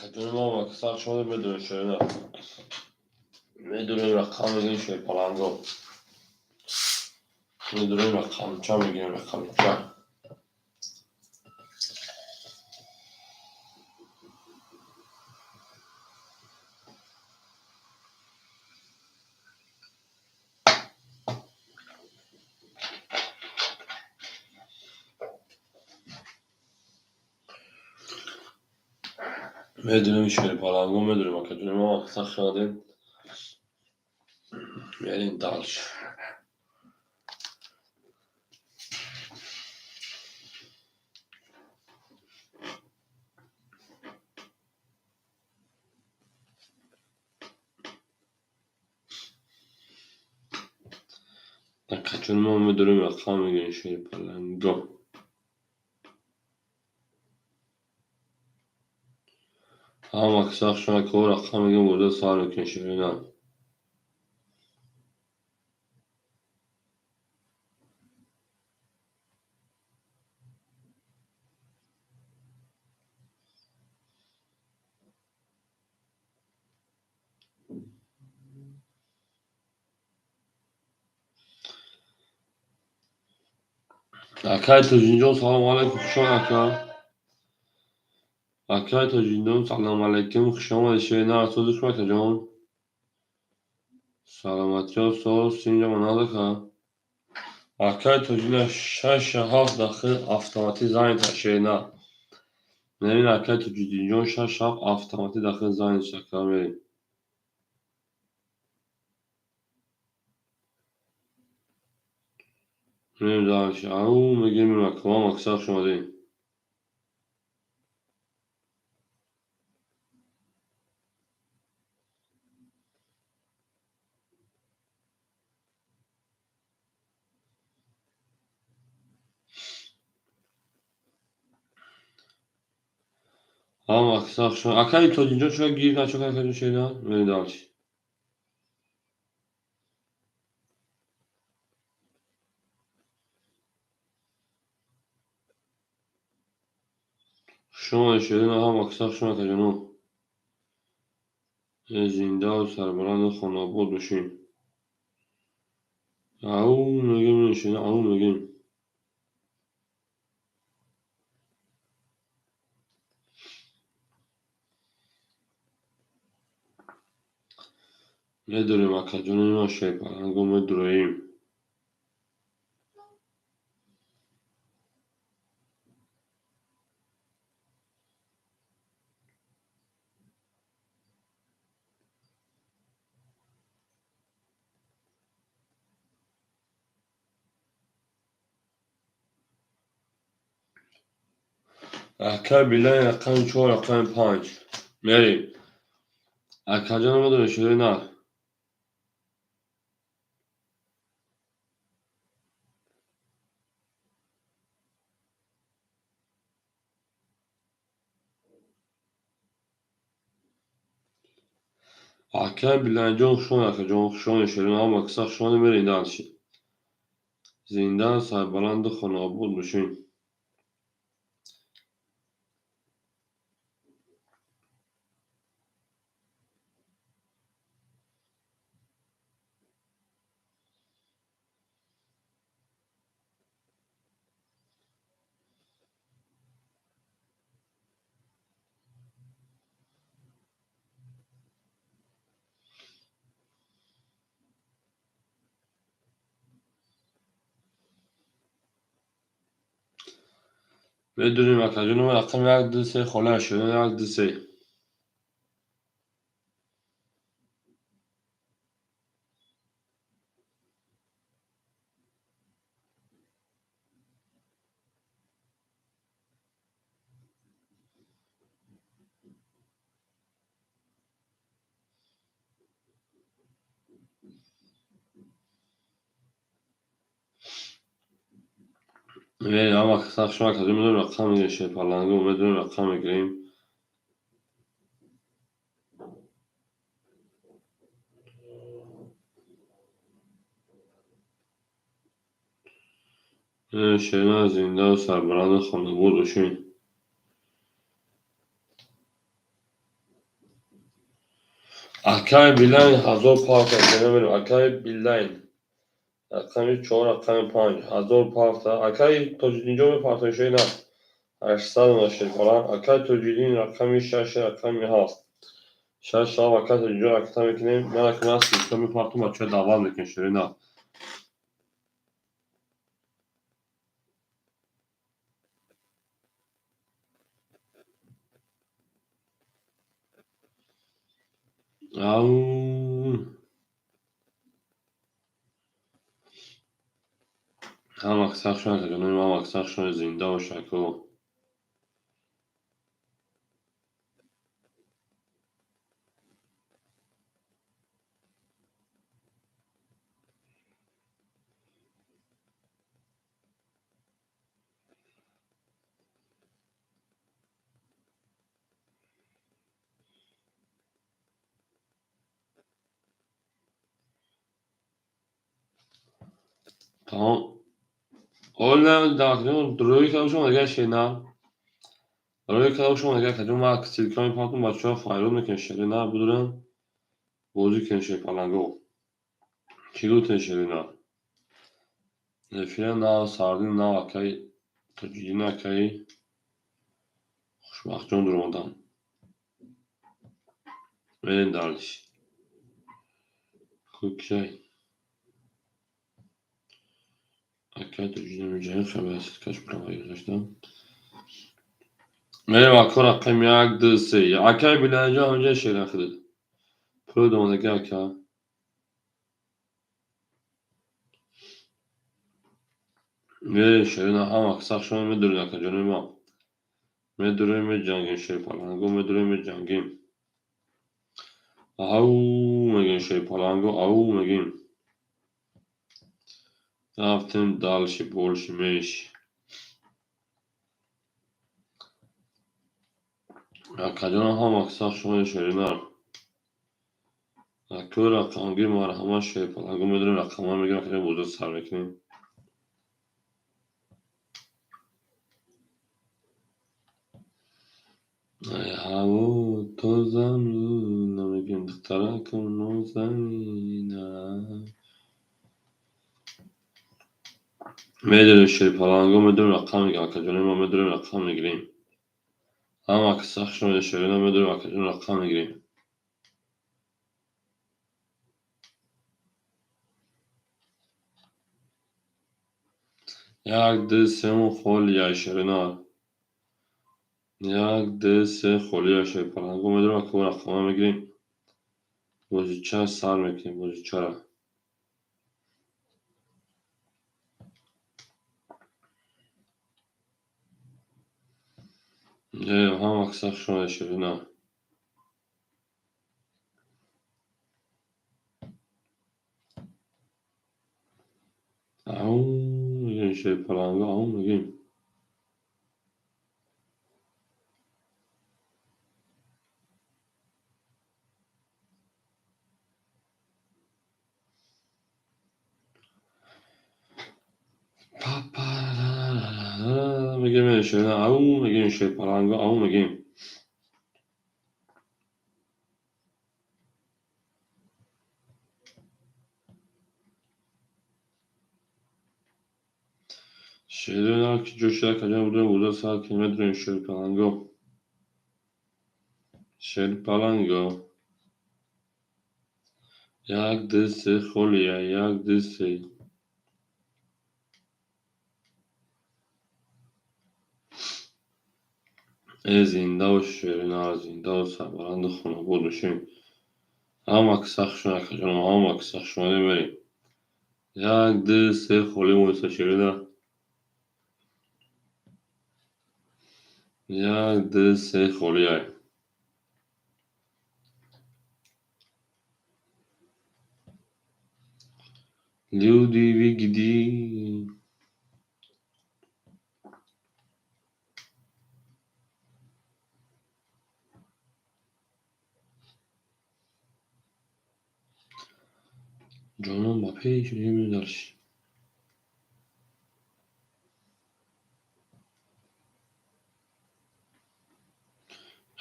Акаҷони мо аксар шумо медонед, шояд медонем, рақам мегирем, шояд паланго медонем, рақамча мегирем, рақамча. Медонем, шери паланго медонем, акаҷони мо аксар шудем. Мерем дальше. Акаҷони мо медонем, рақам мегирем, шери паланго. Ҳама аксар шумо ко рақам мегирем, бурда сар мекунем, шерина. Акай Тоҷинҷон, салому алайкум, хуш омад, ака. Акай Тоҷинҷон, салому алайкум, хуш омадед, шерина, сози шумо, акаҷон. Саломатиё, соз, синҷа маназ, ака. Акай Тоҷина 6-7 дахил автоматӣ занята, шерина. Мерин, акай Тоҷиддинҷон, 6-7 автоматӣ дахил занята, ака, мерин. Мерем дальше. Ау, мегирем, ака, вам аксар хуш омадед. Ҳама аксар хуш омадед. Акаи Тоҷинҷон чӯ гир начо, акаҷон, шерина? Мерем дальше. Хуш омадед, шерина, ҳама аксар хуш омадед, акаҷоно. Зиндаву сарбаланду хонаобод бошем. Ау, мегирем, шерина, ау, мегирем. Медурем, акаҷони ман, шерпаланго медуроем. Акай Билай, рақами 4, рақами 5. Мерем. Акаҷон медонед, шерина. Акай Билайҷон, хуш омадед, акаҷон, хуш омадед, шерина, ҳама аксар хуш омадед, мерем дальше. Зинда, сарбаланду хонаобод бошем. Медонем, акаҷони ман, рақами 1, 2, 3 хола, шерина, 1, 2, 3. Мерем, ҳама аксар шумо, акаҷон, медонем, рақам мегирем, шерпаланго медонем, рақам мегирем. Шерина, зиндаву сарбаланду хонаобод бошем. Акай Билайн 1000 павта мерем. Акай Билайн рақами 4, рақами 5, 1000 павта. Акай Тоҷиддинҷон мепартои шои на 800 на шерпаланг. Акай Тоҷиддин рақами 6, рақами 7. 6 7 акай Тоҷиддинҷон ракета мекунем. Ман акна ссылка мепартом, бачаҳо даъват мекунем шери на. Ау. Ҳама сахт шуд, акаҷонои ман, ҳама сахт шуд, зинда бош ако. Тамом. Ола рӯи кадом шумо дигар шена. Рӯи кадом шумо дигар кадом ма ссылка мепартом, бачаҳо файрод мекунем шери на будурен. Бозӣ кунем шери паланго. Чӣ гуфтем шери на? Эфира нав сардин нав акай Тоҷиддин акай Хушбахтҷон дуромадам. Мерем дальше. Кукшай. Акай Тоҷиддин меҷаем хабар ссылкаш права гузоштам. Мерем ако рақами 1, 2, 3. Акай Билайнҷон ҳаминҷа шера худат. Пули домадаги ака. Мерем шерина ҳама сахт шумо медурем акаҷонои ман. Медурем меҷангем шерпаланго, медурем меҷангем. Ау мегем шерпаланго, ау мегем. Рафтем дальше, больше, меньше. Акаҷонам ҳама сахт шумо шерина. Ако рақамгир марҳамат шерпаланго медурем рақамҳо мегирем, акаҷон бозиро сар мекунем. Ай ҳаво тоза мегем духтаракам нозанина. Медурем шерпаланго, медурем рақам мегирем, акаҷонои ман медурем рақам мегирем. Ҳама сахт шумо шерина медурем акаҷон рақам мегирем. Як, ду, сему холия шерина. Як, ду, се холия шерпаланго медурем ако рақамҳо мегирем. Бозича сар мекунем бозичара. Ҳама сахт шумо шерина. Ау мегем шерпаланго, ау мегем. Мегем шерина, ау мегем шерпаланго, ау мегем. Шерина ки ҷӯшида акаҷон будем бозиро сар кунем, медурем шерпаланго. Шерпаланго. Як, ду, се холия, як, ду, се. Э зинда бош шерина, зинда ва сарбаланду хонобод бошем. Ҳама сахт шумо акаҷонам, ҳама сахт шумо мерем. Як, ду, се холӣ монеста шерина. Як, ду, се холия. Люди вигди. Ҷонон ба пеш дальше.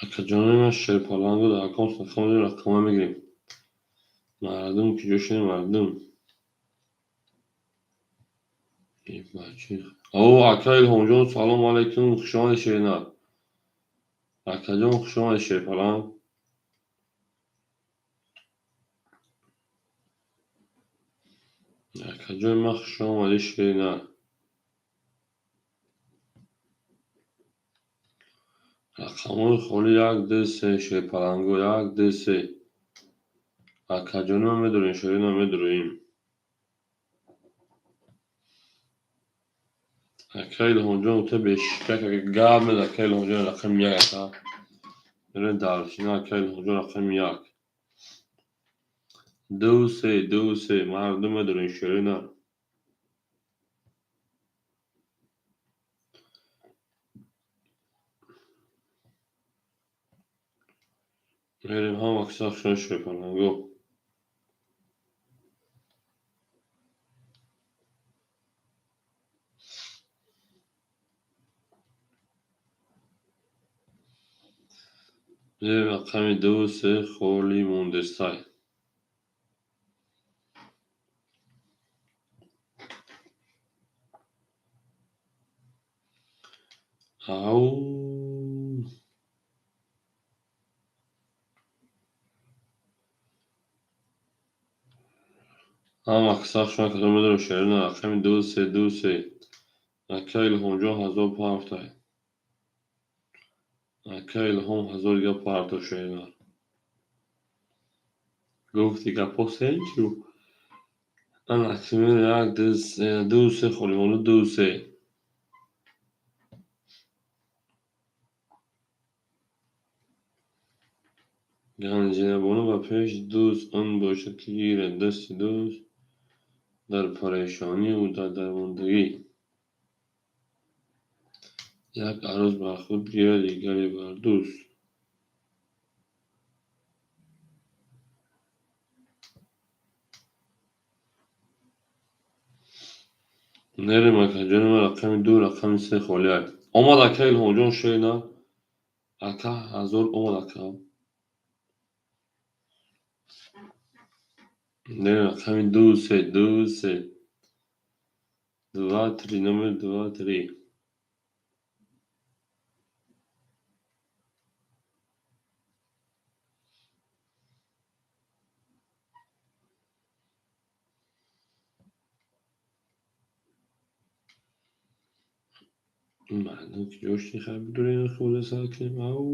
Акаҷонои ман шерпаланго дар аккаунт рақамҳо мегирем. Мардум куҷо шудем, мардум? О, ака Илҳомҷон, салом алайкум, хуш омадед, Шерина. Акаҷон, хуш омадед, Шерпаланг. Акаҷони ман, хуш омадед, Шерина. Рақамҳои холӣ як, ду, се, Шерпаланго, як, ду, се. Акаҷони ман медурем, Шерина медуроем. Ака Илҳомҷон, ту бешикак гап мез, ака Илҳомҷон, рақами як, ака. Мерем даршина, ака Илҳомҷон, рақами як. Ду, се, ду, се, мардум медурем, Шерина. Мерем ҳама киса хушон, Шерпаланго. Мерем рақами ду, се, холӣ мондесай. Ау. Ҳама киса хушон, акаҷон медорем, Шерина, рақами ду, се, ду, се. Ака Илҳомҷон, ҳазор партай. Ака Илҳом, ҳазор дига парто, Шерина. Гуфти гапҳо сенчу. Ана аксимер як, ду, се, ду, се, холӣ монда, ду, се. Ганҷинабону ба пеш дӯст он бошад, ки гирад дасти дӯст дар парешониву дар дармондагӣ. Як арӯс бар худ гирад, дигаре бар дӯст. Нерем, акаҷони ман, рақами ду, рақами се холиай. Омад ака Илҳомҷон, Шерина. Ака ҳазор омад, ака. Нерем рақами ду, се, ду, се. Два, три, номер два, три. Мардум куҷо шудем, хай бидурем, хӯрда сар кунем. Ау.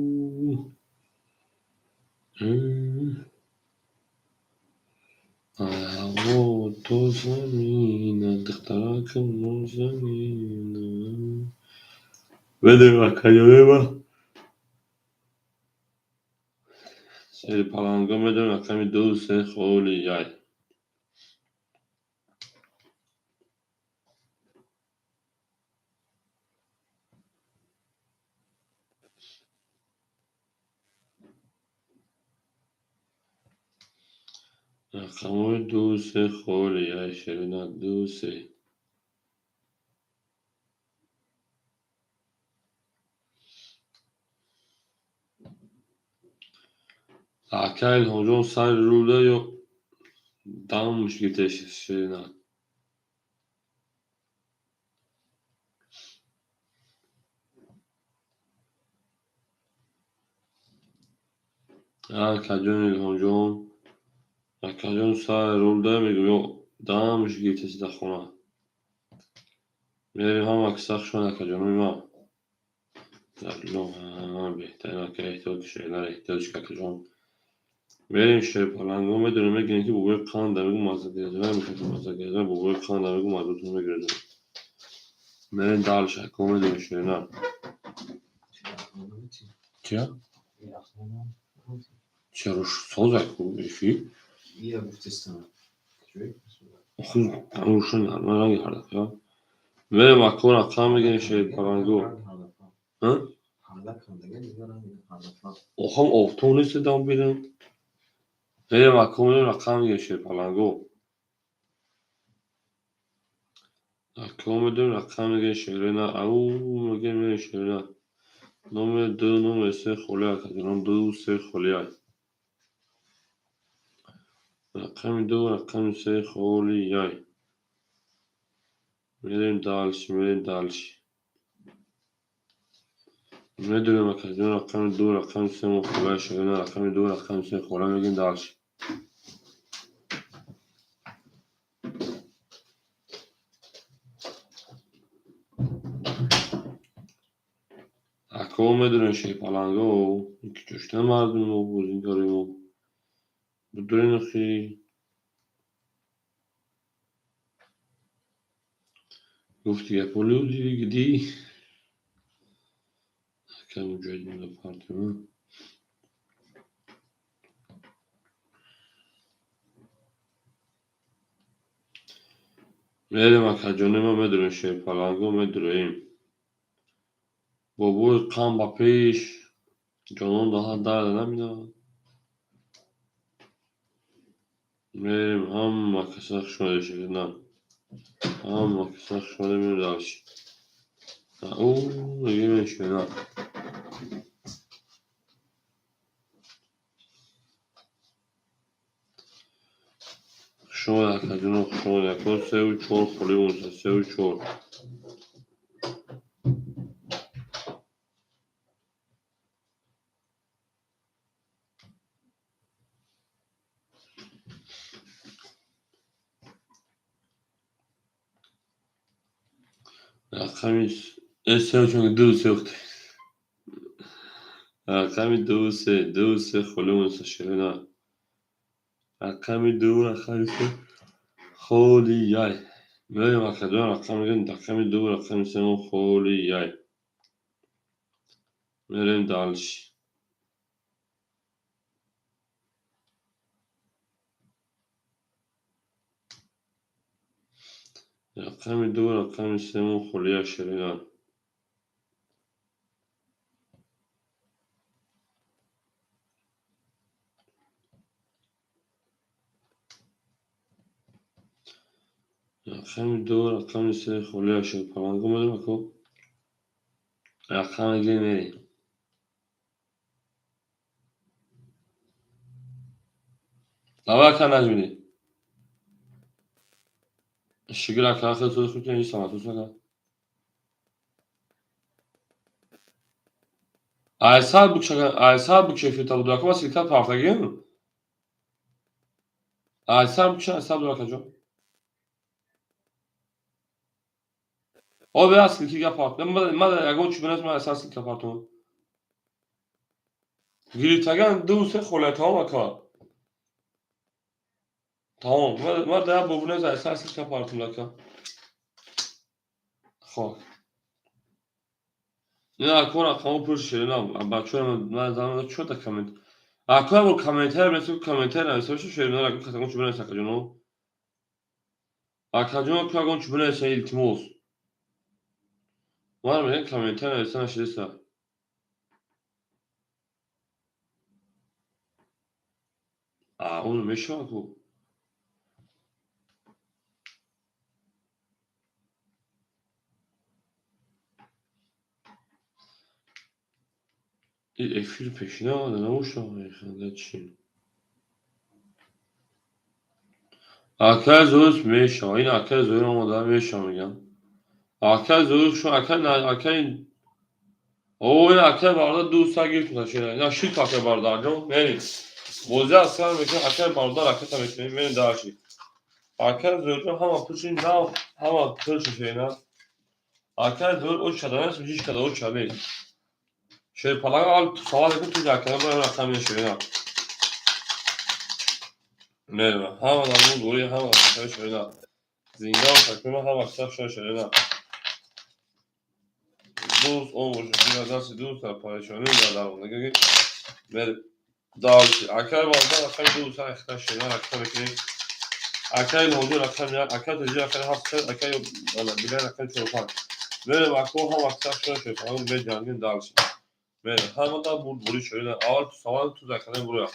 Ҳаво то замина, духтаракам нозанина. Ведем, акаҷони ман. Шерпаланго медорем, рақами ду, се, холияй. Рақамҳои ду, се, холияй, Шерина, ду, се. Ака Илҳомҷон, сари рӯда ё дамш гирифтеш, Шерина? Акаҷон Илҳомҷон, акаҷон, сари рӯда мегӯм ё дамш гирифтеси дар хона? Мерем ҳама киса хушон, акаҷонои ман. Беҳтарин ака, эҳтиёт, Шерина, эҳтиёт, акаҷон. Мерем Шерпаланго, медонем, мегирем, ки бобои қанда мегӯм, мазза гирезона мешавад, мазза гирезона, бобои қанда мегӯм, маззатон мегирезона. Мерем дальше, ако медонем, Шерина. Чия? Чаро соза ку эфир? Ия гуфтестам. Охир рӯшан ранги ҳардафа. Мерем ако рақам мегирем, Шерпаланго. Охам офтоб нест дам бинам. Мерем ако медонем, рақам мегирем, Шерпаланго. Ако медонем, рақам мегирем, Шерина. Ау, мегирем, мерем, Шерина. Номер ду, номер се холия, акаҷонам, ду, се холия. Рақами ду, рақами се холияй. Мерем дальше, мерем дальше. Медонем, акаҷон, рақами ду, рақами се мо холия шудем, рақами ду, рақами се холия мегем дальше. Ако медонем шерпаланго, ки ҷӯшта мардуми мо, бозигари мо. Будурин охи. Гуфти гапо люди гиди. Ака муҷоҳидин да партима. Мерем, акаҷони ма, медурем шерпаланго, медуроем. Бобои қам ба пеш, ҷонон даҳа дарда намедавад. Мерем, ҳама каса хушомадед, шогирдам. Ҳама каса хушомадед, мерем дальше. Ӯ мегӯем шена. Хушомадед, акаҷоно, хушомадед. Ако сеу чор холӣ монда, сеу чор. Рақами сеу чор, ду се ухте. Рақами ду се, ду се холӣ монда, ширина. Рақами ду, рақами се холияй. Мерем, акаҷон, рақам мегӯем, рақами ду, рақами се мо холияй. Мерем дальше. Рақами ду, рақами се мо холия, ширина. Рақами ду, рақами се холия, шерпаланго медонем, ако. Рақам мегирем, мерем. Давай, ака Наҷмиддин. Шукр, ака, хеле суди хуб кардӣ, саломат бош, ака. Айсар букш, ака, айсар букш эфирта буду, ака, ма ссылка партагим. Айсар букш, айсар буду, акаҷон. О, бе ссылки га парт. Ма ягон чӣ бинес, ма айсар ссылка партум. Гирифтаган ду се холия, тамом, ака. Тамом. Ма да бубинес, айсар ссылка партум, ака. Хоб. Не, ако рақамо пур ширина, бачаҳо ман зан чӣ та коммент. Ако ябор комментарий бинесу, комментарий нависа боша, ширина, ако касагон чӣ бинес, акаҷоно. Акаҷоно, ку ягон чӣ бинеса, илтимос. Ман мегӯям, комментарий нависа нашидаста. А, он мешавад ку. Эфир пешина омада набошад, ханда чӣ? Акай Зоҳир мешавад. Ин акай Зоҳир омада мешавад, мегӯям. Акай Зоҳир шо акай акай О, ин акай бародар ду са гирифт шина. Ина шит, акай бародар ҷон, мерем. Бозӣ аскар мекунем, акай бародар ракета мекунем, мерем дальше. Акай Зоҳирҷон ҳама пурши нав, ҳама пурши шина. Акай Зоҳир оч шада нест, ҳеҷ када оч шада нест. Шерпаланг ал савол мекунем, ту акай бародар рақам шина. Мерем. Ҳама намун дори, ҳама шина. Зинда такрима ҳама киса шина. Дӯст он бошад, ки дасти дӯст дар парешонӣ дар дарондагӣ. Мерем дальше. Акай бародар рақами ду са ихта шина ракета мекунем. Акай Ноҷи рақами як, акай Тоҷи рақами ҳафт, акай Билай рақами чору панҷ. Мерем, ако ҳама киса шина шерпаланг меҷангем дальше. Мерем. Ҳама да бурд бури шина. Аввал ту савол ту закана буруя.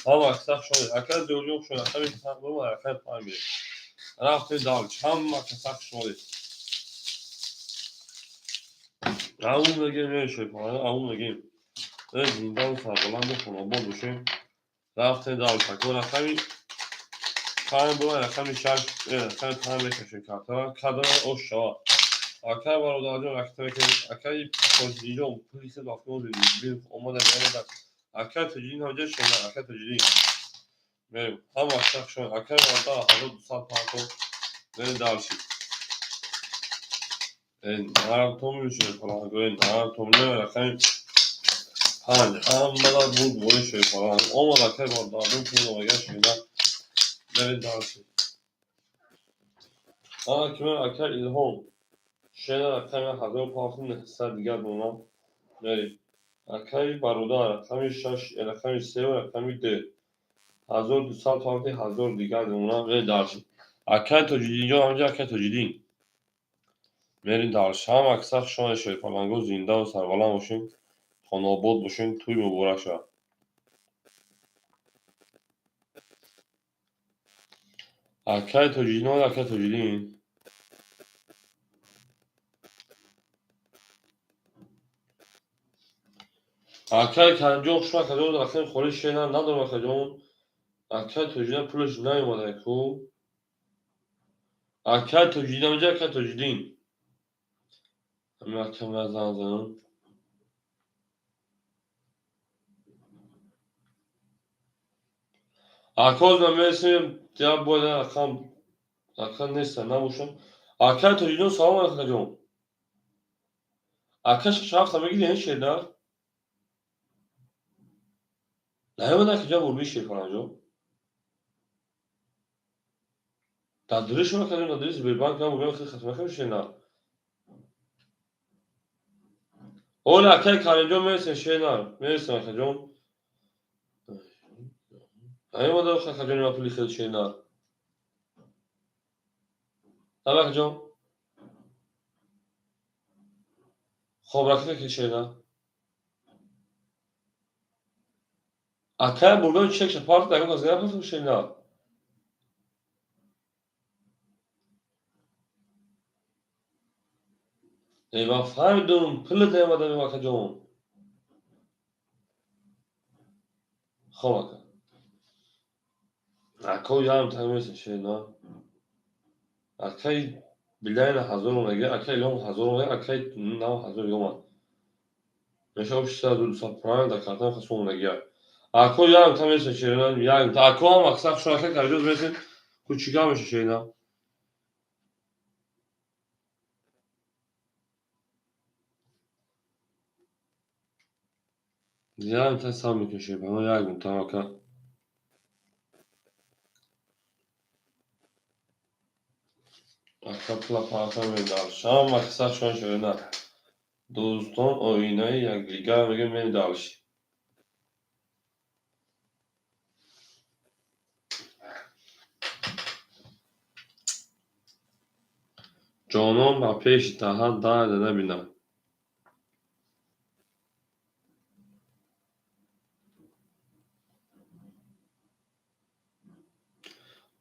Ҳама киса шина. Акай Зоҳирҷон шина рақами рақами панҷ мерем. Рафтем дальше. Ҳама киса шумо. Аун мегем, шерпаланг, аун мегем. Зиндаву сарбаланду хонобод бошем. Рафтем дальше. Ако рақами Панҷ бо рақами шаш, рақами панҷ мекашем картара, кадом ош шавад. Акай бародарҷон, ракета мекунем. Акай Тоҷидинҷон, пули хел вақт омада омада. Акай Тоҷидин ҳамҷа шена, акай Тоҷидин. Мерем. Ҳама шахшон, акай бародар 1200 панто. Мерем дальше. Нарам шерпаланг, нарам томли рақами панҷ. Ҳамада буд бои шерпаланг. Омад акай бародарҷон, пул омага шена. Мерем дальше. Ана киме акай Илҳом. Шена рақами 1500 дигар дона. Мерем. Акай бародар рақами шаш, рақами се ва рақами ду. 1200 панти 1000 дигар дона. Мерем дальше. Акай Тоҷидинҷон ҳамҷа, акай Тоҷидин. Мерем дальше. Ҳама аксар шумо шерпаланго зиндаву сарбаланд бошед, хонаобод бошед, тӯй муборак шавад. Акай Тоҷидин, акай Тоҷидин. Акай Каримҷон, хуш акаҷон, рақами холи шена надорам акаҷон. Акай Тоҷидин пулаш наомада ку. Акай Тоҷидин ҳамҷа, акай Тоҷидин. Ҳамин акам занг занам. Акоз ман мерасем, я бояд рақам ака неста набошам. Акай Тоҷидин, салом алейкум акаҷон. Ака шаш ҳафта мегири ин шердар? Наёмад акаҷон бурби шерпаланҷон. Дар дуриш акаҷон, дар дуриш Сбербанк ман бурбиам хеле хатм накардам шернар. Ола акай Каримҷон мерасем шернар, мерасем акаҷон. Наёмад акаҷон ма пули хеле шернар. Ҳам акаҷон. Хоб ракета ки шернар. Акай бурбиам чекша парт ягон кас напартам шернар. Эй, ман фаҳмидум, пулат наомада акаҷон. Хоб ака. Ако ярм тамеса шернар. Акай билайна 1000 омадаги, акай Илҳом 1000 омадаги, акай нав 1000 омад. Мешава 6200 правильно дар картам хас омадаги. Ако ярм тамеса шернар, ярм. Ако ҳам аксар шумо акай карҷоз мерасем, кучика меша шернар. Ярм та сам мекунем шерпаланг, ярм та ака. Ака пула парта медальше. Ҳама аксар шумо шернар. Дӯстон оинаи якдигар мегӯем мерем дальше. Ҷонон ба пеши таҳат дарда набинад.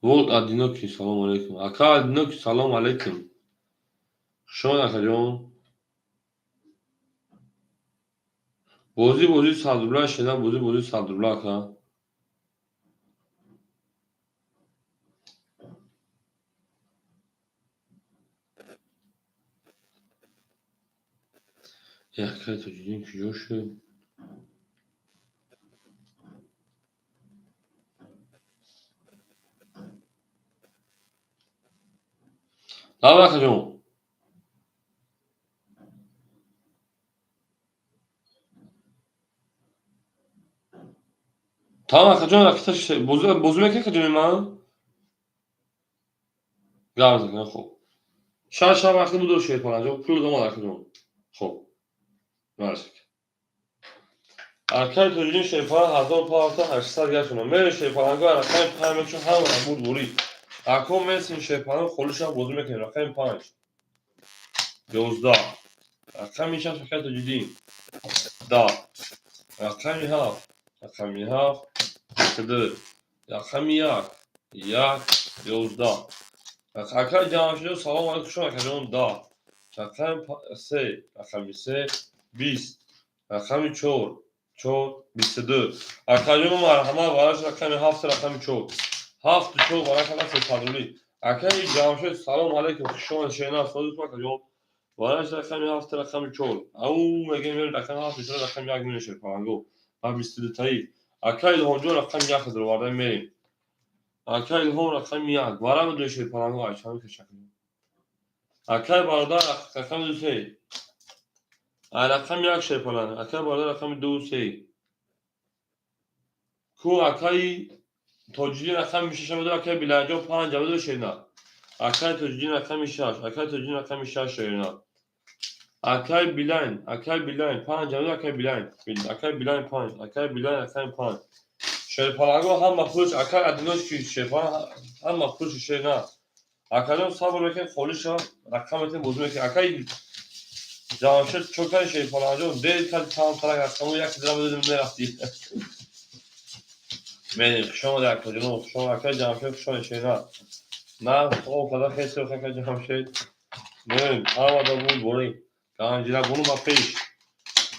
Волк Одинокий, салом алейкум. Ака Одинокий, салом алейкум. Хуш омад акаҷон. Бозӣ бозӣ 100 рубла шена, бозӣ бозӣ 100 рубла ака. Акай Тоҷидин куҷо шуд? Давай акаҷон. Тамом акаҷон, ракета бозӣ бозӣ мекунӣ акаҷони ман? Гап мезанем, хоб. Шаш шаб вақти буду шерпаланҷон, пул омад акаҷон. Хоб. Марсик. Акай Тоҷидин шерпаланг 1500 гашона. Мерем шерпаланго рақами панҷ мекушем, ҳама буд бурид. Ако мерасем шерпаланг холиша бозӣ мекунем, рақами панҷ. 11. Рақами шаш акай Тоҷидин. 10. Рақами ҳафт. Рақами ҳафт. 2. Рақами як. Як. 11. Акай Ҷамшидҷон, салом алейкум, хуш акаҷон, 10. Рақами се. Рақами се. 20. Рақами чор. Чор. 22. Акаҷон марҳамат, бараш рақами ҳафт, рақами чор. Ҳафту чор варака 300 рубли. Акаи Ҷамшед, салом алейкум, хуш омадед, шерина, сози акаҷон. Вараш рақами ҳафт, рақами чор. Ау мегем, рақами ҳафту чор, рақами як меояд, шерпаланго. Ба 22-таи. Ака Илҳомҷон, рақами як дароварда мерем. Ака Илҳом, рақами як. Вара медои, шерпаланго, айча мекашак. Акаи бародар, рақами ду, се. Ай рақами як, шерпаланг. Акаи бародар, рақами ду, се. Ку акаи Тоҷиддин рақами шаша медои, акаи Биланҷон панҷа медои, шерина. Акаи Тоҷиддин рақами шаш, акаи Тоҷиддин рақами шаш, шерина. Акаи Билайн, акаи Билайн панҷа медои, акаи Билайн. Акаи Билайн панҷ, акаи Билайн рақами панҷ. Шерпаланго ҳама пулш, акаи Адинош ки шерпаланг ҳама пулш, шерина. Акаҷон, сабр мекунед, холӣ шавад, рақам метем, бозӣ мекунед. Акаи Ҷамшед, чо кардӣ, шерпаланҷон? Дер карди, тамтарак рақаму як дирам медодем, мерафтӣ. Мерем, хуш омадед, акаҷоно, хуш омадед, акаи Ҷамшед, хуш омадед, шерина. На, хоб када хеси, акаи Ҷамшед. Мерем, ҳамада буд борӣ. Ганҷина бону ба пеш.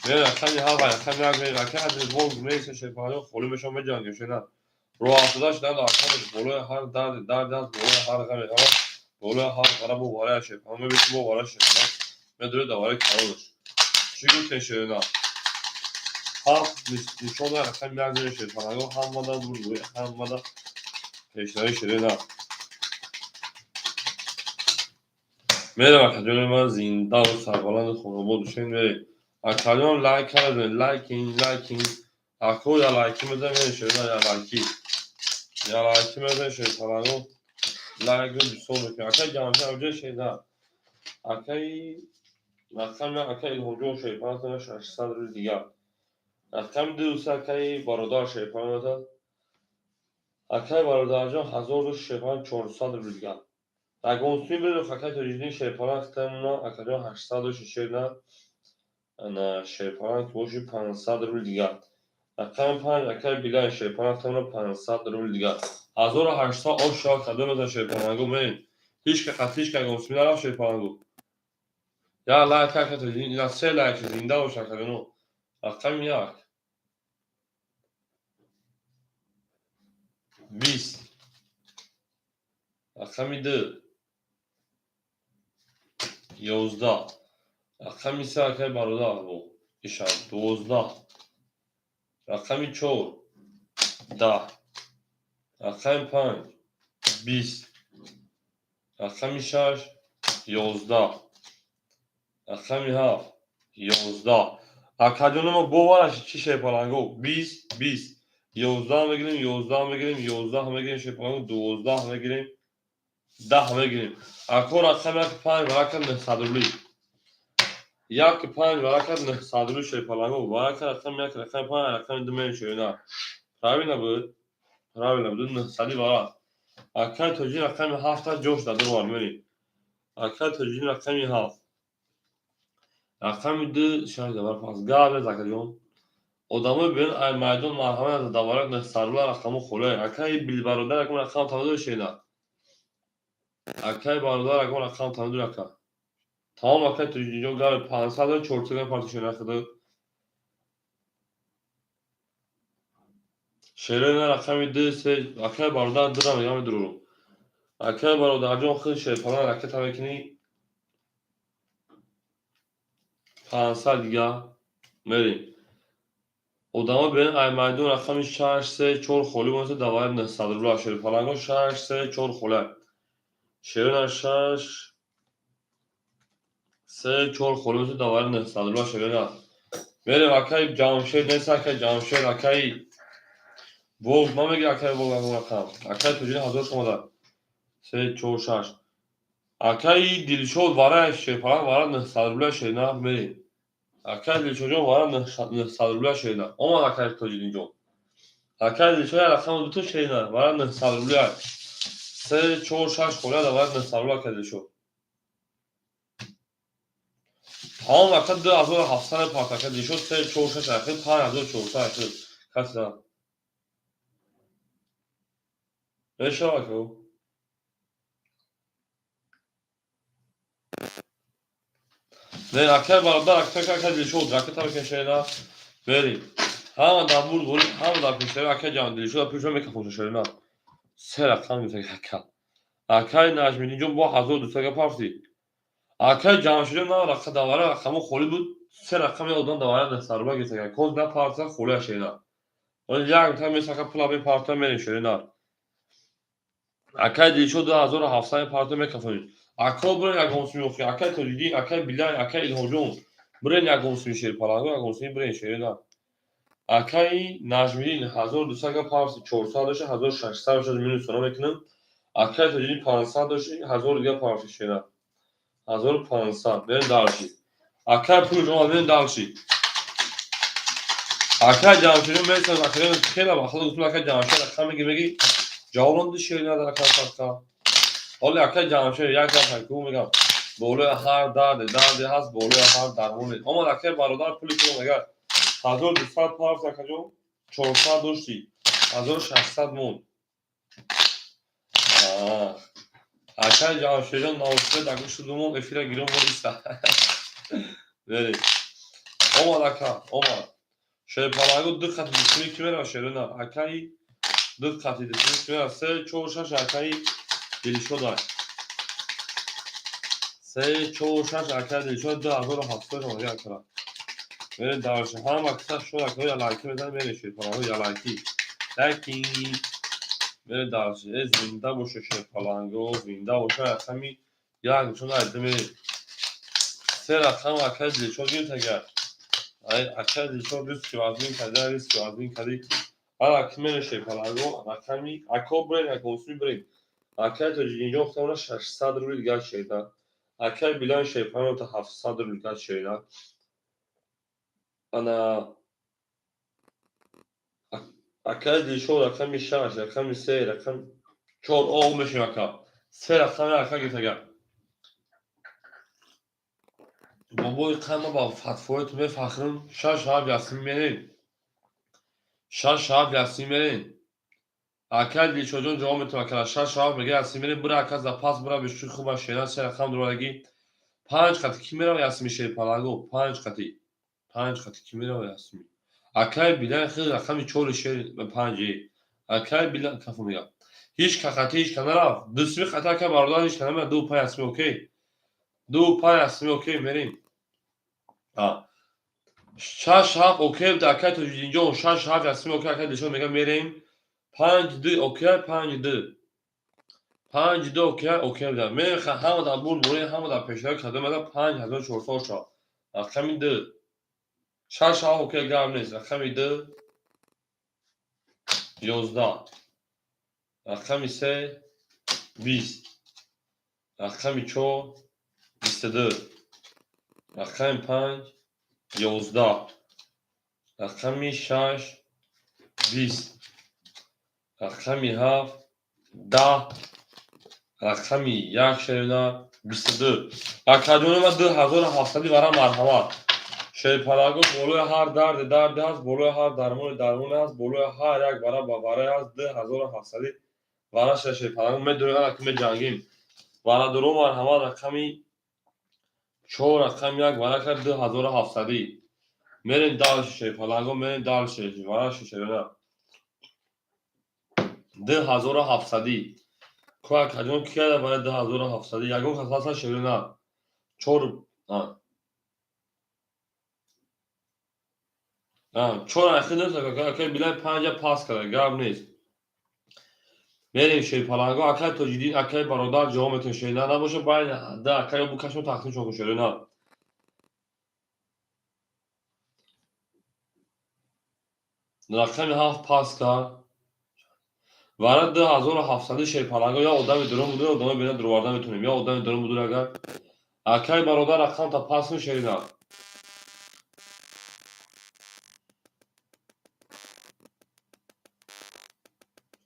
Мерем, рақами ҳафт, рақами як мерем. Акаи Адил боз мереса, шерпаланҷон, холӣ мешавад, меҷангем, шерина. Роҳ афтода шудан акамеш болои ҳар дарди дарди аст, болои ҳар ғаме ғам, болои ҳар ғарабу варая шерпаланг мебинӣ, бо варая шерпаланг медоред давараи калонаш. Чӣ гуфтем, шерина? Ҳафт нишона, рақами як мерем, шерпаланго, ҳамада буд, ҳамада пешравӣ, шерина. Мерем, акаҷони ман, зиндаву сарбаланду хонобод бошед, мерем. Акаҷон, лайк кардем, лайкин, лайкин. Ако я лайки мезанем, мерем, шерина, я лайки. Я лайки мезанем, шерпаланго. Лайк бисёр мекунем. Акаи Ҷамшед авҷа, шерина. Акаи рақами акаи Илҳомҷон, шерпаланг, 600 рубли дигар. Рақами ду, се, акаи бародар, шерпаланг. Акаи бародарҷон, 1000 шерпаланг, 400 рубли дигар. Ягон сӯи бидур, акаи Тоҷиддин, шерпаланг хитамона, акаҷон, 800 шерина. Ана шерпаланг боши, 500 рубли дигар. Рақами панҷ, акаи Билай, шерпаланг хитамона, 500 рубли дигар. 1800 ош шава кадом мезан, шерпаланго, мерем. Ҳеч ка қатъ, ҳеч ка ягон сӯи нарафт, шерпаланго. Я лайк, ака Тоҷиддин, ина се лайк, зинда бош, акаҷоно. Рақами як. 20. Рақами ду. 11. Рақами се, акаи бародар, бо ишам 12. Рақами чор, 10. Рақами панҷ, 20. Рақами шаш, 11. Рақами ҳафт, 11. Акаҷономо, бовараш чӣ, шерпаланго? 20, 20. 11 мегирем, 11 мегирем, 11 мегирем, шерпаланго, 12 мегирем, 10 мегирем. Ако рақами як, панҷ варака, 900 рубли. Як, панҷ варака, 900 рубли, шерпаланго. Варака рақами як, рақами панҷ, рақами ду мерем, шерина. Правильно буд? Правильно буд, 900 варака. Акаи Тоҷиддин рақами ҳафта ҷош дадор мерем. Акаи Тоҷиддин рақами ҳафт. Рақами ду, шаш давар пас. Гап нез, акаҷон. Одамои берун ай майдон марҳамат, даварак 900 рубла рақаму холе. Акаи Билбародар, акун рақам тамадур, шерина. Акаи бародар, акун рақам тамадур, ака. Тамом, акаи Тоҷиддинҷон, гап 500 400 парти, шерина худо. Шерина, рақами ду, се, акаи бародар дура мегам, медурурум. Акаи бародарҷон, худ шерпаланг ракета мекунӣ, 500 дига мерем. Одамо берун ай майдон рақами шаш, се, чор холӣ монеса, давари 900 рубла, шерпаланго, шаш, се, чор холӣ. Шерина, шаш, се, чор холӣ монеса, давари 900 рубла, шерина. Мерем, акаи Ҷамшед нест, акаи Ҷамшед, акаи Волг намегир, акаи Волг рақам. Акаи Тоҷиддин 1000 омада. Се, чор, шаш. Акаи Дилшод варай, шерпаланг, вара 900 рубла, шерина, мерем. Акаи Дилшодҷон, вара 900 рубла, шерина. Омад акаи Тоҷиддинҷон. Акаи Дилшод, як рақам дуто, шерина, вара 900 рубла. Се, чор, шаш холия, давара 900 рубла, акаи Дилшод. Тамом, ака, 2700 парт, ака Дилшод, се, чор, шаш, ахир 5400 ахир. Каса. Мешавад ака? Не, акаи бародар, акаи Дилшод, ракета мекунед, шерина. Мерем. Ҳама дар бурд, ҳама дар пешравӣ, акаи Ҷамъ Дилшод пешро мекафон, шерина. Се рақам гирифта ака. Акаи Наҷмиддинҷон бо 1200 га пафтӣ. Акаи Ҷамшидҷон на рақа давара рақамо холӣ буд. Се рақам я одам давара 900 рубла гирифта. Коз на парта холӣ шерина. Як та месака пула бепарта мерем шерина. Акаи Дилшод 2700 парта мекафонӣ. Ако бирен ягон суми охи. Акаи Тоҷиддин, акаи Билай, акаи Илҳомҷон. Бирен ягон суми шерпаланго, ягон суми бирен шерина. Акаи Наҷмиддин 1200 га парти 400 дошта, 1600 дошта минус сона мекунам. Акаи Тоҷиддин 500 дошта, 1000 дига парти шерина. 1500. Берем дальше. Акаи пул ҷон берем дальше. Акаи Ҷамшидҷон месаз, акаи хеле вақт гуфтам акаи Ҷамшид рақам меги меги ҷавоб надоди шерина дар акаи фатқа. Ҳоле акаи Ҷамшид як гап ҳайку мегам. Болои ҳар дарде дарде ҳаст, болои ҳар дармоне. Омад акаи бародар пули кунам агар 1200 парс акаҷон 400 доштӣ 1600 монд. Акаи Ҷамшидҷон навошта дар гӯшти думон эфира гирон мониста. Берем. Омад ака, омад. Шерпалангу ду қати дусуми ки мерава шерина. Акаи ду қати дусуми ки мерава. Се, чор, шаш акаи Дилшода. Се, чор, шаш акаи Дилшод 2700 омада акара. Мерем дальше. Ҳама киса шуд акаи ялайки мезанем мерем шерпалангу ялайки. Лайки. Мерем дальше. Э зинда боша шерпалангу, зинда боша рақами як чун айда мерем. Се рақам акаи Дилшод гирифт агар. Акаи Дилшод риски вазмин карда, риски вазмин карди. Ана ки мерем шерпалангу рақами ако бирем, яконсуми бирем. Акаи Тоҷиддинҷон худамона 600 рубли дигар шерида. Акаи Билан шерпалангу 700 рубли дигар шерида. Ана акаи Дилшод рақами шаш, рақами се, рақами чор оғ мешем ака. Се рақами ака гирифт агар. Бобои қама ба фатвои ту мефахрам. Шаш ҳафт ясин мерем. Шаш ҳафт ясин мерем. Акаи Дилшодҷон ҷавоб метавон акара. Шаш ҳафт мега ясин мерем. Бира ака запас бира бешӯи хуба шера се рақам дурадагӣ. Панҷ қати ки мерава ясми шерпалангу? Панҷ қати. Панҷ қати ки мерава ясми? Акаи Билан хел рақами чори шер панҷе. Акаи Билан кафу мега. Ҳеҷ ка қати ҳеҷ ка нарафт. Дусми қати ака бародар ҳеҷ ка намерафт. Ду панҷ ясми окей. Ду панҷ ясми окей мерем. Шаш ҳафт окей буд акаи Тоҷиддинҷон. Шаш ҳафт ясми окей акаи Дилшод мега мерем. Панҷ ду окей панҷ ду. Панҷ ду окей окей буда. Мерем ҳама дар бурд бурем ҳама дар пешравӣ карда мега 5400 шавад. Рақами ду. Шаш ҳафт окей гап нест. Рақами ду 11. Рақами се 20. Рақами чор 22. Рақами панҷ 11. Рақами шаш 20. Рақами ҳафт 10. Рақами як шерина 22. Акаҷони ма 2700 вара марҳамат. Шерпалагу болои ҳар дарде дарде ҳаст, болои ҳар дармоне дармоне ҳаст, болои ҳар як вара ба варае ҳаст. 2700 вара шерпалагу медонем ана ки меҷангем. Варадоро марҳамат рақами чор рақами як вара кард 2700. Мерем дальше шерпаланго, мерем дальше вара шерина. 2700. Ку акаҷон ки карда барои 2700? Ягон кас ҳаста шерина? Чор чор ахир нест акаи Билай панҷа пас карда гап нест. Мерем шерпаланго акаи Тоҷиддин акаи бародар ҷавоб метавон шерина набоша байни да акаи букашмо тақсим шон кун шерина. Рақами ҳафт пас кард. Вара 2700 шерпаланго я одами дурун буду, одами бина дуроварда метавонем. Я одами дурун буду агар. Акаи бародар рақам та пас кун шерина.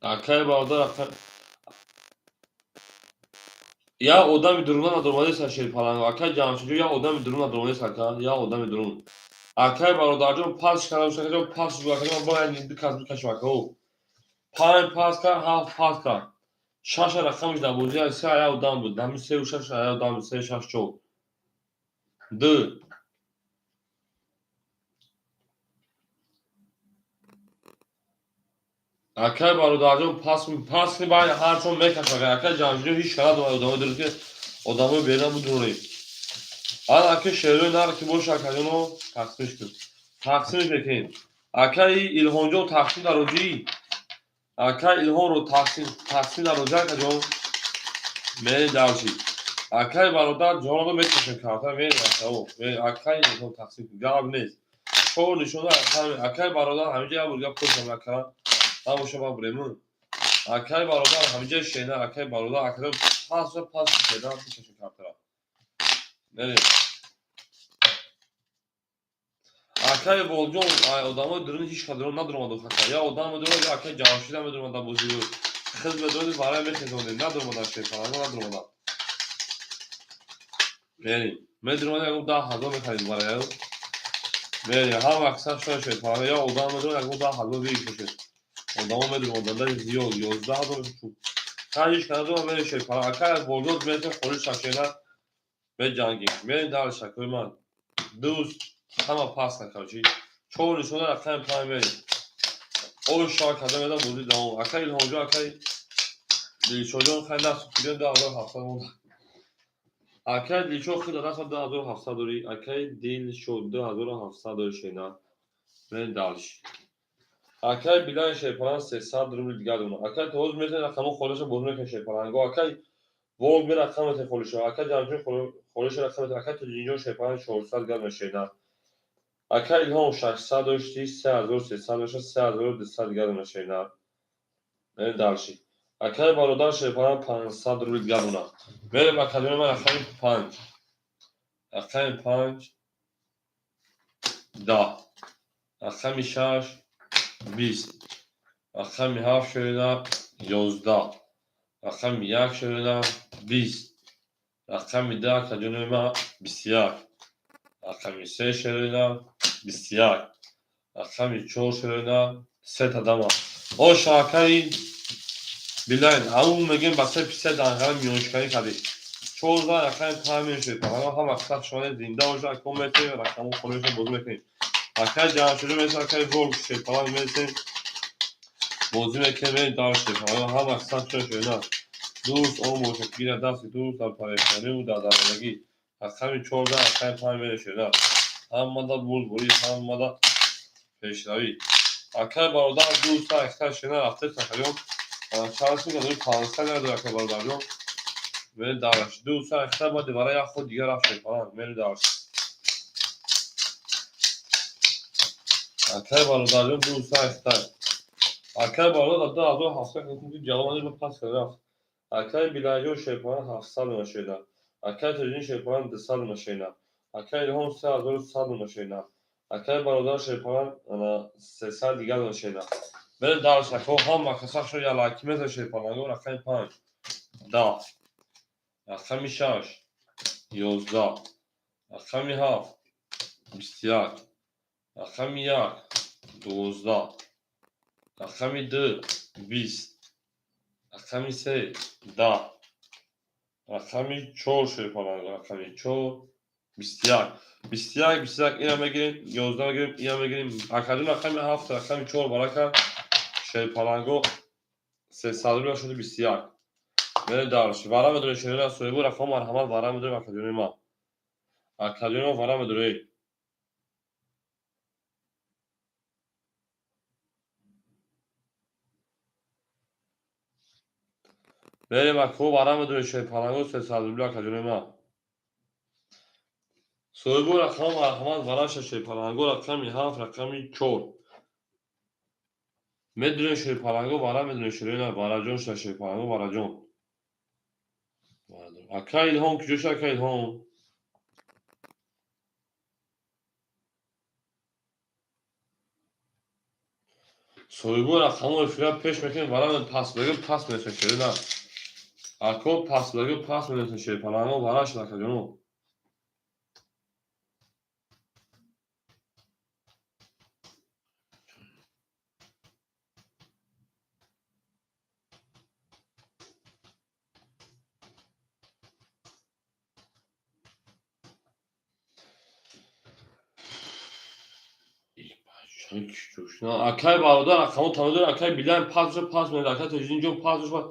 Акаи бародар рақам я одами дуруна надуромадест шерпаланго. Акаи Ҷамшидҷон я одами дурун надуромадест ака, я одами дурун. Акаи бародарҷон пас карда акаҷон пас шуд акаҷон бояд ду кас бикашем ака. Панҷ пас кард, ҳафт пас кард. Шаша рақамиш дар бозӣ се ая одам буд. Ҳамин сеу шаш ая одам буд. Се шаш чор. Ду. Акай бародарҷон пас пас кунӣ, баъд ҳарчон мекашад. Акай Ҷамшидҷон ҳеч кара надорад, одамои дуруст ки одамои берна будурем. Ана ака шерои нар ки боша, акаҷоно, тақсимш кун. Тақсимш мекунем. Акаи Илҳомҷон, тақсим дар роҷӣ. Акай Илҳомро тақсим, тақсим дар роҷӣ, акаҷон. Мерем дарчи. Акай бародар ҷонро мекашем карта, мерем акао. Акай Илҳом тақсим кун. Гап нест. Чор нишона акай бародар ҳамиҷа як бор гап кунам, ака. Набоша ба бремун. Акай бародар ҳамиҷа шена, акай бародар, акаҷон пас пас шена мекашем картара. Мерем. Акай Волҷон, одамои дуруни ҳеч кас надуромад, ака. Я одам медуромад, я акай Ҷамшида медуромад дар бозӣ. Хиз медуромад, барои мехезонем. Надуромадан шерпаланго надуромадан. Мерем. Медуромад, ягон 10 000 мехаридем барои. Мерем. Ҳама аксар шояд шерпаланго. Я одам медуромад, ягон 10 000 бигишошед. Одамо медуромаданд, даже зиёд, 11 000 шуд. Ҳар ҳеч кас надуромад, мерем шерпаланго. Акай Волҷон метавон холиш шашена меҷангем. Мерем дар шакои ман. Дӯст ҳама пас накарчи. Чор нишона рақами панҷ мерем. Ой шоҳ карда медам, бозӣ давом. Акай Илҳомҷон, акай Дилшоҷон, хай насб кунем, 2700 монда. Акай Дилшод хид даст 2700 дорӣ. Акай Дилшод 2700 дорӣ шена. Мерем дальше. Акай Билан шерпаланг 300 рубли дигар дорам. Акай то ҳозир метавонед рақамҳо холиша бозӣ мекунед шерпаланго. Акай Волг бе рақам метавонед холиша. Акай Ҷамшид холиша рақам метавонед. Акай Тоҷинҷон шерпаланг 400 дигар мешена. Акай Илҳом 600 дошти, 3300 дошта, 3200 дигар мешена. Мерем дальше. Акай бародар шерпаланг 500 рубли дигар дорам. Мерем академия ман рақами панҷ. Рақами панҷ 10. Рақами шаш 20. Рақами ҳафт шерина 11. Рақами як шерина 20. Рақами ду акаҷонои ман 21. Рақами се шерина 21. Рақами чор шерина сета дама. Оша акаи Билайн, ҳамун мегӯем ба се писа данғара миёншиканӣ кардӣ. 14 рақами панҷ мешавед. Паланго ҳама сахт шумо зинда бошад, ако метавонем рақамҳо холиша бозӣ мекунем. Акай Ҷамшидо месем, акай Волк шерпаланг месем. Бозӣ мекунем, мерем дар шерпаланго ҳама сахт шумо шуда. Дӯст он бошад, гирад дасти дӯст дар парешониву дар дармондагӣ. Рақами 14 рақами панҷ мешавед. Ҳамада бурдборӣ, ҳамада пешравӣ. Акай бародар дӯст аксар шена рафта сахарён. Чанд сум дорӣ? 500 надорӣ, акай бародарҷон. Мерем дарш. Дӯст аксар баъди барои як худ дигар рафт шерпаланг. Мерем дарш. Акай бародарҷон дӯст аксар. Акай бародар 2700 ҷавоб надод, пас кард рафт. Акай Билайҷон шерпаланг 700 мешавед. Акай Тоҷиддин шерпаланг 200 мешавед. Акай Илҳом 3100 мешавед. Акай бародар шерпаланг 300 дигар мешавед. Мерем дарш, ако ҳама касах шо ялаки мезан шерпаланго рақами панҷ 10. Рақами шаш 11. Рақами ҳафт 21. Рақами як 12. Рақами ду 20. Рақами се 10. Рақами чор шерпаланг, рақами чор 21. 21, 21 ина мегирем, 11 мегирем, ина мегирем. Акаҷон рақами ҳафт, рақами чор барака шерпаланго 300 рубля шуди 21. Мерем дарш. Вара медорем шерина соҳибу рақам марҳамат вара медорем акаҷони ман. Акаҷони ман вара медорем. Мерем ако вара медорем шерпаланго 300 рубля акаҷони ман. Соҳибу рақам марҳамат вараша шерпаланго рақами ҳафт рақами чор. Медонем шерпаланго вара медонем шерина вараҷон шуда шерпаланго вараҷон. Ака Илҳом куҷо шуд, ака Илҳом? Соҳибу рақамҳо эфира пеш мекунем, вара пас бегӯ пас менависем шерина. Ако пас бегӯ пас менависем шерпаланго вара шуд акаҷоно. Акай бародар рақамо тамодор, акай Билайн пас пас мед, акай Тоҷиддинҷон пас пас,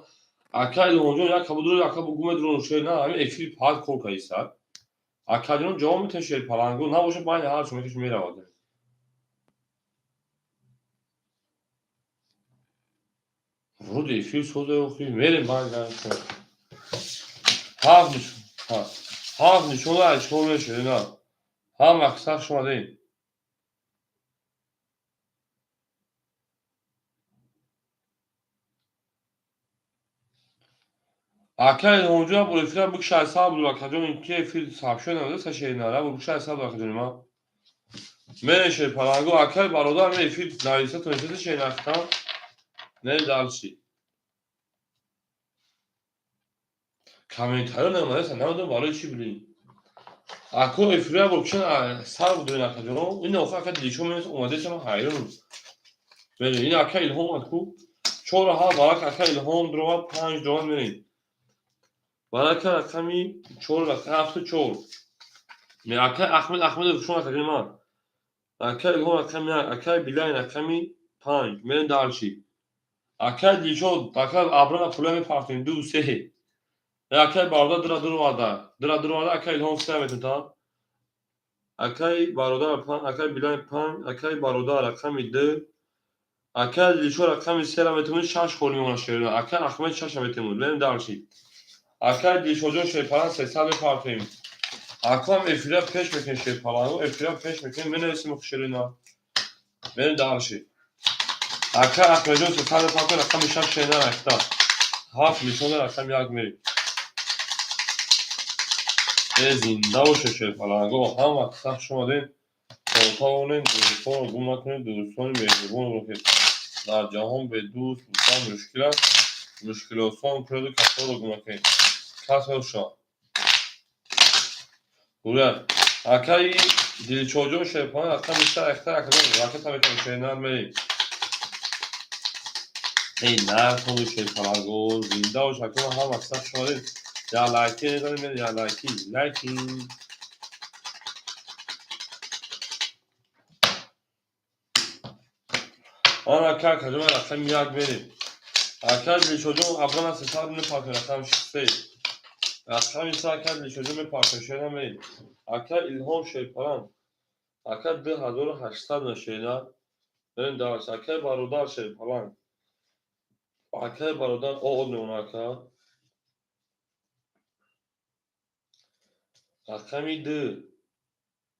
акай Илҳомҷон як кабудро ака бугу медурон шер на, ҳамин эфир пас кор кардиса. Акаҷон ҷавоб метавон шер палангу набошад байни ҳар шумо киш меравад. Вроде эфир созе охи мерем байни ҳафт нишон ҳафт нишон ачкор мешавед на. Ҳам аксар шумо дем. Ака Илҳомҷон бо эфира бикшай сабр акаҷон ки эфир сабшо намуда сашеринара бо бикшай сабр акаҷони ман. Мерем шер палангу акай бародар ме эфир нависа тонистаси шеринахтан. Не дальше. Комментарио намуда намедонам барои чӣ билин. Ако эфира бо кишан сар будурин акаҷон. Ин охир ака дилшо менес омадесам ҳайрон. Мерем ин ака Илҳом аку 4 7 варақ ака Илҳом дуромад 5 дуромад мерем. Барака рақами 4 рақами 7 4. Ме ака Ахмед Ахмедов шумо акаҷони ман. Ака Илҳом рақами 1, ака Билайн рақами 5. Мерем дальше. Ака Дилшод, ака Абрана пула мепартем 2 3. Акай бародар дира дуроварда. Дира дуроварда ака Илҳом 3 метунта. Акай бародар 5, акай Билайн 5, акай бародар рақами 2. Ака Дилшод рақами 3 метунӣ 6 холи мемонад шерина. Ака Ахмед 6 метунӣ. Мерем дальше. Акай Дилшодҷон шерпалан 300 мепартем. Акам эфира пеш мекунем шерпалану, эфира пеш мекунем, менависем шерина. Мерем дальше. Ака Ахмедҷон 300 мепартем, рақами 6 шерина ракта. 7 нишона рақами 1 мерем. Зинда боше шерпаланго, ҳама сахт шумо дем. То тавонем дӯстонро гум накунем, дӯстони меҳрубонро ки дар ҷаҳон бе дӯст будан мушкил аст, мушкилосон кунеду касоро гум накунем. Касо шо. Гуря. Акаи Дилчоҷон шерпалан рақами 3 ракта акаҷон ракета метавонем шерина мерем. Эй нартону шерпаланго, зинда бош акаҷон ҳама сахт шумо дем. Я лайки мезанем, я лайки, лайки. Ан ака акаҷон рақами 1 мерем. Ака Дилшодҷон абрана 300 мепартем рақами 3. Рақами 3 ака Дилшодҷон мепартем шерина мерем. Ака Илҳом шерпалан. Ака 2800 на шерина. Мерем дальше. Ака бародар шерпалан. Ака бародар о мемонад ака. Рақами 2.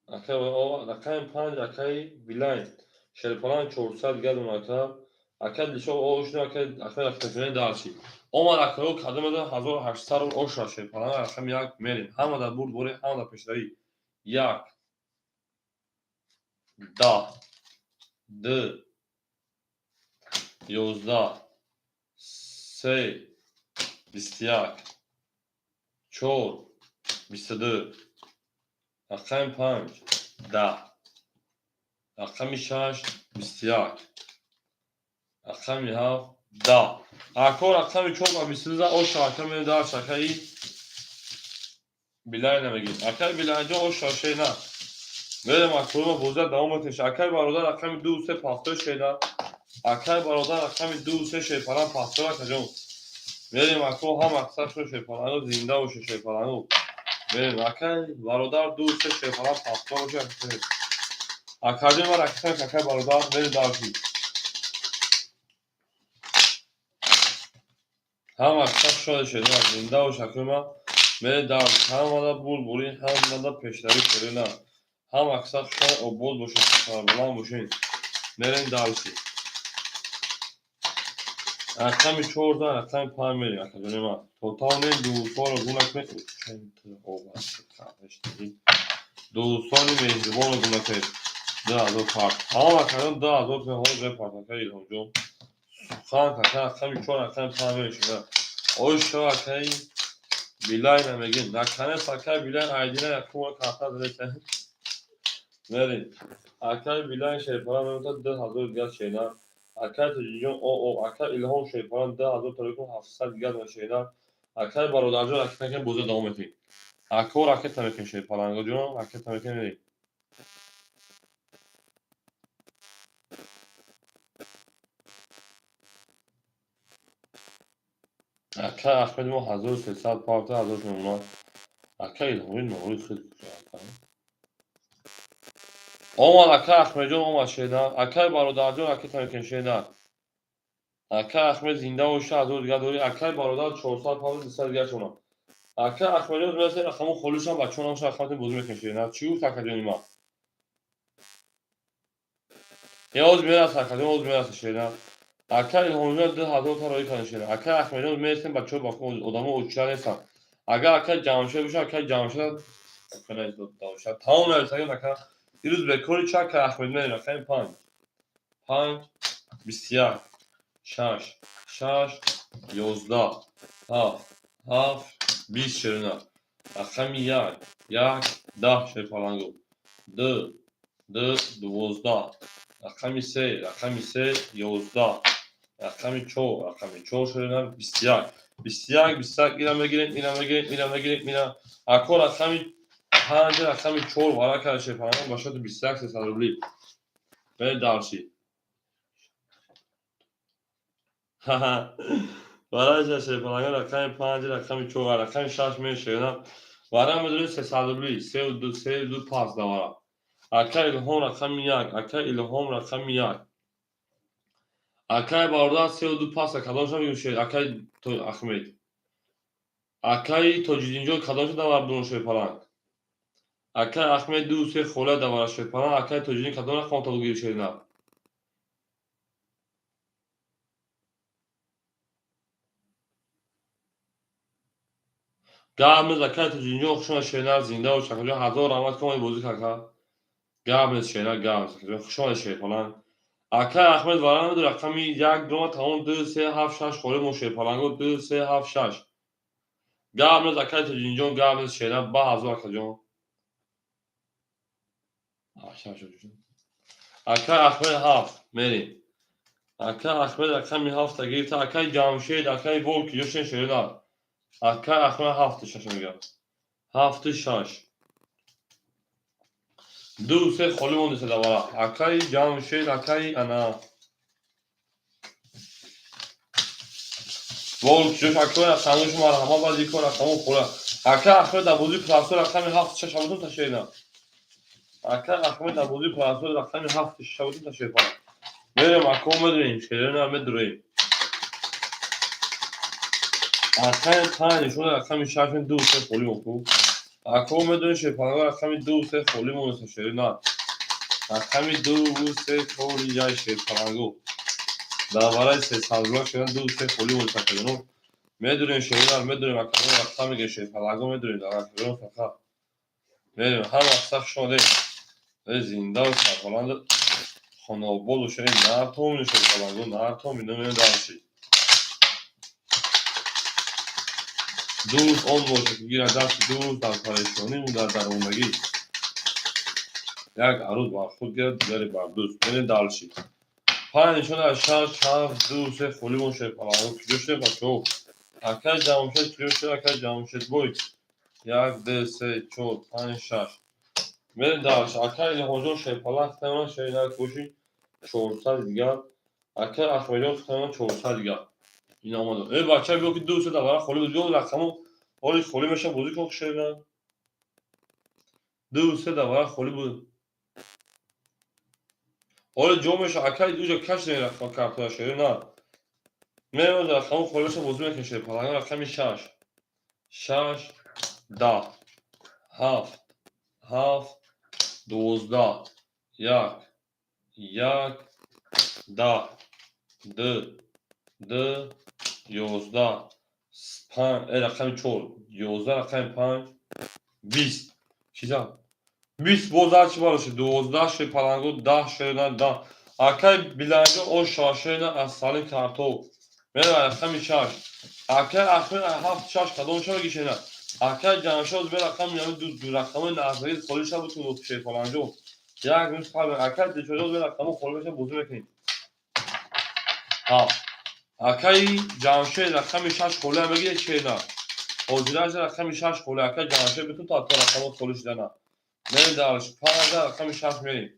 Ака рақами 5 акаи Билайн. Шерпалан 400 гадон ака. Ака Дилшод ошна ака ака рақами дальше. Омад акаё кадом 1800 ошра шерпалан рақами 1 мерем. Ҳама дар бурд боре, ҳама дар пешравӣ. 1 10 2 11 3 21 4 22 рақами 5 10 рақами 6 21 рақами 7 10. Ако рақами 4 ва 22 оша ака мерем дальше. Акаи Билайн намегирем. Акаи Билайнҷон оша шена. Мерем акома боза давом мекунем. Акаи бародар рақами 2 3 пафтой шена. Акаи бародар рақами 2 3 шерпалан пафтой акаҷон. Мерем ако ҳам аксар шо шерпалану зинда боше шерпалану. Мерем акаи бародар 2 3 шерпалан пафтой боше. Акаҷон ва ракета акаи бародар мерем дальше. Ҳама аксар шода шерина зинда бош акома. Мерем дальше. Ҳамада бурдборӣ, ҳамада пешравӣ шерина. Ҳама аксар шода обод бошед, сарбаланд бошед. Мерем дальше. Рақами 4 рақами 5 мерем акаҷони ман. То тавонем дӯстонро гум накунем. Дӯстони меҳрубонро гум накунед. 2000 парт. Ҳама акаҷон 2000 ҳозир мепарт акаи Илҳомҷон. Сухан ака рақами 4 рақами 5 мерем шуда. Ош шава акаи Билайн намегем. Наконец акаи Билайн айдина якум карта дадеса. Мерем. Акаи Билайн шерпалан мемонад 2000 дигар шена. Акаи Тоҷиҷон о ака Илҳом шерпалан 2700 дигар шена. Акаи бародарҷон ракета мекунем боза давом метиҳем. Ако ракета мекунем шерпалангоҷон ракета мекунем мерем. Ака Ахмед мо 1300 парта 1000 мемонад. Ака Илҳомӣ ноҳои хел кушода. Омад ака Ахмедҷон, омад шедан. Акай бародарҷон, ака тамекин шедан. Ака Ахмед зинда боша, 1000 дигар дорӣ. Акай бародар 400 павз 200 дигар шона. Ака Ахмедҷон мерасад, рақамо холишам, бачаҳо намоша рақаматон бозӣ мекунем шедан. Чӣ гуфт акаҷони ман? Я оз мераса акаҷон, оз мераса шедан. Ака Илҳомҷон 2000 та роӣ кардем шедан. Ака Ахмедҷон мерасем, бачаҳо ба одамо очира нестанд. Агар ака Ҷамшед боша, ака Ҷамшед тамом нависагем ака. Ирӯз бекори чӣ ака Ахмед мерем рақами 5. 5 21 6 6 11 7 7 20 шерина. Рақами 1 1 10 шерпалангу. 2 2 12. Рақами 3 рақами 3 11. Рақами 4 рақами 4 шерина 21. 21 21 ира мегирем, ира мегирем, ира мегирем, ира. Ако рақами 5 рақами 4 вара карда шерпалангу ба шоти 21 300 рубли. Бе дарши. Вара шерпалангу рақами 5 рақами 4 рақами 6 мешерина. Вара медорем 300 рубли, 3 2 3 2 пас давара. Ака Илҳом рақами 1, ака Илҳом рақами 1. Акай бародар 3 2 паса кадомша мегӯшед? Акай Ахмед. Акай Тоҷиддинҷон кадомша давар бурун шерпаланг? Акай Ахмед 2 3 хола давара шерпаланг. Акай Тоҷиддин кадом рақам то гирифт шерина? Гап нест акай Тоҷиддинҷон, хуш омад шерина, зинда бош акаҷон, 1000 раҳмат ки омадӣ бозӣ кард. Гап нест шерина, гап нест акаҷон, хуш омадӣ шерпаланг. Акай Ахмед вара намедори рақами 1 дума тамом 2 3 7 6 холӣ мо шерпаланго 2 3 7 6. Гап нест акай Тоҷиддинҷон, гап нест шерина, ба 1000 акаҷон. Акай Ахмед 7 мерем. Акай Ахмед рақами 7 гирифта. Акай Ҷамшед, акай Волки ҷошен шерина. Акай Ахмед 7 6 мегӯяд. 7 6. 2 3 холӣ мондеса давара. Акай Ҷамшед, акай ана Волк ҷош акай рақамош марҳамат баъд икор рақамо хӯра. Акай Ахмед дар бозии прасор рақами 7 6 шабутун ташерина. Акай Ахмед дар бозии прасор рақами 7 6 шабутун ташерина. Мерем ако медурем, шерина медурем. Акай 5 нишон рақами 6 2 3 холӣ моку. Ако медонӣ шерпаланго рақами 2 3 холӣ монеса шерина. Рақами 2 3 холӣ яй шерпаланго. Дар барои 300 рубла шерина 2 3 холӣ монеса акаҷоно. Медурем шерина, медурем акаҷоно, рақам мегирем шерпаланго медурем дар акаҷоно фақат. Мерем ҳама саф шумо дем. Зинда ва сарбаланд хонаобод бошед, нартомин шерпаланго, нартомин намедонем дарши. Дӯст он бошад ки гирад дасти дӯст дар парешонӣ ӯ дар дармондагӣ. Як арӯз бар худ гирад, дигаре бар дӯст. Мерем дарши. 5 нишон аз 6 7 2 3 холӣ мон шерпаланго. Куҷо шудем бачаҳо? Акай Ҷамшед куҷо шуд? Акай Ҷамшед бой. 1 2 3 4 5 6. Мерем дарши. Акай Илҳомҷон шерпаланг хитамон шерина боши 400 дигар. Акай Ахмедҷон хитамон 400 дигар. Ин омад. Э бача биё ки 2 3 давара холӣ буд. Биё рақамо ҳоли холӣ меша бозӣ кун шерина. 2 3 давара холӣ буд. Ҳоли ҷо меша акай уҷа каш рақам картоя шерина. Мерем рақамо холӣ меша бозӣ мекунем шерпаланг рақами 6. 6 10 7 7 12 1 1 10 2 2 11 5 рақами 4 11 рақами 5 20 чиза 20 боз дар чӣ барошед 12 шерпаланго 10 шерина 10 акай Биланҷон ош шерина аз салим картоф мерава рақами 6 акай Ахмед 7 6 кадом ша мегӣ шерина. Акай Ҷамшед бе рақами ду рақамои наздагӣ холӣ ша бутун шерпаланҷон. Як минут сабр. Акай Дилшодҷон бе рақамо холӣ меша бозӣ мекунем. 7 акай Ҷамшед рақами 6 холӣ ҳам мегиред шерина. Ҳозираш рақами 6 холӣ. Акай Ҷамшед битун то рақамот холӣ шудана. Мерем дарш 5 рақами 6 мерем.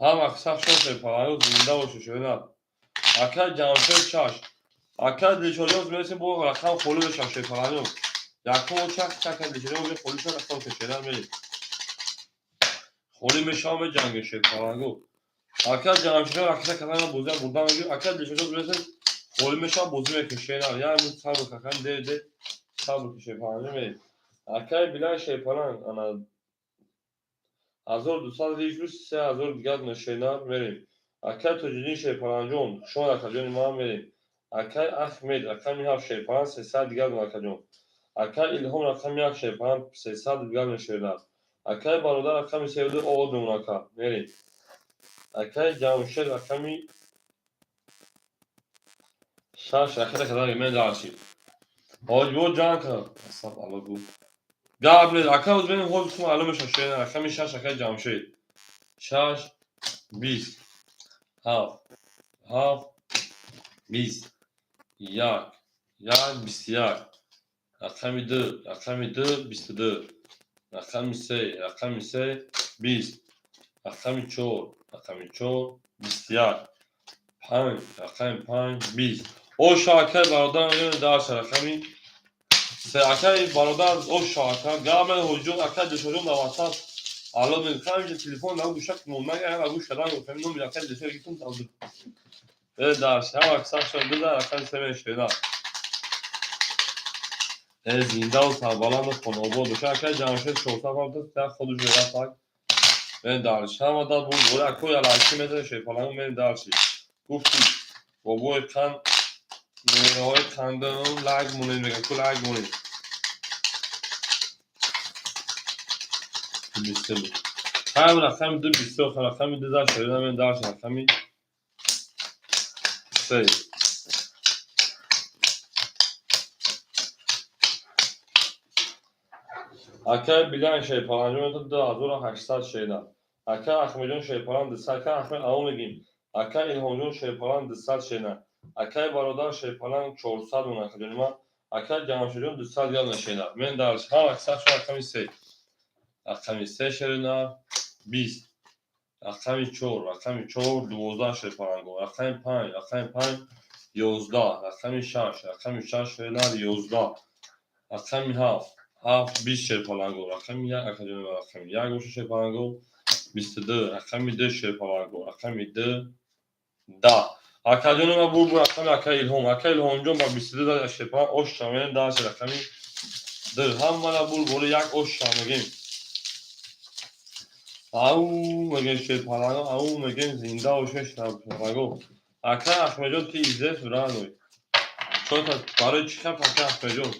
Ҳама саф шон шерпаланго зинда бошед шерина. Акай Ҷамшед 6. Ака Дилшодиён, мерасем, бо рақам холӣ мешавад, шерпалангон. Якум чак чака Дилшодиён холӣ шуд, рақам шера мерем. Холӣ мешавад, меҷангем, шерпаланго. Ака Ҷамшидон ракета кардам, бозиам бурдам мегӯ. Ака Дилшодиён, мерасем, холӣ мешавад, бозӣ мекунем, шера. Я сабр какан, де де сабр ки, шерпаланг мерем. Акаи Билал шерпаланг ана 1200 риш буд, 3000 дигар шернар мерем. Акаи Тоҷиддин шерпалангҷон, хушомад, акаҷони ман, мерем. Акаи Ахмед рақами 7 шерпаланг, 300 дигар, акаҷон. Акаи Илҳом рақами 1 шерпаланг, 300 дигар шернар. Акаи Бародар рақами 32 овоз мемон, ака, мерем. Акаи Ҷамшед рақами 6 ракета кардан, мен дарши. Ҳоҷибо ҷанг кард. Асаб алло гу. Гап нест, ака, оз бинем, ҳозир ту маълум мешавад, шернар. Рақами 6, акаи Ҷамшед. 6, 20, 7, 7, 20, 1, 1, 21, рақами 2, рақами 2, 22, рақами 3, рақами 3, 20, рақами 4, рақами 4, 21, 5, рақами 5, 20. Оша, акаи бародар, дарша рақами 3, акаи бародар, оша, ака, гап ҳоҷиҷон, акаи Дилшодҷон дар ватсап алло мекунам, инҷа телефон дар гӯша монда, ага гӯш кардан гуфтам, номи акаи Дилшод гирифтам. Дарш ҳама сахт шуд, бизан рақами 3 мешавад. Зиндаву сарбаланду хонаобод боша. Акаи Ҷамшед 400 фамта худаш мерафт. Мен дарш ҳама дад буд, бора акои алайки метавон, шерпалангу, мен дарши. Гуфти бобои қанд, меҳраҳои қандам, лайк монед, мега ку, лайк монед. 23 буд. Ҳам рақами 2, 23, рақами 2 зад шуда, мен дарш рақами 3. Акаи Билан шерпаланҷон метавон 2800 шеда. Акаи Ахмедҷон шерпаланг 200, акаи Ахмед аво мегим. Акаи Илҳомҷон шерпаланг 200 шеда. Акаи Бародар шерпаланг 400 мон, акаҷони ман. Акаи Ҷамшедҷон 200 гап нашеда. Мен дарш ҳама сахт шуд, рақами 3. Рақами 3 шерина 20. Рақами 4, рақами 4, 12 шерпаланго. Рақами 5, рақами 5, 11. Рақами 6, рақами 6 шерина 11. Рақами 7, 7, 20 шерпаланго. Рақами 1, акаҷони ман, рақами 1 боша, шерпаланго 22. Рақами 2 шерпаланго. Рақами 2, 10. Акаҷони ман, бур рақами акаи Илҳом. Акаи Илҳомҷон ба 22 да шерпаланг ош шамем, дарш рақами 2. Ҳамара бур бори як ош шамегем. Ау мегем, шерпаланго, ау мегем, зинда бошед, шерпаланго. Акаи Ахмедҷон, ти издес родной. Чота барои чӣ хаб, акаи Ахмедҷон?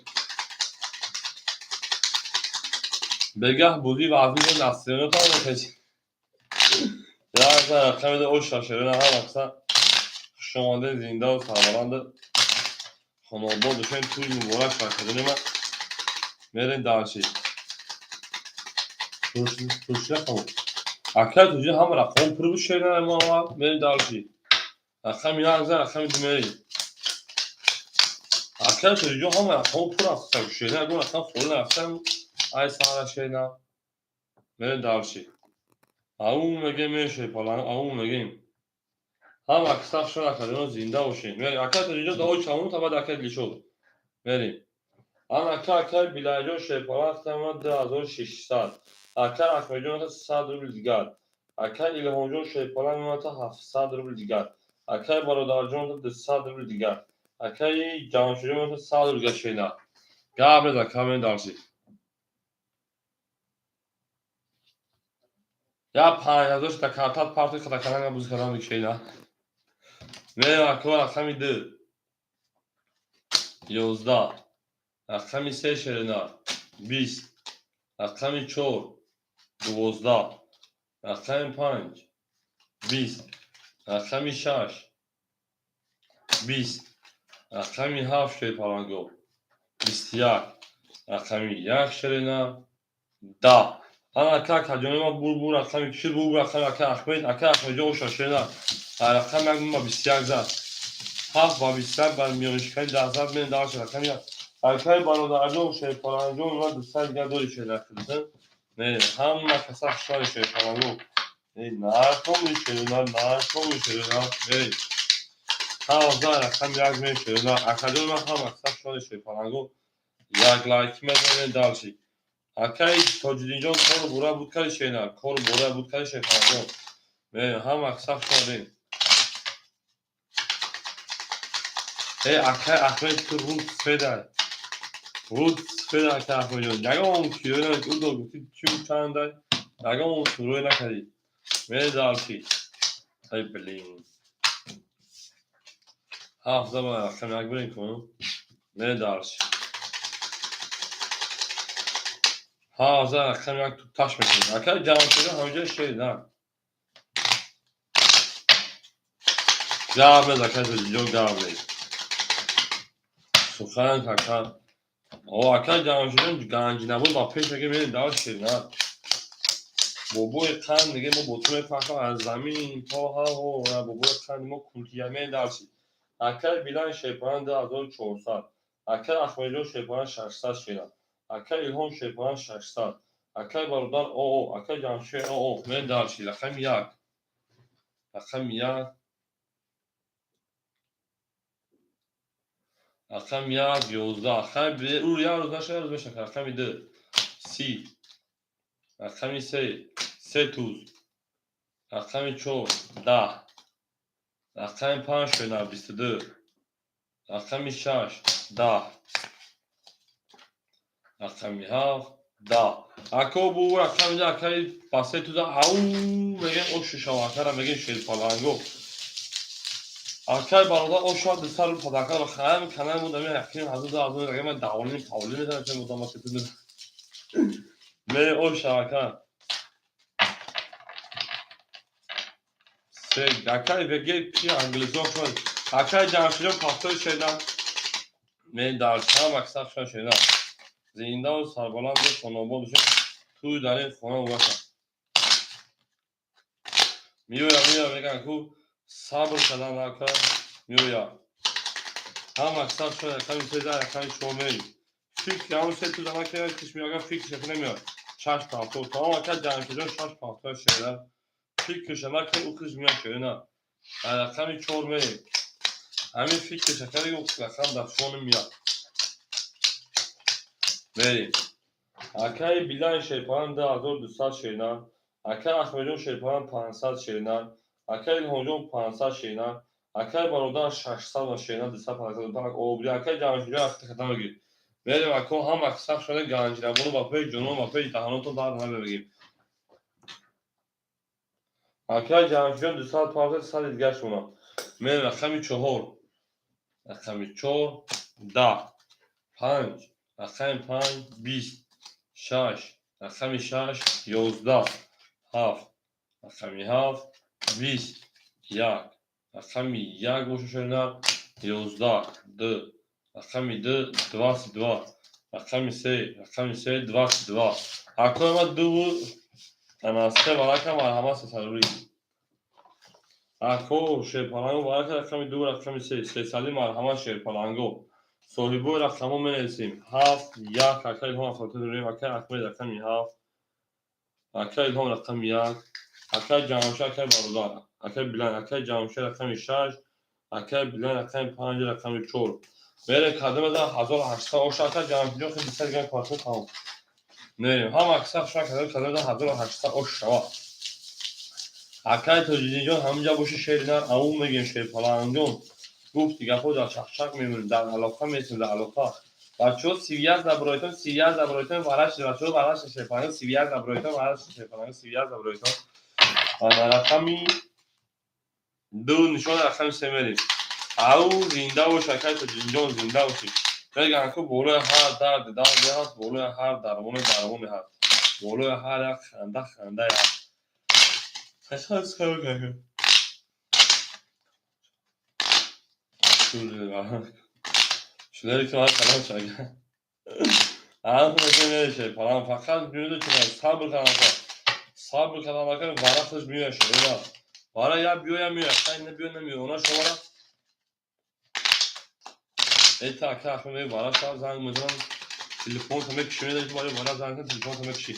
Бегаҳ бозӣ вазни насриёнотон мехеч. Як рақами ду ош шашерина ҳам акса хушомадед, зиндаву сарбаланду хонаобод бошед, тӯй муборак, акаҷони ман. Мерем дарши. Туршина. Акаи Тоҷи ҳама рақамҳо пур буд, шерина мо аввал мерем дарши. Рақами 1 зан, рақами 2 мерем. Акаи Тоҷиҷон, ҳама рақамҳо пур аст, шерина, ягон рақам холӣ нарафтам. Ай сара шерина. Мерем дарши. Ау мегем, мешепалан, ау мегем. Ҳама сахт шуд, акаҷонон, зинда бошед. Мерем. Акаи Тоҷиҷон давои чамон та баъд акаи Дилшод. Мерем. Ана ака, акаи Билайҷон шерпалан хитамона 2600. Акаи Ахмедҷон 100 рубл дигар. Акаи Илҳомҷон шерпалан мемонад 700 рубл дигар. Акаи Бародарҷон 200 рубл дигар. Акаи Ҷамшедҷон мемонад 100 рубл дигар, шена. Гап нест, ака, мерем дарши. Я 5000 шуда картат парти хатакаран буз кардан шена. Мерем, ака, рақами 2. 11. Рақами 3 шерина 20. Рақами 4, 12. Рақами 5, 20. Рақами 6, 20. Рақами 7 шерпаланго 21. Рақами 1 шерина 10. Ана ака, акаҷони ман, бур бур рақами чил, бур бур рақами ака Ахмед, ака Ахмедҷон оша шерина. Рақами 1 ба 21 зад. 7 ба 21 бар миёншикани 10 зад, мен дарш рақами 1. Акаи Бародарҷон шерпаланҷон ва 200 дигар дори шерина. Не, ҳама каса хушҳоли, шерпаланго. Нархоми шерина, нархоми шерина. Мерем. Ҳафт рақами як мешавад. Акаҷон, ман ҳам аксар шоди шерпаланго як лайк мезанед дальше. Акаи Тоҷиддинҷон, кору бура буд кади шернар, кору бура буд кади шерпаланго. Ҳам аксар шодем. Э, акаи Аҳмед, ту руд сфеда. Руд сфеда, акаи Аҳмедҷон. Ягон киёна удо гуфти чун чандай, ягон шурӯъ накардӣ. Мере дальше. Ай блин. Ҳафт ба рақами як бирем кун. Мере дальше. Ҳафт рақами як таш мекунем. Акаи Ҷамшедҷон ҳаминҷо шери на. Гап нез, акаи Тоҷиддинҷон, гап нез. Сухан ака. О, акаи Ҷамшедҷон ганҷинабод ба пеш мега мерем дальше шери на. Бобои қанд диге мо бо ту мефахрем аз замин то ҳаво, бобои қанди мо култия мерем дальше. Акаи Билан шерпалан 2400. Акаи Аҳмедҷон шерпалан 600 шера. Акаи Илҳом шерпалан 600. Акаи бародар оо, акаи Ҷамшед оо, мерем дальше. Рақами як. Рақами як. Рақами як, 11. Рақами ӯ як рӯз нашуда, як рӯз мешавад. Рақами ду, 30. Рақами се, се туз. Рақами чор, 10. Рақами панҷ шуда, 22. Рақами шаш, 10. Рақами ҳафт, 10. Ако бу рақами ду, акаи ба се туза ау мегем ошу шава, акара мегем шерпаланго. Акаи бародар ош шава дусар рӯз падака ро хаям канал буд, ами яким ҳазор ду ҳазор рақами ман даволини павли мезанам, чун будам се туз. Ме ош шава ака. Се акаи веге ки англизон шуд. Акаи Ҷамшедҷон пахтои шеда. Ме дар шам аксар шуд шеда. Зиндаву сарбаланд бош, хонобод бошед. Тӯй дар ин хона бошад. Миёя, миёя, мегӯянд ку сабр кардан ака миёя. Ҳам аксар шуд рақами се дар рақами чор мерем. Фикр ҳамон се туза накард, киш меяга фикрша намеяд. Шаш пахто. Тамом ака Ҷамшедҷон шаш пахто шеда. Фикрша накард, ӯ худаш меяд шеда. Дар рақами чор мерем. Ҳамин фикрша кард, ӯ рақам дар фони меяд. Мерем. Акаи Билан шерпалан 2200 шерна. Акаи Аҳмедҷон шерпалан 500 шерна. Акаи Илҳомҷон 500 шерна. Акаи бародар 600 шерна, 200 500 обри. Акаи Ҷамшедҷон ахти хатам бигир. Мерем ако ҳам аксар шуда ганҷинабону ба пеши ҷонон, ба пеши даҳанотон дард намебигем. Акаи Ҷамшедҷон 200 500 сади дигар шуна. Мерем рақами чор. Рақами чор, 10. Панҷ. Рақами панҷ, 20. Шаш. Рақами шаш, 11. Ҳафт. Рақами ҳафт, 20. Як. Рақами як боша шуда, 11. Ду. Рақами ду, 22. Рақами се, рақами се, 22. Акои ма дуву ана се варака марҳамат сесадурӣ. Ако шерпаланго варака рақами ду, рақами се, сесадӣ марҳамат шерпаланго. Соҳибои рақамҳо менависем. Ҳафт, як, акаи Илҳом хотир дорем, акаи Аҳмед рақами ҳафт, акаи Илҳом рақами як, акаи Ҷамшед, акаи бародар, акаи Билан, акаи Ҷамшед рақами шаш, акаи Билан рақами панҷ, рақами чор. Мерем кадом аз 1800 оша акаи Ҷамшедҷон хеле бисёр дигар квартал тамом. Мерем ҳам аксар шуна кадом аз 1800 ош шава. Акаи Тоҷиддинҷон ҳаминҷа боши шери нар ау мегем шерпаланҷон. Гуфти гапҳо дар чақчақ мемонем, дар алоқа месем, дар алоқа. Бачаҳо 31 забройтон, 31 забройтон, вараш бачаҳо вараш шерпаланг 31 забройтон, вараш шерпаланг 31 забройтон. Ана рақами ду нишон рақами се мерем. Ау зинда бош акаи Тоҷиддинҷон, зинда бошӣ. Мегӯянд ку болои ҳар дард дарде ҳаст, болои ҳар дармоне дармоне ҳаст, болои ҳар як ханда хандае ҳаст. Шулери ки ман калом шага. Ҳам фақат сабр кардан, сабр кардан ака вара худаш меояд шоира. Вара я биёя меояд, хай не биё намеояд. Она шумора эта ака ахме вара шав занг мезанам, телефон та мекуши, медонӣ барои вара занг зан, телефон та мекуши.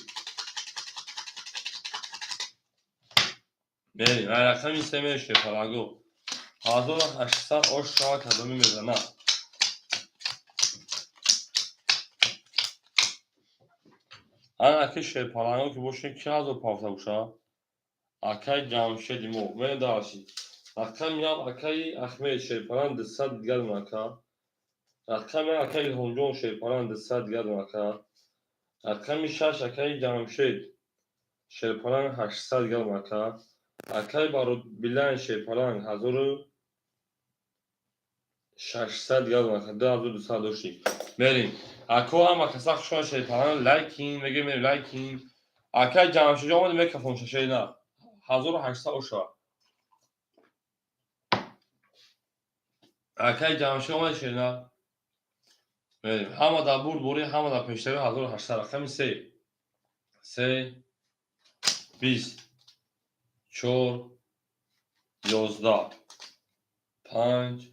Мерем, рақами се мешавад палаго. 1800 ош шава кадоми мезана. Ана ки шерпаланго ки бошем, ки ҳазор павта боша? Акаи Ҷамшеди мо. Мен дальше. Рақами як акаи Ахмед шерпаланг 200 дигар ака. Рақами як акаи Илҳомҷон шерпаланг 200 дигар ака. Рақами шаш акаи Ҷамшед шерпаланг 800 дигар ака. Акаи Билан шерпаланг 1600 дигар ака. 2200 дошти. Мерим. Ако ҳама каса хушон шерпаланг лайкин, мегем мерим лайкин. Акаи Ҷамшедҷон омад микрофон шашена. 1800 оша. Акаи Ҷамшед омад шена. Мерим. Ҳама дар бурд бурӣ, ҳама дар пештари 1800. Рақами се. Се, 20, 4, 11, 5,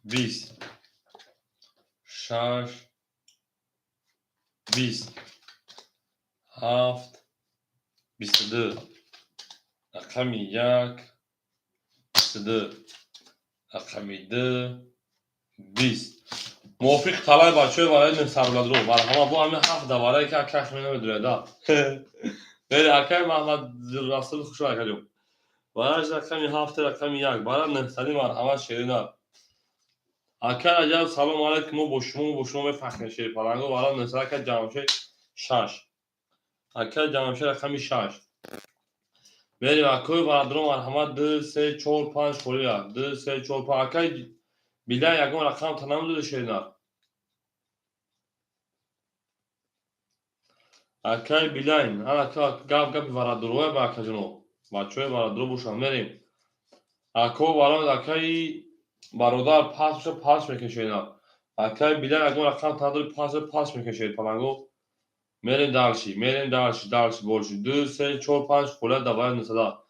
20, 6, 20, 7, 22. Рақами як, 22. Рақами ду, 20. Мувофиқ талаби бачаҳои вараи нӯҳсарвладро. Марҳамат, бо ҳамин ҳафт даварае ки акай Ахмед намедонад. Бери акай Маҳмад Расул хуш акаҷон. Бараш рақами ҳафт, рақами як. Бара нӯҳсади марҳамат шерина. Акай Раҷаб салом алайкум, мо бо шумо мефахрем шерпаланго. Бара нӯҳсад акай Ҷамшед шаш. Акай Ҷамшед рақами шаш. Берем акои бародарон марҳамат ду, се, чор, панҷ холия. Ду, се, чор, панҷ. Акай Билан ягон рақам та намедоди шерина. Акай Билайн, ана гап гапи варадурое ба акаҷоно. Бачаҳои варадуро бошанд, мерем. Ако барои акаи бародар пас боша пас мекашед. Акай Билайн ягон рақам та надори пас пас мекашед паланго. Мерем дальше, мерем дальше, дальше больше. Ду, се, чор, панҷ холия давара нисада.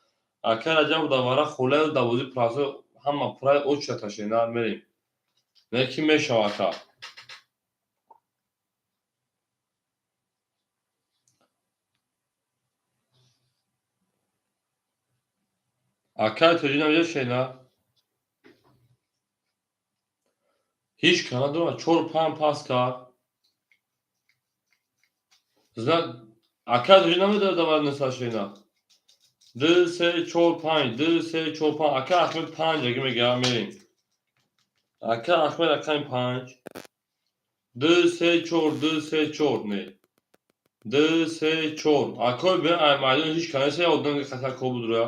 Акай Раҷаб давара холия давози прасо ҳама пурай оча ташена мерем. Не ки мешава ака. Акай Тоҷи намеҷа шена. Ҳеҷ ка надорад, чор панҷ пас кард. Акай Тоҷи намедорад давара ниса шена. Ду, се, чор, панҷ, ду, се, чор, панҷ. Акай Ахмед панҷ аги мега мерем. Акай Ахмед рақами панҷ. Ду, се, чор, ду, се, чор, не. Ду, се, чор. Акой бе ай майдон ҳеҷ ка нест, я одам хатар кор будура.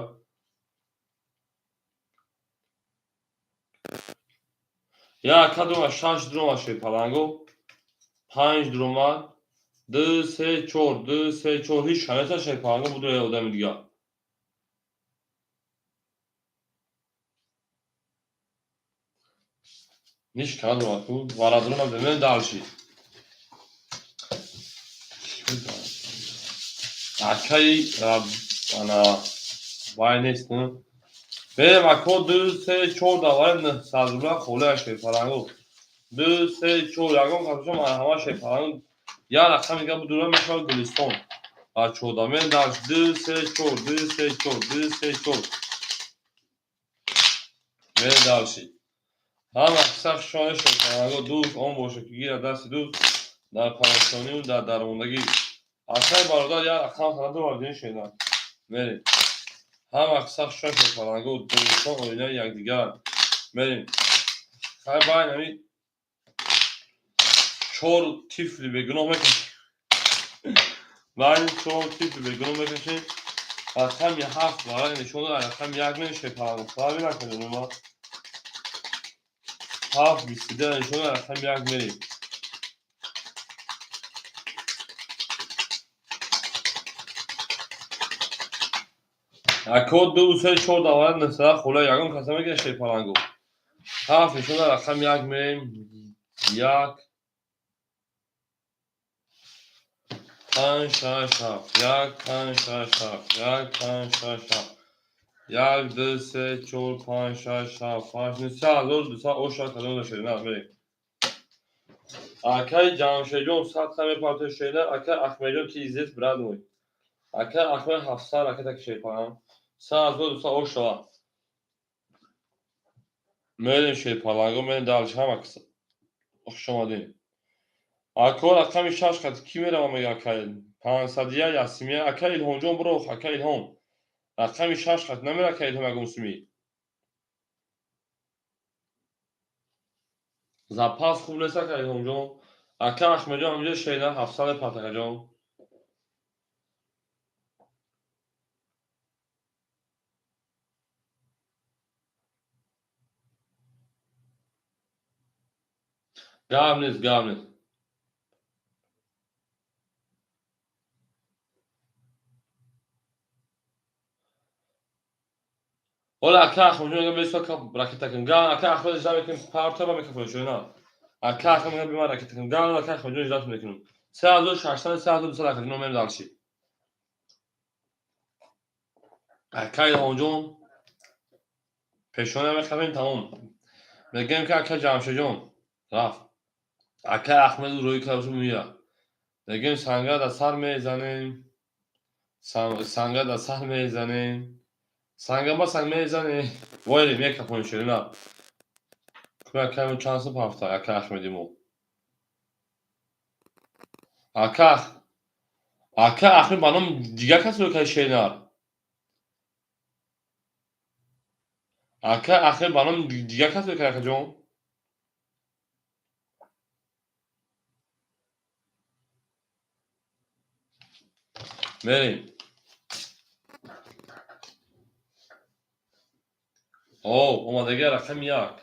Я ака дума шаш дурума шерпаланго. Панҷ дурума. Ду, се, чор, ду, се, чор. Ҳеҷ ка нест шерпаланго будура я одами дигар. Ҳеҷ ка надорад ку. Варадурон намедонем дальше. Акаи ана вай нест, Берем ако ду, се, чор давари нӯҳсад рубла холия шерпаланго. Ду, се, чор. Ягон касоша марҳамат шерпаланго. Я рақами дига будура мешавад Гулистон. Бачаҳо мерем дальше. Ду, се, чор, ду, се, чор, ду, се, чор. Мерем дальше. Ҳама сахт шони шерпаланго дӯст он бошад ки гирад дасти дӯст дар парешонию дар дармондагӣ. Акай бародар як рақам надорад дин шена. Мерем. Ҳама сахт шони шерпаланго дӯстон оилаи якдигар. Мерем. Хай байн ҳами чор тифли бегуноҳ мекашем. Байни чор тифли бегуноҳ мекашем. Рақами ҳафт барои нишон дод, рақами як мешавад паланго. Правильно кардем ҳафт 22 нишон дод, рақами як мерем. Ако ду, се, чор давара нисада хола ягон каса мекашед паланго. Ҳафт нишон дод, рақами як мерем. Як, панҷ, шаш, ҳафт. Як, панҷ, шаш, ҳафт. Як, панҷ, шаш, ҳафт. Як, ду, се, чор, панҷ, шаш, ҳафт, ҳашт, нӯҳ, 3200 оша кадом дошед? На, мерем. Акай Ҷамшедҷон 100 мепартои шена, акай Ахмедҷон ти здесь, брат мой. Акай Ахмед 700 ракета кишед паҳам. 3200 ош шава. Мерем, шерпаланго, мерем дальше. Ҳама хуш омадем. Ако, рақами шаш қати кӣ мерава, мега, ака 501 Ясимия, ака Илҳомҷон, биро, ака Илҳом. Рақами шаш қати намера, ака Илҳом, ягон суми. Запас хуб нест, ака Илҳомҷон. Ака Аҳмедҷон, ҳаминҷо шейна 700 патакаҷон. Гап нест, гап нест. Ола, ака Аҳмедҷон, мега бесо ракета кун. Га, ака Аҳмед, жда мекунем, парта ба микрофон шуна. Ака Аҳмед мега бима ракета кун. Га, ака Аҳмедҷон, ждать мекунем. 3600, 3200, ака ҷон, мерем дальше. Ака Илҳомҷон, пешона мехавем, тамом. Мегӯем ки ака Ҷамшедҷон рафт. Ака Аҳмеду рӯи кардашо мея. Мегӯем, санга дар сар мезанем. Санга дар сар мезанем. Санга ба санг мезанем. Войли мекафонем, ширина. Кӯ, ака, чанд сум ҳафта, ака Аҳмеди мо. Ака Аҳмед ба номи дигар кас рӯй кард, шернар. Ака Аҳмед ба номи дигар кас рӯй кард, акаҷон. Мерем. О, омадагӣ, рақами як.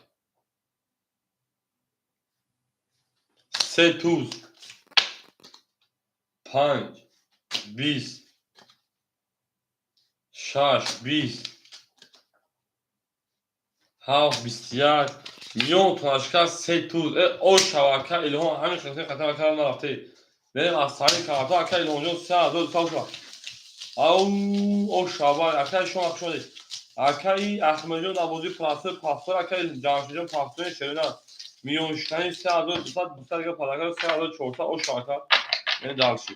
Се туз. Панҷ, 20, шаш, 20, ҳафт, 21, миллион тонашка, се туз. Э, о шава, ака Илҳом, ҳамин хел қатар ака нарафте. Мерем аз сари карто, ака Илҳомҷон, 3200 шава. Ау, о шава, ака, шумо хуш омадед. Акаи Аҳмедҷон дар бозии простой пастор, акаи Ҷамшедҷон пастои шерина. Миллионшикани, 3200, 200 дига падака, 3400, о шава, ака. Мерем дальше.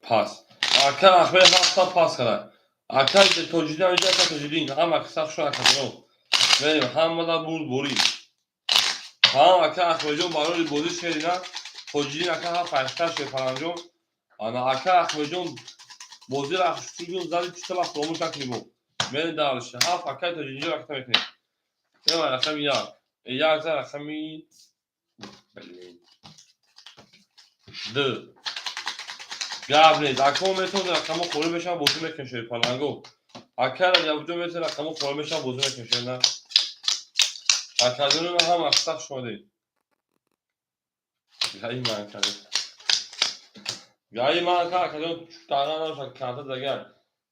Пас. Ака Аҳмед ҳафта пас кара. Ака Тоҷиддин ҳаминҷо, ака Тоҷиддин, ҳама қисса хуш акаҷон. Мерем, ҳамада бурд борӣ. Ҳам ака Аҳмедҷон барои бозӣ шерина, Тоҷиддин ака ҳафт ҳашта шерпаланҷон. Ана, ака Аҳмедҷон, бозиро ахшуҷон зади, чита вақт фаромӯш накунӣ бо. Мерем дальше. Ҳафт, акаи Тоҷиддинҷон, ракета мекунем. Мерем рақами як. Як за рақами, блин. Ду. Гап нест. Акамо метавонад рақамҳо холӣ мешаванд, бозӣ мекунем, шерпаланго. Ака Раҷабҷон метавонад, рақамҳо холӣ мешаванд, бозӣ мекунем, шерна. Акаҷони ман, ҳама қисса хуш омадед. Гаи ман кардед. Гаи ман ка, акаҷон, дарға набошад, карта дагар.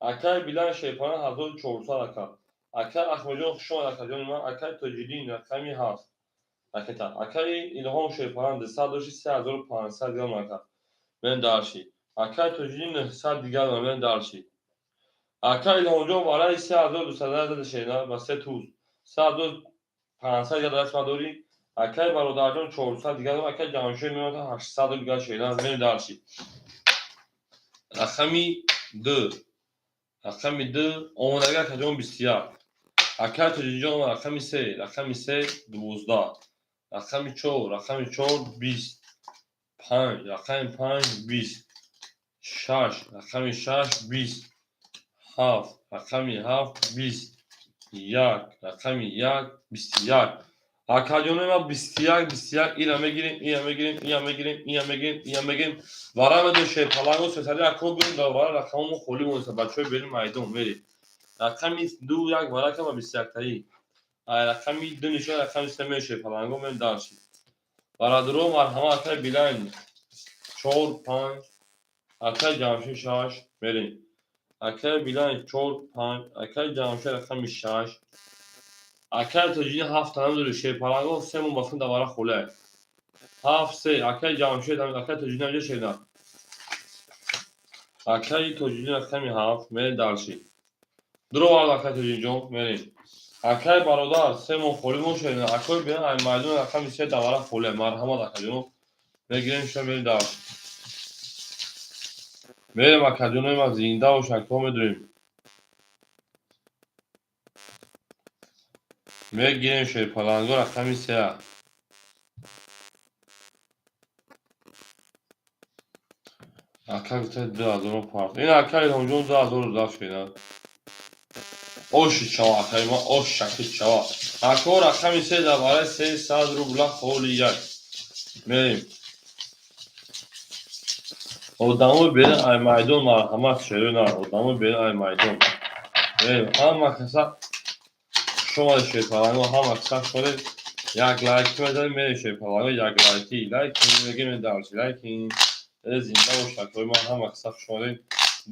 Акаи Билан шерпалан, 1400, ака. Акаи Аҳмедҷон, хуш омад, акаҷони ман. Акаи Тоҷиддин, рақами ҳафт. Ракета. Акаи Илҳом шерпалан, 200 дошти, 3500 грамм, ака. Мерем дальше. Акаи Тоҷиддин 900 дигар, мерем дальше. Ака Илҳомҷон барои 3200 зада, шерна ба се туз. 3500 дигар даст дорӣ. Акаи бародарҷон 400 дигар, акаи Ҷамшед меояд, 800 дигар, шерна. Мерем дальше. Рақами ду. Рақами ду омодагӣ, акаҷон, 21. Акаи Тоҷиддинҷон, рақами се, рақами се, 12. Рақами чор, рақами чор, 20. Панҷ, рақами панҷ, 20. Шаш, рақами шаш, 20. Ҳафт, рақами ҳафт, 20. Як, рақами як, 21. Акаҷони ман, 21, 21, ира мегирем, ира мегирем, ира мегирем, ира мегирем, ира мегирем. Вара медон, шерпаланго, сесади ако бирем, дар вара рақамомо холӣ монеса, бачаҳои берим майдон мерем. Рақами ду, як варака ба 21-таи. Ай рақами ду нишон, рақами се мешед, шерпаланго, мерем дальше. Бародаро, марҳамат, акаи Билайн чор, панҷ, акаи Ҷамшед шаш, мерем. Акаи Билайн чор, панҷ, акаи Ҷамшед рақами шаш, акаи Тоҷиддин ҳафт намедори, шерпаланго, се мон бафин дар вара холиай. Ҳафт, се, акаи Ҷамшед, акаи Тоҷиддин ҳаминҷо шерна. Акаи Тоҷиддин рақами ҳафт, мерем дальше. Дуровард, акаи Тоҷиддинҷон, мерем. Акаи бародар, се мон холӣ мон шерна. Акаи Билайн ай майдон рақами се дар вара холиай. Марҳамат, акаҷоно. Мегирем шумо, мерем дальше. Мерем акаҷонои ман, зинда бошанд, ко медурем. Мегирем шерпаланго рақами сеа. Ака гуфта 2000 парт. Ин ака Илҳомҷон 2000 дафт шуда. Оши чава, акаи ман, ош шаки чава. Ако рақами се дар барои 300 рубла холи як. Мерем. Одамои берин ай майдон марҳамат шерӯ нар. Одамои берин ай майдон. Мерем. Ҳама каса шумо шерпаланго, ҳама каса шумо як лайк мезанем, мерем шерпаланго як лайки. Лайк мегем дарси лайки. Зинда бош акои ман, ҳама каса хуш омадед.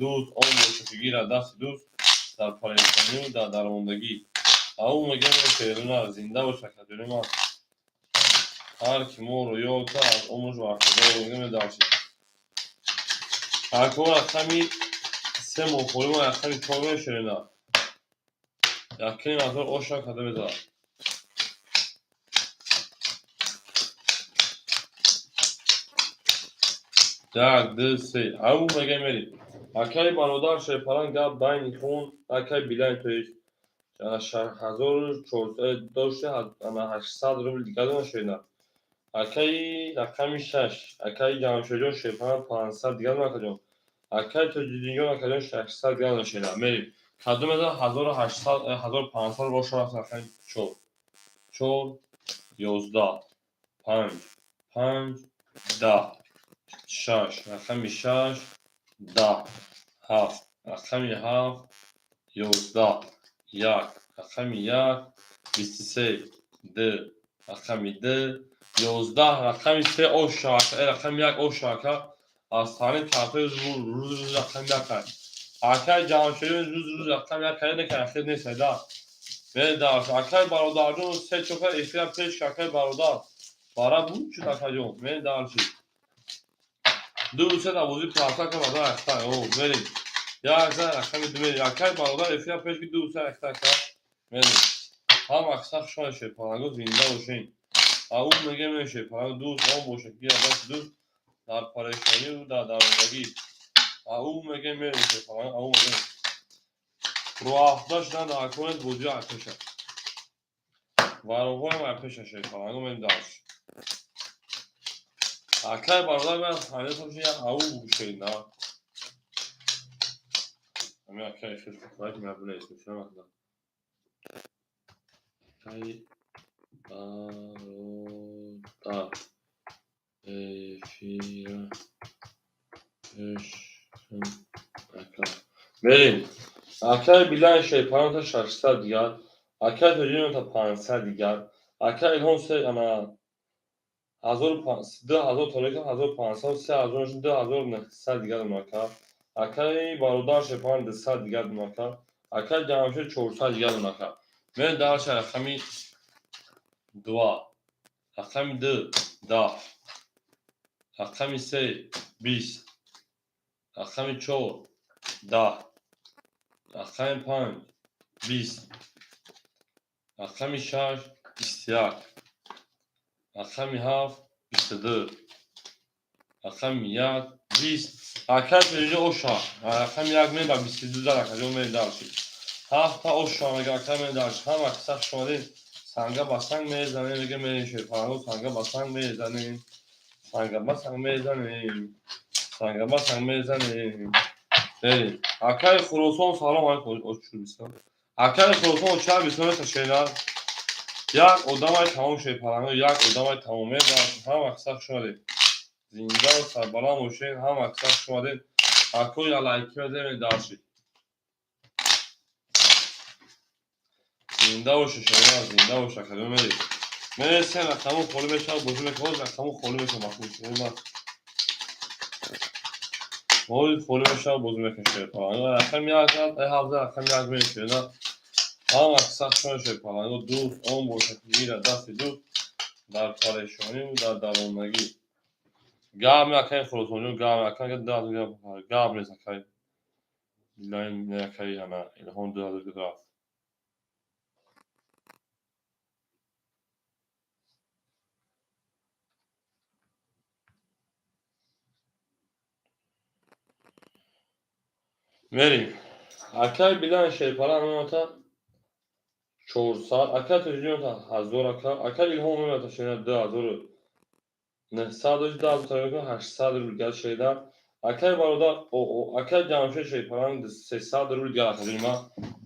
Дӯст он боша ки гирад дасти дӯст дар парешонию дар дармондагӣ. Ау мегем шерӯ зинда бош акаҷони ман. Ҳар ки моро ёд кард аз умрш бархӯрдор мегем дарси. Ако рақами се моҳхӯри мо рақами чор мешерена. Якини мотор оша када мезанад. Як, ду, се. Ау мегем мерем. Акаи бародар шерпаланг гап байни хун, акаи билайн то есть. Ана 1400 дошта, ана 800 рубл дигар дона шерена. Акаи рақами шаш, акаи Ҷамшедҷон шерпаланг 500 дигар дона акаҷон. Акаи Тоҷиддинҷон акаҷон 600 дигар дона шерена. Мерем. Кадом мезанад 1800, 1500 боша рафт рақами чор. Чор, 11, панҷ, панҷ, 10, шаш, рақами шаш, 10, ҳафт, рақами ҳафт, 11, як, рақами як, 23, ду, рақами ду, 11, рақами се оша, рақами як оша ака. Аз таърих картои рӯз рӯз рақами як ай. Акаи Ҷамшедҷон рӯз рӯз рақами як ай, не ки ахир нест айда. Медарс. Акаи бародарҷон се чока эфира пеш акаи бародар. Бара буд шуд акаҷон. Медарси. Ду се навозӣ парта ка бародар ахта. О, мерем. Як зан рақами ду мерем. Акаи бародар эфира пеш ки ду се ахта ака. Мерем. Ҳама каса хуш омадед шерпаланго, зинда бошед. Ау мегем шерпаланго дӯст он боша ки дасти дӯст дар парешонию дар дармондагӣ. Ау мегем мерем шерпаланго, ау мегем. Рӯафтода шудан дар аконет бозиҳо айпеша. Вароҳоям айпеша шерпаланго мерем дарс. Акаи бародар ман ҳамин як ау бушед на. Ҳамин акаи эфир хуб мебуна исмишам ака. Акаи бародар эфира пеш ака. Мерем. Акаи Билайн шерпаланг та 600 дигар. Акаи Тоҷиддин та 500 дигар. Акаи Илҳом се ана 2000 толика 1500, 3000, 2900 дигар ака. Акаи бародар шерпаланг 200 дигар ака. Акаи Ҷамшед 400 дигар ака. Мерем дарша рақами два, рақами ду, 10, рақами се, 20, рақами чор, 10, рақами панҷ, 20, рақами шаш, 21, рақами ҳафт, 22, рақами як, 20. Акаи Тоҷиддин оша. Рақами як ме ба 22 зад акаҷон мерем дарши. Ҳафта оша мега ака мерем дарши. Ҳама каса хуш омадед. Санга ба санг мезанем, мега мерем шерпаланго, санга ба санг мезанем. Санга ба санг мезанем. Санга ба санг мезанем. Мерем. Акаи Хуросон салом алайкум. Акаи Хуросон ча бисонета шера. Як одамай тамом шерпаланго, як одамай тамом мерем. Ҳама каса хуш омадед. Зинда ва сарбаланд бошед. Ҳама каса хуш омадед. Акои алайки мезанем дарши. Зинда бошед шумо, зинда бошед акаҷон мерем. Мересем рақаму холӣ мешавад, бозӣ мекунем, рақаму холӣ мешавад махлуқ. Ҳоли холӣ мешавад, бозӣ мекунем шерпаланго. Рақами як, ҳафта рақами як мерем шерна. Ҳама каса хуш омадед шерпаланго, дӯст он бошад ки гирад дасти дӯст дар парешонию дар дармондагӣ. Гап ме акаи Хуросонҷон, гап ме акаи гап нест акаи. Билайн не акаи ана Илҳом 2000 рафт. Мерем. Акай Билан шерпаланг мемата 400, акай Тоҷиддин мемата 1000 ака, акай Илҳом мемата шерина 2900 дошт, 2000 мекунад 800 рубл гал шерида. Акай бародар акай Ҷамшед шерпаланг 300 рубл гал акаҷони ман.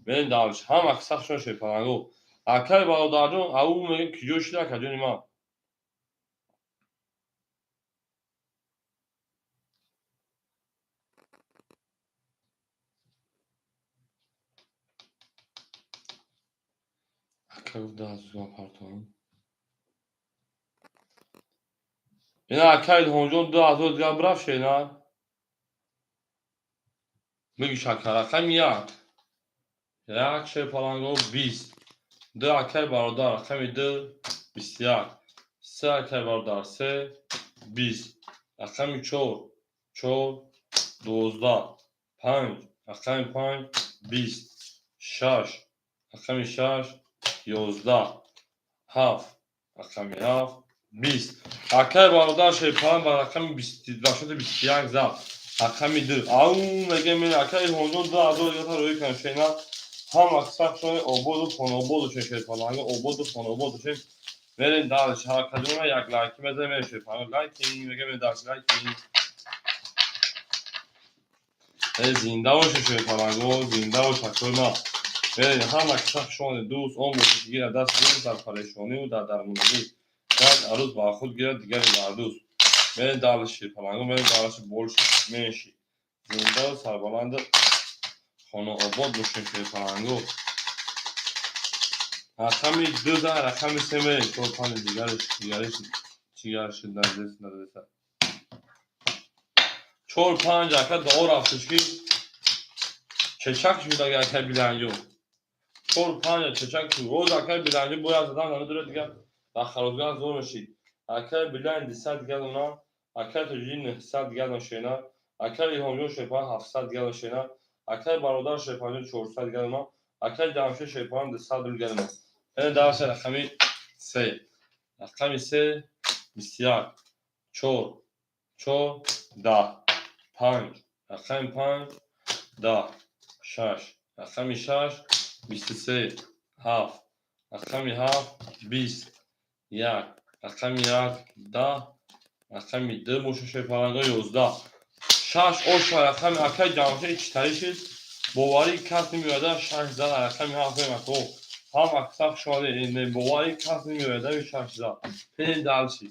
Мерем дальше. Ҳама аксаршон шерпаланго. Акай бародарҷон, ау мегӯем киҷо шуда акаҷони ман? Ака гуфт 10 000 партоам. Ина акай Илҳомҷон 2000 дигар бирафт шена. Бигӯ шакар, рақами як. Як шерпаланго 20. Ду акай бародар, рақами ду 21. Се акай бародар, се 20. Рақами чор, чор 12. Панҷ, рақами панҷ 20. Шаш, рақами шаш 11. Ҳафт, рақами ҳафт 20. Акай бародар шерпаланг ба рақами 21 зад. Рақами ду. Ау мегӯем акай Илҳомҷон 2000 дигар рӯй кан шена. Ҳама сахшони ободу хонобод бошем шерпаланго, ободу хонобод бошем. Мерем дальше. Ҳаракаҷона як лайки мезанем, мерем шерпаланго. Лайки мегӯем, дальше лайки. Зинда бошем шерпаланго, зинда бош акои ман. Мерем ҳама сахшони дӯст он бошед, ки гирад даст дӯст дар парешониву дар дармондагӣ. Як арӯз ба худ гирад, дигаре бар дӯст. Мерем дальше шерпаланго, мерем дальше больше меньше. Зиндаву сарбаланду хонаобод бошем шерпаланго. Рақами ду за рақами се мерем. Чор панҷ дигариш дигариш чигарш надест надеста. Чор панҷ ака дуо рафтиш ки чечак шуд агар акай Биланҷо. Чор панҷ чечак шуд. Роз акай Биланҷо бояд задан намедорад дигар дар харозгар зор мешид. Акай Билан 200 дигар дона, акай Тоҷиддин 900 дигар дона шена, акай Илҳомҷон шерпаланг 700 дигар дона шена, акай бародар шерпаланг 400 дигар дона, акай Ҷамшед шерпаланг 200 рубл дигар дона. Ин дарси рақами се. Рақами се 21. Чор, чор 10. Панҷ, рақами панҷ 10. Шаш, рақами шаш 23. Ҳафт, рақами ҳафт 20. Як, рақами як 10. Рақами ду бошад шерпаланго 11. Шаш оша рақами акай Ҷамшед читарӣ шид. Боварӣ кас намеояда шаш зад рақами ҳафт мемако. Ҳам аксар шумо боварӣ кас намеояда шаш зад. Мерем дальше.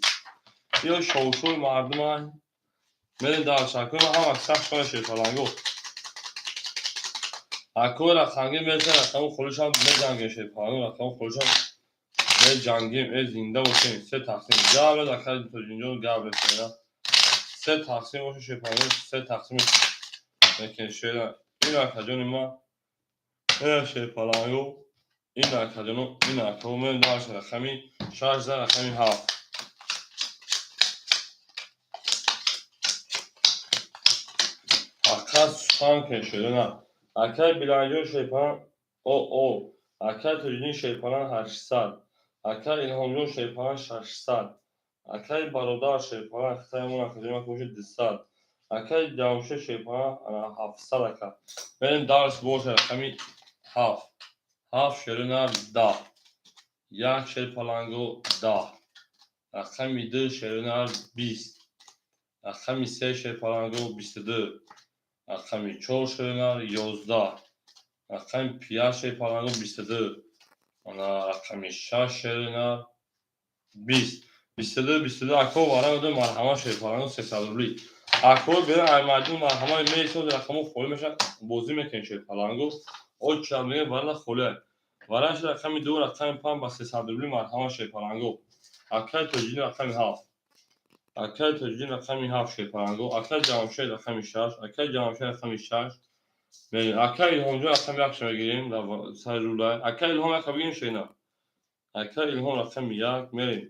Ё шовшови мардумай. Мерем дальше. Акои ҳам аксар шумо шерпаланго. Акои рақамги мерса рақами холишам меҷангем шерпаланго, рақами холишам меҷангем. Э зинда бошем. Се тақсим. Гап рез акай Тоҷинҷон, гап рез шера. Се тақсим боша шерпаланго, се тақсим мекунем шера. Ин акаҷони ман, ин шерпаланго, ин акаҷоно, ин акао. Мерем дальше рақами шаш за рақами ҳафт. Фақат сухан кунед шерона. Акай Биланҷон шерпаланг о о, акай Тоҷиддин шерпаланг 800, акай Илҳомҷон шерпаланг 600, акай бародар шерпаланг хитаи акаҷони ман бошад 200, акай Ҷамшед шерпаланг 700 ака. Мерем дальше боша рақами ҳафт. Ҳафт шерона 10. Як шерпаланго 10. Рақами ду шерона 20. Рақами се шерпаланго 22. Рақами чор шерона 11. Рақами пять шерпаланго 22. Ана рақами шаш шерона 20. 22, 22 ако вара ду марҳама шерпаланго 300 рубли. Ако берен аймаҷун марҳама меисоз рақамо холӣ мешавад, бозӣ мекунем шерпаланго. Оча мегӯем варада холия. Вараш рақами ду, рақами панҷ ба 300 рубли марҳама шерпаланго. Акай Тоҷиддин рақами ҳафт. Акай Тоҷиддин рақами ҳафт шерпаланго. Акай Ҷамшед рақами шаш. Акай Ҷамшед рақами шаш. Мерем. Акай Илҳомҷон рақами якша мегирем дар сари рулай. Акай Илҳом яка бигирем шена. Акай Илҳом рақами як мерем.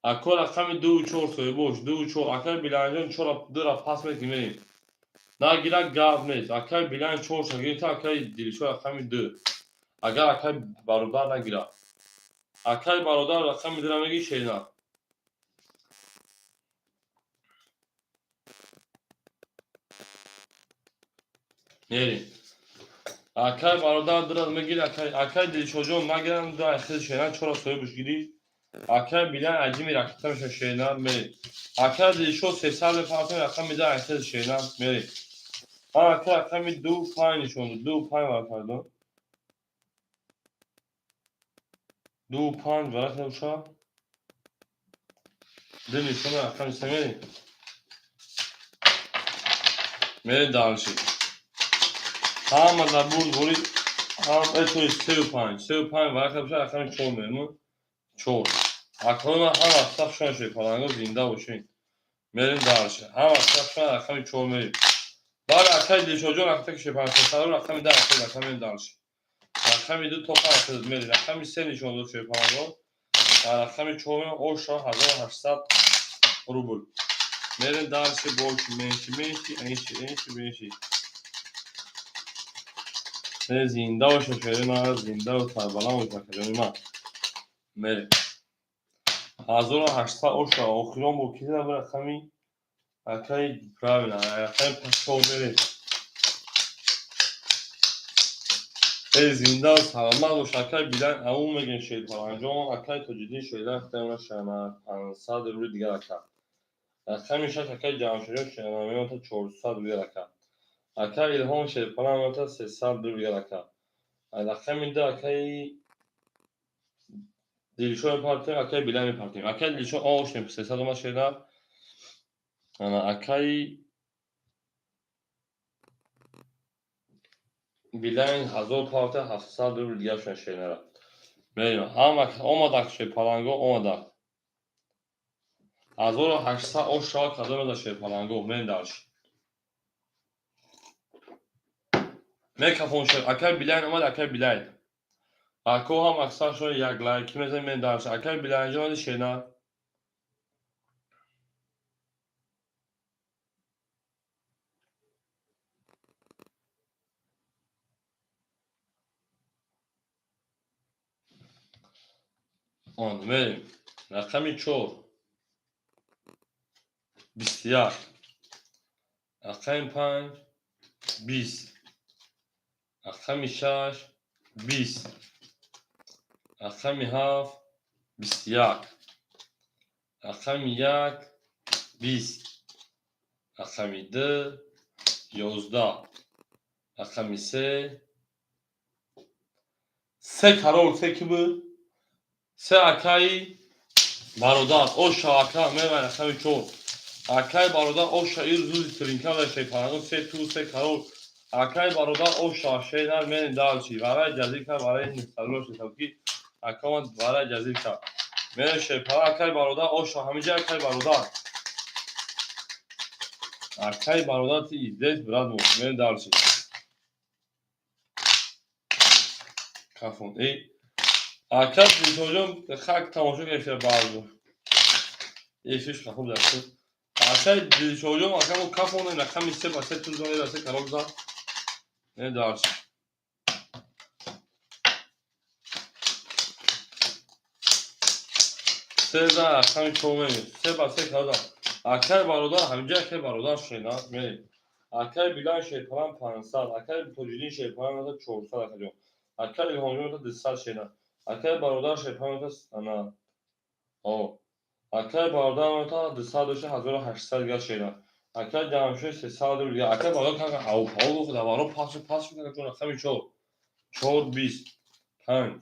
Ако рақами дуву чор соҳибош, дуву чор. Акай Биланҷон чора дура пас мекунем мерем. Нагирак гап нест. Акай Билан чорша гирифта, акай Дилшод рақами ду. Агар акай бародар нагирад. Акай бародар рақами дура мегири шена. Мерем. Акай бародар дурад мегир, акай Дилшоҷон магирам, ду айхел шеран чора соҳибш гирӣ. Акай Билан аҷими ракита меша шернар мерем. Акай Дилшод 300 мепартем, рақами ду айхел шернар мерем. Акай рақами ду панҷ нишон дод, ду панҷ варақардон. Ду панҷ варақ набоша. Ду нишон рақами се мерем. Мерем дальше. Ҳама дар бурд бори ҳам то сею панҷ, сею панҷ варақ набоша, рақами чор мерем. Чор. Акои ман ҳама сафшон шуд, паланго зинда бошед. Мерем дальше. Ҳама сафшон рақами чор мерем. Баъд акай Дилшоҷон рақта ки шепан сесаро рақами даҳ акай рақами мерем дальше. Рақами ду то панҷ мерем. Рақами се нишон дод шепанго. Дар рақами чор мерем оша 1800 рубл. Мерем дальше больше, меньше, меньше, меньше, меньше, меньше. Зинда бошед, шери ман, зинда ва сарбаланд бошед, акаҷони ман. Мерем. 1800 оша охирон бо ки зада рақами акай правильно, рақами чор мерем. Зинда ва саломат бош, акай Билан, аву мегем шерпаланҷон, акай Тоҷиддин шеридан хитамона шана 500 рубли дигар ака. Рақами шаш акай Ҷамшедҷон шерана меонта 400 рубли дигар ака. Акай Илҳом шерпалан меонта 300 рубли дигар ака. Рақами ду акай Дилшод мепартем, акай Билан мепартем. Акай Дилшод ошем 300 омад шеридан. Ана акай Билан 1000 парта 700 рубл дигар шудан шеринара. Мерем. Ҳама омадак шерпаланго омадак. 1800 ош шавад кадом меза шерпаланго мерем дальше. Мекафон шер акай Билан омад, акай Билан. Ако ҳам аксар шуд як лайк мезанем, мерем дальше. Акай Биланҷон омади шерина. Он мерем. Рақами чор 21. Рақами панҷ 20. Рақами шаш 20. Рақами ҳафт 21. Рақами як 20. Рақами ду 11. Рақами се се карол се ки буд? Се акаи бародар оша ака мевай рақами чор. Акаи бародар оша ир зуди тринка ва шепанаго се ту се карол. Акаи бародар оша шенар мерем дальше. Варай ҷазир кар, варай нисалро шетаб ки акамад варай ҷазир кар. Мерем шепана акаи бародар оша ҳамиҷа акаи бародар. Акаи бародар ти здесь брат мой. Мерем дальше. Кафон. Эй ака Дилшоҷон хак тамошо кардем баъзо. Эфиш хапо дасту. Акай Дилшоҷон ака мо кафонем рақами се ба се ту зан ба се карол зан. Не дальше. Се зан рақами чор мерем. Се ба се карол зан. Акай бародар ҳамиҷа акай бародар шена мерем. Акай Билан шерпалан 500, акай Тоҷиддин шерпалан 400 акаҷон. Акай Илҳомҷон 200 шена. Акай бародар шерпалан ана. О. Акай бародар 200 дошта 1800 дигар шена. Акай Ҷамшед 300 рубл дигар. Акай бародар канка ав паул худа варо пас пас шуд акаҷон рақами чор. Чор бист. Панҷ.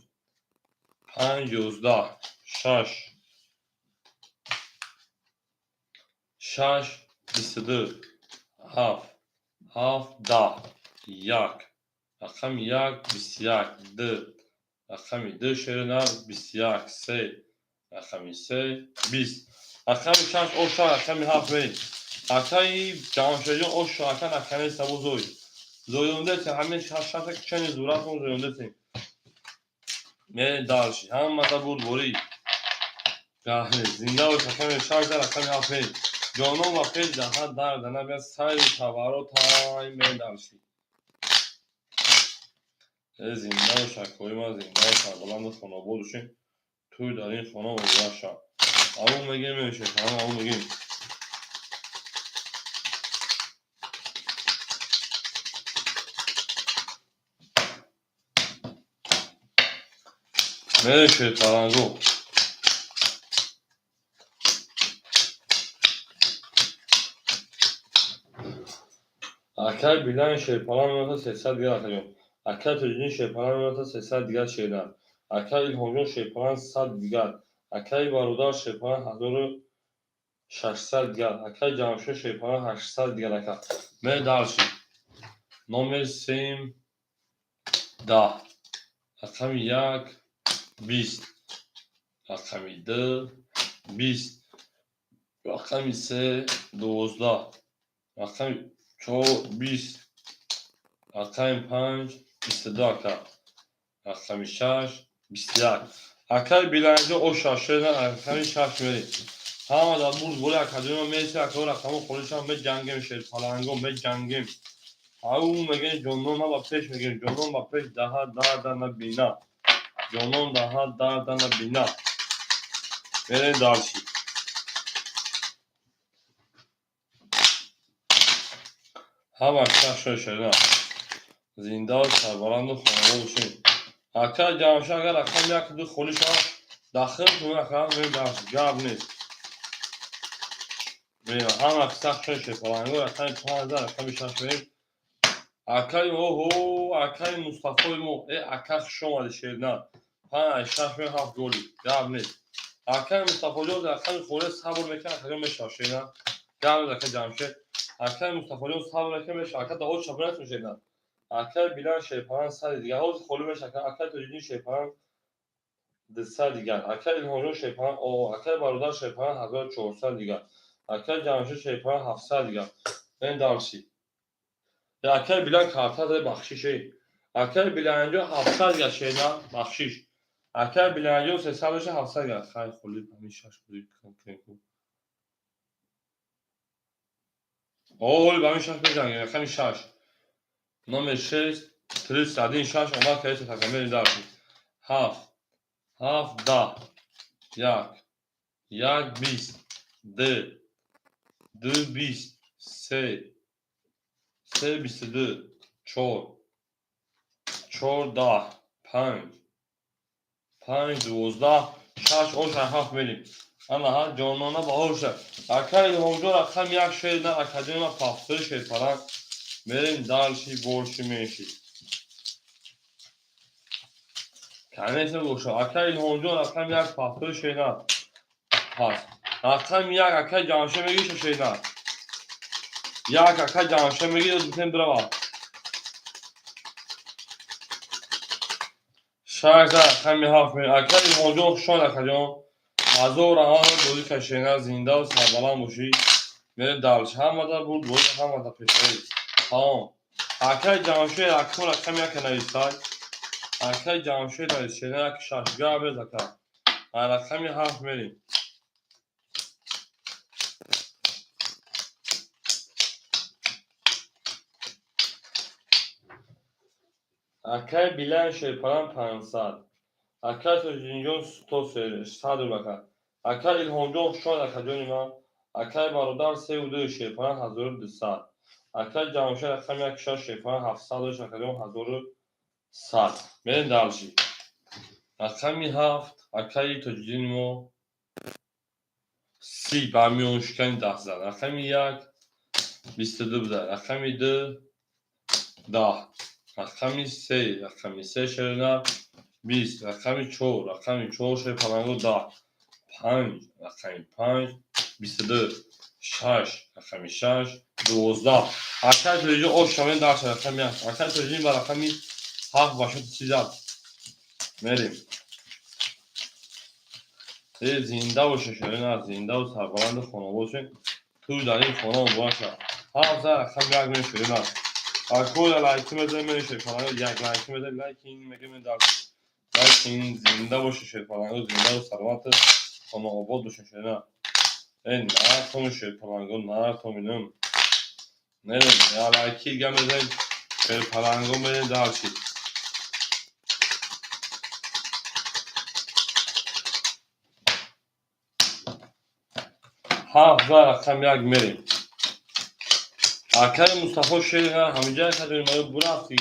Панҷ 11. Шаш. Шаш 22. Ҳафт. Ҳафт 10. Як. Рақами як 21. Ду. Рақами ду шерина 21. Се. Рақами се 20. Рақами шаш оша рақами ҳафт мерем. Акаи Ҷамшедҷон оша ака накане сабо зой. Зоёндесем ҳамин шашта кичани зуратон зоёндесем. Мерем дальше. Ҳамада бурдборӣ. Зинда бош рақами шаш рақами ҳафт мерем. Ҷонон ва пеш даҳат дарда набияд сайру таварро тай мерем дальше. Зинда бош акои ман зинда бош сарбаланду хонобод бошед. Тӯй дар ин хона обрав шав. Аву мегем мешед, ҳама аву мегем. Мерем, шерпаланго. Акай Билан шерпалан меота 300 дигар, акаҷон. Акай Тоҷиддин шерпалан меота 300 дигар, шернар. Акай Илҳомҷон шерпалан 100 дигар. Акай Бародар шерпалан 1600 дигар. Акай Ҷамшед шерпалан 800 дигар, ака. Мерем дальше. Номер 7, 10. Рақами 1, 20. Рақами 2, 20. Рақами 3, 12. Рақами 4, 20. Рақами 5, 22, ака. Рақами 6, 21. Акаи Биланҷо о шашена, рақами 6 мерем. Ҳама дар бурд боли академия мерси, ака, рақамо холишам, меҷангем, шерпаланго меҷангем. Ау мегем, ҷонон ба пеш, мегем, ҷонон ба пеш, даҳа дарда набина. Ҷонон даҳа дарда набина. Мерем дальше. Ҳама шаш шена. Зиндаву сарбаланду хонавода бошем. Ака Ҷамшед, агар рақам як, ду холӣ шавад, дахил кун, ака, мерем дальше. Гап нест. Мерем ҳама сахт шуд, шерпаланго, рақами 5, рақами 6 мерем. Акаи, оҳо, акаи Мустафои мо, э, ака, хуш омадӣ, шернар. 5, 6 мерем, 7 голи. Гап нест. Акаи Мустафоҷон рақами холӣ сабр мекунад, акаҷон, мешавад, шернар. Гап нест, ака Ҷамшед. Акаи Мустафоҷон сабр мекунад, мешавад. Ака, даҳо чапонатон, шернар. Акаи Билан шерпалан 100 дигар. Ҳозир холӣ мешавад. Акаи Тоҷиддин шерпалан 200 дигар. Акаи Илҳомҷон шерпалан, о, акаи Бародар шерпалан 1400 дигар. Акаи Ҷамшед шерпалан 700 дигар. Мерем дальше. Акаи Билан карта дاره, бахшиш. Акаи Биланҷо 700 дигар, шернар, бахшиш. Акаи Биланҷо 300 доша, 700 дигар. Хай, холӣ ҳамин шаш холӣ кунем. О, ҳоли ба ҳамин шаш меҷангем, рақами 6. Номер 6, 31, 6 омад, кардеса, така, мерем дальше. 7, 7, 10, 1, 1, 20, 2, 2, 20, 3, 3, 22, 4, 4, 10, 5, 5, 12, 6, ош, 7 мерем. Ана ҳа, ҷонона баҳор шуд. Ака Илҳомҷон рақами 1, шер на, академия пафтои шерпаланг. Мерем дальше, больше, меньше. Конечно, боша. Ака Илҳомҷон рақами 1 пафтои шерна. Пас. Рақами 1, ака Ҷамшед мегиша, шерна. 1, ака Ҷамшед мегиша, битем бирава. 6, рақами 7 мерем. Ака Илҳомҷон, хушомад, акаҷон. Ҳазор раҳмат, бозӣ кашена, зиндаву сарбаланд бошӣ. Мерем дальше. Ҳамада бурд, бозӣ ҳамада пешравӣ. Тамом. Акаи Ҷамшед акун рақами 1 нависай. Акаи Ҷамшед навис, шерна, 1, 6. Гап без, ака. Рақами 7 мерем. Акаи Билан шерпалан 500. Акаи Тоҷиддинҷон сто 100 рубл, ака. Акаи Илҳомҷон, хушомад, акаҷони ман. Акаи Бародар сеу ду шерпалан 1200. Акаи Ҷамшед рақами 1, 6 шерпалан 700 дош, акаҷон, 1100. Мерем дальше. Рақами 7, акаи Тоҷиддини мо 30 ба миёншикани даст зад. Рақами 1, 22 буда. Рақами 2, 10. Рақами 3, рақами 3, шернар, 20. Рақами 4, рақами 4, шерпаланго, 10. 5, рақами 5, 22. 6, рақами 6, 12. Акаи Тоҷиддин ош шавем дальше, рақами 1. Акаи Тоҷиддин ба рақами 7 ба шоти 30 зад. Мерем. Э, зинда боша, шерина, зиндаву сарбаланду хона бошем. Ту дар ин хона муборак шавад. 7 зад, рақами 1 мерем, шерина. Акоя лайки мезанем, мерем, шерпаланго, як лайки мезанем, лайкин мегем, дальше. Лайкин, зинда боша, шерпаланго, зиндаву сарбаланду хонаобод боша, шерина. Э, наратон, шерпаланго, наратон минам. Мерем, я лайки га мезанем, шерпаланго, мерем дальше. 7 зад, рақами 1 мерем. Акаи Мустафо шер ҳамиҷа кадем, маё бурафтӣ.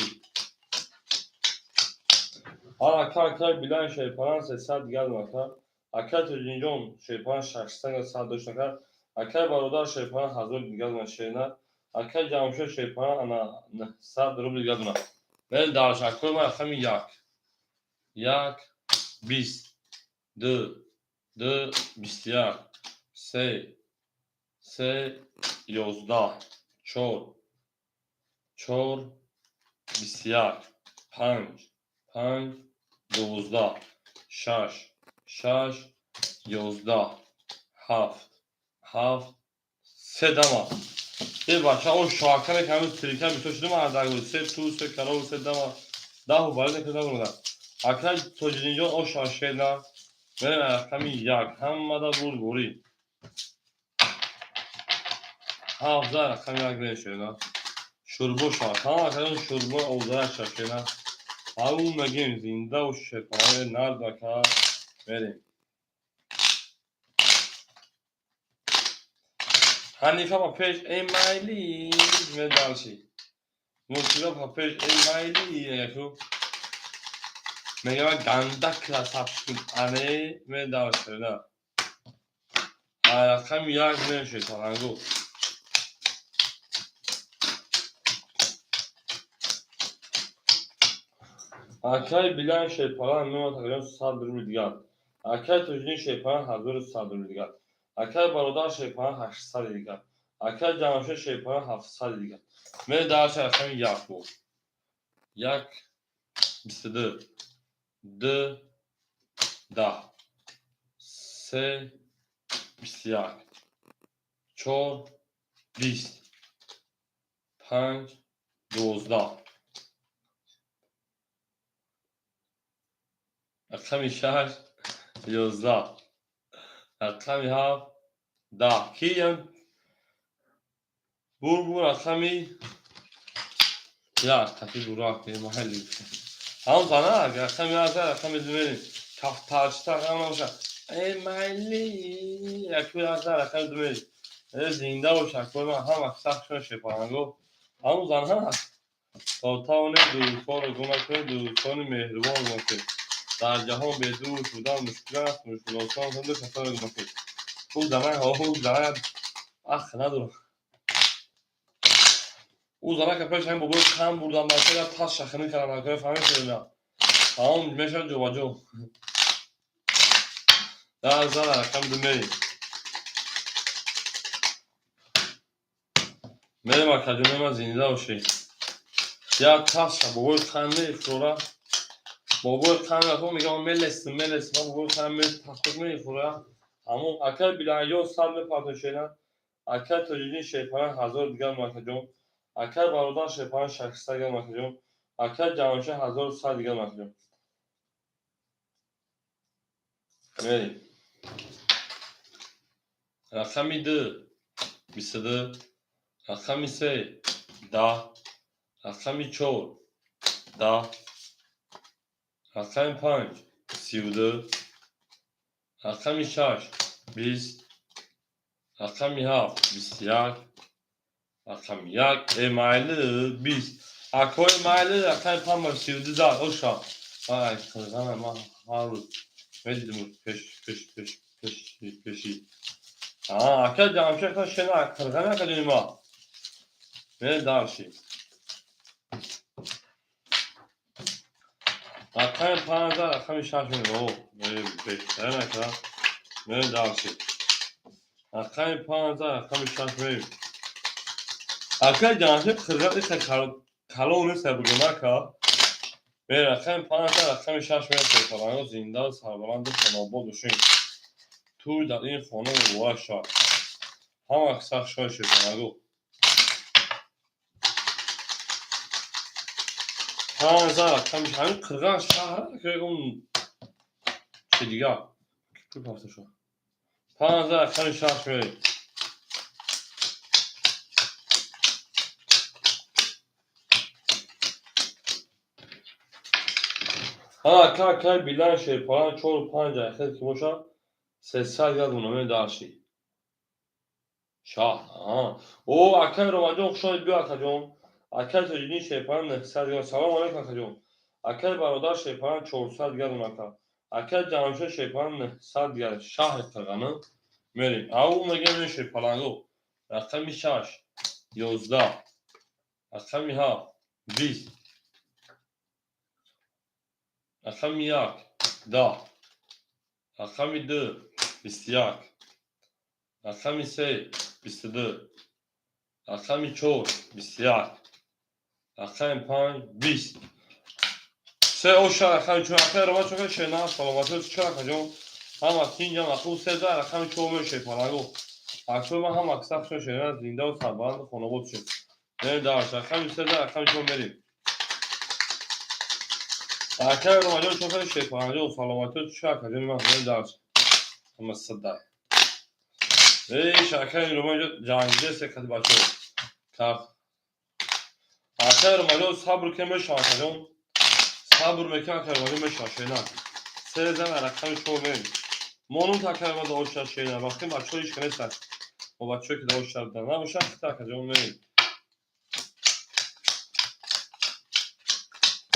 Ака, акай Билан шерпаран 300 дигар ака. Акай Тоҷиддинҷон шерпаран 600 сад дошт ака. Акай бародар шерпаран 1000 дигар шерна. Акай Ҷамшед шерпаран ана 900 рубл дигар дона. Мел дар шаккои ма рақами як. Як, бист, ду, ду, 21, се, се, 11, чор, чор, 21, панҷ, панҷ, 12, шаш, шаш, 11, ҳафт, ҳафт, се дама. Е бача, о шоакане ки ҳамин трика бисёр шудам ардагу се ту, се карову, се дама, даҳу бале накарда. Акай Тоҷиддинҷон о шошена. Мерем рақами як, ҳамада бурдборӣ. Ҳафт за рақами як мерем шена. Шӯрбо шавад. Ҳама акаён шӯрбо овзарак шашена. Ҳамун мегем зинда ва шерпаҳои нард ака мерем. Ҳанифа ба пеш э майли медалши. Мусиба ба пеш э майли яку. Мегам ганда красавчик ане медалши. Рақами як мерем шерпалангу. Акай Билан шерпалан мемонад тақрибан 100 рубли дигар. Акай Тоҷиддин шерпалан 1100 рубли дигар. Акай бародар шерпалан 800 дигар. Акай Ҷамшед шерпалан 700 дигар. Мерем дарча рақами як бо. Як, 22, ду, 10, се, 21, чор, 20, панҷ, 12. Рақами шаш, 11. Рақами ҳафт, 10. Ки бурбу рақами як қати бурак маҳалли. Ҳам занак рақами як, рақами ду мерем. Кафтарчита рақам набошад. Э майли яку як рақами ду мерем. Э зинда бош акои ман ҳама сахт шуна шепаранго. Ҳамун занак то тавонед дӯстонро гум накунед, дӯстони меҳрубон гум накунед. Дар ҷаҳон бедӯст будан мушкил аст, мушкилосон зинда касоне гум накунед. Ӯ занак ҳо, ӯ занак ах надорам. Ӯ занака пеш ҳамин бобои қанд бурдан бача я тас шахинӣ кардан акои фаҳмид шудина. Тамом мешавад ҷобаҷо. Дар зан рақами ду мерем. Мерем акаҷони ман зинда бошед. Як тас ша бобои қанд мефурора. Бобои қанд рафо мегам мелесим, мелесим, бобои қанд тасдиқ мефурора. Ҳамон акай Биланҷон сад мепартошена. Акай Тоҷиддин шерпаран 1000 дигар макаҷон. Акай бародар шерпаран 600 дигар макаҷон. Акай Ҷамшед 1100 дигар макаҷон. Мерем. Рақами ду, 22, рақами се, 10, рақами чор, 10, рақами панҷ, 32, рақами шаш, 20, рақами ҳафт, 21, рақами як, э майли 20. Акои майли рақами панҷ ба 32 зад. Оша. Ай қирғана ман ҳар рӯз медидим пеш пеш пеш пеш пеши. Ака Ҷамшед та шена қирғана акаҷони ма. Мерем дарши. Рақами панҷ рақами шаш мерем. О, беҳтарин ака. Мерем дарши. Рақами панҷ рақами шаш мерем. Акай Ҷамшед қирға иха калон нест бигӯм ака. Мерем рақами панҷ рақами шаш мерем. Сарпаранго зинда сарбаланду хонобод бошем. Тӯй дар ин хона муборак шавад. Ҳама сахт шояд шерпаранго. Панҷ рақами ҳамин қирған шаҳр ки он чи дигар. Панҷ рақами шаш мерем. Ака акай Билан шерпаран чору панҷ айхел ки бошад 300 газ мунамем дарши. Шаҳ. О, акай Ромаҷон хушомадед, биё акаҷон. Акай Тоҷиддин шерпаран 900 газ. Салом алейкум акаҷон. Акай бародар шерпаланг 400 дигар унака. Акай Ҷамшед шерпаланг 900 дигар. Шаҳри Қирғана мерем. Ау мегем шерпаланго. Рақами 6 11, рақами 7 20, рақами 1 10, рақами 2 21, рақами 3 22, рақами 4 21, рақами 5 20. Се оша рақами 4. Акай Рома чока шена саломатӣ чора акаҷон. Ҳама тинҷам ақл се да рақами 4 мешед шерпаланго. Аксой ман ҳама аксар шена зиндаву сарбаланду хонобод шуд. Мерем дарш. Рақами се да рақами 4 мерем. Акай Ромаҷон чока шерпаланго саломатӣ чора акаҷон ман мерем дарш. Ҳама сада. Эй акай Ромаҷон ҷангида се кати бачо. Кар. Акай Ромаҷон сабр ке мешава акаҷон. Сабр мекунам акай Ромаҷон мешава шена. Се зан рақами 4 мерем. Монум акай Ромаҷон оша шена. Вақти бачаҳо ҳеч нестанд. Мо бачаҳо ки даош шардан набошад, хита акаҷон мерем.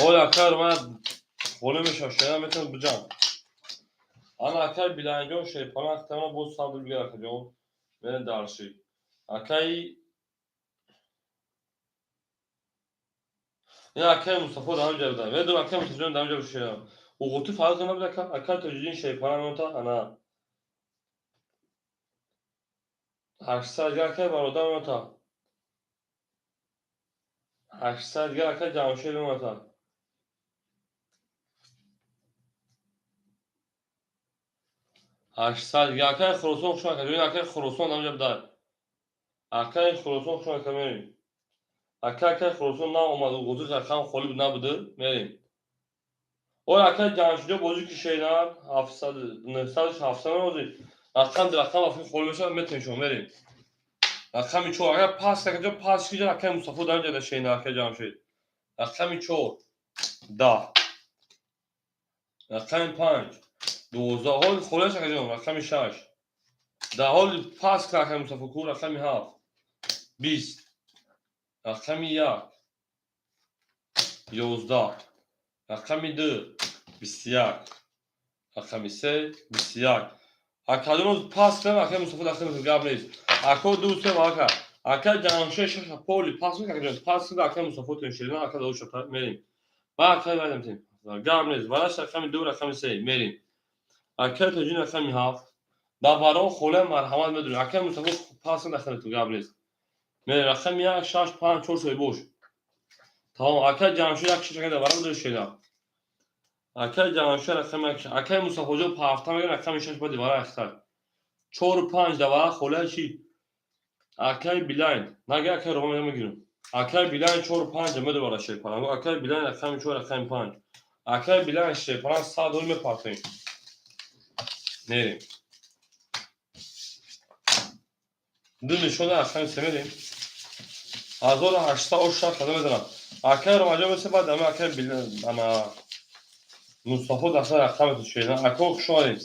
Ҳоли акай Ромаҷон холе мешава шена метавонад биҷам. Ана акай Биланҷон шерпаланг хитама боз сабр бигир акаҷон. Мерем дарши. Акай ин акай Мустафо дар ҳамҷа буда. Медонам акай Мустафоҷон дар ҳамҷа бошад. Уғути фарқ набуд ака. Акай Тоҷиддин шерпаланг монта ана 800 дигар акай бародар монта. 800 дигар акай Ҷамшед монта. 800 дигар акай Хуросон хуш акаҷон. Акай Хуросон дар ҳамҷа буда. Акай Хуросон хуш ака мерем. Акай Хуросон наомад, уғути рақам холӣ набуд, мерем. Ой акай Ҷамшидҷон бозӣ ки шенар 700 900 700 бозӣ. Рақам рақам афин холӣ мешавад, метавонем шумо мерем. Рақами 4 агар пас акаҷон пас киҷа акай Мустафо дар ҳамҷа шенар акай Ҷамшид. Рақами 4 10, рақами 5 12, ҳоли холиаш акаҷон рақами 6 10, ҳоли пас ка акай Мустафо ку рақами 7 20, рақами 1 11, рақами 2 21, рақами 3 21. Акаҷон пас кунам акай Мустафо дахил мекунад, гап нест. Ако 2 3 ака. Акай Ҷамшед шаш поли пас мекунад акаҷон. Пас кунад акай Мустафо тун шерина ака дао шата мерем. Ба акай вайдам тем. Гап нест. Вараш рақами 2 рақами 3 мерем. Акай Тоҷин рақами 7. Дар баро холе марҳамат медонем. Акай Мустафо пас кунад дахил мекунад, гап нест. Мерем рақами 1 6 5 4 шои бош. Тамом акай Ҷамшед 1 6 акай дар баро медонем шерина. Акай Ҷамшед рақами 1 акай Мустафоҷон пафта мегирад рақами 6 баъди вара ахтар. 4 5 дар вара холе чи? Акай Билайн. Нага акай Рома мегирам. Акай Билайн 4 5 медонам вара шерпаланг. Акай Билайн рақами 4 рақами 5. Акай Билайн шерпаланг 100 доллар мепартоем. Мерем. Ду нишона рақами 3 мерем. 1800 ош шаш када медонам. Акай Ромаҷон месе баъд ама акай Билайн ана Мустафо дастар рақами шена. Ако хуш омадед.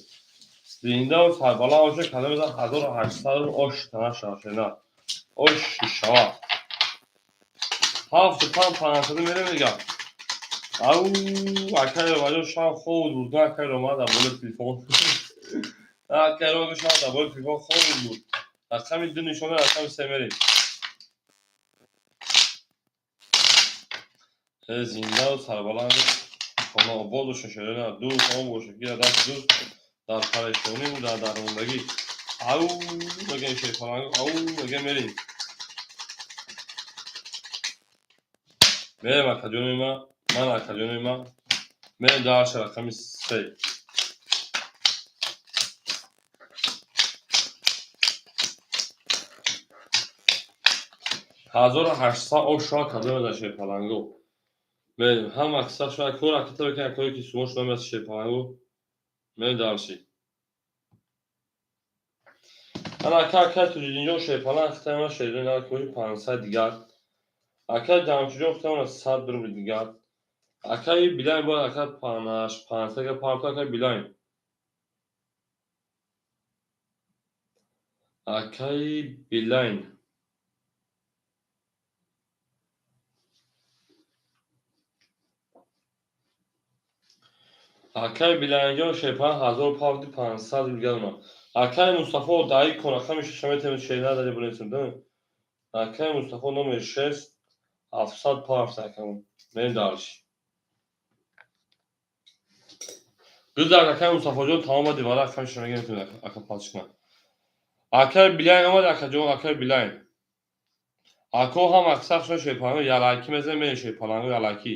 Зиндаву сарбаланд бошед, када медонам 1800 ош тана шена. Ош шава. 7 5 500 мерем дигар. Ау акай Ромаҷон шав хоб буд. Акай Рома дар болои телефон. Акай Рома шав дар болои телефон хоб буд. Рақами 2 нишона рақами 3 мерем. Зиндаву сарбаланд хонаобод бошед шерина. Дӯст он бошед ки даст дӯст дар парешониву дар дармондагӣ. Ау мегӯем шерпаланг, ау мегӯем мерем. Мерем акаҷони ман, ман акаҷони ман. Мерем дарша рақами 3. 1800 ош шоа кадом дар шерпаланго. Мерем ҳама аксар шоя кор акита бекунад акое ки сумо шуда мерасад шерпаланго. Мерем дарши. Ана ака акай Тоҷиддинҷон шерпаланг хитама шердони акои 500 дигар. Акай Ҷамшидҷон хитама 100 рубл дигар. Акай Билайн бояд ака 500 дигар парто акай Билайн. Акай Билайн. Акай Биланҷон шерпалан 1000 павди 500 рубл дигар. Акай Мустафо даи кун, рақами шаша метавонед шерна даҷа бинависем. Акай Мустафо номер 6 700 пафт акамон. Мерем дальше. Гузар, акай Мустафоҷон, тамом омади вара рақами шаша мегирем, ака пасш кунам. Акай Билайн омад, акаҷон, акай Билайн. Ако ҳам аксар шуна шерпаланго ялайки мезанем, мерем шерпаланго ялайки.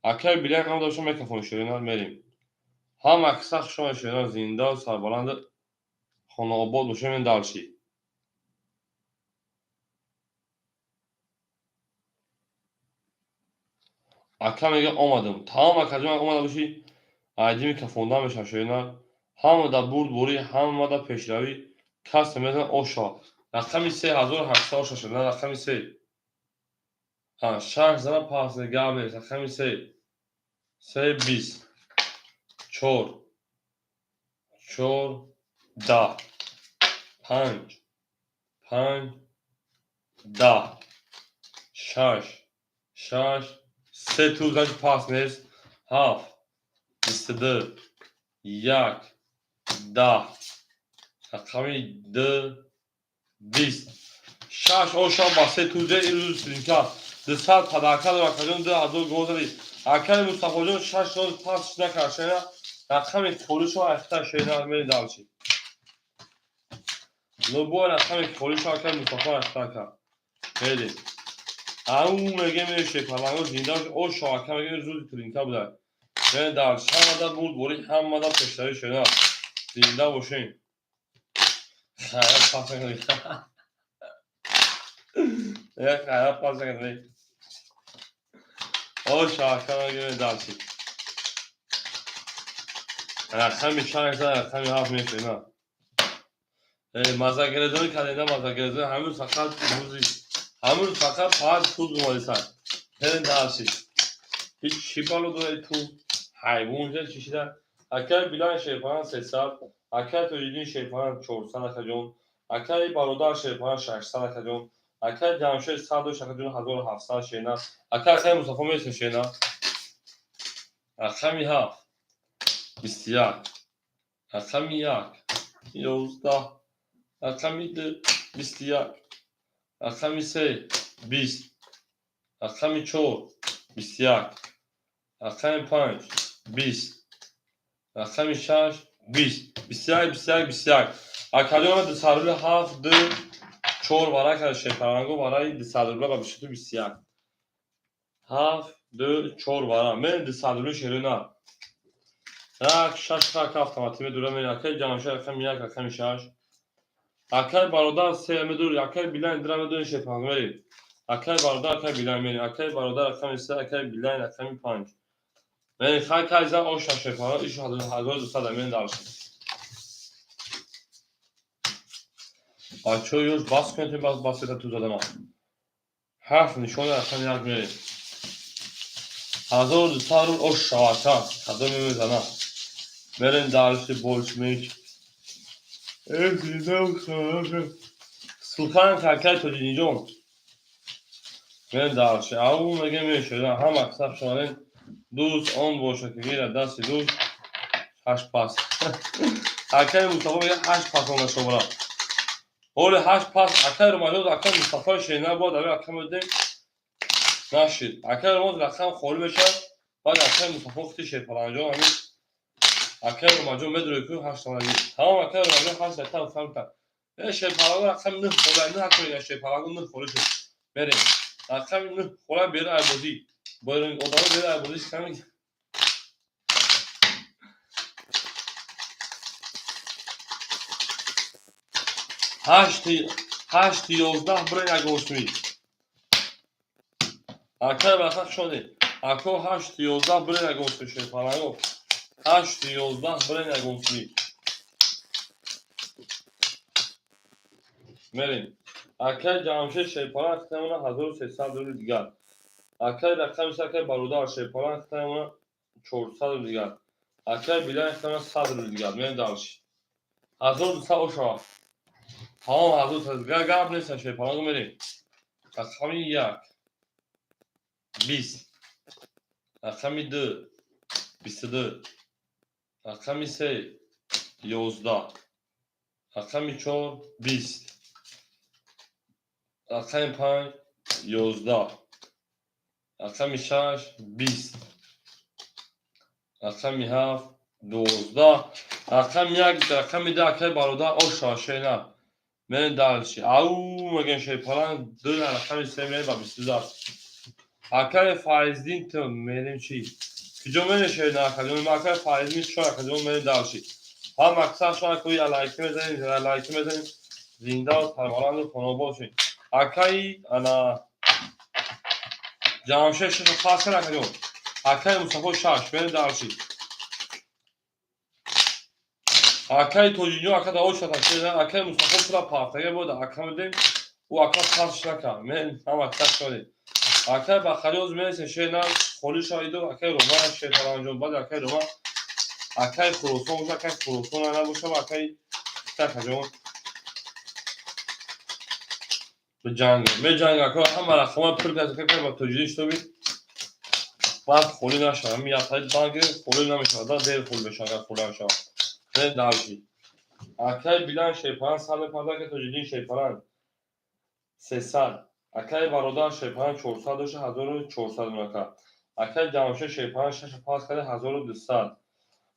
Акай Билайн омада боша, микрофон шерина мерем. Ҳам аксар шума шерина, зинда сарбаланд, хонаобод бошем, мерем дальше. Ака мега омадам. Тамом, акаҷон, омада бошӣ, айди микрофонда мешавам шерина. Ҳамада бурдборӣ, ҳамада пешравӣ, кас мезанад оша. Рақами се 1800 оша шуд, рақами се. Шаш зана пас гап нест. Рақами се. Се 20. Чор. Чор 10. Панҷ. Панҷ 10. Шаш. Шаш. Се ту значит пас нест. Ҳафт. 22. Як. 10. Рақами ду 20. Шаш оша ба се тузе ирӯз синка. 200 падарка дор, акаҷон, 2000 гол зади. Акаи Мустафоҷон шаш роз пас накард шена. Рақами холишо ахта шена, мери дальше. Любой рақами холишо акаи Мустафо ахта кард. Мерем. Ау меге меше паланго зинда ошо, ака меге рӯзи тринка буда. Мерем дальше. Ҳамада бурдборӣ, ҳамада пешравӣ шена. Зинда бошем. Хайрат пас накардӣ. Хайрат пас накардӣ. Оша, ака меге дальше. Рақами шаш, рақами ҳафт мешена. Мазагирезонӣ кардем, мазагирезонӣ ҳамин фақат рӯзи ҳамин фақат панҷ туз омадисан. Мерем дальше. Ҳеҷ чӣ бало дорад ту? Ҳайвон ҷа чишида. Акай Билан шерпалан 300, акай Тоҷиддин шерпалан 400, акаҷон, акай Бародар шерпалан 600, акаҷон, акай Ҷамшед 100 дошт, акаҷон, 1700 шена. Акай акай Мустафо месем шена. Рақами ҳафт 21, рақами як 11, рақами ду 21, рақами се 20, рақами чор 21, рақами панҷ 20, рақами шаш 20, 21, 21, 21. Акаҷон, 200 рубли ҳафт ду чор вара кард шерпаланго барои 200 рубла ба бисту 21. Ҳафт ду чор вара. Мерем 200 рубли шерина. Як шаш хака автоматӣ медура мерем. Акаи Ҷамшед рақами як, рақами шаш. Акаи Бародар се медур, акаи Билайн дира медурем шерпаланго мерем. Акаи Бародар, акаи Билайн мерем. Акаи Бародар рақами се, акаи Билайн рақами панҷ. Мерем хай кайзан оша шерпаланго иш 1200 мерем дальше. Бачаҳо, ёш бас кунед, бас басета ту задана. Ҳафт нишони рақами як мерем. 1200 рубл оша, ака. Кадоме мезана? Мерем дальше больше меч. Султан какай Тоҷиддинҷон. Мерем дальше. Ау меге мешуда. Ҳам аксар шумарем. Дӯст он бошад, ки гирад дасти дӯст. Ҳашт пас. Акаи Мустафо мега ҳашт пас онда шумара. Оли ҳашт пас акаи Румаҷон, акаи Мустафои шена бояд ави ака медем. Нашид. Акаи Румаҷон рақам холӣ мешавад. Баъд акаи Мустафо хути шерпаланҷон ҳамин акаи Румаҷон медуред ку ҳашт тамаги. Тамом, акаи Румаҷон ҳашт дақиқа фаҳмтан. Э шерпаланго рақами нӯҳ холӣ, нӯҳ ака мегӯяд шерпаланго нӯҳ холӣ шуд. Мерем. Рақами нӯҳ холӣ берун айбозӣ. Берун одамо берун айбозӣ шиками. Ҳашти ҳашти 11 бирен ягон сӯи. Акай баха шоде. Ако ҳашти 11 бирен ягон сӯи шерпаланго. Ҳашти 11 бирен ягон сӯи. Мерем. Акай Ҷамшед шерпалан хитамона 1300 рубли дигар. Акай рақами се, акай Бародар шерпалан хитамона 400 рубли дигар. Акай Билайн хитамона 100 рубли дигар. Мерем дальше. 1200 ошава. Тамом, 1200 гап нест, шерпаланго мерем. Рақами як 20, рақами ду 22. Рақами се 11. Рақами чор 20. Рақами панҷ 11. Рақами шаш 20. Рақами ҳафт 12. Рақами як, рақами ду, акай бародар, оша шена. Мерем дальше. Ау, мегӯем шерпаланг ду, рақами се мерем ба 22 аст. Акай Файздин, ту мерем чӣ? Куҷо мерем, шена, акаҷон? Акай Файздин чор, акаҷон, мерем дальше. Ҳам мақсад шума ки лайки мезанем, лайки мезанем, зинда сарбаланду хонобод шед. Акаи ана Ҷамшед шашу пас кар, акаҷон. Акаи Мустафо шаш, мерем дальше. Акаи Тоҷиҷон, ака да оша ташкил, акаи Мустафо пула пафтага бода, ака медем, ӯ ака пасш накард. Мен ҳам аксар шудем. Акаи Бахариёз мересем, шена холӣ шавиду акаи Рома шерпаланҷон, баъд акаи Рома акаи Хуросон боша, акаи Хуросон набоша ва акаи акаҷон биҷанга. Меҷанга, ака, ҳама рақамҳои пур кард, ака ба Тоҷидин шутоби баъд холӣ нашавад. Ҳамин як банк холӣ намешавад, да дер холӣ мешавад, агар холӣ нашавад. Мерем дальше. Акаи Билан шерпаланг 100 мепардад, акаи Тоҷиддин шерпаланг 300. Акаи бародар шерпаланг 400 дошта, 1400 ака. Акаи Ҷамшед шерпаланг шашу пас карда, 1200.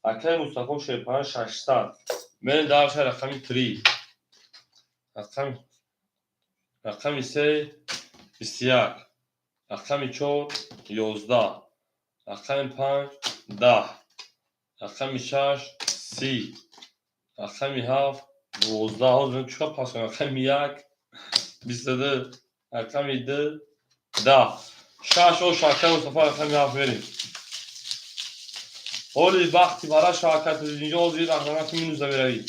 Акаи Мустафо шерпаланг 600. Мерем дальше, рақами три. Рақами се 21. Рақами чор 11. Рақами панҷ 10. Рақами шаш 30. Рақами ҳафт 12. Ҳозир чӣ пас кунам? Рақами як 22. Рақами ду 10. Шаш ош, акаи Мустафо, рақами ҳафт мерем. Ҳоли вақти бараша, акаи Тоҷиддинҷон, ҳозир рақама ки минус намеравӣ.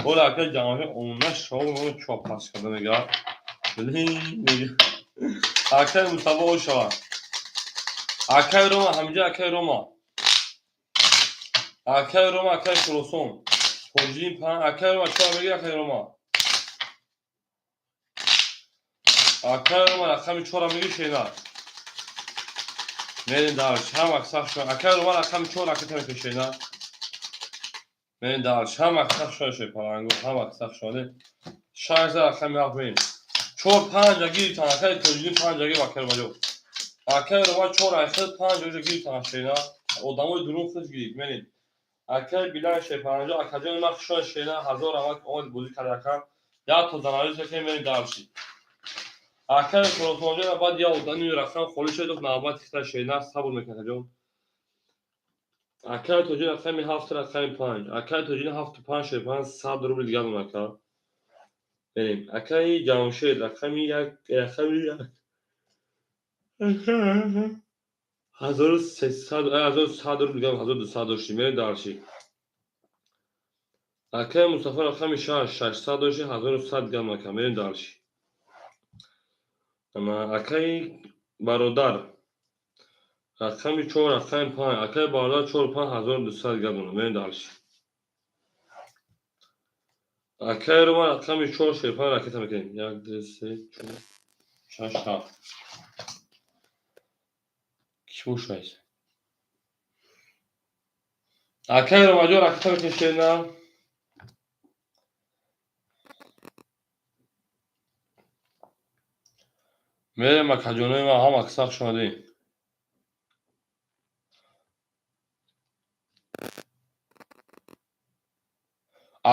Ҳоли акаи Ҷамшед она шоу чо пас карда мегӯяд. Акаи Мустафо ошава. Акаи Рома ҳаминҷа, акаи Рома. Акаи Рома, акаи Хуросон. Тоҷиддин панҷ, акаи Рома чора мегӯяд, акаи Рома. Акаи Рома рақами чора мегӯӣ, шена. Мерем дальше. Ҳам аксар шума. Акаи Рома рақами чор ракета мекашена. Мерем дальше. Ҳам аксар шума шерпалангу, ҳам аксар шума. Шаш рақами ҳафт мерем. Чор панҷа гирифтан, акаи Тоҷиддин панҷа гирифт, акаи Ромаҷон. Акаи Рома чор айхел панҷ оҷа гирифтан, шена. Одамои дурун худ гирифт. Мерем. Акаи Билан шерпаланҷо, акаҷони ман хушон, шена, ҳазор рамак омад бозӣ кард, ака. Як то занализ мекунем, мерем дальше. Акаи Хуросонҷон, баъд як одами рақам холӣ шуд, навбати хита, шена, сабр мекунад, акаҷон. Акаи Тоҷиддин рақами ҳафт, рақами панҷ. Акаи Тоҷиддин ҳафту панҷ шерпаланг 100 рубл дигар дон, ака. Мерем. Акаи Ҷамшед рақами як, рақами як. 1300, 1100 рубл дигар, 1200 доштем. Мерем дальше. Акаи Мустафо рақами шаш, 600 дошти, 1100 дигар, ака. Мерем дальше. Акаи бародар рақами чор, рақами панҷ. Акаи бародар чор панҷ, 1200 дигар донам. Мерем дальше. Акаи Рома рақами чор шерпанг ракета мекунем. Як, ду, се, чор, шаш, ҳафт. Кӣ бошад? Акаи Ромаҷон ракета мекунем, шена. Мерем, акаҷонои ман, ҳам аксар хуш омадед.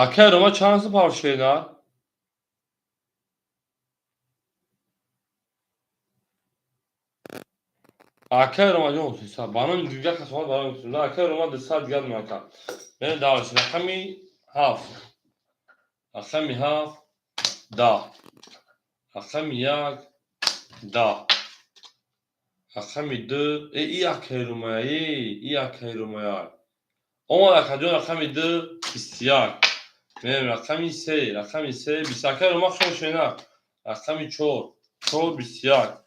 Акаи Рома чанд сум пар шена? Акаи Ромаҷон 300. Ба номи дигар кас омад, барои акаи Рома 200 дигар донам, ака. Мерем дальше. Рақами ҳафт. Рақами ҳафт 10. Рақами як 10. Рақами ду, э и акаи Ромая, э и акаи Ромая. Омад, акаҷон, рақами ду 21. Мерем рақами се, рақами се бист. Акаи Рома хуш шена. Рақами чор, чор 21.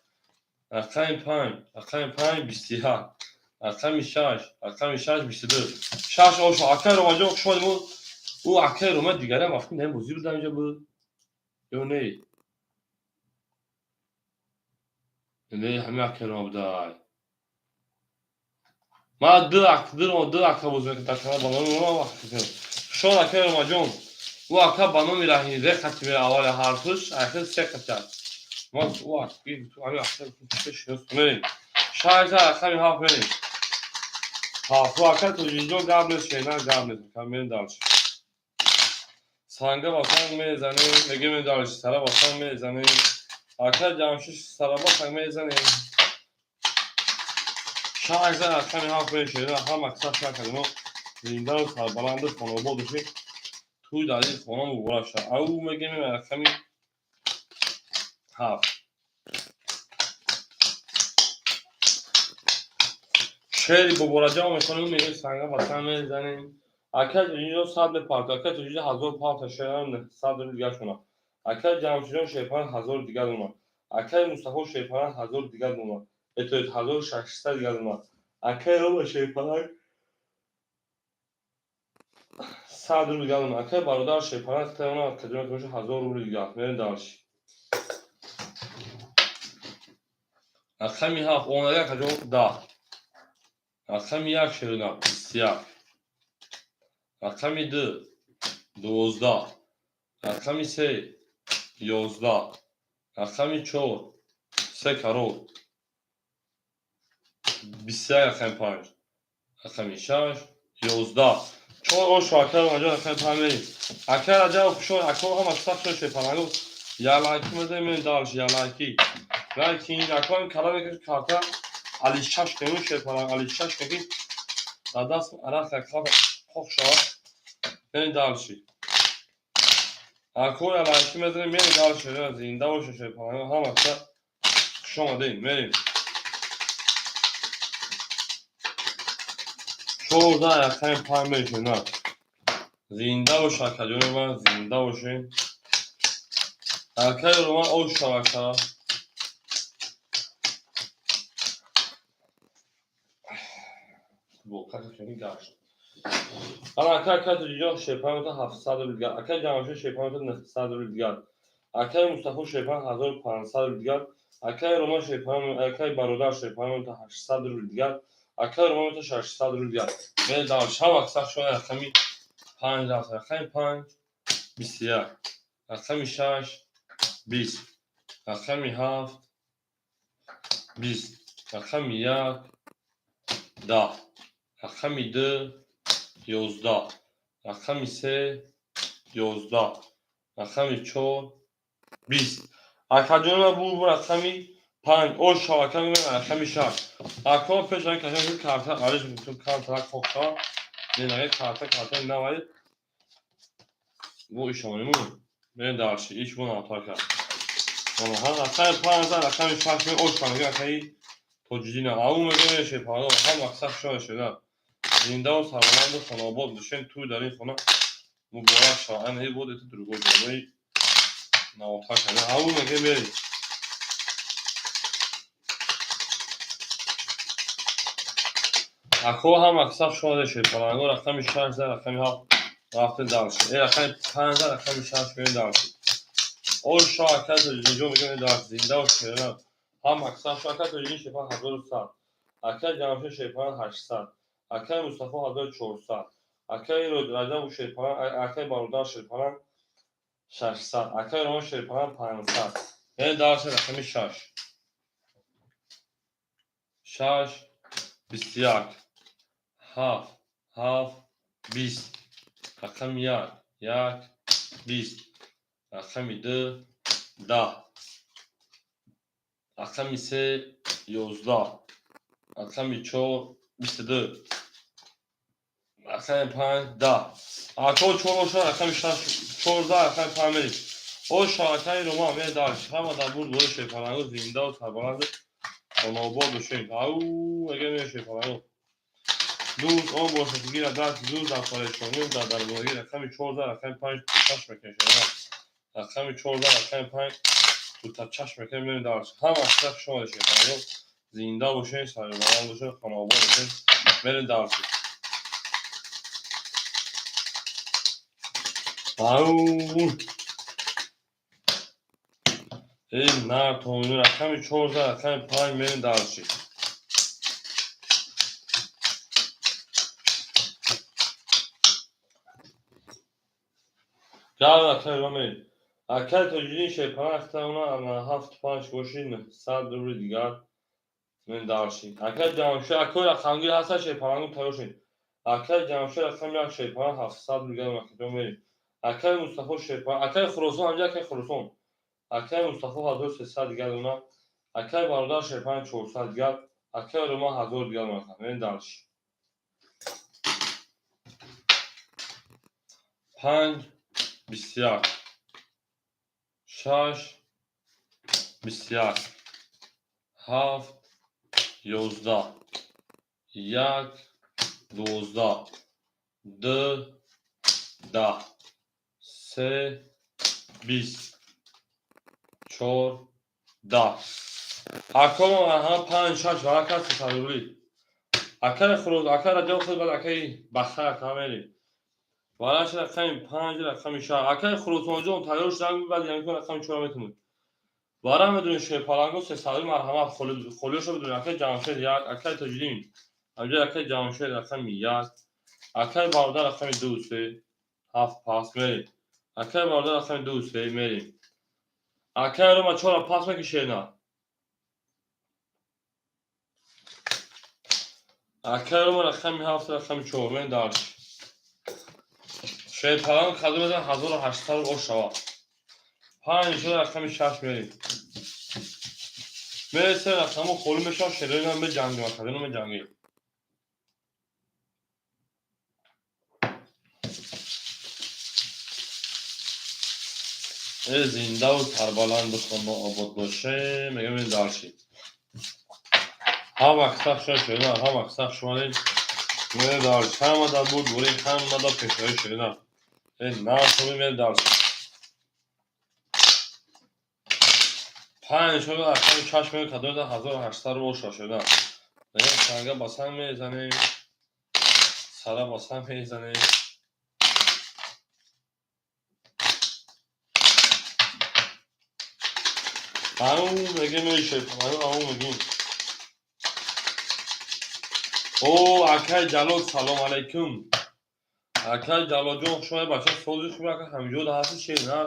Рақами панҷ, рақами панҷ 21. Рақами шаш, рақами шаш 22. Шаш ошо, акаи Ромаҷон, хуш омадед. Ӯ акаи Рома дигарам вақти дар бозӣ буд, инҷа буд ё не? Не, ҳамин акаи Рома будай. Ман ду ака боз мекунам дар канал ба номи ман. Шон акаи Ромаҷон, ӯ ака ба номи Раҳим ре қати мера, аввали ҳарфуш ахир се қати аст. Ман ӯ ака шинос мерем. 6 рақами 7 мерем. Ҳафт ака Тоҷинҷон, гап нест, шена гап нест. Мерем дальше. Санга ба санг мезанем, мегем дальше, сара ба санг мезанем. Ака Ҷамшид, сара ба санг мезанем. 6 рақами 7 мерем, шена ҳама каса шакардем. Зиндаву сарбаланду хонобод бошед. Тӯй дар ин хона муборак шавад. Ау мегем рақами 7. Шеъри Бобораҷаб мехонем, мегем санга ба санг мезанем. Ака инҷо 100 мепарта, ака Тоҷиҷон 1000 парта, шеърам 900 рубл дигар шуна. Ака Ҷамшидҷон шерпаран 1000 дигар дуна. Акаи Мустафо шерпаран 1000 дигар дуна. Этоед 1600 дигар дуна. Акаи Рома шерпаран 100 рубл дигар дуна. Акаи Бародар шерпаран хитаёна каҷона ки боша 1000 рубл дигар. Мерем дальше. Рақами 7 омадага акаҷон 10. Рақами 1 шерина 21. Рақами 2 12. Рақами 3 11. Рақами 4 се карор 21. Рақами 5. Рақами 6 11. Чор ош акаи Ромаҷон, рақами 5 мерем. Акаи Раҷаб хушон, ако ҳама сахт шуд шепаланго. Ялайки мезанем, мерем дальше, ялайки. Лайки ако ҳам кала мекашид карта али шаш кунем шепаланг али шаш ки дар даст арақ як қоқ шавад. Мерем дальше. Ако ялайки мезанем, мерем дальше. Зинда боша шепаланго, ҳама хуш омадем, мерем. 14 рақами 5 мерем, на. Зинда бош акаҷони ман, зинда бошед. Акаи Роман ош шава ака. Гашт. Ана ака ака Тоҷиҷон шерпан 700 рубл дигар. Акаи Ҷамшид шерпан 900 рубл дигар. Акаи Мустафо шерпан 1500 рубл дигар. Акаи Роман шерпан, акаи Бародар шерпан 800 рубл дигар. Акаи Роман 600 рубл дигар. Мерем дальше. Ҳама сахт шуд рақами 5 рафт. Рақами 5 21. Рақами 6 20. Рақами 7 20. Рақами 1 10. Рақами 2 11. Рақами 3 11. Рақами 4 20. Акаҷонам бу рақами 5 ош шава ака мегӯям рақами 6. Ако пеш ан кашам карта алиш карта қоқ шава. Ненаги карта карта навай бу ишониму. Мерем дальше. Ич бу навтар кард. Рақами 5 рақами 6 ош шава акаи Тоҷиддин. Ау мегӯям шепаланго ҳама сахт шуда шуда. Зиндаву сарбаланду хонобод бошед. Тӯй дар ин хона муборак шавад. Ана ин буд это другой ҷои навотар карда. Ау мегӯям мерем. Ако ҳама сахт шуда шепаланго рақами 6 рақами 7 рафтем дальше. Рақами 5 рақами 6 мерем дальше. Ош шава ака Тоҷиддинҷон мегӯям дальше. Зиндаву шерина. Ҳама сахт шуда ака Тоҷиддин шерпан 1100. Акаи Ҷамшид шерпан 800. Акаи Мустафо 1400. Акаи Раҷаб шерпалан, акаи Бародар шерпалан 600. Акаи Роман шерпалан 500. Яъне дальше рақами 6. 6 21. 7 7 20. Рақами 1 1 20. Рақами 2 10. Рақами 3 11. Рақами 4 22. Рақами 5 10. Ако 4 оша рақами 6 14 рақами 5 мерем. Ош акаи Роман мерем дальше. Ҳама дар бурд бои шерпаланго зиндаву сарбаланду хонобод бошед. Ау мегӯям мерем шерпаланго. Дӯст он бошад ки гирад даст дӯст дар парешонӣ дар дарборагӣ рақами 14 рақами 5 чашм мекунем. Рақами 14 рақами 5 дута чашм мекунем, мерем дальше. Ҳама хуш омадед шерпаланго. Зинда бошед, сарбаланд бошед, хонобод бошед. Мерем дальше. Ау эй нар томину рақами 14 рақами 5 мерем дальше. Гав акай Роме. Акай Тоҷиддин шерпаланг ахтауна 7-5 боши 900 рубли дигар. Мен дарши. Акай Ҷамшед, акой рақамгир ҳаста шерпалангу тайёр шед. Акай Ҷамшед рақами 1 шерпаланг 700 рубли дигар макатон мерем. Акай Мустафо шерпаланг, акай Хуросон ҳамҷа акай Хуросон. Акай Мустафо 1300 дигар уна. Акай бародар шерпаланг 400 дигар. Акай Рома 1000 дигар макатон. Мен дарши. 5 21 6 21 7 11 1 12 2 10 3 20 4 10. Акома ҳама 5 6 варака 300 рубли. Акай Хуроз, акай Раҷаб худ баъд акай Бахтар ака мерем. Вараш рақами 5 рақами 6. Акай Хуросонҷон тайёр шудан баъд ямкон рақами 4 метавонед. Вара медонед шерпаланго 300 марҳамат холиёшо бидонед. Акай Ҷамшед 1, акай Тоҷиддин. Ҳамҷа акай Ҷамшед рақами 1, акай бародар рақами 2 3 7 пас мерем. Акай бародар рақами 2 3 мерем. Акай Рома 4 пас мекишена. Акай Рома рақами 7 рақами 4 мен дарш. Шерпаланг кадом мезан 1800 ош шава. 5 шуда рақами 6 мерем. Мересе рақамо холӣ мешавад, шерои меҷангем, акадино меҷангем. Э зиндаву сарбаланду хоно обод боше, мегӯям ин дарши. Ҳама сах шуд шуда, ҳама сах шумонед. Мере дарш, ҳама дар буд, бури ҳама дар пешаи шуда. Э насоби мере дарш. 5 шуда рақами 6 мере кадом 1800 боша шуда. Мегӯям санга ба санг мезанем, сара ба санг мезанем. Ау мегем шерпаланг, ау мегем. О, акай Ҷалол, салом алайкум. Акай Ҷалолҷон, хуш омадед, бача сози хуби ака ҳамиҷо да ҳасти шер на?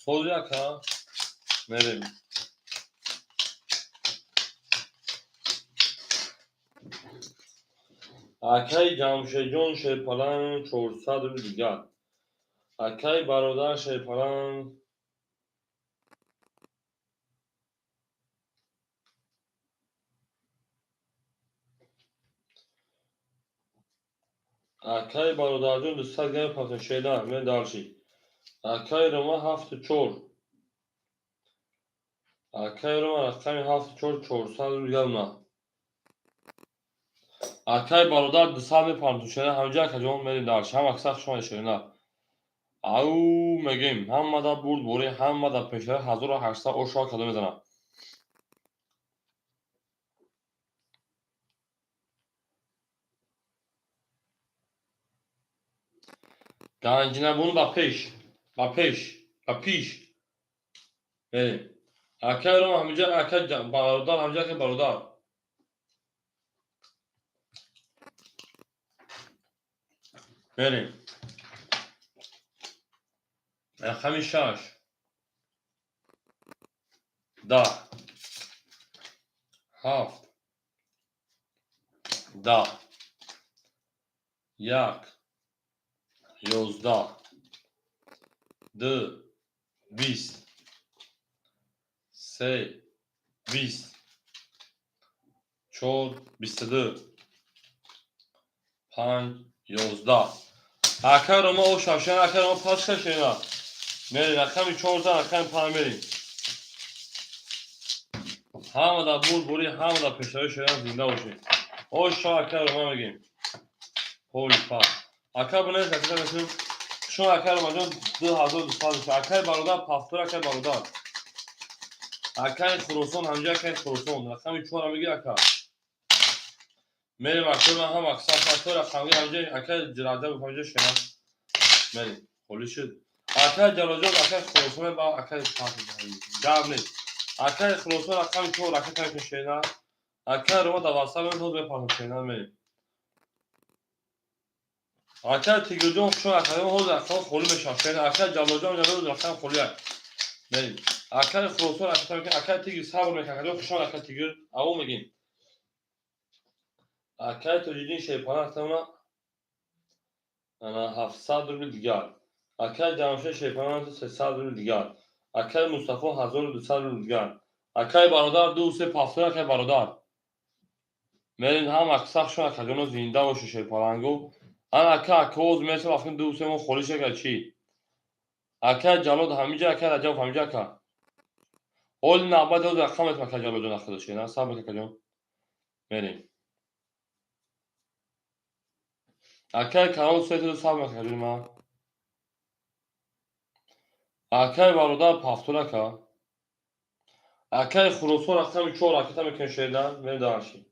Сози ака. Мерем. Акай Ҷамшедҷон шерпаланг 400 рубли дигар. Акай бародар шерпаланг акай бародарҷон 200 грамм пасен шеда, мен дарши. Акай Рома 7 4. Акай Рома рақами 7 4 400 рубли дигар на. Акай бародар 200 мепарам ту шеда, ҳамҷа акаҷон мерем дарши. Ҳама сах шумо шеда. Ау мегем, ҳама да бурд бори, ҳама да пешаи 1800 ошо кадом мезанад. Ганҷинабону ба пеш, ба пеш, ба пиш. Мерем. Акай Рома ҳамҷа акай бародар, ҳамҷа акай бародар. Мерем. Рақами 6 10 7 10 1 11 2 20 3 20 4 22 5 11. Акай Рома о шавшан, акай Рома пас шашена. Мерем рақами 4 рақами 5 мерем. Ҳама дар бурд бури, ҳама дар пешравӣ шудан зинда бошед. О шо акай Рома мегем. Поли пас. Акай бунез акай мегем. Шумо акай Ромаҷон 2200. Акай бародар пафтор акай бародар. Акай Хуросон ҳамҷа акай Хуросон. Рақами 4 меги ака. Мерем акай ман ҳам аксар акай рақами ҳамҷа акай Раҷаб ҳамҷа шена. Мерем. Холӣ шуд. Акай Ҷалолҷон акай Хуросон ба акай пас. Гап нест. Акай Хуросон рақами 4 акай тамки шена. Акай Рома дар васат меояд, мепарам шена мерем. Акай Тигрҷон хушон акаён ҳозир рақам холӣ мешавад. Шерина акай Ҷалолҷон ҷалол рақам холӣ аст. Мерим. Акай Хуросон ракета мекунем. Акай Тигр сабр мекунем. Акаҷон хушон акай Тигр. Аво мегим. Акай Тоҷиддин Шерпана рақамона ана 700 рубл дигар. Акай Ҷамшед Шерпана 300 рубл дигар. Акай Мустафо 1200 рубл дигар. Акай бародар 2 3 пафтор акай бародар. Мерин ҳам аксар шон акаҷоно зинда бошед шерпаланго. Ана ака акоз меса вақти 2 3 мо холӣ шага чӣ? Акай Ҷалол ҳамиҷа, акай Раҷаб ҳамиҷа ака. Ҳоли навбат ҳозир рақам метам акай Ҷалолҷон ахида шена. Сабр акаҷон. Мерем. Акай Карол сету сабр акаҷон ман. Акай бародар пафтор ака. Акай Хуросон рақами 4 ракета мекунем шеда. Мерем дарши.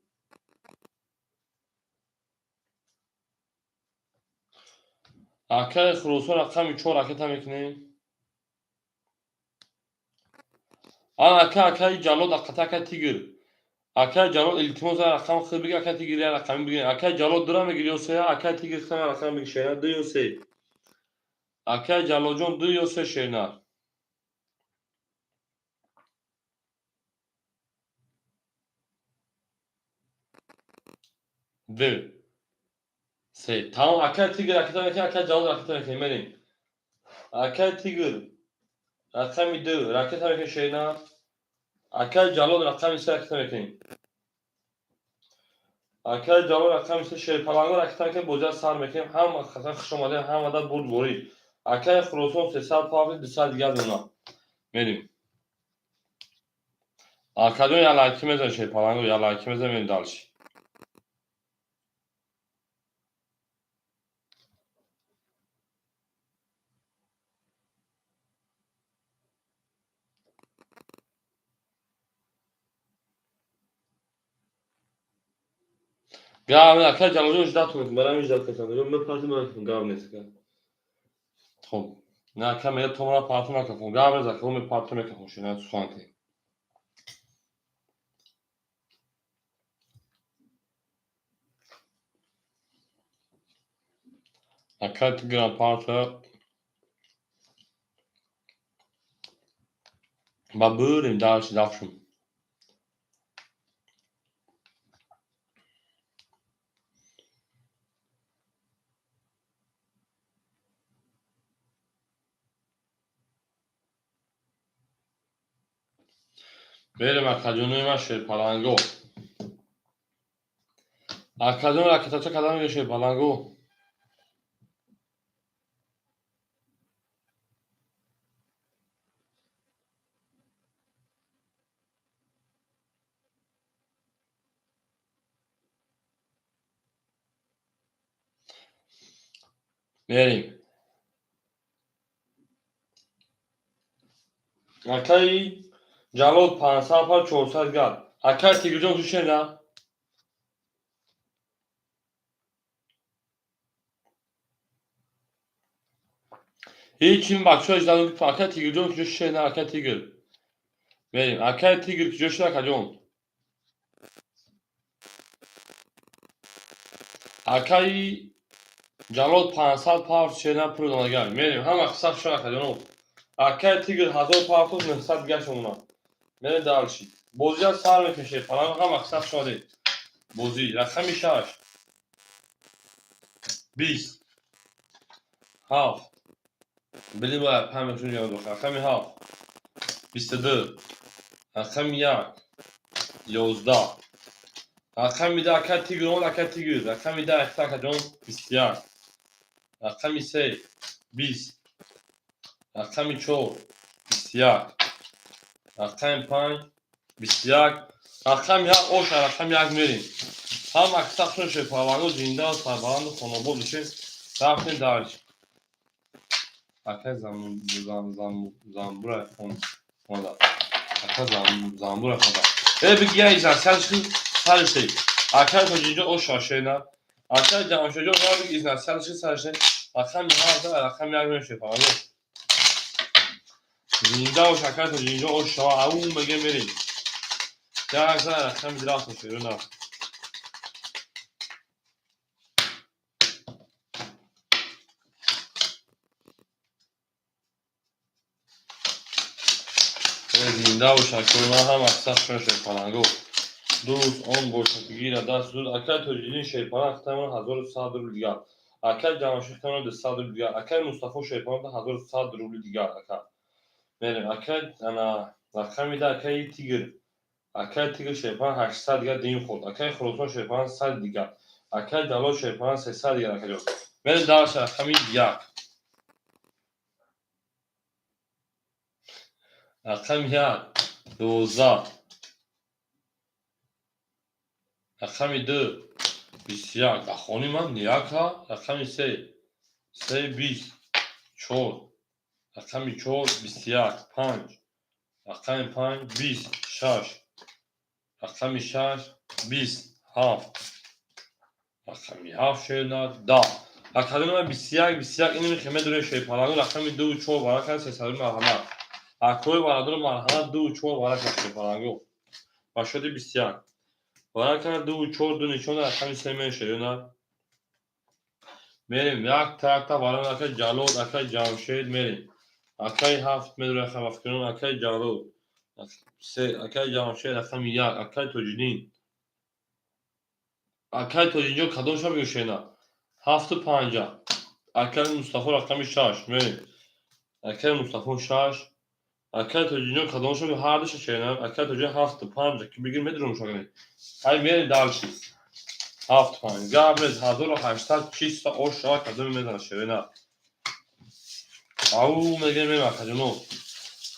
Акай Хуросон рақами 4 ракета мекунем. Ана ака акай Ҷалол ақата акай Тигр. Акай Ҷалол илтимос рақам хел биги акай Тигр я рақами бигирем. Акай Ҷалол 2 мегири ё 3, акай Тигр хел рақам биги шена 2 ё 3. Акай Ҷалолҷон 2 ё 3 шена. Ду. Се. Тамом акай Тигр ракета мекунем, акай Ҷалол ракета мекунем. Мерем. Акай Тигр рақами 2 ракета мекунем шена. Акай Ҷалол рақами 3 ракета мекунем. Акай Ҷалол рақами 3 шерпаланго ракета мекунем, бозиа сар мекунем. Ҳама хасан хуш омадем, ҳамада бурдборӣ. Акай Хуросон 300 павли 200 дигар мемонад. Мерем. Акаҷон я лайки мезанем шерпаланго, я лайки мезанем, мерем дальше. Гав, акай Ҷалолҷон ждат мекунам, барам ждат кардам. Ман парти ман гав нест. Хоб, на ака мега то мара парти накунам. Гав нест, ака ме парти мекунам, шина сухан ки. Акай Тигран парта ба бурем дальше дафшум. Мерем акаҷонои ман шерпаланго. Акаҷон ракетача кадам мега шерпаланго. Мерем. Акаи Ҷалол 500 пар 400 гар. Акай Тигрҷон шушена? Ҳеҷ ин бачаҳо ждадум ки акай Тигрҷон куҷо шушена, акай Тигр. Мерем. Акай Тигр куҷо шуда акаҷон? Акаи Ҷалол 500 пар шена пул донагар. Мерем. Ҳама қисса шушена акаҷоно. Акай Тигр 1000 пар 900 дигар шумона. Мерем дальше. Бозиа сар мекунем шерпаланг ҳама қисса шудаде. Бозӣ рақами 6 20 7 били бояд 5 шун ҷавоб дохт. Рақами 7 22 рақами 1 11 рақами 10 акай Тигр он акай Тигр рақами 10 акай акаҷон 21 рақами 3 20 рақами 4 21 рақами 5 21 рақами 1 оша рақами 1 мерем. Ҳама қисса хушон шерпаланго зинда сарбаланду хонобод бошед. Рафтем дальше. Акай замбура хонда. Акай замбура хонда. Э биги я изан сарши сарши. Акай Тоҷиҷон оша шена. Акай Ҷамшедҷон ва биги изан сарши сарши. Рақами 7 рақами 1 мерем шерпаланго. Зинда бош акай Тоҷиҷон оша ау меге мерем. Як зан рақами рафтем шерона. Зинда бош, акои ман ҳам аксар шуна шерпаланго. Ду рӯз он бошад, гира даст зуд. Акай Тоҷиддин шерпаланг хитамон 1100 рубл дигар. Акай Ҷамшед хитамон 200 рубл дигар. Акай Мустафо шерпаланг 1100 рубл дигар. Ака. Мерем. Акай ана рақами да акай Тигр. Акай Тигр шерпаланг 800 дигар дим хӯрд. Акай Хуросон шерпаланг 100 дигар. Акай Ҷалол шерпаланг 300 дигар акаҷон. Мерем дальше рақами 1. Рақами 1 12. Рақами 2 21. Ахони ман яка. Рақами 3 3 20 4. Рақами 4 21 5. Рақами 5 20 6. Рақами 6 20 7. Рақами 7 шена 10. Рақами ман 21 21 ини мехе медуре шерпаланго рақами 2 4 варака 300 марҳамат. Акои бародаро марҳамат 2 4 варака шерпаланго. Ба шоди 21. Варака 2 4 ду нишон рақами 3 мешавад. Мерем як та як та варам акай Ҷалол, акай Ҷамшед мерем. Акай 7 медуре хафкирон, акай Ҷалол. 3 акай Ҷамшед рақами 1, акай Тоҷиддин. Акай Тоҷиддин кадом шаб гӯшена? 7 5. Акай Мустафо рақами 6 мерем. Акай Мустафо 6. Акай Тоҷиддин кадом шаб ҳар душа шена? Акай Тоҷиддин 7 5 ки бигир медурум шагани. Ай мерем дальше. 7 5. Гап нест 1800 чиста ош шава кадоме мезана шерена. Ау мегем мерем акаҷоно.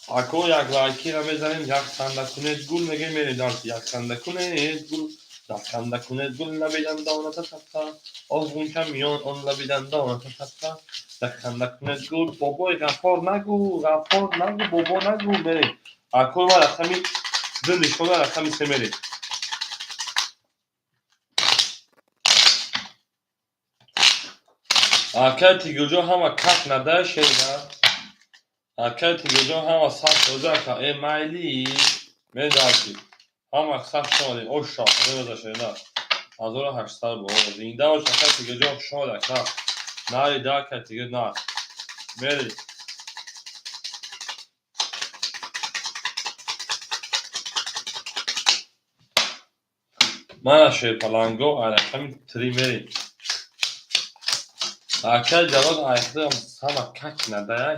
Ако як лайкира мезанем, як ханда кунед гул мегем мерем дальше. Як ханда кунед гул. Як ханда кунед гул лаби дандоната тапта. Оз ғунча миён он лаби дандоната тапта. Як ханда кунед гул. Бобои Ғаффор нагу, Ғаффор нагу, бобо нагу мерем. Ако ма рақами 2 нишона рақами 3 мерем. Акай Тигрҷон ҳама как надай шерина. Акай Тигрҷон ҳама сад фоиза ака. Э майли медарси. Ҳама сад шомадем. Оша, худо шерина. 1800 бо. Зинда бош акай Тигрҷон хуш омад ака. Нари да акай Тигр на. Мери. Мана шерпаланго рақами 3 мери. Акай Ҷалол айхда ҳама как надай.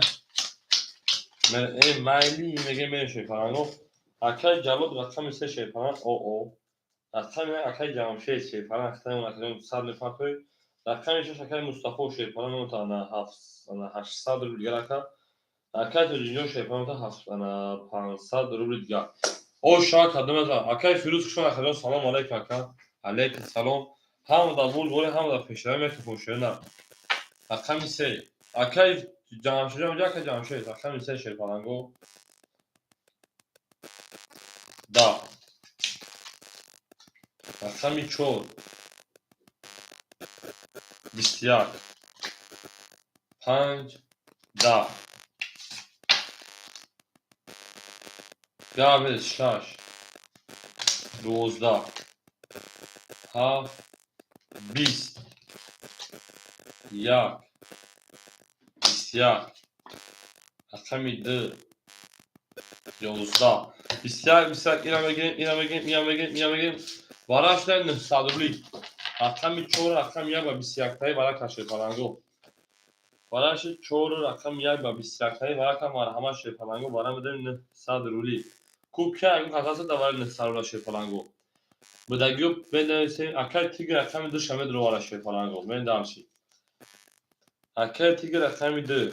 Э майли меге мерем шерпаланго. Акай Ҷалол рақами 3 шерпаланг оо. Рақами 1 акай Ҷамшед шерпаланг хитамон акаҷон 100 мепартои. Рақами 6 акай Мустафо шерпаланг ана 800 рубл дигар ака. Акай Тоҷиддин шерпаланг 500 рубл дигар. Оша кадом аз акай Фирӯз хуш омад акаҷон салом алейкум ака. Алейкум салом. Ҳама да булбули ҳама да пешравӣ мекунем шерина. Рақами 3. Акай Ҷамшед ҷон акай Ҷамшед рақами 3 шерпаланго. 10. Рақами 4. 21. 5 10. Гап 6 12 7 20 1 21. Рақами 2 11 21 21 ира мегирем, ира мегирем, ира мегирем, ира мегирем. Вара шуда 900 рубли. Рақами 4 рақами 1 ба 21 таи варака шерпаланго. Вара шуд 4 рақами 1 ба 21 таи варака марҳамат шерпаланго вара медем 900 рубли. Куб ка ягон қағаза да вара 900 рубла шерпаланго. Будагиё медонистем акай Тигр рақами 2 ша медро вара шерпаланго. Медам ши. Акай Тигр рақами 2.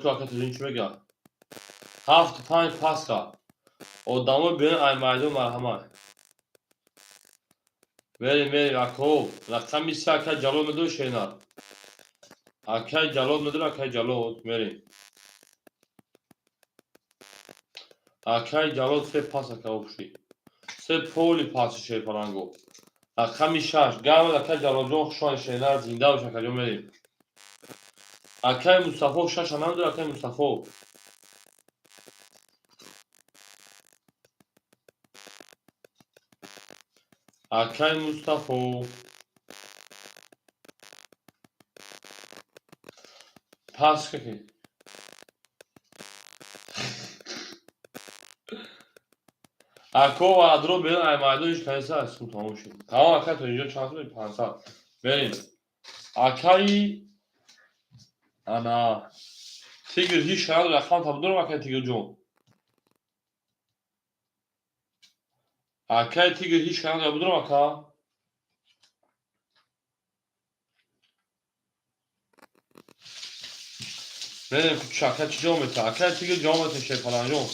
Ту акай Тоҷиддин чӣ мега? 7 5 паска. Одамо биён ай майдон марҳамат. Мерем, мерем, ако. Рақами 3 акай Ҷалол медори шерина. Акай Ҷалол медори, акай Ҷалол. Мерем. Акай Ҷалол 3 пас ака обши. 3 поли паси шерпаланго. Рақами 6. Гамад акай Ҷалолҷон хуш омадед шерина, зинда бош акаҷон мерем. Акай Мустафо 6 намедори акай Мустафо. Акай Мустафо. Пас ки. Ако ваъдро берин, ай майдон ҳеч канеса, сум тамом шуд. Тамом, акай то инҷо чанд сум? 500. Берин. Акаи ана Тигр ҳеч надорад, рақам табдорам, акай Тигрҷон. Акай Тигр ҳеч надорад, будорам, ака? Берем, ака чӣ ҷавоб метиҳад? Акай Тигр ҷавоб метиҳад, Шерпаланҷон.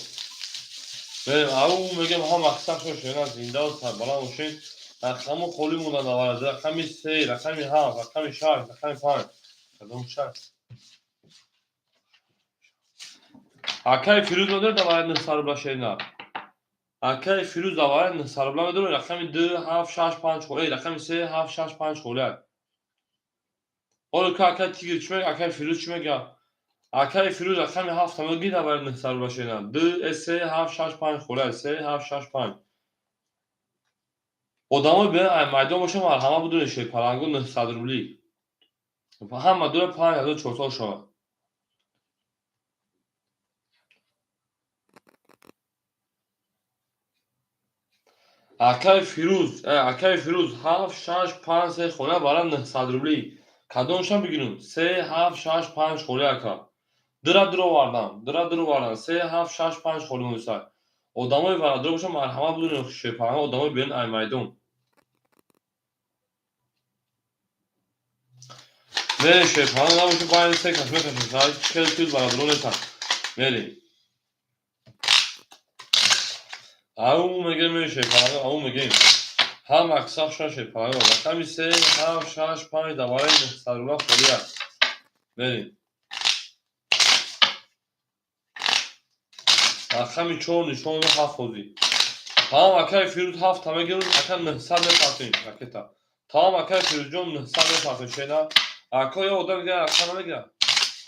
Берем, ау мегем, ҳам мақсад шуд, шена зиндаву сарбаланд бошед. Рақаму холӣ монда навараз. Рақами се, рақами ҳафт, рақами шаш, рақами панҷ. Кадом шаш? Акаи Фирӯз надоред давараи 900 рубла, шерина? Акаи Фирӯз давараи 900 рубла медоред? Рақами ду, ҳафт, шаш, панҷ холӣ, рақами се, ҳафт, шаш, панҷ холӣ. Ҳоло ка акаи Тигр чӣ мега? Акаи Фирӯз чӣ мега? Акаи Фирӯз рақами ҳафта мегӣ давараи 900 рубла, шерина? Ду, се, ҳафт, шаш, панҷ холӣ. Се, ҳафт, шаш, панҷ. Одамои берин ай майдон боша, марҳамат, будунед, шерпалангу 900 рублӣ. Ҳама дура 5400 шавад. Акаи Фирӯз, акаи Фирӯз, ҳафт, шаш, панҷ, се хона бара 900 рублӣ. Кадомшам бигирем? Се, ҳафт, шаш, панҷ холӣ, ака. Дира дуровардам, дира дуровардам. Се, ҳафт, шаш, панҷ холӣ монисад. Одамои варадор боша, марҳамат, будунед, шерпаланг, одамои берин ай майдон. Мерем, шерпаланг набоша, байни се кас мекашем. Хеле чиз барадорон нестанд. Мерем. Ау мегем, мерем, шерпаланг, ау мегем. Ҳам аксар шаш шерпаланг. Рақами се, ҳафт, шаш, панҷ давараи 900 рубла холӣ аст. Мерем. Рақами чор нишон ҳафт ҳозӣ. Тамом, акаи Фирӯз, ҳафта мегирем, ака, 900 мепартоем ракета. Тамом, акаи Фирӯзҷон, 900 мепартоем, шена. Ако ё одам дигар ака намегирад.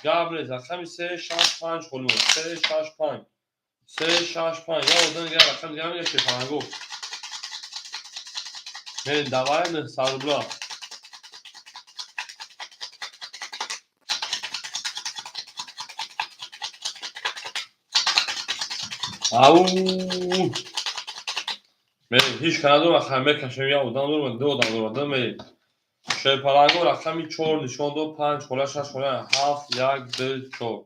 Гап нест, рақами се, шаш, панҷ холӣ монд. Се, шаш, панҷ. Се, шаш, панҷ. Я одам дигар рақам дигар мегирад, шерпалангу. Мерем давай 900 рубла. Ау! Мерем, ҳеч ка надорам, рақам мекашем, я одам дорам, ду одам дорам, ду мерем. Шерпалангу рақами чор нишон дод, панҷ хола, шаш хола, ҳафт, як, ду, чор.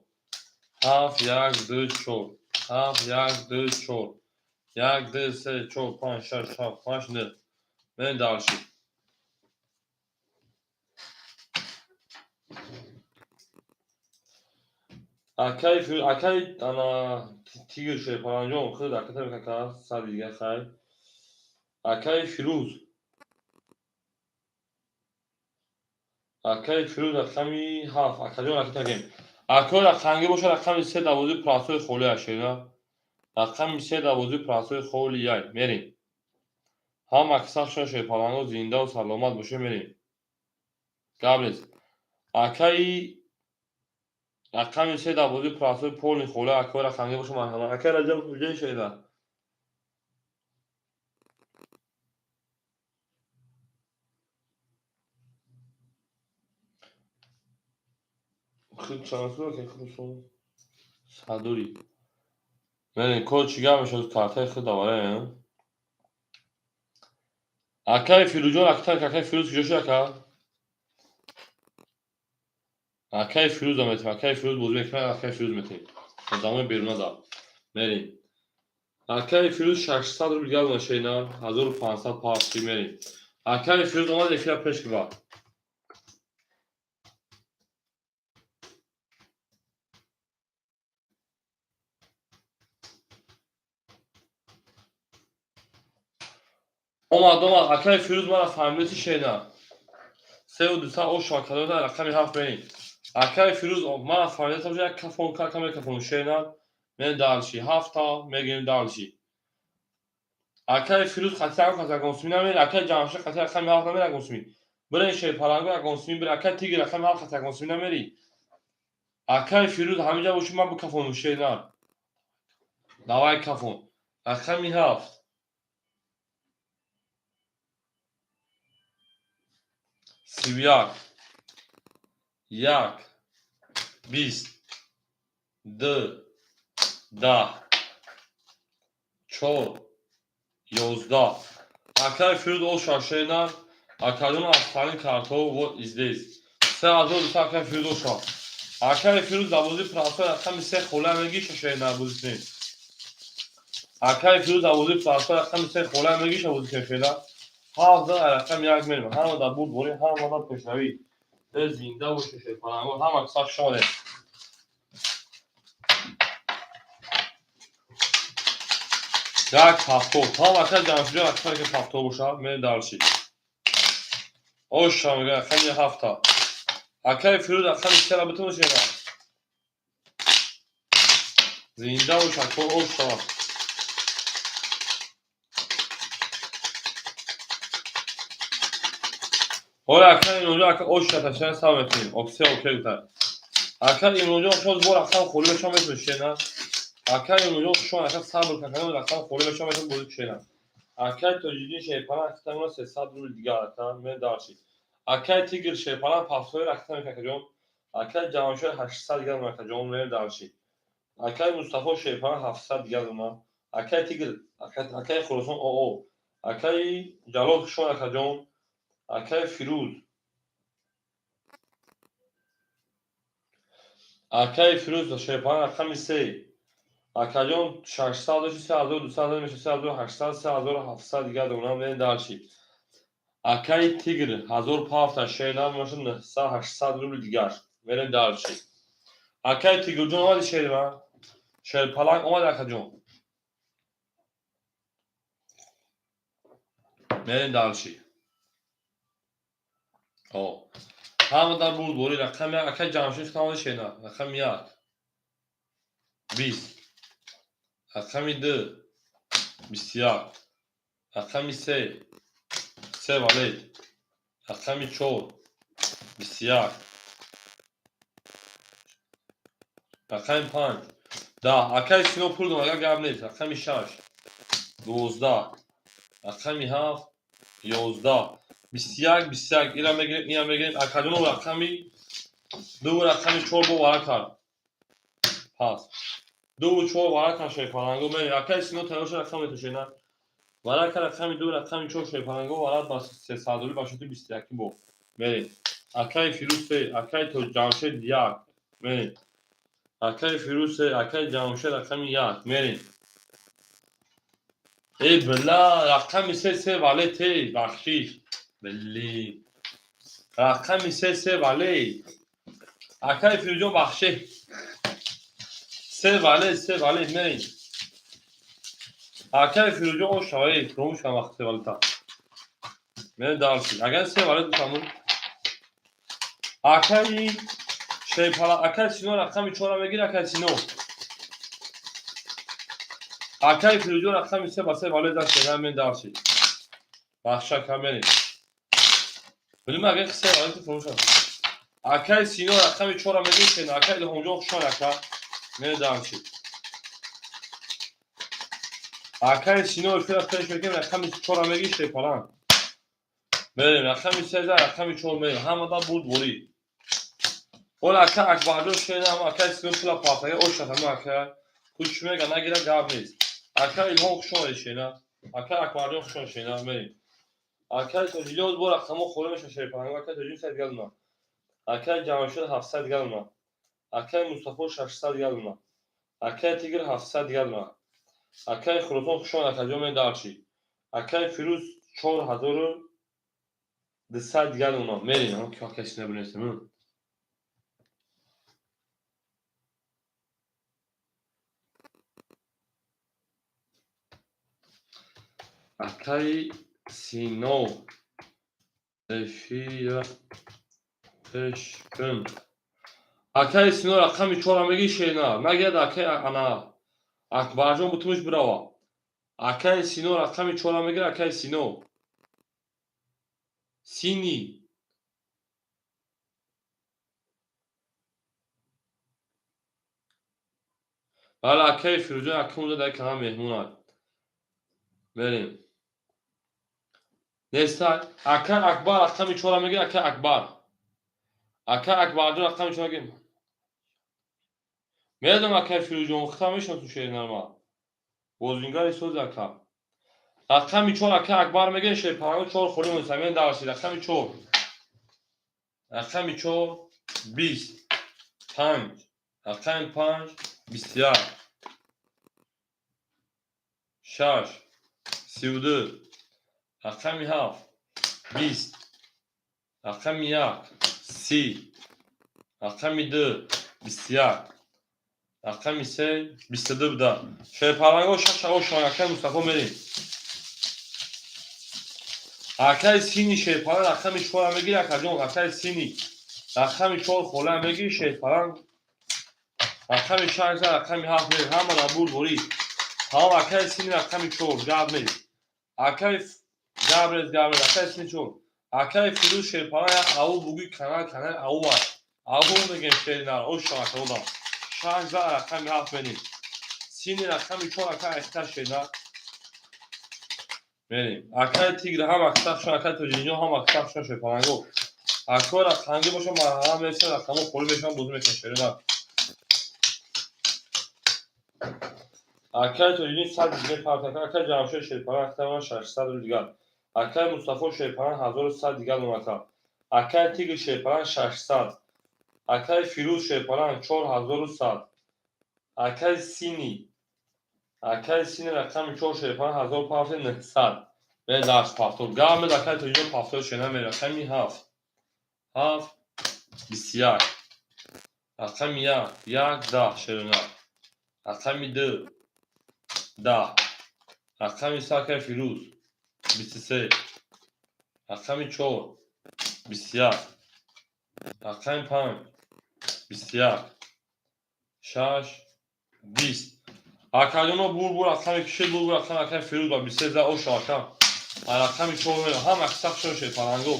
Ҳафт, як, ду, чор. Ҳафт, як, ду, чор. Як, ду, се, чор, панҷ, шаш, ҳафт, ҳашт, нӯҳ. Мерем дальше. Акаи акаи ана Тигр, Шерпаланҷон, худ аката мекака сади дига, хай. Акаи Фирӯз. Акаи Фирӯз рақами ҳафт. Акаҷон, ракета гем. Акои рақамгӣ боша, рақами се дарвозаи простой холӣ аст, шерина. Рақами се дарвозаи простой холӣ яй. Мерем. Ҳам аксар шуна, шерпаланго, зиндаву саломат бошед, мерем. Гап нест. Акаи рақами се дарвозаи простой полный холӣ, акои рақамгӣ боша, марҳамат. Акаи Раҷаб куҷои, шерина? Худ чанд сум, акаи Худсон? Садури. Мерем, кор чӣ гап мешавад, картаи худ давараем. Акаи Фирӯзҷон, акаи Фирӯз куҷо шуд, ака? Акаи Фирӯза метем, акаи Фирӯз бозӣ мекунад, акаи Фирӯз метем. Одамои беруна да. Мерем. Акаи Фирӯз 600 рубл гап нашена, 1500 партӣ, мерем. Акаи Фирӯз омад, эфира пеш кива. Омад, омад, акаи Фирӯз мара фаҳмидеси, шена. Сеу дусад ош кадода рақами ҳафт, мерем. Акаи Фирӯз мара фаҳмидеса, як кафон кака мекафон, шена. Мерем дальше. Ҳафта мегирем дальше. Акаи Фирӯз қатъи ягон кас ягон суми намери, акаи Ҷамшед қатъи рақами ҳафт намери ягон суми. Бирен, шерпаланго, ягон суми бир, акаи Тигр рақами ҳафт қатъи ягон суми намери. Акаи Фирӯз ҳаминҷа боши, ман бикафонам, шена. Давай кафон. Рақами ҳафт. 31, як, 20, ду, 10, чор. 11. Акаи Фирӯз оша шена, акаҷон афтарин картҳо вот здесь. 3200 акаи Фирӯз оша. Акаи Фирӯз дар бозии простой рақами се хола мегиша шена бозӣ кунед. Акаи Фирӯз дар бозии простой рақами се хола мегиша бозӣ кунед шена. Ҳафт рақами як мерем. Ҳама дар бурдборӣ, ҳама дар пешравӣ. Зинда бошед шерпалангон, ҳама каса шодед. Як ҳафтод. Ҳама ака Ҷамшидҷон аксар ки ҳафтод бошад, мерем дарши. Оша мега рақами ҳафта. Акаи Фирӯз рақами сера битун шена. Зинда бош ако оша. Оля ака Имронҷон ака оша ташана сав метунем. Оксе окей гуфта. Ака Имронҷон шоз бо рақам холӣ бешон метун шена. Ака Имронҷон шон ака сабр каканон рақам холӣ бешон метун бозӣ шена. Акаи Тоҷиддин шерпалан акта 300 рубл дигар ака мен дарши. Акаи Тигр шерпалан пафтои рақта мекакаҷон. Акаи Ҷавоншер 800 дигар мекаҷон мен дарши. Акаи Мустафо шерпалан 700 дигар ума. Акаи Тигр, акаи Хуросон оо. Акаи Ҷалол шон акаҷон. Акаи Фирӯз. Акаи Фирӯз шерпалан рақами се. Акаҷон 600 дошти 3200 меша 3800 3700 дигар донам мен дарши. Акаи Тигр 1000 пафта шер намеша 900 800 рубл дигар. Мерем дарши. Акаи Тигрҷон омади шери ман? Шерпаланг омад акаҷон. Мерем дарши. Ҳама дар бурдборӣ рақами як акаи Ҷамшид хитамоди шена. Рақами як. 20. Рақами ду. 21. Рақами се. Се валет. Рақами чор. 21. Рақами панҷ. 10. Акаи Сино пул дом агар гап нест. Рақами шаш. 12. Рақами ҳафт. 11. 21, 21. Ира мегирем, ира мегирем. Акаҷоно рақами ду, рақами чор бо вара кард. Пас. Ду чор вара кард шерпаланго. Мерем. Акаи Сино тайёр шуд рақам метошена. Вара кард рақами ду, рақами чор шерпаланго вара ба 300 рубл ба шоти 21 бо. Мерем. Акаи Фирӯз се, акаи Ҷамшед як. Мерем. Акаи Фирӯз се, акаи Ҷамшед рақами як. Мерем. Эй била, рақами се се валет эй, бахшиш. Блин. Рақами се се валет. Акаи Фирӯзҷон бахшиш. Се валет, се валет мерем. Акаи Фирӯзҷон ош шавай, фуромӯш кардам вақти се валета. Мерем дарси. Агар се валет бутамун. Акаи шерпала, акаи Сино рақами чора мегир, акаи Сино. Акаи Фирӯзҷон рақами се ба се валет даст шеда мен дарси. Бахша ака мерем. Билим агар се валет фуромӯш кардам. Акаи Сино рақами чора мегир шена, акаи Илҳомҷон хушон ака. Мерем дарси. Акаи Сино эфира пеш мекунем рақами чора мегир шерпалан. Мерем рақами сеза, рақами чор мерем. Ҳама дар бурдборӣ. Ола ака Акбарҷон шена, акаи Сино пула пафтага ошатама ака. Куч мега нагира гап нест. Ака Илҳом хушон шена. Ака Акбарҷон хушон шена мерем. Акаи Тоҷилёз бо рақамо холӣ меша шерпаланг. Акаи Тоҷилёз 100 дигар уна. Акаи Ҷамшед 700 дигар уна. Акаи Мустафо 600 дигар уна. Акаи Тигр 700 дигар уна. Акаи Хуросон хушон акаҷон мен дарши. Акаи Фирӯз 4200 дигар уна. Мерем. Ки акаи Сино бинесем. Акаи Сино эфира пеш кун. Акаи Сино рақами чора мегир шена. Нагирад акаи ана. Акбарҷон бутумуш бирава. Акаи Сино рақами чора мегир, акаи Сино. Сини. Бале, акаи Фирӯзҷон ака унҷа дар канал меҳмонад. Мерем. Неста. Ака Акбар рақами чора мегир, ака Акбар. Ака Акбарҷон рақами чора мегир. Медонам акаи Фирӯзҷон, хита мешиносу шеринарма. Бозингари сози ака. Рақами 4 акай Акбар мегӯяд, шерпаланго 4 холӣ монеста. Мен дарси рақами 4. Рақами 4 20 5, рақами 5 21 6 32, рақами 7 20, рақами 1 30, рақами 2 21, рақами 3 22 буда. Шерпаланго 6 ошон акай Мустафо мерем. Акай Сини шерпаланг рақами 4 мегири, акаҷон, акай Сини рақами 4 хола мегири, шерпаланг рақами 6, рақами 7 мегири, ҳамара бурборӣ. Тамом, акай Сини рақами 4 гап нест. Акай Габрез Габрез, акай Сини 4. Акай Фирӯз шерпаланг як ау бугӯй канал канал ау аст. Ау мегем шеринар, ошон акаодам. 6 за рақами 7 мерем. Сини рақами 4 акай Ахтар шеринар. Мерем. Акай Тигр ҳам Ахтар, акай Тоҷинҷон ҳам Ахтар шерпаланго. Акой рақамги боша марҳама мерса, рақамо холӣ мешаванд, бозӣ мекунанд шеринар. Акай Тоҷиддин 100 дигар партака, акай Ҷамшед шерпаланг Ахтар 600 рубл дигар. Акай Мустафо шерпаланг 1100 дигар номака. Акай Тигр шерпаланг 600. Акай Фирӯз шерпаланг 4100. Акай Сини. Акай Сини рақами 4 шерпаланг 1500. Бе дарс пафтор. Гап мед акай Тоҷиддин пафтор шена ме рақами 7. 7 21. Рақами 1 1 10 шерона. Рақами 2 10. Рақами 3 акай Фирӯз 23. Рақами 4 21. Рақами 5 21. 6 20. Акаҷоно бур рақами кишид бур рақами акай Фирӯз ба 23 за ошо ака. Рақами 4 мерем. Ҳам аксар шо шерпаланго.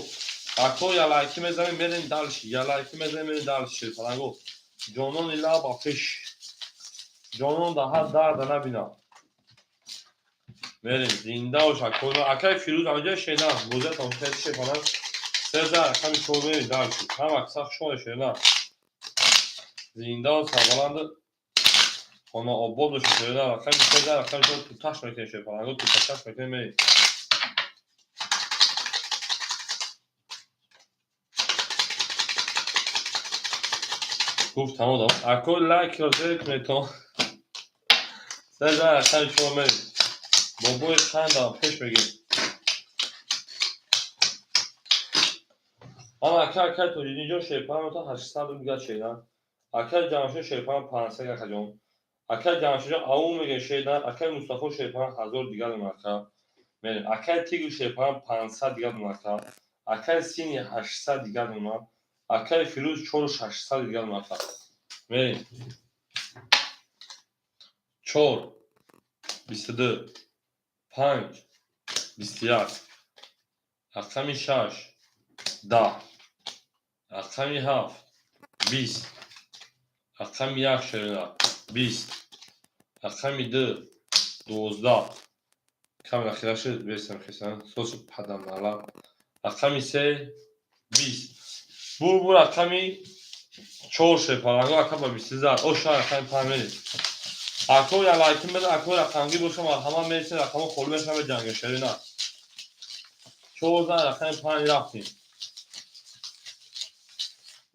Ако я лайки мезанем мерем дальше. Я лайки мезанем мерем дальше шерпаланго. Ҷонони лаб ба пеш. Ҷонон даҳа дарда набинам. Мерем зинда бош ако. Акай Фирӯз анҷа шена. Бозия тамошо шерпаланг. 3 за рақами 4 мерем дальше. Ҳам аксар шо шена. Зинда ва сарбаланд хона обод бошед шерина. Рақами 3 за рақами 4 туташ мекунем шерпаланго, туташаш мекунем мерем. Гуфт тамом. Ако лайкро зер кунед то 3 за рақами 4 мерем. Бобои қандам пеш мегирем. Ана акай акай Тоҷиддинҷон шерпаланг то 800 рубл дигар шерина. Акай Ҷамшед шерпаланг 500 акаҷон. Акай Ҷамшедҷон ау мегӯяд шерина. Акай Мустафо шерпаланг 1000 дигар ака. Мерем. Акай Тигр шерпаланг 500 дигар ака. Акай Сини 800 дигар дуна. Акай Фирӯз 4600 дигар ака. Мерем. 4 22 5 21, рақами 6 10, рақами 7 20, рақами 1 шерина 20, рақами 2 12, камера хира шуд бесам хисан соси падамала, рақами 3 20. Бур рақами 4 шерпаланго ака ба 20 зад. Оша рақами 5 мерем. Ако я лайки мед, ако рақамги боша марҳама мерсин, рақамо холӣ мешава ҷанга шерина. 4 за рақами 5 рафтем.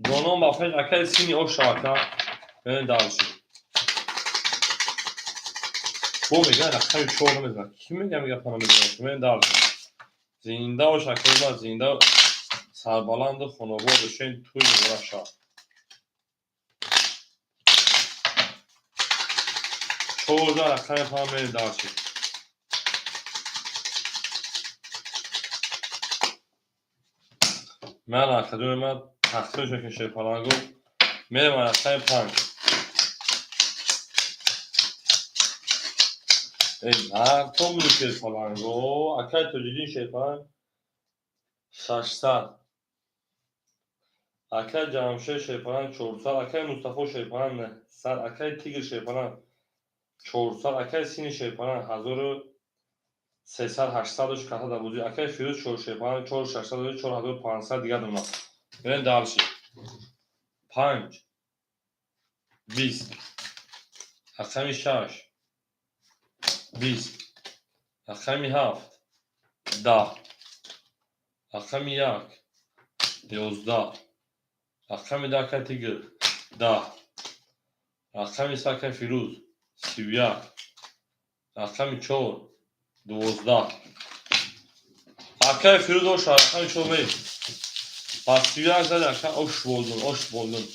Ҷонон ба пеш акай Сини оша ака. Мерем дальше. Бо мегӯяд рақами 4 намезанад. Кӣ мегӯяд мегапа намезанад? Мерем дальше. Зинда бош акои ман, зинда сарбаланду хонобод бошед, тӯй муборак шавад. 4 за рақами 5 мерем дальше. Ман акаҷони ман тақсим шуд ки шерпаланго мерем рақами 5. Эй мардум шерпаланго, акай Тоҷиддин шерпаланг 600. Акай Ҷамшед шерпаланг 400, акай Мустафо шерпаланг 900, акай Тигр шерпаланг 400, акай Сини шерпаланг 1300, 800 ката дар бозӣ, акай Фирӯз 4 шерпаланг 4600, 4500 дигар дуна. Мерем дальше. 5 20, рақами 6 20, Рақами ҳафт, 10. Рақами як, 11. Рақами 10, акай Тигр, 10. Рақами се, акай Фирӯз, 31. Рақами чор, 12. Акай Фирӯз, оша, рақами чор мерем. Ба 31 зади, ака, ош болдун, ош болдун.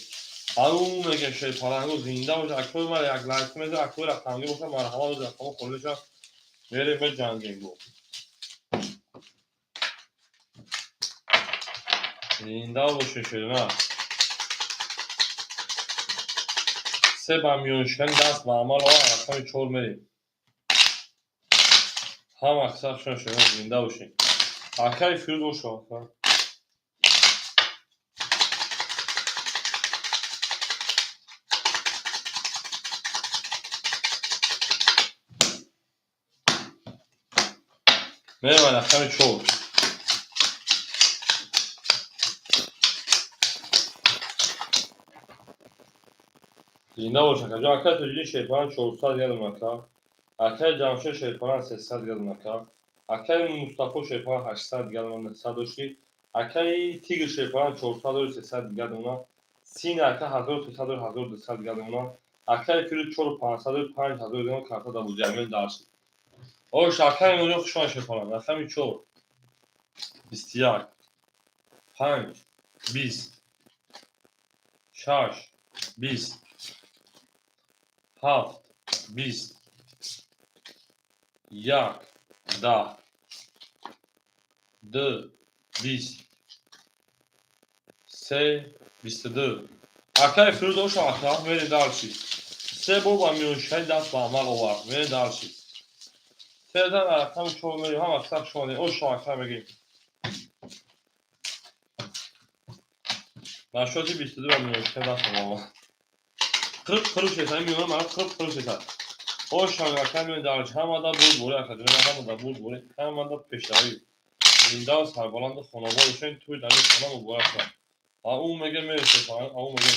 Ару мега шерпалангу зинда боша. Акои мара як лайк меза, акои рақамгӣ боша, марҳамат, рақамо холӣ шав, мерем, меҷангем бо. Зинда боше, шерина. Се ба миёншикани даст ба амал овар, рақами чор мерем. Ҳама аксар шерина, зинда бошед. Акаи Фирӯз, боша, ака. Мерем рақами чор. Зинда бош, ака. Ҷон, акаи Тоҷиддин Шерпалан 400 ядум, ака. Акаи Ҷамшед Шерпалан 300 ядум, ака. Акаи Мустафо Шерпалан 800 дигар, 900 дошти. Акаи Тигр Шерпалан 400 дори, 300 дигар дона. Сина ака 1300 дори, 1200 дигар дона. Акаи Фирӯз 4500 дори, 5000 дигар карта да бузиамел даршид. Ош, акаи Имонҷон, хушомад, Шерпалан. Рақами чор, 21, панҷ, 20, шаш, 20, ҳафт, 20, як, 10, ду, 20, се, 22. Акаи Фирӯз, оша, ака, мерем дарши. Се бор ба миёншикани даст ба амал овард, мерем дарши. Сезан рақами чор мерем, ҳама аксар шумо оша, ака, мегем. Нашоти 22 ба миёншикани даст ба амал. Қирқ қирқ шесан, миёна мана қирқ қирқ шесан. Оша, ака, мерем дарши. Ҳамада бурд борӣ, ака ҷон, ҳамада бурд борӣ, ҳамада пешравӣ. Зиндаву сарбаланду хонобод бошед, тӯй дар ин хона муборак шавад. А ӯ меге мересед, а ӯ меге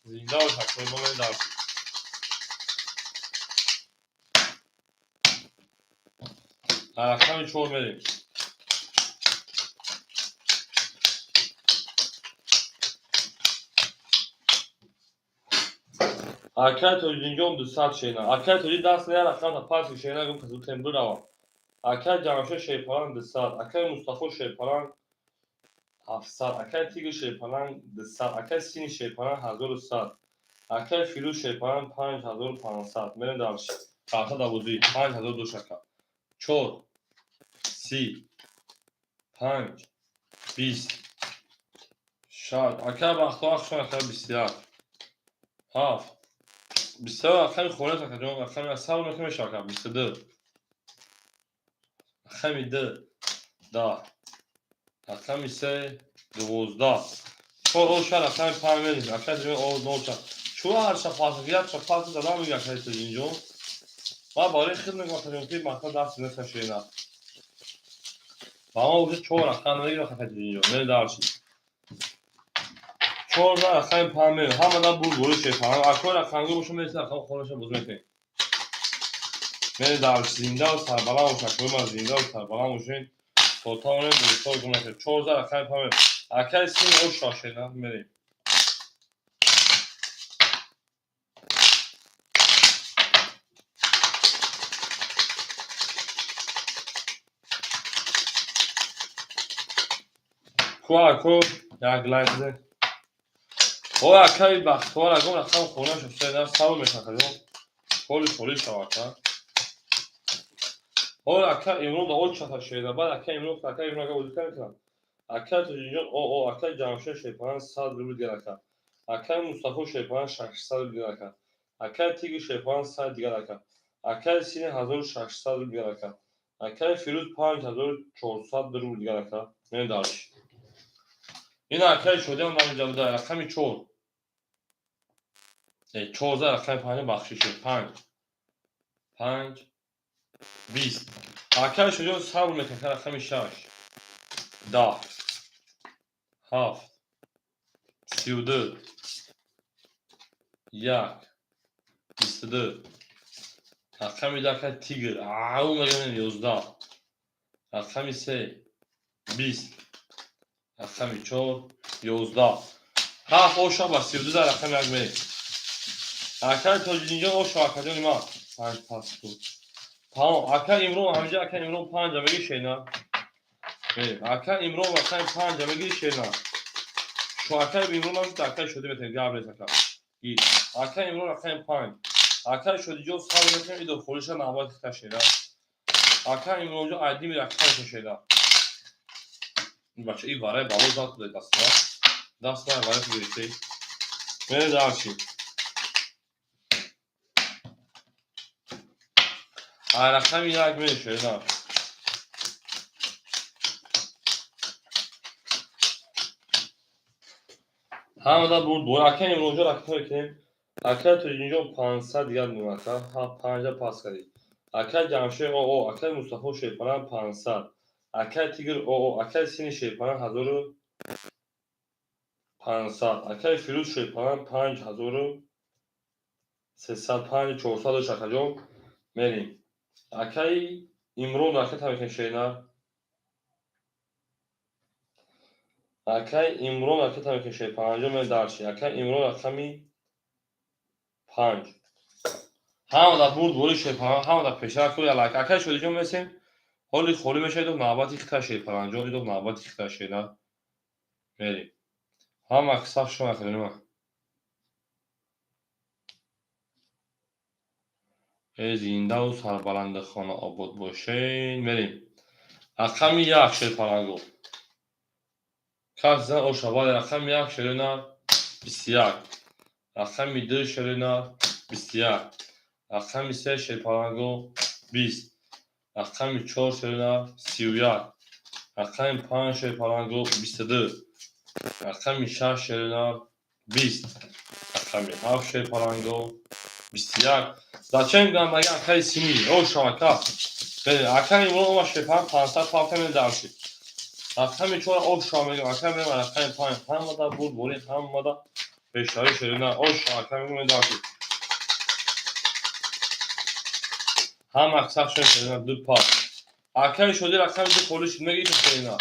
зинда бош, акои мо, мерем дарши. Рақами чор мерем. Акай Тоҷиддинҷон 200 шена. Акай Тоҷид даст не рақамта паси шена гум казутем бирава. Акай Ҷамшед Шерпаланг 200, акай Мустафо Шерпаланг 700, акай Тигр Шерпаланг 200, акай Сини Шерпаланг 1100, акай Фирӯз Шерпаланг 5500. Мерем дальше. Карта да бозӣ 5000 дош, ака. Чор, 30, панҷ, 20, шаш. Акай Бахтовар, хушомад, ака, 21, ҳафт, 21 рақами холист, ака ҷон, рақами сабр мекунем, мешава, ака, 22, рақами ду, 10, рақами се, 12. Чор оша, рақами панҷ мерем. Акай ҷон, о нолча. Чӯ ҳарша пас, якша пас задам мега, акай Тоҷиддинҷон. Ман барои худ мегӯям, акаҷон, ки мақсад даст несашена. Ба ма уже чор рақам намегирам, акай Тоҷиддинҷон. Мерем дарши. 14, рақами панҷ мерем. Ҳамада бурд бори шефа. Акои рақамгӣ боша, мересем, рақами хонаша боз мекунем. Мерем дарши, зиндаву сарбаланд бош, акои ман, зиндаву сарбаланд бошед. То тавонем бурдҳоро гум накунем. 14, рақами панҷ мерем. Акаи Сини, оша, шена, мерем. Ку ако як лайк зед. О, акаи Бахтовар, агон рақам хонаша шена сабр мекунад, акаҷон. Холи холи шава, ака. О, ака Имрон да очата шеда. Баъд ака Имрон, ака Имрон, ака бозӣ мекунад. Акаи Тоҷиддинҷон, о, о, акаи Ҷамшед Шерпаланг 100 рубл дигар, ака. Акаи Мустафо Шерпаланг 600 рубл дигар, ака. Акаи Тигр Шерпаланг 100 дигар, ака. Акаи Сини 1600 рубл дигар, ака. Акаи Фирӯз 5400 рубл дигар, ака. Мерем дальше. Ина акаи Шодиам намиҷа буда, рақами чор. 14, рақами панҷ, бахшиши панҷ. Панҷ, 20. Акаи Шодиам сабр мекунад, рақами шаш. 10, ҳафт, 32, як, 22, Рақами ду, акай Тигр, ау мегӯем, 11. Рақами се, 20. Рақами чор, 11. Ҳафт оша ба 32 за рақами як мерем. Акай Тоҷиддинҷон, оша, акаҷони ман, панҷ пас буд. Тамом, ака Имрон ҳаминҷа, ака Имрон, панҷа мегири, шена? Мерем. Ака Имрон, рақами панҷа мегири, шена? Шо ака Имрон нашуд, акаи Шодӣ метавонед, гап нест, ака. Гир. Ака Имрон, рақами панҷ. Акаи Шодиҷон, сабр мекунем, идо холиша навбати хита, шена. Ака Имронҷон, айдими рақами шена. Бача, и вараи бало зад куда дастма. Даст ман вараи гирифтӣ. Мерем дарчи. Ай рақами як мерем, шена. Ҳамада бурд бор. Ака Имронҷон, ракета мекунем. Акай Тоҷиддинҷон, 500 дигар мемонад. Ҳа, панҷа пас кардӣ. Акай Ҷамшед оо, акай Мустафо Шерпаран, 500. Акай Тигр оо, акай Сини Шерпаран, 1500. Акай Фирӯз Шерпаран, 5300, 5400 дошт, акаҷон. Мерем. Акай Имрон ракета мекунем, шена. Акай Имрон ракета мекунем, Шерпаранҷон, мерем дарчи. Акай Имрон, рақами панҷ. Ҳамада бурд бори, Шерпаран, ҳамада пешара куя лайк. Акай Шодиҷон, месем. Ҳоли холӣ мешавад, идо навбати хита, Шерпаранҷон, идо навбати хита, шена. Мерем. Ҳама саф шумо, акаҷони ман. Э, зиндаву сарбаланди хона обод бошед. Мерем. Рақами як, Шерпаранго. Кас зан оша, бале, рақами як, шерина, 21. Рақами ду, шерина, 21. Рақами се, Шерпаранго, 20. Рақами чор, шерина, 31. Рақами панҷ, Шерпаранго, 22. Рақами шаш, шерина, 20. Рақами ҳафт, Шерпаранго, 21. Зачем гандага, акаи Сини? Оша, ака. Акаи Имрон ома, Шерпаранг, 500 палка медаршид. Рақами чор, оша мегӯям, ака, мерам рақами панҷ. Ҳамада бурд бори, ҳамада пешравӣ, шерина. Оша, ака, мегӯям, медаршид. Ҳама сахт шуд, шерина, ду пас. Акаи Шодӣ, рақами ду холӣ шуд, мегирӣ, шерина.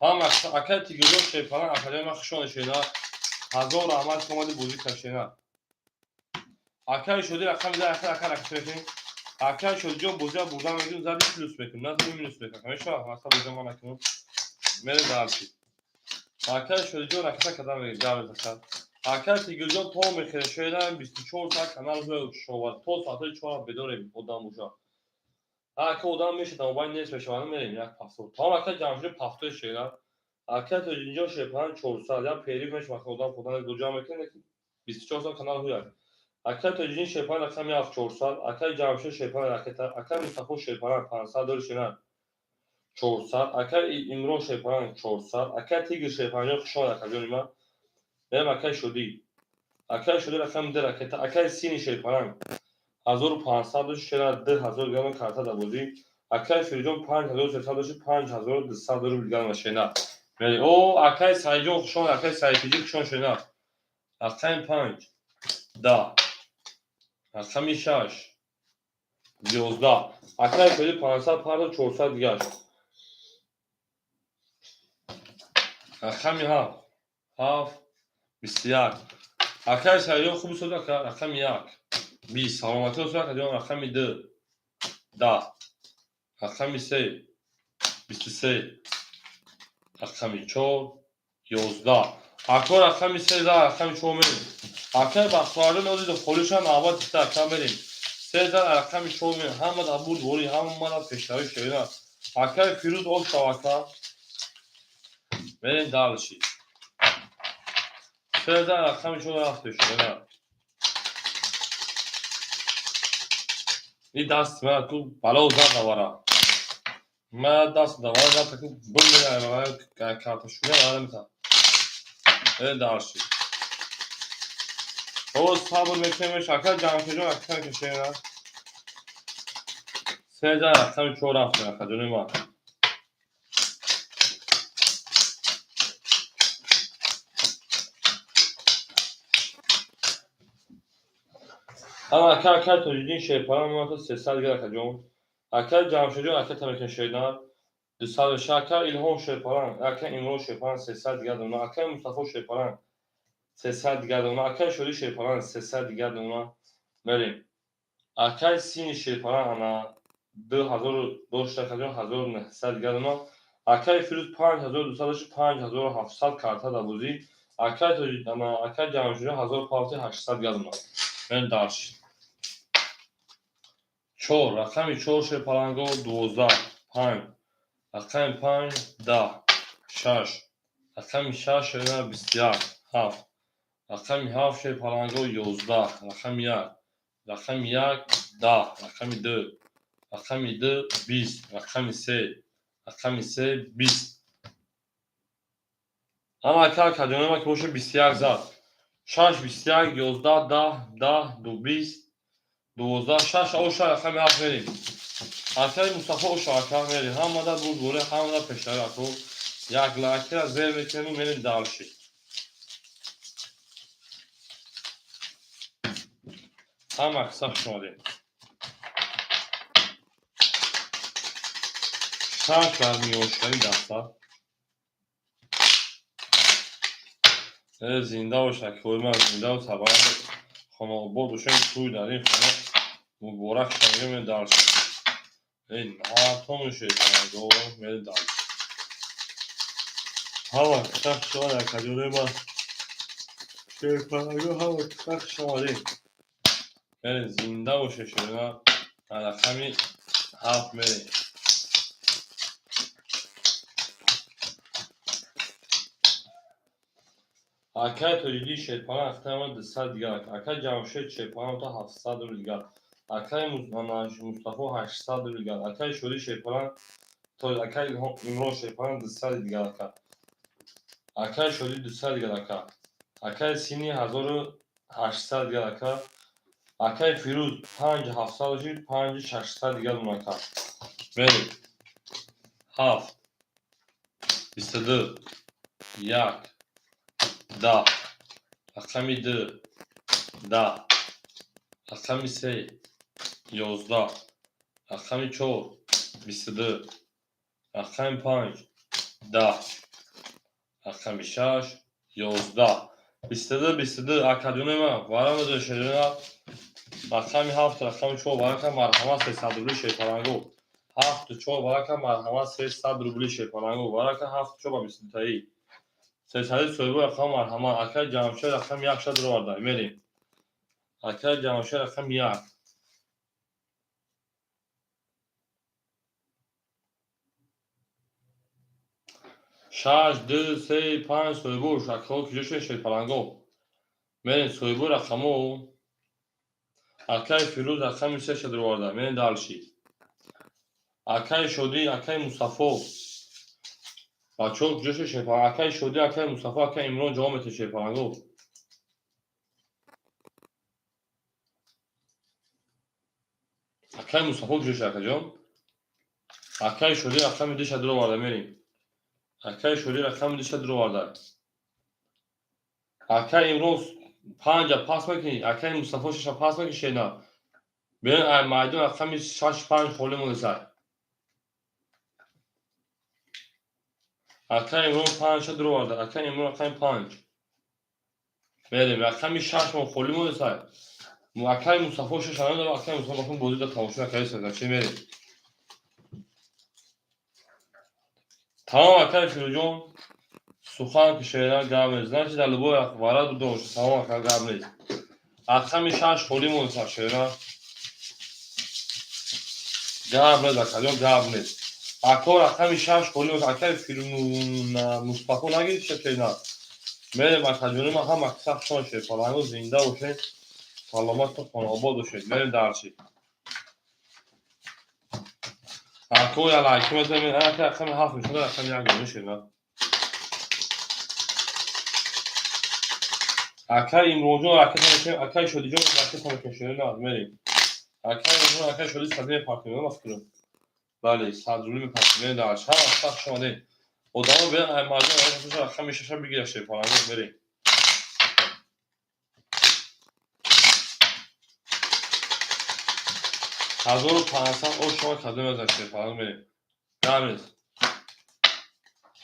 Ҳама акаи Тигрҷон Шерпаран, акаҷони ман, хушони, шерина. Ҳазор раҳмат, ки омади бозӣ кард, шерина. Акаи Шодӣ, рақами ду, ака, ака, ракета мекунем. Акаи Шодиҷон, бозиа бурда мегирем, зади плюс мекунем, назади минус мекунем. Мешавад, аста бозиа ман накунам. Мерем дарчи. Акаи Шодиҷон, ракета кардан мегирем, гап ака. Акаи Тигрҷон, то мехӯрем, шерина, 24 соат канал шовад, то соатҳои чора бедорем, одам боша. Ака, одам мешавад, мобайл нест мешавад, мерем як пафтор. Тамом, ака Ҷамшид, пафтори, шерина. Ака Тоҷиддинҷон Шерпаран, 400, як периф мешавад, одам худам ду ҷамъ мекунем, лекин 24 соат канал ҳуяд. Акаи Тоҷиддин Шерпаран, рақами ҳафт, 400. Акаи Ҷамшед Шерпаран, ракета. Акаи Мустафо Шерпаран, 500 дори, шерина, 400. Акаи Имрон Шерпаран, 400. Акаи Тигр Шерпаранҷон, хушомад, акаҷони ман. Мерем акаи Шодӣ. Акаи Шодӣ, рақами ду, ракета. Акаи Сини Шерпаран, 1500 дошт, шера, 2000 грамм карта дар бозӣ. Акаи Фирӯзҷон, 5300 дошт, 5200 рубл грамм, шена. Мерем. О, акаи Саидҷон, хушомад, акаи Саидтиҷӣ, хушомад, шена. Рақами панҷ, 10. Рақами шаш, 11. Акаи Шодӣ, 500 пардо, 400 дигаш. Рақами ҳафт, ҳафт, 21. Акаи Саидҷон, хуб суд, ака. Рақами як, 20. Саломатӣ устод, акаҷон. Рақами ду, 10. Рақами се, 23. Рақами чор, 11. Ако, рақами се за рақами чор мерем. Акаи Бахтоварҷон, озиду холиша навбат иста, ака, мерем. Се за рақами чор мерем. Ҳамада бурд бори, ҳамада пешравӣ, шерина. Акаи Фирӯз, ошав, ака. Мерем дальше. Се за рақами чор рафтем, шерина. И даст мана ку бало зад навара. Ман даст навара зад, ку бумера карташуня вара мета. Мерем дальше. Боз сабр мекунем, ака Ҷамшедҷон, ака кашена. Се за рақами чор рафтем, акаҷони ман. Ана ака, акай Тоҷиддин Шерпаланг мемонад 300 дигар, акаҷон. Акай Ҷамшедҷон, ака тамекин Шернар 200 меша. Акай Илҳом Шерпаланг, акай Имрон Шерпаланг 300 дигар дона. Акай Мустафо Шерпаланг 300 дигар дона. Акай Шодӣ Шерпаланг 300 дигар дона. Мерем. Акай Сини Шерпаланг ана 2000 дошт, акаҷон, 1900 дигар дона. Акай Фирӯз 5200 дошт, 5700 карта дар бозӣ. Акай Тоҷи ана акай Ҷамшедҷон 1000 пафти 800 дигар дона. Мерем дальше. Чор, рақами чор Шерпаланго 12, панҷ, рақами панҷ 10, шаш, рақами шаш шерна 21, ҳафт, рақами ҳафт Шерпаланго 11, рақами як, рақами як 10, рақами ду, рақами ду 20, рақами се, рақами се 20. Ана ака, акаҷонома ки боша 21 зад. Шаш, 21, 11, 10, 10, ду, 20, 12, шаш, оша рақами ҳафт мерем. Акаи Мустафо оша ака мерем. Ҳамада бурдборе, ҳамада пешари ако. Як лайкира зер мекунем, мерем дальше. Ҳама қисса хуш омадем. Шаш бар миёшкари даста. Зинда бош, акои ман, зинда ва сарбаланд, хонаобод бошем. Тӯй дар ин хона муборак шавем. Мерем дальше. Наатону шерпаланго мерем дальше. Ҳама қисса хуш омадем, акаҷонои ман. Шерпаланго ҳама қисса хуш омадем. Мерем, зинда бошед, шерина. Рақами ҳафт мерем. Акай Тоҷиддин Шерпаланг ахтама 200 дигар. Акай Ҷамшед Шерпаланг то 700 рубл дигар. Акай Мустафо 800 рубл дигар. Акай Шодӣ Шерпаланг, акай Имрон Шерпаланг 200 дигар ака. Акай Шодӣ 200 дигар ака. Акай Сини 1800 дигар ака. Акай Фирӯз 5700 бошид, 5600 дигар дон ака. Мерем. Ҳафт, 22, як, 10, рақами ду 10, рақами се 11, рақами чор 22, рақами панҷ 10, рақами шаш 11, 22, 22. Акаҷонои ман, варамазо шерина. Рақами ҳафт, рақами чор барака, марҳамат, 300 рубли Шерпаланго. Ҳафту чор барака, марҳамат, 300 рубли Шерпаланго. Барака ҳафту чор ба 22-таи. Сесади соҳибо рақам, марҳамат. Акай Ҷамшед рақами як шад роварда. Мерем. Акай Ҷамшед рақами як. Шаш, ду, се, панҷ соҳибо акаҳо куҷо шудед, Шерпаланго? Мерем соҳибо рақамо. Акай Фирӯз рақами се шад роварда. Мерем дальше. Акай Шодӣ, акай Мустафо. Бачаҳо куҷо шудед, Шерпаланг? Акай Шодӣ, акай Мустафо, акай Имрон ҷавоб метиҳед, Шерпаланго. Акай Мустафо куҷо шуд, акаҷон? Акай Шодӣ рақами ду шад роварда. Мерем. Акай Шодӣ рақами ду шад роварда. Акай Имрон панҷа пас мекунӣ, акай Мустафо шаша пас мекунӣ, шена. Берин ай майдон рақами шаш панҷ холӣ мондесай. Акай Имрон панҷ шад роварда. Акай Имрон рақами панҷ. Мерем, рақами шаш мо холӣ мондесай. Акай Мустафо шаша надорад, акай Мустафо бахун бозӣ да тамошо накардеста. Чи мерем? Тамом, акай Фирӯзҷон, сухан ки шеъра гап нест. Значит, дар любой варад буда бошад. Тамом, ака, гап нест. Рақами шаш холӣ мондеса, шеъра. Гап нест, акаҷон, гап нест. Ако рақами шаш холӣ мондеса. Акай Мустафо нагирифт шеъра. Мерем, акаҷони ман, ҳама қисса хуш Шерпаланго, зинда бошед, саломату хонаобод бошед. Мерем дальше. Ако я лайки мезанем, ака рақами ҳафт мешавад, рақами як мешавад. Акай Имронҷон ракета мекунем, акай Шодиҷон ракета мекунем, шерина мерем. Акай Имрон, акай Шоди сади мепартем, ма фикрам. Бале, 100 рубли мепартем, мерем дальше. Ҳама қисса хуш омадед. Одамо берин ай майдон рақами шаша бигирад, Шерпаланго, мерем. 1500 ош шумо кадом аз шерпаланг мерем. Гап нест.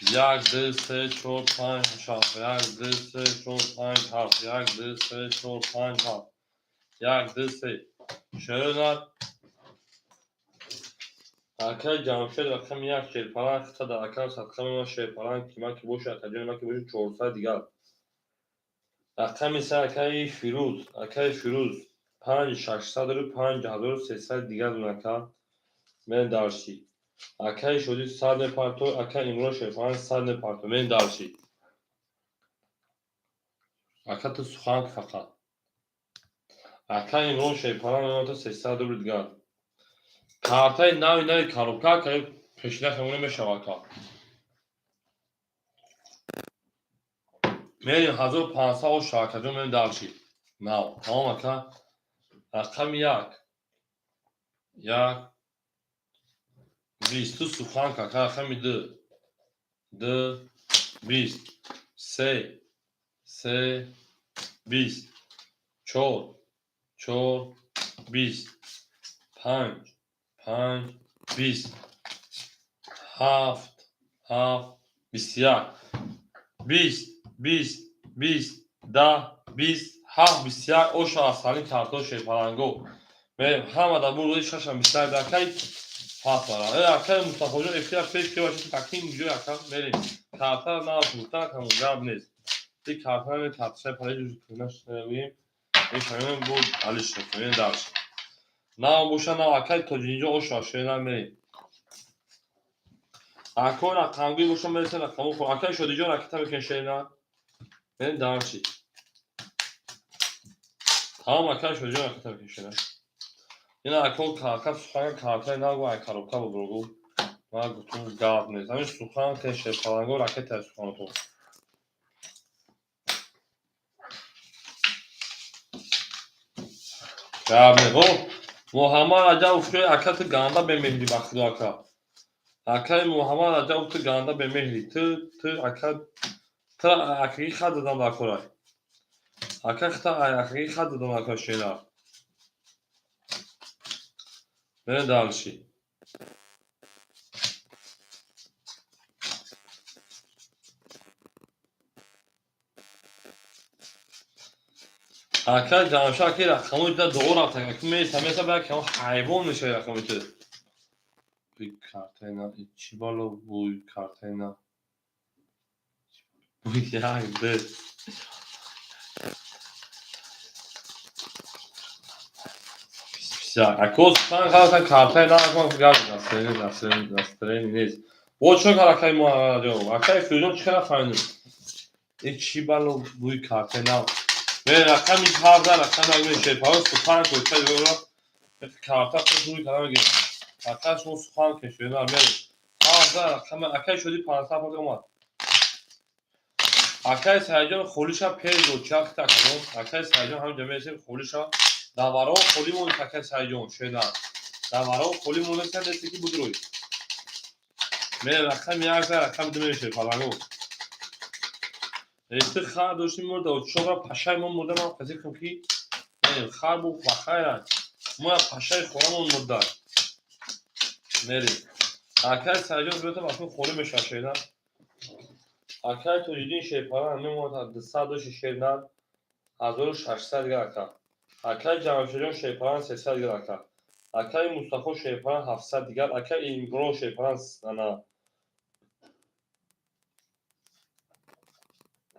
1, 2, 3, 4, 5, 6. 1, 2, 3, 4, 5, 7. 1, 2, 3, 4, 5, 7. 1, 2, 3. Шернар. Акай Ҷамшед рақами 1 шерпаланг хита дар акам садқа мемонад шерпаланг кима ки бошад, акаҷони ма ки бошад 400 дигар. Рақами 3 акаи Фирӯз, акаи Фирӯз 5600 ру 5300 дигар дунака. Мен дарши. Акаи Шодӣ 100 мепарто, акаи Имрон шерпаланг 100 мепарто. Мен дарши. Ака ту сухан фақат. Акаи Имрон шерпаланг мемонад 300 рубл дигар. Картаи нави нави коробка акаи пешина хемона мешава ака. Мерем 1500 оша акаҷон мерем дарши. Нав. Тамом ака. Рақами 1. 1 20 ту сухан ака. Рақами 2. 2 20 3 3 20 4 4 20 5 5 20 7 7 21 20 20 20 10 20 7 21 оша аз салим картош шерпаланго. Мерем ҳама дар бурди шашам 21 акай пас бара. Акай Мустафоҷон эфира пеш ки бошад таким ҷой ака мерем. Карта на гуфта кам гап нест. Ди карта не карташа париж кунаш мегӯем. Мешавем бо алиш мерем дарш. На боша на акай тоҷинҷо оша шена мерем. Ако рақамгӯй боша мересем рақаму хо. Акай Шодиҷон ракета мекунем шена. Мерем дарши. Тамом акай Шодиҷон ракета мекунем шена. Ина ако карта сухан картаи нагу ай коробка бубургу. Ма гуфтум гап нест. Ҳамин сухан ке шерпаланго ракета суханотон. Гап нест. О, Муҳаммад Раҷабов шояд ака ту ганда бемеҳрӣ ба худо ака. Акаи Муҳаммад Раҷабов ту ганда бемеҳрӣ. Ту ака ту акаги хат задам дар корай. Ака хита акаги хат задам дар кор шена. Мерем дальше. Ака Ҷамшед аки рақамои да дуо рафта. Аки меса меса ба кам ҳайвон мешавад рақамои ту. Буй картаина чӣ бало буй картаина. Буй як ду. Ако сухан халасан картаи на гап настроение настроение настроение нест. Бо чӣ кар акаи Муҳаммад Акаи Фирӯзон чӣ хела фаҳмидем? Э чӣ бало буй картаи нав. Ме рақами 17 рақами як шерпалон сухан кӯча ҷоро карта худ рӯй кардам мегирем. Ака шумо сухан кешед мерем. 17 рақами акаи Шодӣ 500 пас омад. Акаи Саидҷон холиша пеш дод чахта акаҷон. Акаи Саидҷон ҳаминҷа мересем холиша. Даваро холӣ монед акаи Саидҷон шена. Даваро холӣ монед нести ки будруй. Мерем рақами 1 рақами 2 мерем паланго. Ты хар доштем мурда, чора пашаи мо мурда, ман қазир кунам ки хар бу ба хайра. Мо пашаи хорамон мурда. Мерем. Акаи Саидҷон биёта вақти холӣ мешавад шена. Акаи Тоҷиддин шерпалан мемонад 200 доши шернар 1600 дигар ака. Акаи Ҷамшедҷон шерпалан 300 дигар ака. Акаи Мустафо шерпалан 700 дигар. Акаи Имрон шерпалан ана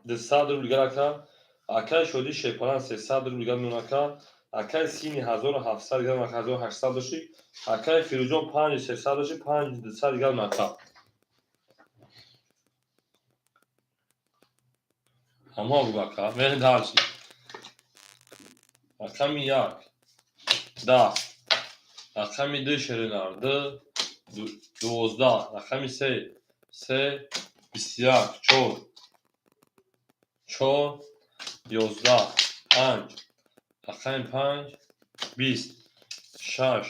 200 рубл дигар ака. Акаи Шодӣ шерпалан 300 рубл дигар мемонад ака. Акаи Сини 1700 дигар 1800 доши. Акаи Фирӯзҷон 5300 доши 5200 дигар мемонад ака. Ҳамон ака. Мерем дальше. Рақами 1 10 рақами 2 шеринар 2 12 рақами 3 3 21 4 4 11 5 рақами 5 20 6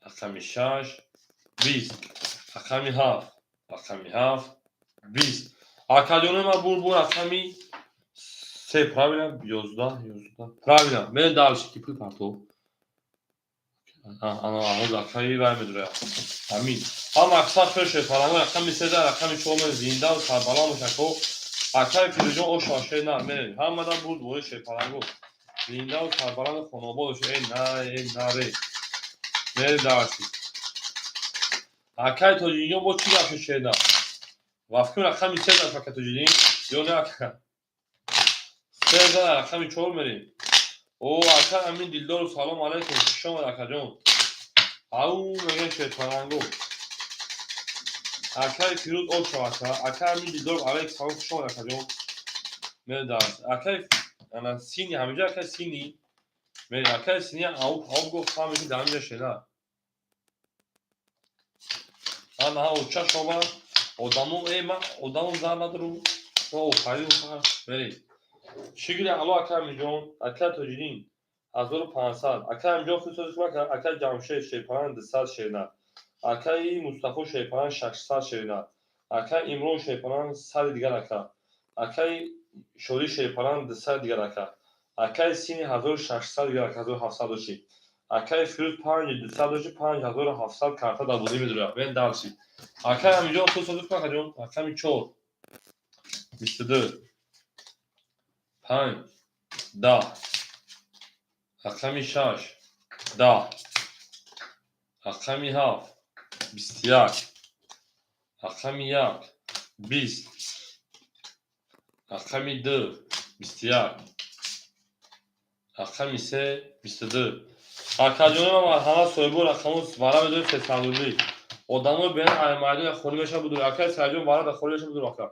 рақами 6 20 рақами 7 рақами 7 20. Акаҷони ман бур бур рақами 3 правильно 11 11 правильно. Мерем дальше ки пул партов. Ана акаи вай медура. Амин. Ҳам аксар шоше фаранго рақами 3 рақами 4 зинда ва сарбаланд бошад ко. Акаи Фирӯзҷон оша шер на мерем. Ҳамада буд бори шерпаланго. Зинда ва сарбаланд хонобод бошед. Эй на, эй на ре. Мерем дарси. Акаи Тоҷидинҷон бо чӣ гап шуд шер на? Вафким рақами 3 даст ака Тоҷиддин. Ё не ака? 3 рақами 4 мерем. О, ака Амин Дилдоров, салом алайкум. Хуш омад акаҷон. Ау мегӯяд шерпаланго. Акаи Фирӯз ошо ака. Ака Амин Дилдоров алайк салом, хуш омад акаҷон. Мерем дарс. Акаи ана Сини ҳаминҷо акаи Сини. Мерем акаи Сини ау ау гуфт фаҳмед ки дар ҳаминҷо шера. Ана ҳа оча шоба одамо э ма одамо зар надору. Ма охари оха. Мерем. Чӣ гири ало ака Аминҷон, ака Тоҷиддин 1500. Ака Аминҷон худсозӣ кӯмак ака Ҷамшед шерпаланг 200 шерна. Акаи Мустафо шерпаланг 600 шерна. Акаи Имрон шерпаланг 100 дигар ака. Акаи Шодӣ шерпаланг 200 дигар ака. Акаи Сини 1600 дигар ака, 1700 дошти. Акаи Фирӯз 5200 дошти, 5700 карта дар бозӣ медурад. Бен дарси. Акаи Аминҷон худсозӣ кӯмак акаҷон. Рақами 4 22 5 10, рақами 6 10, рақами 7 21, рақами 1 20, рақами 2 21, рақами 3 22. Акаҷони ман марҳамат соҳибо рақамо вара медоред 300 рубли. Одамои бена ай майдон холӣ мешавад будур. Акаи Саидҷон вара дар холӣ мешавад будур ака.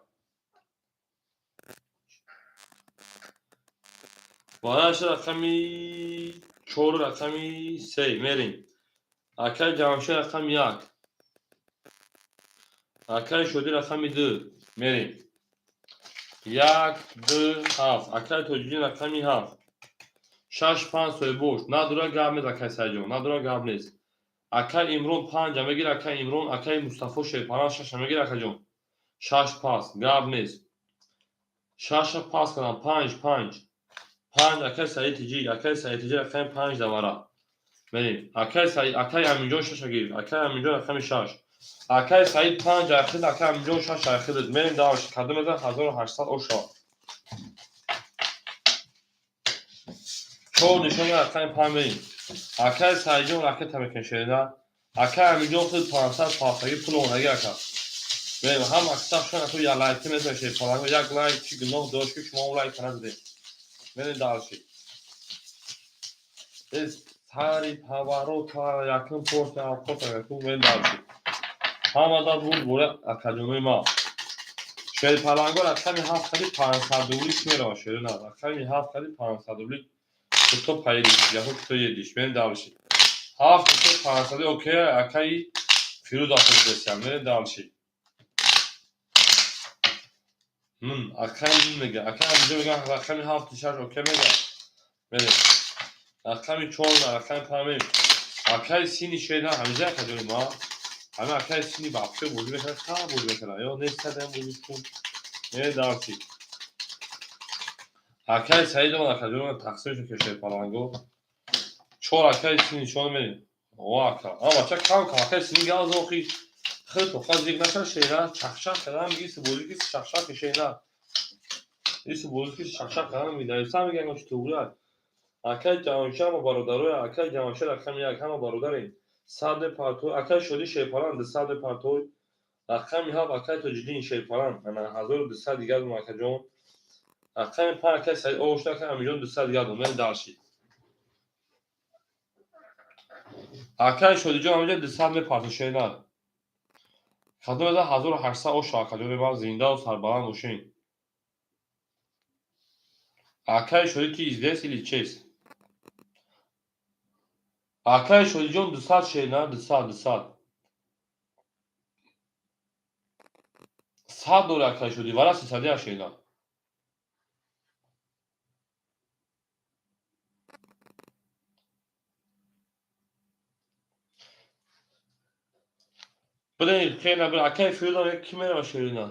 Вараша рақами 4 рақами 3 мерем. Акаи Ҷамшед рақами 1. Акаи Шодӣ рақами 2 мерем. 1 2 7. Акаи Тоҷиддин рақами 7. 6 5 соҳибош. Надора гап нест акаи Саидҷон, надора гап нест. Акаи Имрон 5 мегир, акаи Имрон, акаи Мустафо шерпаланг 6 мегир акаҷон. 6 пас, гап нест. 6 пас кардам, 5 5. 5 акаи Саид Тиҷи, акаи Саид Тиҷи рақами 5 давара. Мерем. Акаи Саид, акаи Аминҷон 6 гирифт, акаи Аминҷон рақами 6. Акаи Саид 5 айхид, акаи Аминҷон 6 айхид. Мерем даваш, кадом мезан 1800 оша. 4 нишони рақами 5 мерем. Акаи Саидҷон ракета мекунед шерида. Акаи Аминҷон худ 500 пасаги пул омадаги ака. Мерем, ҳам аксар шуна ту як лайк мезанед шерпаланго, як лайк чӣ гуноҳ дошт ки шумо лайк назадед. Мерем дальше. Сари поворота якум порта порта якум мерем дальше. Ҳамада буд бора акаҷонои ма. Шерпаланго рақами 7 қади 500 рубли чӣ мерава шерина? Рақами 7 қади 500 рубли куто поедиш, яху куто едиш. Мерем дальше. 7 куто 500 окей, акаи Фирӯз афрӯзесям. Мерем дальше. Акаи мун мега, акаи Аминҷон мега рақами 7 6 окей мега. Мерем. Рақами 4 рақами 5 мерем. Акаи Сини шерина ҳамиҷа акаҷони ма. Ҳама акаи Сини вообще бозӣ мекунад, хеле бозӣ мекунад. Ё нест кардем бозӣ кун. Мерем дальше. Акаи Саид омад акаҷон тақсим шуд ки шерпаланго. 4 акаи Сини нишон мерем. О ака. А бача кам кам акаи Сини газ охи. Хел тоқа зиқ наша шера, чахчах кардан меги бозӣ ки чахчах шера. Ис бозӣ ки чахчах кардан меги. Дар сам меган чи туғри. Акаи Ҷамшед ҳама бародароя, акаи Ҷамшед рақами 1 ҳама бародарем. 100 партой, акаи Шодӣ шерпаланг 200 партой. Рақами 7 акаи Тоҷиддин шерпаланг, ана 1200 дигар дум акаҷон. Рақами 5 акаи Саид Ош, акаи Аминҷон 200 дигар дум. Мерем дальше. Акаи Шодиҷон ҳаминҷо 200 мепарто шерна. Кадом мезан 1800 оша акаҷон мебарам зинда ва сарбаланд бошед. Акаи Шодӣ ти здесь или чест? Акаи Шодиҷон 200 шерна, 200, 200. 100 дори акаи Шодӣ, вара 300 шерна. Блин, хеле бир акаи Фирӯзам як ки мерава шерина?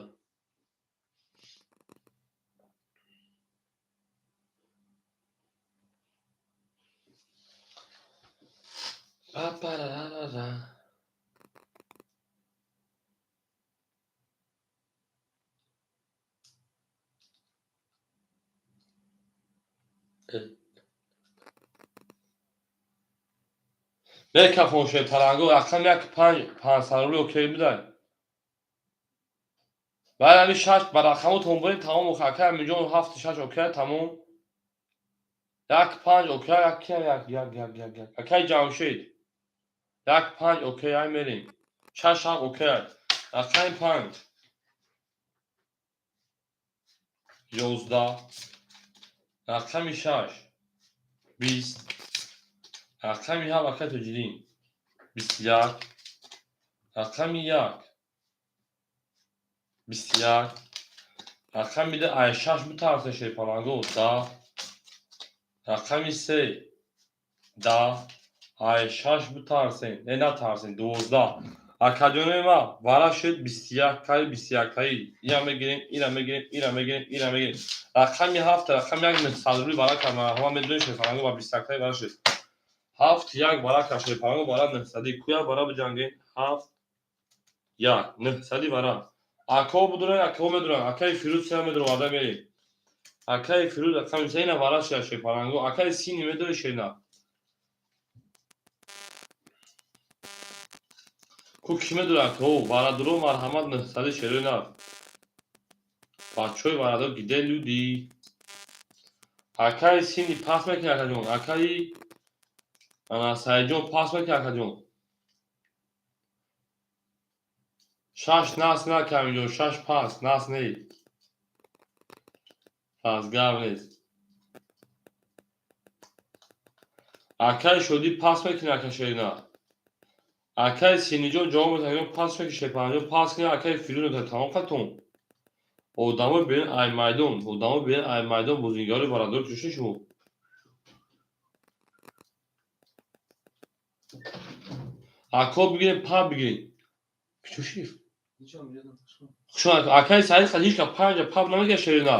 Па-па-ра-ра-ра. Мекафон шепаланго рақам як панҷ 500 рубли окей будай. Баъд ҳами шаш ба рақаму тон бурем, тамом. Акай Аминҷон, ҳафту шаш окей, тамом. Як панҷ окей, як кия, як як як як як. Акай Ҷамшед. Як панҷ окей, ай мерем. Шаш ҳафт окей. Рақами панҷ. 11. Рақами шаш. 20. Рақами ҳафт, акай Тоҷиддин. 21. Рақами як. 21. Рақами ду, ай шаш битарсе, шерпаланго, 10. Рақами се. 10. Ай шаш битарсен. Не, натарсен, 12. Акаҷонои ма, вара шуд 21 таи, 21 таи. Ира мегирем, ира мегирем, ира мегирем, ира мегирем. Рақами ҳафт, рақами як, 900 рубли вара кард. Марҳамат, медонед, шерпаланго ба 21 таи вара шуд. Ҳафт як вара кард, шерпаланго, вара 900-ӣ. Куя вара биҷангем? Ҳафт як 900-ӣ вара. Акао будурен, акао медуранд. Акаи Фирӯз сеа медуроварда мерем. Акаи Фирӯз рақами се, ина вара шуда, шерпаланго. Акаи Сини медори, шерна? Ку кӣ медорад, акао? Варадуро, марҳамат, 900-ӣ, шерои нав. Бачаҳои варадор, где люди? Акаи Сини пас мекунӣ, акаҷон? Акаи ана Саидҷон, пас мекунӣ, акаҷон? Шаш нас на, Камилҷон, шаш пас, нас не. Пас гап нест. Акаи Шодӣ, пас мекунӣ, ака Шерина? Акаи Синиҷон ҷавоб метавад, пас мекунӣ, Шерпаланҷон, пас кунӣ, акаи Фирӯз, тамом қатон. Одамои берин ай майдон, одамои берин ай майдон, бозигари варадор кушта шумо. Ако бигирем, па бигирем. Чӯшиф? Хушомад. Акаи Саид, ҳеҷ ка панҷа паб намегирад, Шерина.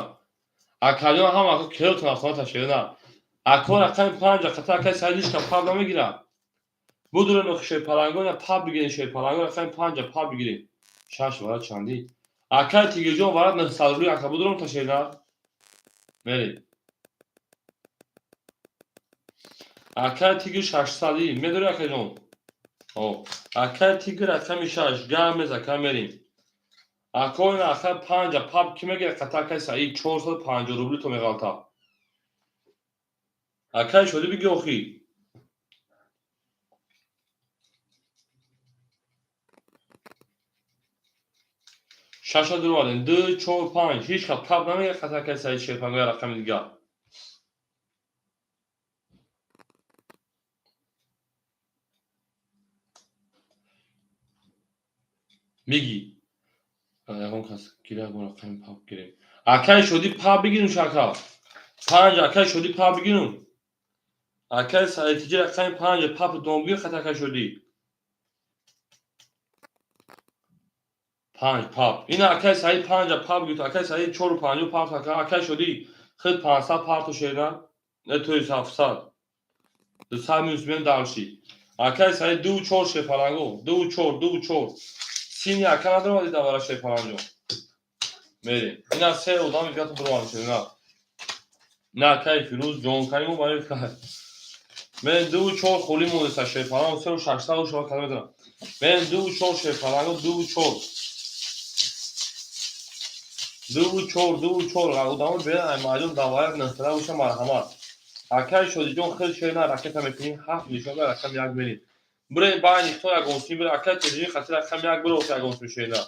Акаҷон, ҳама ака керотон автомата, Шерина. Ако рақами панҷа қата акаи Саид ҳеҷ ка паб намегирад. Будурен охи, шерпалангон, паб бигирем, шерпалангон, рақами панҷа паб бигирем. Шаш вара чандӣ? Акаи Тигирҷон варад 900 рубли, ака будурам та, Шерина? Мерем. Акаи Тигр 600-ӣ медорӣ, акаҷон? О, акаи Тигр рақами шаш гап мез, ака, мерем. Ако ин ака панҷа паб кӣ мегирад қата акаи Саид 450 рубли то меғалта. Акаи Шодӣ, биги охи. Шаша дуровардем. Ду, чор, панҷ. Ҳеҷ кас паб намегирад қата акаи Саид, шерпангоя рақами дигар. Миги. Ягон кас гира, ягон рақами паб гирем. Акаи Шодӣ, паб бигирем, шака. Панҷ, акаи Шодӣ, паб бигирем. Акаи Саидтиҷи рақами панҷ паб дом бигир қата акаи Шодӣ. Панҷ паб. Ина акаи Саид панҷа паб гирифт. Акаи Саид чору панҷу паб ака. Акаи Шодӣ худ 500 парту, Шерина. Не, то есть 700. 200 минус меем дальше. Акаи Саид ду чор, шерпаланго. Ду чор, ду чор. Сини ака надоромади давара, шерпаланҷо. Мерем. Ина се одами дигар буровард, Шерина. На, акаи Фирӯз ҷонканиму барои мен ду чор холӣ мондеста, шерпаланго, сеу 600 шума када метавонам. Мен ду чор, шерпаланго, ду чор. Ду чор, ду чор. Одамо берин ай майдон даварак нахтара боша, марҳамат. Акаи Шодиҷон хел шерина ракета мекунӣ, ҳафт нишонга рақами як мерем. Бурем байни хто ягонсӣ бире, акаи Тоҷиддин хати рақами як биро, ягонсӣ шерина.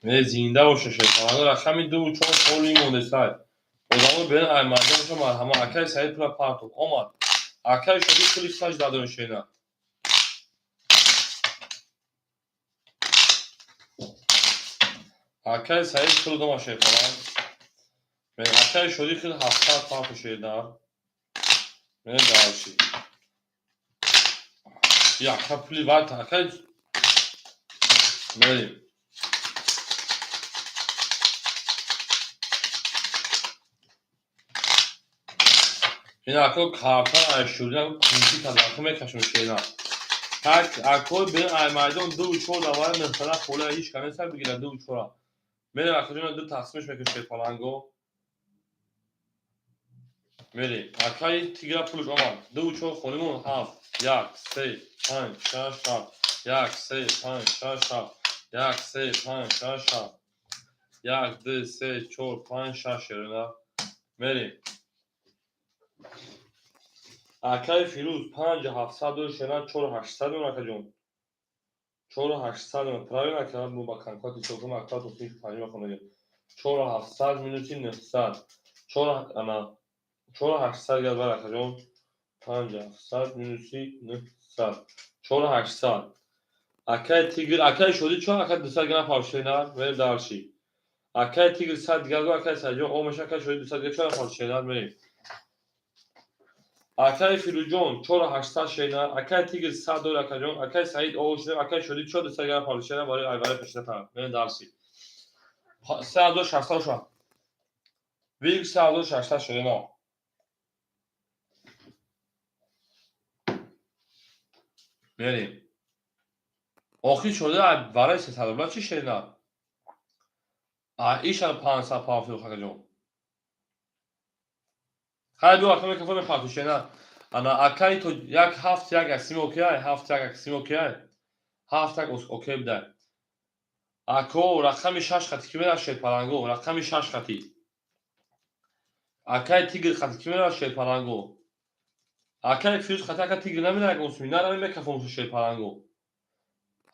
Не, зинда боша, шерпаланго, рақами ду чор холӣ мондестай. Одамо берин ай майдон боша, марҳамат. Акаи Саид пула партов омад. Акаи Шодӣ пули саж дадон, шерина. Акаи Саид пул дома, шерпаланг. Мен акаи Шодӣ хел 700 парту, шерина. Мен дальше. Яка пули вайта акаи мерем. Ин ако карта айшурина кунти кадаку мекашум шена. Так ако бе ай майдон ду чор давай нехтара хола ҳеч канеса бигира ду чора. Мерем акаҷона ду тақсимш мекунем шерпаланго. Мерем. Акаи тигра пулш омад. Ду чор холимон ҳафт, як, се, панҷ, шаш, ҳафт. Як, се, панҷ, шаш, ҳафт. Як, се, панҷ, шаш, ҳафт. Як, ду, се, чор, панҷ, шаш шерина. Мерем. Акаи Фирӯз панҷ ҳафтсад дори шена чор ҳаштсад акаҷон. Чор ҳаштсад правильно ака бу ба конкурт ҳисоб мактаб тофиқ панҷ хонагӣ. Чор ҳафтсад минуси нӯҳсад. Чор ана чор ҳаштсад гар бар акаҷон. Панҷ ҳафтсад минуси нӯҳсад. Чор ҳаштсад. Акаи Тигр, акаи Шодӣ чор ака дусад грамм фаршена, мерем дарши. Акаи Тигр сад дигар акаи Саидҷон о меша акаи Шодӣ дусад дигар чор фаршена мерем. Акаи Фирӯзҷон чор ҳаштсад шена, акаи Тигр сад дор акаҷон, акаи Саид о шуда, акаи Шодӣ чор дусад грамм фаршена барои айвари пешина мерем дарси. Се ҳазор шашсад шуд. Вик се ҳазор шашсад шена. Мерем. Охир шуда барои сесад рубла чӣ шена? А ишам панҷсад пафту акаҷон. Хай ду ака микрофон мепарту шена. Ана акаи то як ҳафт як аксими окей, ҳафт як аксими окей. Ҳафт як окей бидай. Ако рақами шаш хати ки меравад шерпаланго, рақами шаш хати. Акаи Тигр хати ки меравад шерпаланго. Акаи Фирӯз хати ака Тигр намеравад ягон суми, нарави мекафон шерпаланго.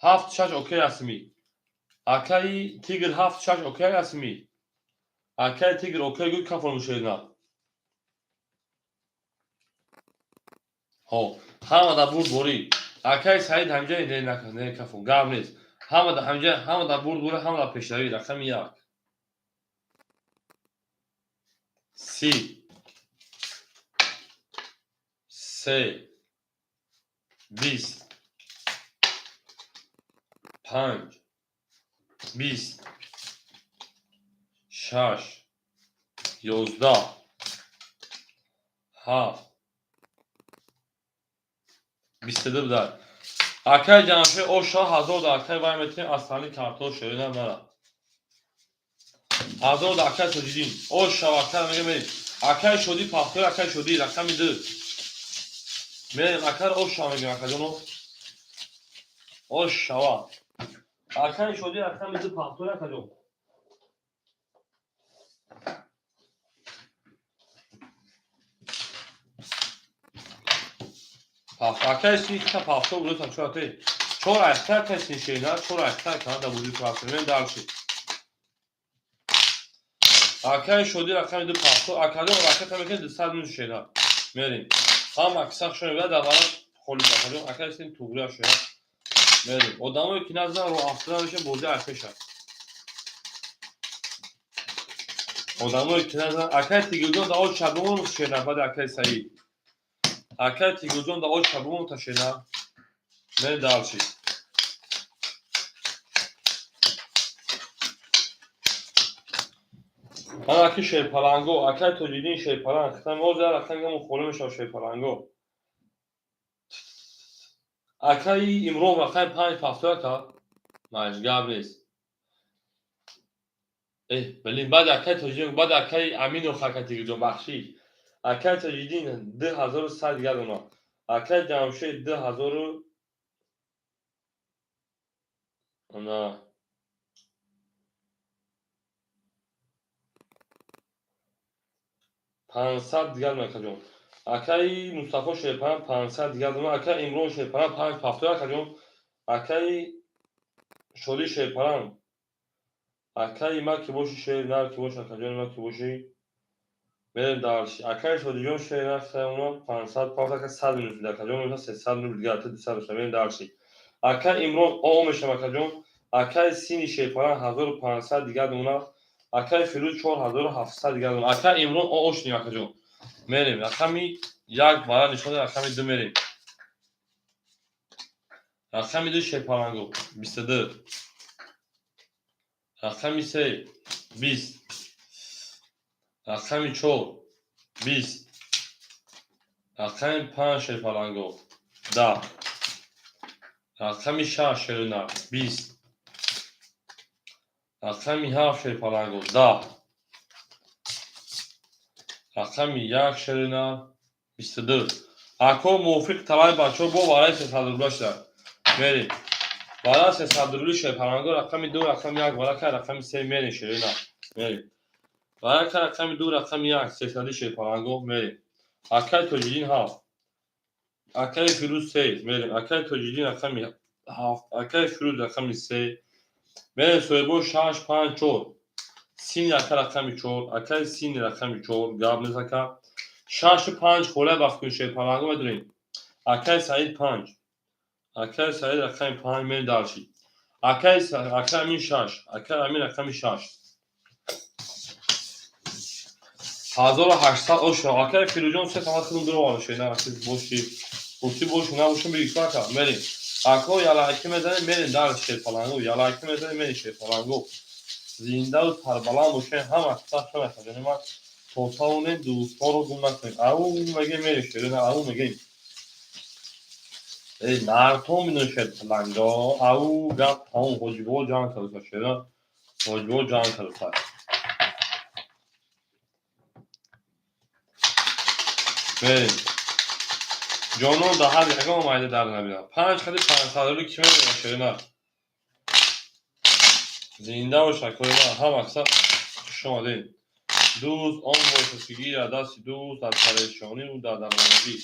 Ҳафт шаш окей асми. Акаи Тигр ҳафт шаш окей асми. Акаи Тигр окей гӯй кафон шерна. Ҳо, ҳама да бурд борӣ. Акаи Саид ҳамҷа не не кафон, гап нест. Ҳама да ҳамҷа, ҳама да бурд борӣ, ҳама да пешравӣ, рақами як. Си. Се. Бист. Панҷ. Бист. Шаш. Ёздаҳ. Ҳафт. Бисту ду бидай. Акаи Ҷамшед оша ҳазор да акаи вай метавонем аз сани картон шерина нара. Ҳазор да акаи Тоҷиддин. Оша акаи мега мерем. Акаи Шодӣ пахтои акаи Шодӣ рақами ду. Мерем акаро оша мегӯем акаҷоно. Ошава. Акаи Шодӣ рақами ду пахтои акаҷон. Акаи сини хита пахто бурдам чора те. Чор айхта акаи сини шерина, чор айхта канада бузӣ пахто. Мерем дарши. Акаи Шодӣ рақами ду пахто, акаҷон ракета мекунем дусад минус шерина. Мерем. Ҳама аксар шуна мебарад дар вара холис акаҷон. Акаи сини туғрия шуна. Мерем. Одамое ки назан роҳ афтода мешаванд бозӣ айпеша. Одамое ки назан акаи Тигрҷон да оч шабон шерина баъд акаи Саид. Акаи Тигрҷон да оч шабон та шерина. Мерем дарши. Ман аки шерпаланго, акаи Тоҷиддин шерпаланг, хитам ҳозир рақами гамо холӣ мешавад шерпаланго. Акаи Имрон рақами панҷ пахто ака? Майш гап нест. Э, блин, баъд акаи Тоҷиддин, баъд акаи Аминов акаи Тигрҷон бахшид. Акаи Тоҷиддин ду ҳазору сад дигар дона. Акаи Ҷамшед ду ҳазору ана панҷсад дигар дона акаҷон. Акаи Мустафо Шерпаланг панҷсад дигар дона. Акаи Имрон Шерпаланг панҷ пахто акаҷон. Акаи Шодӣ Шерпаланг. Акаи ма ки боши шер нар ки боши акаҷони ма ки боши. Мерем дарши. Акаи Шодиҷон шер нар хитамона панҷсад пахто ака сад минус бида акаҷон меша сесад рубл дигар та дусад меша. Мерем дарши. Акаи Имрон о мешам акаҷон. Акаи Сини Шерпаланг ҳазору панҷсад дигар дона. Акаи Фирӯз чор ҳазору ҳафтсад дигар дона. Акаи Имрон о ошнем акаҷон. Мерем. Рақами як бара нишон дед, рақами ду мерем. Рақами ду шерпаланго бисту ду. Рақами се бист. Рақами чор бист. Рақами 5 шерпаланго 10. Рақами 6 шерунар 20. Рақами 7 шерпаланго 10. Рақами 1 шерунар 22. Ако мувофиқ талаби бачаҳо бо вараи 300 рубла шуда. Мерем. Вара 300 рубли шерпаланго рақами 2, рақами 1, варака рақами 3 мерем шерунар. Мерем. Варака рақами 2, рақами 1, 300 шерпаланго мерем. Акай Тоҷиддин 7. Акай Фирӯз 3 мерем. Акай Тоҷиддин рақами 7, акай Фирӯз рақами 3. Мерем соҳибо 6, 5, 4. Сини ака рақами 4, акай сини рақами 4, гап нест ака. 6 5 холия бафкун шерпаланго медонем. Акай Саид 5. Акай Саид рақами 5 мерем дальше. Акай акай Амин 6, акай Амин рақами 6. 1800 ошо. Акай Фирӯзҷон се самат худум дуро вара шена акси боши. Гуфти боши набоши бигир ака мерем. Ако ялайки мезанем мерем дар шерпаланго. Ялайки мезанем мерем шерпаланго. Зиндаву сарбаланд бошем ҳама сахт шуда ман то тавонем дӯстҳоро гум накунем. Ау мегем мерем шерона ау мегем. Эй нартон мино шерпаланго. Ау гап тамом ҳоҷибо ҷанг карда шерона. Ҳоҷибо ҷанг карда. Мерем. Ҷонон да ҳар ягон майда дар набинам. 5 хади 500 рубли ки мебинам шерона. Зинда бош акои ман ҳама каса хуш омадед. Дӯст он бошад ки гирад дасти дӯст дар парешониву дар дармонагӣ.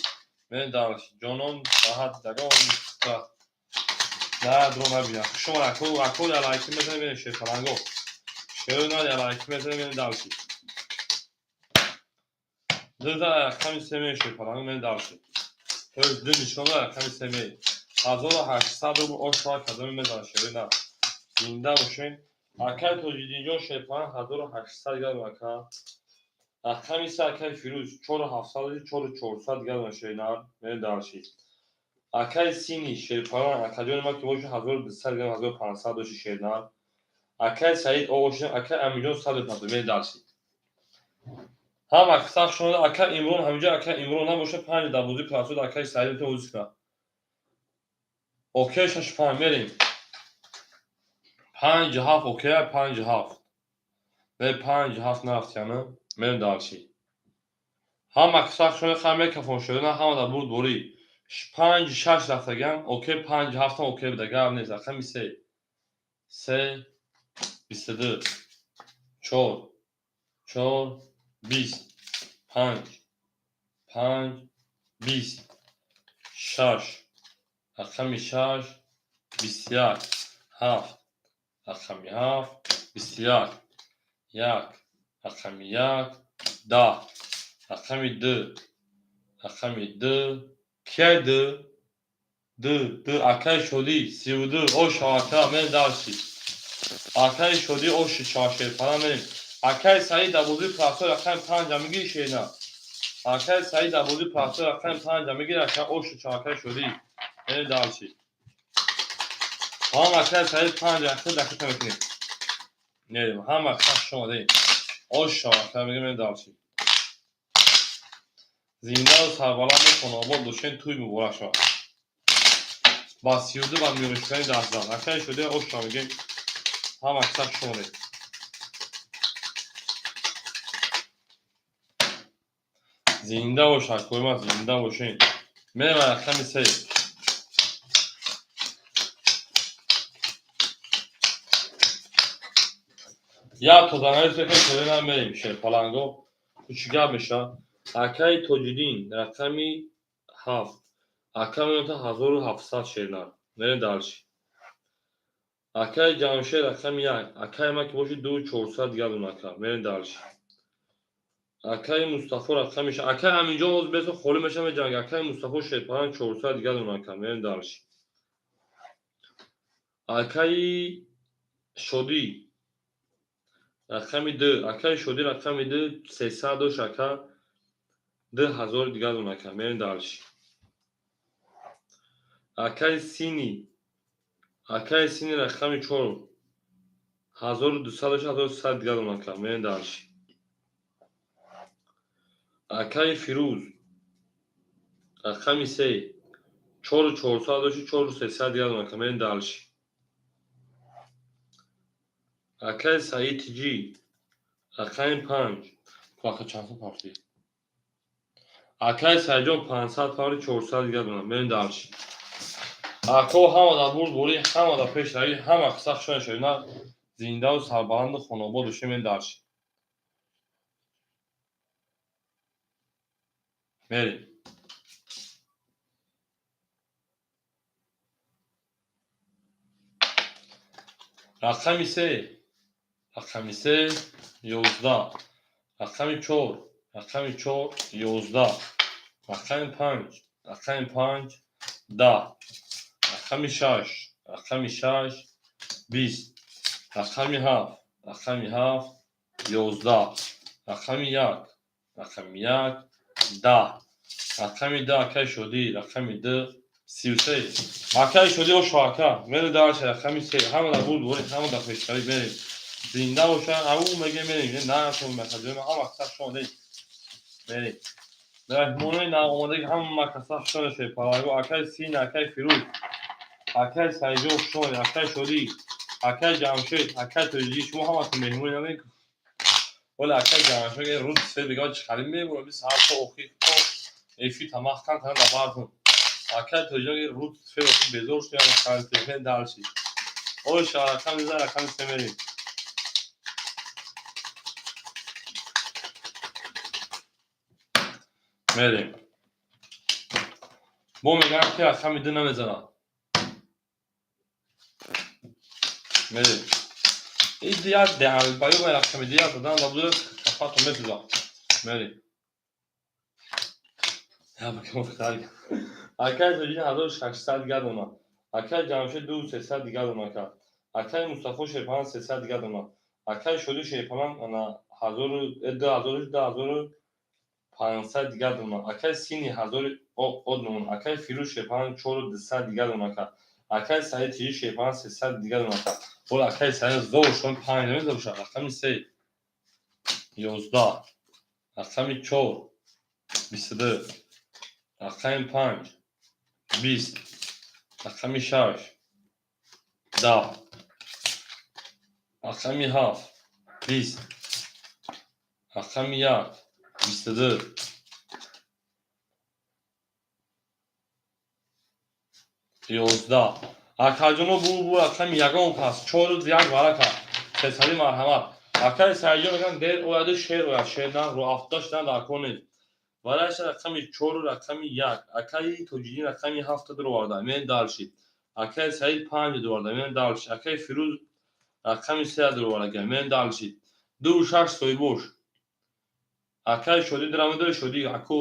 Мерем дальше. Ҷонон ба ҳад ягон дардро набинам. Хуш омад ако ако ялайки мезанем мерем шерпаланго. Шерона ялайки мезанем мерем дальше. Ду рақами се мерем шерпаланго мерем дальше. То есть ду нишона рақами се мерем. 1800 рубл ошва кадоми мезанад шерона. Зинда бошем. Акай Тоҷиддинҷон шерпаланг 1800 грамм ака. Рақами се акай Фирӯз 4700 4400 грамм шернар мерем дальше. Акай Сини шерпаланг акаҷони ман ки бошад 1200 грамм 1500 доши шернар. Акай Саид оғошин акай Аминҷон 150 мерем дальше. Ҳама сах шунода акай Имрон ҳаминҷо акай Имрон набошад 5 дабозӣ прасуд акай Саид метавон ӯзи кунад. Окей 6 5 мерем. 5 7 окей 5 7. Не 5 7 нарафтияна мерем дальше. Ҳама сах шунода хай мекафон шудана ҳама дар бурд борӣ. 5 6 рафтагам окей 5 7 окей буда гап нест рақами 3. 3 22 4 4 20 5 5 20 6 рақами 6 21 7 рақами 7 21 1 рақами 1 10 рақами 2 рақами 2 кияй 2 2 2 акай Шодӣ 32 ош ака мерем дальше. Акай Шодӣ оши чоршерпала мерем. Акай Саид дар бозии прасо рақами 5 мегири шерна. Акай Саид дар бозии прасо рақами 5 мегири ака оши акай Шодӣ. Мерем дальше. Ҳам акай Саид 5 ака дақиқа мекунем. Мерем. Ҳама хуш омадед. Ош ака мегирем мерем дальше. Зиндаву сарбаланду хонобод бошед тӯй муборак шавад. Ба 32 ба миёншикани даст зад. Акай Шодӣ оша мегем. Ҳама хуш омадед. Зинда бош акои ман зинда бошед. Мерем рақами 3. Як тозанави се шерона мерем шерпаланго. Чӣ гап мешавад? Акай Тоҷиддин рақами 7. Ака меёнта 1700 шернар. Мерем дальше. Акай Ҷамшед рақами 1. Акай ман ки бошад 2400 дигар ака. Мерем дальше. Акай Мустафо рақами 6. Акай Аминҷон ҳозир бесо холӣ мешавад меҷанг. Акай Мустафо шерпаланг 400 дигар ака. Мерем дальше. Акаи Шодӣ рақами 2. Акаи Шодӣ рақами 2 300 дошт ака. 2000 дигар ака. Мерем дальше. Акаи Сини. Акаи Сини рақами 4. 1200 дошт 1300 дигар ака. Мерем дальше. Акаи Фирӯз. Рақами се, чору чорсад дошти, чору сесад дигар дона, мерем дальше. Акаи Саид Тиҷӣ, рақами панҷ. Ака чанд парти? Акаи Саидҷон 500 парти, 400 дигар дона, мерем дальше. Ако ҳама дар бурдборӣ, ҳама дар пешравӣ, ҳама қисса хушона шавед, зиндаву сарбаланду хонобод бошед, мерем дальше. Мерем. Рақами се, рақами се, 11. Рақами чор, рақами чор, 11. Рақами панҷ, рақами панҷ, 10. Рақами шаш, рақами шаш, 20. Рақами ҳафт, рақами ҳафт, 11. Рақами як, рақами як, 10. Рақами 10, акаи Шодӣ, рақами ду, 33. Акаи Шодӣ, ошо ака, мерем дальше, рақами се. Ҳама дар бурдборӣ, ҳама дар пешравӣ, мерем. Зинда боша, ау меге мерем, на махаҷон, ҳама каса шумо мерем. Меҳмонои навомадаги ҳама каса шумо шуд. Парварго, акаи Сина, акаи Фирӯз, акаи Саидҷон шумо, акаи Шодӣ, акаи Ҷамшед, акаи Тоҷиддин, шумо ҳаматон меҳмони навед. Вале акаи Ҷамшед рӯз се бегоҳ чӣ харид мебурам, бис ҳар то охир то эфир тамах кан кардам дар бартон. Акаи Тоҷиддин рӯз се охир безор шудам, харид дальше. Оша, рақами за, рақами се мерем. Мерем. Бо мегӯям ки рақами ду намезанад. Мерем. Иди як деҳалбаё ба рақами ду як задан дабуда кафато месӯзад. Мерем. Акаи Тоҷиддин 1600 дигар дона. Акаи Ҷамшед ду сесад дигар дона кард. Акаи Мустафо Шерпалан 300 дигар дона. Акаи Шодӣ Шерпалан ана ҳазору ду ҳазору 2500 дигар дона. Акаи Сини ҳазори од дона. Акаи Фирӯз Шерпалан чору дусад дигар дона кард. Акаи Саид Тиҷӣ Шерпалан 300 дигар дона кард. Бола акаи Саид зор шумо панҷ намезабошад. Рақами се, 11. Рақами чор, 22. Рақами панҷ, 20. Рақами шаш, 10. Рақами ҳафт, 20. Рақами як, 22. 11. Акаҷоно, бу рақами ягон кас чору як варака сесади, марҳамат. Акаи Саидҷон мегӯянд дер ояду шер ояд, шер на рӯафтода шудан дар кор нест. Вараша рақами чору рақами як. Акаи Тоҷиддин рақами ҳафта дуроварда, мерем дальше. Акаи Саид панҷ дуроварда, мерем дальше. Акаи Фирӯз рақами се дуроварда, мерем дальше. Ду шаш соҳибош. Акаи Шодӣ дурамедори Шодӣ ако,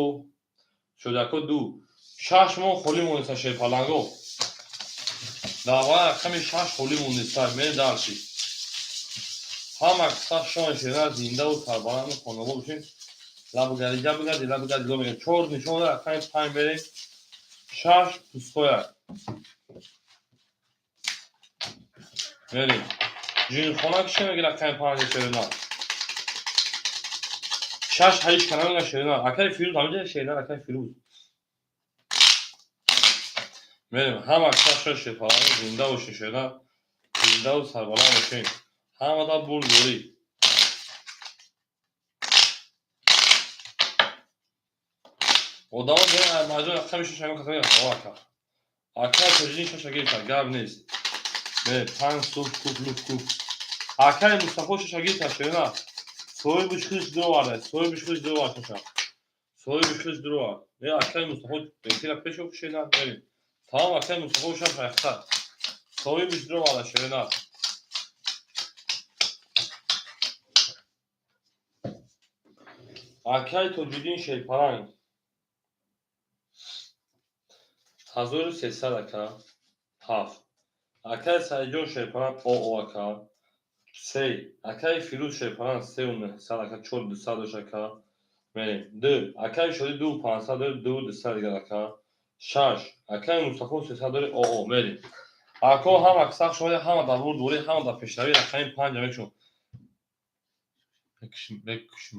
Шодӣ ако ду. Шаш моҳ холӣ монеста шерпаланго. Дар рақами шаш холӣ монеста, мерем дальше. Ҳама каса шони шерина, зиндаву сарбаланду хонобод бошед. Лабгади ҷабгади лабгади ло мегӯям. Чор нишон рақами панҷ мерем. Шаш пустояк. Мерем. Ҷинхона киши меги рақами панҷ шерина. Шаш ҳашт кана мега шерина. Акаи Фирӯз ҳамиҷа шерина, акаи Фирӯз. Мерем. Ҳама каса шони шерпаланг зинда бошед шерина, зиндаву сарбаланд бошед. Ҳамада бурдборӣ. Одамо маҷмӯи рақами шаш ҳамин каса мегӯянд, ака. Акаи Тоҷиддин шаша гирифта, гап нест. Мерем, панҷ суф куф луф куф. Акаи Мустафо шаша гирифта, шерина. Соҳибиш худаш дуроварда, соҳибиш худаш дуровард шаша. Соҳибиш худаш дуровард. Е, акаи Мустафо эфира пеш оф шерина, мерем. Тамом, акаи Мустафо шаш ҳақиқат. Соҳибиш дуроварда, шерина. Акаи Тоҷиддин Шерпаланг 1300 ака, ҳафт. Акаи Саидҷон Шерпаланг оо ака, се. Акаи Фирӯз Шерпаланг сеу нӯҳсад ака, чор дусад дош ака. Мерем. Ду. Акаи Шодӣ ду панҷсад дори, ду дусад дигар ака. Шаш. Акаи Мустафо сесад дори, оо мерем. Ако ҳама сахт шумо, ҳама дар бурдборӣ, ҳама дар пешравӣ, рақами панҷ мекушем. Мекушем.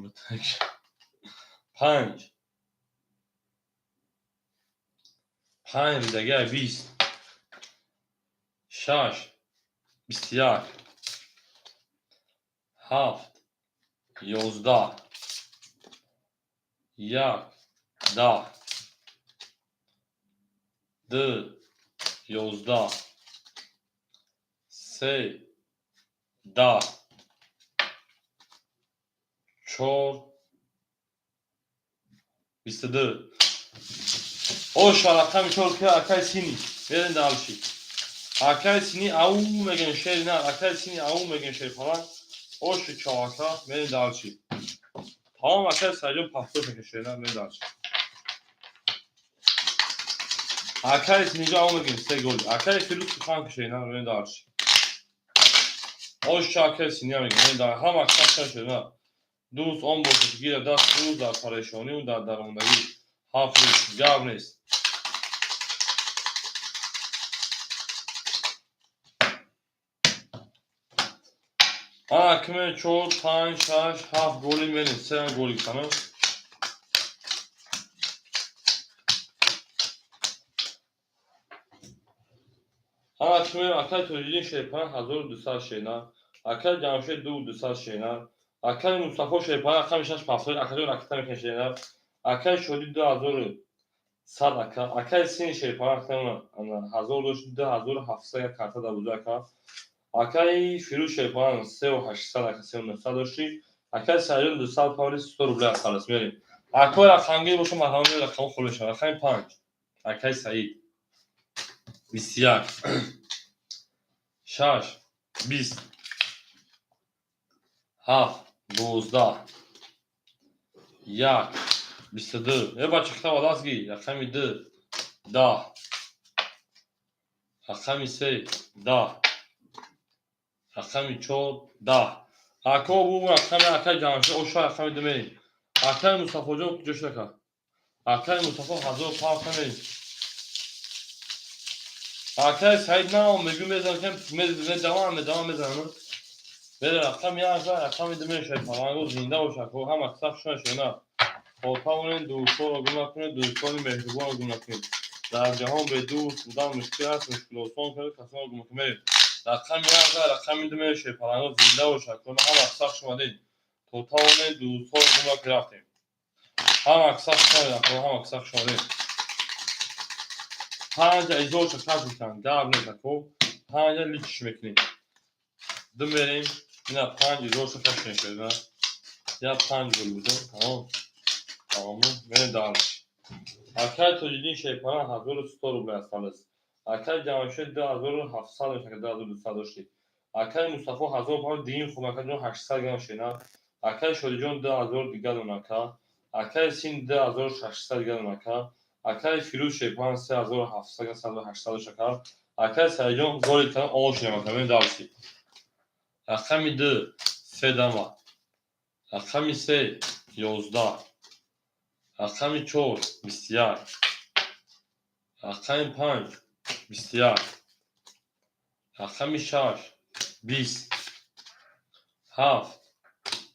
Панҷ. 5 ризагиай 20, 6, 21, 7, 11, 1, 10, 2, 11, 3, 10, 4, 22. Оша рақами 4 ки акай сини. Берин дальше. Акай сини ау меган шери на, акай сини ау меган шери фалан. Оши чоака берин дальше. Тамом акай саҷон пахтош мекашед шери на, берин дальше. Акай сини ау меган се гол. Акай фирӯз сухан кашед на, берин дальше. Оша акай сини меган берин дальше. Ҳама аксар шери на. Дӯст он бошад, ки гирад даст рӯз дар парешонию дар дармондагӣ. Ҳафт рӯз гап нест. Ана киме 4, 5, 6, 7 голи мерем, се голи канам. Ана киме акай Тоҷиддин Шерпан 1200 шена, акай Ҷамшед 2200 шена, акай Мустафо Шерпан рақами 6 пафтод, акаҷон ракета мекунед шена, акай Шоди 2100 ака, акай Сини Шерпан рақами 1000 дошт, 2700 як карта дар буза ака, акай Фирӯз Шерпан 3800 ака, 3900 дошти, акай Саҷон 200 павли 100 рубля халас мерем. Акой рақамгир боша марҳамат меояд, рақам хол мешавад. Рақами 5, акай Саид 21, 6, 20, 7, 12, 1, 22. Е бача хитава даст ги. Рақами 2, 10, рақами 3, 10, рақами 4, 10. Ако бу рақами акай Ҷамшед оша рақами 2 мерем. Акай Мустафоҷон куҷо шуд ака? Акай Мустафо 1500 мерем. Акай Саид на мегӯ мезанам, медавам, медавам, мезанам. Бере рақами 1, рақами 2 мешавад. Фаланго зинда бошад, ко ҳама саф шуна шуна. Хотамонед дӯстонро гум накунед, дӯстони меҳрубонро гум накунед. Дар ҷаҳон бе дӯст будан мушкил аст, мушкил осон кард, касонро гум накунед. Рақами 1, рақами 2 мешавад. Фаланго зинда бошад, ко ҳама саф шумадед. То тавонед дӯстонро гум накунед рафтем. Ҳама саф шумадед, ко ҳама саф шумадед. 5 изорша каш мекунанд, гап нест ако. 5 личиш мекунем. 2 мерем, ина 5 изорша каш мешавад, на. Я 5 гол буда, тамом. Тамом, мерем дальше. Акай Тоҷиддин Шерпан 1100 рубля аст халас. Акай Ҷамшед 2700 мешавад, 2200 дошти. Акай Мустафо 1500 дигин хуб, акай ҷон 800 грамм шена. Акай Шодиҷон 2000 дигар дон ака. Акай Син 2600 дигар дон ака. Акай Фирӯз Шерпан 3700 грамм, 3800 дошт ака. Акай Саидҷон голи кардам, ол шудем ака, мерем дальше. Рақами 2, 3 дама. Рақами 3, 11. Рақами 4, 21. Рақами 5, 21. Рақами 6, 20. 7,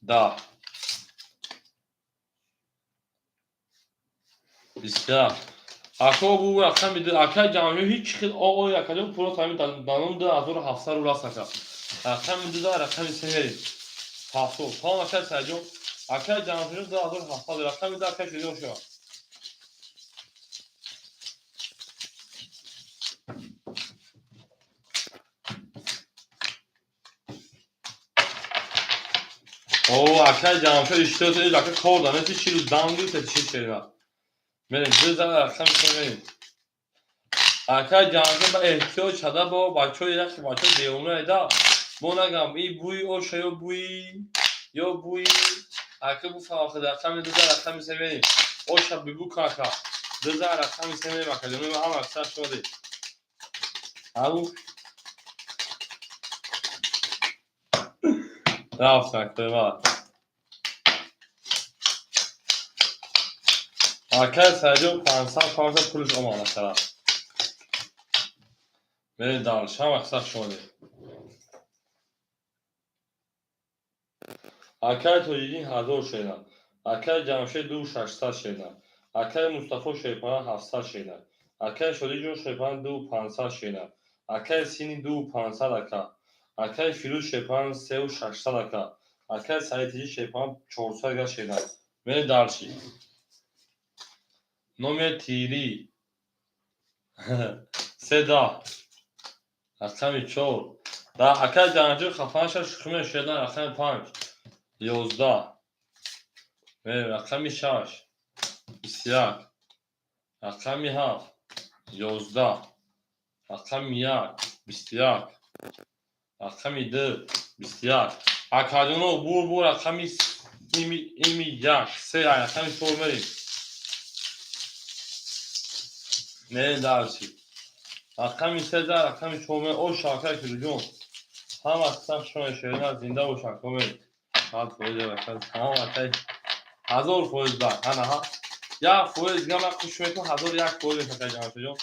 10. 21. Ако бу рақами 2, акай Ҷамшед ҳеҷ хел оой акаҷон пуло тами данон 2700 рубл аст ака. Рақами 2 да рақами 3 мерем. Ҳафтод. Тамом акай Саидҷон. Акай Ҷамшед 2700 рақами 2 акай Шодиҷон шуд. О, акай Ҷамшед иштиёт ака кор да неси чӣ рӯз дам гирифта чӣ шерина. Мерем 2 за рақами 3 мерем. Акай Ҷамшед ба эҳтиёт шада бо бачаҳои яхи бачаҳои девона эда. Мо нагам и бӯи оша ё бӯи ё бӯи ака буфаҳм охир рақами 2 за рақами 3 мерем. Оша бибу кун ака. 2 за рақами 3 мерем ака ҷон, ҳама аксар шумо. Ау. Рафт ака. Акай Саидҷон 500 500 пулиш омад акара. Мерем дальше, ҳама аксар шумо. Акай Тоҷиддин 1000 шена. Акай Ҷамшед 2600 шена. Акай Мустафо Шерпан 700 шена. Акаи Шодиҷон шерпаланг 2500 шена. Акаи Сини 2500 ака. Акаи Фирӯз шерпаланг 3600 ака. Акаи Саидтиҷи шерпаланг 400 га шена. Мерем дальше. Номер тири се 10, рақами чор. Да, акаи Ҷамшед хафанаша шӯхӣ мешуяд. Рақами панҷ 11. Мерем, рақами шаш 21, рақами ҳафт 11, рақами як 21, рақами ду 21. Акаҷоно, бур бур, рақами ими як се, рақами чор мерем. Мерем дальше. Рақами се да, рақами чор мерем. О, шакай Фирӯзҷон, ҳама қисм шумо шерина, зинда бош, ака. Мерем 100%, ҳама акай 1000% ба ҳана ҳа 1% дига ман кӯшиш мекунам, 1001% мешакай. Ҷамшедҷон,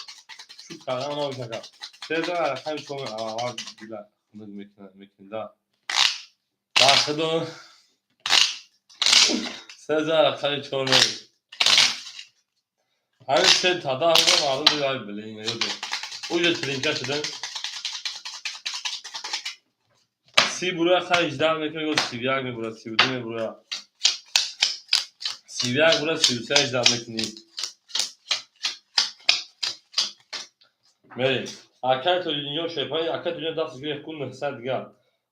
шуд кардан набошака. Се да, рақами чор мерем. Аввал дила мекунда бахидо. Се да, рақами чор мерем. Ҳамин се тада мардум дигар, блин, уже тринка шудем. 30 буроя хай 18 мекунем, ё 31 мебура, 32 мебура, 31 бура, 33 18 мекунӣ. Мерем. Акаи Тоҷиддинҷон шерпаи, акаи Тоҷиддин даст гирифт ку 900 дигар.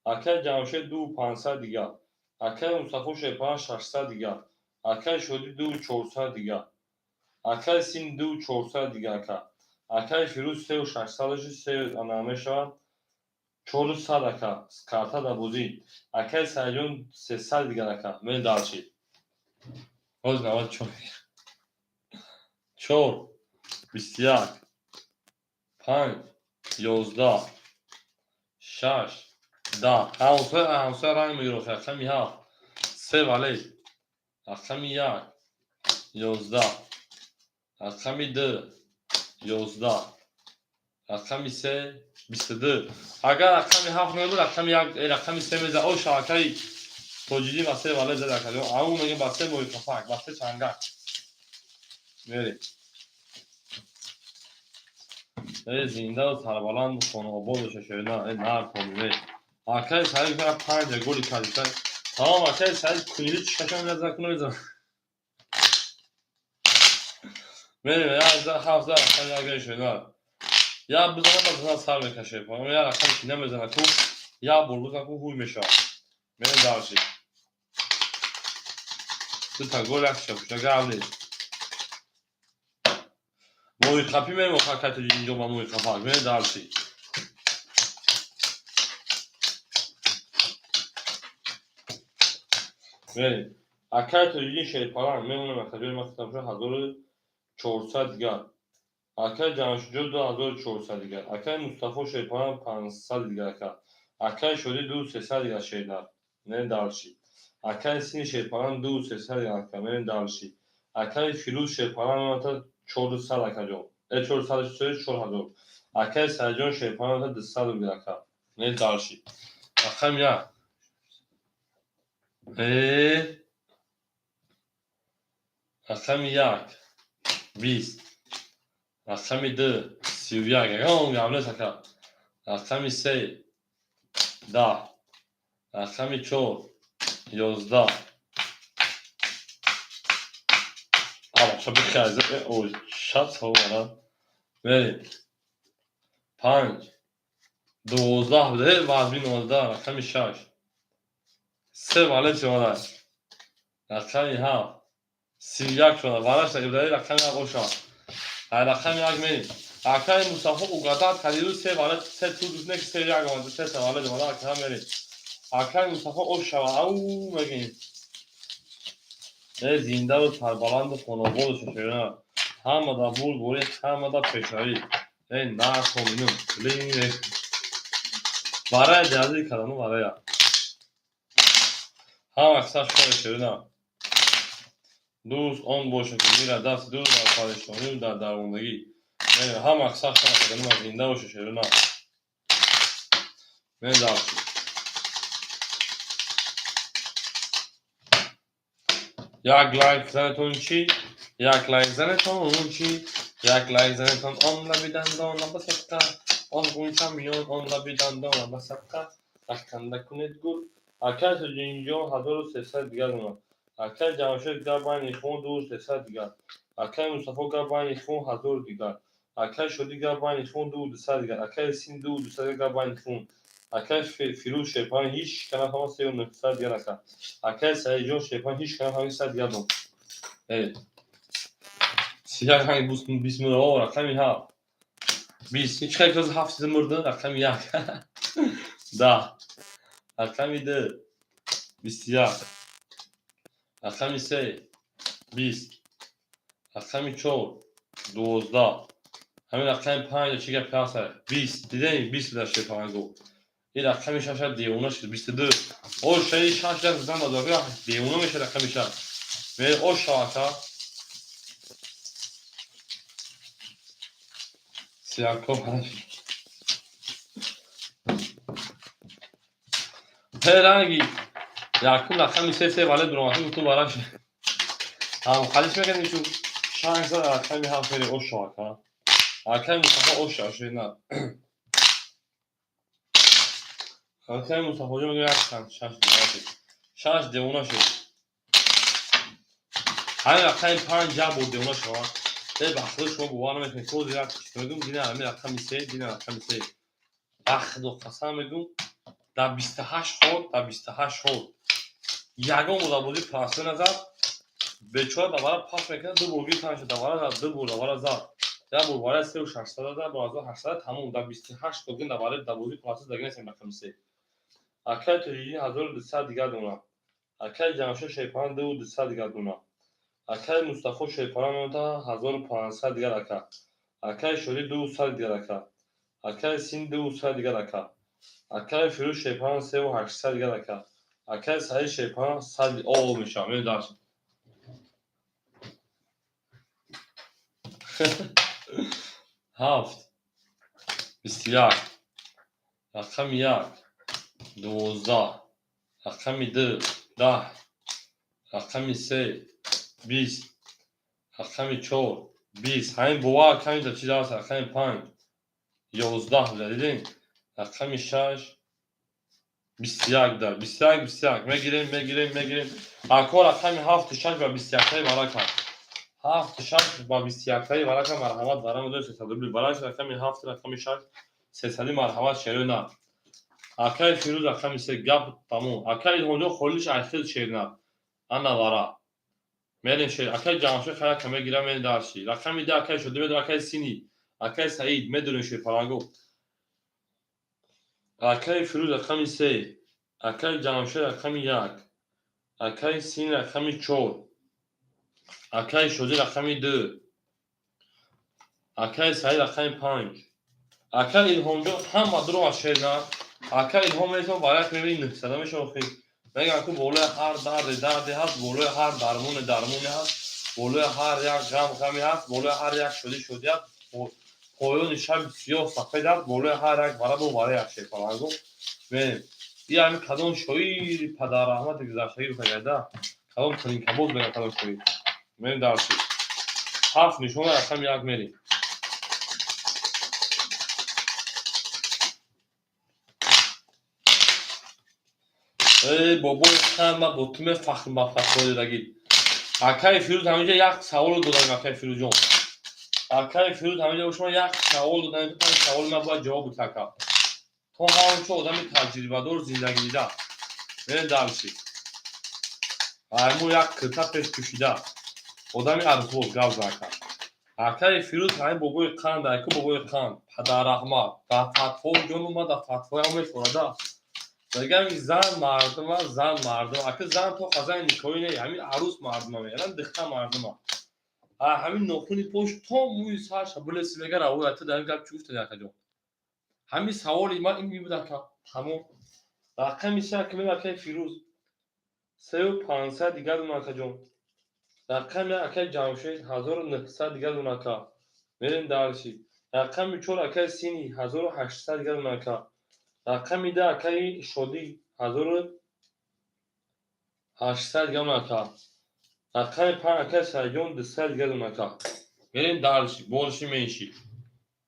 Акаи Ҷамшед 2500 дигар. Акаи Мустафо шерпаан 600 дигар. Акаи Шодӣ 2400 дигар. Акаи Син 2400 дигар ака. Акаи Фирӯз 3600 се ана мешавад 400 ака. Карта дар бозӣ. Акаи Саидҷон 300 дигар ака. Мерем дальше. Ҳозир 94 чор 21, панҷ 11, шаш 10. Ҳамсоя, ҳамсоя ранг мегирад. Рақами ҳафт се вале, рақами як 11, рақами ду 11, рақами се 22. Агар рақами ҳафт мебуд, рақами як, рақами се мезад. О, шабакаи Тоҷидӣ ба се вале зад, акаҷон. Ау мегем, ба се моҳи қафак, ба се чангак. Мерем. Э, зиндаву сарбаланду хонаобод боша, шерина. Э, нар комиме. Акаи Саид фақат панҷа голи кардиса. Тамом, акаи Саид кунили чишкашон мезан куна мезан. Мерем, як за ҳафт за, рақами як шерина. Як бизана, ба зана сар мекаше. Як рақами ки намезана ку, як бор бизана ку, ҳуй мешавад. Мерем дальше. Дута гол, як шапушта гап нест. Моҳиқапӣ мерем охар, кай инҷо ба моҳиқапак. Мерем дальше. Мерем. Акаи Тоҷиддин шерпаланг мемонем, акаҷони ман хитам 1400 дигар. Акаи Ҷамшидҷон 2400 дигар. Акаи Мустафо шерпаланг 500 дигар ака. Акаи Шодӣ 2300 дигар шердар. Мерем дальше. Акаи Сини шерпаланг 2300 дигар ака. Мерем дальше. Акаи Фирӯз шерпаланг мемонад 400, акаҷон. Э, 400 4000. Акаи Саидҷон шерпаланг мемонад 200 дигар ака. Мерем дальше. Рақами як. Э, рақами як 20, рақами ду 31, ягон гап нест, ака. Рақами се 10, рақами чор 11. Абаша бихайза, ой, шат савора. Мерем. Панҷ 12 буда, вазби 19, рақами шаш се вале шумода, рақами ҳафт 31 шуда, вараш ибраи рақами як оша. Ай рақами як мерем. Акаи Мустафо угадать кардиду се вале се ту не се як омада, се вале омада, ака, мерем. Акаи Мустафо ошава, ау мегем. Э, зиндаву сарбаланду хонаободу шоширина. Ҳамада бурдборӣ, ҳамада пешравӣ. Э, нархоминум. Блин. Варая ҷазӣ кардану варая. Ҳама қисса шумо ширина. Дӯст он бошад, ки мира дасти дӯст дар парешонию дар дармондагӣ. Ҳама қисса шумо кардану зинда боша, ширина. Мерем дальше. Як лайк занетон чӣ? Як лайк занетон чӣ? Як лайк занетон, он лаби дандона ба садқа, он ғунча миён, он лаби дандона ба садқа, рахканда кунед гул. Акай Тоҷинҷон 1300 дигар дона. Акай Ҷамшед гап байни хун 2300 дигар. Акай Мустафо гап байни хун 1000 дигар. Акай Шодӣ гап байни хун 2200 дигар. Акай Син 2200 гап байни хун. Акай Фирӯз Шерпан ҳеҷ нафаҳмад 3900 дигар ака. Акай Саидҷон Шерпан ҳеҷ нафаҳмад 100 дигар дон. Сияк ранги бисмиллоҳ, рақами ҳафт. 20. Ҳеҷ хел каз ҳафт чиза мурда, рақами як. 10. Рақами ду. 21. Рақами се. 20. Рақами чор. 12. Ҳамин рақами панҷ чӣ гап ҳаст? 20. Дидем 20 буда Шерпанго. Ин рақами шаш девона шуд 22. О шаи шаш як зан дод, девона мешад рақами шаш. Ме о шака. Сияко ранги якум рақами се се вале дуромати гуфтум бараш. Ҳам халис мекардем чун шаш зад рақами ҳафт мери о шака. Акай Мустафо о шака на. Акай Мустафоҷон мегӯяд як чанд шаш девона шуд. Шаш девона шуд. Ҳамин рақами панҷ як бор девона шавад. Э ба худо шумо бовар намекунед. Сози як чиз мегӯм, дина ҳамин рақами се, дина рақами се. Ба худо қасам мегӯм, дар 28 ход, дар 28 ход ягон бор дар бозӣ прасве назад. Бечора давара пас мекунад, ду бор гирифт шуд, давара зад, ду бор давара зад. Як бор варяд 3600 зад, бор 1800 тамом. Дар 28 ход гин давара дар бозӣ прасве заги нестем рақами се. Акай Тоҷиддин 1200 дигар дона. Акай Ҷамшед Шерпан 2200 дигар дона. Акай Мустафо Шерпан 1500 дигар ака. Акай Шодӣ 200 дигар ака. Акай Син 200 дигар ака. Акай Фирӯз Шерпан 3800 дигар ака. Акай Саид Шерпан 100 о мешавам. Меём дарс. Ҳафт. 21. Рақами як. 12. Рақами ду. 10. Рақами се. 20. Рақами чор. 20. Ҳамин бовар ками дар чиз аст? Рақами панҷ. 11 буда, дидем? Рақами шаш. 21 буда. 21, 21. Мегирем, мегирем, мегирем. Ако рақами ҳафту шаш ба 21-таи варака. Ҳафту шаш ба 21-таи варака марҳамат барам дод 300 рубли. Бараш рақами ҳафт, рақами шаш, сесади марҳамат шерои на. Акай Фирӯз рақами се гап тамом. Акай Илҳомҷон холиш айхел шерна. Ана вара. Мерем шер. Акай Ҷамшед хаяка мегирам мерем дарши. Рақами ду акай Шодӣ медорам, акай Сини, акай Саид медорем шерпаланго. Акай Фирӯз рақами се, акай Ҷамшед рақами як, акай Син рақами чор, акай Шодӣ рақами ду, акай Саид рақами панҷ. Акай Илҳомҷон ҳама дуро аз шерна. Акай Илҳом метавон варяд мебини нӯҳсада мешавад охир. Мегӯям ку болои ҳар дарде дарде ҳаст, болои ҳар дармоне дармоне ҳаст, болои ҳар як ғам ғаме ҳаст, болои ҳар як шодӣ шодӣ ҳаст, поёни шаби сиёҳ сафед аст, болои ҳар як вара бо вара як шерпаланго. Мерем. Ин ҳамин кадом шоири падарраҳмати гузаштагӣ гуфтагайда? Кадом тринкабоз мегӯям кадом шоир? Мерем дарси. Ҳафт нишона рақами як мерем. Эй бобои ҳама бо ту мефахр ба фатво додагӣ. Акай Фирӯз ҳаминҷа як саволо додам акай Фирӯзҷон. Акай Фирӯз ҳаминҷа бо шумо як савол додам, то саволи ман бояд ҷавоб бидиҳад ака. То ҳамчун одами таҷрибадор зиндагидида. Мерем дарси. Айму як кирта пеш пӯшида. Одами арзбоз гап зан ака. Акай Фирӯз ҳамин бобои қанд, айку бобои қанд, падарраҳмат. Дар фатво ҷону ман дар фатвоям мефорада. Мегӯям зан мардума, зан мардума. Ака зан то қазани никоҳӣ не, ҳамин арӯс мардума мегӯянд, дихта мардума. Ҳамин нохуни пош то мӯи сарша билеси мега равоят дар ин гап чӣ гуфтед акаҷон? Ҳамин саволи ман ин мебуд ака. Тамом. Рақами се ака мега акаи Фирӯз. 3500 дигар дона акаҷон. Рақами як акаи Ҷамшед 1900 дигар дона ака. Мерем дарси. Рақами чор акаи Сини 1800 дигар дона ака. Рақами ду акаи Шодӣ 1800 дигар дона ака. Рақами панҷ акаи Саидҷон 200 дигар дона ака. Мерем дальше, больше меньше.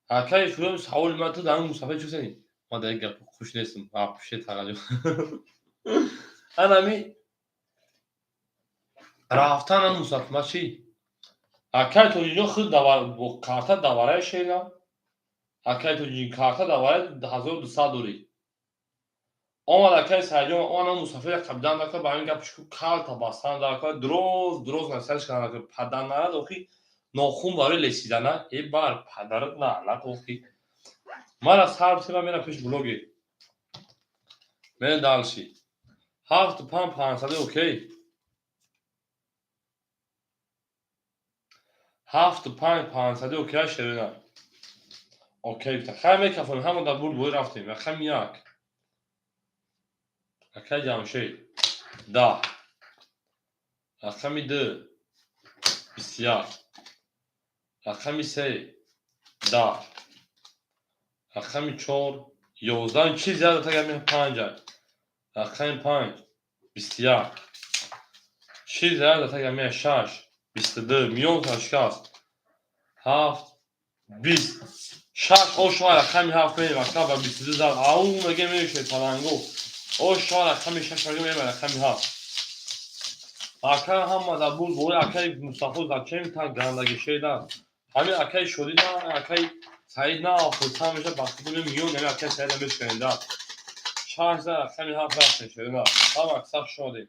Акай Фирӯз, саволи ман: ту дар мусафир чӣ гуфтани? Ман дар ин гап хуш нестам. Вообще тағаҷҷуб. Анами рафтан мусафир ма чӣ? Акай Тоҷиҷон худ бо карта давараи шена. Акай Тоҷиҷон карта давараи 1200 дорӣ. Омад акай Саидҷон, омад мусафир қабидан дакор, ба ҳамин гап калта бастан дакор, дроз дроз насиҳатш кардан дакор. Падар нарад охи нохун барои лесидана, э бар падарат лаънат охи. Мара сар тема мера пеш блоги. Мерем дальше. Ҳафту панҷ панҷсади окей. Ҳафту панҷ панҷсади окей шерина. Окей гуфта. Хай мекафонем, ҳама дар бурд бой рафтем. Рақами як. Акай Ҷамшед. 10. Рақами ду. 21. Рақами се. 10. Рақами чор. 11. Чӣ зиёд тагами панҷ. Рақами панҷ. 21. Чӣ зиёд тагами шаш. 22. Миён шикаст. Ҳафт. 20. Шаш ошва рақами ҳафт мерем ака ба 22 зад. Ау меге мешед паланго. Ошва рақами шаш меге мерем рақами ҳафт. Ака ҳама дар буд бой акаи Мустафо зачем так гандаги шеда. Ҳамин акаи Шодӣ на, акаи Саид на, хурсанд меша ба худи миён ҳамин акаи Саида мешканем да. Шаш за рақами ҳафт рафтем шеда. Ҳама аксар шодем.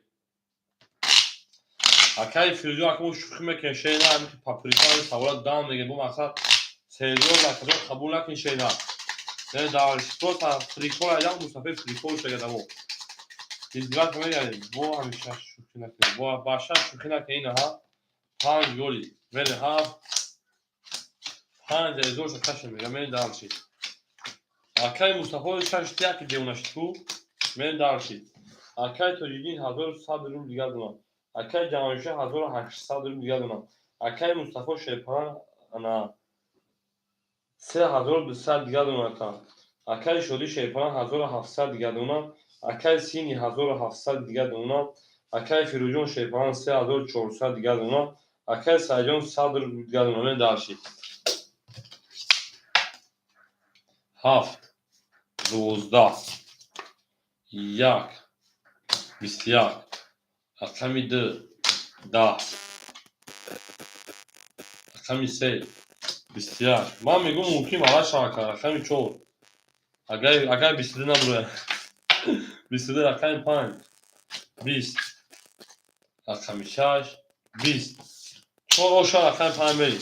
Акаи Фирӯзҷон, ака мо шӯхӣ мекунем шеда, ҳамин паприка ҳамин савола дам мегем, бо мақсад серьёзно акаҷон қабул накун шеда. Не дар просто прикол айдам мусафир прикол шеда мо. Издиват мегардем, бо ҳамин шаш шӯхӣ накунем. Бо ба шаш шӯхӣ накунем ина ҳа. Панҷ голи. Мере ҳафт. Панҷ ҳазорша кашем мега мерем дальше. Акаи Мустафо шаш як девона шуд ку. Мерем дальше. Акаи Тоҷиддин 1100 рубл дигар донам. Акаи Ҷамалшоҳ 1800 рубл дигар донам. Акаи Мустафо Шерпалан ана 3200 дигар донам ака. Акаи Шодӣ Шерпалан 1700 дигар донам. Акаи Сини 1700 дигар донам. Акаи Фирӯзҷон Шерпалан 3400 дигар донам. Акаи Саидҷон 100 рубл дигар донам. Мерем дальше. Ҳафт, 12, як, 21, рақами ду, 10, рақами се, 21. Ман мегӯм мумкин валат шавад кард. Рақами чор. Агар 22 набурояд. 22 рақами панҷ, 20, рақами шаш, 20. Чор оша рақами панҷ мерем.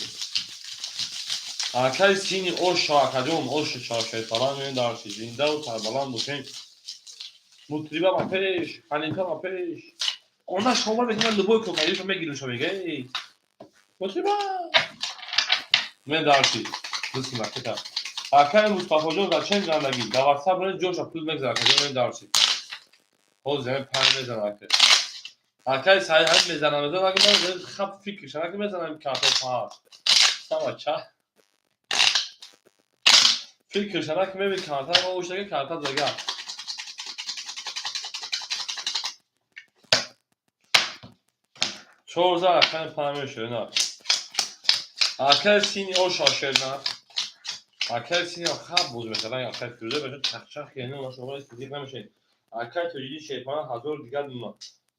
Акаи Сини оша акаҷон, оша шавшайпалан мерем дарси. Зиндаву сарбаланд бошем. Мутриба ба пеш, ҳанифа ба пеш. Она шома мекунад любой кокаиша мегирим шо мега. Эй. Мутриба. Мерем дарси. Бисмилла кита. Акаи Мустафоҷон зачем гандагӣ? Дар WhatsApp рен ҷоша пул мегзара акаҷон мерем дарси. Ҳозир ҳамин панҷ мезанам ака. Акаи Саид ҳамин мезанам, мезанам, ака ман хаб фикр шана ки мезанам карто паҳ. Сама ча. Фикр шана ки мебин карта ма ошаги карта зага. Чор за рақами панҷ мешавад на. Акаи Сини оша шерна. Акаи Сини хаб боз мешавад, акаи Фирӯза баша чахчах яъне ма шумо истидиқ намешавед. Акаи Тоҷиддин Шерпалан 1000 дигар донам.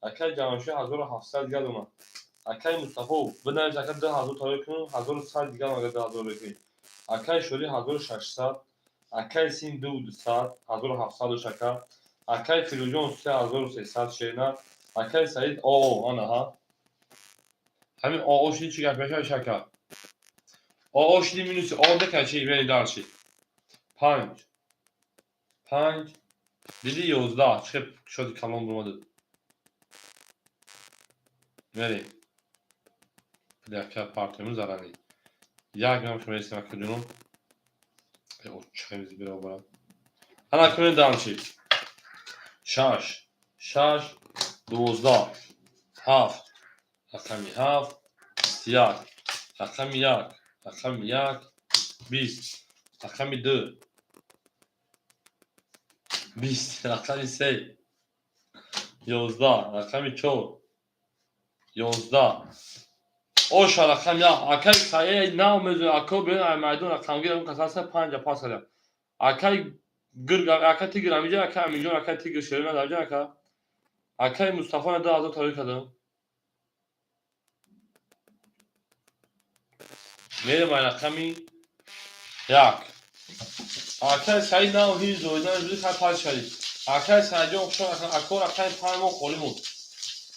Акаи Ҷамалшоҳ 1700 дигар донам. Акаи Мустафо бинавис ака 2000 тайёр кун, 1100 дигар агар 2000 бикунӣ. Акаи Шодӣ 1600, акаи Син 2200, 1700 ака. Акаи Фирӯзҷон 3300 шерна. Акаи Саид оо ана ҳа. Ҳамин оо шуди чӣ гап мешавад шака? Оо шуди минуси о декай чӣ мерем дальше. Панҷ. Панҷ. Диди 11 чӣ шоди калон бумадад. Мерем. Яка партияму зарани. Як грам шумо естем ака ҷунум. Чӣ бира. Ана кунем дальше. Шаш. Шаш. 12. Ҳафт. Рақами ҳафт. 21. Рақами як. Рақами як. 20. Рақами ду. 20. Рақами се. 11. Рақами чор. 11. Оша рақам як. Акай Саид нав мезуна, ако бен ай майдон рақамгир он каса се панҷа пас кардам. Акай гирг, акай тигр амиҷа, акай Аминҷон, акай тигр шерина даҷа ака. Акай Мустафо на 2000 тариқ кардам. Мерем ай рақами як. Акай Саид нав ҳиз зоидан зуди хай пас шадид. Акай Саидҷон хушон ако рақами панҷ мо холӣ монд.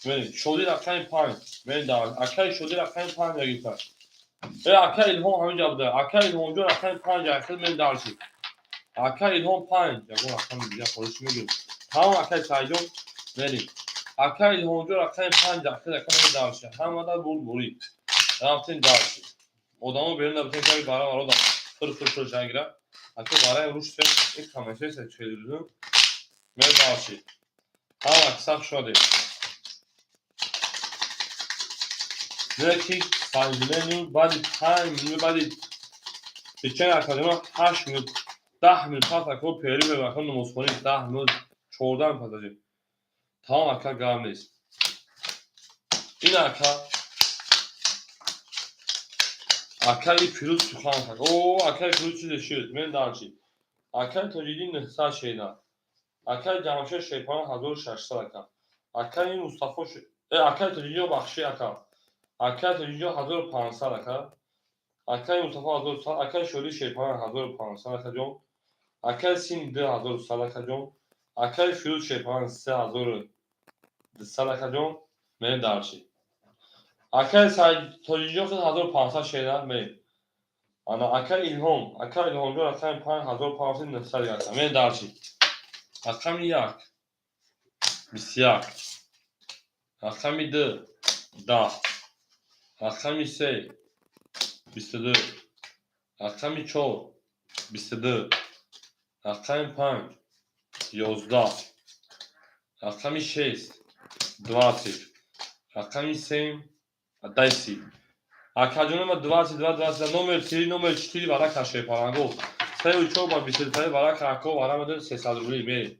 Мерем Шоди рақами панҷ. Мерем дар акай Шоди рақами панҷ гирифта. Э акай Илҳом ҳаминҷа буда. Акай Илҳомҷон рақами панҷ ахир мерем дарши. Акай Илҳом панҷ. Ягон рақами дига холиш мегирем. Тамом акай Саидҷон мерем. Акай Илҳомҷон рақами панҷ ахир ака мерем дарши. Ҳамада бурд бурӣ. Рафтем дарши. Одамо берун набутем ки бара марода фир фир шуд жангира. Ака бараем рушд ин камашеса челрузум. Мерем дарши. Ҳама сахт шодем. Ки сожалению, баъди 5 минут, баъди течение академа 8 минут, 10 минут пас ако пери мебака намозхонӣ 10 минут, 14 минут пас ажи. Тамом ака, гап нест. Ин ака акаи Фирӯз сухан кард. О, акаи Фирӯз чизе шуд. Мен дарчи. Акаи Тоҷиддин 900 шена. Акаи Ҷамшед Шерпаран 1600 ака. Акаи Мустафо акаи Тоҷиддин бахши ака. Акаи Тоҷиддин 1500 ака. Акаи Мустафо 1100, акаи Шоди Шерпаран 1500 акаҷон. Акаи Син 2100 акаҷон. Акаи Фирӯз Шерпаран 3200 акаҷон. Мерем дарчи. Акаи Тоҷиддин 1500 шена мерем. Ана акаи Илҳом, акаи Илҳомҷон рақами 5500 ака. Мерем дарчи. Рақами як 21, рақами ду 10, рақами се 22, рақами чор 22, рақами панҷ 11, рақами шест 20, рақами сем 10. Акаҷонома 22, 22, номер три, номер четыре варака шерпаранго. Сею чор ба 23 варака ако вара медони 300 рубли мерем.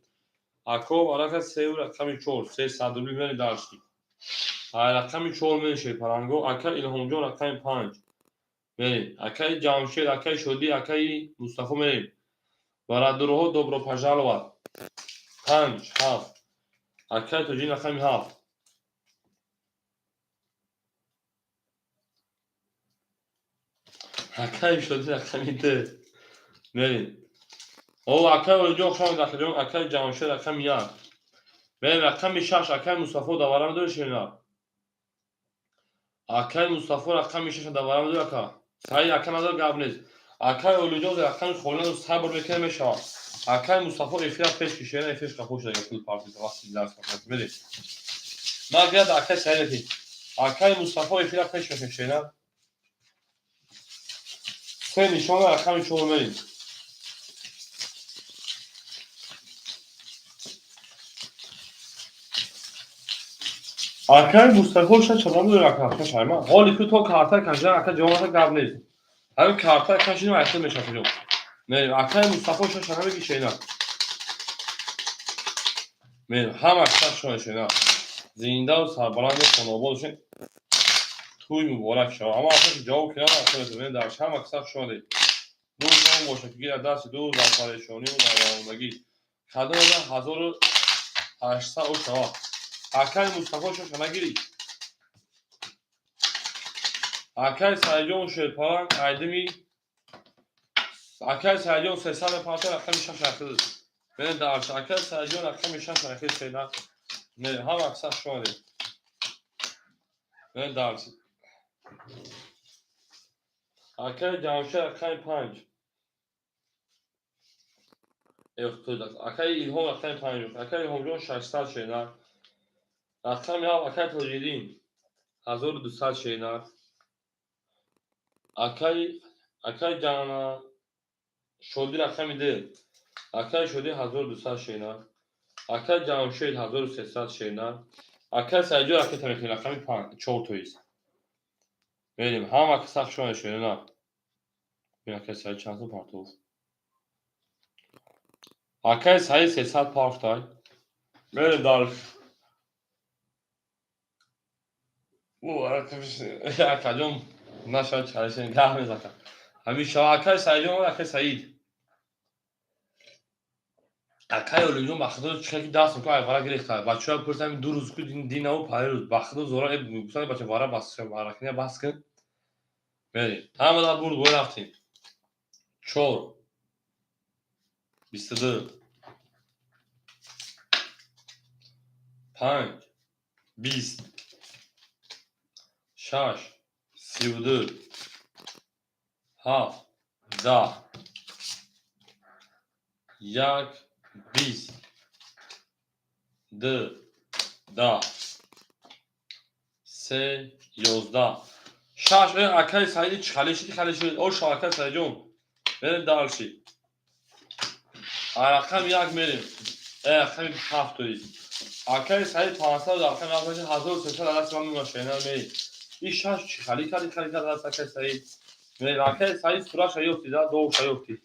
Ако варака сею рақами чор, 300 рубли мерем дарши. Ай рақами чор мерем шерпаранго, ака Илҳомҷон рақами панҷ. Мерем. Акаи Ҷамшед, акаи Шодӣ, акаи Мустафо мерем. Бародарҳо добро пожаловать. Панҷ, ҳафт. Акаи Тоҷин рақами ҳафт. Акаи Шодӣ рақами ду. Мерем. О, акаи Олиҷон хуш омадед, акаҷон, акаи Ҷамшед рақами як. Мерем рақами шаш, акаи Мустафо давара медори шерина. Акаи Мустафо рақами шаш давара медори ака. Саид ака надор гап нест. Акаи Олиҷон рақами холӣ сабр мекунад мешавад. Акаи Мустафо эфира пеш кишена эфирш қапо шуда пул партиса вақти дарс мерем. Ман гирад акаи Саид мети. Акаи Мустафо эфира пеш мекунад шена. Се нишона рақами чор мерем. Акаи Мустафо ша чалон дори ака шаш айма. Ҳоли ку то карта кашидан ака ҷавобата гап нест. Ҳамин карта кашидим айхел мешавад ҷо. Мерем акаи Мустафо ша шана меги шена. Мерем ҳама шаш шона шена. Зиндаву сарбаланду хонобод бошед. Тӯй муборак шавад. Ама ака ҷавоб кунам ака метавонед дар ҳама каса хуш омадед. Ду бошад ки гирад дасти ду дар парешонию дар баромадагӣ. Кадом 1800 о шавад. Акаи Мустафо шаша нагирӣ. Акаи Саидҷон Шерпаланг айдими акаи Саидҷон 300 мепарта рақами шаш ахир. Мерем дар акаи Саидҷон рақами шаш ахир сена. Мерем ҳама каса хуш омадед. Мерем дар акаи Ҷамшед рақами панҷ. Акаи Илҳом рақами панҷ. Акаи Илҳомҷон 600 шена. Рақами ҳафт акаи Тоҷиддин 1200 шена. Акаи Шодӣ рақами ду. Акаи Шодӣ 1200 шена. Акаи Ҷамшед 1300 шена. Акаи Саидҷон ракета мекунем рақами панҷ чор тоист. Мерем ҳама каса хуш омадед шена. Акаи Саид чанд сум партов? Акаи Саид 300 партовтай. Мерем дар Акаҷон, нашавад, чалишен гаҳ мезака. Ҳамин шава, акаи Саидҷон, акаи Саид. Акаи Олимҷон, ба худо, чихел ки даст мекунад, ай вара гирехта. Бачаҳо пурсам, 2 рӯз ку динаву парирӯз. Ба худо, зора гуфтан, бача, вара бас, варакиня бас кун. Мерем. Ҳамада бурд, бой рафтем. 4, 22, 5, 20, 6, 32, 7, 10, 1, 20, 2, 10, 3, 11, 6. Акаи Саиди чӣ халишид, халишид. Оша, акаи Саидҷон, мерем дальше. Рақами 1 мерем. Рақами 7 тои. Акаи Саид 500, рақами 7 1300 даст ман мемонад, шена мери. И 6 чӣ хали карди, хали кард даст акаи Саид. Мерем, акаи Саид сураша ёфти, да довша ёфти.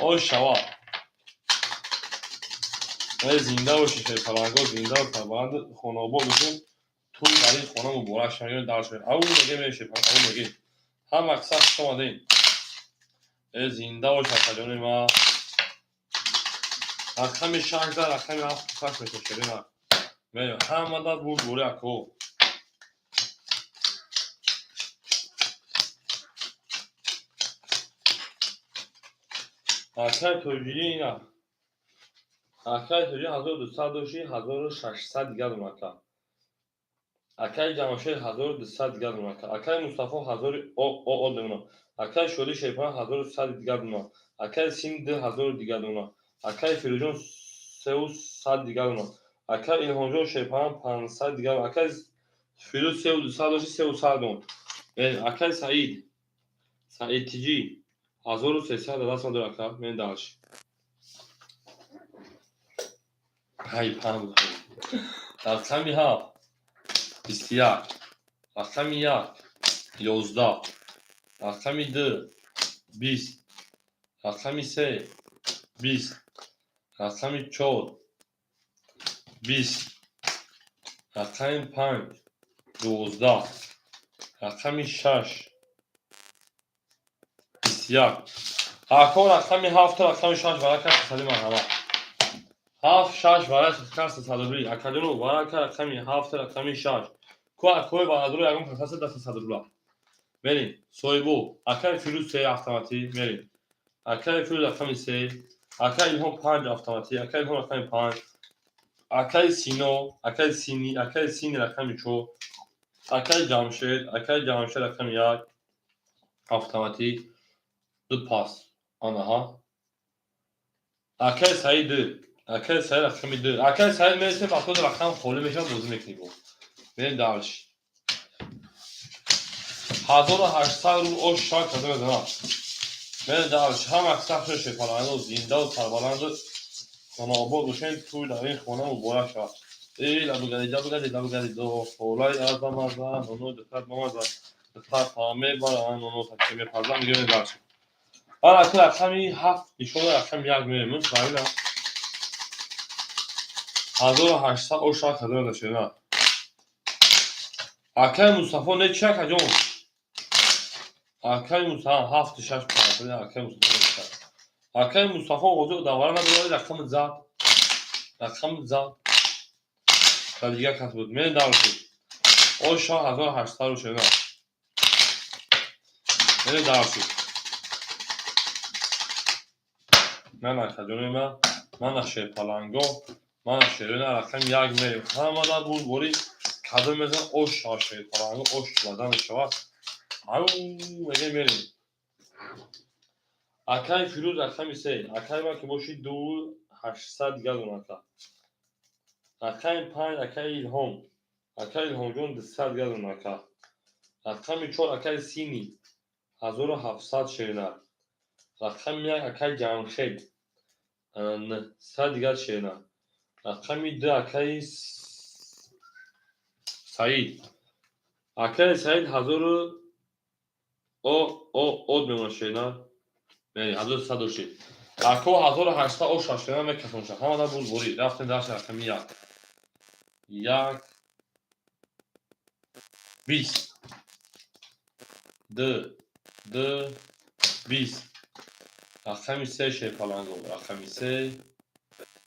Ой, шава. Зинда бошед, шерпаланго, зинда, сарбаланд, хонаобод бошед. Туй дар ин хона муборак шавад. Дар шавед. Ау меге, мешед, ау меге. Ҳама каса хуш омадем. Зинда бош, акаҷони ма. Рақами 6 дар рақами 7 шаш мешавад. Мерем. Ҳамада бурд бори, ако. Акаи Тоҷирӣ ина. Акаи Тоҷирӣ 1200 дошти, 1600 дигар дорам, ака. Акаи Ҷамшед 1200 дигар дорам, ака. Акаи Мустафо ҳазори о дорам. Акаи Шоди Шерпана 1100 дигар дорам. Акаи Син 2000 дигар дорам. Акаи Фирӯзҷон 300 дигар дорам. Акаи Илҳомҷон Шерпана 500 дигар. Акаи Фирӯз 3200 дошти, 300 дорам. Акаи Саид. Саид Тиҷӣ 1300 даст ман дорам, ака. Мен дальше. Ҳай, панҷ. Рақами 7, 21, рақами 1, 11, рақами 2, 20, рақами 3, 20, рақами 4, 20, рақами 5, 12, рақами 6, 21. Ако, рақами 7, рақами 6 варака сади марҳамат. 7, 6 варака 300 рубли. Акаҷоно, варака рақами 7, рақами 6. Ку акои барадро ягон каса даста 100 рубла. Мерем. Соҳибо, акаи Фирӯз 3 автоматӣ, мерем. Акаи Фирӯз рақами 3, акаи Илҳом 5 автоматӣ, акаи Илҳом рақами 5, акаи Сино, акаи Сини, акаи Сини рақами 4, акаи Ҷамшед, акаи Ҷамшед рақами 1 автоматӣ, ду пас. Анаҳа. Акаи Саид 2, акаи Саид рақами 2. Акаи Саид мересем, вақто рақам холӣ мешавад, бозӣ мекунем бо. Мерем дальше. 1800 рубл ош шак карда мезанад. Мерем дальше. Ҳама каса хуш, шерпаланго, зиндаву сарбаланду хонаобод бошед, туй дар ин хона муборак шавад. Эй, лабугади, лабугади, лабугади, до холаи азамаза, ноно духтар мамаза, духтар мебарам, ноно таки мепазам, мегӯем дальше. Ана ку рақами 7 нишона, рақами 1 мерем. Правильно? 1800 ош шак карда мезанад. Акаи Мустафо не чи, акаҷон? Акаи Мустафо ҳафту шаш панҷ, акаи Мустафо. Акаи Мустафо ҳозир давара надорад, рақами зад. Рақами зад. Ва дигар кас буд. Мерем дальше. Оша 1800 рушена. Мерем дальше. Ман акаҷони ман, мана шерпаланго, мана шерона, рақами 1 мерем. Ҳамада бурдборӣ кадом мезан ош шавад, шерпаланго ош бадан мешавад. Ау, меге мерем. Акаи Фирӯз рақами 3, акаи ман ки боши 2800 дигар дорам, ака. Рақами 5, акаи Илҳом, акаи Илҳомҷон 200 дигар дорам, ака. Рақами 4, акаи Сини 1700 шерина. Рақами 1, акаи Ҷамшед 900 дигар шерина. Рақами 2, акаи Саид. Акаи Саид ҳазору о о од мемонад, шерина. 1100 дошти. Ако, 1800 ош шерина мекасонша. Ҳамада бурдборӣ. Рафтем дальше, рақами 1. 1. 20, 2, 2, 20. Рақами 3 шерпаланго, рақами 3,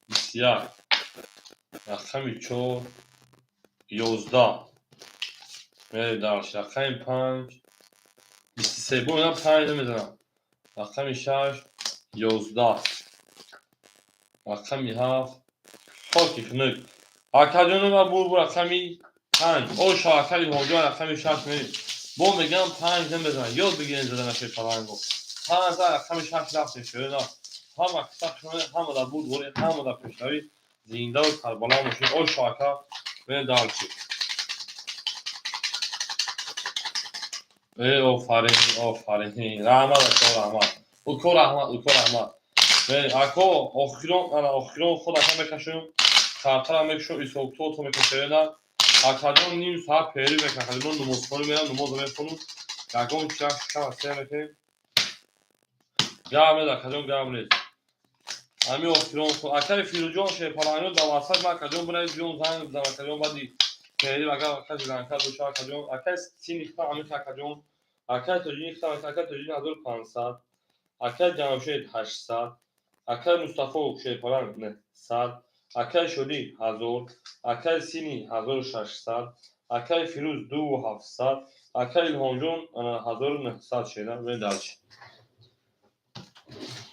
21, рақами 4, 11. Мерем дальше. Рақами 5, 23. Бо инам 5 намезанам. Рақами 6, 11. Рақами 7, хоки хунук. Акаҷонова бур рақами 5. Оша акаи Ҳоҷон рақами 6 мерем. Бо мегам 5 намезанам. Ёд бигирем задана шерпаланго. 5 рақами 6 рафтем шуна. Ҳама қисса шуна, ҳама дар бурд борем, ҳама дар пешравӣ зиндаву сарбаланд бошед. Оша ака, мерем дальше. Э, офарин, офарин. Раҳмат ака, раҳмат. Уко раҳмат, уко раҳмат. Ако охирон, ана охирон худ ака мекашем, картара мекушем, исоктото мекашем, акаҷон ним соат пери мекашем, мо намозхонӣ мерам, намозро мехонем, ягон чиз шикам сер мекунем. Гап нест, акаҷон, гап нест. Ҳамин охирон худ акаи Фирӯзҷон шерпалангон дар васат ман акаҷон бинавис, биём занг бизанам акаҷон, баъди пери агар касе занг кард боша акаҷон, акаи сини хитам ҳамин акаҷон, акаи Тоҷини хитам акаи Тоҷини 1500, акаи Ҷамшед 800, акаи Мустафо шерпаланг 900, акаи Шодӣ 1000, акаи Сини 1600, акаи Фирӯз 2700, акаи Илҳомҷон 1900 шеда. Бирем дальше.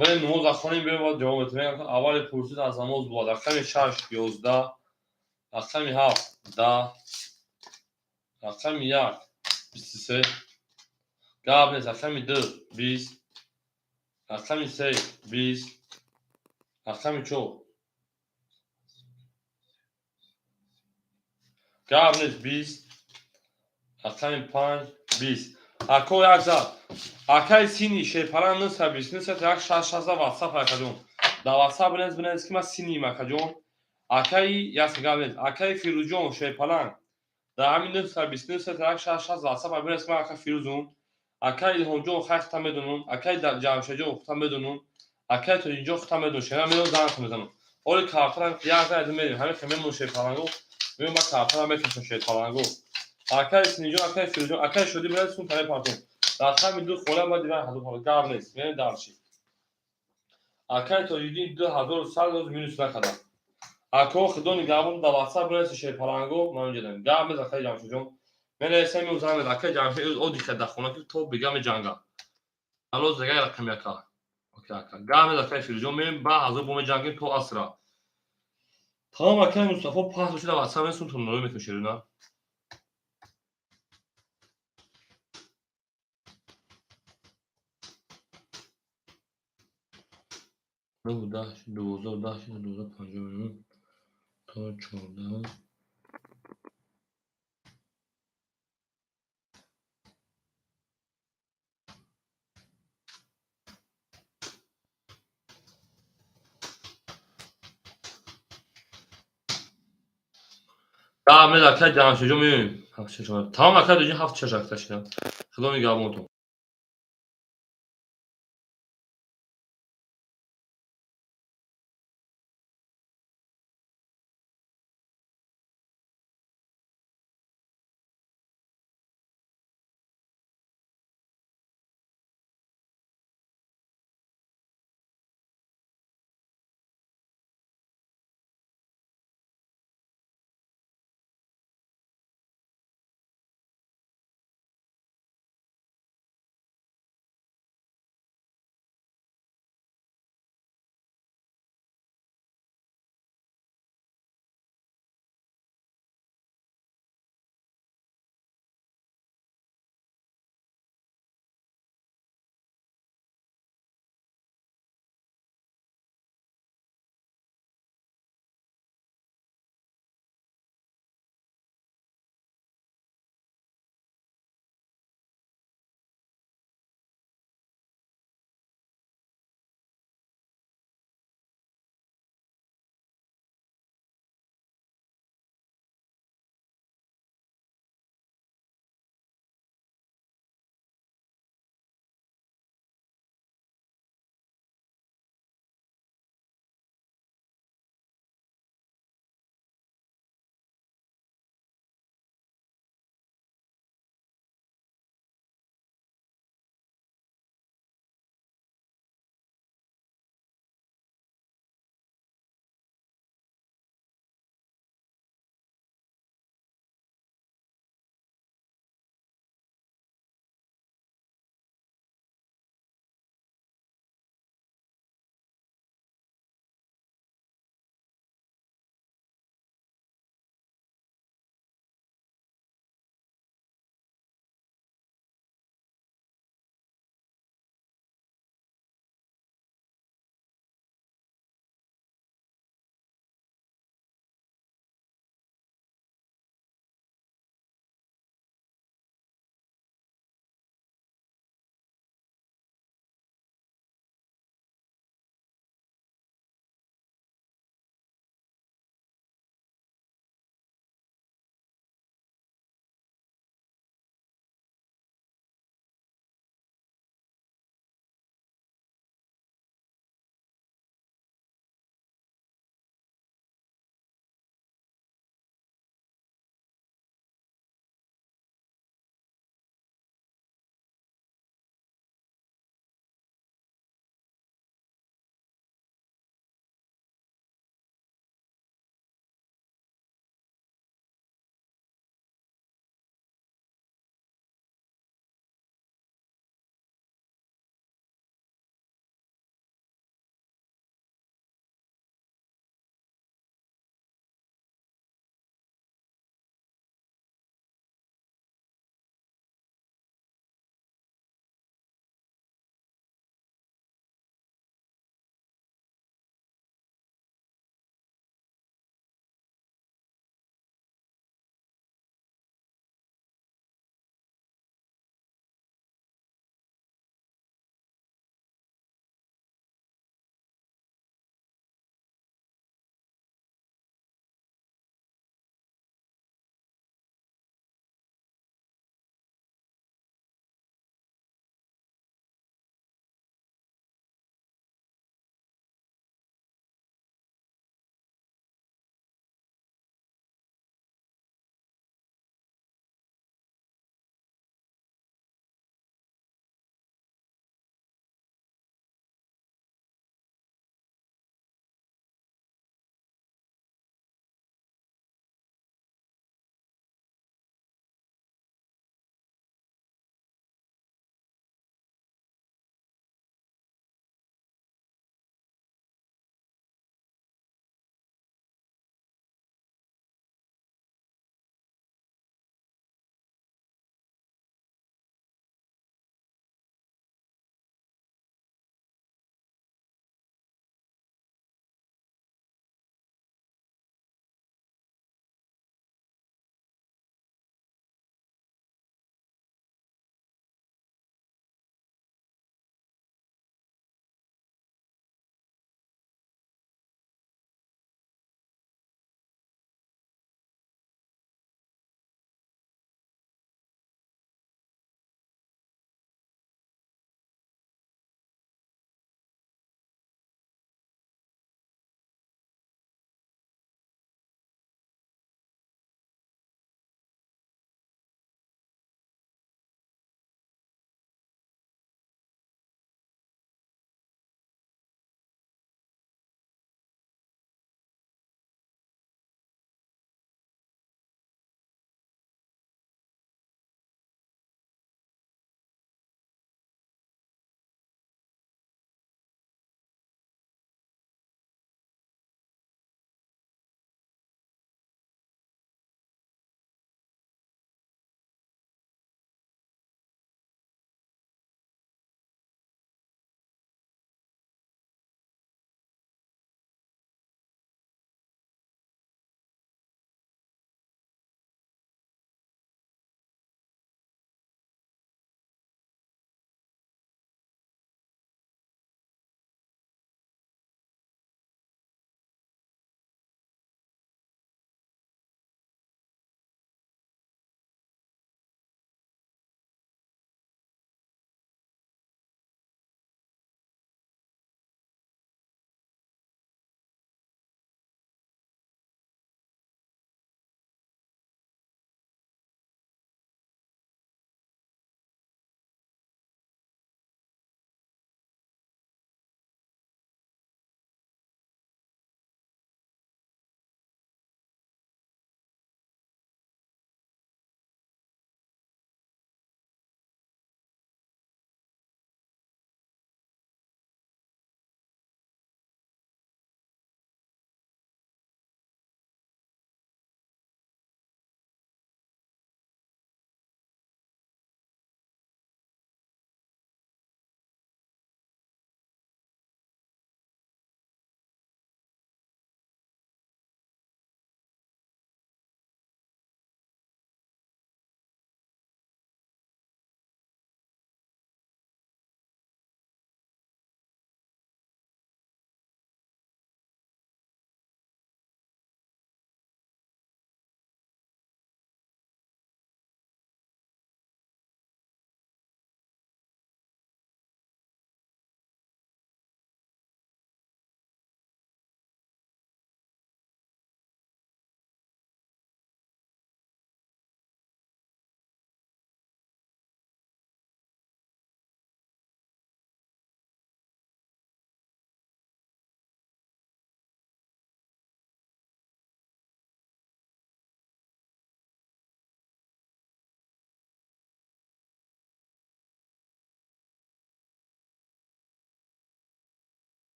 Бирем намоз хонем, биём баъд ҷавоб метавем. Аввали пурсид аз намоз буд. Рақами 6 11, рақами 7 10, рақами 1 23, гап нест, рақами 2 20, рақами 3 20, рақами 4 гап нест 20, рақами 5 20. Ако як зад. Акаи сини шерпаланг 929 1 6 6 WhatsApp акаҷон. Дар WhatsApp бинавис, бинавис ки ман синим акаҷон. Акаи яс гап нест. Акаи Фирӯзҷон шерпаланг дар ҳамин 929 1 6 6 WhatsApp бинавис ки ман ака Фирӯзум. Акаи Илҳомҷон хай хута медонам, акаи Ҷамшедҷон хута медонам, акаи Тоҷинҷон хута медонам. Шера медонам, занг мезанам. Оли картара як зад мерем. Ҳамин хел мемонам шерпаланго. Меём ба картара мекашам шерпаланго. Акаи Синиҷон, акаи Фирӯзҷон, акаи Шодӣ бинавис сум таре партом. Рақами 2 хола ма диван ҳазор хола гап нест. Мерем дальше. Акаи Тоҷиддин 2100 роз минус накардам. Ако худо нигаҳбон, дар WhatsApp бинависи шерпаланго, ман инҷа гап нест акаи Ҷамшедҷон. Менависам меём занг мезанам. Акаи Ҷамшед оддӣ кард дар хона ки то бега меҷангам. Ало загай рақами ака. Окей ака. Гап нест акаи Фирӯзҷон, мерем ба ҳазор бо меҷангем то асра. Тамом акаи Мустафо паст бошед дар WhatsApp менависам то ноӣ мекунем шерина. 9 10 12 10 12 59 то 14. Гап нест акаи Ҷамшедҷон, меоем. 7 6. Тамом акаи Тоҷин 7 6 акта шидам. Худо нигаҳбонтон.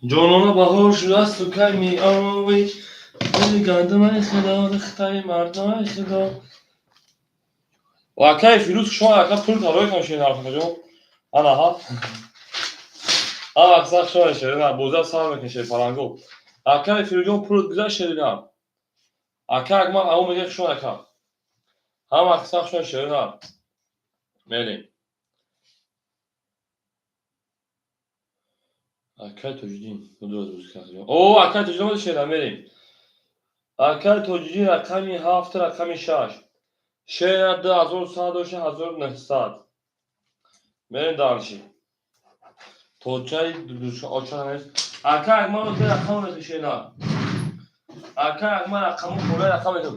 Ҷонона, баҳор шудасту кай меоӣ? Дили гандумаи худо, рихтаи мардумаи худо. Акаи Фирӯз, шумо, ака, пул тарои кам шуд нархаҷон. Ана ҳа. Ҳа, аксар шумо шерина, боза сар мекунед, шерпаланго. Акаи Фирӯзҷон, пулот гузашт, шерина. Ака Акмал ау мега, шумо, ака. Ҳама аксар шумо, шерина. Мерем. Акаи Тоҷиддин. О, акаи Тоҷиддин омади, шерина, мерем. Акаи Тоҷиддин, рақами ҳафт, рақами шаш. Шерина, 2100 дошта, 1900. Мерем дальше. Точаи оча нест. Ака Акмал ду рақам мету, шерина. Ака Акмал рақаму хӯра рақам мету.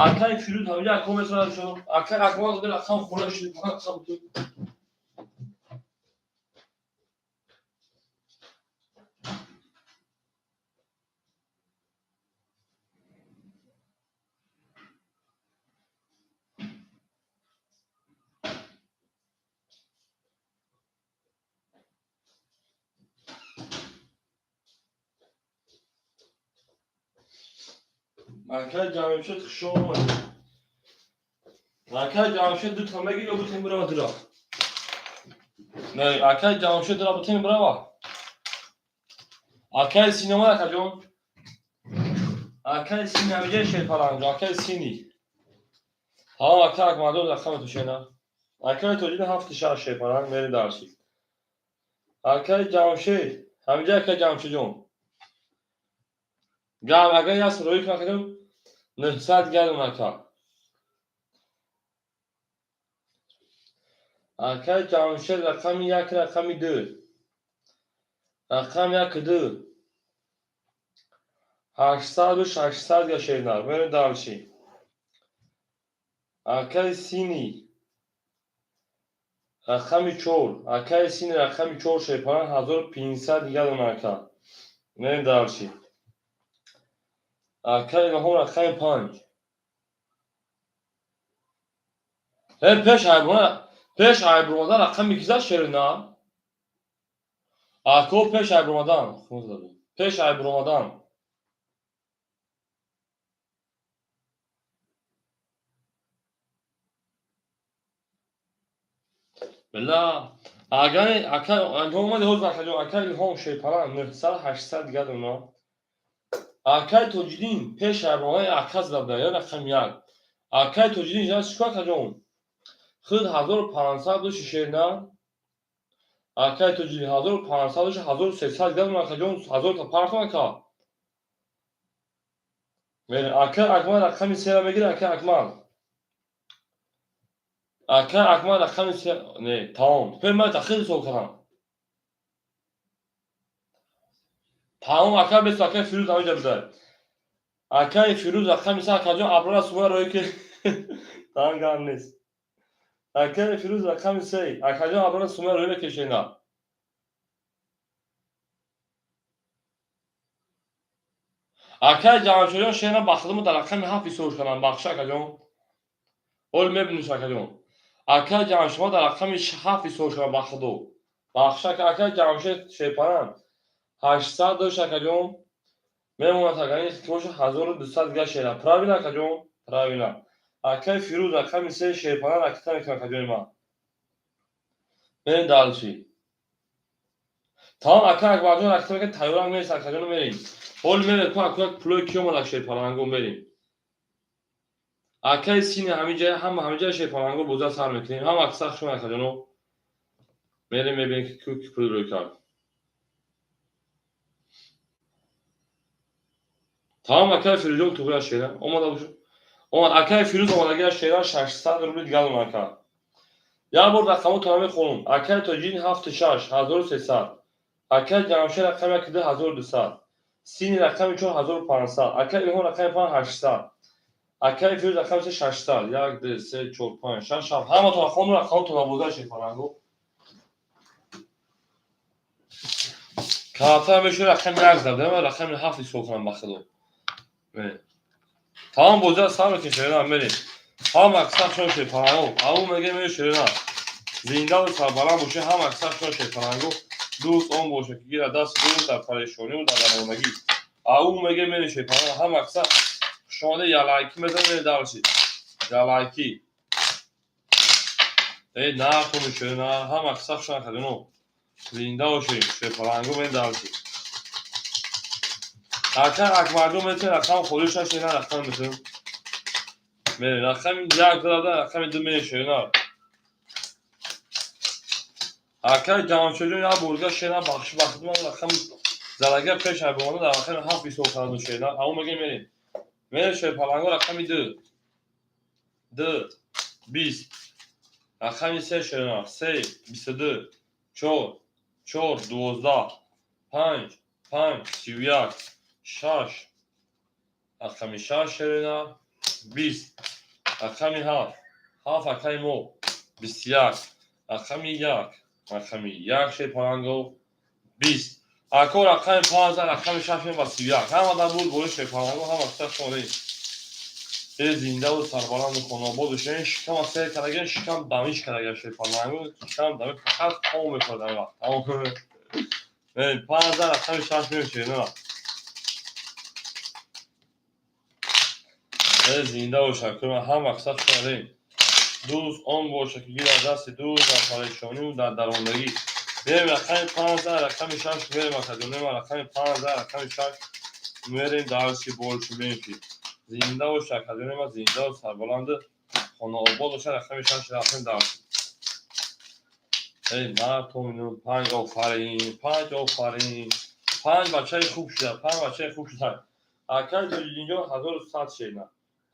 Акаи Фирӯз ҳамиҷа ака месонад шуд. Акаи Акмал ду рақам хӯра шуд. Рақам ту. Акаи Ҷамшед, хуш омадед. Акаи Ҷамшед, ду та мегир ё бутем бирава дура? Не, акаи Ҷамшед, дура бутем бирава. Акаи Сини омад, акаҷон. Акаи Сини ҳамиҷа, шерпаланҷо, акаи Сини. Ҳа, ака Акмадон, рақами ту, шена. Акаи Тоҷид, ҳафти шаш, шерпаланг, мери дальше. Акаи Ҷамшед, ҳамиҷа, акаи Ҷамшедҷон. Гап, агар як роӣ кунам, акаҷон, 900 гардон, ака. Акаи Ҷамшед, рақами як, рақами ду. Рақами як, ду. 800-у 600 га, шернар. Мерем дальше. Акаи Сини. Рақами чор. Акаи Сини, рақами чор, шерпаланг, 1500 гардон, ака. Мерем дальше. Акаи Илҳом, рақами панҷ. Э, пеш айбромадан рақами киза, шерина? Ако, пеш айбромадан. Пеш айбромадан. Била, агар ака Илҳом омади ҳозир, акаҷон, ака Илҳом, шерпаланг, 900, 800 гардона. Акаи Тоҷиддин, пеш айбромадан ака зада буда, ё рақами як. Акаи Тоҷиддин жа чикор, акаҷон? Худ 1500 дошти, шерина. Акаи Тоҷиддин 1500 дошти, 1300 гардона, акаҷон, ҳазорта партон, ака. Мерем. Ака Акмал рақами сера мегирад, ака Акмал. Ака Акмал, рақами се, не, тамом. Пеш ман хеле суол кардам. Тамом, ака, бес, акаи Фирӯз ҳамиҷа буда. Акаи Фирӯз, рақами се, акаҷон, аброра сумая роӣ ки тамом, гап нест. Акаи Фирӯз, рақами се, акаҷон, аброра сумая роӣ мекешена. Акаи Ҷамшедҷон, шена, ба худмо дар рақами ҳафт ҳисоб кардам. Бахша, акаҷон. Ҳол мебиниш, акаҷон. Акаи Ҷамшед дар рақами ҳафт ҳисоб кардам, ба худо. Бахша, акаи Ҷамшед, шерпаланг. 800 дошт, акаҷон. Мемонад, агар ин боша, 1200 дига, шера. Правильно, акаҷон? Правильно. Акаи Фирӯз, рақами се, шерпаланг, ракита мекунам, акаҷони ман. Мерем дальше. Тамом, ака Акбарҷон ракита мекунад, тайёрам нест, акаҷон, мерем. Ҳол мерем, ку ака пулои ки омад, шерпаланго, мерем. Акаи Сини ҳамиҷа, ҳама ҳамиҷа, шерпаланго, боза сар мекунем. Ҳама аксар шумо, акаҷоно. Мерем, мебинем, ки ку ки пул рӯй кард. Тамом, акаи Фирӯзҷон, туғри шера. Омада бош. Омад акаи Фирӯз, омадагиаш, шера, 600 рубли дигар дон, ака. Як бор рақамотро мехонам. Акаи Тоҷиддин, ҳафту шаш, 1300. Акаи Ҷамшед, рақами як, ду, 1200. Сини, рақами чор, 1500. Акаи Илҳом, рақами панҷ, 800. Акаи Фирӯз, рақами се, 600. Як, ду, се, чор, панҷ, шаш, ҳафт. Ҳаматон хону рақамотон боза, шерпаланго. Карта мешуд рақами як зада, рақами ҳафт ҳисоб кунам, ба худо. Тамом, бозиро сар мекунем, шерина, мерем. Ҳама аксар шумо, шерпаланго. Ау мега меё, шерина. Зиндаву сарбаланд бошед, ҳама аксар шумо, шерпаланго. Дӯст он боша, ки гирад дасти дӯст дар парешониву дар дармондагӣ. Ау меге мерем шерпаланг, ҳама каса хушомаде, ялайки мезанем, мерем дальше. Ялайки. Эй, нахоми шерина, ҳама каса хуш накардино. Зинда бошем, шерпалангу, мерем дальше. Ака Акбарҷон метавонед рақам холӣ шаш шерина рақам метавонем. Мерем рақами як дада, рақами ду мерем шерина. Акай Ҷамшедҷон як борга шерина бахши бахши ман рақами залага пеш айбомада дар рақами ҳафт ҳисоб карду шерина. Ау меге мерем. Мерем шерпалангу, рақами ду. Ду. 20. Рақами се шерина. Се. 22. Чор. Чор. 12. Панҷ. Панҷ. 31. Шаш. Рақами шаш шерина. 20. Рақами ҳафт. Ҳафт акаи мо. 21. Рақами як. Рақами як шерпаланго. 20. Ако рақами панҷ, рақами шаш ба 31. Ҳама дар буд бори шерпаланго, ҳама киса шомадем. Э, зиндаву сарбаланду хонобод бошед. Шикама сер кардаген, шикам дамиш кардаген шерпаланго, шикам дамиш фақат хом мехӯрад дар вақт. Тамом. Панҷ, рақами шаш меем шерина. Э, зинда бошад, ҳама киса шомадем. Дӯст он боша, ки гирад дасти дӯст дар парешониву дар дармондагӣ. Мерем рақами панҷ, рақами шаш мерем, акаҷон, рақами панҷ, рақами шаш мерем дальше, больше меньше. Зинда бош, акаҷони ман, зиндаву сарбаланду хонаобод бошад, рақами шаш рафтем дальше. Эй, мардум, панҷ, офарин, панҷ, офарин. Панҷ бачаи хуб шуда, панҷ бачаи хуб шуда. Акаи Тоҷиддинҷон 1100 шерина.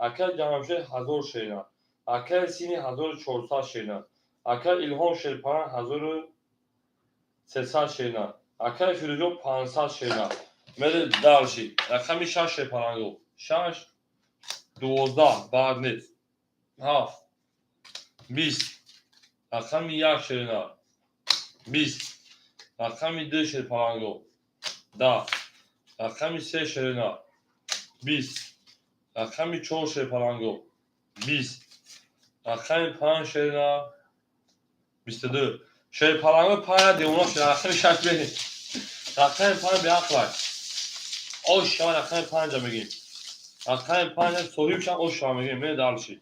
Акаи Ҷамшед 1000 шерина. Акаи Сини 1400 шерина. Акаи Илҳом Шерпаланг 1300 шерина. Акаи Фирӯзҷон 500 шерина. Мерем дальше. Рақами шаш шерпаланго. Шаш, 12, баъд нест. Ҳафт, 20. Рақами як шерина. 20. Рақами ду шерпаланго. 10. Рақами се шерина. 20. Рақами чор шерпаланго. 20. Рақами панҷ шерина. 22. Шерпаланго панҷ девона шуда. Рақами шаш мерем. Рақами панҷ беақлай. Ош шава, рақами панҷа мегем. Рақами панҷа соҳиб шава, ош шава мегем. Мерем дальше.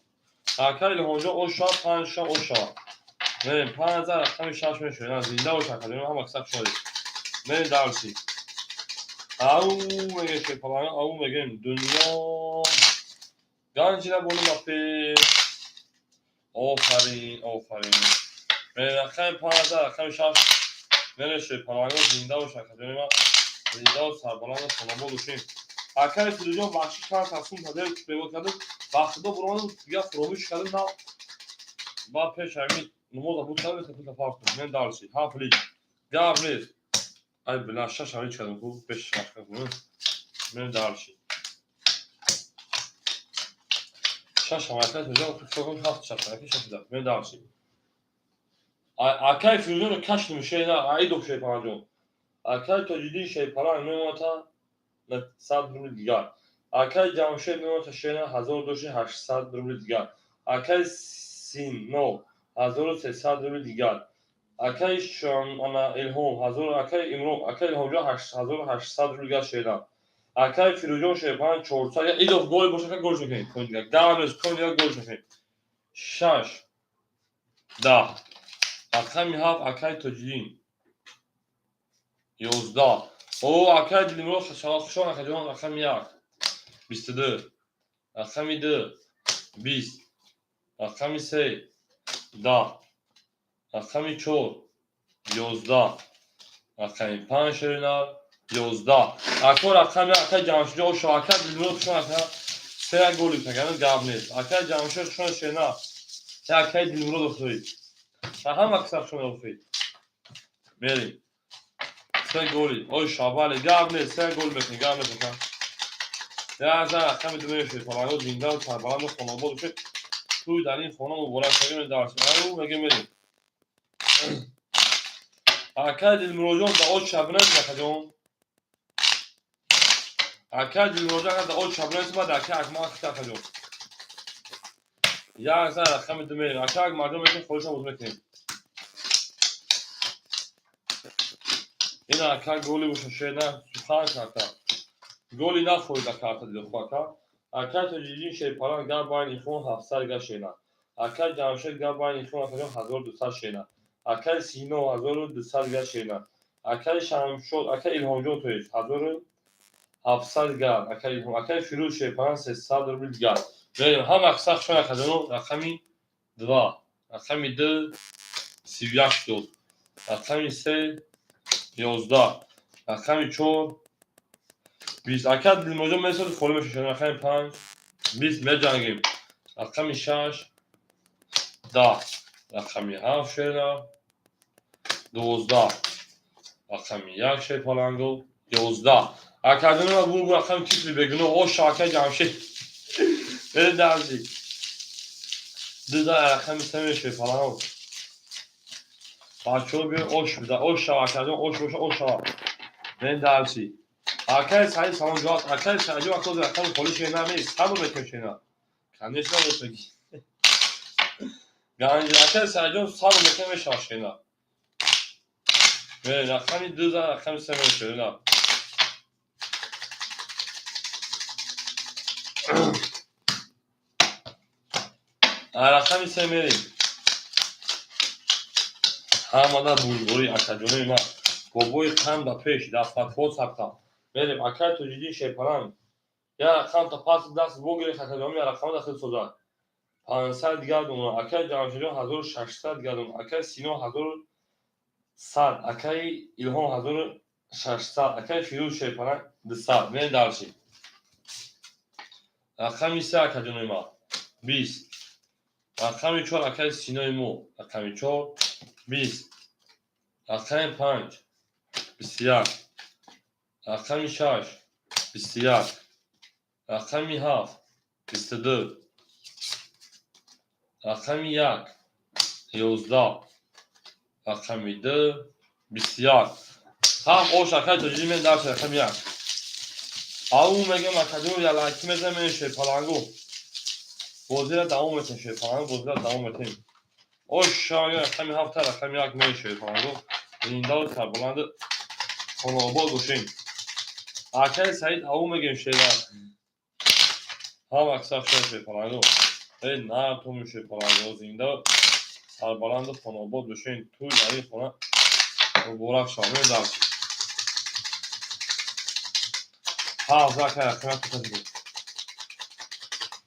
Акаи Илҳомҷон ош шава, панҷ шава, ош шава. Мерем панҷ, рақами шаш мешавем. Зинда бош, акаҷон, ҳама каса шодед. Мерем дальше. Ау мегем шерпаланго, ау мегем дунё. Ганҷина боло ба пеш. Офарин, офарин. Мерем рақами панҷ, рақами шаш. Мерем шерпаланго, зинда бош, акаҷони ман. Зиндаву сарбаланду хонобод бошем. Акаи Фирӯзҷон бахшиш кард, тасмим кардем, перевод кардем. Ба худо буромадем, дигар фуромӯш кардем, на баъд пеш ҳамин намоза буд кардем, пула фарқ кардем. Мерем дальше. Ҳафт лич. Гап нест. Ай била, шаш ҳамин кардем, хуб, пеш шаш кардем. Мерем дальше. Шаш ҳам акаи Фирӯзҷон ҳафт шаш, акаи шаш шуда. Мерем дальше. Акаи Фирӯзҷонро кашидем шерина, аидов шерпаланҷон. Акаи Тоҷиддин Шерпаланг мемонад 100 рубли дигар. Акаи Ҷамшед мемонад шерина 1800 рубли дигар. Акаи Сино 1300 рубли дигар. Акаи Илҳом ҳазор, акаи Имрон, акаи Илҳомҷон 1800 рубли дигар шерина. Акаи Фирӯзҷон Шерпаланг 400. Идов гол боша, гол мекунем. Кон дигар. Даҳ кон дигар гол мекунем. Шаш. 10. Рақами ҳафт акаи Тоҷиддин. 11. О, акаи Дилмурод хушон, акаҷон, рақами як. 22. Рақами ду. 20. Рақами се. 10. Рақами чор. 11. Рақами панҷ шерина. 11. Ако рақами акаи Ҷамшидҷон ошо, акаи Дилмурод хушон, ака се як голи каган гап нест. Акаи Ҷамшид хушон шерина. Акаи Дилмурод охӯй. Ҳама каса хушон охӯй. Мерем. Се голи. Ой, шабале, гап нест, се гол мекунӣ, гап нест, ака. Як зан рақами ду мешавед, паланго зинда сарбаланду хонобод бошед. Туй дар ин хона муборак шавед, дарс. Ау мегем мерем. Акаи Дилмуродҷон да оч шабнес, акаҷон. Акаи Дилмуродҷон агар да оч шабнес, баъд акаи Акмал хита, акаҷон. Як зан рақами ду мерем. Акаи Акмалҷон мекунем, холиша боз мекунем. Ин ака голи боша, шена сухан карта. Голи нахӯрида карта дидоху ака. Акай Тоҷиддин Шерпаланг гап байни хон 700 га шена. Акай Ҷамшед гап байни хон акаҷон 1200 шена. Акай Сино 1200 га шена. Акай Шамшод, акай Илҳомҷон тоест 1700 га. Акай Илҳом, акай Фирӯз Шерпаланг 300 рубл га. Мерем ҳама аксар шон акаҷоно. Рақами 2, рақами 2 31 шуд. Рақами 3 11, рақами 4 20. Ака Дилмоҷон месози холӣ мешавад. Рақами 5 20 меҷангем. Рақами 6 10, рақами 7 шера 12, рақами 1 шерпаланго 11. Акаҷонова бу рақами тифли бегуноҳ оша акай Ҷамшед. Берем дарзи. Дуда рақами 3 мешерпаланго. Бачаҳо биён ош буда, ош шава акаҷон, ош боша, ош шава. Берем дарси. Акай Саид салом ҷавоб. Акай Саидҷон акози рақами холӣ шена нест. Сабр мекунем шена. Конечно, мешаги. Ганҷ акай Саидҷон сабр мекунем мешава шена. Берем рақами 2 за рақами 3 мешава. Рақами 3 мерем. Ҳамада бурдборӣ акаҷонои ман. Бобои қанд ба пеш, дар фатво сабта. Мерем акай Тоҷиддин Шерпаланг. Я рақам та пас даст богиред акаҷон, я рақам дахил созад. 500 гардон, акай Ҷамшедҷон 1600 гардон, акай Сино 1100, акай Илҳом 1600, акай Фирӯз Шерпаланг 200. Мерем дарси. Рақами 3 акаҷонои ман 20. Рақами 4 акай Синои мо, рақами 4 20. Рақами 5 21. Рақами 6 21. Рақами 7 22. Рақами 1 11. Рақами 2 21. Ҳам ош акай Тоҷиддин мен дарси рақами 1. Ау мегем акаҷон ялаки мезанем шерпалангу. Бозиро давом метем шерпалангу, бозиро давом метем. Ош шава рақами 7 рақами 1 мен шерпалангу. Зиндаву сарбаланду хонаобод бошем. Акай Саид ау мегем шера. Ҳам аксар шуд шерпалангу. Эй нар туми шерпалангу зинда сарбаланду хонаобод бошем. Туй дар ин хона муборак шава. Мен дарси. Ҳафт акай рақами 7.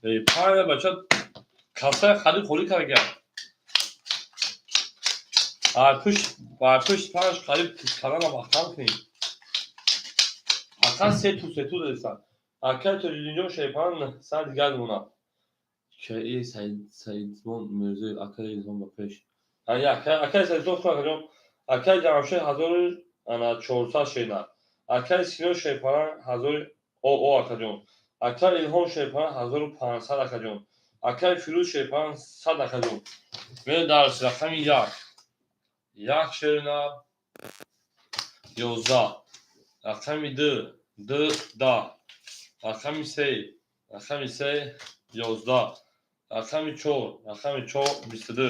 Эй панҷ бача касаи харид холӣ карда. Пушт панҷ қариб калана маҳкам кунем. Ақал се ту се ту дадисан. Акай Тоҷиддинҷон Шерпаланг 900 дигар монад. Ки Саид Саидмон Мирзоев акай Илҳом ба пеш. Акай Саидмон худ акаҷон. Акай Ҷамшед 1400 шена. Акай Сино Шерпаланг 1000 о акаҷон. Акай Илҳом Шерпаланг 1500 акаҷон. Акай Фирӯз Шерпаланг 100 акаҷон. Мерем дарси рақами 1. 1 шерна 11. Рақами 2 2 10. Рақами 3 рақами 3 11. Рақами 4 рақами 4 22.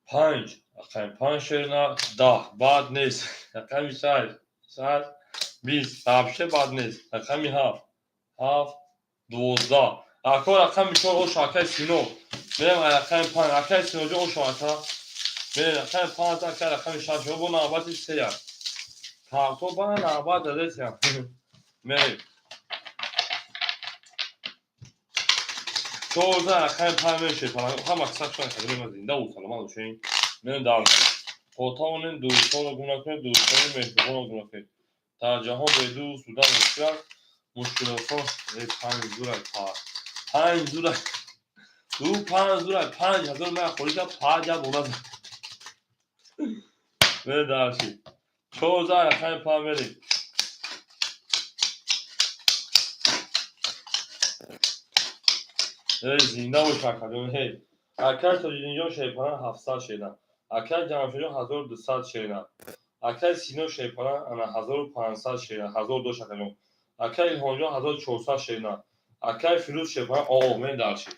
5 рақами 5 шерна 10 бад нест. Рақами 6 6 20 вообще бад нест. Рақами 7 7 12. Ако рақами 4 ош акай Сино. Мерем рақами 5 акай Синоҷон ош ака. Мерем рақами 5 акай рақами 6 бо навбати 3. Карто ба навбат дадесям. Мерем. 14 рақами 5 мешед. Ҳама аксар шуд акаҷони ман зинда ва саломат бошед. Мерем дарси. То тавонем дӯстонро гум накунед, дӯстони меҳрубонро гум накунед. Дар ҷаҳон бе дӯст будан мушкил аст. Мушкилотҳо панҷ зурай панҷ зурай ду панҷ зурай 5000 ман холӣ кард панҷ як дона. Мерем дарси. 14 рақами 5 мерем. Эй зинда бош акаҷон эй. Акай Тоҷиддинҷон Шерпаланг 700 шена. Акай Ҷамшедҷон 1200 шена. Акай Сино Шерпаланг ана 1500 шена, 1000 дошт акаҷон. Акай Илҳомҷон 1400 шена. Акай Фирӯз Шерпаланг о мен дарши.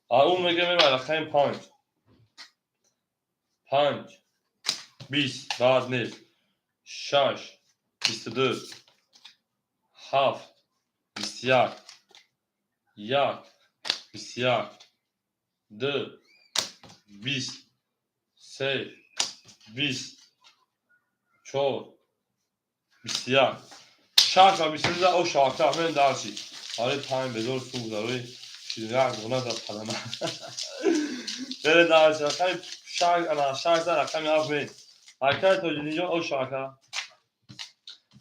Ау мегем рақами 5. 5 20, баъд нест, 6, 22, 7, 21, 1, 21, 2, 20, 3, 20, 4, 21, 6 ва 22. О, шавака мен дарчи аре панҷ безор сум зарои як гуна за падана бере дарчи. Рақами шаш, ана шаш за рақами ҳафт мен. Акаи Тоҷиддинҷон, о, шавака.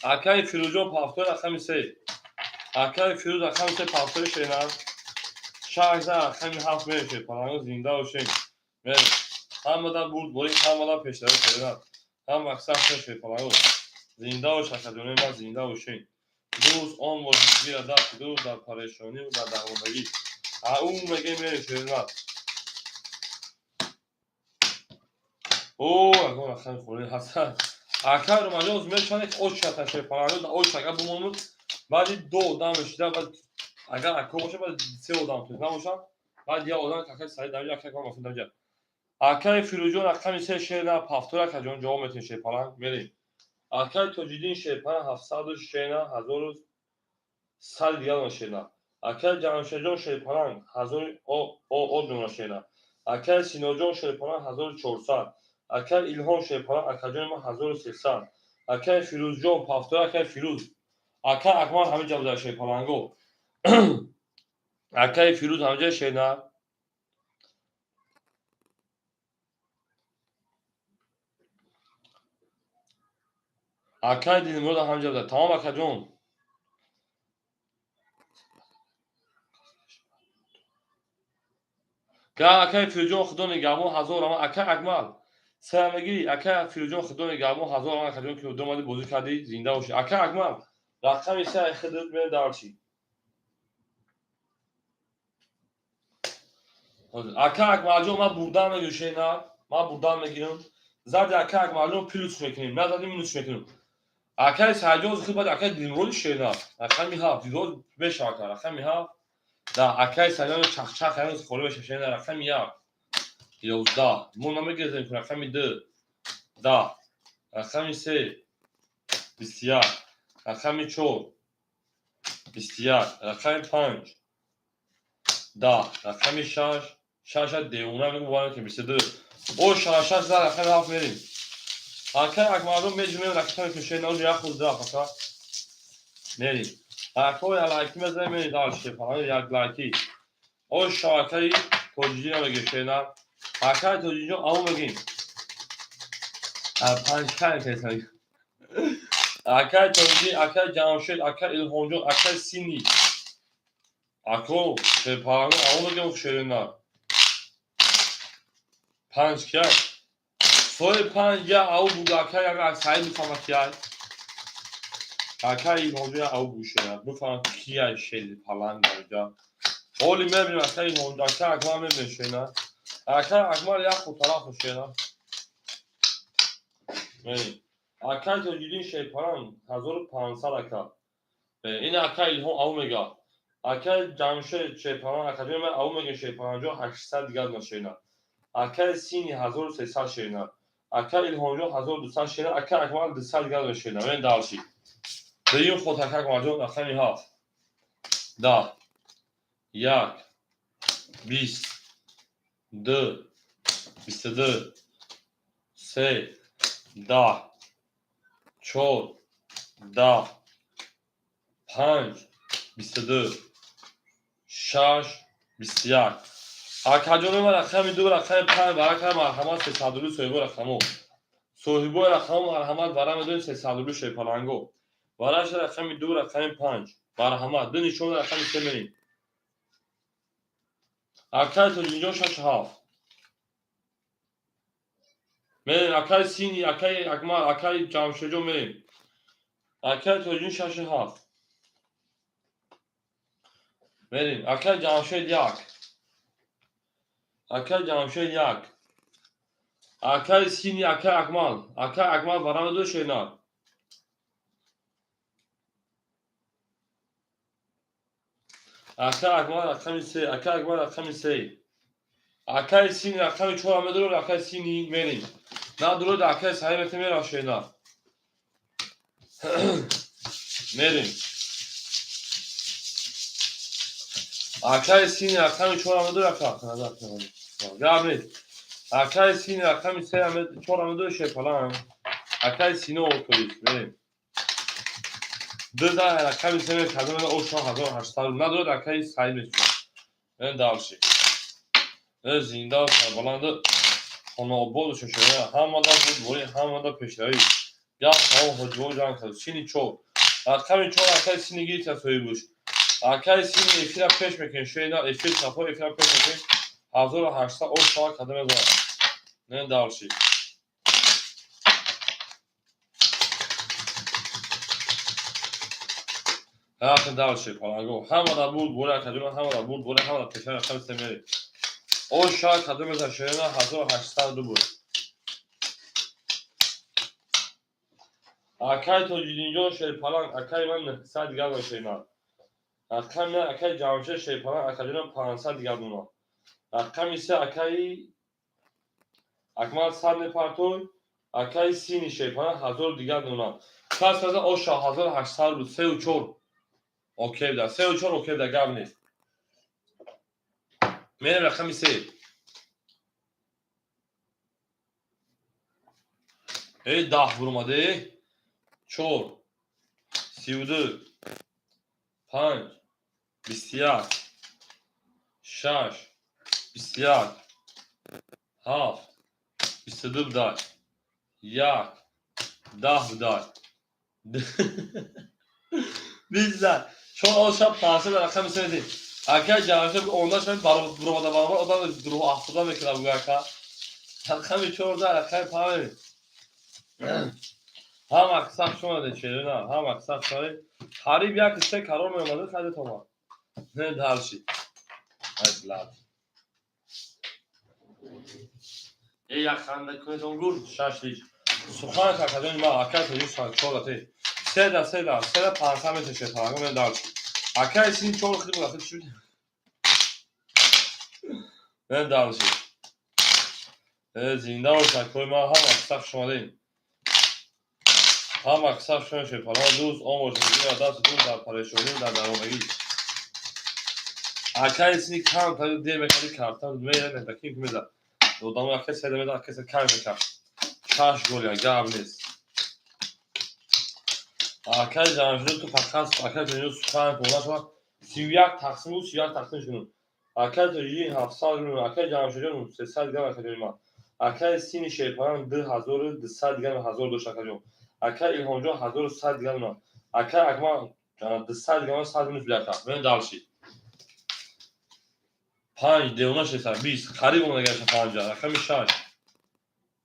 Акаи Фирӯзҷон, пафтои рақами се. Акаи Фирӯз, рақами се, пафтои шена. Шаш за рақами ҳафт мешед. Паланго, зинда бошед. Мерем. Ҳамада бурдборӣ, ҳамада пешравӣ, шеринат, ҳама сахт шед. Паланго, зинда бош, акаҷонои ман, зинда бошед. Дӯст он бошед, гира дасти дӯст дар парешонию дар дармондагӣ. Ау мегем, мерем, шеринат. О, ягон рақами холӣ ҳаст. Акай Ромаҷон мешавад очата, шерпаланго да оч агар бимонад, баъди ду одам мешида, баъд агар ако боша, баъд се одам то набошад, баъд як одам. Акай Саид дамҷа, акай Мафун дамҷа. Акай Фирӯзҷон, рақами се, шерна, пафтор. Акаҷон, ҷавоб метавонед, шерпаланг, мерем. Акай Тоҷиддин, шерпаланг, 700 шена, 1100 дигар шена. Акай Ҷамшедҷон, шерпаланг, ҳазори одуна шена. Акай Синоҷон, шерпаланг, 1400. Акай Илҳом, шерпаланг, акаҷони ман, 1300. Акай Фирӯзҷон, пафтор. Акай Фирӯз, акай Акмал ҳамиҷа буда, шерпаланго. Акай Фирӯз ҳамиҷа, шена. Акай Дилмурод ҳамиҷа буда. Тамом, акаҷон. Га, акай Фирӯзҷон, худо нигаҳбон, ҳазор ама. Акай Акмал, сарамегирӣ. Акай Фирӯзҷон, худо нигаҳбон, ҳазор ама. Акаҷон, ки омадӣ, бозӣ кардӣ, зинда бошӣ. Акай Акмал, рақами се, хидат ме дарчи. Ака Акмалҷон, ман бурдан мегирам, шена, ман бурдан мегирам. Зади, ака Акмалҷон, плюс мекунем, назади, минус мекунем. Акаи Саидҷон хид, баъд акаи Дилмуроди, шена, рақами ҳафт. Дилмурод мешава, ака, рақами ҳафт да. Акаи Саидҷон, чахчах холӣ меша, шена. Рақами як, 11. Мо намегирем. Рақами ду, 10. Рақами се, 21. Рақами чор, 21. Рақами панҷ, 10. Рақами шаш, шаша девона мегӯ, ки 22. О, шаш за рақами ҳафт мерем. Акай Акмалҷон, меҷунем, рақами кушена, оҷо як худ рафт. Ака, мерем. Акои лайки мезанем, мерем дальше. Як лайки. О, шабакаи тоҷиҷина мегем, шена. Акаи Тоҷиҷон, ау мегем. Панҷ кай кайсай. Акаи Тоҷи, акаи Ҷамшед, акаи Илҳомҷон, акаи Сини. Ако, шерпаланго, ау мегем, шерина. Панҷ кияй? Соли панҷ я ау буд, акай, як Саид бифаҳма кияй. Акай Илҳомҷон, я ау бушера. Бифаҳма кияй шери паланг дарҷа. Ҳоли мебинем, акай Илҳомҷон, акай Акмал мебинем, шена. Акай Акмал як хуб тараф, шена. Мерем. Акай Тоҷиддин, шерпаланг, 1500, ака. Ин акай Илҳом ау мега. Акай Ҷамшед, шерпаланг, акаҷони ман, ау мегем, шерпаланҷон, 800 дигар шена. Акай Сини, 1300 шена. Акай Илҳомҷон, 1200 шена. Акай Акмал, 200 дигар шена. Мен дальше. Дуюм ход, акай Акмалҷон, рақами ҳафт. 10, як, 20, ду, 22, се, 10, чор, 10, панҷ, 22, шаш, 21. Акаҷони ман, рақами ду, рақами панҷ варака, марҳамат, 300 рубли. Соҳибои рақамо, соҳибои рақамо, марҳамат, вара медонед, 300 рубли, шерпаланго. Вараша рақами ду, рақами панҷ, марҳамат. Ду нишон, рақами се мерем. Акаи Тоҷинҷон, шаш, ҳафт мерем. Акаи Сини, акаи Акмал, акаи Ҷамшедҷон, мерем. Акаи Тоҷин, шаши ҳафт мерем. Акаи Ҷамшед, як. Акаи Ҷамшед, як. Акаи Сини, акаи Акмал, акаи Акмал, вара медои, шена. Акаи Акмал, рақами се. Акаи Акмал, рақами се. Акаи Сини, рақами чора медорем. Акаи Сини, мерем. Надуроид акай Саид мета мера шена. Мерим. Акай сини рақами чорам ду ака. Назар кунед. Гап нест. Акай сини рақами сеам чорам ду шепалан. Акай сино тоист. Мерим. Дуза рақами се кадом оша 1800 надорад акай Саид мешавад. Мен дальше. Зинда сарбаланд хонаобод шошоя ҳамада буд бори ҳамада пешравӣ. Гап ҳам ҳоҷиво ҷанг кард. Сини чор. Рақами чор акай сини гирифта соҳибуш. Акай сини эфира пеш мекунем. Шояд эфир сафо эфира пеш мекунем. 1800 оша кадом мезанад. Мен дальше. Рафтем дальше паланго. Ҳамада буд бори акаҷон, ҳамада буд бори ҳамада пешравӣ рақами се мери. Оша кадом мезанад шояд 1802 буд. Акай Тоҷиддинҷон шерпаланг, акай ман 900 дигар шерман. Рақами акай Ҷамшед шерпаланг, акаҷонам 500 дигар дона. Рақами се акай Акмал сад мепартой, акай сини шерпаланг 1000 дигар дона. Пас пас оша 1800 буд, сеу чор. Окей да, сеу чор окей да, гап нест. Мерем рақами се. Эй даҳ буромаде. Чор, 32, 5, 21, 6, 21, 7, 22 будай, 1, 10 будай. Бизда. Чор оша 500 рақами се медиҳем. Акай Ҷамшед ондаш мен буромада баробар одам дуруғ афтода мекунад буга ака. Рақами чорда рақами панҷ. Ҳама қисса хуш омадед шерина, ҳама қисса хуш омадед. Қариб як се карор меомадед хайдет омад. Не дальше. Ай блад. Эй як ханда кунед он гур шаш лич. Сухан какадони ма акай тоҷи сухан чор те. Седа седа седа 500 метр шед паланго мен дальше. Акай син чор хиди буд чӣ? Мен дальше. Зинда бош акой ма ҳама қисса хуш омадед. Ҳама қисса хуш омадед шерпалан дӯст он бошед даст ду дар парешонӣ дар даромагӣ. Акай сини кам тари дер мекарди карта мера недаким мезад. Одам акай седа мезад акай седа кам мекард. Шаш гол я гап нест. Акай Ҷамшед ту фақат акай Тоҷиддин сухан кун шума 31 тақсим буд 31 тақсим шуд. Акай Тоҷиддин 700 грам, акай Ҷамшедҷон 300 грам акаҷони ман. Акай сини шерпалан 2200 грам 1000 дошт акаҷон. Акай Илҳомҷон 1100 грам. Акай Акмал 200 грам 100 минус бляка. Мен дальше. 5 девона шеса 20 қариб омада гаша 5 рақами 6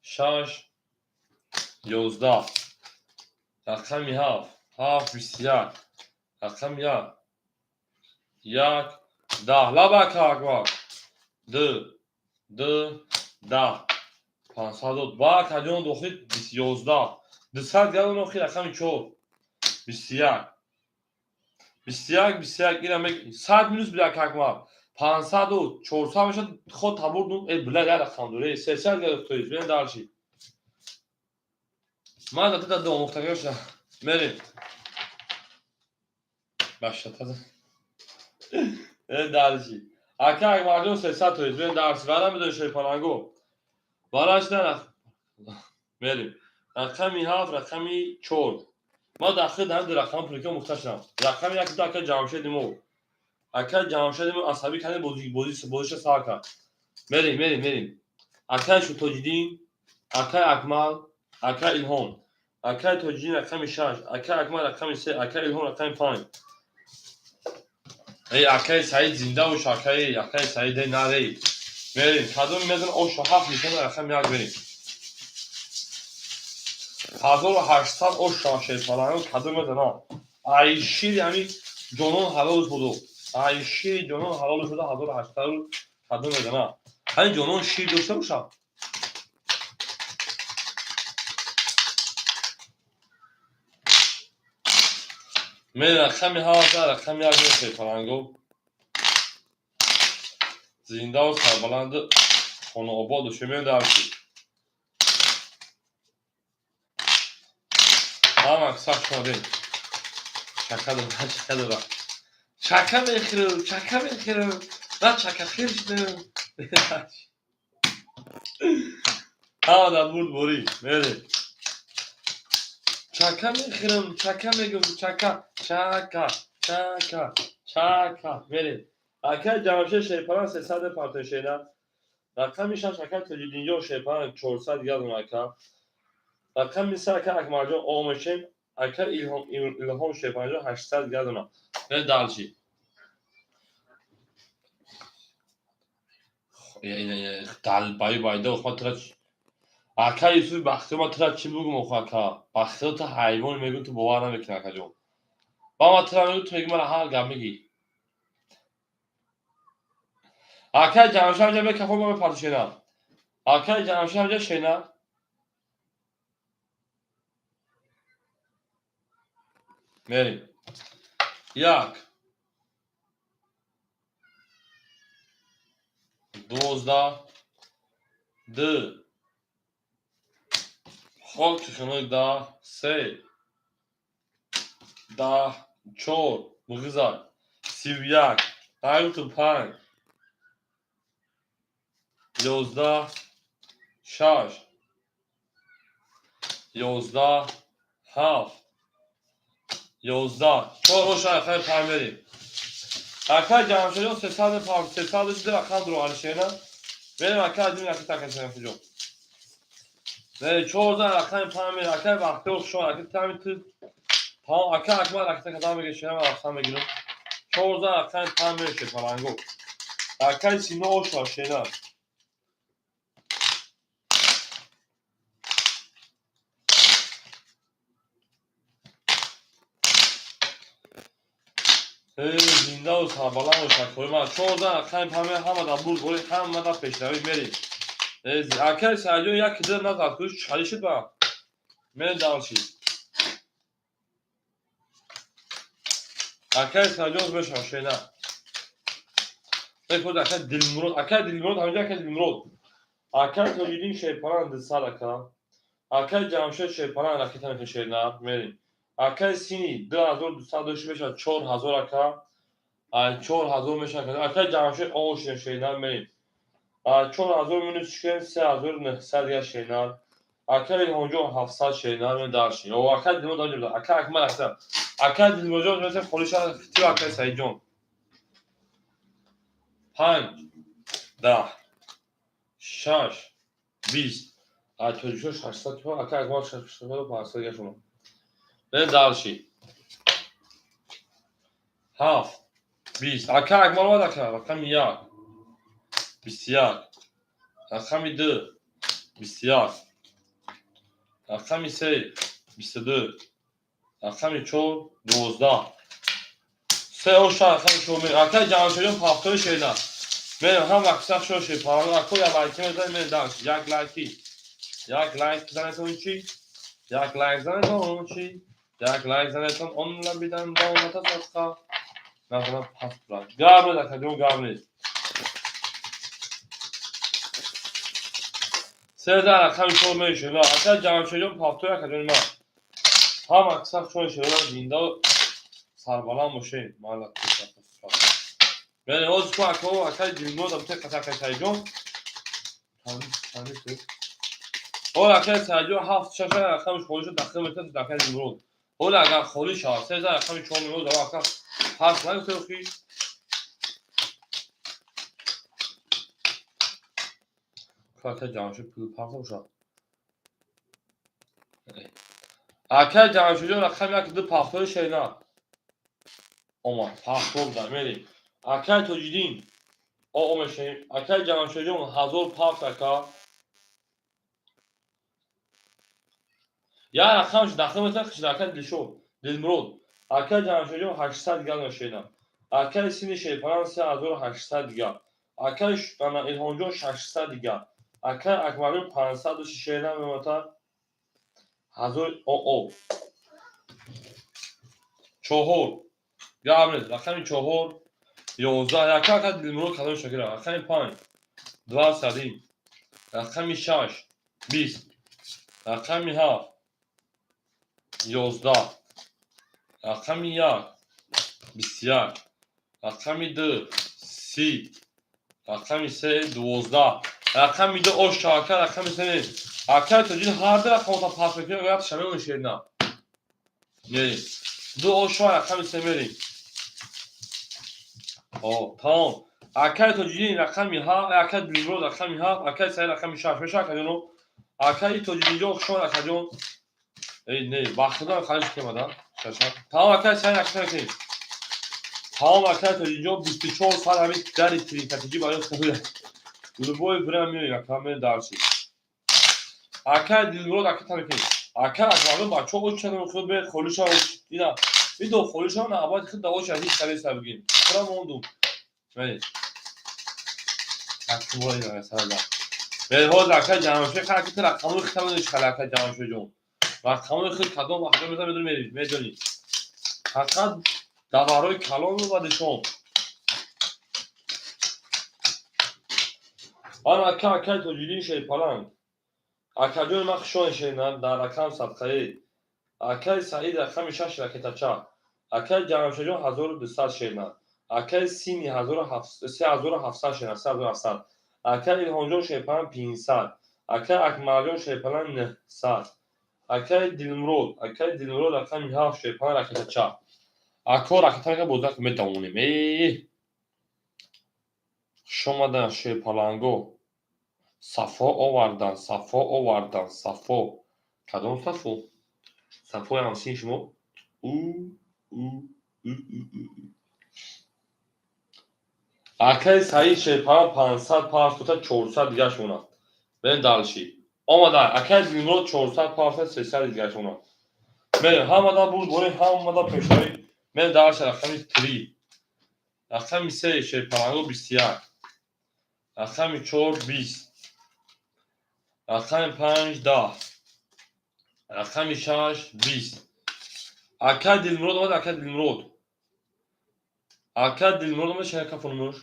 6 11 рақами 7 7 21 рақами 1 1 10 лаба Акмал 2 2 10 500 ба акаҷон дохил 11 200 грам охир рақами 4 21 21 21 ира 100 минус бляка Акмал 500 400 мешад ход табур ду э бля я рақам дори 300 гирифт мен дальше. Ман да тада омӯхтагӣ шуда. Мерем. Башата. Э дальше. Ака Акмалҷон 300 тоист. Мен дальше. Вара медои шерпаланго. Вараш на мерем. Рақами 7, рақами 4. Ма дахил дар рақам пулика мухта шудам. Рақами як ду ака Ҷамшеди мо. Ака Ҷамшеди мо асабӣ кардем бози бозиша сар кард. Мерем, мерем, мерем. Акай Шутоҷиддин, акай Акмал, акай Илҳом. Акай Тоҷиддин рақами 6, акай Акмал рақами 3, акай Илҳом рақами 5. Эй акай Саид зинда бош, акай, акай Саид эй нарей. Мерем. Кадом мезан оша 7 нишона рақами 1 мерем. 1800 оша шерпаланго кадом мезана. Ай шири ҳами ҷонон ҳалол шуду. Ай шири ҷонон ҳалол шуда 1800 кадом мезана. Ҳамин ҷонон шир дошта бошад. Мен рақами 7 рақами 1 шерпаланго. Зиндаву сарбаланду хонаободу шумем дарси. Ҳама сах шумадем. Чака дора, чака дора. Чака мехӯрам, чака мехӯрам. На чакахир шудам. Ҳама дар бурд борӣ. Мерем. Чака мехӯрам, чака мегӯм, чака, чака, чака, чака. Мерем. Акай Ҷамшед Шерпаран 300 партошена. Рақами шаш акай Тоҷиддинҷон Шерпаран 400 язм ака. Рақами се ака Акмалҷон Омешем, ака Илҳом Шерпаранҷон 800 язм. Не дальше. Далбаю байда охма тра ака Юсуфи Бахтиёр, ман тра чӣ бугум охо ака? Бахтиёр ту ҳайвон мегӯ, ту бовар намекунӣ акаҷон. Ба ман тра мегӯ, ту мегӯ мара ҳар гап мегӣ. Акай Ҷамшед ҳамҷа мекафо ма мепартошена. Акай Ҷамшед ҳамҷа шена. Мерем. Як. 12. Ду. Хоки хунук 10. Се. 10. Чор. Муғизак. 31. 85. 11. 6. 11. 7. 11. Чор оша акай панҷ мерем. Акай Ҷамшедҷон 300 пар, 300 шуда рақам дуро алишена. Мерем акай адим ака така Ҷамшедҷон. Не, 14 рақами панҷ мерем. Акай Бахтиёр шо, ака тами ту. Тамом, ака Акмал ака така дам мегирем, шена рақам мегирам. 14 рақами панҷ мерем шепаланго. Акай Сино оша шена. Зиндаву сарбаланд бошад кои ман. 14 рақами панҷ мерем, ҳама дар бурд борӣ, ҳама дар пешравӣ мерем. Акай Саидҷон як ду назад куш чали шуд ба. Мерем дальше. Акай Саидҷон мешавад шена. Мепурд акай Дилмурод, акай Дилмурод ҳаминҷа акай Дилмурод. Акай Тоҷиддин Шерпаран 200 ака. Акай Ҷамшед Шерпаран ракета мекунад шена. Мерем. Акай Сини 2200 дошт мешавад 4000 ака. 4000 мешавад. Акай Ҷамшед ош шена мерем. 4000 минус шуд 3900 дигар шена. Акай Илҳомҷон 700 шена мерем дальше. О, акай Дилмурод ҳаминҷа. Акай Акмал ака. Акай Дилмуродҷон мешавад холӣ шавад тиё акай Саидҷон. 5 10 6 20. Тоҷикистон 600 тиё, акай Акмал 600 500 дигар шумо. Мерем дальше. 7 20. Акай Акмал омад ака. Рақами 1 21. Рақами 2 21. Рақами 3 22. Рақами 4 12. Се оша рақами 4 мерем. Акай Ҷамшедҷон пафтои шена. Мерем ҳам вақт шо шед. Парвон ако як лайки мезанем, мерем дальше. Як лайки. Як лайк занетон чӣ? Як лайк занетон чӣ? Як лайк занетон он лабидан давлата садқа. Назарам паст бурад. Гап нест акаҷон, гап нест. 13 рақами 4 мешавад. Акай Ҷамшедҷон пафтои акаҷони ман. Ҳам аксар шои шерола зинда сарбаланд бошед. Ман Мерем оз ку ако акай Дилмурод абте қата акай Саидҷон. Ҳол акай Саидҷон 7 6 рақамиш холӣ шуд, дахил метавад акай Дилмурод. Ҳол агар холӣ шавад, 13 рақами 4 мемонад, ака фарқ нагуфта ки акай Ҷамшед пул фарқ бошад. Акай Ҷамшедҷон рақами 1 2 пафтои шена. Омад, пафтор буд, мерем. Акай Тоҷиддин о мешавем. Акай Ҷамшедҷон 1000 пафт ака. Як рақамш дахил метавад хишд акай Дилшод, Дилмурод. Акай Ҷамшедҷон 800 дигар мешавем. Акай Сини Шерпаран 3800 дигар. Акай Илҳомҷон 600 дигар. Акай Акмалҷон 500 шена мемонад. 1000 о. 4. Гап нест. Рақами 4 11. Яка ака Дилмурод кадом шакира. Рақами 5 21. Рақами 6 20. Рақами 7 11, рақами 1, 21, рақами 2, 30, рақами 3, 12, рақами 2 ош ака, рақами 3 акай Тоҷид ҳар ду рақамота пас мекунем, ояд шамеон шерна. Мерим. Ду ош рақами 3 мерим. О, тамом. Акай Тоҷидин рақами 7, акай Дилмурод рақами 7, акай Саид рақами 6 меша акаҷоно. Акай Тоҷидинҷон хушомад акаҷон. Эй, не, ба худо халиш кемада. Шаша. Тамом акай Саид акай мекунем. Тамом акай Тоҷидинҷон 24 соат ҳамин дари тринкатиҷӣ барои худ. Любой время меоем ака, мен дарси. Акай Дилмурод ака мекунем. Ака акмарон бачаҳо оча худ бе холиша ина. Видо холиша на абад худ да оча ҳеч кареса бигим. Худам мондум. Мери. Ҳозир акай Ҷамшед хаки ту рақамои худта медонӣ чӣ хел акай Ҷамшедҷон. Рақамои худ кадом вақт медонӣ, медонӣ. Фақат даварҳои калон мебадишон. Ан ака акай Тоҷиддин Шерпаланг. Акаҷони ман хушон шернам дар рақам садқаи. Акай Саид рақами 6 ракетача. Акай Ҷамшедҷон 1200 шернам. Акай Сини 3700 шернам, 3700. Акай Илҳомҷон Шерпаланг 500. Акай Акмалҷон Шерпаланг 900. Акай Дилмурод, акай Дилмурод рақами 7 Шерпаланг ракетача. Ако ракета мека бозак метавонем. Э! Хуш омадан Шерпаланго. Сафо овардан, Сафо овардан, Сафо. Кадом Сафо? Сафои ҳамсини шумо? У, у, у, у, у. Акай Саид Шерпаланг 500 партота 400 дигаш монад. Бен далши. Омада, акай Дилмурод 400 партота 300 дигаш монад. Мерем, ҳамада бурд борем, ҳамада пешравӣ. Мерем далши рақами 3. Рақами 3 Шерпаланго 21. Рақами 4 20. Рақами 5 10. Рақами 6 20. Акай Дилмурод омад, акай Дилмурод. Акай Дилмурод омад, шака фономӯш.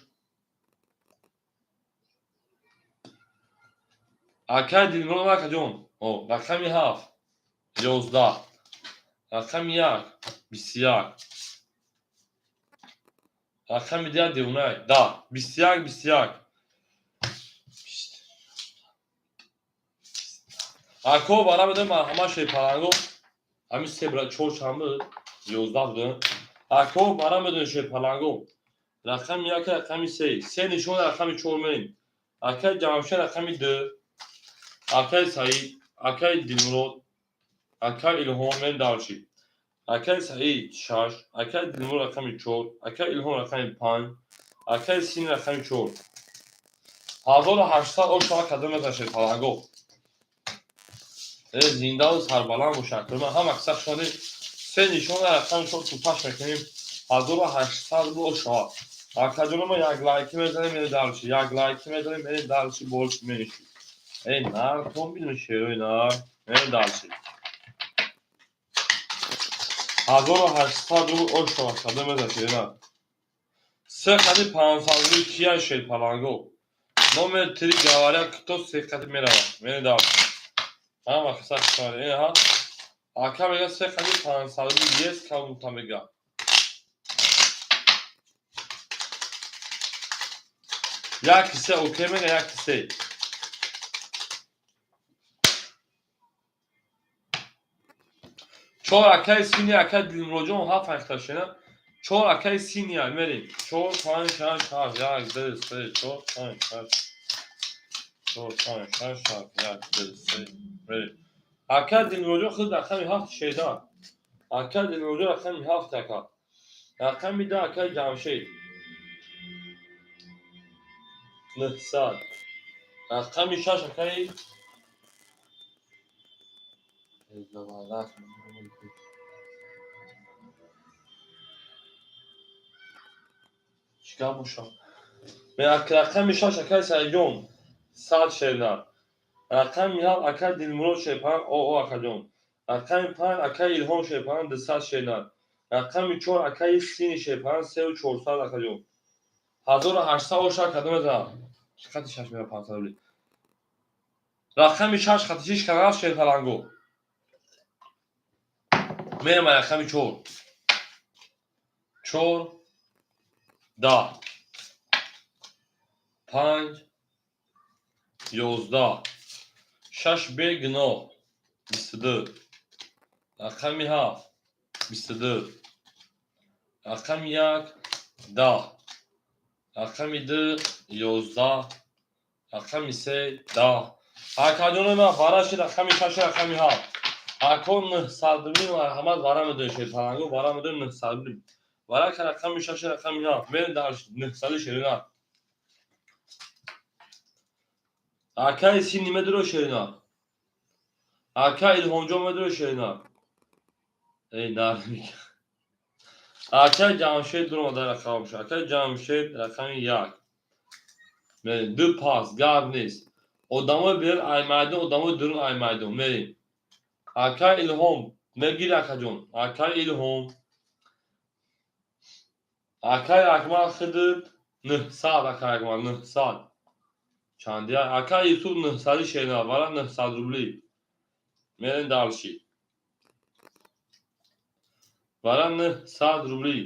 Акай Дилмурод омад, акаҷон. О, рақами 7 11. Рақами 1 21. Рақами 2 девонай 10. 21 21. Ако бара медонем ҳама Шерпаланго ҳамин се бра чор чанд буд? 11 буд. Ако бара медонем Шерпаланго. Рақами 1 рақами 3. Се нишон рақами 4 мерем. Акай Ҷамшед рақами 2. Акай Саид, акай Дилмурод, акай Илҳом мен дарши. Акай Саид 6, акай Дилмурод рақами 4, акай Илҳом рақами 5, акай Син рақами 4. 1800 ошава кадом мезан Шерпаланго. Зиндаву сарбаланд бошад. Ман ҳама каса хушомадед. Се нишон рақами 4 туташ мекунем. 1800 рубл ошава. Акаҷоно мо як лайки мезанем, мерем дарши. Як лайки мезанем, мерем дарши, больше меньше. Эй, нар, том бидуни шерои нар, мерем дарши. 1800 рубл ошава кадом мезан шерои нар. Се қади 500 рубл кия Шерпаланго. Номер 3 говорят, кто се қади меравад. Мерем дарши. Ҳама каса хушомадед. Ин ҳа. Ака мега се қади 500 рубл есть кому-то мега. Як се окей мега, як се. Чор акай сини акай Дилмуроджон ҳафт ҳашта шена. Чор акай сини мерем. 4 5 6 7 1 2 3 4 5 6 4 5 6 7 1 2 3 мерем. Акай Дилмуроджон худ рақами 7 шеда. Акай Дилмуроджон рақами 7 ака. Рақами 2 акай Ҷамшед. 900. Рақами 6 акай чӣ гап бошам? Рақами 6 акай Саидҷон 100 шерна. Рақами 7 акай Дилмурод Шерпаланг о акаҷон. Рақами 5 акай Илҳом Шерпаланг 200 шерна. Рақами 4 акай Сини Шерпаланг 3400 акаҷон. 1800 оша кадом мезанам? Чӣ қадри 6 мера 500 рубли? Рақами 6 хати 6 канал Шерпаланго. Мерем рақами 4. 4 10 5 11 6 бегуноҳ 22 рақами 7 22 рақами 1 10 рақами 2 11 рақами 3 10. Акаҷони ман вараши рақами 6 рақами 7. Ако 900 рубли марҳамат вара медоем, шерпаланго вара медоем 900 рубли. Варака рақами 6 рақами 7. Мерем дар 900 шерина. Акаи сини медуро шерина. Ака Илҳомҷон медуро шерина. Эй дар Акаи Ҷамшед дуромада рақам шуд. Акаи Ҷамшед рақами 1. Мерем ду пас гап нест. Одамои берун ай майдон, одамои дурун ай майдон. Мерем. Акаи Илҳом мегири акаҷон. Акаи Илҳом. Акаи Акмал хидит 900 акаи Акмал 900. Чандия? Акаи Юсуф 900 шена, вара 900 рубли. Мерем дальше. Вара 900 рубли.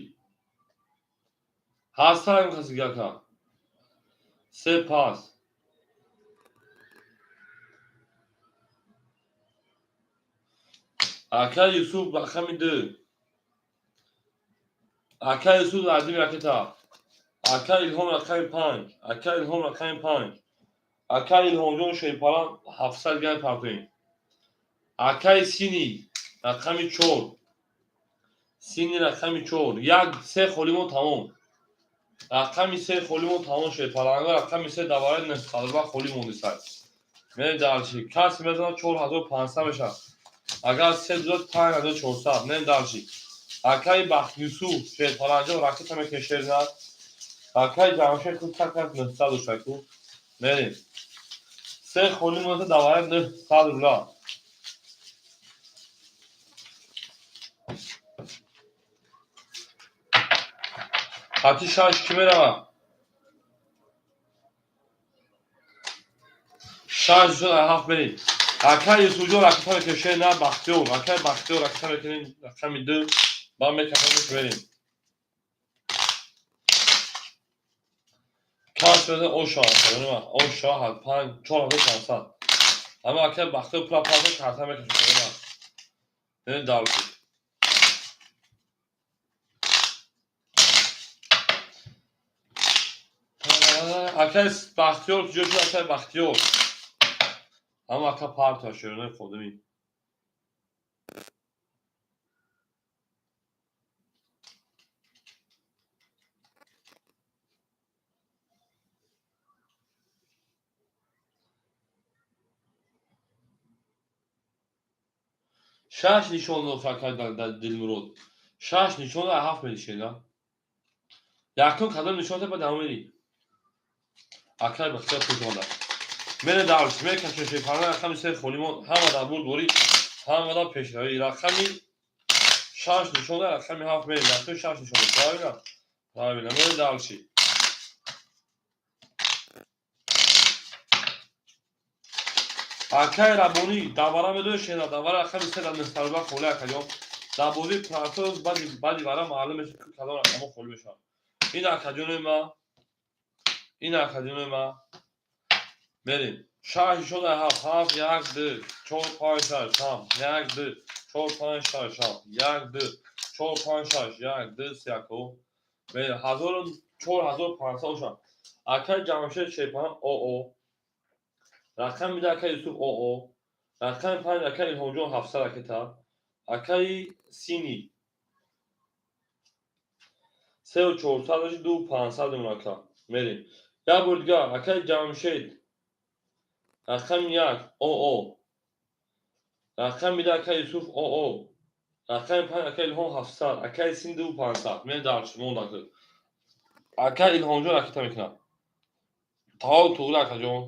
Ҳастаем каси ака. Се пас. Ака Юсуф рақами 2. Ака Юсуф Азим ракета. Ака Илҳом рақами 5. Ака Илҳом рақами 5. Ака Илҳомҷон шерпалан 700 грамм партоем. Акаи Сини рақами 4. Сини рақами 4. 1 3 холимон тамом. Рақами 3 холимон тамом шерпаланга рақами 3 давараи 900 рубла холӣ мондисад. Мерем дальше. Каси мезанад 4500 мешавад. Агар 3 дузад 5400. Мерем дальше. Акаи Бахт Юсуф шерпаланҷон ракета мекунед шерна. Акаи Ҷамшед худ так 900 дошаку. Мерем. 3 холӣ монда давараи 900 рубла. Хати 6 кӣ меравад? 6 шуд 7 мерем. Акаи Юсуфҷон ракета мекунед шерна Бахтиёр. Акаи Бахтиёр ракета мекунед рақами 2. Ба мекашонем мерем. Кас мезанад оша, оша 5 4500. Ама акаи Бахтиёр пула парто карта мекашад. Мерем дальше. Акаи Бахтиёр куҷо шуд? Акаи Бахтиёр. Ама ака парто шеронаи ходимӣ. Шаш нишон дод акаи Дилмурод. 6 нишон дод, 7 медишена. Якум кадом нишон дод, баъд давом медиҳ. Акаи Бахтиёр хуш омада. Мерем дальше, мекашем шерпалан рақами 3 холимон ҳама дар бурдборӣ, ҳама дар пешравӣ. Рақами 6 нишон дод, рақами 7 мерем. Якум 6 нишон дод. Правильно? Правильно. Мерем дальше. Акаи Рабонӣ давара медоед шена, давара рақами 3 дар 900 рубла холӣ акаҷон. Дар бозии процесс баъди вара маълум мешавад ки кадом рақамҳо холӣ мешаванд. Ин акаҷони ма, ин акаҷони ма. Мерем. 6 нишон дод 7 7 1 2 4 5 6 7 1 2 4 5 6 7 1 2 4 5 6 1 2 3 ако. Мерем 4500 ошад. Акаи Ҷамшед шерпалан ОО. Рақами 2 акаи Юсуф ОО. Рақами 5 акаи Илҳомҷон 700 ракета. Акаи Сини 3400 дошт 2500 мемон ака. Мерем. Як бор дигар акаи Ҷамшед рақами 1 ОО. Рақами 2 акаи Юсуф ОО. Рақами 5 акаи Илҳом 700, акаи Сини 2500. Мерем дальше, монда. Акаи Илҳомҷон ракета мекунад. Таол туғри акаҷон.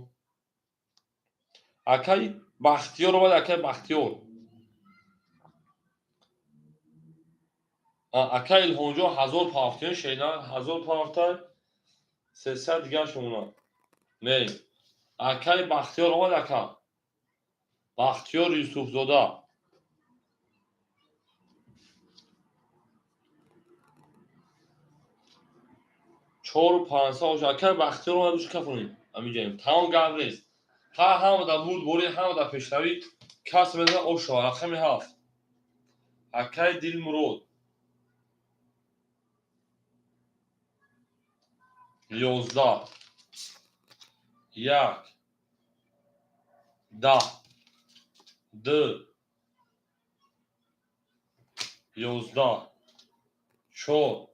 Акаи Бахтиёр омад, акаи Бахтиёр. Акаи Илҳомҷон 1000 пафтиён шена, 1000 пафтай, 300 дигар шумона. Мерем. Акаи Бахтиёр омад ака. Бахтиёр Юсуфзода. 4500 акай Бахтиёр омад уш кафонем. Амиҷаем. Тамом гап нест. Ҳа ҳама дар бурдборӣ, ҳама дар пешравӣ кас мезанад ош шава. Рақами 7. Акай Дилмурод. 11 1 10 2 11 4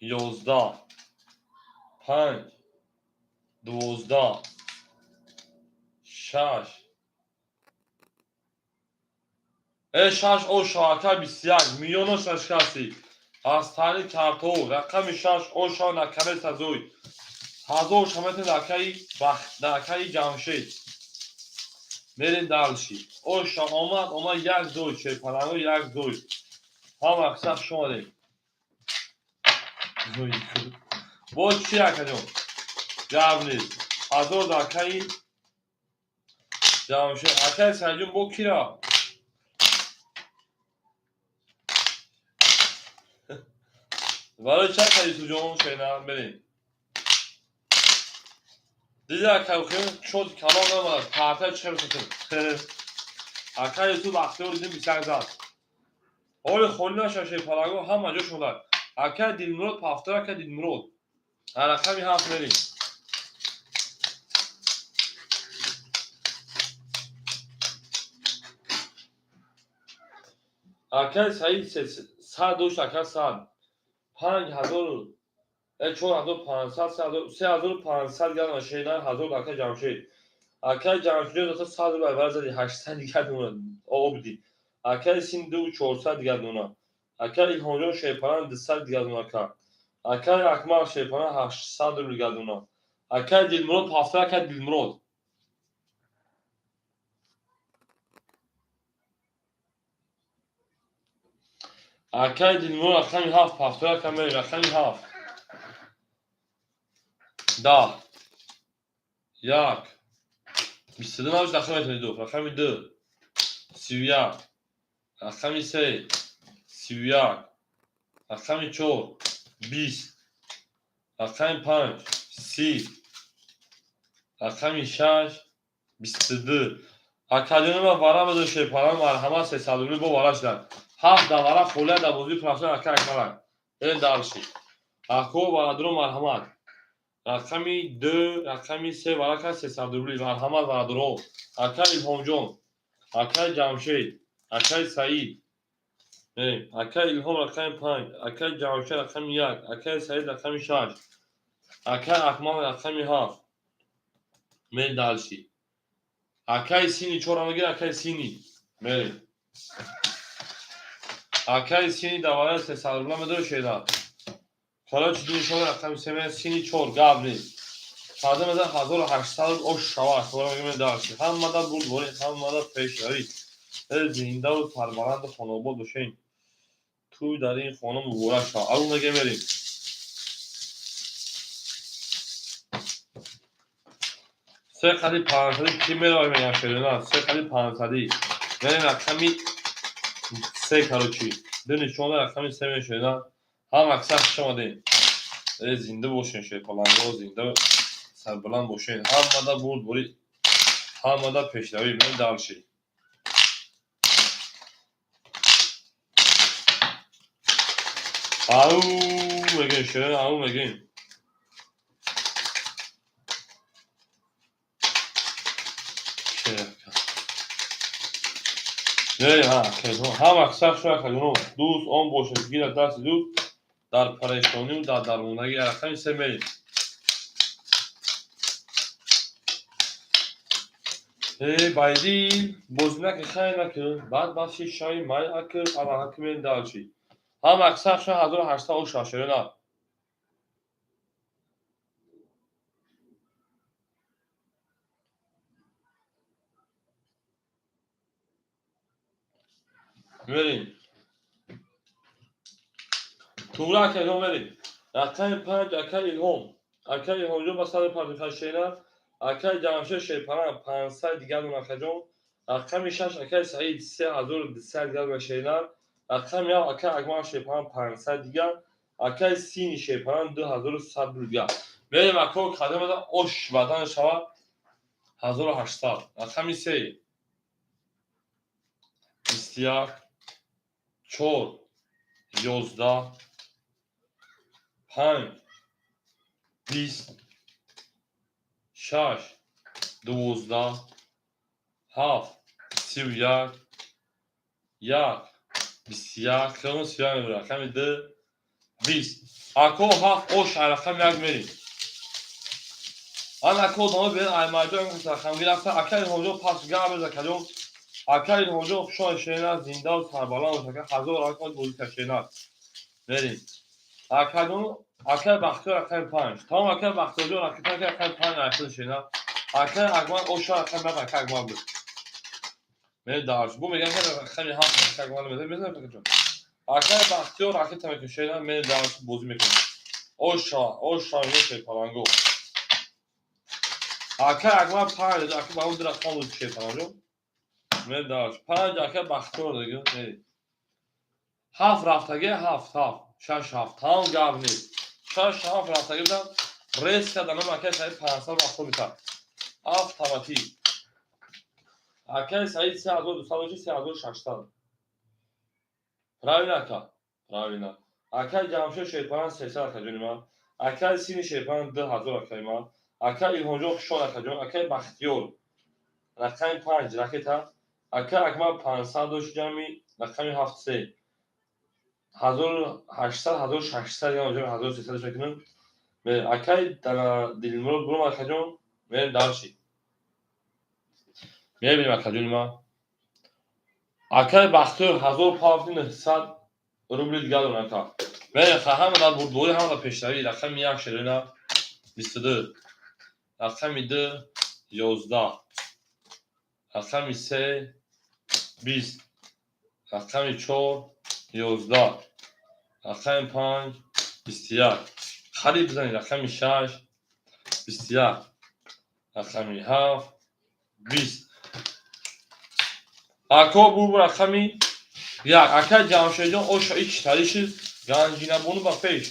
11 5 12 6 6 оша ака 21 миллионо шаш каси аз тари картҳо рақами 6 оша накамеса зой ҳазор шаметен акаи бахт акаи Ҷамшед. Мерем дальше. Оша омад, омад як зой шерпаланго як зой. Ҳама аксар хуш омадем. Боз чи акаҷон? Гап нест. Ҳазор дар акаи Ҷамшед. Акаи Саидҷон бо ки рафт? Барои чи акаи Юсуфҷон шена мерем? Дида акай шод калон намад. Парта чи хел шуд? Акаи Юсуф Бахтиёр дидим 21 зад. Ҳоли холӣ наша шерпалаго ҳама ҷо шудад. Акаи Дилмурод пафтор акаи Дилмурод. Рақами 7 мерем. Акаи Саид 100 дошт ака 100. 5000 4500 3500 грамм шена 1000 ака Ҷамшед. Акаи Ҷамшед дота 100 рубл айвар зади 800 дигар дона об дид. Акаи Син 2400 дигар дона. Акаи Илҳомҷон Шерпаран 200 дигар дона ака. Акаи Акмал Шерпаран 800 рубл дигар дона. Акаи Дилмурод пафта акаи Дилмурод. Акаи Дилмурод рақами 7 пафта ака мерем рақами 7. 10 1 22 набошад рақами метавонед ду. Рақами 2 31 рақами 3 31 рақами 4 20 рақами 5 30 рақами 6 22. Акаҷони ман вара медод шерпаран марҳамат 300 рубли бо вара шуданд. 7 да вара холия дар бозии прафтан ака Акмалак. Берем дальше. Ако варадуро марҳамат. Рақами 2, рақами 3 вара кард 300 рубли. Марҳамат варадуро. Акаи Илҳомҷон, акаи Ҷамшед, акаи Саид. Мерем. Акаи Илҳом рақами 5, акаи Ҷамшед рақами 1, акаи Саид рақами 6, акаи Акмал рақами 7. Мерем дальше. Акаи Сини 4 мегир, акаи Сини. Мерем. Акаи Сини дар вараи 300 рубла медори шеда. Короче, ду нишон рақами 3 мерем Сини 4 гап нест. Фарза мезан 1800 рубл ош шава. Хабар мегирем дальше. Ҳамада бурдборӣ, ҳамада пешравӣ. Зиндаву сарбаланду хонобод бошем. Тӯй дар ин хона муборак шавад. Ару мегем мерем. Се қади панҷсадӣ ки меравад мегам шерина? Се қади панҷсадӣ. Мерем рақами 3 короче. Ду нишон рақами 3 мешавад. Ҳам аксар хуш омадем. Зинда бошен шерпаланго, зинда сарбаланд бошен. Ҳамада бурдборӣ, ҳамада пешравӣ. Мерем дальше. Ау мегем шерина, ау мегем. Не, ҳа, ҳам аксар шуд акаҷоно. Дӯст он бошад, гирад дасти дӯст дар парешонию дар дармондагӣ. Рақами 3 мерем. Байдил бозӣ наки хайр накӣ, баъд бахши шави май акӣ, алаҳакӣ мерем дальше. Ҳам аксар шуд 1800 оша шерина. Мерем. Тура акаҷон мерем. Рақами 5 акаи Илҳом. Акаи Илҳомҷон ба 155 шена. Акаи Ҷамшед Шерпаран 500 дигар дона акаҷон. Рақами 6 акаи Саид 3200 дигар дона шена. Рақами 7 акаи Акмал Шерпаран 500 дигар. Акаи Сини шерпаланг 2100 рубл дига. Мерем, ако, кадомада ош бадан шавад, 1800. Рақами се, 21, чор, 11, панҷ, 20, шаш, 12, ҳафт, 31, як, 21. Хелон 31 мебурад. Рақами ду, 20. Ако, ҳафт ош, рақами як мерем. Ан, ако, одама бен аймаҷо рақамги рафта. Ака Илҳомҷон, пас гап беза кадом. Ака Илҳомҷон, хушон, шена, зиндаву сарбаланд бош, ака. 1000 рақам бозӣ кашена. Мерем, акаҷон. Акаи Бахтиёр, рақами панҷ, тамом. Акаи Бахтиёрҷон, рақами панҷ, айхел шена. Акаи Акмал, оша, рақами ҳафт. Ака Акмал буд. Мерем дарш бу мегам, ки рақами ҳафт ака Акмал мезанем. Акаҷон, акаи Бахтиёр, ракета мекунем, шена. Мерем дарш, бозӣ мекунем. Оша, оша, шерпаланго. Акаи Акмал панҷ, ака ба он ду рақам буд, шерпаланҷон. Мерем дарш, панҷ, акаи Бахтиёр дига. Мерем, ҳафт рафтаги, ҳафт, ҳафт, шаш, ҳафт, тамом, гап нест. Шаш, ҳафт рафтаги будам, резко дар номи акаи Саид 500 рафто мекард автоматик. Акаи Саид 3200 боши, 3600. Правильно, ака, правильно. Акаи Ҷамшед шерпаланг, 300, акаҷони ман. Акаи Сини шерпаланг, 2000, акаи ман. Акаи Илҳомҷон, хушон, акаҷон. Акаи Бахтиёр, рақами панҷ, ракета. Акаи Акмал 500 дошт, ҷамъи рақами ҳафт, се, 1800, 1600, ҷамъи 1300 мекунем. Акаи Дилмурод, буром, акаҷон. Мерем дальше, мебинем, акаҷони ман. Акаи Бахтиёр ҳазор пафти, 900 рубли дига дорам, ака. Мерем, ҳама дар бурдборӣ, ҳама дар пешравӣ. Рақами як, шерина, 22. Рақами ду, 11. Рақами се, 20. Рақами чор, 11. Рақами панҷ, 21. Қариб бизанед. Рақами шаш, 21. Рақами ҳафт, 20. Ако, бу рақами як. Ака Ҷамшедҷон, оша ичтари шуд. Ганҷинабону ба пеш.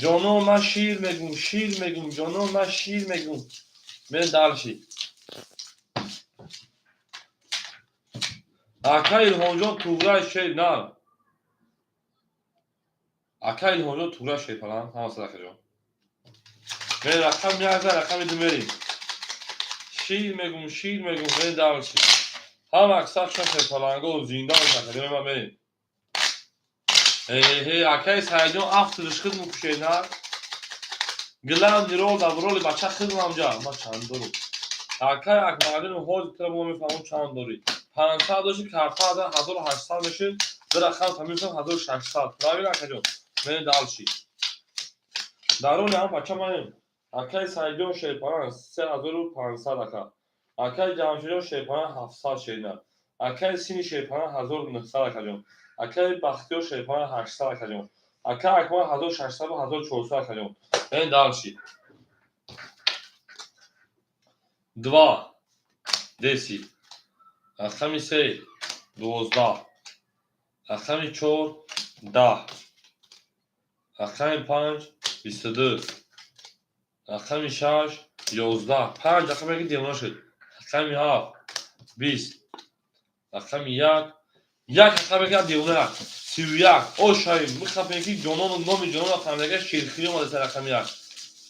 Ҷонон, ман шир мегум, шир мегум, ҷонон, ман шир мегум. Мерем дальше. Ака Илҳомҷон, туғраи шер нар. Ака Илҳомҷон, туғраи шерпаланг, ҳама садақаҷон. Мерем, рақами як, рақами ду мерем. Шир мегум, шир мегум. Мерем дальше. Ҳама аксар шерпаланго зинда бошад. Ма мерем. Э, акаи Саидҷон, афтидиш хид мукушед на. Главный роль дар роли бача хидмам ҷа. Ма чанд дору? Акаи Акмалдин, ҳозир тира мо мефаҳмам, чанд дорӣ. 500 дошти, карта 1800 мешуд, ду рақам тамисам, 1600. Правильно, акаҷон? Мерем дальше. Дар роли ҳам бача маем. Акаи Саидҷон шерпаланг, 3500, ака. Акаи Ҷамшедҷон шерпаланг, 700, шерина. Акаи Сини шерпаланг, 1900, акаҷон. Акаи Бахтиёр шерпаланг, 800, акаҷон. Акаи Акмал, 1600, 1400, акаҷон. Мерем дальше. Два, 10. Рақами се, 12. Рақами чор, 10. Рақами панҷ, 22. Рақами шаш, 11. Панҷ рақаме ки девона шуд. Рақами ҳафт, 20. Рақами як, як рақаме ки девона, 31. Ошаи михапем, ки ҷонону номи ҷонона фаҳмидака. Ширхирӣ омадеса, рақами як.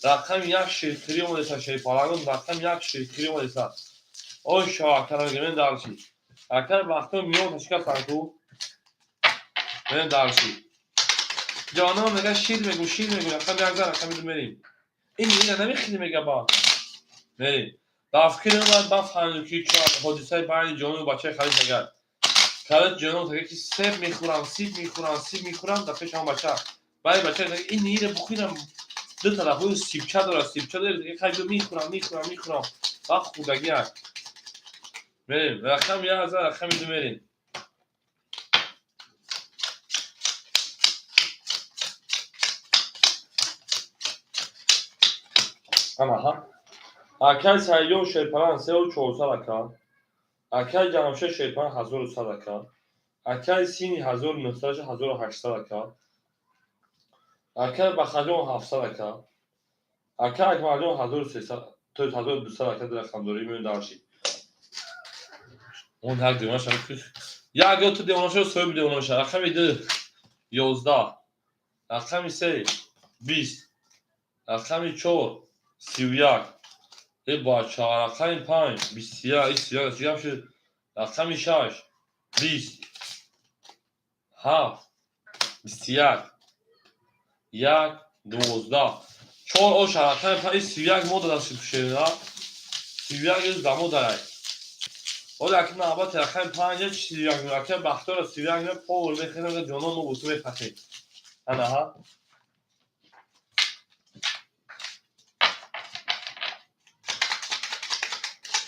Рақами як ширхирӣ омадеса, шерпалангон. Рақами як ширхирӣ омадеса. Ошо, акара мегӯем дальше. Акар вақто миён ташкастан ку. Мерем дальше. Ҷонон мега, шир мегум, шир мегум. Рақами як зан, рақами ду мерем. Ин ина намехӯри, мега, ба. Мерем. Дар фикри ман ба фаҳмидем, ки чо ҳодисаи байни ҷонону бачаи халис агар. Калат ҷонон мега, ки себ мехӯрам, сиб мехӯрам, сиб мехӯрам дар пеши ҳамон бача. Баъди бача мега, ин ира бухӯрам, ду тарафҳои сибча дорад, сибча дорад, хай мехӯрам, мехӯрам, мехӯрам. Вақт хӯрдагӣ як. Мерем. Рақами як зан, рақами ду мерем. Анаҳа. Акаи Саидҷон шерпаланг, 3400, ака. Акаи Ҷамшед шерпаланг, 1100, ака. Акаи Сини 1900, 1800, ака. Акай Бахаҷон 700 ака. Акай Акмалҷон 1300, то 1200 ака рақамдорӣ меён дарши. Он як девона шава як ё ту девона шава, соҳиби девона шава. Рақами 2 11, рақами 3 20, рақами 4 31, э бача, рақами 5 21, 31 чӣ гап шуд? Рақами 6 20, 7 21, 1 12, 4 оша рақами 5 31 мода дашт шена 31 из дамо дарай. Оля аки навбати рақами 5 31 ака Бахтиёра 31 повар мехӯрем, ҷонон мо буту мепахем. Ана ҳа.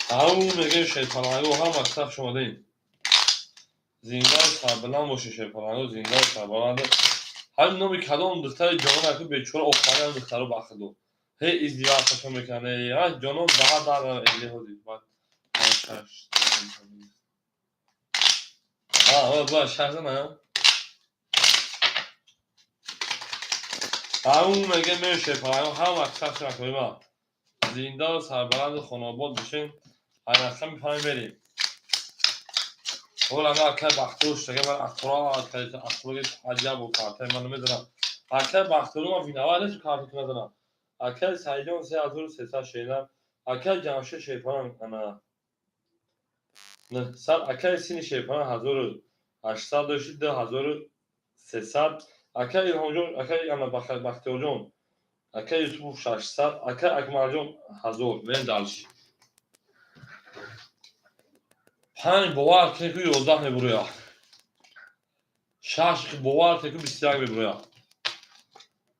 Ау мегӯем шерпаланго ҳама сах шумодаин. Зиндаву сарбаланд бошед шерпаланго, зиндаву сарбаланд. Ҳамин номи кадом духтари ҷонон аку бечора офарин духтаро бахудо. Ҳей издивоҷашон мекунанд. Эй ҷонон даҳа дар эли ҳози. Баъд шаш. А, ба шаш на. Ау мегӯем меё шерпаланго ҳама сах шумодаин. Зиндаву сарбаланду хонобод бошед. Ай рақами 5 мерем. Ола ма акай Бахтиёр шудага ман аккурат аккурат аҷаб бо картаи ман намедонам. Акай Бахтиёр ман виноват нест картату надорам. Акай Саидҷон 3300 шена. Акай Ҷамшед Шерпаланг ана 900, акай Сини Шерпаланг 1800 дошти 2300, акай Илҳомҷон, акай ана Бахтиёрҷон, акай Юсупов 600, акай Акмалҷон 1000. Мерем дальше. 5 бовар кунед ку 11 мебурояд. 6 бовар кунед ку 21 мебурояд.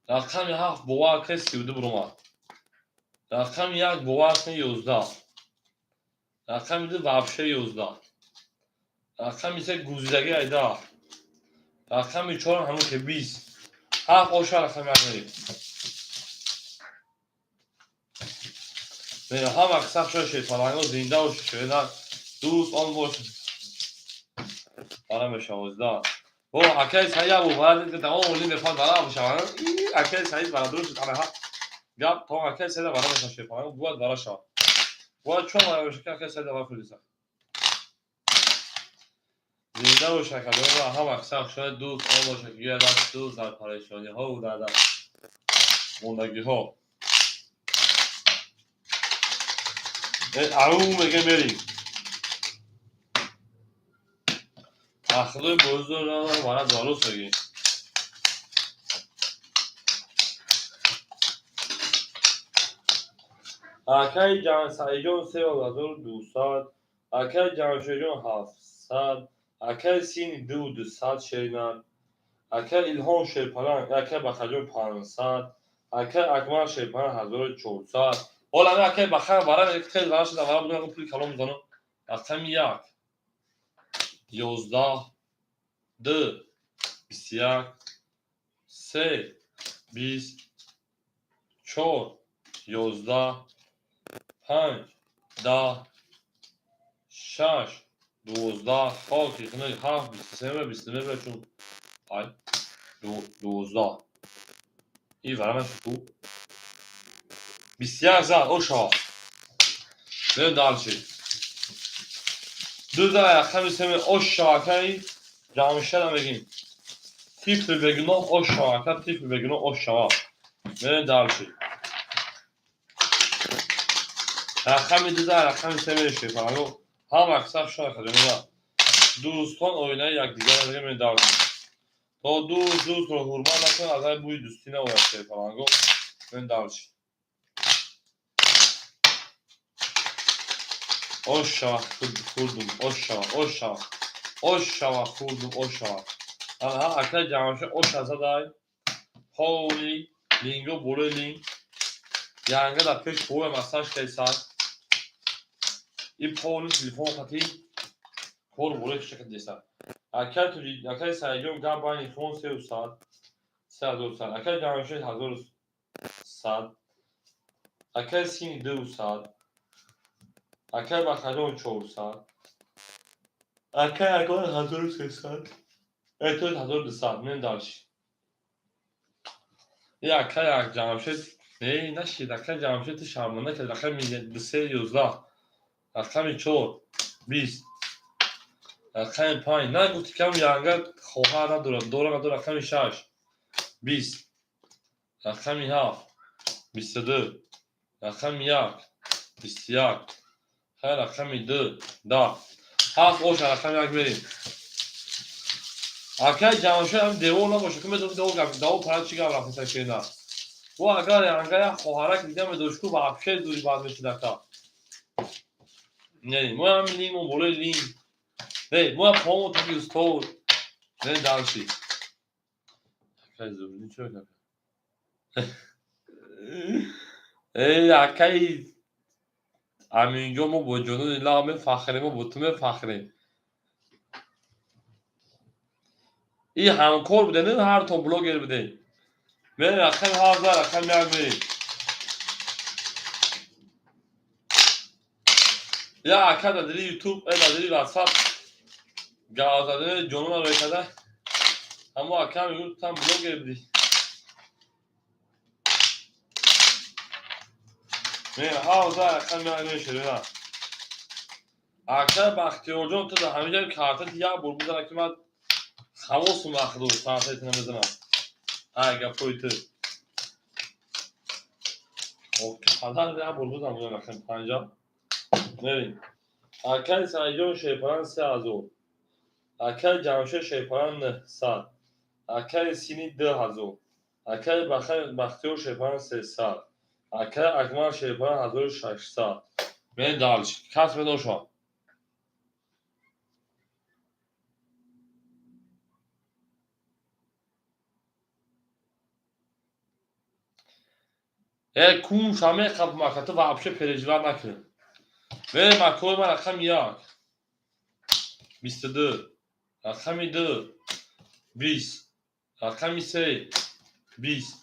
Рақами 7 бовар кунед 32 буромад. Рақами 1 бовар кунед 11. Рақами 2 вообще 11. Рақами 3 гузидаги айда. Рақами 4 ҳамон ки 20. 7 оша рақами 1 мерем. Ҳама сах шояд шерпаланго зинда бошед, шояд дӯст он бошед. Бара мешавад. О, акай Саид абу баъд тамом оли мехоҳад бара бишавад. Акай Саид барадор шуд ана гап то акай Саид бара мешавад шерпаланго бояд бара шавад. Бояд чон бара бишавад ки акай Саид бара худиса. Зинда бошад академия ҳама сах шояд дӯст он бошад ки гӯяд аст дӯст дар парешониҳо ва дар мондагиҳо. Ау мегӯем мерем. Ахлои бозор мара зарус мегӯем. Акай Саидҷон 3200, акай Ҷамшедҷон 700, акай Сини 2200 шеринар, акай Илҳом Шерпаланг, акай Бахаҷон 500, акай Акмал Шерпаланг 1400. Ҳола ами акай Бахан бара хеле бара шуда бара будам пули калон мезанам. Рақами 1 11, 2 21, 3 20, 4 11, 5 10, 6 12, хоки 7 23 29 чун ай 12. И вара нашуд ку 21 зад оша. Мерем дальше. 2 за рақами 3 оша акай Ҷамшеда мегӯем. Тифли бегуноҳ оша ака, тифли бегуноҳ оша. Мерем дальше. Рақами 2 за рақами 3 мерем шерпаланго. Ҳама сах шояд хадемона. Дӯстон оинаи якдигарро мегӯем мерем дальше. То дӯст дӯстро ҳурмат накунад, аз ай бӯи дӯстӣ наояд шерпаланго. Мерем дальше. Оша хурдум, оша, оша, оша хурдум, оша. Ана акай Ҷамшед оша задай. Поли линго болои линг. Янга дар пеш поя массаж кайсад. И поли телефон хати кор болои хиша деса. Акай акай Саидҷон гап байни фон 300, 3100, акай Ҷамшед 1100, акай Сини 200, акай Бахаҷон 400, акай Акмал 1300, то 1200. Мерем дальше. Ака як Ҷамшед, не, нашид, ака Ҷамшед, ту шарманда кард. Рақами 3 11, рақами 4 20, рақами 5. Нагуфти кам янга хоҳар надорад, дора, надора. Рақами 6 20, рақами 7 22, рақами 1 21, хай, рақами 2 10, ҳафт оша. Рақами 1 мерем. Акай Ҷамшед ҳам девор набошад, ки медонӣ даво парад, чӣ гап рафтеса шена. Бо агар янга як хоҳарак дига медошт, ку вообще зури бад мешид, ака. Не, мо ҳам линг, болои линг. Не, мо помо таки устод. Не, дальше. Акай зури чӣ ака? Эй, акай Аминҷон, мо бо ҷонони лағ мефахрем, мо бо ту мефахрем. И ҳамкор буде, не, ҳартон блогер буде. Мерем рақами 7, рақами 1 мерем. Я ака дар дили Ютуб, дар дили Ватсап гап задани ҷонона мекарда. Ҳамо ака мегӯфт, там блогер будӣ. Мерем 7, рақами 1 мешавем. Ака Бахтиёрҷон, ту дар ҳамин ҷо картати як бор бизана, ки ман ҳавосум ахду картаи намезанам. Ай гапои ту. Қадар як бор бизан, рақами 5. Мерем. Акаи Саидҷон Шерпаран 3000. Акаи Ҷамшед Шерпаран 900. Акаи Сини 2000. Акаи Бахтиёр Шерпаран 300. Акаи Акмал Шерпаран 1600. Мерем дальше. Кас медошад. Э, кунша мехаб мака, ту вообще переживать накун. Мерем, акои ман, рақами 1 22, рақами 2 20, рақами 3 20,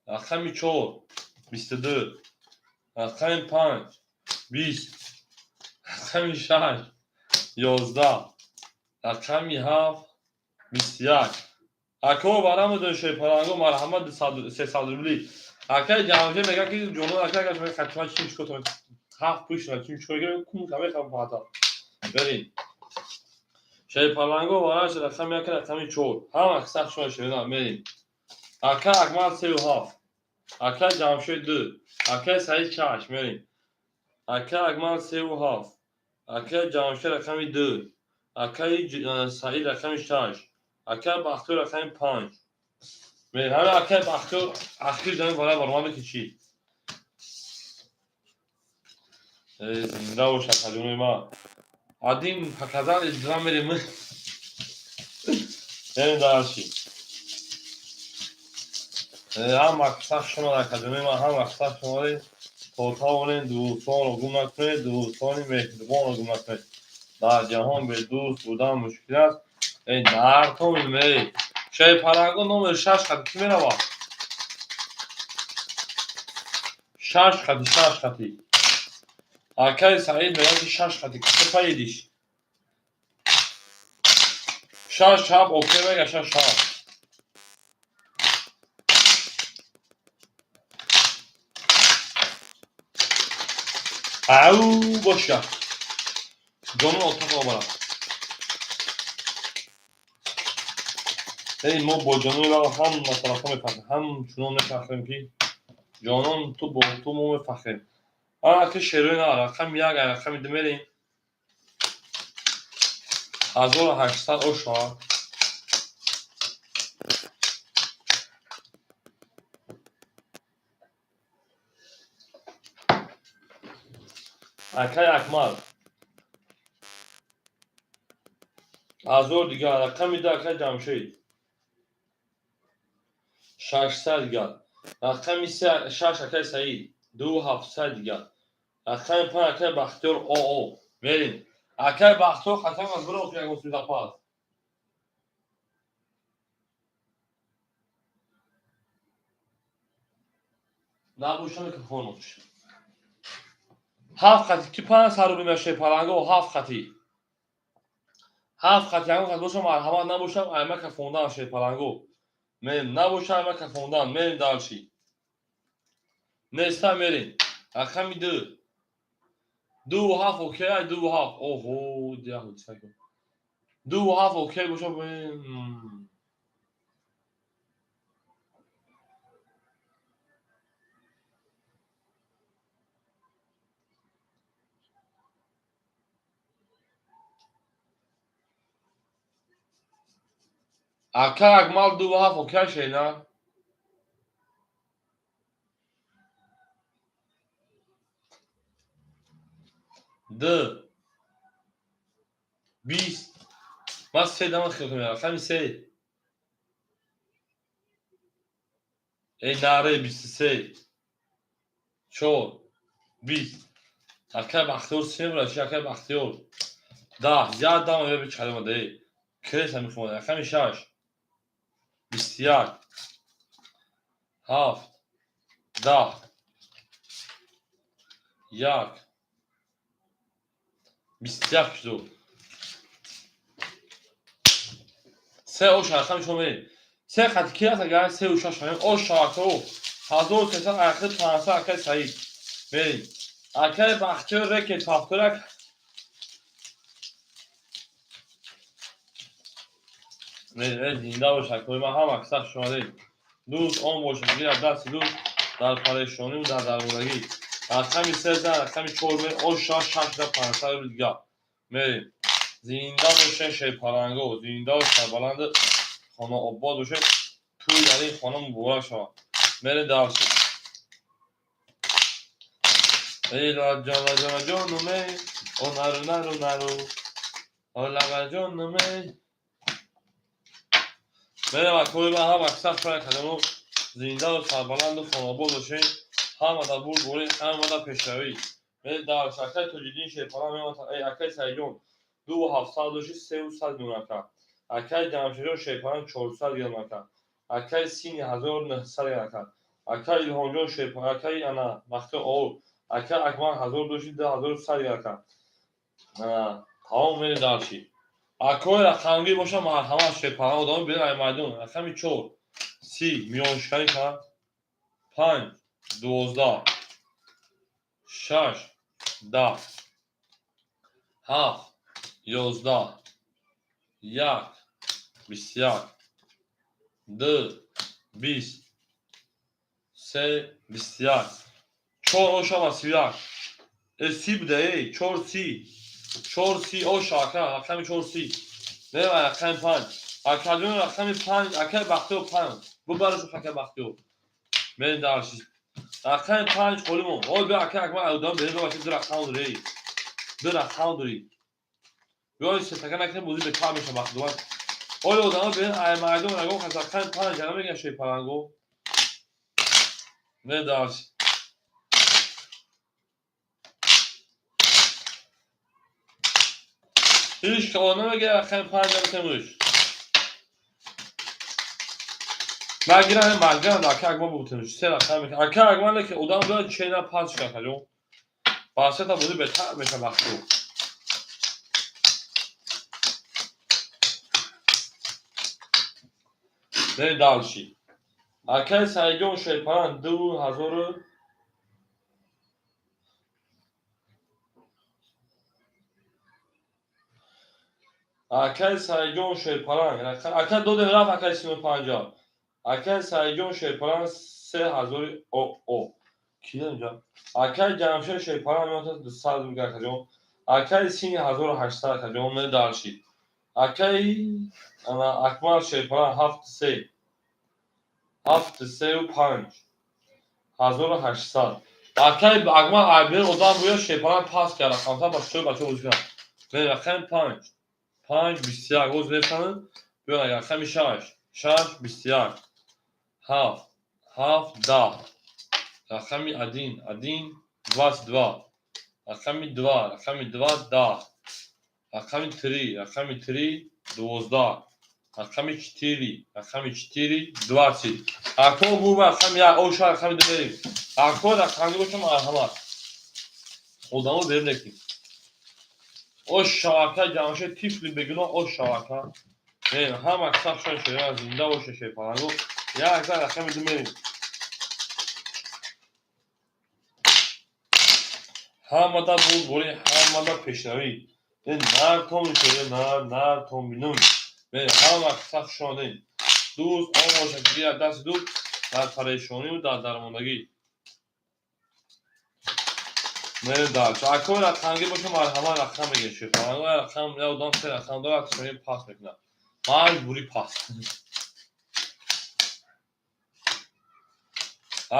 рақами 4 22, рақами 5 20, рақами 6 11, рақами 7 21. Ако барамудон шерпаланго, марҳамат, 300 рубли. Акаи Ҷамшед мегӯяд, ки ҷонон ака, хатима чим чикор, ҳафт пӯшна чим чикор кун, мехам фата. Берин. Шерпаланго вараш рақами 1, рақами 4. Ҳама сах шума шерина мерим. Ака Акмал 3 7. Ака Ҷамшед 2. Акаи Саид 6 мерим. Ака Акмал 3 7. Акаи Ҷамшед рақами 2. Акаи Саид рақами 6. Акаи Бахтиёр рақами 5. Мерим. Ҳамин акаи Бахтиёр ахир ҷами барои баромада ки чӣ? Зинда бош, акаҷонои ман. Один показал, два мерем. Мерем дальше. Ҳама сах шумо, акаҷонои ман, ҳама сах шуморе то тавонем дӯстонро гум накунед, дӯстони меҳрубонро гум накунед. Дар ҷаҳон бе дӯст будан мушкил аст. Эй, дартон эй. Шерпаланго номер 6 хати кӣ меравад? 6 хати, 6 хати. Акаи Саид мегӯяд, ки 6 хати кӣ поедешь? 6 7 окей мега, 6 7. Ау, боша. Ҷонон отоқ обарад. Эй, мо бо ҷонони лаба ҳама тарафҳо мефахрем, ҳамчунон мефахрем, ки ҷонон ту бо ту мо мефахрем. Ана ки шерои на, рақами 1, рақами 2 мерем. 1800 ошавад. Акай Акмал. 1000 дигар, рақами 2, акай Ҷамшед. 600 дигар. Рақами 6, акай Саид. 2700 дигар. Рақами 5, акай Бахтиёр ОО. Мерем. Акай Бахтиёр хатам аз биро ягон запас. Набошад микрофонош. 7 хати ки 500 рубли мешавад паланго, 7 хати. 7 хати ягон хат бошам, марҳамат, набошам, аймака фондан шед паланго. Мерем, набоша ама кафондан, мерем дальше. Неста мерем. Рақами ду. Дуву ҳафт окей, дуву ҳафт. Оҳо, дяху, дуву ҳафт окей боша. Ака Акмал, дуву ҳафт окей шена. Д 20. Ман се дама хел кунам. Рақами се. Эй, наре, 23. Чор. 20. Акай Бахтиёр семра, чи акай Бахтиёр. 10. Як дама бе чалима де. Креса мехонад. Рақами шаш. 21. Ҳафт. 10. Як. 21 шуд. Се ош рақами шумо мерем. Се хати ки аст, агар сеу шаш ҳамем, ош шавако 1300 ахир 500 акай Саид. Мерем. Акай Бахтиёр рекет повторак. Мерем, зинда бош акои ман, ҳама каса хуш омадед. Дӯст он бошад, гирад дасти дӯст дар парешониву дар дармондагӣ. Рақами се зан, рақами чор мерем, ош шаш шаш да 500 рубли дигар. Мерем. Зинда бошед, шерпаланго, зиндаву сарбаланду хонаобод бошед, тӯй дар ин хона муборак шавад. Мерем дальше. Эй, ладжана ҷонуме, о нару нару нару, о лага ҷонуме. Мерем акои ман, ҳама каса хуш кардаму, зиндаву сарбаланду хонаобод бошед, ҳама дар бурдборӣ, ҳама дар пешравӣ. Мерем дальше. Акай Тоҷиддин шерпаланг мемонад, эй акай Саидҷон, дуву ҳафтсад дошти, сеу сад мемонака. Акай Ҷамшедҷон шерпаланг 400 грамака. Акай Сини 1900 грамака. Акай Илҳомҷон шерпаланг, акай ана Бахтиёр оу, акай Акмал 1000 дошти, 2100 грамака. Тамом, мерем дальше. Акои рақамгир боша, марҳамат, шерпаланг одам берем ай майдон. Рақами чор 30 миёншиканӣ кард. Панҷ 12. Шаш 10. Ҳафт 11. Як 21. Ду 20. Се 21. Чор ошава 31. Э, 30 буда, эй, чор 30. Чор 30 оша, ака, рақами чор 30. Мерем рақами панҷ. Акаҷон, рақами панҷ, акай Бахтиёр панҷ. Бубараш, акай Бахтиёр. Мерем дальше. Рақами панҷ холӣ мон. Ой, бия, акай Акмал, одам берем, бабачи, ду рақам дорӣ. Ду рақам дорӣ. Биёй, сетака накунем, бозӣ бетар меша, Бахтиёр. Ой, одамо берем ай майдон, ягон кас рақами панҷ ана мегӯяд шерпаланго. Мерем дальше. Ҳеҷ као намегӯяд рақами панҷ наметемуш. Магирам, магирам, ака Акмал бутемуш. Се рақам мекунад. Ака Акмал ки одам бояд чена пас шуд, акаҷон. Басета бозӣ бетар меша, Бахтиёр. Мерем дальше. Акай Саидҷон шерпаланг 2000. Акай Саидҷон шерпаланг. Ака додем рафт, акай сину панҷа. Акай Саидҷон шерпаланг 3000 о о. Ки инҷа? Акай Ҷамшед шерпаланг меояд 200 рубл, акаҷон. Акай Сини 1800, акаҷон, мерем дальше. Акай ана Акмал шерпаланг ҳафт се. Ҳафт сеу панҷ. 1800. Акай Акмал айбер одам буя шерпаланг пас кард. Рақамта ба шӯй бача бозӣ кунад. Мерем рақами панҷ. Панҷ 21. Боз мефаҳмед? Биё, рақами шаш. Шаш 21. Ҳафт. Ҳафт 10. Рақами один. Один 22. Рақами два. Рақами два 10. Рақами три. Рақами три 12. Рақами четыре. Рақами четыре 20. Ако буба рақами як. Оша рақами ду мерем. Ако рақамги боша, марҳамат. Одамо берем лекин. Ош шавака Ҷамшед тифли бегуноҳ, ош шавака. Мерем, ҳама сах шон шера, зинда боша шерпаланго. Як за рақами 2 мерем. Ҳамада бурдборӣ, ҳамада пешравӣ. Нар том шера, нар, нар том бинум. Мерем, ҳама сах шонем. Дӯст он бошад, ки гирад дасти дӯст дар парешонию дар дармондагӣ. Мерем дальше. Акои рақамгӣ боша, марҳамат, рақам мегирем шерпаланго. Як рақам, як одам се рақам дорад, шони пас мекунад. Маҷбурӣ пас.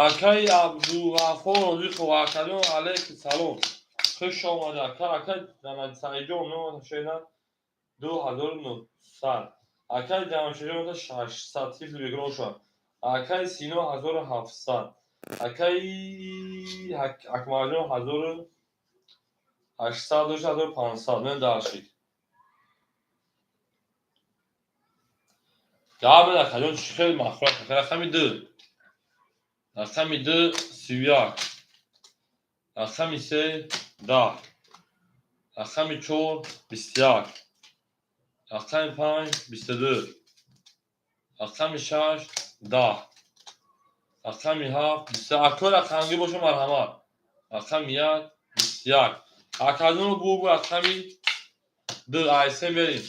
Акаи Абдуғаффор Розиқов, акаҷон, алайки салом. Хуш омадед, ака, акаи Саидҷон номатон 2900. Акаи Ҷамшедҷон 600, тифли бегуноҳ шуд. Акаи Сино 1700. Акаи Акмалҷон 1800 дошт, 1500. Мен дальше. Гап акаҷон, чӣ хеле махлуқ. Рақами 2. Рақами 2 31. Рақами 3 10. Рақами 4 21. Рақами 5 22. Рақами 6 10. Рақами 7 20. Акои рақамгӣ боша, марҳамат. Рақами 1 21. Акаҷону бугу рақами 2 айсе мерем.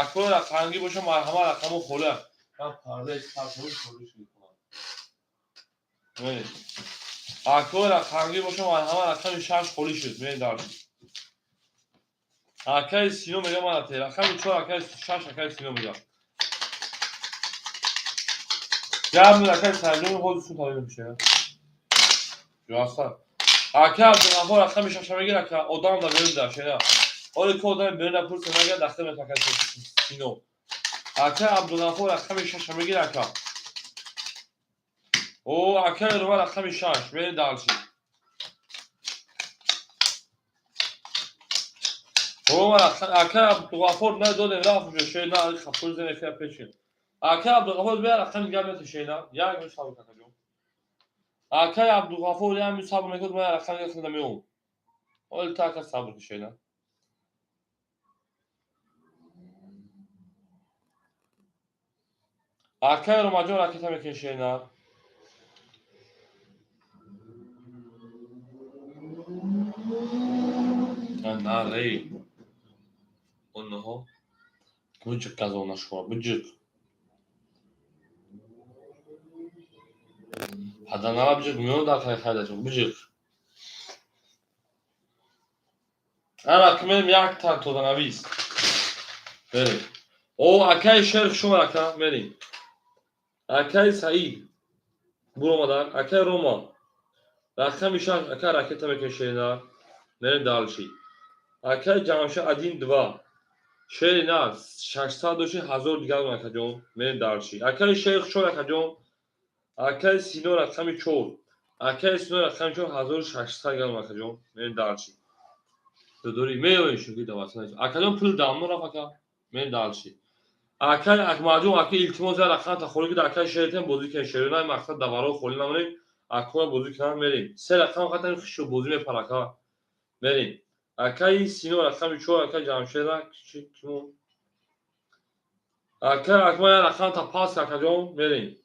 Акои рақамгӣ боша, марҳамат, рақаму холия. Ман пардаи саршавӣ холӣ шуд. Мерем. Акои рақамгӣ боша, марҳамат, рақами 6 холӣ шуд. Мерем дальше. Акаи Сино мега мана те. Рақами 4 акаи 6 акаи Сино мега. Гап акаи Саидҷон ҳозир шуд таълим мешавад. Ҷоаса. Ака Абдуғаффор рақами 6 мегир, ака одам да берун да шена. Оли ки одам берун да пурса нагар дахта мет акаи Сино. Ака Абдуғаффор рақами 6 мегир, ака. О, акаи Рума рақами 6, мерем дальше. О, акаи Абдуғаффор надодем, рафт уже шена, хафур зане фия пешин. Акаи Абдуғаффор бия рақами дигар мета шена. Як минут сабр акаҷон. Акаи Абдуғаффор як минут сабр мекунад, ман рақами дигар хелда меом. Оли та ака сабр ки шена. Акаи Ромаҷон ракета мекунед шена. На, рей. Онҳо буҷиқ газона шумо, буҷиқ. Паданала буҷиқ миён дар хайдашон, буҷиқ. Ана ки мерем як та тоданавис. Мерем. О, акаи Шер шумо ака, мерем. Акаи Саид буромадан, акаи Рома. Рақами 6 ака ракета мекашена. Мерем дальше. Акаи Ҷамшед 1 2. Шери на 600 доши 1000 дигар акаҷон. Мерем дальше. Акаи Шер шумо акаҷон. Акаи Сино рақами 4. Акаи Сино рақами 4 1600 грамм акаҷон. Мерем дальше. Додори меоем шуки даватна. Акаҷон пул дамно рафт ака. Мерем дальше. Акаи Акмалҷон, ака илтимос я рақам та холӣ ки акаи Шертен бозӣ кунем. Шерина мақсад даваро холӣ намонем. Акоя бозӣ кунам мерем. Се рақам хатан хишу бозӣ мепар ака. Мерем. Акаи Сино рақами 4, акаи Ҷамшед кимон. Акаи Акмал я рақам та пас акаҷон мерем.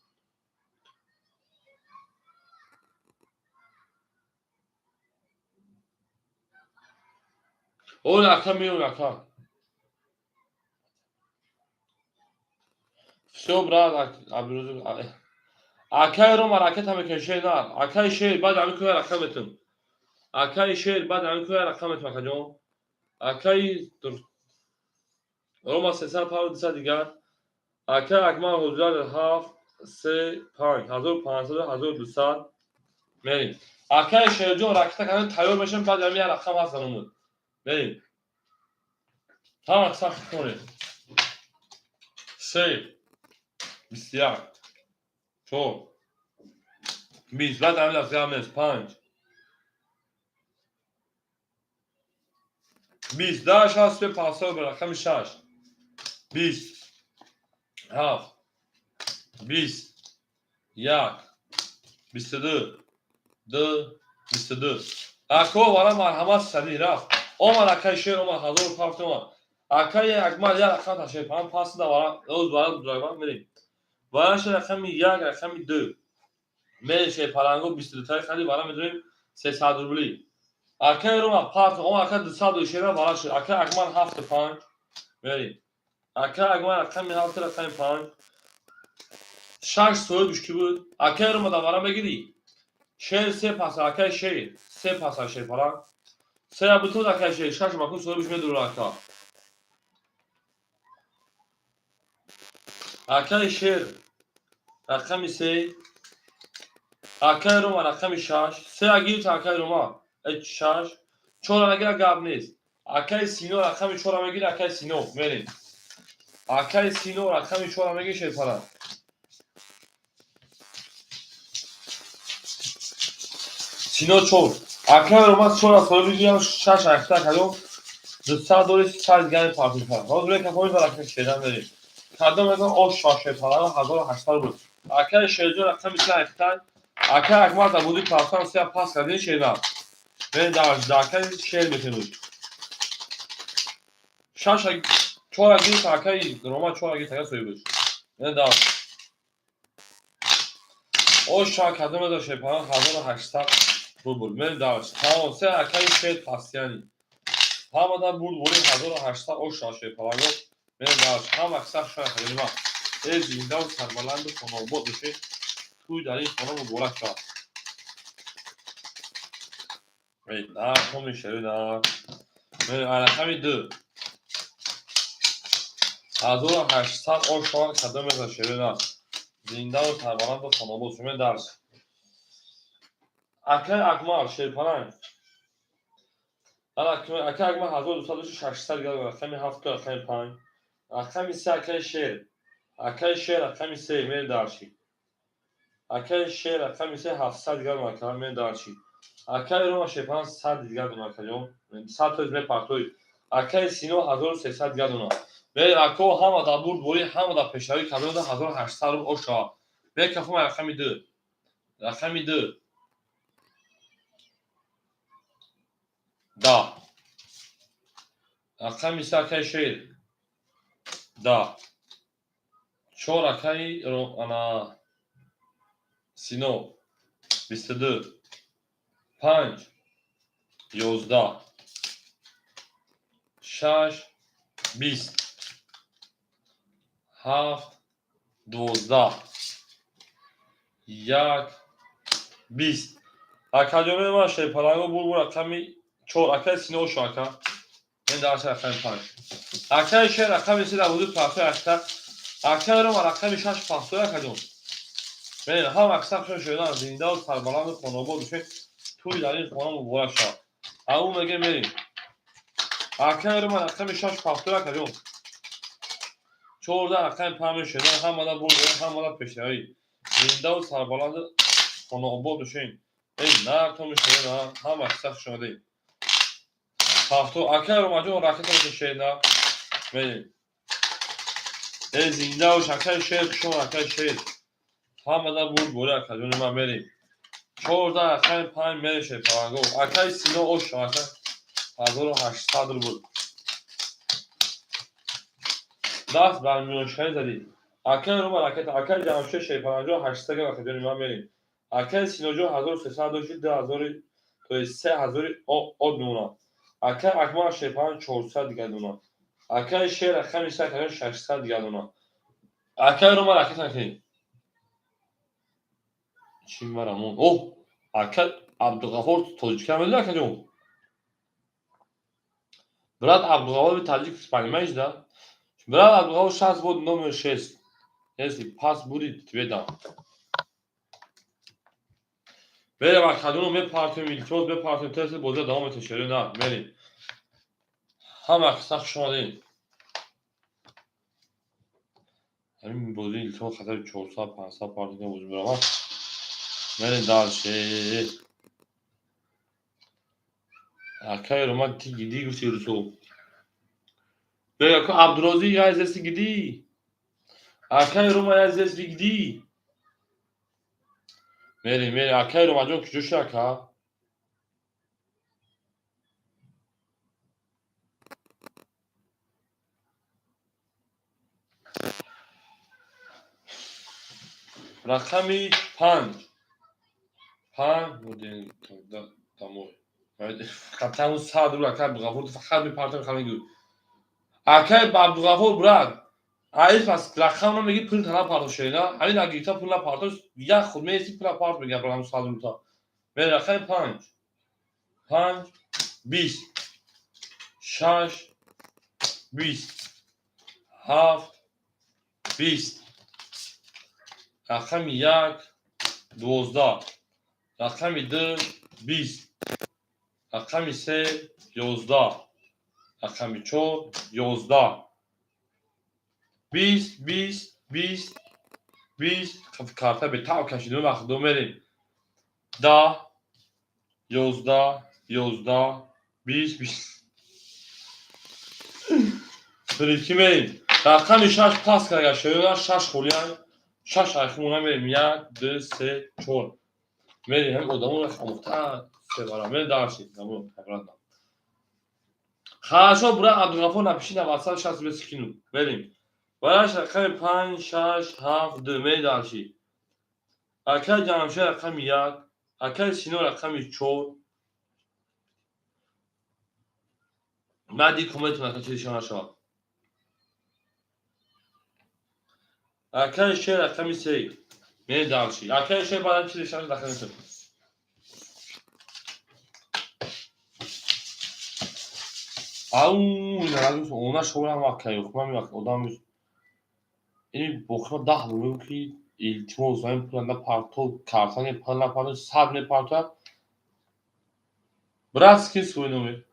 Оли ака меоем ака. Всё, брат, Абдурозиқ. Акаи Рома ракета мекунед на. Акаи Шер баъд ҳамин кӯя рақам метун. Акаи Шер баъд ҳамин кӯя рақам метун акаҷон. Акаи Рома 300 павр 200 дигар. Акаи Акмал ҳозир 7 3 5 1500 1200 мерем. Акаи Шерҷон ракета кардан тайёр мешавем, баъд ҳамин як рақам ҳаст занумуд. Мерем. Ҳама сахт кунед. 3 21 4 20 баъд ҳамин лаҳза ҳам 5 20 10 6 500 ба рақами 6 20 7 20 1 22 2 22. Ако вара марҳамат, сари рафт. Омад акаи Шер, омад 1000 пафт омад. Акаи Акмал як рақам ташриф пас да вара оз вара дураган мерем. Вараш рақами 1, рақами 2. Мерем шерпаланго 22 таи хади вара медорем 300 рубли. Акаи Рома парт, о ака 200 шера вараш. Акаи Акмал 7 5 мерем. Акаи Акмал рақами 7 рақами 5. 6 соҳибш ки буд? Акаи Рома да вара мегирӣ? Шер се паса, акаи шер, се паса шерпаланг. Се бутуд акаи шер, 6 макун соҳибш медурад ака. Акаи шер рақами 3, акаи Рома рақами 6, се агирта акаи Рома, 6, 4 нагира гап нест. Акаи Сино рақами 4 мегири, акаи Сино мерем. Акаи Сино рақами 4 мегири шерпаланг. Сино 4. Акаи Рома 4 соҳиби гирам 6 ахта кадом 200 дори 100 грамм партоф. Ҳозир мекафои ба рақами шерам мерем. Кадом мегӯям ош шерпаланг 1800 рубл. Акаи Шерҷон рақами 3 ахта. Акаи Акмал дар буди партоф се пас кардин шерам. Мен дар акаи шер метемуд. 6 4 гирифт акаи Рома 4 гирифт акаи соҳибаш. Мен дар ош кадом мегӯям шерпаланг 1800 рубл. Мен дар тамом се акаи шер пастияни. Ҳамада бурд бури 1800 ош шерпаланго. Мен дар ҳама сах шояд харима. Э зиндаву сарбаланду хонобод бошед. Тӯй дар ин хона муборак шавад. Эй, на, томи шери, на. Мен рақами 2. 1800 ош шавад кадом меза шери на. Зиндаву сарбаланду хонобод бошед. Мен дар акаи Акмал шерпаланг. Акаи Акмал 1200 грамм рақами 7 рақами 5. Рақами 3 акаи шер. Акаи шер рақами 3 мер дарши. Акаи шер рақами 3 700 грамм ака мер дарши. Акаи Рома шерпаланг 100 грамм акаҷон. 100 тоиз мепартои. Акаи Сино 1300 грамм. Мер ако ҳама дар бурд бори ҳама дар пешравӣ кардем 1800 рубл ош шавад. Мекафум рақами 2. Рақами 2. Да. Рақами 3 акаи шер. Да. 4 акаи ана Сино 22 5 11 6 20 7 12 1 20. Акаҷони ман шерпаланго бур рақами 4 акаи Сино шо ака. Мен дар рақами 5. Акаи шер рақами 3 дар ҳудуди партои ахта. Акаи Рома рақами 6 партои акаҷон. Мен ҳам аксар шо шудан зиндаву сарбаланду хонобод бошед. Тӯй дар ин хона муборак шавад. Ау меге мерем. Акаи Рома рақами 6 партои акаҷон. 14 рақами 5 шудан ҳамада бурд, ҳамада пешравӣ. Зиндаву сарбаланду хонобод бошед. Эй нар то мешавед, ҳам аксар шудаед. Ҳафто акаи Ромаҷон ракета мекашед на. Мерем. Эй зинда бош акаи шер, хушон акаи шер. Ҳамада бурд бори акаҷони ман мерем. 14 рақами 5 мерем шерпаланго. Акаи Сино ош ака 1800 рубл. Даст бар миёншиканӣ задӣ. Акаи Рома ракета, акаи Ҷамшед шерпаланго 800 грамм акаҷони ман мерем. Акаи Синоҷон 1300 дошти 2000 то есть 3000 од мемонад. Акаи Акмал шерпаланг 400 дигар дона. Акаи шер рақами 3 акаҷон 600 дигар дона. Акаи Рома ракета накунед. Чӣ марамон? Оҳ, ака Абдуғафор тоҷикам медонӣ акаҷон? Брат Абдуғафор таджик, понимаешь, да? Брат Абдуғафор сейчас вот номер 6. Если пас будет, тебе дам. Мерем акаҷоно мепартем, илтимос мепартем, тез бозиро давом метем шери на, мерем. Ҳама қисса хуш омадед. Ҳамин бозӣ илтимос хатари 400 500 партия бозӣ меравам. Мерем дальше. Акаи Рома ти гиди гуфти русо. Бега ку Абдурозӣ я здесь гиди. Акаи Рома я здесь гиди. Мерем, мерем. Акаи Ромаҷон куҷо шуд ака? Рақами 5. 5 будем тогда домой. Қатъан 100 рубл акай Абдуғафур фақат мепартам хамин. Акай Абдуғафур брат, ай пас рақам намеги пул тана партош шена. Ҳамин агита пул напартош, як худ меси пул напарт мегам рақами 100 рубл та. Мен рақами 5. 5 20 6 20 7 20 рақами 1 12 рақами 2 20 рақами 3 11 рақами 4 11 20 20 20 20 карта бетав кашидем вақт мерем 10 11 11 20 20 Прики мерем. Рақами 6 пас карда шоёна 6 холиян 6 айхмона мерем 1 2 3 4 мерем ҳам одамон омӯхта севара мерем дарси намо обратно. Хорошо, брат Абдуғафур, напиши на WhatsApp 60 рубл скину. Мерем. Бараш рақами 5 6 7 2 мерем дарси. Акай Ҷамшед рақами 1, акай Сино рақами 4. Баъди комментон ака чизи шона шавад. Акай Шер рақами 3. Мерем дарси. Акай Шер баъдан чизи шона дахил мешавад. Ау, она шорам акай, хумам як одам ини бохира 10 рубл ки илтимос ин пул напарто, картани пул напарто, 100 мепартояд. Брат, скинь свой номер.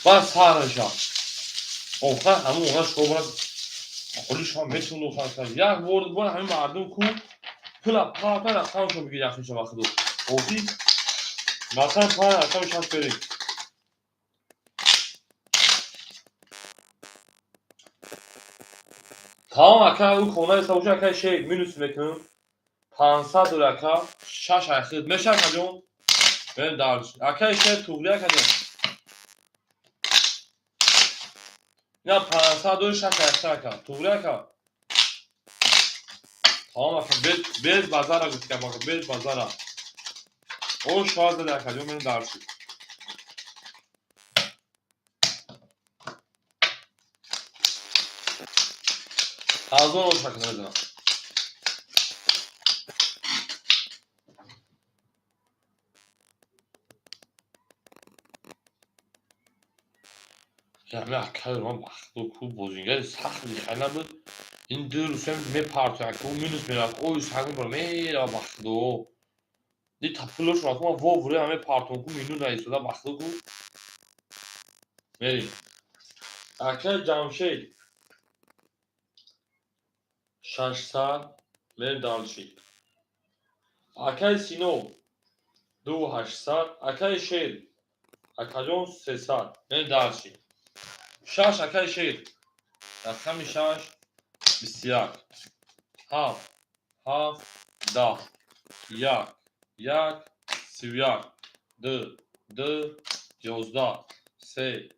Баъд сар мешавад. Охир ҳамон она шобра холи шума метавонад охир як бор бор ҳамин мардум ку пула парта рақамшон бигир яхиша вақто. Охир масалан 5 рақами 6 берем. Тамом ака ӯ хона иста боша акай шейх минус мекунам. 500 доллар ака 6 айхид меша акаҷон. Мерем дарс. Акай шейх туғри акаҷон. Ина 500 доллар 6 айхид ака. Туғри ака. Тамом ака без базара гуфтам ака без базара. О шояд зада акаҷон мерем дарс. Ҳазор ош ака намедонам. Ями акай ман вақто ку бозингари сахт бихай набуд. Ин ду рӯза мепартояд ку минус мерафт. Ой сагун бро мерава вақто. Ди та пулошон аку ман вовре мепартом ку минус наистода вақто ку. Мерем. Акай Ҷамшед 600 мерем дарши. Акай Сино 2800, акай Шер акаҷон 300 мерем дарши. 6 акай Шер рақами 6 21 7 7 10 1 1 31 2 2 11 3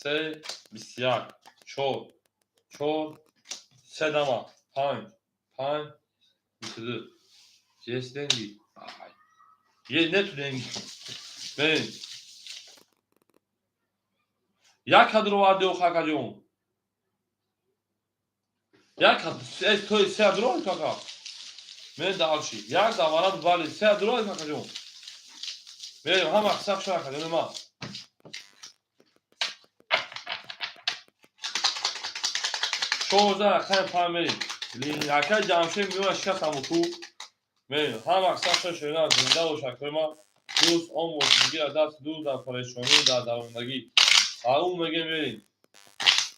3 21 4 4 3 дама 5 5 22 Есть деньги? Ай. Есть нету деньги. Блин. Як кадр оварди охар акаҷон. Як кадр, то се кадр оварди ака. Мен дальше. Як даварат вали се кадр оварди акаҷон. Мерем ҳама қисақ шуд акаҷон ма. Шозда рақами 5 мерем. Акай Ҷамшед миёна шикастам ку. Мерем. Ҳама қисақ шуд шуд зинда бош акаи ма. Дӯст он бош бигира даст дӯст дар парешонӣ дар дарондагӣ. Ау мегем мерем.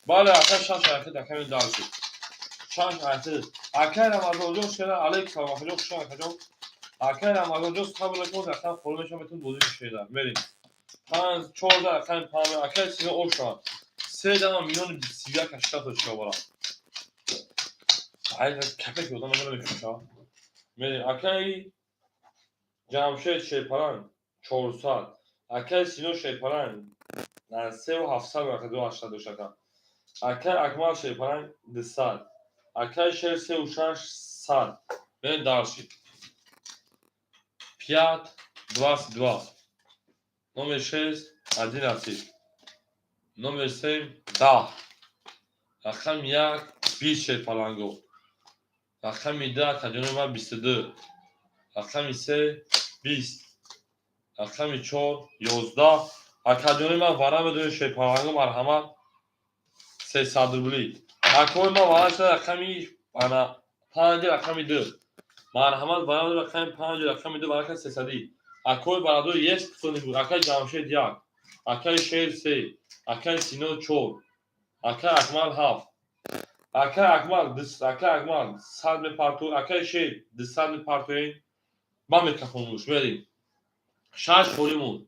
Бале акай 6 айхид акай мен дальше. 6 айхид. Акай Рамазонҷон шера алейк салом акаҷон хуш акаҷон. Акай Рамазонҷон сабр кун рақам холӣ мешавад метавон бозӣ шеда. Мерем. 5 14 рақами 5 акай Сино оша. 3 дама миллион 21 80 то чиқа бара. Ай капек одам намекушад. Мерем. Акай Ҷамшед Шерпаланг 400. Акай Сино Шерпаланг 3700 ака 280 дошт ака. Акай Акмал Шерпаланг 200. Акай Шер 3600. Мерем дальше. Пять, 22. Номер 6, 11. Номер 7, 10. Рақами 1, 20, шерпаланго. Рақами 2, акаҷони ман, 22. Рақами 3, 20. Рақами 4, 11. Акаҷони ман, вара медонед, шерпаланго, марҳамат, 300 рубли. Акои ман, вара шуда рақами ана 5, рақами 2. Марҳамат, вара рақами 5, рақами 2, варака 300-ӣ. Акои барадор, есть кто-нибудь? Акаи Ҷамшед 1, акаи Шер 3, акаи Сино 4, акаи Акмал 7. Акаи Акмал, акаи Акмал 100 мепарту, акаи Шер 200 мепартоем. Ба микрофонуш мерем. Шаш холӣ монд.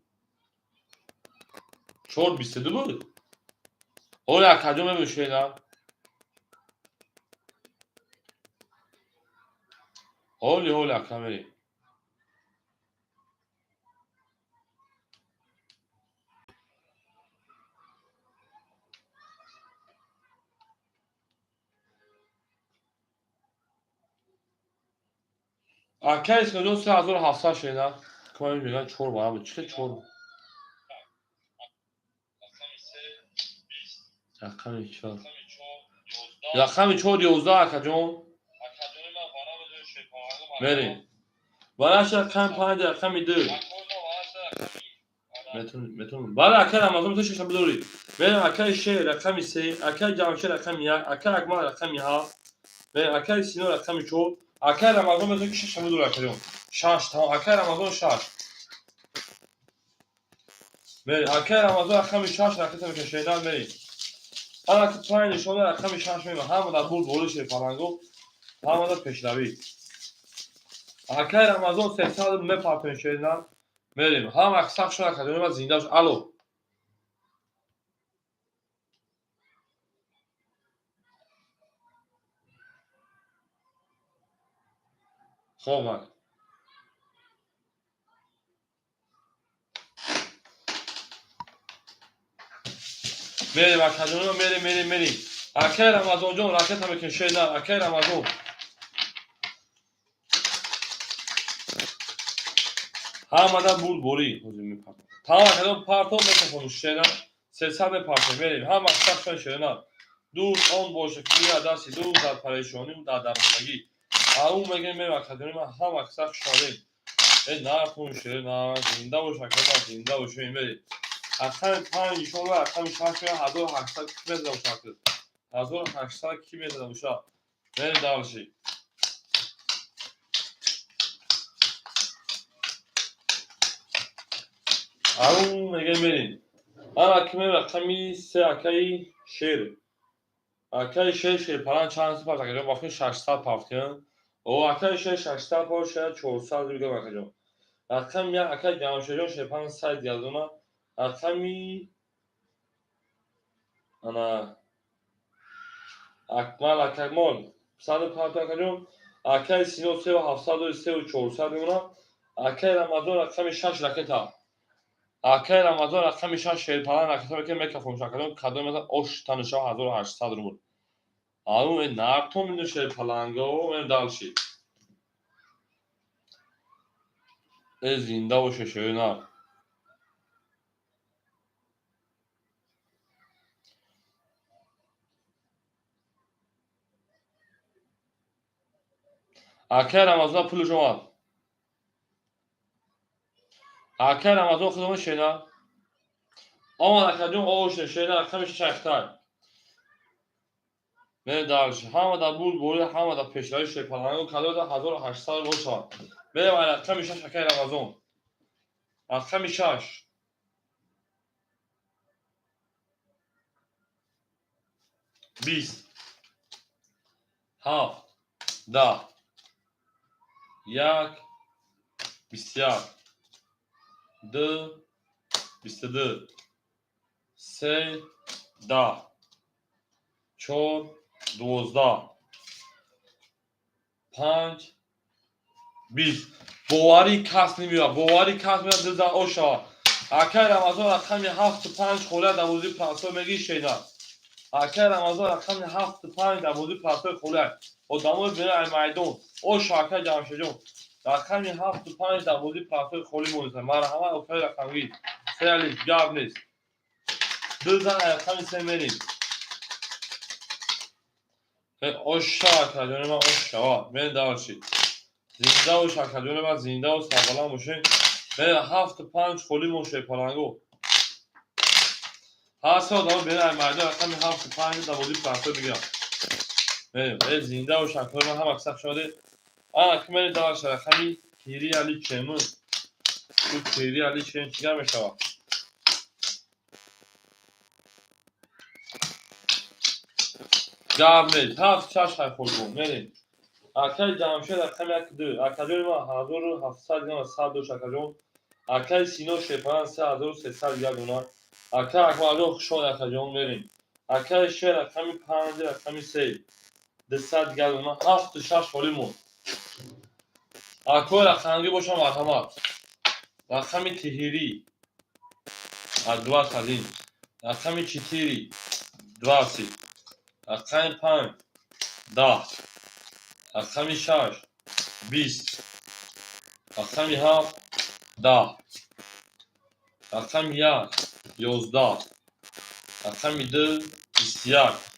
Чор, 22 буд. Оля, акаҷон, мебошена? Ҳоли ҳоли, ака, мерем. Акаи Исмоилҷон, 3700, шена. Куман мегӯянд, чор барам буд. Чӣ чор? Рақами чор. Рақами чор, 11, акаҷон. Мерем. Вараша рақами 5, рақами 2. Метон. Бале, акаи Рамазон, ту шаша бидорӣ. Мерем, акаи Шер рақами 3, акаи Ҷамшед рақами 1, акаи Акмал рақами 7. Мерем, акаи Сино рақами 4. Акаи Рамазон метон ки шаша бидорӣ, акаҷон. Шаш, тамом. Акаи Рамазон, шаш. Мерем, акаи Рамазон рақами 6 ракета мекашед, мерем. Ана ки панҷ нишона рақами 6 мема. Ҳама дар бурд болиши фаланго, ҳама дар пешравӣ. Акаи Рамазон, 300 мепартоем, шеридан. Мерем. Ҳама сахт шуд, акаҷон, ма зинда шуд. Алло. Хоб, ман. Мерем, акаҷон, мерем, мерем, мерем. Акаи Рамазонҷон, ракета мекунем, шеридан. Акаи Рамазон. Ҳамада бурд борӣ. Ҳозир мепартом. Тамом, акаҷон, партом, мекафонуш, шеридан. 300 мепартем, мерем. Ҳама сахт шуд, шеридан. Дур он боша, ки дасти дур дар парешонӣ, дар дармондагӣ. Ау мегем, мерем, акаҷони ман, ҳама сахт шудем. Э, нахун, шерина, зинда бош, акаҷон, зинда бош, мерем. Рақами 5 нишон ва рақами 6 1800 ки мезада бошад? 1800 ки мезада бошад? Мерем дальше. Ау мегем, мерем. Ана ки мерем, рақами 3, акаи Шер. Акаи Шер, шерпалан чанд парт, акаҷон? Бахи 600 пафтиям. О, акаи Шер 600 пар, шер 400 мегӯям, акаҷон. Рақами 1, акаи Ҷамшедҷон, шерпалан сайд гардона. Рақами ана Акмал, Акамол саду парт, акаҷон. Акаи Сино севу ҳафтсаду севу 400 мемонад. Акаи Рамазон, рақами 6 ракета. Акаи Рамазон, рақами 6, шерпалан ракета мекунем, мекафонш, акаҷон. Кадом мезан ош таниша, 1800 рубл. Ау, э, нартон ину шерпаланго, мерем дальше. Э, зинда боше, шеринар. Акаи Рамазон, пулаш омад. Акаи Рамазон худамон, шена. Омад, акаҷон, ошне, шена, рақами шашахтай. Мерем дальше. Ҳама дар бурд борӣ, ҳама дар пешравӣ, шерпаланго кадода 1800 бошад. Мерем ай рақами 6, акаи Рамазон. Рақами 6. 20, 7, 10, 1, 21, 2, 22, 3, 10, 4, 12, 5, 20. Боварӣ кас намеёбад, боварӣ кас меёбад, дилзан ош шавад. Акаи Рамазон, рақами ҳафту панҷ холия дар бозии простой мегӣ, шена. Акаи Рамазон, рақами ҳафту панҷ дар бозии простой холия. Одамои берун ай майдон. Оша акай Ҷамшедҷон. Рақами 7 5 дар бозии простой холӣ монеста. Марҳамат, окаи рақамгир. Се алиф, гап нест. Бизан, ай рақами 3 мерем. Оша акаҷони ман, оша. Мерем дальше. Зинда бош, акаҷони ман, зиндаву сарбаланд бошед. Мерем, 7 5 холӣ мон, шерпаланго. Ҳар се одамо берун ай майдон рақами 7 5 дар бозии простой бигирам. Мерем. Зинда бош, акаҷони ман, ҳама каса хуш омадед. Ана ки мерем дальше, рақами тири али чемн. Тири али чем чӣ гап мешавад? Гап нест. 7 6 хайхолбон. Мерем. Акаи Ҷамшед рақами 1 2. Акаҷони ман, 1700 грамм сад дошт, акаҷон. Акаи Сино шерпаланг 3300 як дона. Акаи Акмалҷон, хушомад, акаҷон, мерем. Акаи Шер рақами 5, рақами 3. 200 як дона. 7 6 холӣ монд. Акои рақамгир бошам, марҳамат. Рақами тиҳирӣ 21. Рақами 4 20. Рақами 5 10. Рақами 6 20. Рақами 7 10. Рақами 1 11. Рақами 2 21.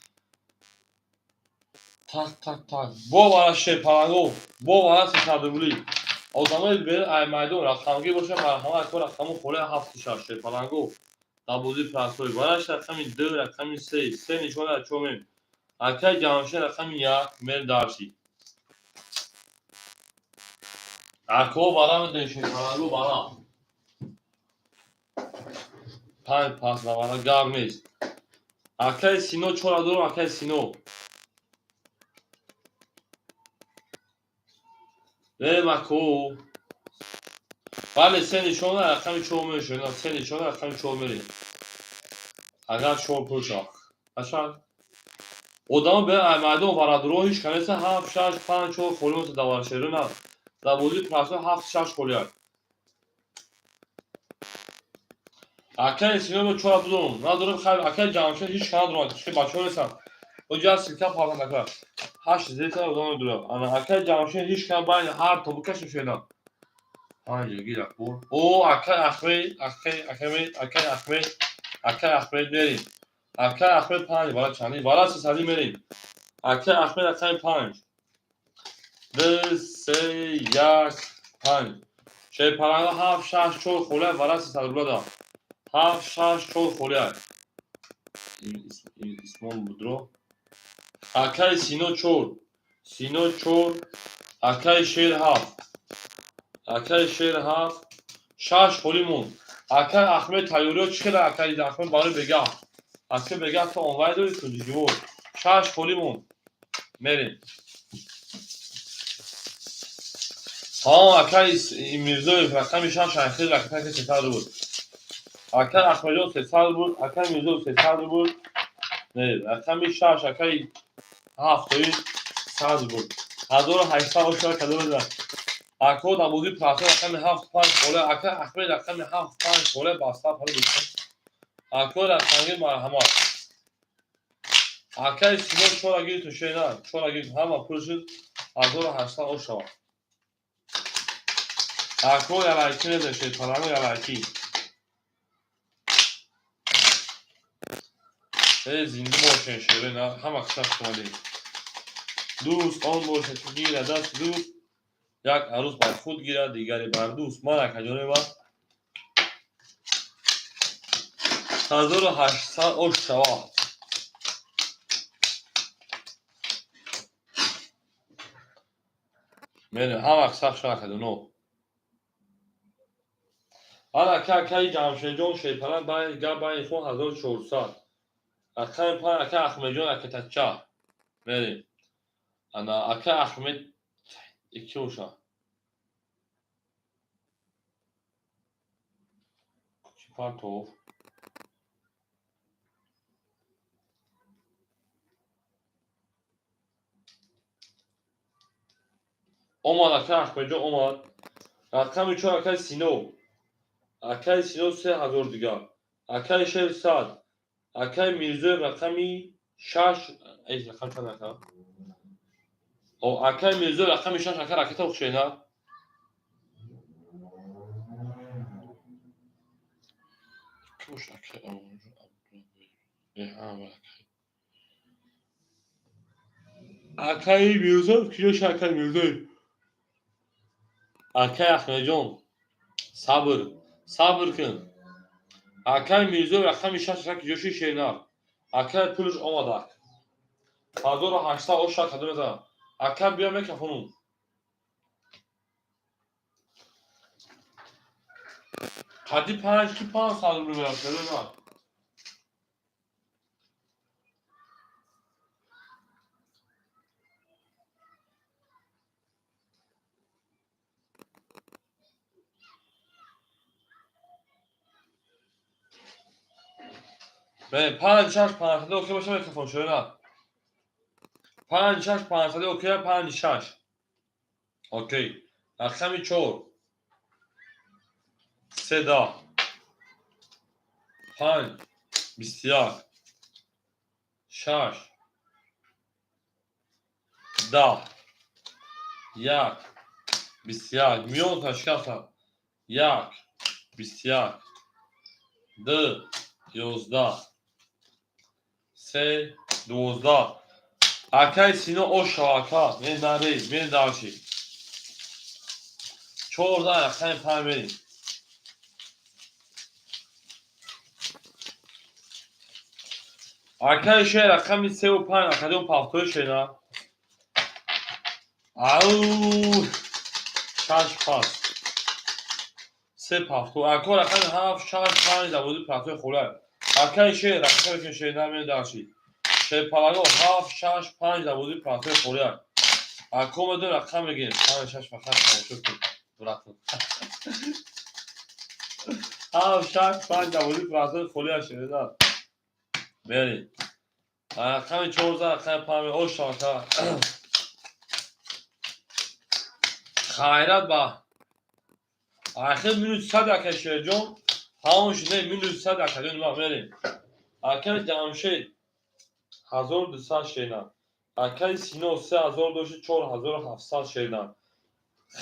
Так, так, так. Бо вара шерпаланго, бо вара 300 рублӣ. Одамои берун ай майдон рақамгир бошад, марҳамат, ако рақаму холӣ 7 6 шерпаланго. Дар бозии простой. Вараш рақами 2, рақами 3. Се нишона чо мерем. Акаи Ҷамшед рақами 1, мерем дальше. Ако бара медонем, шерпаланго бара. Панҷ пас навара, гап нест. Акаи Сино чора дорам, акаи Сино. Мерем, ако. Бале, се нишона рақами 4 мешавад. Се нишона рақами 4 мерем. Агар 4 пур шавад. Ашад. Одамо берун ай майдон варадуро ҳеч кас нест. 7 6 5 4 холӣ монда дар варашеро на. Дар бозии простой 7 6 холӣ аст. Акаи Сино чора будум. Надорем, хайр, акаи Ҷамшед ҳеч кас надорам. Чи бачаҳо нестанд. Оҷа ссылка паҳн накард. Ҳашт зета одам медорам. Ана акаи Ҷамшед ҳеч кас байни ҳар то бикашем шеда. Панҷ гир акбор. О, акаи Ахмед, акаи Ахмед, акаи Ахмед, акаи Ахмед мерем. Акаи Ахмед панҷ бара чандӣ? Бара 300 мерем. Акаи Ахмед рақами 5. 2, 3, 1, 5. Шерпаланга 7, 6, 4 холия бара 300 рубла да. 7, 6, 4 холия. Исмон будро. Акаи Сино 4. Сино 4. Акаи Шер 7. Акаи Шер 7. 6 холӣ монд. Акаи Ахмед тайёриҳо чӣ хела, акаи Ахмед, барои бегаҳ? Ака, бегаҳ то онлайн дорӣ тоҷикивор. 6 холӣ монд. Мерем. Ҳа, акаи Мирзоев рақами 6 айхел ракатаки 300 рубл. Акаи Ахмедҷон 300 рубл, акаи Мирзоев 300 рубл. Не, рақами 6, акаи ҳафтои 100 рубл. 1800 ошава кадом. Ако дар бозии простой рақами 7 5 холе, ака Ахмед рақами 7 5 холе баста паро бикун. Ако рақамгир, марҳамат. Акаи Сино чора гирифту шена, чора гирифту, ҳама пул шуд 1800 ошава. Ако ялайки мезашед, паланго ялайки. Э, зинда бошед, шере, ҳама қисса хуш омадед. Дӯст он бошад, ки гирад даст дӯст, як арӯс бар худ гирад, дигаре бар дӯст. Ман, акаҷони ман, 1800 ош шава. Мерем, ҳама қисса хуш акадуно. Ана ака, акаи Ҷамшедҷон шерпаланг гап байни хон 1400. Рақами 5, ака Ахмедҷон акатача. Мерем. Ана ака Ахмед ки боша? Ки партов? Омад, ака Ахмедҷон омад. Рақами 4, акаи Сино. Акаи Сино 3000 дигар. Акаи Шер 100. Акаи Мирзоев рақами 6, эй, рақам чанд ака? Акай Мирзо рақами 6 ака ракета ухшена. Акай Мирзо киёш акай Мирзо. Акай Ахмеджон сабр сабр кун. Акай Мирзо рақами 6 ака киёши шена. Акай пулш омадак. 1800 оша кадомета. Ака биё микрофонум. Қади панҷ ки 500 рубл мерафт. 5 6 5 окей боша микрофон шуна. 5 6 5 окей 5 6. Окей. Рақами 4 3 10 5 21 6 10 1 21 миён ташкафта 1 21 2 11 3 12. Акай Сино оша ака мен дари мен дарши 14 рақами 5 мерим. Акай ше рақами 3 ва 5 академ пафтои шена. Ау 6 пас 3 пафто. Ака рақами 7 6 5 даводи пафтои хӯрак. Акай ше рақами шена мен дарши. Шерпалаго 7 6 5 даводи пафтои хӯрак. Ако медон рақам мегирем 5 6 фақат тамошо кун братон. 7 6 5 даводи пафтои хӯрак шена. Мерим. Рақами 14 рақами 5 оша ака. Хайрат ба. Ахир минус 100 ака шерҷон. Ҳамон шуд минус 100 ака ҷон ма мерим. Акай Ҷамшед 1200 шена. Акай Сино 3000 дошт 4700 шена.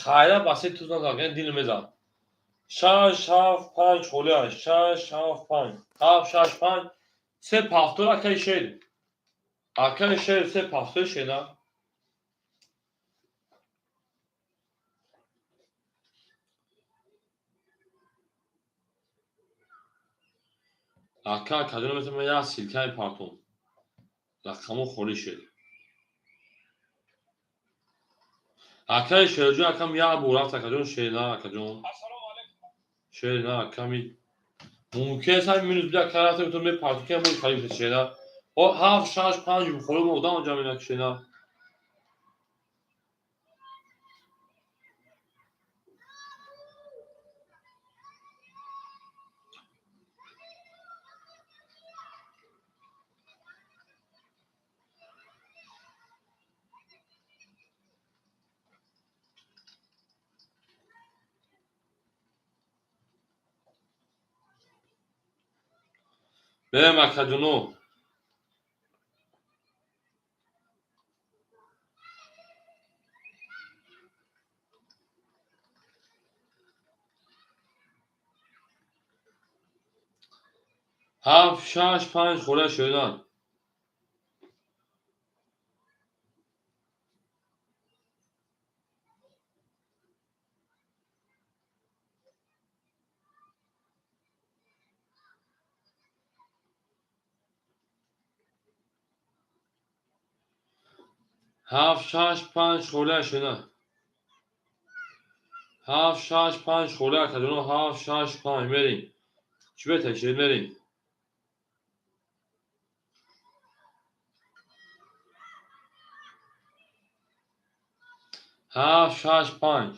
Хайрат ба се туз назар дил мезад. 6 7 5 холия 6 7 5 7 6 5 3 пафтор акай шер. Акай шер 3 пафтор шена. Ака кадом метавонам як силкаи партон. Рақамо холӣ шуд. Акаи Шерҷон акам як бор рафт акаҷон шер на акаҷон. Шер на аками мумкин аст ҳамин минус бида ака рафта метавон мепартон ки ҳам харид шер на. О 7 6 5 бухоро мо одам ҷамъ мекунад шер на. Берем акаҷоно. 7 6 5 хӯра шудан. 7 6 5 хӯра шудан. 7 6 5 хӯра акаҷоно 7 6 5 мерим. Чӣ беташед мерим. 7 6 5.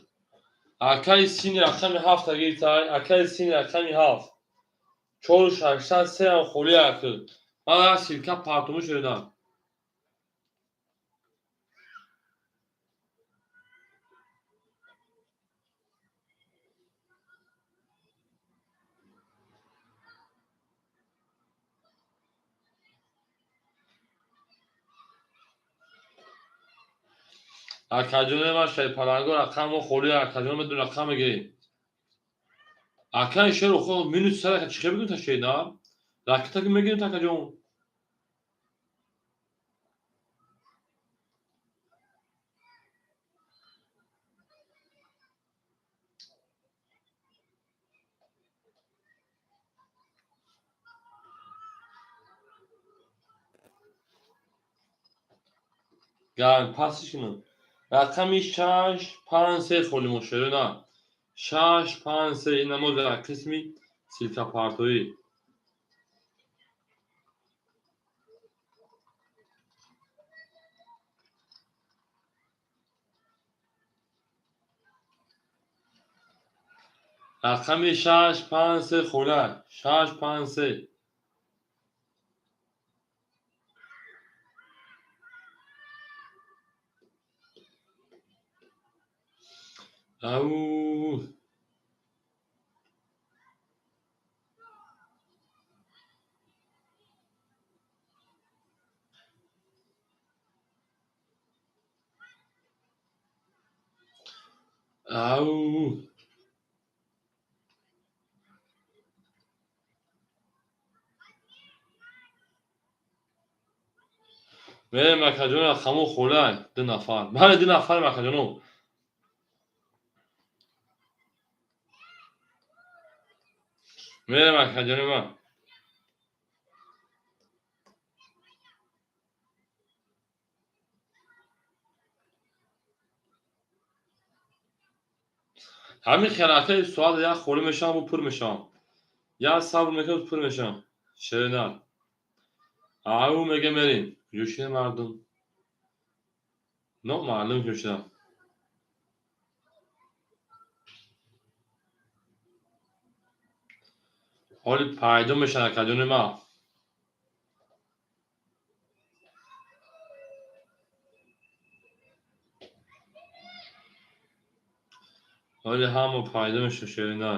Акаи Сини рақами 7 гирифтай. Акаи Сини рақами 7. 4 6 3 ҳам холӣ акл. Ман як силка партуму шудам. Акаҷони ман шерпаланго рақаммо холи акаҷон медун рақам мегирем. Акаи шеру хо минус садака чӣ хел бигирем та шерна? Ракета ки мегирем та акаҷон. Гарм пасиш кунам. Рақами 6 5 3 холи мо шерона. 6 5 3 ин намоз дар қисми силкапартоӣ. Рақами 6 5 3 хола. 6 5 3. Ау. Ау. Мерем акаҷон рақамо хола ду нафар. Бале, ду нафарем акаҷоно. Мерем акаҷони ман. Ҳамин хелакаи соат як холӣ мешавам бу пур мешавам. Як сабр мекунам, пур мешавам. Шерина. Ау мега мерем. Куҷо шуда мардум? Номаълум куҷо шудам. Ҳоли пайдо мешавад акаҷони ман. Ҳоли ҳама пайдо мешавад шерина.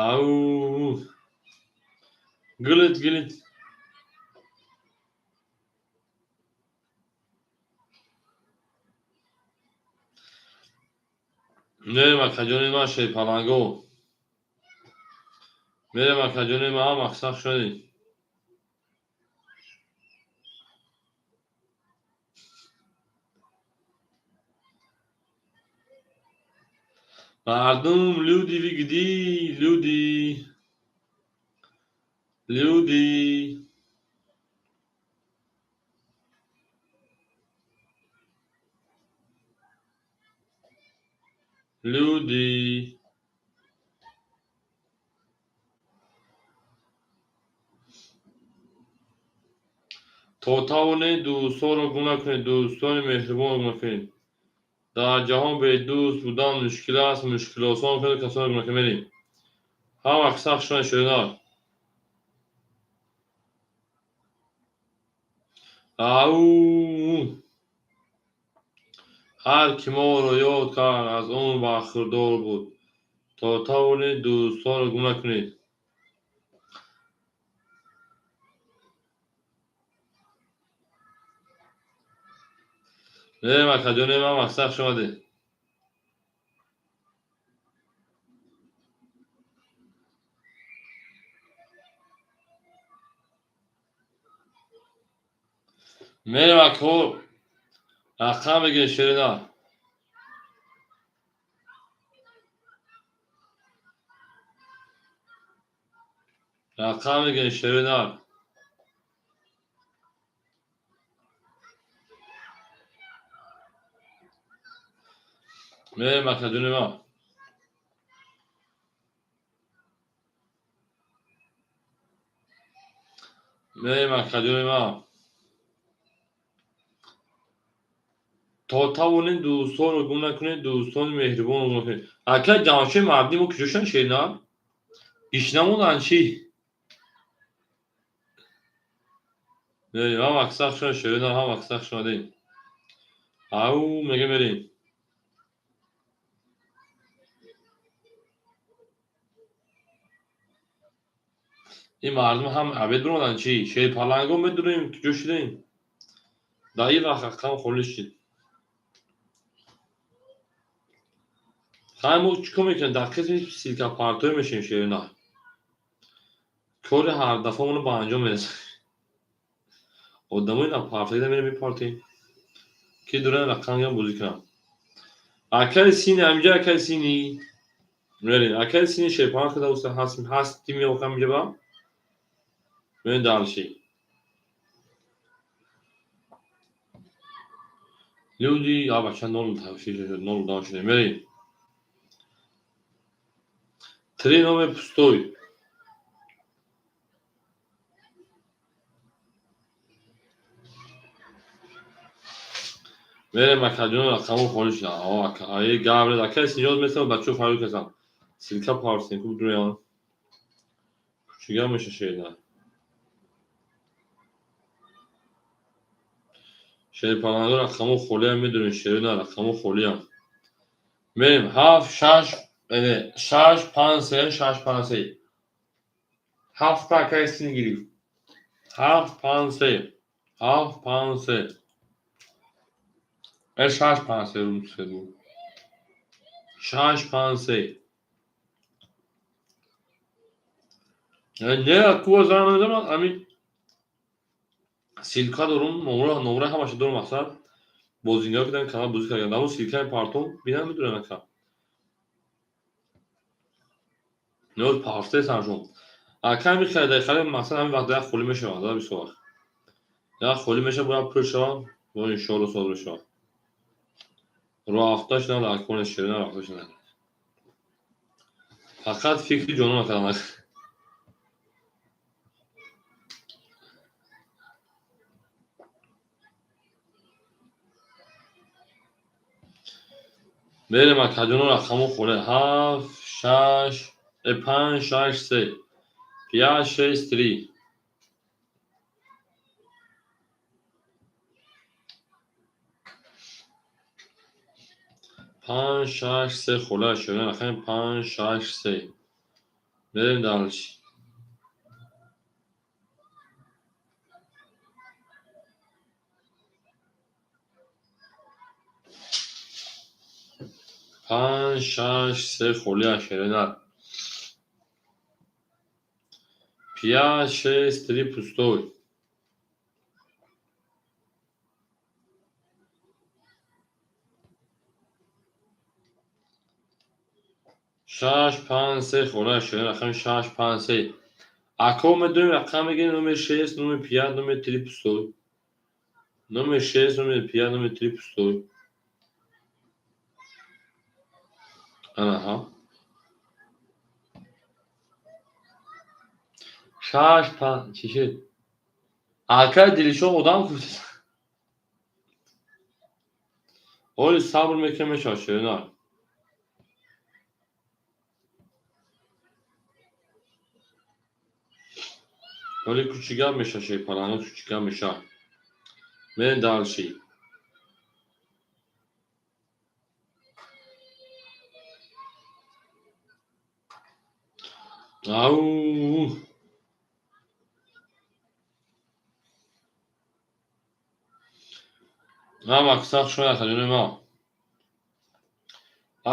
Ау. Гилит гилит. Мерем акаҷони ман шерпаланго. Мерем акаҷони ман ҳам мақсад шудем. Мардум, люди, вы где? Люди. Люди. Люди. То тавонед дӯстонро гум накунед, дӯстони меҳрубонро гум накунед. Дар ҷаҳон бедӯст будан мушкил аст, мушкилосон кунед, касонро гум накунед. Мерем. Ҳама сахт шудан шерина. Ау. Ҳар ки моро ёд кард, аз он бархурдор буд. То тавонед дӯстонро гум накунед. Мерем акаҷони ман мақсад хуш омадед. Мерем ако рақам бигиред шерина. Рақам бигиред шерина. Мерем акаҷони ман. Мерем акаҷони ман. То тавонед дӯстонро гум накунед, дӯстони меҳрубонро гум накунед. Ака ҷамшед мардуми мо куҷо шуданд шерина? Гишна монданд чӣ? Мерем ҳама сахт шуданд шерина, ҳама сахт шудем. Ау мега мерем. Ин мардум ҳам обед биромаданд чӣ? Шерпаланго медурем, куҷо шудем? Дар ин вақт рақам холӣ шуд. Хай мо чӣ кор мекунем? Дар қисми ссылкапартоӣ мешавем шерина. Кори ҳар дафъа моно ба анҷом мерасад. Одамои напартоида мерем мепартоем. Ки дуран рақам гирам бозӣ кунам. Акаи сини ҳаминҷа акаи сини. Мерем. Акаи сини шерпаланг худа уста ҳаст тими оқам инҷа ба? Мерем дальше. Люди, а бача нол нол дан шудем. Мерем. Три номер пустой. Мерем акаҷон рақамон холӣ шуда. О ака, ай гавред акаи синҷоз месам бачаҳо фарёд кардам. Ссылка партем ку дуян. Кучига меша шеда. Шерпаланго рақамо холиам медонем шерина рақамо холиам. Мерем 7 6 6 5 3 6 5 3. 7 та акаи син гирифт. 7 5 3. 7 5 3. 6 5 3 рум седу. 6 5 3. Не, куа зан намедонам, ами ссылка дорум, номра ҳамаша дорум мақсад. Бозингар кидан канал бозӣ кардан. Дамо ссылкаи партом бинам медонам ака. Ниёз партесан шум. Ака ҳами харида харид мақсад ҳамин вақт як холӣ мешавад, да бисёр вақт. Як холӣ мешавад, бояд пур шавад, бо иншоалло соз мешавад. Роҳ афта шудан дар кони ширина рафта шудан. Фақат фикри ҷонон накардан. Мерем акаҷоно рақамо холе 7 6 5 6 3 5 6 3. 5 6 3 холе шуда рақами 5 6 3. Мерем дальше. 5 6 3 холия шерена. 5 6 3 пустой. 6 5 3 холия шерена рақами 6 5 3. Ако медонем рақам мегирем номер 6, номер 5, номер 3 пустой. Номер 6, номер 5, номер 3 пустой. Анаҳа. 6 5 чӣ шуд? Акай Дилшод одам гуфт. Оли сабр мекунем мешавад шерина. Оли кучига меша шерпаланго кучига меша. Мерем дальше. Ау! На мақсад шумо акаҷони ма.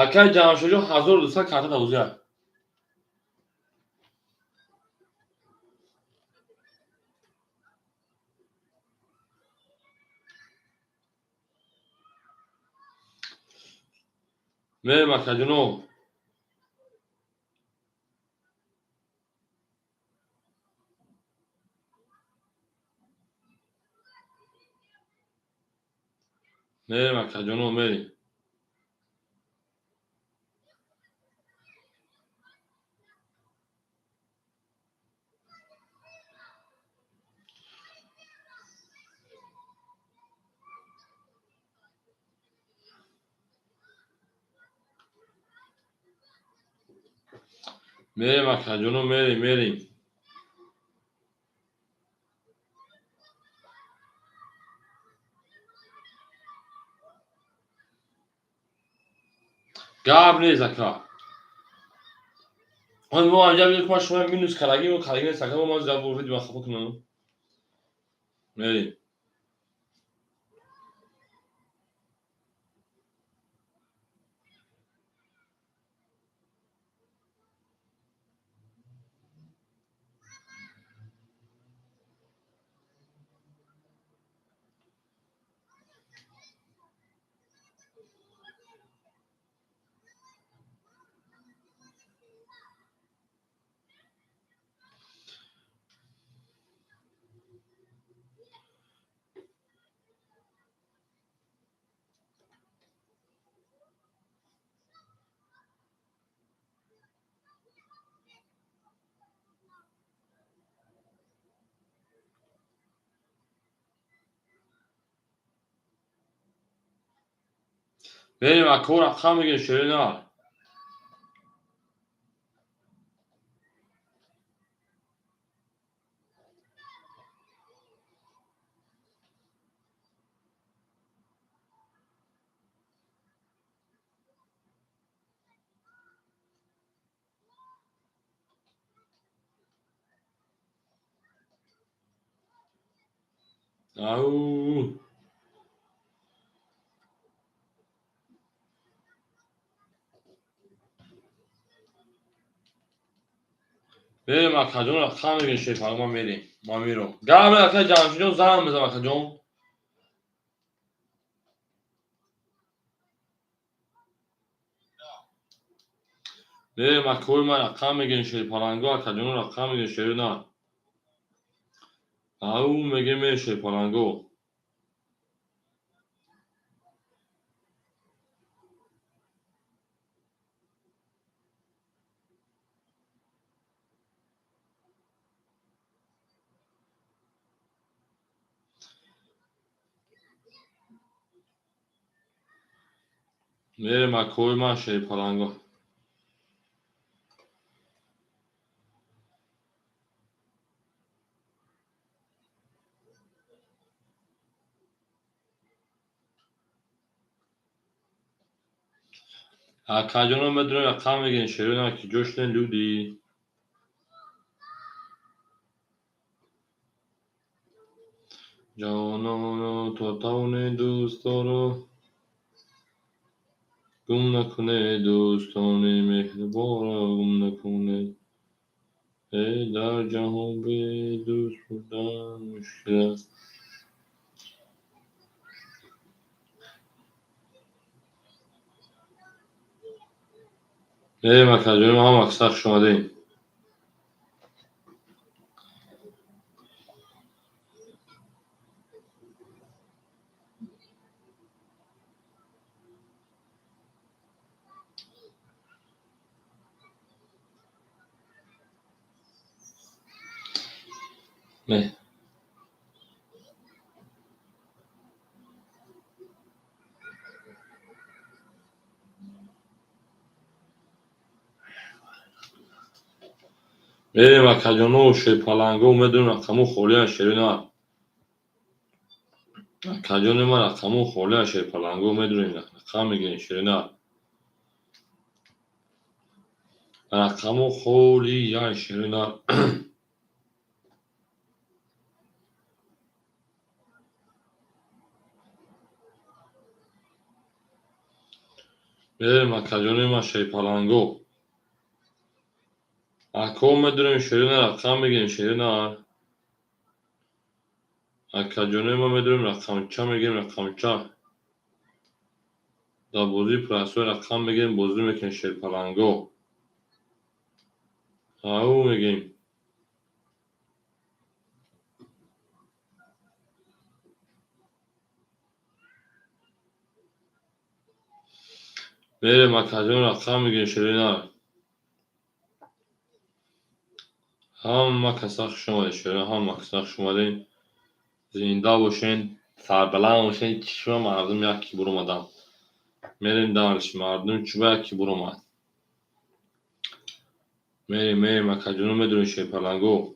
Акай Ҷамшедҷон 1200 карта давозия. Мерем акаҷоно. Мерем акаҷоно мерем. Мерем акаҷоно мерем мерем. Гап нест ака. Мо анҷа бинем, ки ман шумо минус карагим, карагим нест, ака, ман зиёд бурид, ман хафа кунам. Мерем. Мерем, ако, рақам мегирем, шери нар. Ау. Мерем, акаҷон, рақам мегирем, шерпаланг, ма мерем. Ма мером. Гап ака Ҷамшидҷон, занг мезанам, акаҷон. Мерем, акои ман, рақам мегирем, шерпаланго, акаҷон, рақам мегирем, шери нар. Ау, мегем, мерем, шерпаланго. Мерем, акои ман, шерпаланго. Акаҷоно, медонем, рақам мегирем, шери нар, ки ҷо шудем, люди. Ҷононо, то тавонед дӯсторо гум накунед, дӯстони меҳрубонро гум накунед. Э, дар ҷаҳон бедӯст будан мушкил аст. Мерем, акаҷоно, ҳама каса хуш омадем. Мерем, акаҷоно, шерпаланго, медонем, рақамҳо холианд, шери нар. Акаҷони ман, рақамҳо холианд, шерпаланго, медонем, рақам мегирем, шери нар. Рақамҳо холиянд, шери нар. Мерем, акаҷони ман, шерпаланго. Ако, медонем, шери нар, рақам мегирем, шери нар. Акаҷони ман, медонем, рақамча мегирем, рақамча. Дар бозии простой рақам мегирем, бозӣ мекунем, шерпаланго. Ау, мегем. Мерем, акаҷон, рақам мегирем, шери нар. Ҳама каса хуш омадед, шери, ҳама каса хуш омадед. Зинда бошен, сарбаланд бошен. Чишма мардум яке буромадан. Мерем дальше, мардум чуба яке буромад. Мерем, мерем, акаҷоно, медонем, шерпаланго.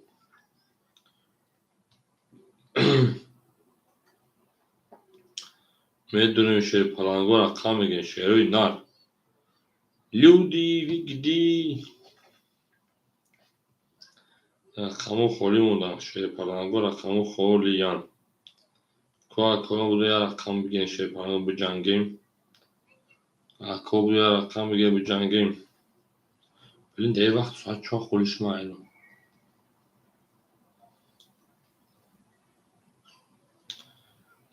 Медонем, шерпаланго, рақам мегирем, шерои нар. Люди, вы где? Рақамҳо холӣ монданд. Шерпаланго рақамҳо холиянд. Ко буду як рақам бигирем, шерпаланго биҷангем. Ако буду як рақам бигирем, биҷангем. Блин, дар вақт соат 4 холӣ шума айно.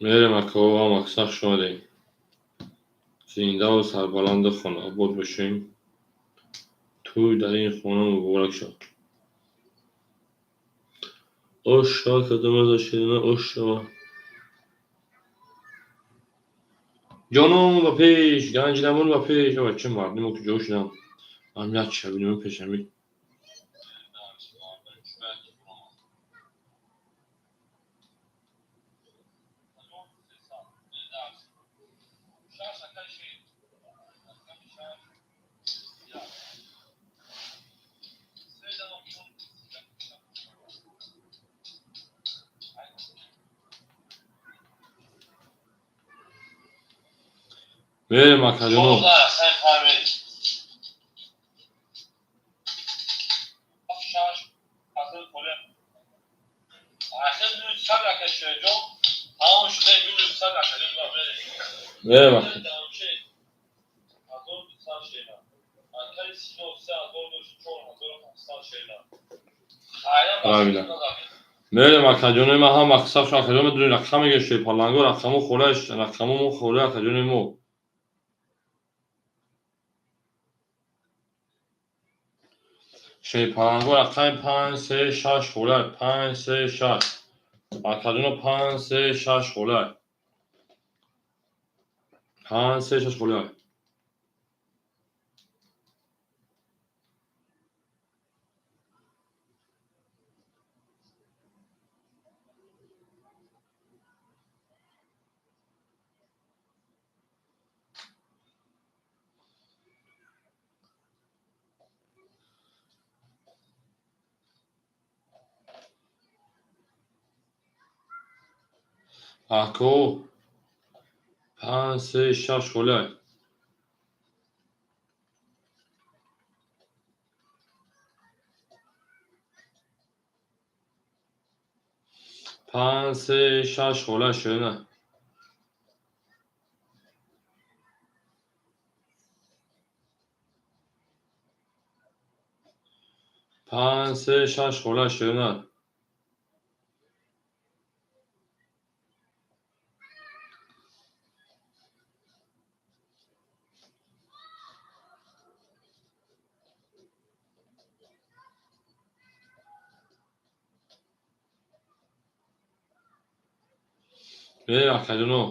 Мерем ако, ҳама сахт шумадем. Зиндаву сарбаланду хонаобод бошем. Тӯй дар ин хона муборак шавад. Ош шава кадом ширина ош шава. Ҷонон ба пеш, ганҷинамон ба пеш. Ава чӣ мардумо куҷо шуданд? Ман як шабинам пешами. Мерем акаҷоно. Мерем ака. Мерем акаҷонои ман ҳама саф акаҷон медонед рақам мегиред шерпаланго рақамҳо холааш рақамҳо мо холаи акаҷонои мо. Шерпаланго рақами 5 3 6 холай 5 3 6. Акаҷоно 5 3 6 холай. 5 3 6 холай. Ако 5 3 6 холай. Панҷ се шаш холай ширина. Панҷ се шаш холай ширина. Мерем акаҷоно.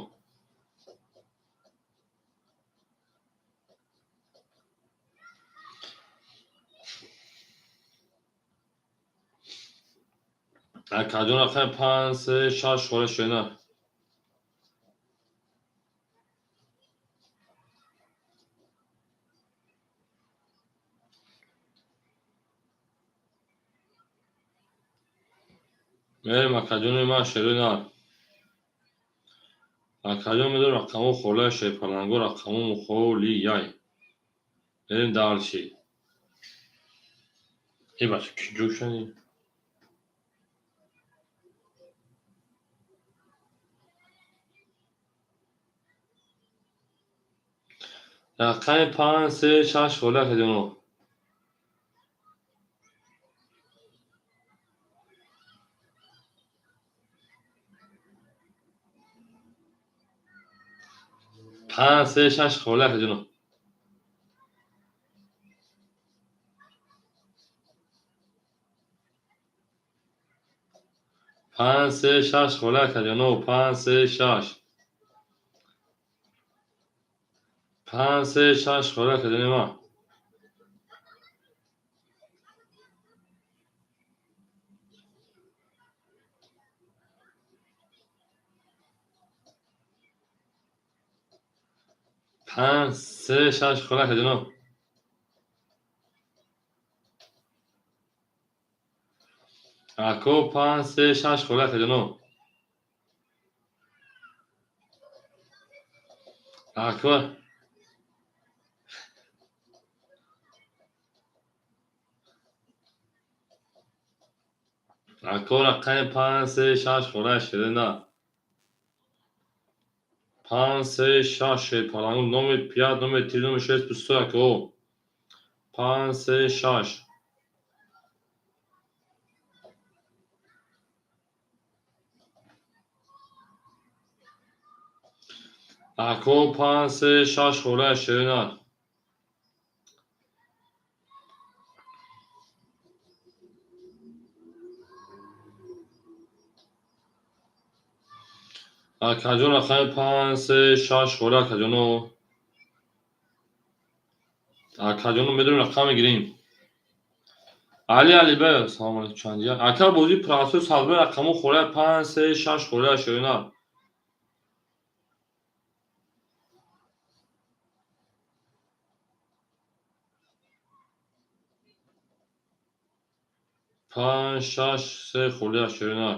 Акаҷон рақами 5 3 6 холай ширина. Мерем акаҷонои ман ширина. Акаҷон медонед рақамҳо холаи шерпаланго рақамҳо холияй. Мерем дальше. Э бача куҷо шудани? Рақами 5 3 6 холаи акаҷоно. Панҷ се шаш холаи акаҷоно. Панҷ се шаш холаи акаҷоно. 5 3 6. 5 3 6 холаи акаҷони ман. 5 3 6 холаи акаҷоно. Ако 5 3 6 холаи акаҷоно. Ако Ако рақами 5, 3, 6 хӯра ширина. 5, 3, 6 шерпалангу номер 5, номер 3, номер 6 пустой ако. 5, 3, 6. Ако 5, 3, 6 хӯра ширина. Акаҷон рақами 5, 3, 6 хӯра акаҷоно. Акаҷоно медонем рақам мегирем. Али Алибаев, салом алейкум чандия. Ака бозӣ прасо садбои рақамо хӯра 5, 3, 6 хӯра ширина. Панҷ, шаш, се хӯрда ширина.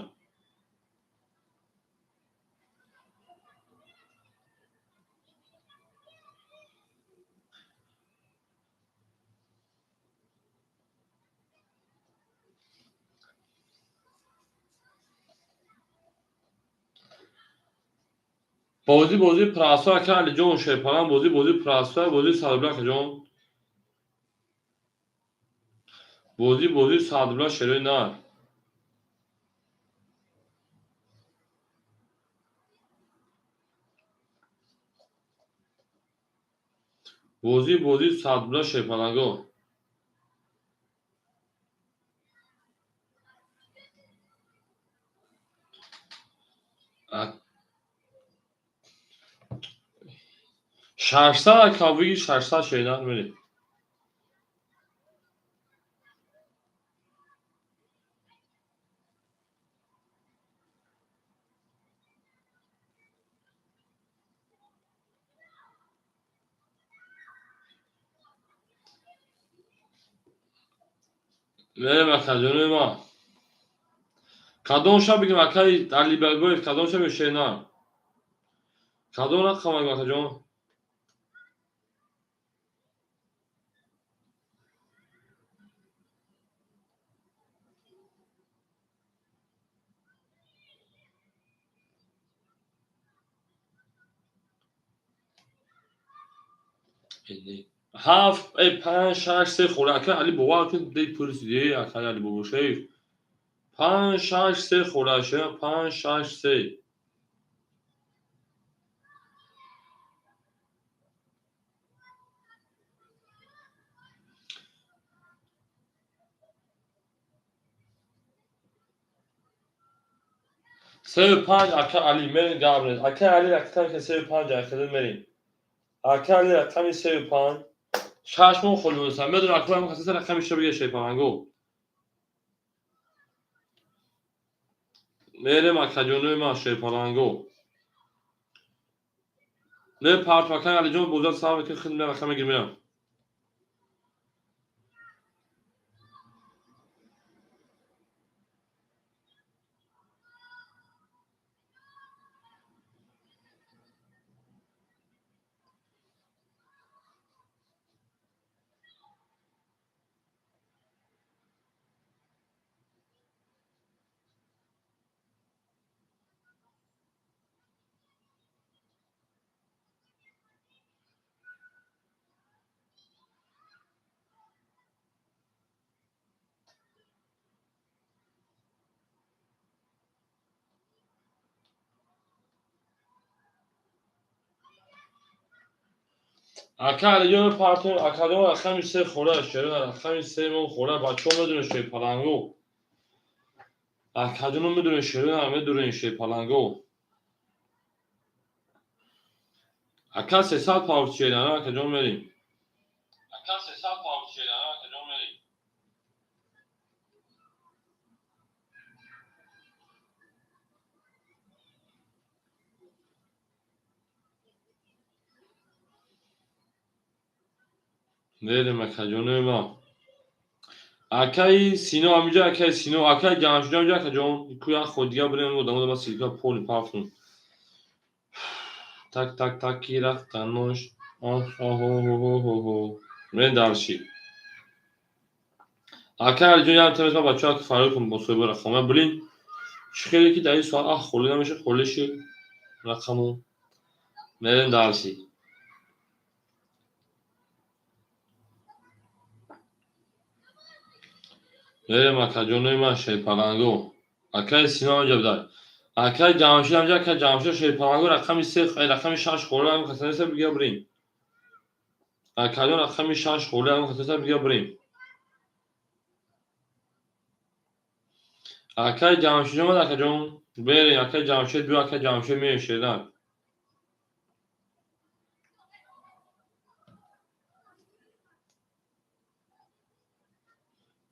Бозӣ бозӣ прасо ака Алиҷон шерпалан бозӣ бозӣ прасо бозӣ садбла акаҷон. Бозӣ бозӣ садбла шерои нар. Бозӣ бозӣ садбла шерпаланго. Шашсад ака бигир 600 шеринар мерем. Мерем акаҷонои ма. Кадом шаб бигем акаи Алибабоев, кадом шаб шеринар? Кадом рақам акаҷон? Ҳафт, панҷ, шаш, се хӯра. Ака Али бовар кун, дей пурсиди, ака Али бобошаев. 5, 6, 3 хӯра шира, 5, 6, 3. Се панҷ ака Али, мерин гап нест. Ака Али рақами се панҷ акадан мерин. Ака Али рақами се панҷ. Шаш моҳ холӣ мондаам. Медонам ака ҳам касе рақами шо бигир шерпаланго. Мерем акаҷонои ман шерпаланго. Не парту ака Алиҷон бозар сар мекунад, хид меям рақам мегирам мерам. Ака Алиҷон парту акаҷон рақами се хӯра ширина, рақами се мо хӯра бачаҳо медонед шерпаланго. Акаҷоно медонед ширина, медонед шерпаланго. Ака 300 павт ширина, акаҷон мерем. Ака 300 павт ширина, акаҷон мерем. Мерем акаҷонои ман. Акаи Сино ҳаминҷо, акаи Сино, акаи Ҷамшид ҳаминҷо, акаҷон. Ку як ход дигар бирем, одамо ма силка поли пафтум. Так, так, так, ки рафтанош. Оҳ, оҳ, оҳ, оҳ, оҳ. Мерем дарши. Акай Алиҷон, як тамес ман бачаҳо фарёд кун бо соҳиби рақама. Блин, чӣ хеле ки дар ин соат холӣ намеша, холӣ шуд рақаму. Мерем дарси. Мерем, акаҷонои ман, шерпаланго. Акай Сино ҳамҷа будай. Акай Ҷамшид ҳамҷа, акай Ҷамшид шерпаланго рақами се, рақами шаш холӣ ҳам касаниса бигира бирем. Акаҷон, рақами шаш холӣ ҳам касаниса бигира бирем. Акай Ҷамшид омад, акаҷон. Берем, акай Ҷамшид биё, акай Ҷамшид меем шердан.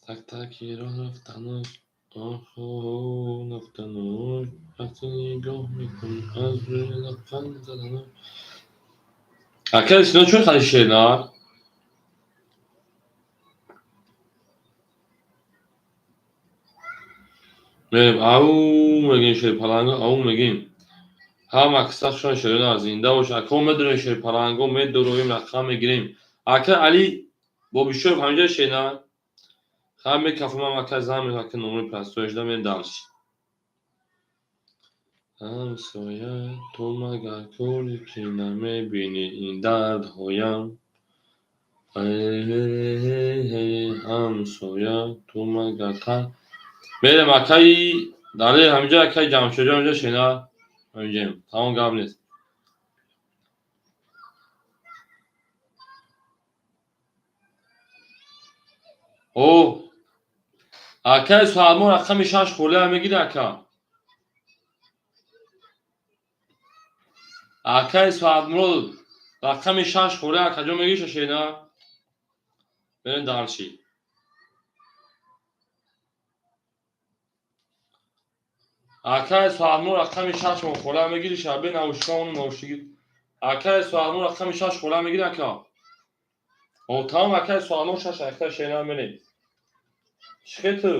Так таки роҳ рафтану оҳо рафтану вақте нигоҳ мекунӣ аз рӯи лабханд задану. Акай Сино, чун хади шернар? Мерем, ау мегем шерпаланго, ау мегем. Ҳама киса хушон шернар, зинда бош. Ако медорем шерпаланго, медороем, рақам мегирем. Акай Али Бобишоев ҳамҷа шернар? Ха мекафам, акай зан мекунам, ака номери простой шуда мерем дальше. Ҳамсоя, ту магар кӯре ки намебинӣ ин дардҳоям? Ҳамсоя, ту магар та. Мерем, акаи Далер ҳамҷа, акаи Ҷамшедҷон ҳамҷа шена ҳамҷаем. Тамом, гап нест. О, акаи Суҳалмон рақами шаш холиам мегири, ака? Акаи Суҳалмурод рақами шаш холия акаҷон мегири шена? Мерем дальше. Акаи Суҳалмурод рақами шаш холия мегири, шабе наушникаону наушники. Акаи Суҳалмурод рақами шаш холия мегири, ака? О, тамом, акаи Суҳалмурод шаш акта шена мерем. Чӣ хел ту?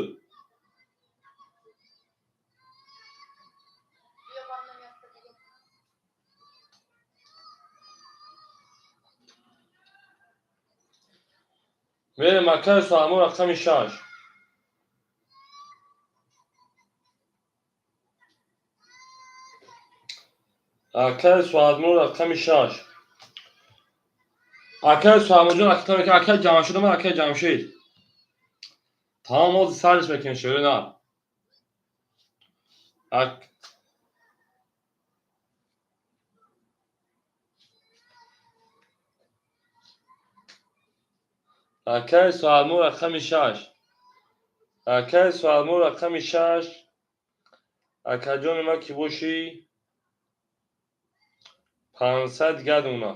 Я вам на место бегу. Мерем, акаи Суҳалмурод рақами шаш. Акаи Суҳалмурод рақами шаш. Акаи Суҳалмуродҷон, акаи Ҷамшид омад, акаи Ҷамшид. Тамом, ҳозир сарш мекунем шерина. Ак Акаи Суҳалмурод рақами шаш. Акаи Суҳалмурод рақами шаш. Акаҷони ман ки бошӣ, 500 дигар дуна.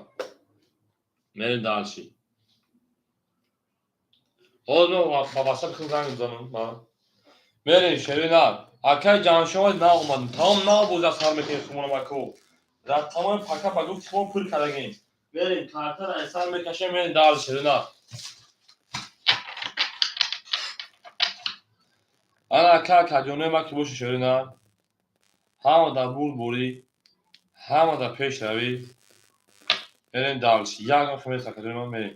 Мерем дальше. Ҳозир ман ба васат хел занг мезанам. Мерем шерина. Акаи Ҷамшид омад, нав омадем. Тамом, нав боза сар мекунем хумонам ако. Рақамои пака ба гуфти хумон пур кардагем. Мерем картара сар мекашем, мерем дальше шерина. Ана ака, акаҷонои ман ки боши шерина. Ҳама дар бурдборӣ, ҳама дар пешравӣ. Мерем дальше. Як вақт мерем, акаҷони ман, мерем.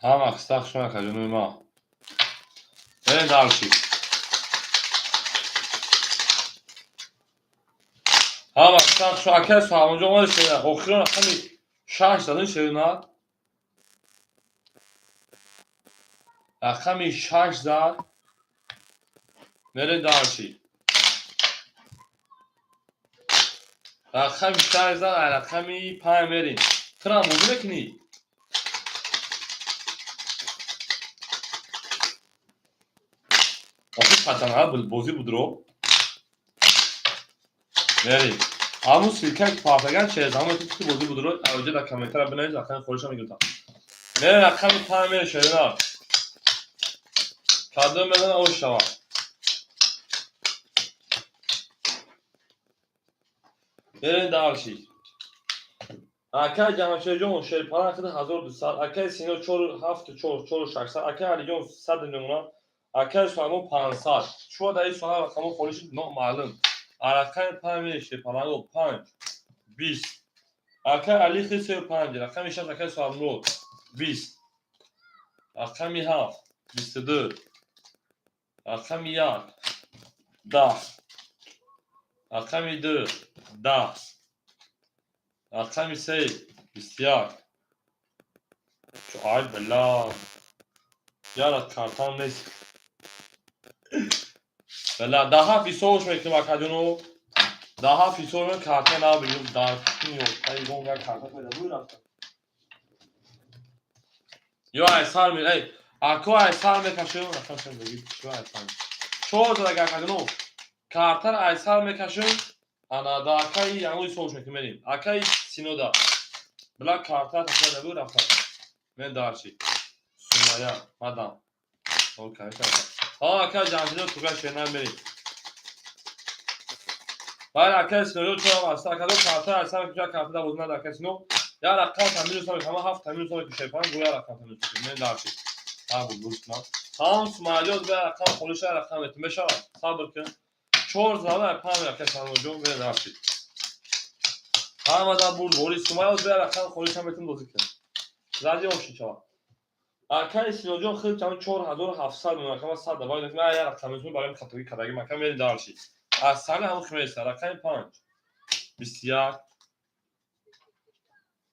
Ҳама хиста хушон, акаҷонои ман. Мерем дальше. Ҳама хиста хушон, акаи Суҳалмонҷон омади шерина. Охирон рақами шаш задани шерина. Рақами шаш зад. Мерем дальше. Рақами шаш зад, рақами панҷ мерем. Турам бозӣ мекунӣ? Охи патанаа бозӣ будро. Мерем. Ҳамун ссылка ки партаган через ҳамон ки бозӣ будро, авҷа дар комментария бинавис, рақами холиша мегиртам. Мерем, рақами панҷ мерем шерина. Кадом медона ош шавад. Мерем дальше. Акай Ҷамшедҷон шерпаланг хиди 1200, акай Сино 4 7 4 4600, акай Алиҷон 100 мемона, акай Сулаймон 500. Чуа дар ин соҳа рақамҳо холӣ шуд, номаълум. Рақами 5 мери шерпаланго 5 20. Акай Али хиди 3 5, рақами 6 акай Сулаймонро 20. Рақами 7 22. Рақами 1 10. Рақами 2 10. Рақами 3 21. Ай бала. Яра картам нест. Бала даҳа ҳисобш мекунем, акаҷоно. Даҳа ҳисоб карта набигирем, дар ё карта пайда буй рафта. Ё ай сар ме, эй, ако ай сар мекашем, рақам бигир, чӣ ай сар. Чор зада, акаҷоно. Картара ай сар мекашем, ана да акаи ягон ҳисобш мекунем, мерем. Акаи Синода. Била карта пайда буй рафта. Мен дарчи. Сумая, мадам. Ҳа, акаи Ҷамшидо туга шена мерем. Баъд акаи Синоҷон чорам аст. Акадо карта ай сар мекашем, карта да бозӣ нада акаи Сино. Як рақам та минус намекунам, ҳама ҳафт та минус намекунам, шерпаланг гӯ як рақам та минус мекунам. Мен дарчи. Ҳа, буд буд кунам. Тамом, Сумаяҷон бе рақам холиша рақам метун мешавад. Сабр кун. Чор зада панҷ акаи Синоҷон бе дарчи. Ҳама да бурд бори Сумая бе рақам холиша метун бозӣ кун. Зади оши шавад. Акаи Синоҷон хел чам 4700 мемонад, акама 100 давай мекунам, як рақам метун барои хатогӣ кардагӣ мака мери дарчи. Аз сари ҳамон химеста рақами 5 21,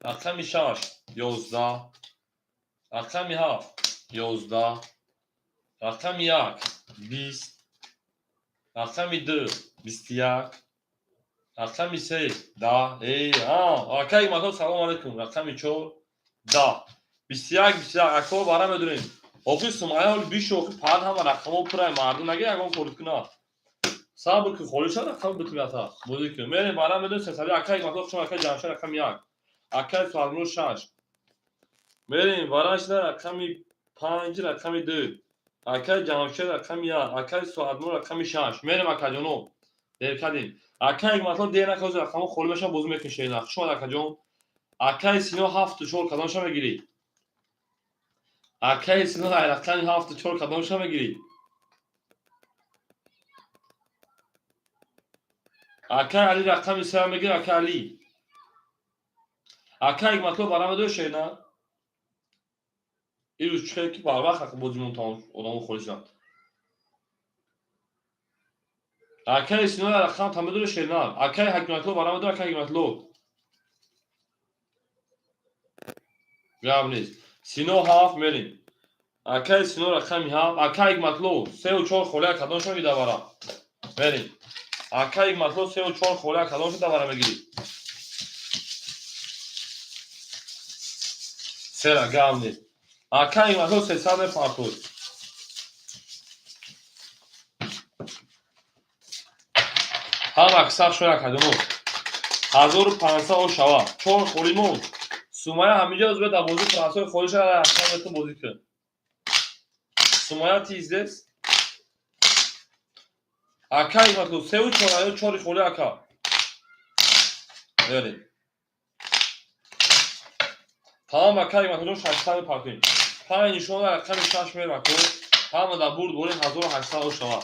рақами 6 11, рақами 7 11, рақами 1 20, рақами 2 21, рақами 3 10. Эй, а, акаи Мато, салом алейкум. Рақами 4 10 21 21. Ако бара медонем. Охи Сумая ҳоли бишо, охи паҳн ҳама рақамҳо пурай, мардум наги ягон холид кунад. Сабр ки холӣ шавад рақам битумята. Бозӣ кун. Мерем бара медонем сесади акаи Мато хушам, акаи Ҷамшед рақами 1. Акаи Суалмур 6. Мерем барашда рақами 5 рақами 2. Акаи Ҷамшед рақами 1, акаи Суадмур рақами 6. Мерем, акаҷоно. Дер кардем. Акаи Матло дер накард, рақамҳо холӣ мешавад, бозӣ мекунем шерина. Хуш омад, акаҷон. Акаи Сино 7 4 кадомша мегирӣ? Акаи Сино ай рақами 7 4 кадомша мегирӣ? Акаи Али рақами 3 мегирӣ, акаи Али. Акаи Матло бара медои шерина? Ирӯз чӣ ки барвақт бозимон тамом одамо холӣ шуданд. Акаи Сино рақам та медори шерина. Акаи Ҳакиматло бара медори, акаи Ҳакиматло. Гап нест. Сино 7 мерем. Акаи Сино рақами 7, акаи Ҳикматло 3 4 холия кадомшо мегида бара? Мерем. Акаи Ҳикматло 3 4 холия кадомшо давара мегирӣ? Сера гап нест. Акаи Ҳикматло 300 мепартод. Ҳама аксар шоя кадомо. 1500 о шава. Чор холӣ монд. Сумая ҳамиҷа узбе дар бозӣ франсои холӣ шава, рақам метун бозӣ кун. Сумая, ты здесь? Ака Ҳикматло 3 4 ё чори холӣ, ака. Мерем. Тамом, ака Ҳикматло 600 мепартем. Панҷ нишона рақами 6 мерем, ако. Ҳама дар бурд бори 1800 о шава.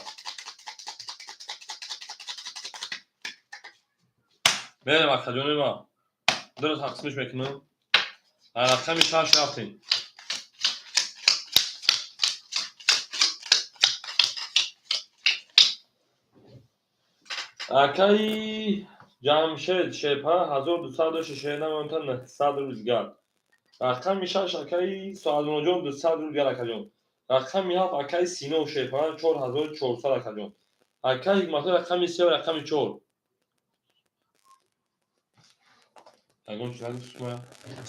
Мерем, акаҷони ман. Дуро тақсимиш мекунам. Рақами 6 рафтем. Акаи Ҷамшед шерпа 1200 дошт, шерна мемонта 900 рубл дигар. Рақами 6 акаи Суадмуроҷон 200 рубл дигар, акаҷон. Рақами 7 акаи Сино шерпа 4400, акаҷон. Акаи Ҳикматулло рақами 3 ва рақами 4. Ягон чиз нагуфт Сумая.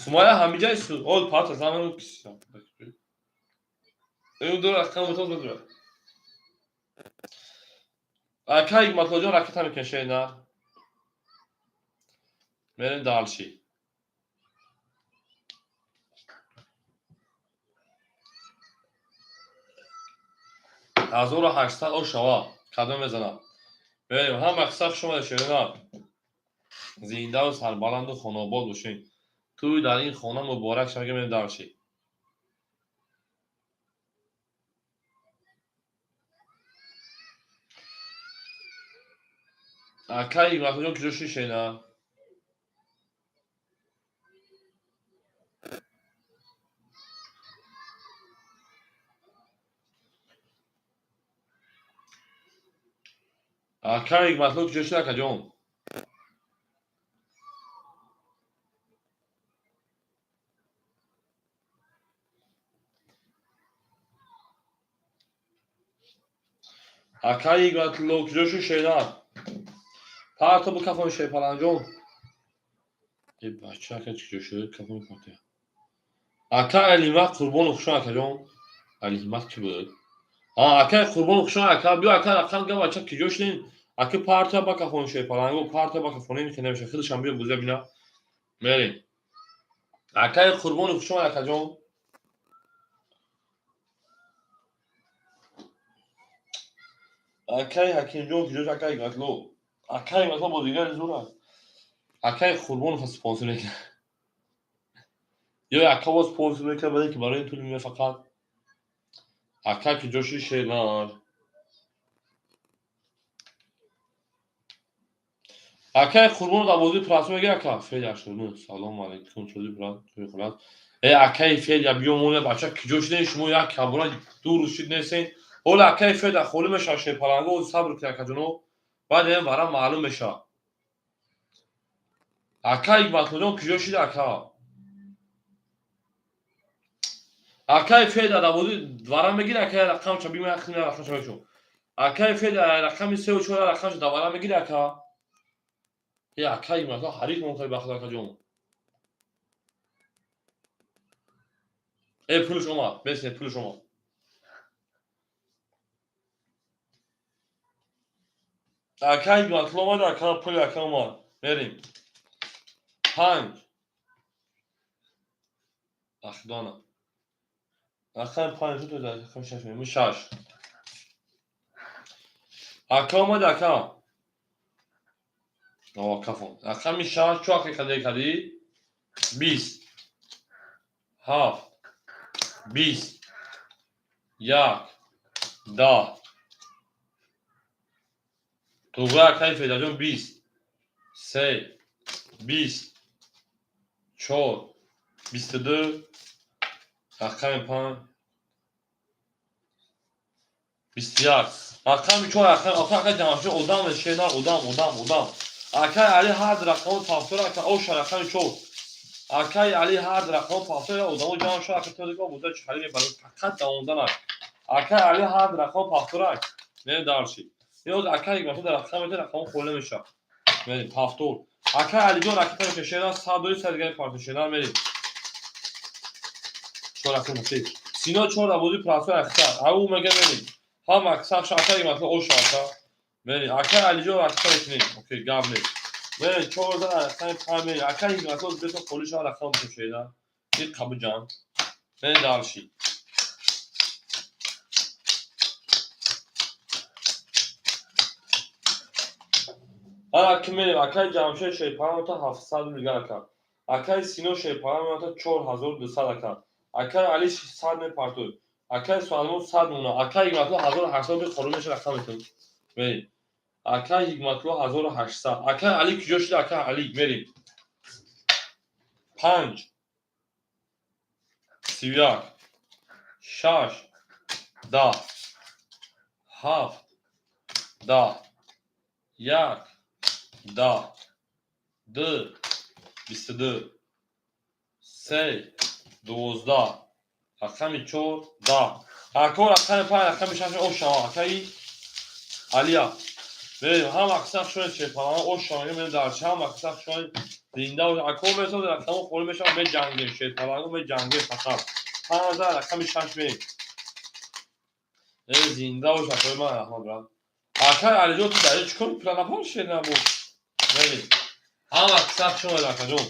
Сумая ҳамиҷаи ол пата заману киса. Ю ду рақам бутон будра. Акаи Ҳикматуллоҷон ракета мекунед на? Мерем дальше. 1800 о шава. Кадом мезанад? Мерем. Ҳама қисса хуш омада, шерина. Зиндаву сарбаланду хонобод бошед. Тӯй дар ин хона муборак шава, мегем дарши. Акай Ҳикматуллоҷон куҷо шуди, шена? Акай Ҳикматулло куҷо шуди, акаҷон? Акай Ҳикматулло куҷо шуд, шена? Парто бикафон, шерпаланҷон. Э бача, ака куҷо шуд? Кафон партия. Ака Алиҳиммат Қурбонов, хушон, акаҷон. Алиҳиммат ки буд? А, акай Қурбонов, хушон, ака. Биё, ака, рақам гап, бача куҷо шудем? Аки партия бакафон, шерпаланго, партия бакафонем, ки намеша. Худашам биё бузя бина. Мерем. Акай Қурбонов, хушон, акаҷон. Акай Ҳакимҷон куҷо шуд, акай Ҳикматулло? Акай Ҳикматулло бозигари зур аст. Акай Қурбонов спонсор мекунад. Ё ака боз спонсор мекунад, баъде ки барои ин пул меояд фақат. Ака куҷо шуд, шернар? Акай Қурбонов дар бозии прасо мегӯяд, ака Федя 89. Салому алайкум, чози брат, чози хулас. Э акай Федя, биё моня, бача куҷо шудем? Шумо як кабура ду рӯз шуд нестен. Ҳоло акай Федя холӣ мешавад, шерпаланго, сабр кунед, акаҷоно. Баъд ин вара маълум мешавад. Ака Ҳикматуллоҷон куҷо шуд, ака? Акай Федя дар бозии вара мегирад, акай рақамча бима, яхина рақамча мешо. Акай Федя рақами 3 4 рақамча дар вара мегирад, ака. Э акай Ҳикматулло ҳариф мон кай бахт, акаҷон. Э пулш омад, бесне пулш омад. Акай Ҳикматулло омад, ака пули ака омад. Мерем. 5. Ахдона. Рақами 5 шуд, рақами 6 мемон 6. Ака омад, ака. О, кафон. Рақами 6 чу ака каде кади? 20. 7. 20. 1. 10. Туғра акай Федаҷон 20. 3. 20. 4. 22. Рақами 5. 21. Рақами 4, рақами ака ака ҷамъши одам шена, одам, одам, одам. Акай Али ҳар рақам пафтор, ака оша рақами 4. Акай Али ҳар рақам пафтор, одамо ҷамъ шуд, ака то буда чӣ мебарад, фақат давомдан ак. Акай Али ҳар рақам пафтор ак. Мерем дарши. Ёз акай Ҳикматулло дар рақам мета рақам холӣ мешавад. Мерем пафтор. Акай Алиҷон ака та шена 100 дори сад дигари партия шена мерем. 4 рақам се. Сино 4 дар бозии прасо ахта. Ау мега мерем. Ҳам аксар акай Ҳикматулло оша ака. Мерем. Акай Алиҷон акса мекунем. Окей, гап нест. Мерем 4 дар рақами 5 мерем. Акай Ҳикматулло бето холӣ шава рақам шена. Ин қабуҷан. Мерем дарши. Ана ки мерем, акай Ҷамшед шерпалан мета 700 рубл ака. Акай Сино шерпалан мета 4200 ака. Акай Али 100 мепартуд. Акай Сулаймон 100 мона. Акай Ҳикматулло 1800 рубл холӣ меша рақам метун. Мерем. Акай Ҳикматулло 1800. Акай Али куҷо шуд, акай Али? Мерем. 5. 31. 6. 10. 7. 10. 1. 10. 2. 22. 3. 12. Рақами 4. 10. Ако рақами 5, рақами 6 ошава. Акаи Алия. Мерем, ҳам аксар шояд шерпалана ошава, мерем дар ҳам аксар шояд зинда боша. Ако месоз рақамо холӣ мешавад, меҷангем, шерпаланго меҷангем фақат. 5 рақами 6 мерем. Э зинда бош, акои ман, раҳмат брат. Акай Алиҷон, ту дар чӣ кор пула напар шер набуд? Мерем. Ҳам аксар шояд, акаҷон.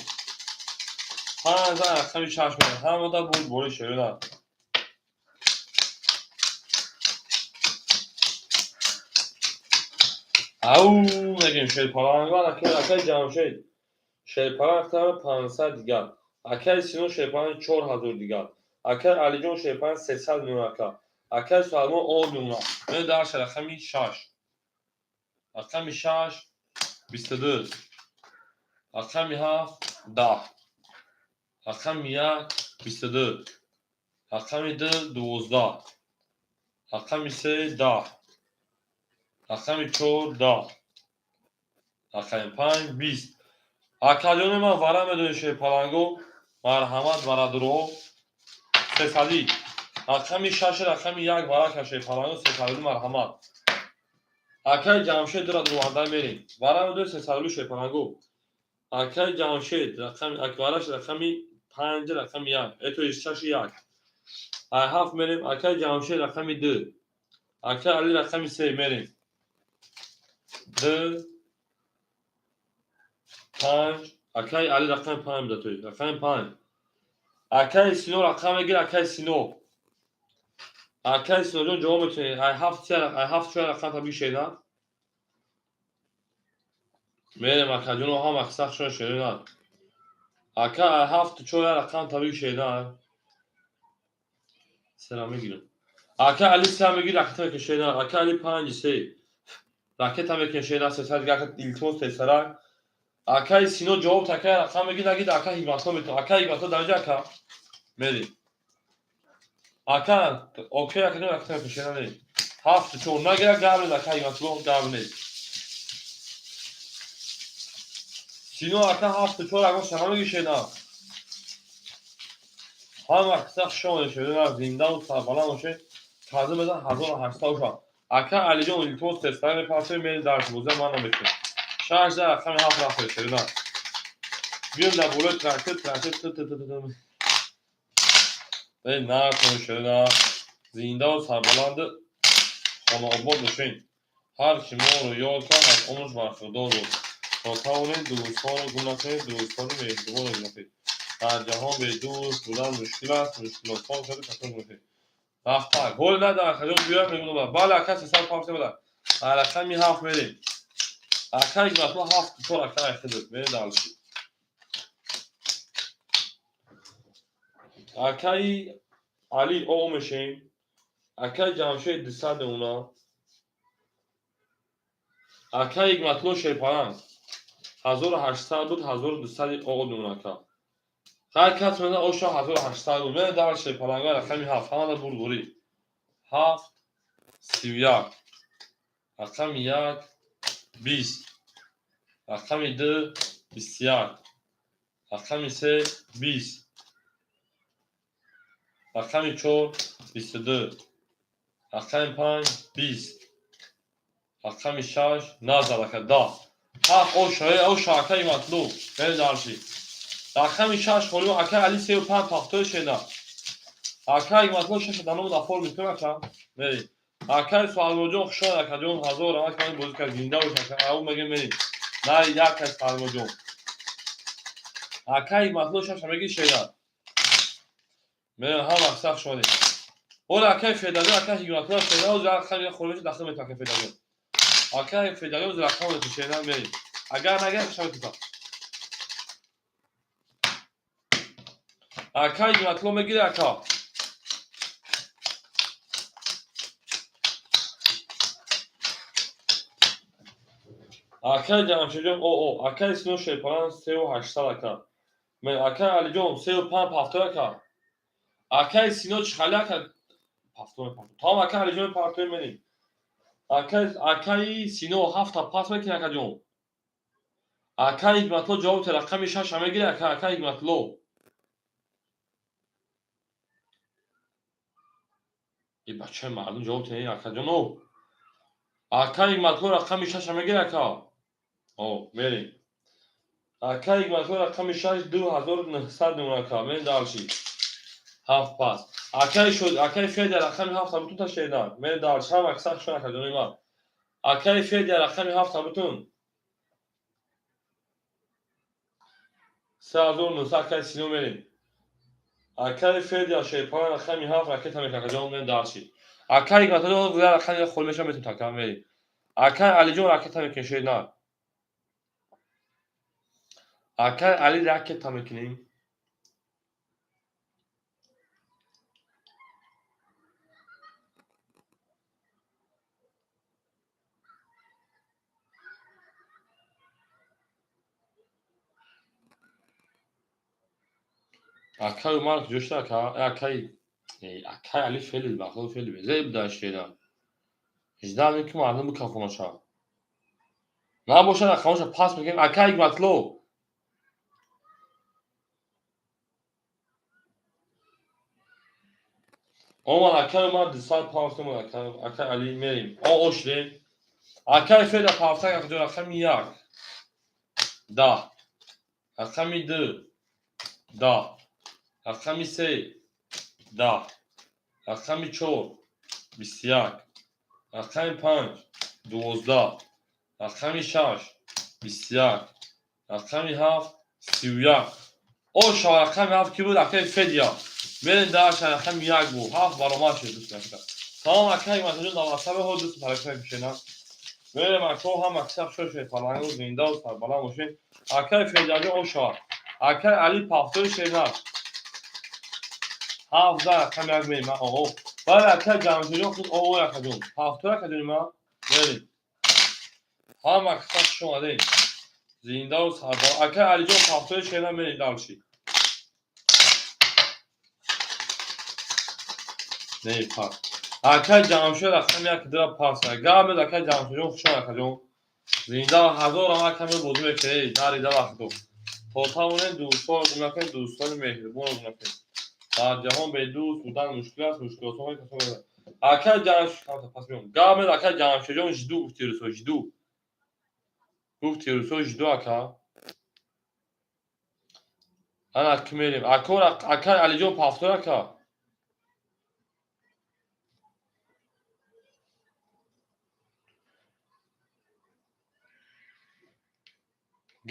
5 рақами 6 мерем. Ҳам ода буд бори шерина. Ау мегем шерпаланго, акай Ҷамшед. Шерпаланг 500 дигар. Акаи Сино шерпаланг 4000 дигар. Акаи Алиҷон шерпаланг 300 миллион ака. Акаи Салмон о миллион. Мен дарша рақами 6. Рақами 6 22. Рақами 7 10. Рақами 1 22. Рақами 2 12. Рақами 3 10. Рақами 4 10. Рақами 5 20. Акаҷони ман вара медонед шерпаланго, марҳамат бародаро. Сесадӣ. Рақами 6 рақами 1 вара ка шерпаланго сесадӣ марҳамат. Акаи Ҷамшед дура дуванда мерем. Вара медонед сесадӣ шерпаланго. Акаи Ҷамшед рақами аквараш рақами 5 рақами 1. Это 6 1. Ай 7 мерем. Акаи Ҷамшед рақами 2. Акаи Али рақами 3 мерем. 2 5. Акаи Али рақами 5 да той. Рақами 5. Акаи Сино рақам мегир, акаи Сино. Акаи Синоҷон ҷавоб метунед. Ай 7 ай 7 чоя рақам та бишеда. Мерем акаҷоно ҳама сахшон шерина. Ака ай 7 чоя рақам та бишеда. Сера мегирам. Ака Али се мегир, ракета мекашена. Ака Али 5 3. Ракета мекашена, сесад ака илтимос тесарак. Акаи Сино ҷавоб такай рақам мегир, нагид ака Ҳикматулло метавон. Ака Ҳикматулло дар инҷа ака. Мерем. Ака, окей, ака ракета мекашена не. 7 4 нагира гап нест, ака Ҳикматулло гап нест. Сино ака 7 4 ягон шақа мегишена. Ҳама қисса хушон шена, зиндаву сарбаланд бошед. Тазим бизан 1800 шад. Ака Алиҷон илтимос тестара мепартоем, мерем дарс бозия ман наметавонам. 6 рақами 7 рафт шена. Биём дар болои трактор, трактор т т т т. Эй накун шена. Зиндаву сарбаланд хонаобод бошед. Ҳар ки моро ёд кард, аз умраш бархӯрдор буд. То тавонед дӯстонро гум накунед, дӯстони меҳрубонро гум накунед. Дар ҷаҳон бе дӯст будан мушкил аст, мушкилотҳо шуда касон гум накунед. Рафтак. Ҳоли на дар акаҷон биёям мегӯям. Бале ака 300 пафте буда. Дар рақами 7 мерем. Ака Ҳикматулло 7 4 ака айхидат. Мерем дальше. Акаи Али о мешем. Акаи Ҷамшед 200 уна. Акаи Ҳикматулло шерпаланг 1800 буд, 1200 о дуна ака. Ҳар кас мена оша 1800 буд. Мена дар шерпаланга рақами 7. Ҳамада бурдборӣ. 7 31. Рақами 1 20. Рақами 2 21. Рақами 3 20. Рақами 4 22. Рақами 5 20. Рақами 6 назар ака 10. 7 оша, оша ака Ҳикматулло. Мена дарши. Рақами 6 холима ака Али 3 5 пахтои шена. Ака Ҳикматулло 6 даному дафор мекунам ака. Мерем. Акаи Салмоҷон хушон акаҷон 1000 рамак ман бозӣ кард зинда бош ака. Ау мегем мерем. На як кас Салмоҷон. Акаи Ҳикматулло 6 меги шена. Мерем ҳама сахт шонед. Ола акаи Федаҷон, акаи Ҳикматулло шена, оз рақами холиш дахл метавон акаи Федаҷон. Акаи Федаҷон рақам шена мерем. Агар нагар шава типа. Акаи Ҳикматулло мегире ака. Акаи Ҷамшедҷон о о, акаи Сино шерпаланг 3800 ака. Мен акаи Алиҷон 3 5 пафтор ака. Акаи Сино чӣ хали ака? Пафтор пафтор. Тамом акаи Алиҷон партои мерем. Акаи Сино 7 пас мекунӣ акаҷон. Акаи Ҳикматулло ҷавоб те рақами 6 мегире ака, акаи Ҳикматулло. Э бачаи мардум ҷавоб те акаҷон о. Акаи Ҳикматулло рақами 6 мегире ака. О, мерем. Акаи Ҳикматулло рақами 6 2900 мемон ака. Мерем дальше. 7 пас. Акаи шуд, акаи Федя рақами 7 бутун ташеда. Мерем дальше. Ҳама сахт шуд акаҷони ман. Акаи Федя рақами 7 бутун. 3900 акаи Сино мерем. Акаи Федя шерпаланг рақами 7 ракета мекунад акаҷон мерем дальше. Акаи Ҳикматулло рақами холӣ мешавад метавон така мерем. Акаи Алиҷон ракета мекунад шена. Акаи Али ракета мекунем. Акай Умар куҷо шуда, ака? Акай, акай Али фели бахло фели безеб да шера. Ждал ки мардум бикафонаша. Набошад, рақамоша пас мекунем. Акай Ҳикматло. Омад акай Умар 205 сомон, акай, акай Али мерем. О, ошдем. Акай Феда пафтак акаҷон, рақами 1. 10. Рақами 2. 10. Рақами 3. 10. Рақами 4. 21. Рақами 5. 12. Рақами 6. 21. Рақами 7. 31. О, шава, рақами 7 ки буд? Акай Федя. Мерем даша, рақами 1 буд. 7 баромад шуд, дӯст акка. Салом, акай Ҳикматҷон, дар ватсап ҳо дӯст паракта мешена. Мерем, ако, ҳам аксар шуд фалангу зиндаву сарбаланд бошед. Акай Федяҷон, о шава. Акай Али пафтори шернар. 7 рақами 1 мерем. Оғо. Баъд акай Ҷамшидҷон худ оғо акаҷон. Пафтор акаҷони ман. Мерем. Ҳам аксар хуш омадед. Зиндаву сарбаланд. Акай Алиҷон пафтори шернар, мерем дальше. Не, пас. Акай Ҷамшид рақами 1 дира пас. Гап мед, акай Ҷамшидҷон, хуш омад, акаҷон. Зинда ҳазор ама каме бозӣ мекунед, нарида вақту. То тавонед дӯстонро гум накунед, дӯстони меҳрибонро гум накунед. Дар ҷаҳон бедӯст будан мушкил аст, мушкилотҳо касо. Акай Ҷамшид пас меом. Гап мед, акай Ҷамшидҷон, жду гуфти рӯсо, жду. Гуфти рӯсо, жду, ака. Ана ки мерем. Ако, акай Алиҷон пафтор, ака.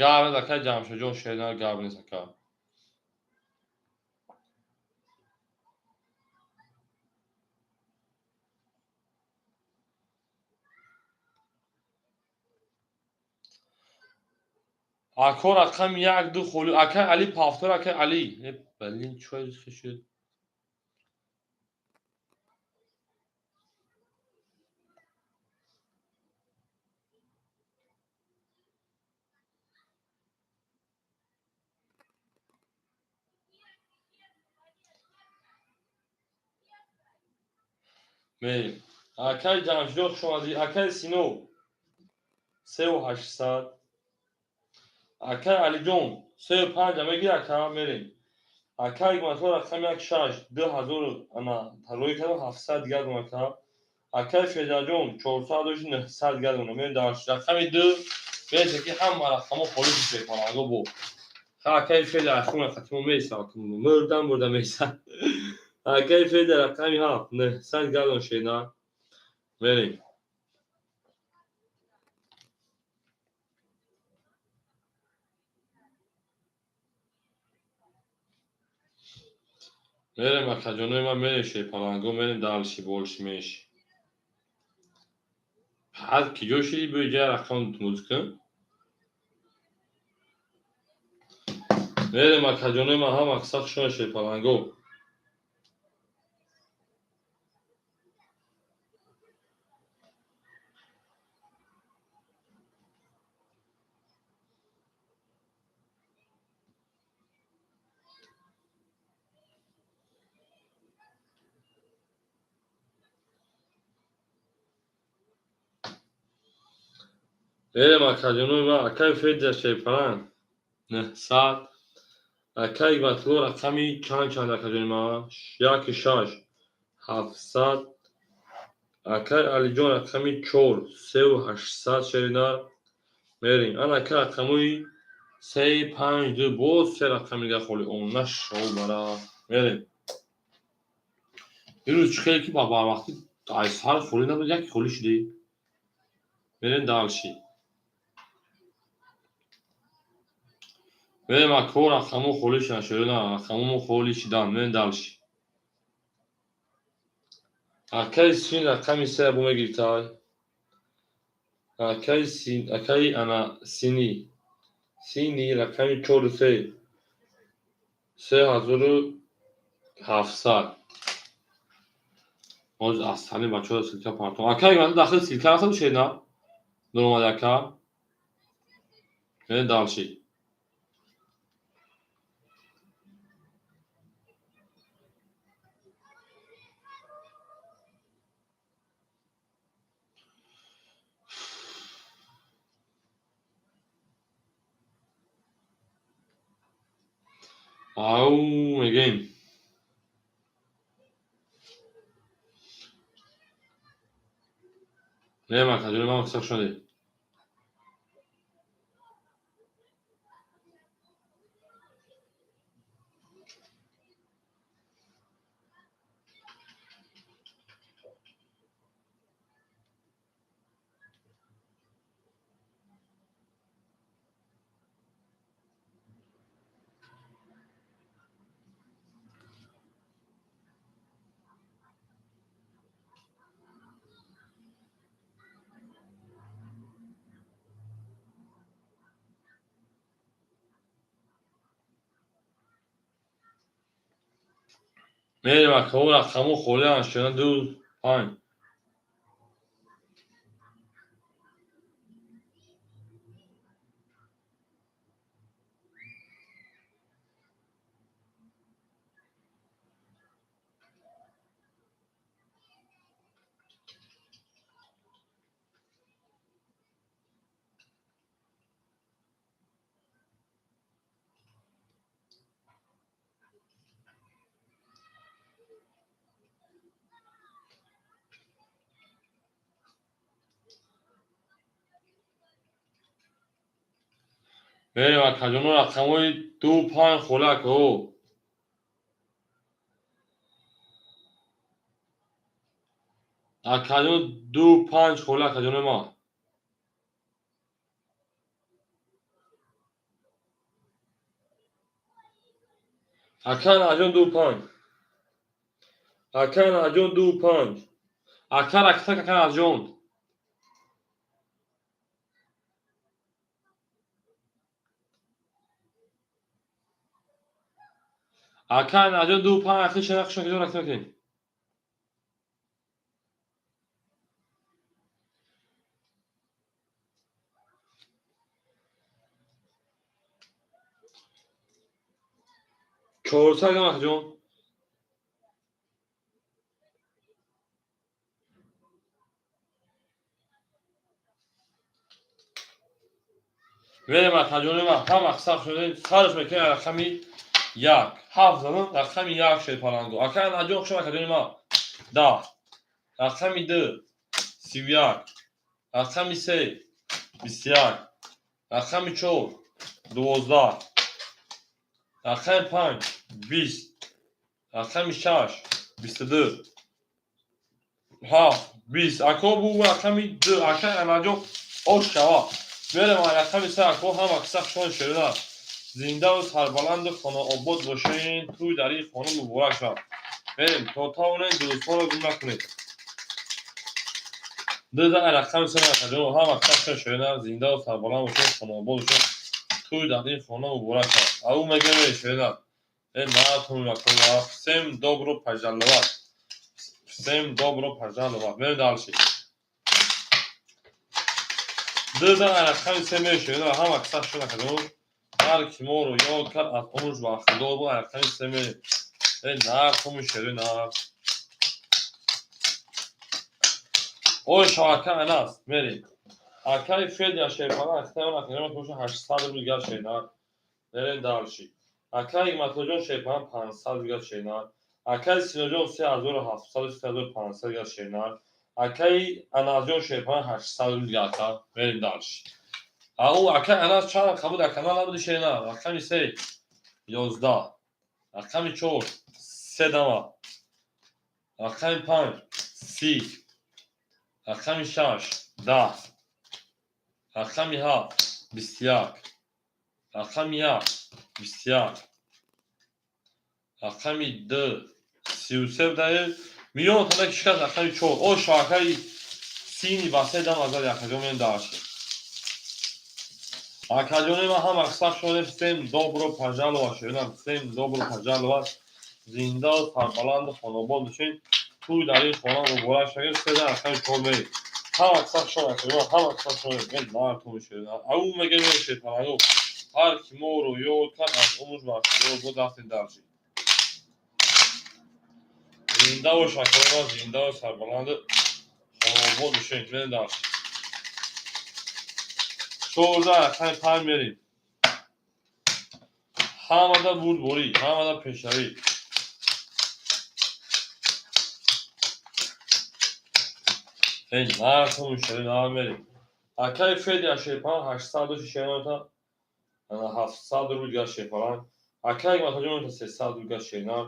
Гап мед, акай Ҷамшидҷон, шернар, гап нест, ака. Ако, рақами 1 2 холи. Акай Али пафтор, акай Али. Блин, чой шуд. Мерем. Акай Ҷамшидҷон, хуш омадӣ. Акай Сино 3800. Акай Алиҷон 35 мегир, ака, мерем. Акай Ҳикматулло рақами 1 6 2000 ана тарроҳӣ кардам, 700 дигар дон, ака. Акай Федаҷон 400 дошт, 900 дигар дона. Мерем дар рақами 2. Мересе ки ҳама рақамҳо холӣ шуд, фаланго бо. Ха, акай Феда хона хатимо меса, мурдам бурда меса. Акай Феда рақами 7 900 дигар дон, шена. Мерем. Мерем, акаҷонои ман, мерем, шерпаланго, мерем дальше, больше, меньше. Ҳар ки ҷо шиди, биё ҷа рақам музыка. Мерем, акаҷонои ман, ҳама қисса хуш омад, шерпаланго. Мерем, акаҷонои ман, акай Федя шерпаланг 900. Акай Ҳикматулло рақами чанд чанд, акаҷони ман? 1 6 700. Акай Алиҷон рақами 4 3800, шеринар. Мерем. Ана ака рақамои 3 5 2, боз се рақами дигар холӣ. Он нашав бара. Мерем. Ирӯз чӣ хеле ки ба барвақтӣ ай сар холӣ набуд, яке холӣ шудӣ. Мерем дальше. Мерем, ако, рақамҳо холӣ шудан, шерина, рақамҳо холӣ шудан. Мерем дальше. Акай Син рақами 3 бо мегирифтай. Акай Син, акай ана Сини. Сини рақами 4 3 3700. Ҳозир аз сани бачаҳо ссылка партом. Акай Ҳикматулло дахли ссылка рафта бошед, на? Дуромад, ака. Мерем дальше. Ау мегем. Не, макаҷони ман қисса шуде. Мерем акао рақамҳо холианд шона ду панҷ. Мерем акаҷоно рақамҳои ду панҷ холи акао. Акаҷон ду панҷ холи акаҷони ман. Ака Наҷон ду панҷ. Ака Наҷон ду панҷ. Ака раксак ака Наҷон. Ака Наҷон ду панҷ ахи шана хушон киҷо ракса мекунем. Чорсад гам акаҷон. Мерем акаҷони ман ҳама қисса шудем сарш мекунем рақами як. Ҳафт задам рақами як шерпаланго. Ака Наҷон хушам акаҷони ман. Даҳ. Рақами ду 31. Рақами се 21. Рақами чор 12. Рақами панҷ 20. Рақами шаш 22. Ҳафт 20. Ако бу рақами ду. Ака Наҷон ош шава. Мерем рақами се ако ҳама қисса хушон шерина. Зиндаву сарбаланду хонаобод бошед, тӯй дар ин хона муборак шавад. Мерем то тавонед дӯстонро гум накунед. Дуза рақами се акаҷон ҳама қисса хушон шерина. Зиндаву сарбаланд бошед, хонаобод бошед, тӯй дар ин хона муборак шавад. Ау мегем шерина. Э наатун акола. Всем добро пожаловать. Всем добро пожаловать. Мерем дальше. Дуза рақами се мешерина ҳама қисса хушон акаҷон. Ҳар ки моро ёд кард аз умрш бархӯрдор буд рақами се мерем. Э нархуми шерина. Ой шавака Анас мерем. Акаи Федя шерпана ахтаён ахирама боша 800 рубл дигар шерина. Мерем дальше. Акаи Матоҷон шерпана 500 дигар шерина. Акаи Синоҷон 3700 3500 дигар шерина. Акаи Анасҷон шерпана 800 рубл дигар ака. Мерем дальше. Ау ака Анас чанд қабул дар канал набуди шерина. Рақами се 11. Рақами чор се дама. Рақами панҷ 30. Рақами шаш 10. Рақами ҳафт 21. Рақами як 21. Рақами ду 33 будаи. Миён тана кишкаст рақами чор. О шоакаи сини ба се дам азад акаҷон мерем дальше. Акаҷони ман ҳама қисса шудем. Всем добро пожаловать шудам. Всем добро пожаловать. Зиндаву сарбаланду хонобод бошед. Тӯй дар ин хона муборак шавад. Се дам рақами чор мерем. Ҳама қисса шудем акаҷон ҳама қисса шудем. Мен нартун шудам. Ау мегем шерпаланго. Ҳар ки моро ёд кард аз умрш бархӯрдор буд. Рафтем дальше. Зинда бош акаҷон ман зиндаву сарбаланду хонобод бошед. Мерем дальше. 14 рақами панҷ мерем. Ҳамада бурдборӣ, ҳамада пешравӣ. Эй, нарху муштарӣ намерем. Акаи Федя шерпалан 800 дошти шерната, ана 700 рубл дигар шерпалан. Акаи Матаҷон 300 рубл дигар шернар.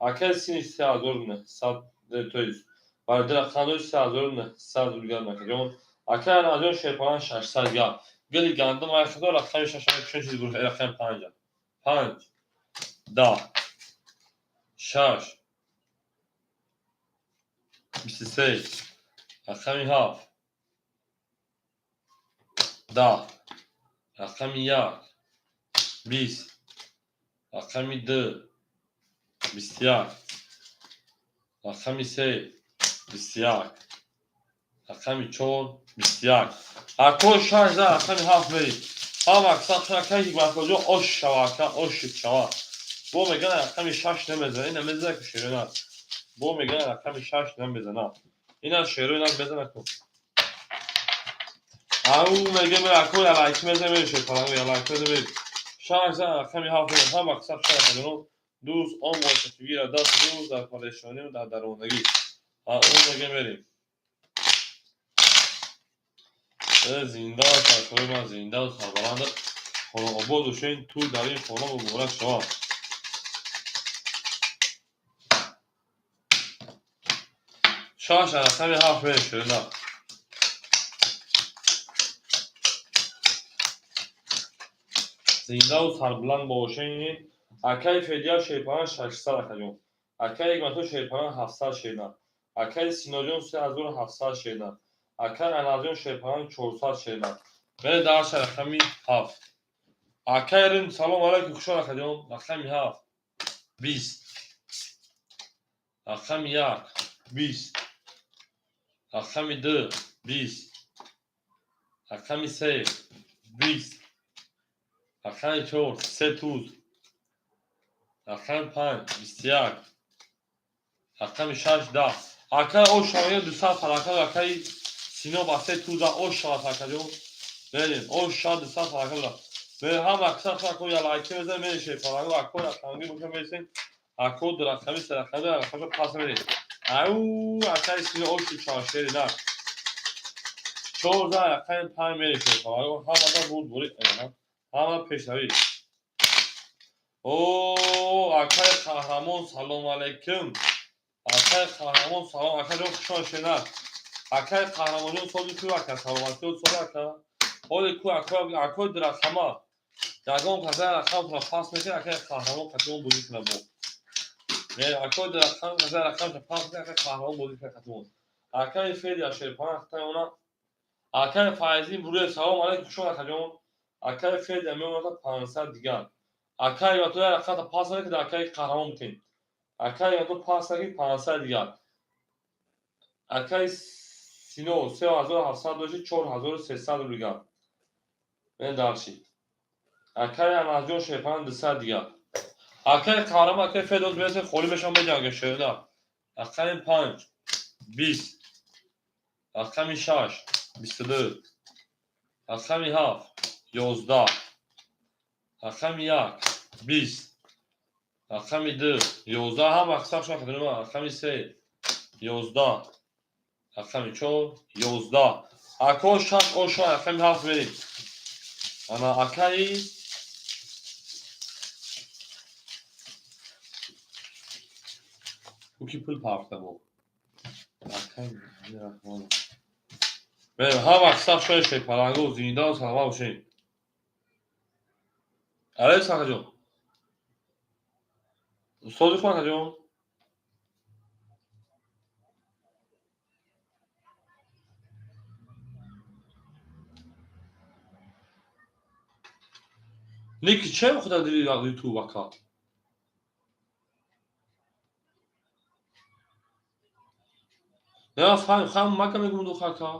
Акаи Сини 3900, то есть барои рақам 3900 рубл дигар накаҷон. Акаи Анаҷон шерпалан 600 дигар. Гили гандум ай худо рақами 6 чун чиз гурӯҳ рақами 5. 5 10 6 23 рақами 7 10 рақами 1 20 рақами 2 21 рақами 3 21 рақами 4 21. Ако 6 рақами 7 мерид. Ҳама аксар акаи Ҳикматуллоҷон ош шава, ака ош шава. Бо меган рақами 6 намезана, ина мезана ку шерона. Бо меган рақами 6 намезана. Ина шеро ина мезана ку. Ау мега ме ако ялайк мезана ме шер паланг ялайк мезана ме. 6 рақами 7 мерид. Ҳама аксар 6 рақами дӯст он бошад даст рӯз дар парешонӣ дар дарондагӣ. Ау мега мерем. Зинда саркори ман зинда сарбаланд хонаобод бошед, ту дар ин хона муборак шавад. Шаш рақами 7 мерем ширина. Зиндаву сарбуланд бошед. Акаи Федия шерпалан 600 акаҷон. Акаи Ҳикматулло шерпалан 700 шерина. Акаи Синоҷон 3700 шерина. Акаи Анарҷон шерпалан 400 шерина. Мере дарша рақами 7. Акаи Рим салом алайкум, хушон акаҷон. Рақами 7 20 рақами 1 20 рақами 2 20 рақами 3 20 рақами 4 3 туз рақами 5 21 рақами 6 10. Акаи ош шавая 200 фалака, акаи Сино ба 3 туза ош шавад акаҷон. Мерем ош шавад 200 фалака буда. Мерем ҳама аксар ако ялайки мезанем, мерем шерпаланг ако рақамги боша мересем. Ако ду рақами се рақами рақамша пас мерем. Ау акаи Сино ош шавад шери на. 4 рақами 5 мерем шерпаланг. Ҳамада бурдборӣ, ҳама пешравӣ. О, акаи Қаҳрамон салом алайкум. Акаи Қаҳрамон салом, акаҷон хушон шена. Акаи Қаҳрамонҷон сози ку ака, саломатиёт соз ака. Ҳоли ку ака, акои дурақама. Ягон каса рақамтона пас мекунад, акаи Қаҳрамон қатимон бозӣ кунад бо. Акои дурақам каса рақамтона пас мекунад, акаи Қаҳрамон бозӣ кунад қатимон. Акаи Федя шерпалан хатаёна. Акаи Файзӣ Буруев салом алайкум, хушон акаҷон. Акаи Федя меомада 500 дигар. Акаи Ҳикматулло рақамта пас мекунад, акаи Қаҳрамон бутен. Акаи Ҳикматулло пас накунад 500 дигар. Акаи Сино 3700 дошти 4300 рубл дигар. Мен дарши. Акаи Анасҷон шерпалан 200 дигар. Акаи Қаҳрамон, акаи Федоз мерасем, холӣ мешавам меҷанга шерина. Рақами 5 20 рақами 6 22 рақами 7 11 рақами 1 20 рақами 2 11 ҳама аксар шума хадима. Рақами 3 11 рақами 4 11. Ако 6 ошо рақами 7 мерем. Ана акаи ӯ ки пул пархта бо. Акаи Раҳмон. Мерем ҳама аксар шума шерпалангу зиндаву саломат бошед. Алей Сахаҷон. Сози хун акаҷон. Ники че худа дири ютуб ака? Не фаҳм хам мака мегум ду хака.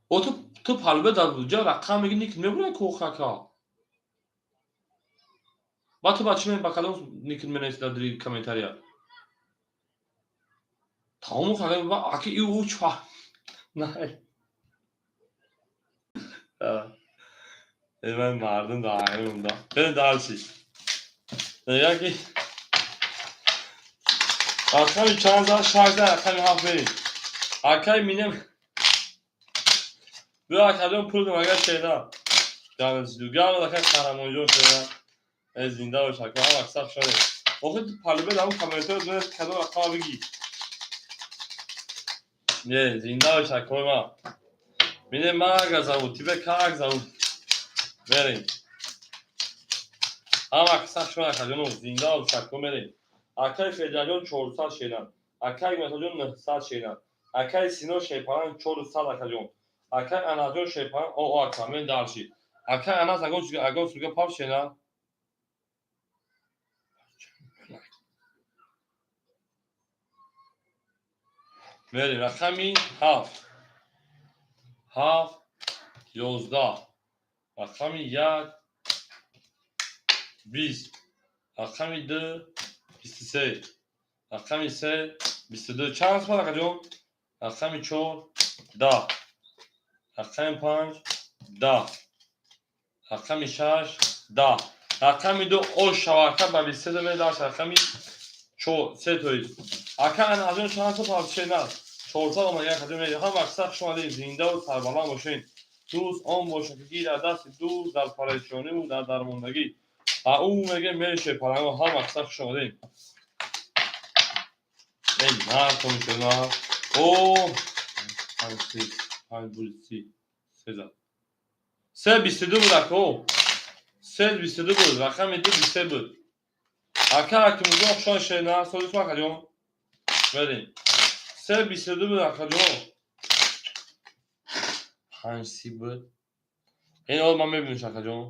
О ту палбе дар ҷа рақам меги ник мебурай ку хака. Ба ту ба чӣ ба кадом ник менависи дар дири комментария? Тамому хака ба аки и уч фа. Най. Ман мардум дар ҳайрон да. Бери дальше. Яки рақами чанд зад? Шаш зад, рақами ҳафт берем. Акай минем. Биё, акаҷон, пул дум, агар шеда. Гамзду. Акай Қаҳрамонҷон, шеда. Э, зинда бош, ака, ҳам аксар шоде. Охи ту палибе ҳам комментар донед, кадом рақама бигӣ. Не, зинда бош, акои ма. Мине мага зовут, тебе как зовут? Мерем. Ҳам аксар шумо, акаҷоно, зинда бош, ако, мерем. Акай Феҷаҷон 400 шедан. Акай Гматоҷон 900 шедан. Акай Сино Шерпалан 400, акаҷон. Акай Анаҷон Шерпалан, о, ака, мен дальше. Акай Анас агон суга пап шена. Мерем, рақами ҳафт. Ҳафт, 11. Рақами як, 20. Рақами ду, 23. Рақами се, 22. Чанд сомон, акаҷон? Рақами чор, 10. Рақами панҷ, 10. Рақами шаш, 10. Рақами ду ош шава, ака, ба 23 медаш, рақами чор, се тоист. Ака Анаҷон, чанд сол павшена? 400 омад, акаҷон, мерем. Ҳам аксар хуш омадед, зиндаву сарбаланд бошед. Дӯст он бошад, ки гирад дасти дӯст дар парешониву дар дармондагӣ. А ӯ меге мереше паланго, ҳам аксар хуш омадед. Эй, мартон шуна. О, панҷ си, панҷ буд си, се зад. Се 22 буд, ако. Се 22 буд, рақами ду 23 буд. Ака Ҳакимуҷон, хушон шена, сози акаҷон. Мерем. Се 22 буд, акаҷон. Панҷ си буд. Ин ҳол ман мебинам, акаҷон.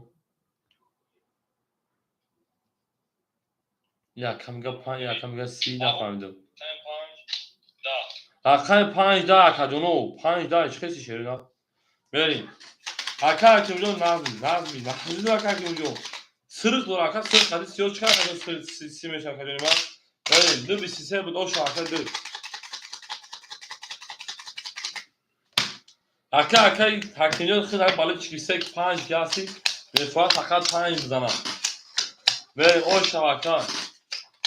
Якам мега панҷ, якам мега си, нафаҳмидам. Рақами панҷ 10, акаҷоно, панҷ 10, чӣ хеси шерина? Мерем. Ака Ҳакимҷон, назми, назми, назми, ака Ҳакимҷон. Сирқ дора, ака, сирқ қади сиёҳ чӣ акаҷон си мешава, акаҷони ман? Мерем, ду 23 буд, оша, ака, ду. Ака, акай Ҳакимҷон хел бали чикисе панҷ гаси, мехоҳад фақат панҷ бизанад. Мерем, оша, ака.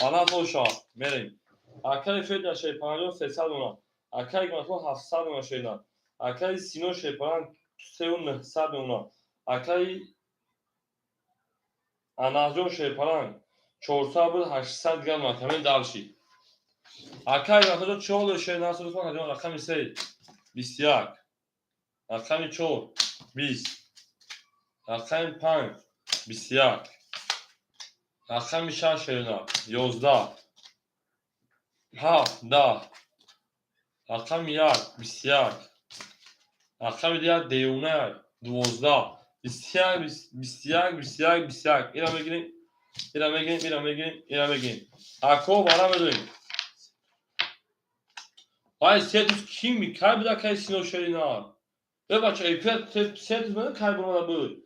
Баланд оша, мерем. Акаи Федя Шерпаланҷон 300 дона. Акаи Гматон 700 дона шедан. Акаи Сино Шерпалан сеу 900 дона. Акаи Анасҷон Шерпалан 400 буд, 800 дигар дона. Камен дальше. Акаи Гматонҷон чор шедан, акаҷон, рақами се 21. Рақами чор 20. Рақами панҷ 21. Рақами шаш, шерина, 11. Ҳафт 10. Рақами як 21. Рақами як девона 12. 21, 21, 21, 21. Ира мегирем, ира мегирем, ира мегирем, ира мегирем. Ако вара медоем. Ай, сетус кими кай буда, кай Сино шерина? Э, бача, эфир сетус мена кай буромада буд?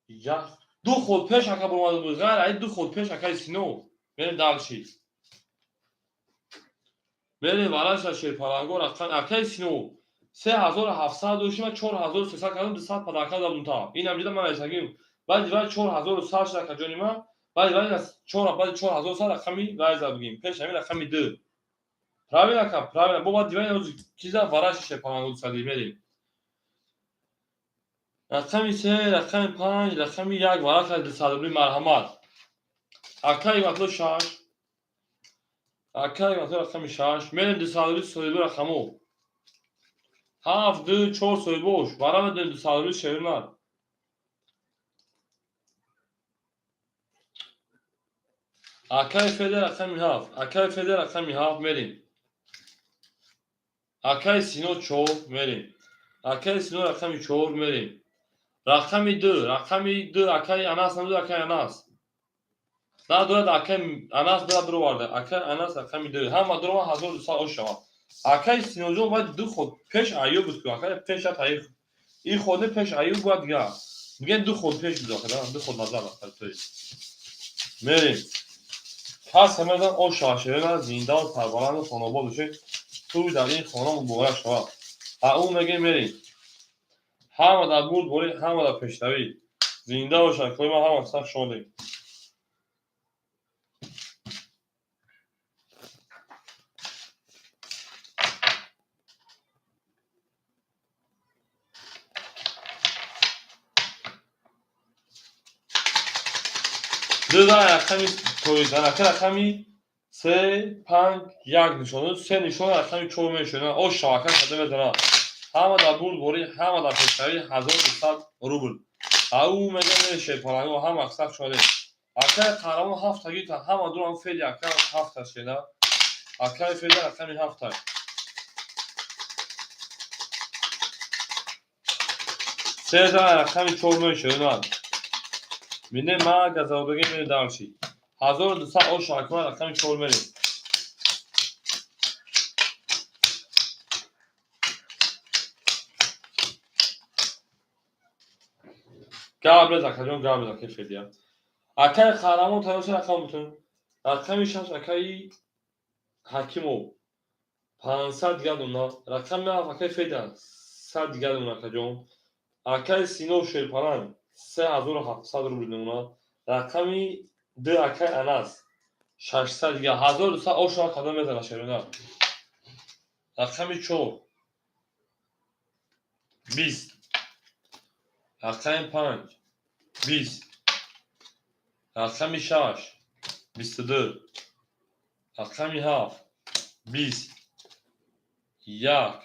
Я ду ход пеш, ака, буромада буд. Ғайр ай ду ход пеш, акаи Сино. Мерем дальше. Мерем вараша шерпаланго, рақам акаи Сино. 3700 доштим, 4300 кардам, 200 подарка дадум та. Инам ҷида ман айсагим. Баъди вай 4100 шуда, акаҷони ман. Баъди вай чор, баъди 4100 рақами вай зад бигим. Пеш ҳамин рақами ду. Правильно, ака, правильно. Бо баъди вай киза вараши шерпаланго дусади мерем. Рақами се, рақами панҷ, рақами як, варақа 200 рубли, марҳамат. Акаи Ватло шаш. Акаи Ватло рақами шаш. Мерем 200 рубли соҳиби рақамо. Ҳафт, ду, чор соҳибош. Вара медонем 200 рубли шеринат. Акаи Феде рақами ҳафт. Акаи Феде рақами ҳафт, мерем. Акаи Сино чор, мерем. Акаи Сино рақами чор, мерем. Рақами ду, рақами ду, акаи Анас набуд, акаи Анас. Надорад, акаи Анас дорад, бироварда. Акаи Анас рақами ду. Ҳама дурома 1200 ош шавад. Акаи Синоҷон бояд ду ход пеш Аюб буд ку, акаи пеш ат Аюб. Ин ходе пеш Аюб бояд дигар. Мегӯянд ду ход пеш буд, ака, ду ход назар ака, то есть. Мерем. Пас ҳамадан ош шавад, шерина, зиндаву сарбаланду хонобод бошед. Тӯй дар ин хона муборак шавад. А ӯ мегӯем, мерем. Ҳама дар бурдборӣ, ҳама дар пешравӣ. Зинда бошад, кои ман ҳама сахт шодем. Ду рақами тоизанака рақами се панҷ як нишон, се нишон рақами чор мешавад. О шабака када мезанад. Ҳама дар бурдборӣ, ҳама дар пешравӣ 1200 рубл. Ау мега шерпаланго ҳама сахт шодем. Акаи қаҳрамон ҳафта гирифта, ҳама дурам феъли ака ҳафта шеда. Акаи феъли рақами ҳафта. Се рақами чор мешавад. Мине ма газавдагӣ мере дарши. 1200 ош акма рақами чор мере. Габрез акаҷон, габрез акаи Федия. Акаи қаҳрамон тайёр рақам бутун. Рақами шаш акаи Ҳакимов. 500 дигар дона. Рақами ҳафт акаи Федия. 100 дигар дона акаҷон. Акаи Синов Шерпаланг 3700 рубл дона. Рақами ду акаи Анас 600 дигар. 1200 ошо кадом мезана шерона. Рақами чор 20. Рақами панҷ 20. Рақами шаш 22. Рақами ҳафт 20. Як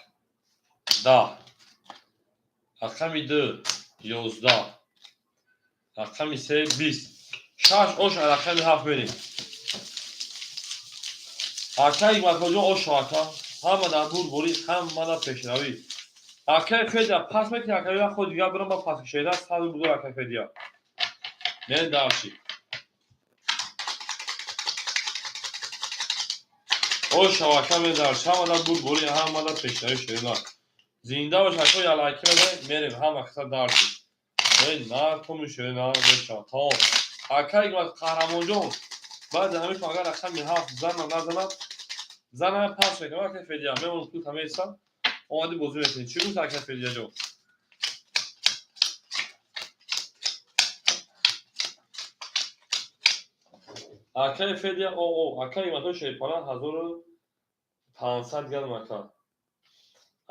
10. Рақами ду 11. Рақами се 20. Шаш ош рақами ҳафт мерем. Акаи Ҳикматхоҷон ошо ака. Ҳама дар бурдборӣ, ҳама дар пешравӣ. Акаи Федия пас мекунӣ, акаи я худ дигар бирам ба пас шеда 100 рубл акаи Федия. Мерем дарши. Ошо ака мерем дарши. Ҳама дар бурдборӣ, ҳама дар пешравӣ шеда. Зинда бош ака, ялайки мезанем, мерем ҳама каса дарши. На томи шеда, на мешава. Тамом. Акаи Ҳикмат қаҳрамонҷон баъди ҳамин агар рақами ҳафт зана назанад, зана пас мекунам акаи Федия. Мемонам пул тамеса. Омадӣ бозӣ мекунӣ. Чӣ гуфт акаи Федияҷон? Акаи Федия о акаи Ҳикматҳои Шерпаланг 1500 грамм ака.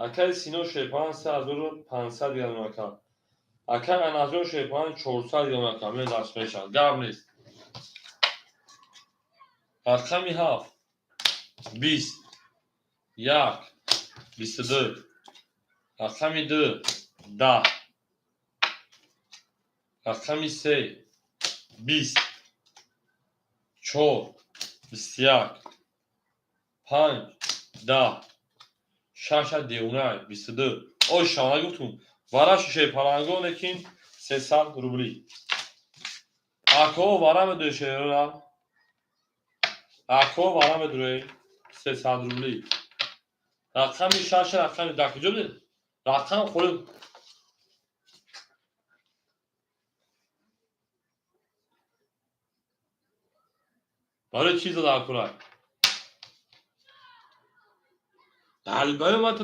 Акаи Сино Шерпаланг 3500 грамм ака. Акаи Анасҷон Шерпаланг 400 грамм ака. Мен дарс мешавад. Гап нест. Рақами ҳафт 20. Як 22. Рақами ду 10. Рақами се 20. Чор 21. Панҷ 10. Шаша девунай 22. Ой шавна гуфтум. Вараши шерпаланго лекин 300 рубли. Ако вара медуе шерона. Ако вара медуе 300 рубли. Рақами шаш рақами дар куҷо буд? Рақам холи барои чӣ зада акурай? Далбаё ман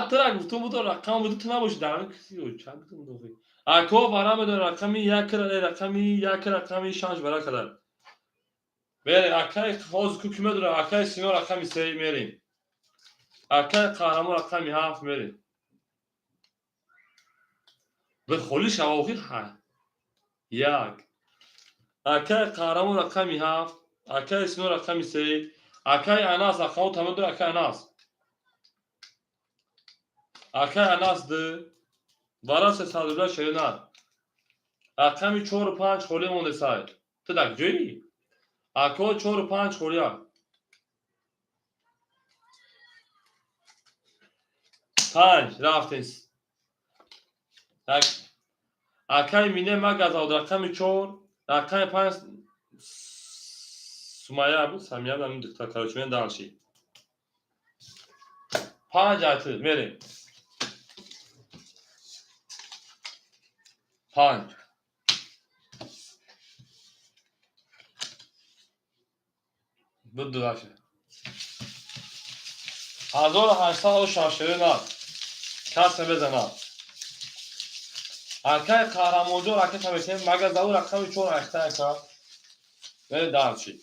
тра гуфтум буд рақам буд ту набоши дар киси чанд гуфтум буд. Ако вара медонӣ рақами як рақами як рақами шаш вара кадар. Мерем акаи ҳозир ку ки медонам акаи Сино рақами се мерем. Акаи қаҳрамон рақами ҳафт мерем. Бе холи шава охир ҳа. Як. Акаи қаҳрамон рақами ҳафт, акаи Сино рақами се, акаи Анас рақамо тамом дора акаи Анас. Акаи Анас ду, вара 300 рубла шерина. Рақами чору панҷ холӣ монде сай. Ту дар куҷоӣ? Ако чору панҷ холия. Панҷ рафтем. Акаи Мине магазавд рақами чор, рақами панҷ Сумая буд, Самия ҳамин духтар короче мен дарши. Панҷ айти мерем. Панҷ. Буд дудаша. 1800 оша шерина. Кас мезанад. Акай Қаҳрамонҷон ракета метем, магазаву рақами 4 ахта ака. Бе дарчи.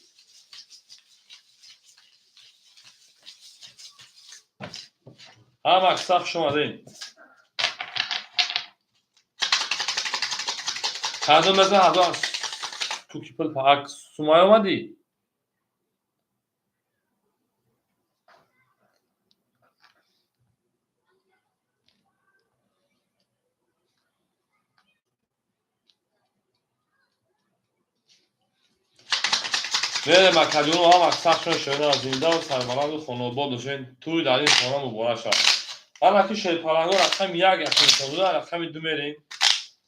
Ҳама киса хуш омадем. Кадом мезан ҳазор туки пул ак Сумай омадӣ? Мерем акаҷону ҳама сахшон шояна зиндаву сарбаланду хонобод бошен. Тӯй дар ин хона муборак шавад. Ана ки шерпаланго рақами 1 якум буда, рақами 2 мерем.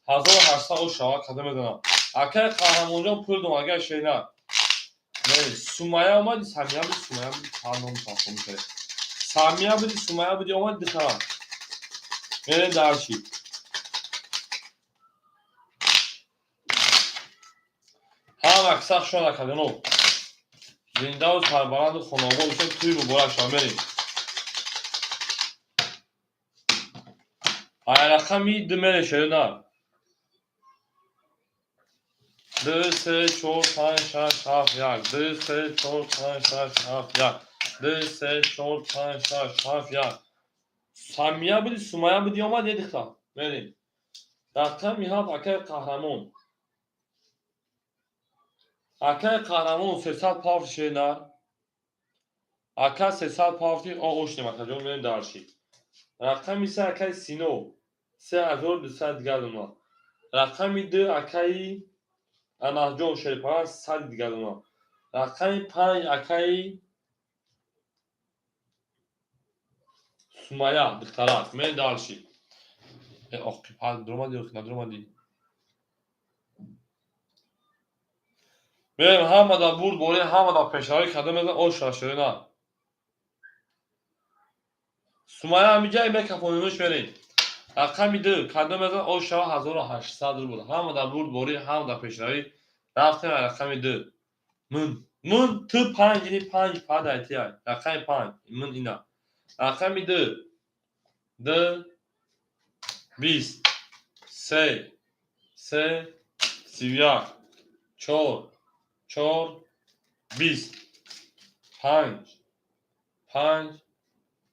1800 о шава када мезанам. Акай Қаҳрамонҷон пул дом агар шена. Сумая омади, Самия буди, Сумая буди, чанд ном тафом кард. Самия буди, Сумая буди, омади дихара. Мерем дарчи. Ҳама сахшон акаҷону зиндаву сарбаланду хонобод бошед, тӯй муборак шавад. Мерем. Ай рақами 2 мерем шерина. 2, 3, 4, 5, 6, 7, 1. 2, 3, 4, 5, 6, 7, 1. 2, 3, 4, 5, 6, 7, 1. Самия буди, Сумая буди, омад, е дихта. Мерем. Рақами 7 акай Қаҳрамон. Акай Қаҳрамон 300 павти шеринар. Ака 300 павти оошнем акаҷон, мерем дарши. Рақами 3 акай Сино 3200 дигар дона. Рақами 2 акаи Анасҷон Шерпаран 100 дигар дона. Рақами 5 акаи Сумая духтарак. Мерем дарши. Оқи пал дуромадӣ ё надуромадӣ? Мерем ҳама да бурд борем, ҳама да пешравӣ карда мезан оша шерина. Сумая ҳамиҷа мекафонинуш мерем. Рақами 2 кадом мезан оша 1800 рубл. Ҳама да бурд борӣ, ҳама да пешравӣ. Рафтем рақами 2. Мин мин ту 5 ини 5 падай тия. Рақами 5 мин ина. Рақами 2 2 20 3 3 31 4 4 20 5 5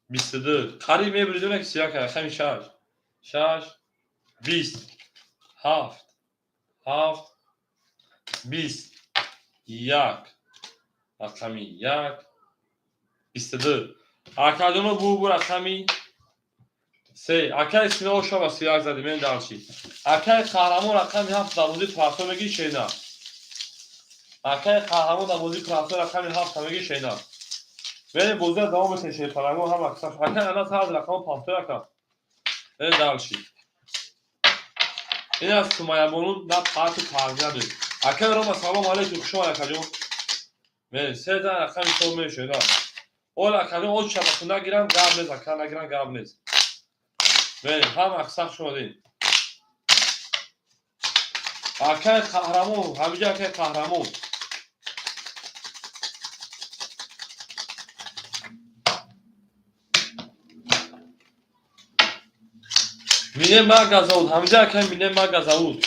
22. Қариб мебуридем ки 31 рақами 6 6 20 7 7 20 1 рақами 1 22. Акаҷоно бу рақами 3. Акай Сино шава 31 задим, мен дарчи. Акай Қаҳрамон рақами 7 дар бозии прасо меги шена. Акай Қаҳрамон дар бозии прасо рақами 7 меги шена. Мерем бозиро давом метем шерпаланго ҳама касаш. Акай Анас ҳар рақами 5 ака. Мерем дарчи. Ин аз Сумаябону на парти парзи надорем. Акай Рома салом алейкум, хуш омад акаҷон. Мерем се зан рақами 4 мерем шена. Ол акаҷон оч шабаку нагирам гап нест, ака нагирам гап нест. Мерем ҳама сахт шумадем. Акай Қаҳрамон, ҳамиҷа акай Қаҳрамон. Мине магазауд, ҳамиҷа акай мине магазауд.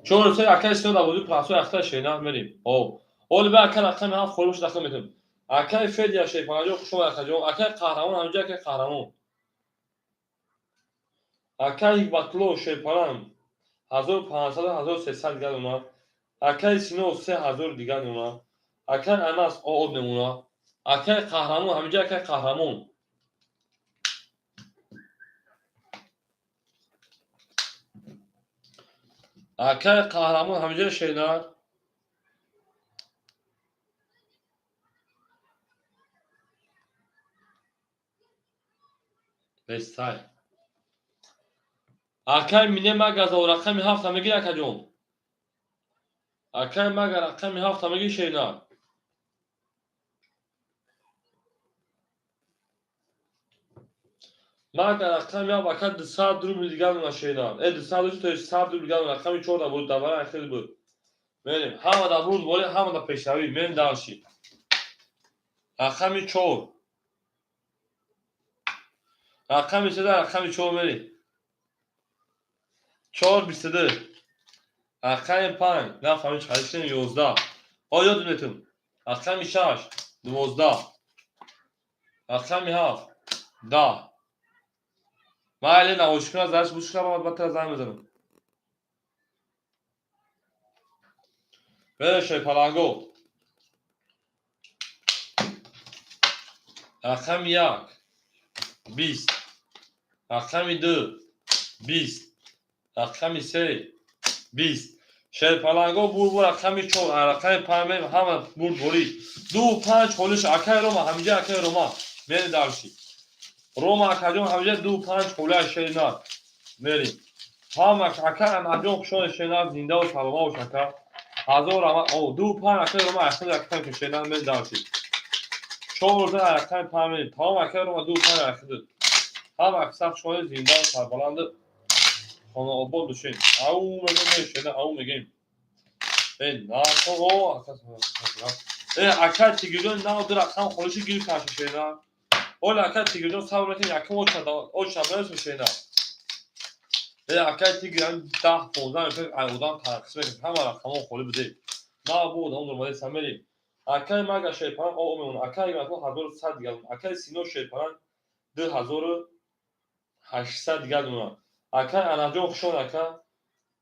Чор се акай Сино дар бозии прасо ахта шена мерем. О, оли ба акай рақами 7 холиш дахл метем. Акай Федя Шерпанаҷон хуш омад акаҷон. Акай Қаҳрамон ҳамиҷа акай Қаҳрамон. Акай Ҳикматулло Шерпаран 1500 1300 дигар дона. Акай Сино 3000 дигар дона. Акай Анас оод мемона. Акай Қаҳрамон ҳамиҷа акай Қаҳрамон. Акай Қаҳрамон ҳамиҷа шенар. Бестай. Акай мине магаза рақами 7 мегир акаҷон. Акай мага рақами 7 мегир шенар. Мага рақами 7 ака 200 рубл дигар дона шенар. 200 рубл то 100 рубл дигар дона. Рақами 4 буд, давара ахир буд. Мерем. Ҳама дар бурдборӣ, ҳама дар пешравӣ. Мерем дальше. Рақами 4. Рақами 3, рақами 4 мерем. 4 22. Рақами 5. Нафаҳмид чӣ 11. О ёд метум. Рақами 6 12. Рақами 7 10. Майли навошикуна зарш бушкана баъд занг мезанам. Берем шерпаланго. Рақами 1 20. Рақами 2 20. Рақами 3 20. Шерпаланго бурбур рақами 4, рақами 5 ҳама бурдборӣ. 2 5 холиш акай Рома, ҳамиҷа акай Рома. Мерем дальше. Рома акаҷон ҳамиҷа 2 5 холия шернар. Мерем. Ҳама ака Аҳмадҷон хушон шернар зиндаву саломат бош ака. Ҳазор раҳмат. О 2 5 акай Рома ахир рақами шернар мерем дальше. 4 рақами 5 мерем. Тамом акай Рома 2 5 ахир. Ҳама аксар шои зиндаву сарбаланд хонаобод бошед. Ау мегем шернар, ау мегем. Э на о э ака Тигирҷон нав ду рақам холиши гирифт каши шернар. Оля ака Тигирҷон сабр мекунем якум оча мерасем шернар. Э акай Тигир 10 15 минут ай одам тараққис мекунад. Ҳама рақамон холӣ буде. На бо одам дурмади самерим. Акай мага шерпаран о мемонад. Акай Ҳикматулло 1100 дигар. Акай Сино шерпаран 2800 дигар мемонад. Акай Анаҷон хушон ака.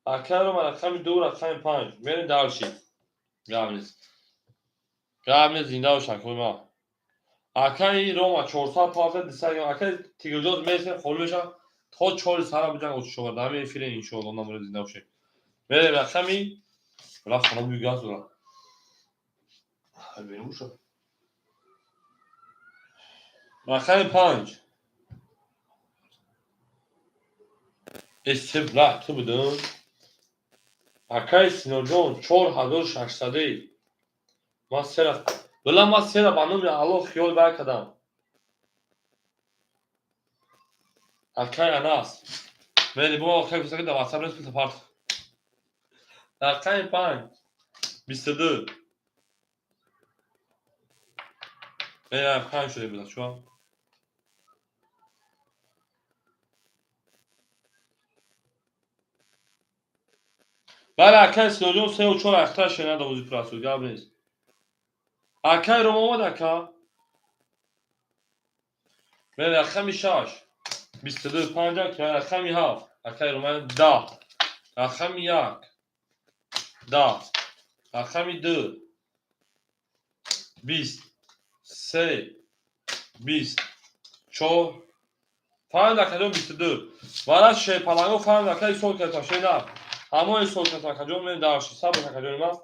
Акай Рома рақами 2 рақами 5. Мерем дальше. Гап нест. Гап нест, зинда бош акои ма. Акай Рома 400 пафта 200. Акай Тигирҷон мерасем холӣ мешавад. То 4 сара биҷанг отшова. Дар ҳамин эфире иншоалло намуре зинда бошем. Мерем рақами рафт хона бӯи газ дорад. Берун шуд. Рақами 5. Э се бла ту будам. Акай Синоҷон 4600. Ман сера била ман сера ба номи Аллоҳ хиёл бай кардам. Акай Анас. Мери бо акай гуфта ки дар WhatsApp нест пул парт. Рақами 5 22. Э 5 шуда буд чун. Бале акай Синоҷон 3 4 ахтар шена довози пурасуд гап нест. Акай Рома омад ака. Мери рақами 6 22 5 рақами 7 акай Рома 10 рақами 1 10 рақами 2 20 3 20 4 5 акаҷон 22. Вара шерпаланго 5 акай сол карда шена. Ҳамои сол карда акаҷон мен дарши сабр акаҷони ман.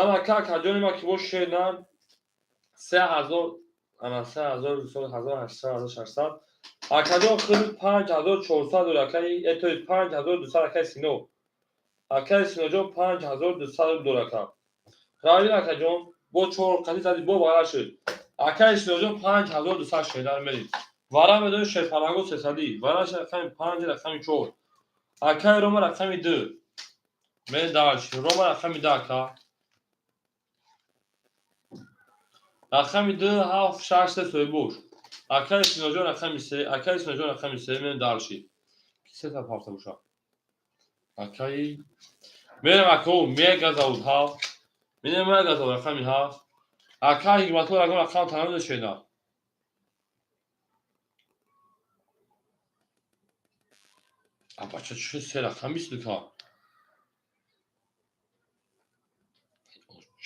Ана ака акаҷони ман ки бо шена 3000 ана 3000 1800 1600 акаҷон худ 5400 дор акаи этой 5200 акаи Сино. Акаи Синоҷон 5200 дор ака. Равин акаҷон бо 4 қати зади бо вара шуд. Акаи Синоҷон 5200 шедар мерид. Вара медони шерпаланго 300. Вара рақами 5 рақами 4. Акаи Рома рақами 2. Мен дальше. Рома рақами 2 ака. Рақами 2 7 6 3 соҳибош. Акаи Синоҷон рақами 3, акаи Синоҷон рақами 3 мен дальше. Ки се та парта боша. Акаи мерем акао мега завуд 7. Менем мега завуд рақами 7. Акаи Ҳикматулло ягон рақам танавида шена. А бача чӣ се рақам бист ка?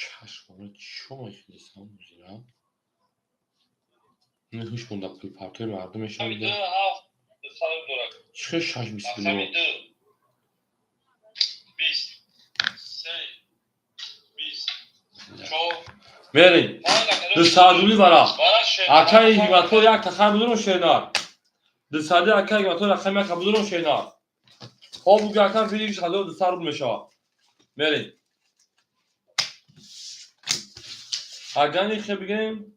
Чашм, чӣ мехелесам зира? Не ҳуш монда пул партои мардум мешавад. Чӣ шаш бист ду? Мерем. Дусадули вара. Акаи Ҳикматулло як тахар будурум шена. Дусади акаи Ҳикматулло рақами як будурум шена. Хоб буги ака фириш 1200 рубл мешавад. Мерем. Агар хе бигем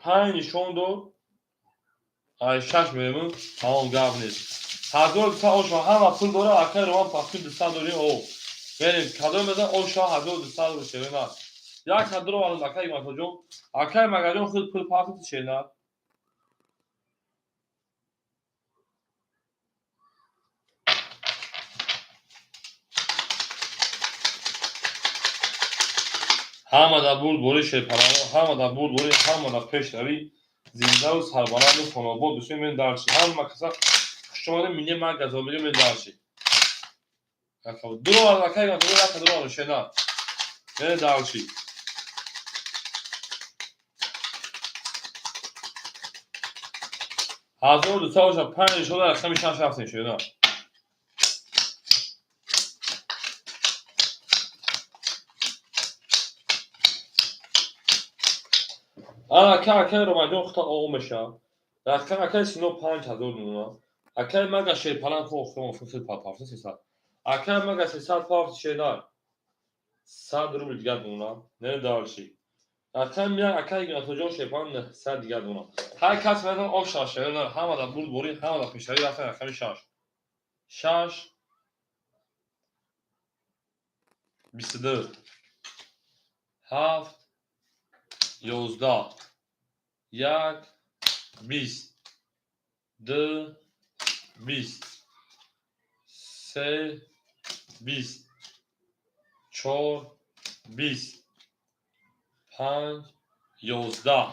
5 нишон дод. Ай 6 мерем, тамом гап нест. 1200 оша ҳама пул дора, акаи Роман пахти 200 дори о. Мерем, кадом мезан оша 1200 рубл шерина. Як кадро валун акай Матоҷон. Акай Магаҷон худ пул пафти шерина. Ҳама да бурд бори шерпалаво, ҳама да бурд бори, ҳама да пешравӣ, зиндаву сарбаланду хонобод бошед. Мен дарчи ҳама каса хушомадед, мине ман газобири мен дарчи. Дуровар акай Матоҷон, як кадро шерина. Мен дарчи. 1200 боша, панҷ нишона рақами шаш рафтем, шерина. Ана акай, акай Ромаҷон хута о мешавад. Рақам акай Сино 5000 мемонад. Акай мага шерпалан хо хел пафта 300. Акай мага 300 пафт шерина. 100 рубл дигар мемонад. Не дарчи. Рақам як акай Игнатоҷон шерпалан 900 дигар мемонад. Ҳар кас мезан оша шерина, ҳама да бурд бори, ҳама да пешравӣ рафтан рақами шаш. Шаш 22 7 11 1 20 2 20 3 20 4 20 5 11.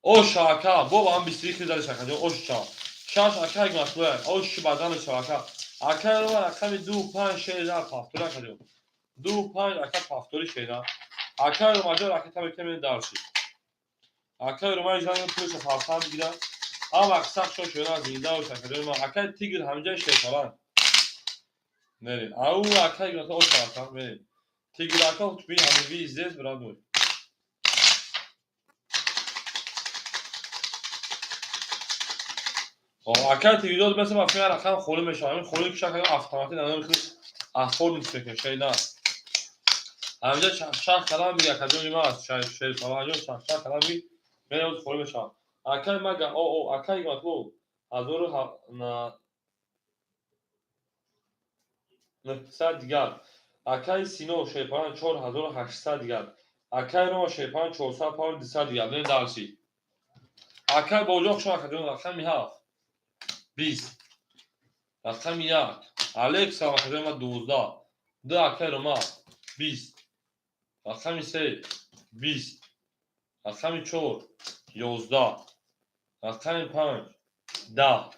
Оша ака, бо ҳам 21 хел зади шакаҷон, ош ча. Шаш ака Игнатулло, ош бадан ча ака. Ака рақами 2 5 6 дар пафтори акаҷон. 2 5 ака пафтори шена. Ака Ромаҷон ракета мекунем дарши. Акай Ромаҷ занг пулша фарсанд бигирад. Ҳама сахт шо шена, зинда бош акаҷон ма. Акай Тигр ҳамҷа шерпалан. Мерем. Ау акай Игнатулло оша ака мерем. Тигр ака би ҳамиви здесь, брат мой. Акай Тигр меса ма фиар рақам холӣ мешавад. Ҳамин холӣ киша акай автоматик намедонам хел оформить мекунем шейна. Ҳамҷа чахчах калам биги акаҷони ма аст. Шерпаланҷон чахчах калам биги мерем холӣ мешавад. Акай мага о о акай Игнатулло 1900 дигар. Акай Сино шерпалан 4800 дигар. Акай Рома шерпалан 400 паунд 200 дигар. Бинем дарси. Акай Боҷоқ шо акаҷон рақами 7 20 рақами 1 Алекса акаҷон ма 12 2 акай Рома 20 рақами 3 20 рақами 4 11 рақами 5 10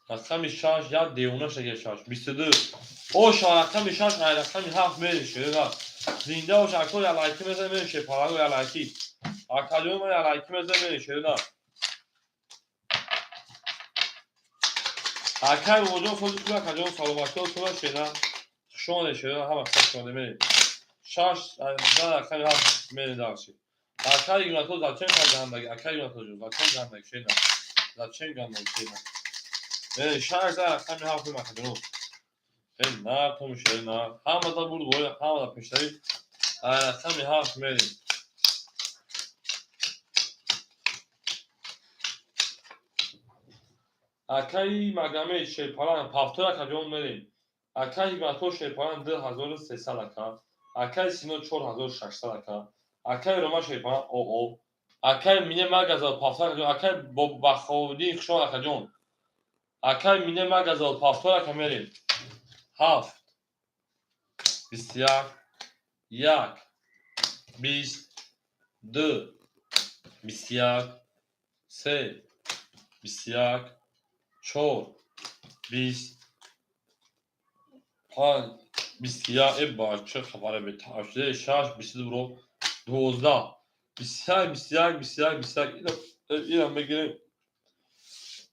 рақами 6 як девона шага 6 22 оша рақами 6 ай рақами 7 мерем, шерина. Зинда бош ако, я лайки мезанем, мерем шерпаланго, я лайки акаҷон ма, я лайки мезанем, мерем, шерина. Акай Бобоҷон сози кула акаҷон, саломатиё сула, шерина. Хушомадед, шерина, ҳама хуш омадед, мерем. Шаш зан рақами 7 мерем дарши. Акай Игнатулло зачем гандаги? Акай Игнатулло зачем гандаги, шерина? Зачем гандаги, шерина? Мерем шаш зан рақами 7 мерем акаҷон. Эй нар том шерина. Ҳама да бурд бори, ҳама да пешравӣ. Ай рақами 7 мерем. Акаи Магомед шерпалан пафтор акаҷон мерем. Акаи Игнатулло шерпалан 2300 ака. Акаи Сино 4600 ака. Акаи Рома шерпалан оо. Акаи Мине Магазал пафтор акаҷон. Акаи Баховиддин хушомад акаҷон. Акаи Мине Магазал пафтор ака мерем. 7 21 1 20 2 21 3 21 4 20 5 21. Э бача, хабаре беташде 6 22 бро 12 21 21 21 21 инам мегирем.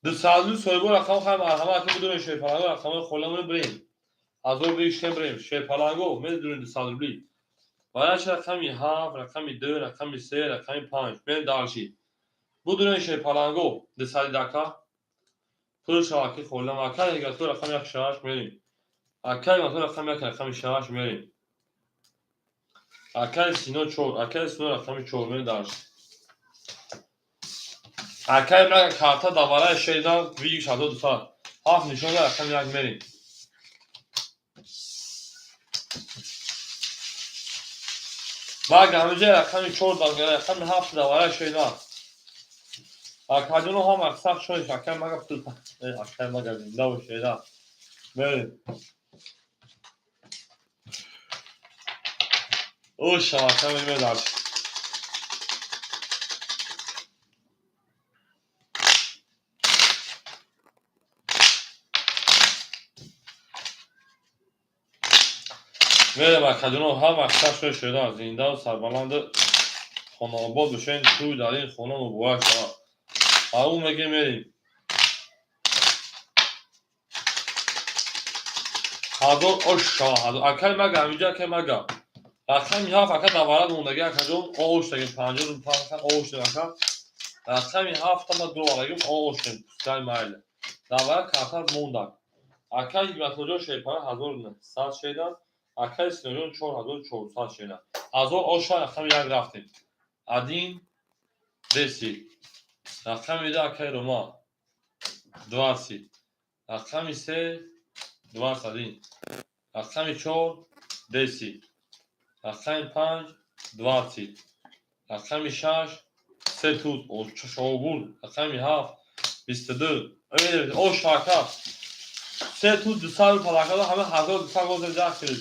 Дусаду соҳибо рақам хай марҳамат ака, бидонем шерпаланго рақамои холамони бирем. 1000 рубли иштем бирем шерпаланго медонем 200 рубли. Вараш рақами 7 рақами 2 рақами 3 рақами 5 мерем дарши. Будунем шерпаланго 200 дака. Пул шаваки холам ака егату рақами 1 6 мерем. Акай Мату рақами 1 рақами 6 мерем. Акай Сино 4 акай Сино рақами 4 мерем дарши. Акай мага карта давараи шейдан виги 1200 7 нишон рақами 1 мерем. Мага ҳамиҷа рақами 4 дангара, рақами 7 давара шена. Акаҷоно ҳам аксар шоиш, акай мага пул, акай мага зинда бош шена. Мерем. Оша, акай мегӯяд. Мерем акаҷоно ҳам аксар шоиш шена, зиндаву сарбаланду хонаобод бошен, тӯй дар ин хона муборак шавад. Ау мегем мерем. Ҳазор оша, ҳазор. Акай мага, ҳамиҷа акай мага. Рақами 7 ака даварат мондаги акаҷон, ош дагим 50 рубл паха ош дагим ака. Рақами 7 ма дуроварагим ош дагим, пускай майли. Даварат картар мондак. Акай Ҳикматуллоҷон Шерпара 1900 шедан, акай Синоҷон 4400 шедан. Ҳазор оша рақами 1 рафтем. 1 10. Рақами 2 акай Рома 20. Рақами 3 21. Рақами 4 10. Рақами 5 20. Рақами 6 3 туз шогул. Рақами 7 22. Ош ака. 3 туз 200 палака ҳама 1200 гоза ҷах шуд.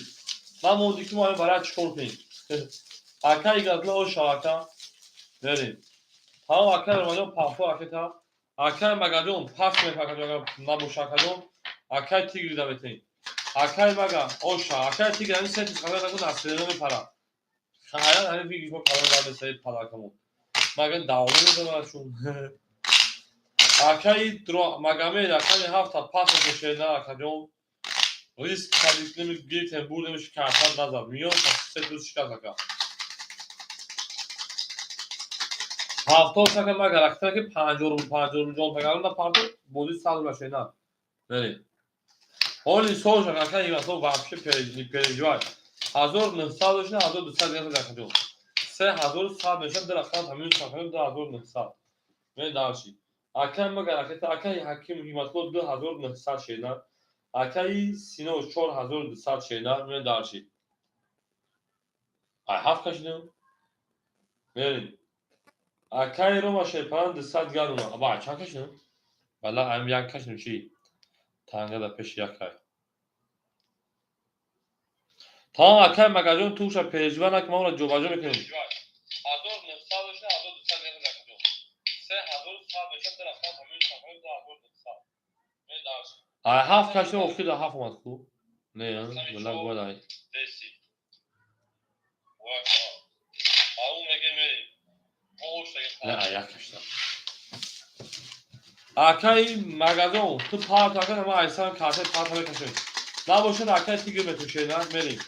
Ман монди ки мо ҳама барои чикор кунем. Ака игатла ош ака. Мерем. Тамом акай Ромаҷон пафо акета. Акай Магаҷон пас мепакаҷон набоша акаҷон. Акай Тигри да метем. Акай Мага оша, акай Тигри ҳамин се туз хабар накун аз сирена мепара. Хайран ҳамин фикри шумо калон дар месаи палакамо. Мага давло мезанад шун. Акай Магомед рақами 7 пас мекашена акаҷон. Риск кардем, гирифтем, бурдемш, картар назад. Миён се туз шикаст ака. 70 шака мага рақта ки 50 рубл 50 рубл ҷон тагарон да парту бози 100 рубл шена. Мерем. Ҳоли сол шака ака ҳимасо вообще переживай. 1900 дошна 1200 дигар акаҷон. 3100 меша ду рақам ҳамин шака 2900. Мен дарши. Акай мага ракета акай Ҳаким Ҳиматло 2900 шена. Акай Сино 4200 шена. Мен дарши. Ай ҳафт кашидем. Мерем. Акай Рома Шерпаран 200 дигар ума. Аба чанд кашидем? Бала ам як кашидем чи? Танга да пеши як ай. Тамом акай Магаҷон туша переживай нак ма ора ҷобаҷо мекунем. 1900 дошна 1200 дигар акаҷон. 3100 меша ду рақам ҳамин шака 2900. Мен дарши. Ай ҳафт кашидем охир да ҳафт омад ку. Не, бала бояд ай. 10. Ау мегем мерем. Не, ай як кашидам. Акай Магазон, ту парт ака ма айсан карта парт мекашем. Набошад акай Тигр метушена, мерем.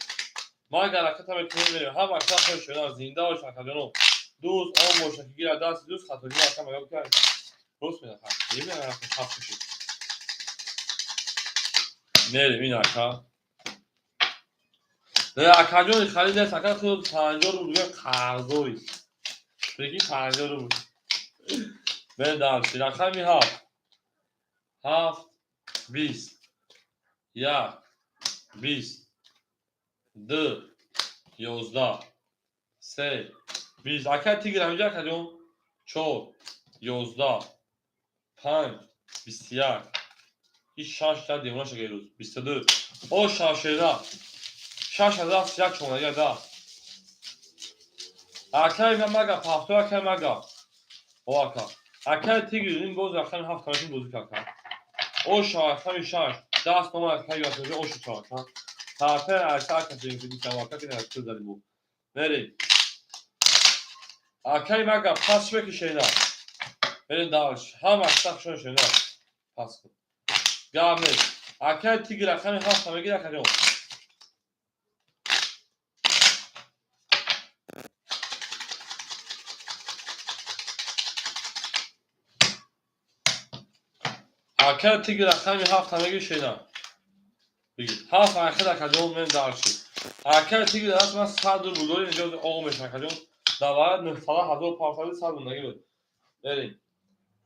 Мага ракета мекунем мерем. Ҳам ака хош шена, зинда бош акаҷоно. Дӯст он боша ки гирад даст дӯст хатоги ака мага ки рост медаха. Немега ҳафт кашид. Мерем ин ака. Не акаҷони харид нест ака худ 50 рубл дига қарздорӣ. Прикинь 50 рубл. Мен дарси рақами 7. 7 20. 1 20. 2 11. 3 20. Акай Тигр ҳамиҷа акаҷон 4 11 5 21. Иш 6 та девона шага ирӯз 22. О шашера. 6 ҳазар як чонага да. Акай мага пафто акай мага. О ака. Акай Тигр ин боз рақами 7 тамашин бозӣ кард. Оша рақами 6. Даст нома акай ётожа оша чор ака. Тафе айса ака ҷинси бисам ака ки на зали бу. Мерем. Акай мага пас мекишена. Мерем дарш. Ҳам акса шон шена. Пас кун. Гап нест. Акай Тигр рақами 7 мегир акаҷон. Акай Тигр рақами 7 мегир шена. Бигир. 7 ахир акаҷон мен дарши. Акай Тигр даст ман 100 рубл дорем инҷо оғ мешан акаҷон. Даварат 900 ҳазор партави 100 рубл буд. Мерем.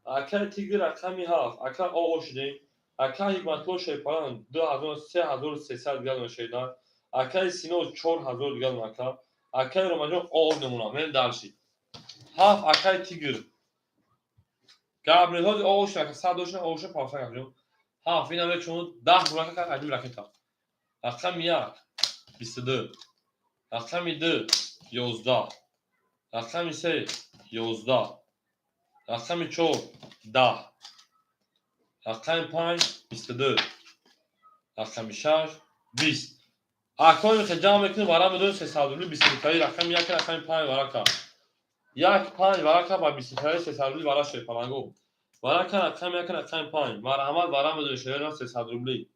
Акай Тигр рақами 7. Ака оғ шудем. Ака Ҳикматулло Шерпаран 2000 3300 дигар шена. Акаи Сино 4000 дигар ака. Акаи Ромаҷон об мемонад. Мерем дальше. Ҳафт, акаи Тигр. Габриэл ҳози ош ака, сад дошна оша павса акаҷон. Ҳафт ина мечун 10 бурака аҷим ракета. Рақами 1 22. Рақами 2 11. Рақами 3 11. Рақами 4 10. Рақами 5 22. Рақами 6 20. Акои ки ҷамъ мекунем, вара медонем 300 рубли 20 таи рақами 1, рақами 5 варака. 1 5 варака ба 20 таи 300 рубли вара шед паланго. Варака рақами 1, рақами 5. Марҳамат, вара медонем шед 300 рубли.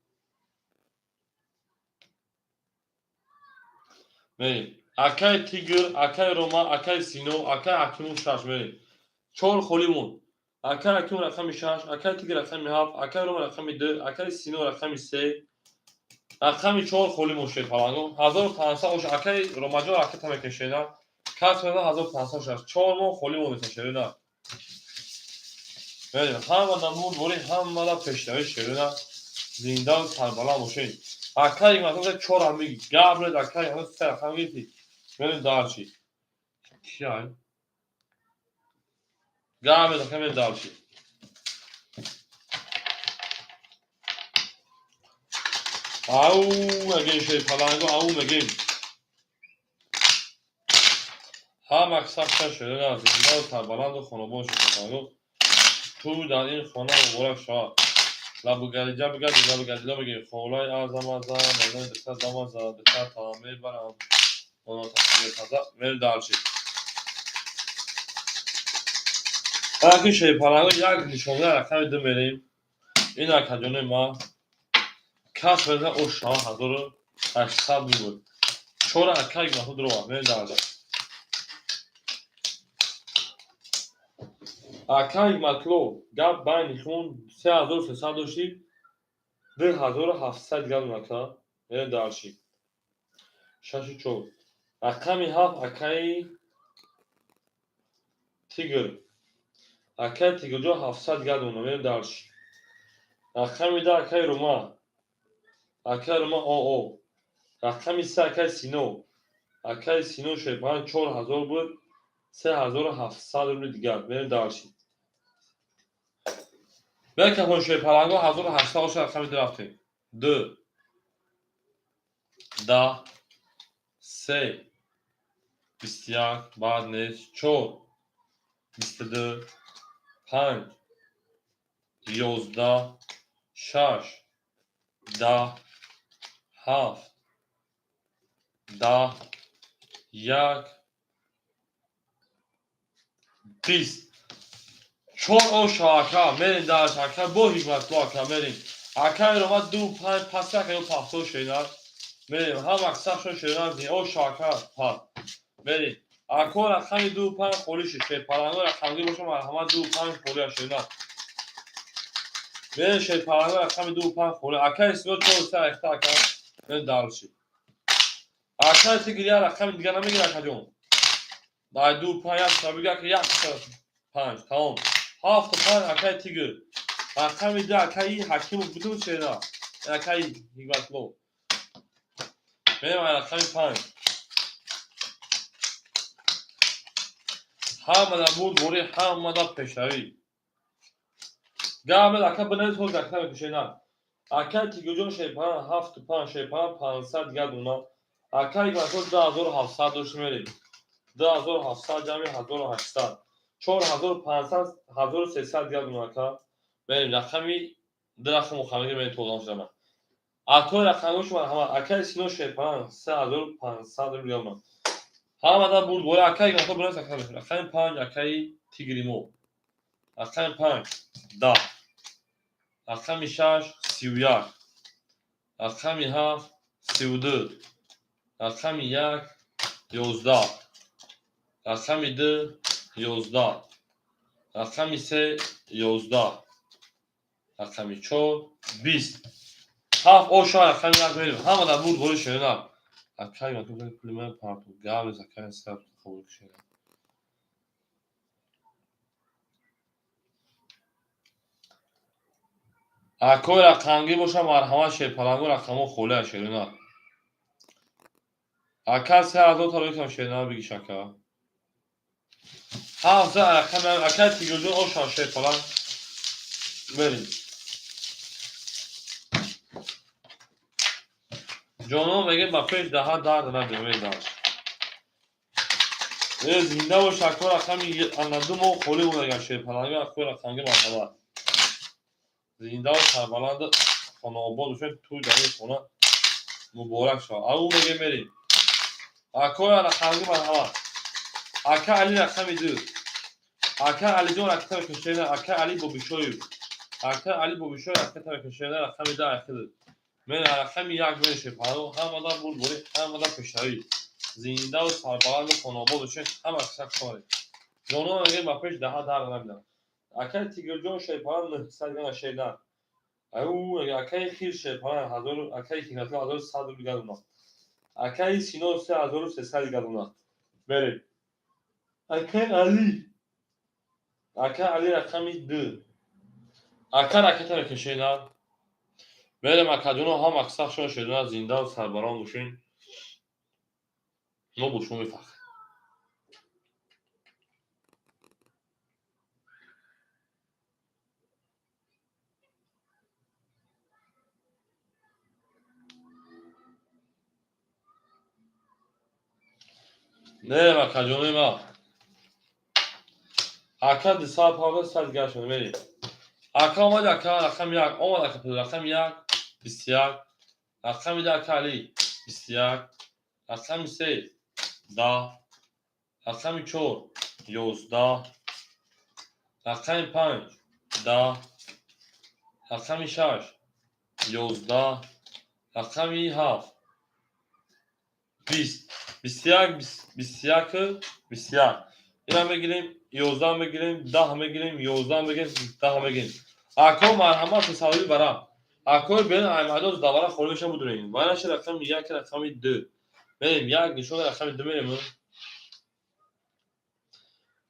Мерем. Акаи Тигр, акаи Рома, акаи Сино, акаи Ҳакимов 6 мерем. 4 холӣ монд. Акаи Ҳакимов рақами 6, акаи Тигр рақами 7, акаи Рома рақами 2, акаи Сино рақами 3, рақами 4 холӣ монд шед паланго. 1500 ош акаи Ромаҷон ракета мекашена. Кас мезан 1500 шаш. 4 моҳ холӣ монд шерена. Мерем. Ҳама намуд бори, ҳамада пешравӣ шерена. Зинда сарбаланд бошед. Акаи масалан 4 ҳам габред, акаи ҳам 3 рақам гирифти. Мерем дальше. Кияй? Габред, ака, мерем дальше. Ау, мегем шед паланго, ау мегем. Ҳама сахта шерена, зинда сарбаланду хонобон шед паланго. Ту дар ин хона муборак шавад. Лабугалиҷа бигади, лабугалиҷа мегем. Холаи азам азам, азам духтар дамаза, духтар та мебарам. Оно таза, мерем дальше. Аки шерпаланго як нишона рақами 2 мерем. Ин акаҷони ма кас мезан о шава 1800 рубл. 4 акаи Маҳмуд рова, мерем дальше. Акаи Матло гап байни хун 3300 дошти, 2700 дигар ака. Мерем дальше. 6 4. Рақами 7 акаи Тигр. Акаи Тигрҷон 700 дигар дона, мерем дальше. Рақами 10 акаи Рома. Акаи Рома ОО. Рақами 3 акаи Сино. Акаи Сино шерпан 4000 буд, 3700 рубли дигар. Мерем дальше. Бекафон шерпаланго 1800 оша рақами 2 рафтем. 2 10 3 21 баъд нест 4 22 5 11 6 10 7 10 1 20. 4 оша ака, мерем дальше. Ака бо ҳикматло ака, мерем. Акаи Рома 2 5 пас ака ё пахто шена. Мерем ҳама сахшон шена оша ака пас. Мерем. Ако рақами 2 5 холӣ шед. Шерпаланго рақамги боша, марҳамат, 2 5 холӣ шена. Мерем шерпаланго рақами 2 5 холӣ. Акаи Сино 4 3 ахта ака. Мерем дальше. Акаи Тигр як рақами дигар намегира акаҷон. Дай 2 5 1 сабига ака 1 5 тамом. 7 5 акаи Тигр. Рақами 2 акаи Ҳакимов бутун шена. Акаи Ҳикматло. Мерем рақами 5. Ҳамада бурд бори, ҳамада пешравӣ. Габред ака бинавис ҳоз ака мекушена. Акаи Тигрҷон шерпан 7 5 шерпан 500 дигар дона. Акаи Ҳикматло 2700 дошт, мерем. 2700 ҷамъи 1800. 4500 1300 дигар дона ака. Мерем рақами 2 рақам мухаммади мерем толдан шудана. Акои рақамгош марҳамат. Акаи Сино шерпан 3500 рубл дигар дона. Ҳамада бурд бори, акаи Ҳикматло бинавис ака. Рақами 5 акаи Тигри мо. Рақами 5 10. Рақами 6 31. Рақами 7 32. Рақами 1 11. Рақами 2 11. Рақами 3 11. Рақами 4 20. 7 оша рақами 1 мерем. Ҳамада бурд бори шерена. Акаи Матло пули ман парту. Габрез акаи сар қабул шерена. Акои рақамгӣ боша, марҳамат, шерпаланго рақамҳо холия шерена. Ака 3000 та рӯкам шернар бигиш ака. Ҳафта рақам ака Тигрҷон ошан шерпаланг. Мерим. Ҷонон мегӯяд ба пеш даҳа дард набиёмедаш. Э зинда бош ако рақами ана ду моҳ холӣ монаган шерпаланга ако рақамги марҳамат. Зиндаву сарбаланд хонаобод бошед, тӯй дар ин хона муборак шавад. Ау мегӯем мерем. Акоя рақамги марҳамат. Ака Али рақами ду. Ака Алиҷон ракета мекашена, ака Али Бобишоев. Ака Али Бобишоев ракета мекашена, рақами ду айхид. Мен рақами як менешем. Ҳамада бурдборӣ, ҳамада пешравӣ. Зиндаву сарбаланду хонаобод бошед, ҳама каса кори. Ҷонон мегӯем ба пеш даҳа дар набинам. Акаи Тигрҷон шерпаланг 900 гана шернар. Ау акаи Хир шерпаланг ҳазор, акаи Хирнатулло 1100 рубл гадуна. Акаи Сино 3300 гадуна. Мерем. Акаи Али. Ака Али рақами ду. Ака ракета мекашена. Мерем акаҷоно ҳам аксаршон шерна зиндаву сарбаланд бошед. Мо бо шумо мефахрем. Мерем акаҷонои ма. Ака 250 сад гашон мерем. Ака омад ака рақами як омад ака рақами як 21 рақами ду ака Али 21 рақами се 10 рақами чор 11 рақами панҷ 10 рақами шаш 11 рақами ҳафт 20 21 21 21. Ина мегирем 11 мегирем 10 мегирем 11 мегирем 10 мегирем. Ако марҳамат тасаввури бара. Акои бен аймадоз давара холӣ меша будурем. Вайраши рақами як рақами ду. Мерем як нишон рақами ду мерем.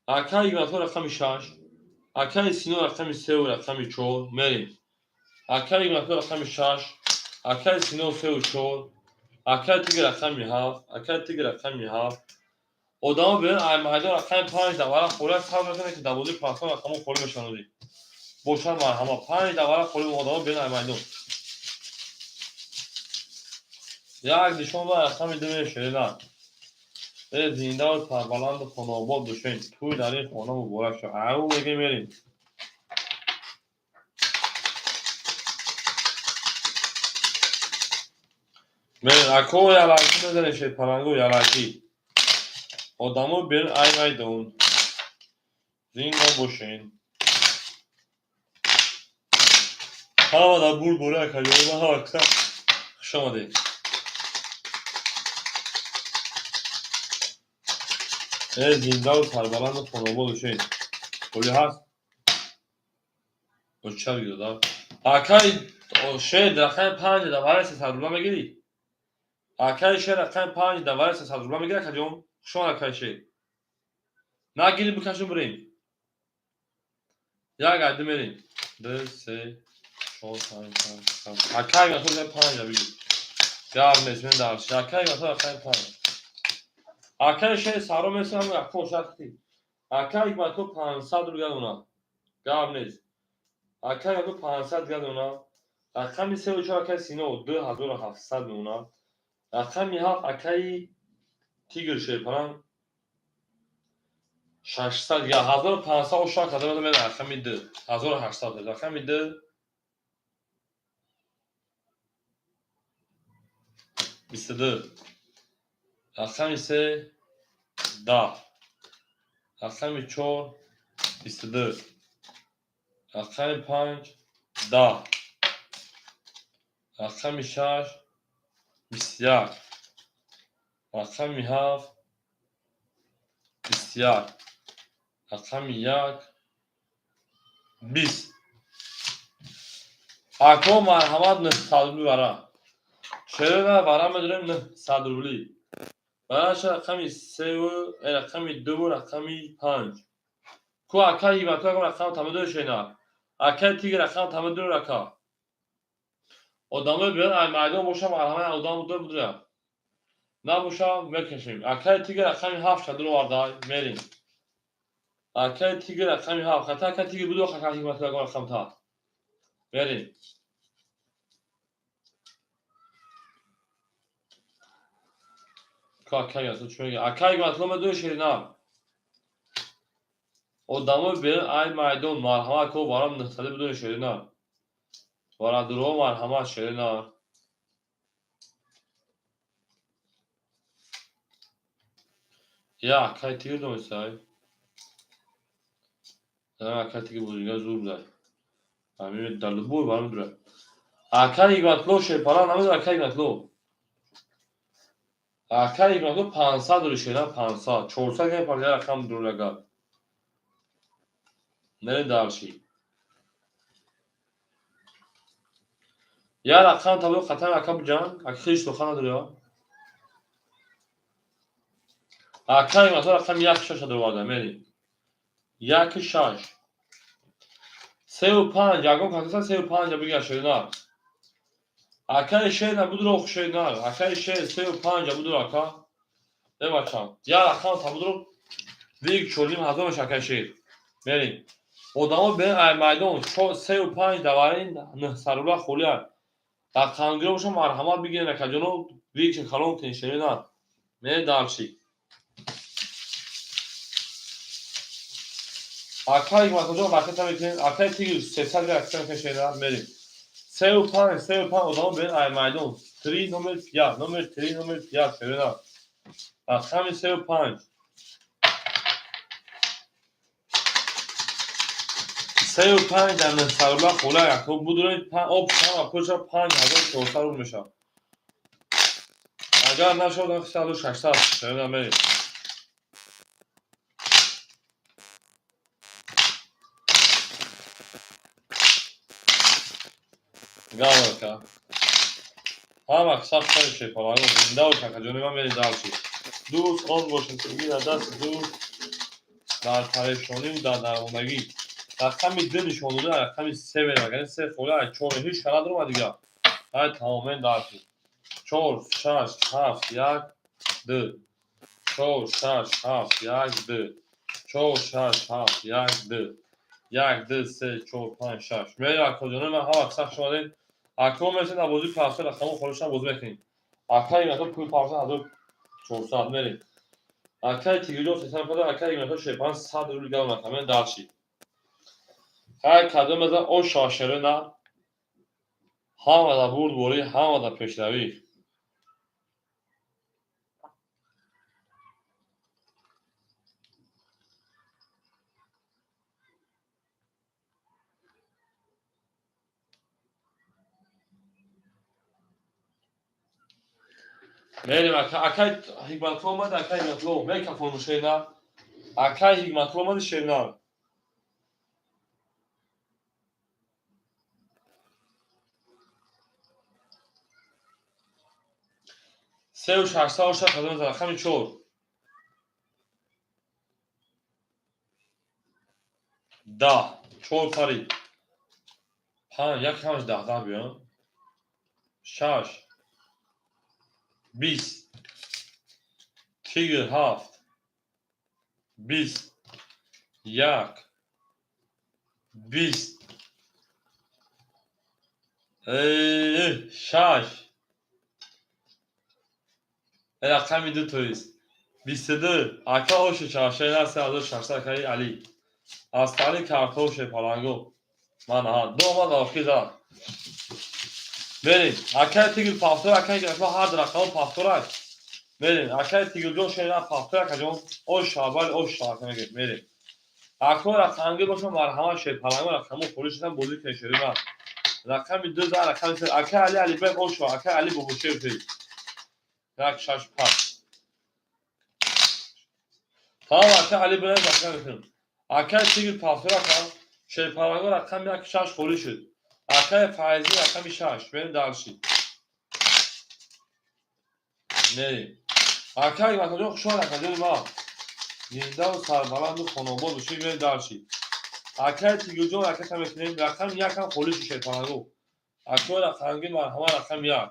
Ака Игнатор рақами шаш. Акаи Сино рақами севу рақами чор мерем. Акаи Игнатор рақами шаш. Акаи Сино севу чор. Акаи Тигр рақами ҳафт. Акаи Тигр рақами ҳафт. Одамо бен аймадон рақами панҷ давара холӣ сабр мекунад ки дар бозии панҷсон рақамҳо холӣ мешаванд. Бошад марҳамат. Панҷ давара холӣ одамо бен аймадон. Як нишон ба рақами ду мешавад. Э зиндаву сарбаланду хонаобод бошед. Тӯй дар ин хона муборак шавад. Ау мегӯем мерем. Мерем. Ако ялакӣ мезанем шерпалангу ялакӣ. Одамо бен ай майдон. Зинда бошед. Ҳама дар бурдборӣ акаҷони ма ҳама каса хуш омадед. Э зиндаву сарбаланду хонаобод бошед. Холӣ ҳаст? Оча бигир да. Акаи шер рақами панҷ давари 300 рубла мегирӣ? Акаи шер рақами панҷ давари 300 рубла мегирӣ акаҷон? Хуш омад акаи шер. Нагирӣ бикашем бирем. Як ай ду мерем. Ду, се, чор, панҷ, шаш, ҳафт. Акаи Игнатор панҷ бигир. Гап нест, мен дарш. Акаи Игнатор рақами панҷ. Акаи шер саро месам ако шахти. Акаи Игнатор 500 рубл гадона. Гап нест. Акаи Игнатор 500 гадона. Рақами севу чор акаи Сино 2700 мемонад. Рақами ҳафт акаи Тигр шерпаланг 600 я 1500 ошак карда мерам рақами ду 1800 рақами ду 22 рақами се 10 рақами чор 22 рақами панҷ 10 рақами шаш 21 рақами ҳафт 21 рақами як 20. Ако марҳамат 900 рубли бара. Шерена бара медорем 900 рубли. Бараша рақами севу рақами дуву рақами панҷ. Ку акаи Ҳикматулло рақам тамадур шена. Акаи Тигр рақам тамадур ака. Одамои биён ай майдон бошам марҳамат одам будур будура. Набоша, мекашем. Акаи Тигр рақами ҳафт шадур оварда, мерем. Акаи Тигр рақами ҳафт. Хата акаи Тигр буду хака ҳикматулло рақам та. Мерем. Акаи Ҳикматулло чӣ мегӯяд? Акаи Ҳикматулло медони шерина. Одамои берун ай майдон марҳамат ко барам нуҳсадӣ бидони шерина. Барадурҳо марҳамат шерина. Я акаи Тигр донистай? Акаи Тигр бозингар зур будай. Ҳамин дар любой барам дура. Акаи Ҳикматулло шерпара намедонад акаи Ҳикматулло. Акаи Ҳикматулло 500 дори шерина 500. 400 гап пар рақам дурагар. Мерем дальше. Я рақам табо хатар ака буҷан, ака хеле сухан надори. Акаи Ҳикматулло рақами як шаш дароварда, мерем. Як шаш. Сеу панҷ, ягон каса сеу панҷ бигир шерина. Акаи шер набудро шерина. Акаи шер сеу панҷ будро ака. Э бачам, я рақам табудро биг чорним ҳазор меша акаи шер. Мерем. Одамо берун ай майдон сеу панҷ даварин нуҳсад рубла холия. Рақамгиро боша марҳамат бигирен акаҷоно, бигша калон кунед шерина. Мерем дальше. Акаи Ҳикматулло ракета мекунем, акаи Тигр 300 грамм ракета мекунем шерина, мерем. Сеу панҷ, сеу панҷ одамо берун ай майдон. Три номер пять, номер три, номер пять шерина. Рақами сеу панҷ. Сеу панҷ дар нуҳсад рубла холия ако будуред об ҳама пулша 5400 рубл мешавад. Агар нашавад, 3600 шерина мерем. Галка. Ҳама сахт шепаланго зинда бош акаҷони ман мерем дальше. Дӯст он бошад ки дар даст дӯст дар парешониву дар дармондагӣ. Рақами ду нишон дода, рақами се мерем. Агар се холия ай чор ҳеҷ кара надорам дигар. Ай тамоман дальше. Чор, шаш, ҳафт, як, ду. Чор, шаш, ҳафт, як, ду. Чор, шаш, ҳафт, як, ду. Як, ду, се, чор, панҷ, шаш. Мерем акаҷони ман ҳама сахт шумадем. Акро мерасем дар бозии пафта рақамҳо холишам бозӣ мекунем. Акаи Ҳикматулло пули пафта 1400 мерем. Акаи Тигрҷон сесад пада, акаи Ҳикматулло шепан 100 рубл гал накам. Дальше. Ҳар кадом аз оша шерина ҳама дар бурдборӣ, ҳама дар пешравӣ. Мерем акаи Ҳикматулло омад, акаи Ҳикматулло мекафону шерина. Акаи Ҳикматулло омади шерина. Сеу шашсад оша кадом рақами чор. Даҳ, чор пари. Панҷ, як ҳамаш даҳ даҳ биё. Шаш. Бист. Тигр ҳафт. Бист. Як. Бист. Шаш. Рақами ду тоист. 22. Ака ошу чаршаи на 3600 акаи Али. Аз тали картоше паланго. Ман ҳа, ду омад охир зад. Мерем. Акаи Тигр пафтор, акаи Ҳикматулло ҳар рақамҳо пафторак. Мерем. Акаи Тигрҷон шерина пафтор акаҷон. Ош шабали ош шабака мегӯяд. Мерем. Ако рақамгир боша марҳамат шер паланго рақамҳо холӣ шудан бозӣ кунед шерина. Рақами ду за рақами се. Акаи Али Алибек ош акаи Али Бобошев тей. Як шаш панҷ. Тамом акаи Али бинед рақам мекунем. Акаи Тигр пафтор ака шерпаланго рақами як шаш холӣ шуд. Акаи Файзӣ рақами шаш. Мерем дальше. Мерем. Акаи Ҳикматулло хуш омад акаҷони ман. Зиндаву сарбаланду хонобод бошед. Мерем дальше. Акаи Тигрҷон ракета мекунем. Рақами якам холӣ шуд шерпаланго. Акои рақамгир марҳамат рақами як.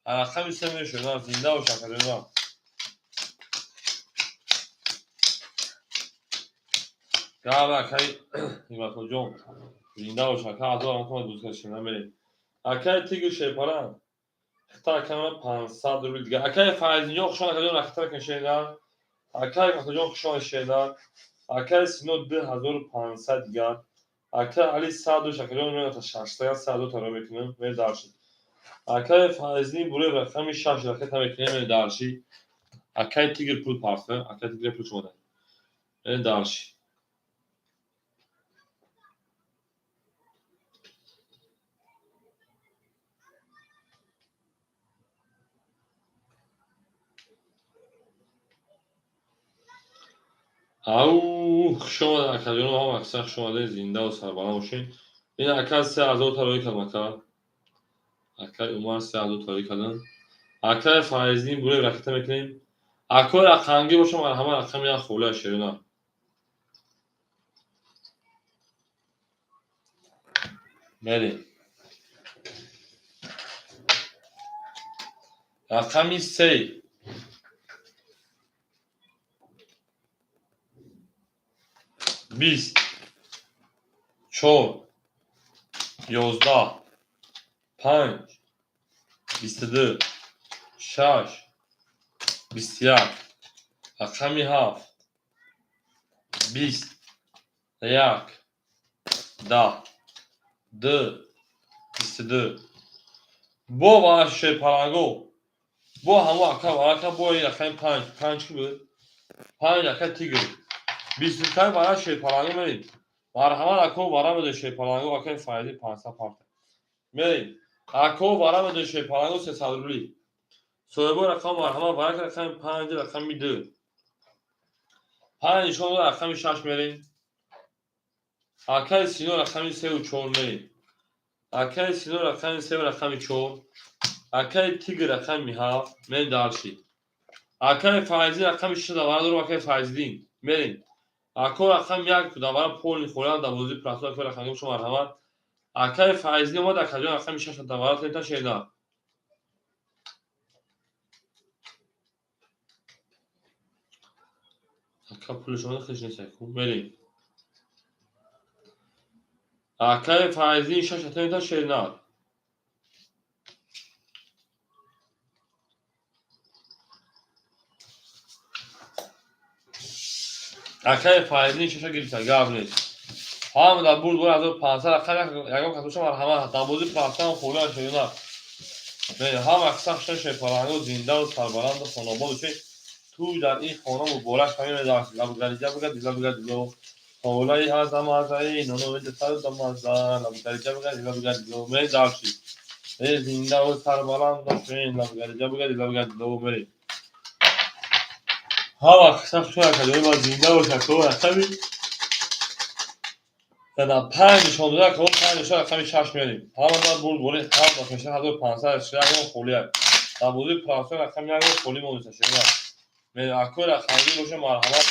Рақами се мешуд, зинда бош, акаҷонам. Гап, акаи Ҳикматуллоҷон, зинда бош, ака, ҳазор ҳамкор дӯст намерем. Акаи Тигр шерпаран, хита акама 500 рубл дига. Акаи Файзинҷон, хушон, акаҷон, рахита кашеда. Акаи Ҳикматуллоҷон, хушон, шеда. Акаи Сино 2500 дигар. Акаи Али 100, акаҷон, мена шаштага 100 таро мекунем, медарши. Акаи Файзин буре рақами 6 ракета мекунем, медарши. Акаи Тигр пул парфе, акаи Тигр пул шумода. Медарши. Ау, хуш омадед, акаҷонам, ҳама аксар хуш омадед, зиндаву сарбаланд бошед. Ин ака 3000 тароӣ кардам, ака. Акаи Умар 3000 тароӣ кардам. Акаи Файздин буре ракета мекунем. Акои рақамгӣ бошам, марҳамат, рақами як холия шерина. Мерем. Рақами се. 20, 4, 11, 5, 22, 6, 21, рақами 7, 20, 1, 10, 2, 22. Бо вараши шерпаланго, бо ҳамо ака варака, бо рақами 5, 5 ки буд? 5 ака Тигр. 25 вара шерпаланго мерем. Марҳамат, ако вара медои шерпаланго, акаи Файзи 500 парта. Мерем. Ако вара медои шерпаланго 300 рубли. Соҳибои рақам марҳамат, вара рақами 5, рақами 2. 5 нишон дод, рақами 6 мерем. Акаи Сино рақами 3 ва 4 мерем. Акаи Сино рақами 3 ва рақами 4. Акаи Тигр рақами 7 мерем дарши. Акаи Файзи рақами 6 давара дорам, акаи Файзиддин мерем. Ако рақами 1 давара полни холиан давози прасо, акаи рақами шумо марҳамат. Акаи Файзиддин омад, акаҷон, рақами 6 давара тента шеда. Ака пули шумо хеш нест, аку мерем. Акаи Файзиддин 6 тента шеда. Акаи Файзиддин 6 гирифта, гап нест. Ҳама дар бурд 2500 рақам ягон кас боша, марҳамат, дарбози прасам холиан шерина. Ҳама аксар хушан шерпаланго, зиндаву сарбаланду хонобод бошед. Тӯй дар ин хона муборак ҳамин медарс. Лабгарija бугад, лабгаридо. Холаи азамазаи ноно сардамаза, лабгарija бугад, лабгаридо. Медарши. Зиндаву сарбаланд бошед, лабгарija бугад, лабгаридо. Мерем. Ҳама аксар хушан акаҷони ма, зинда бошад, ко рақами ана 5 нишон дода, ко 5 нишон, рақами 6 мерем. Ҳама дар бурд бори ҳафт меша 1500 ягон холия. Дар бозии прасо рақами ягон холи монеса шерина. Акои рақамгӣ боша, марҳамат,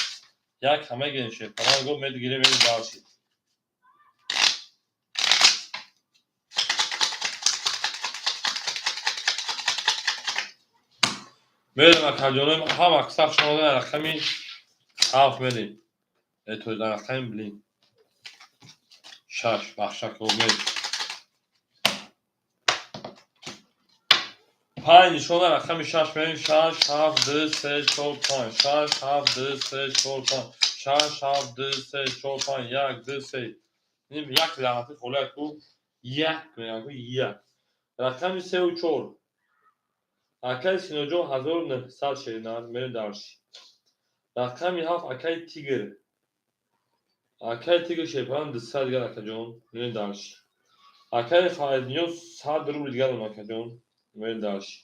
як ҳама гирем шерпаланго, медгирем, мерем дарши. Мерем, акаҷонои ҳама аксар шумо рақами 7 мерем. То дар рақами блин 6 бахшак мерем. 5 нишона рақами 6 мерем. 6, 7, 2, 3, 4, 5, 6, 7, 2, 3, 4, 5, 6, 7, 2, 3, 4, 5, 1, 2, 3. Як лағати холия ку, як мегӯям ку, як. Рақами 3 ва 4. Акаи Синоҷон 1900 шерина, мерем дарши. Рақами 7 акаи Тигр. Акаи Тигр шерпаран 200 дигар, акаҷон, мерем дарши. Акаи Файзинҷон 100 рубл дигар дорам, акаҷон, мерем дарши.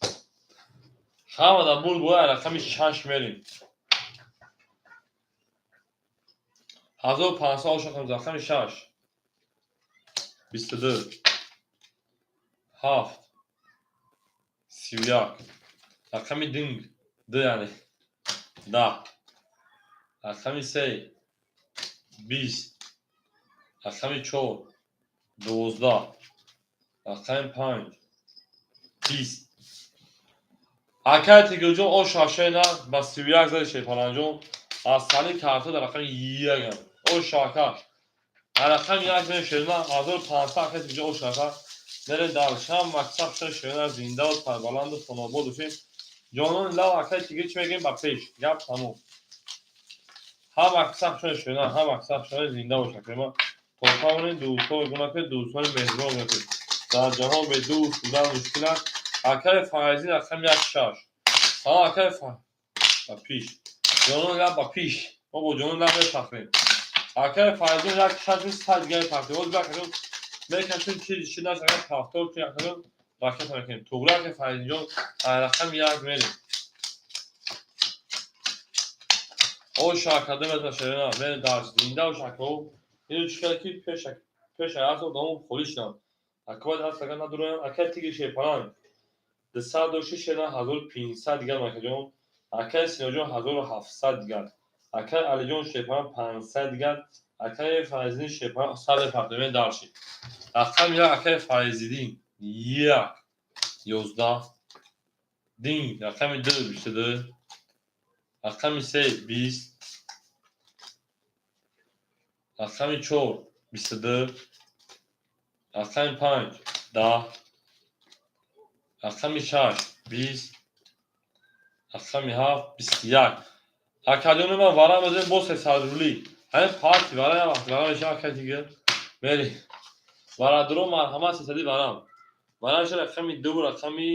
Ҳама дар бурд бояд рақами 6 мерем. 1500 ошақам, рақами 6. 22, 7, 31, рақами динг д, яъне 10, рақами 3, 20, рақами 4, 12, рақами 5, 20. Акай Тигилҷон ош шашена ба 31 зади Шерпаланҷон. Аз сали карта дар рақами 1. Ош шака. Дар рақами 1 зади Шерна 1500 акай Тигилҷон ош шака. Мере дар шам мақсад шуда Шерна зинда ва сарбаланду хонобод бошед. Ҷонони лав акай Тигил чӣ мегӯем ба пеш. Гап тамом. Ҳам мақсад шуда Шерна, ҳам мақсад шуда зинда бошад. Ма то тавонед дӯстон гуна кунед, дӯстони меҳрибон гуна кунед. Дар ҷаҳон бе дӯст будан мушкил аст. Акай Файзин рақами 1 6. Салом акай ба пиш. Ҷонон лаб ба пиш. Мо бо ҷонон лаб мепахрем. Акай Файзин 1 6 100 дигар мепахрем. Боз бакашем мекашем чи чи наша агар повтор кунем акаҷон ракета мекунем. Туғри акай Файзинҷон рақами 1 мерем. Оша академия шерина мерем дар зинда оша акао. Ино чӣ кард ки пеш аз одамо холӣ шуданд. Акои даст агар надуроянд, акай Тиги Шерпаланг 206 шена 1500 дигар акаҷон. Акай Синоҷон 1700 дигар. Акай Алиҷон Шерпаланг 500 дигар. Акай Файзиддин Шерпаланг 100 партомен даршид. Рақами 1 акай Файзиддин 1 11 дин рақами 2 22 рақами 3 20 рақами 4 22 рақами 5 10 рақами 6 20 рақами 7 21. Акаҷони ман варам мезанем бо 300 рублӣ. Ҳамин парти варам як вақт варам мешавад акай Тигр. Мерем. Варадуро марҳамат 300 варам. Варам шуд рақами 2 рақами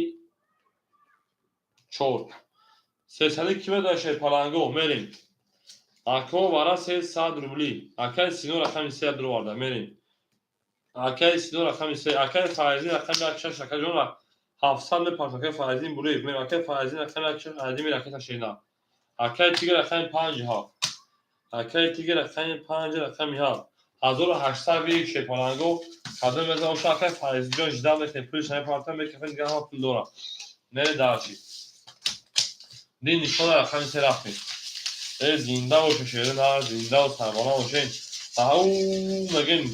4. 300 ки медонад Шерпаланго мерем. Ако вара 300 рублӣ. Акай Сино рақами 3 дуроварда мерем. Акай Сино рақами 3, акай Файзин рақами 1 6 акаҷон 700 мепарт акай Файзин Буреев мерем. Акай Файзин рақами 1 6 Адими ракета Шерна. Акай Тигр рақами 5 7. Акай Тигр рақами 5 рақами 7. 1800 вик Шерпаланго кадом мезанам оша акай Файзинҷон ждал мекунем пулиш намепартам мекафем дигар ҳама пул дорам. Мере дарчи. Дин нишона рақами 3 рафтем. Э зинда бошед Шерина, зинда ва сарбаланд бошед. Ау мегӯем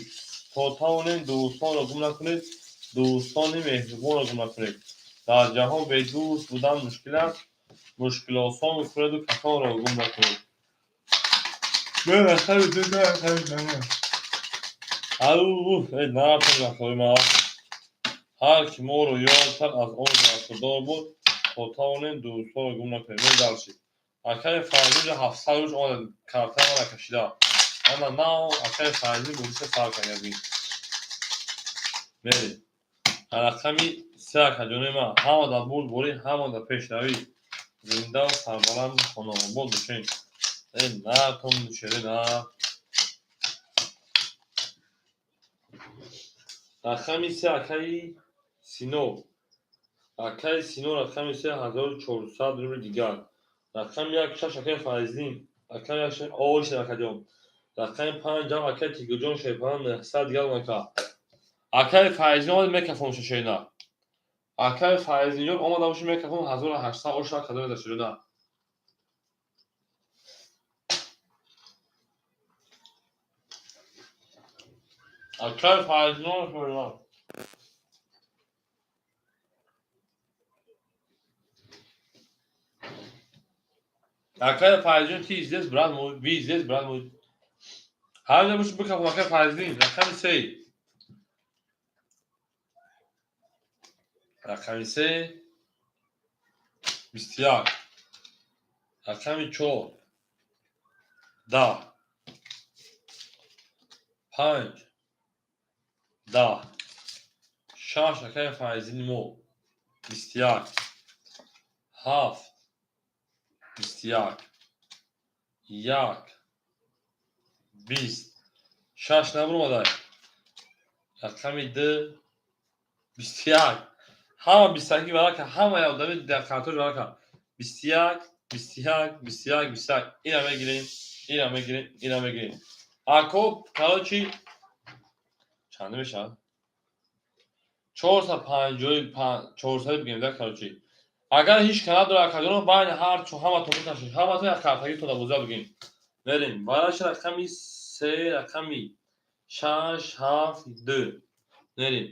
то тавонем дӯстонро гум накунед, дӯстони меҳрибонро гум накунед. Дар ҷаҳон бе дӯст будан мушкил аст, мушкилосон кунеду касонро гум накунед. Ау э нарафтем рақои ман. Ҳар ки моро ёд кард аз он бархурдор буд, то тавонем дӯстонро гум накунем. Мерем дарчи. Акай Файзин 700 рӯз омада картаи мана кашида. Ана нав акай Файзин бозиша сар кард. Мерем. Рақами 3 акаҷони ман ҳама дар бурдборӣ, ҳама дар пешравӣ. Зинда ва сарбаланду хонаобод бошед. Э натон Шерина. Рақами 3 акаи Сино. Акаи Сино рақами 3 1400 рубли дигар. Рақами 1 6 акаи Файзиддин. Рақами 1 6 ош акаҷон. Рақами 5 ҷам акаи Тигирҷон Шерпаланг 900 дигар ака. Акаи Файзиддин омад мекафон Шерина. Акаи Файзиддинҷон омада бошад мекафон 1800 ош акадо мезад Шерина. Акаи Файзиддин Шерина. Акаи Файзиддин ты здесь, брат мой, вы здесь, брат мой. Ҳар бош бикафон акаи Файзиддин рақами 3. Рақами 3 21. Рақами 4 10 5 10 6 акаи Файзиддини мо 21 7 21 1 20 6 набуромадай. Рақами 2 21 ҳама 21 варака ҳама одами дар картош варака 21 21 21 21 ина мегирем, ина мегирем, ина мегирем. Ако короче чанд мешавад? 455 400 бигем да короче. Агар ҳеҷ ка надорад акаҷоно байни ҳар чо ҳаматон бикашед, ҳаматон як картагитон боза бигем. Мерем. Бараш рақами 3 рақами 6 7 2. Мерем.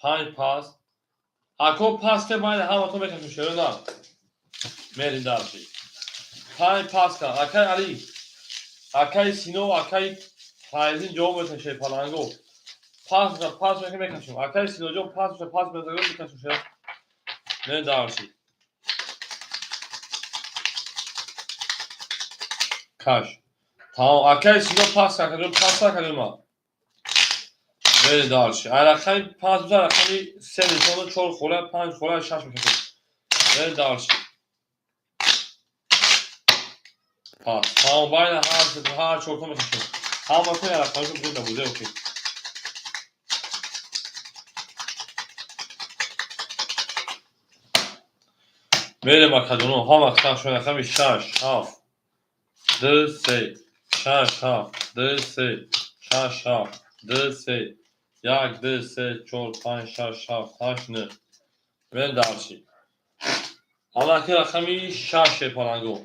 5 пас. Ако пас ке байни ҳаматон мекашем Шерина. Мерим дальше. Панҷ пас кан. Акай Али, акай Сино, акай Файзин ҷавоб метан, шерпаланго. Пас пас мекашем. Акай Синоҷон, пас пас мекашем шер. Мерим дальше. Каш. Тамом. Акай Сино пас кардем, пас кардем ма. Мерим дальше. Ай рақами панҷ буза рақами се нишона, чор хола, панҷ хола, шаш мекашем. Мерим дальше. Пас. Тамом, байна ҳар чорто мекашем. Ҳаматон я рақамашо бузед набузе, окей. Мерем, акаҷоно, ҳама шо рақами шаш, ҳафт, ду, се, шаш, ҳафт, ду, се, шаш, ҳафт, ду, се, як, ду, се, чор, панҷ, шаш, ҳафт, ҳашт, нӯ. Мерем дальше. Аллаки рақами шаш, шерпаланго.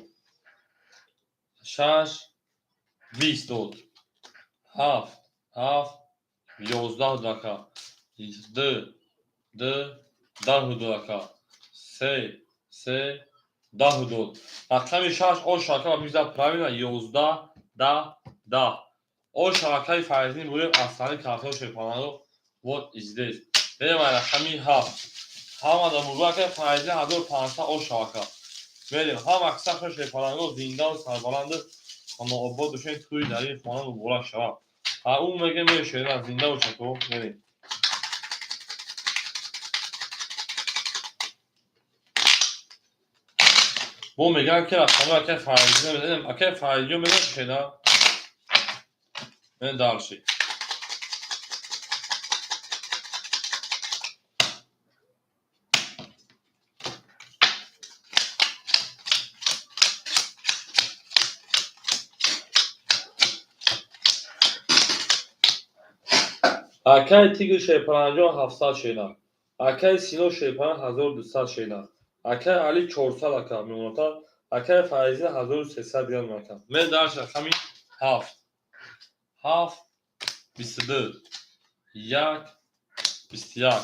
Шаш, 20 дод. Ҳафт, ҳафт, 11 дака. Ду, ду, 10 дака. Се, се, 10 дод. Рақами шаш ош шака биза правильно 11, 10, 10. Ош шабакаи Файзин бурем аз сари картҳои шерпаланго, вот здесь. Берем ай рақами ҳафт. Ҳамада муборака, Файзин 1500 ош шабака. Мерем. Ҳама аксаршо шерпаланго зиндаву сарбаланду хонаобод бошед, тӯи дар ин хона муборак шавад. Ҳа, ӯ мега мешера зинда бошад, мерем. Бо мегӯянд ки рақамҳои акай Файзин намедонем, акай Файзиё медонад шеда? Мерем дальше. Акай Тигр шерпаланҷон 700 шена. Акай Сино шерпалан 1200 шена. Акай Али 400 ака мемонад. Акай Файзин 1300 дигар мемонад. Мерем дальше рақами ҳафт. Ҳафт, 22, як, 21.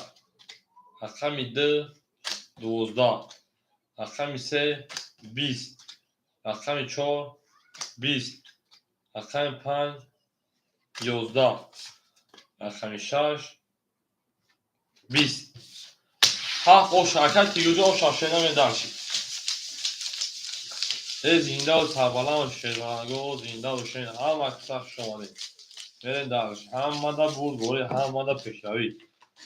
Рақами ду, 12. Рақами се, 20. Рақами чор, 20. Рақами панҷ, 11. Рақами шаш, 20. Ҳафт ош акай Тигрҷон ош шена, мерем дальше. Э, зиндаву сарбаланд шербаланго, зинда бошед, ҳама каса хуш омадед. Мерем дальше. Ҳамада бурдборӣ, ҳамада пешравӣ.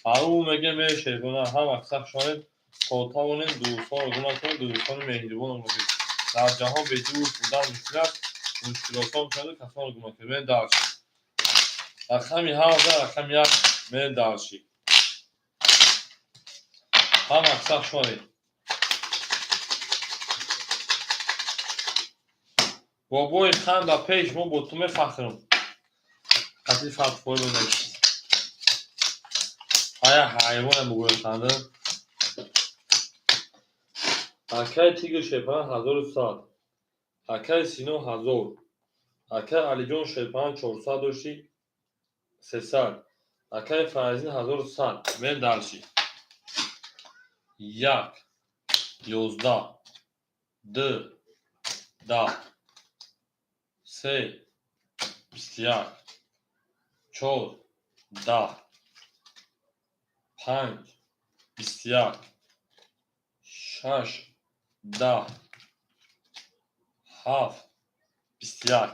Ҳарӯ мега мере шербона, ҳама каса хуш омадед. То тавонем дӯстонро гум накунед, дӯстони меҳрибонро бошед. Дар ҷаҳон бе дӯст будан мушкил аст, мушкилотҳо мешаваду касонро гум накунед. Мерем дальше. Рақами ҳафт, рақами як, мерем дальше. Ҳама каса хуш омадед. Бобои хан ба пеш, мо бо ту мефахрем. Қатъи фатфои менависӣ. Ая ҳайвоне бугӯяд ханда. Акай Тигр шерпалан 1100. Акай Сино 1000. Акай Алиҷон шерпалан 400 дошти, 300. Акай Файзин 1100. Мерем дальше. Як, 11, ду, 10, се, 21, чор, 10, панҷ, 21, шаш, 10, ҳафт, 21,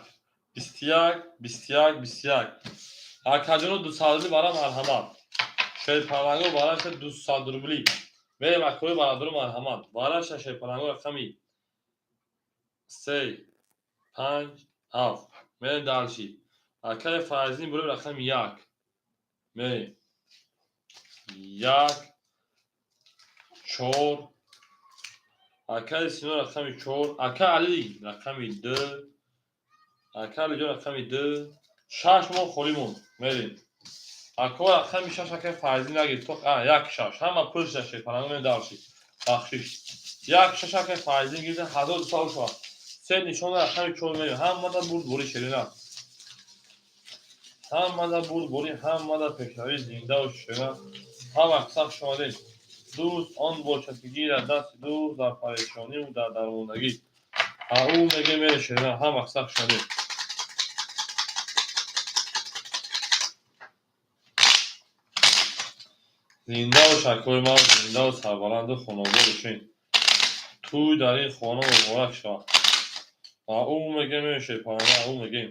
21, 21, 21. Акаҷоно, 200 рубли бара марҳамат. Шерпаланго бараша 200 рубли. Мерем, акои бародару, марҳамат. Бараша шерпаланго рақами се, панҷ, ҳафт. Мерем дальше. Акаи Файзин бурем рақами як. Мерем. Як, чор. Акаи Сино рақами чор. Акаи Али рақами ду. Акаи Алиҷон рақами ду. Шаш мо холӣ монд. Мерем. Ако рақами шаш акаи Файзин нагирифт. Як, шаш. Ҳама пур шуда шерпаланго, мерем дальше. Бахшиш. Як, шаш акаи Файзин гирифта, 1200 шавад. Се нишона рақами чор мерем. Ҳамада бурдборӣ, шерина. Ҳамада бурдборӣ, ҳамада пешравӣ, зиндаву шерина. Ҳама каса хуш омадед. Дӯст он бошад, ки гирад дасти дӯст дар парешониву дар дармондагӣ. Ау мегем, мерешена ҳам мақсад шавед. Зиндаву шакои ман, зиндаву сарбаланду хонобод бошед. Тӯй дар ин хона муборак шавад. Ау мегем, мерешепаранда, ау мегем.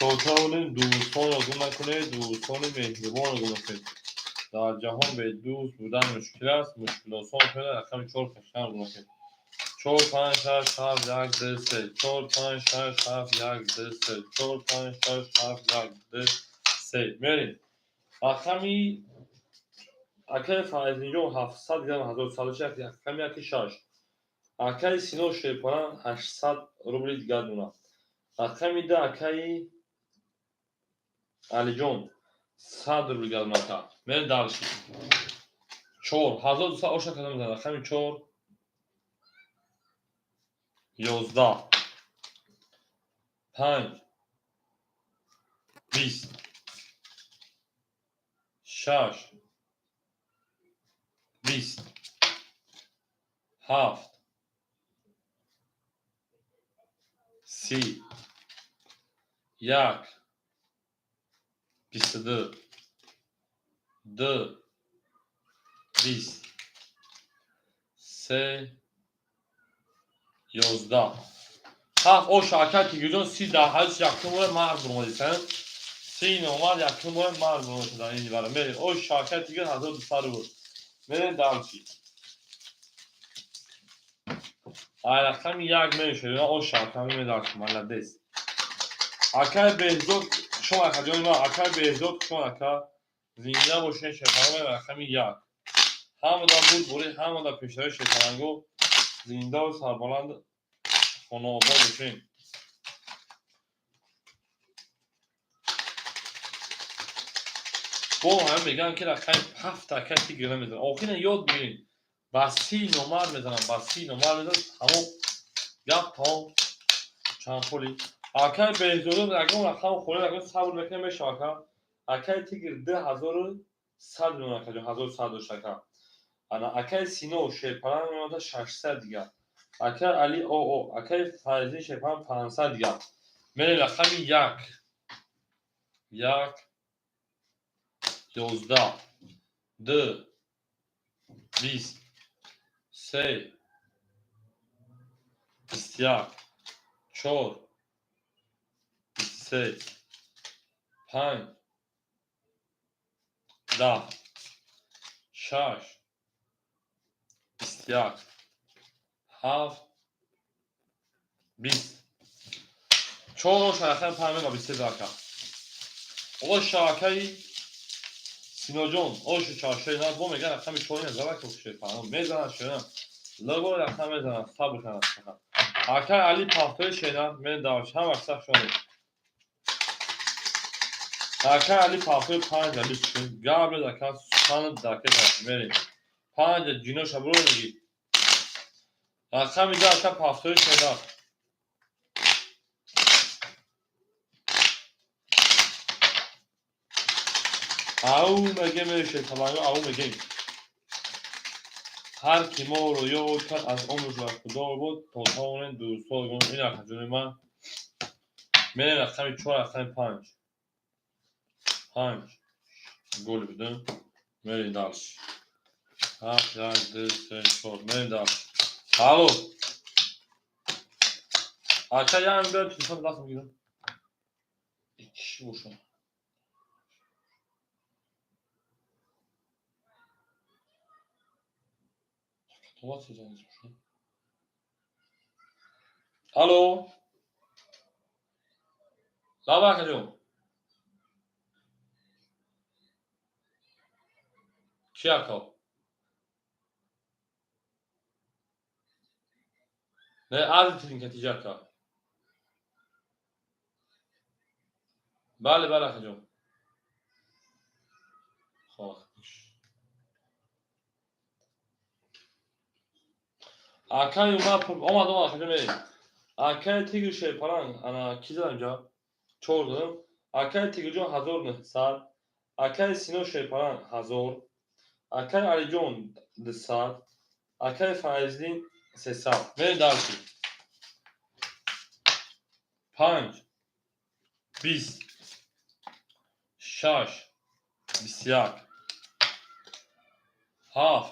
То тавонем дӯстонро гум накунед, дӯстони меҳрубонро гум накунед. Дар ҷаҳон бе дӯст будан мушкил аст, мушкилосон кунед, рақами 4 кашидан гум накунед. 4 5 6 7 1 2 3 4 5 6 7 1 2 3 4 5 6 7 1 2 3. Мерем. Рақами акаи Файзинҷон 700 грамм 1106, рақами 1 6. Акаи Сино Шерпаран 800 рубли дигар дона. Рақами 2 акаи Алиҷон 100 рубли дигар дона. Мерем дальше. 4 1200 оша кадом мезанад? Рақами 4 11 5 20 6 20 7 30 1 22 2 20 3 11 7. Оша ака Тигирҷон 30 дар ҳадис якум бора мард бурмадисан. 30 номар якум бора мард бурмадисан дар ин бара. Мерем. Оша ака Тигир 1200 рубл. Мерем дальше. Ай рақами 1 мешавад. Оша ака медарш, молодец. Акай Беҳзод шумо ака ҷони ман, акай Беҳзод шумо ака зинда бошед, шефаранго рақами 1. Ҳамада бурбури, ҳамада пешравӣ шефаранго, зиндаву сарбаланд хонаобод бошед. Бо ҳам мегӯям, ки рақами 7 ака Тигр намезанад. Охиран ёд бигиред. Ба 30 номар мезанам, ба 30 номар мезанам, тамом. Гап тамом. Чанд холи? Акай Беҳзодон ягон рақам холӣ ягон сабр мекунем мешавад ака. Акай Тигр 2100 миллион ака ҷон, 1100 дошт ака. Ана акай Сино Шерпаран меомада 600 дигар. Акай Али ОО, акай Файзин Шерпаран 500 дигар. Мерем рақами 1. 1 11 2 20 3 21 4 23 5 10 6 21 7 20 4 оша рақами 5 ба 23 ака. Оша акаи Синоҷон, ошу чаршаи на бо меган рақами 4 назара ки шерпаран мезанад шеран. Лого рақам мезанад, сабр кунад. Акаи Али пафтои шеран, мен давш ҳам аксар шонед. Акаи Али пафтои 5 али чун габред ака сухан даке мерем. 5 ҷино шабро меги. Рақами 2 ака пафтои шеран. Ау мегем шерпаланго, ау мегем. Ҳар ки моро ёд кард аз умрш бар худо буд, то тавонем дӯстҳо гум. Ин ака ҷони ман. Мерем рақами 4, рақами 5. 5 гол бидем. Мерем дальше. 7 1 2 3 4 мерем дальше. Алло. Ака ям бер телефон дастам гирам. Киши бошам. Алло. Лаба акаҷон. Чӣ ака? Не, арзи тилинкатиҷа ака. Бале, бале акаҷон. Хоб. Акай умар омад, омад акаҷон мерем. Акай Тигр Шерпаран, ана ки задам инҷа? 4 задам. Акай Тигрҷон 1900, Акаи Сино Шерпаланг 1000, акаи Алиҷон 200, акаи Файздин 300. Мерем дальше. 5, 20, 6, 21, 7,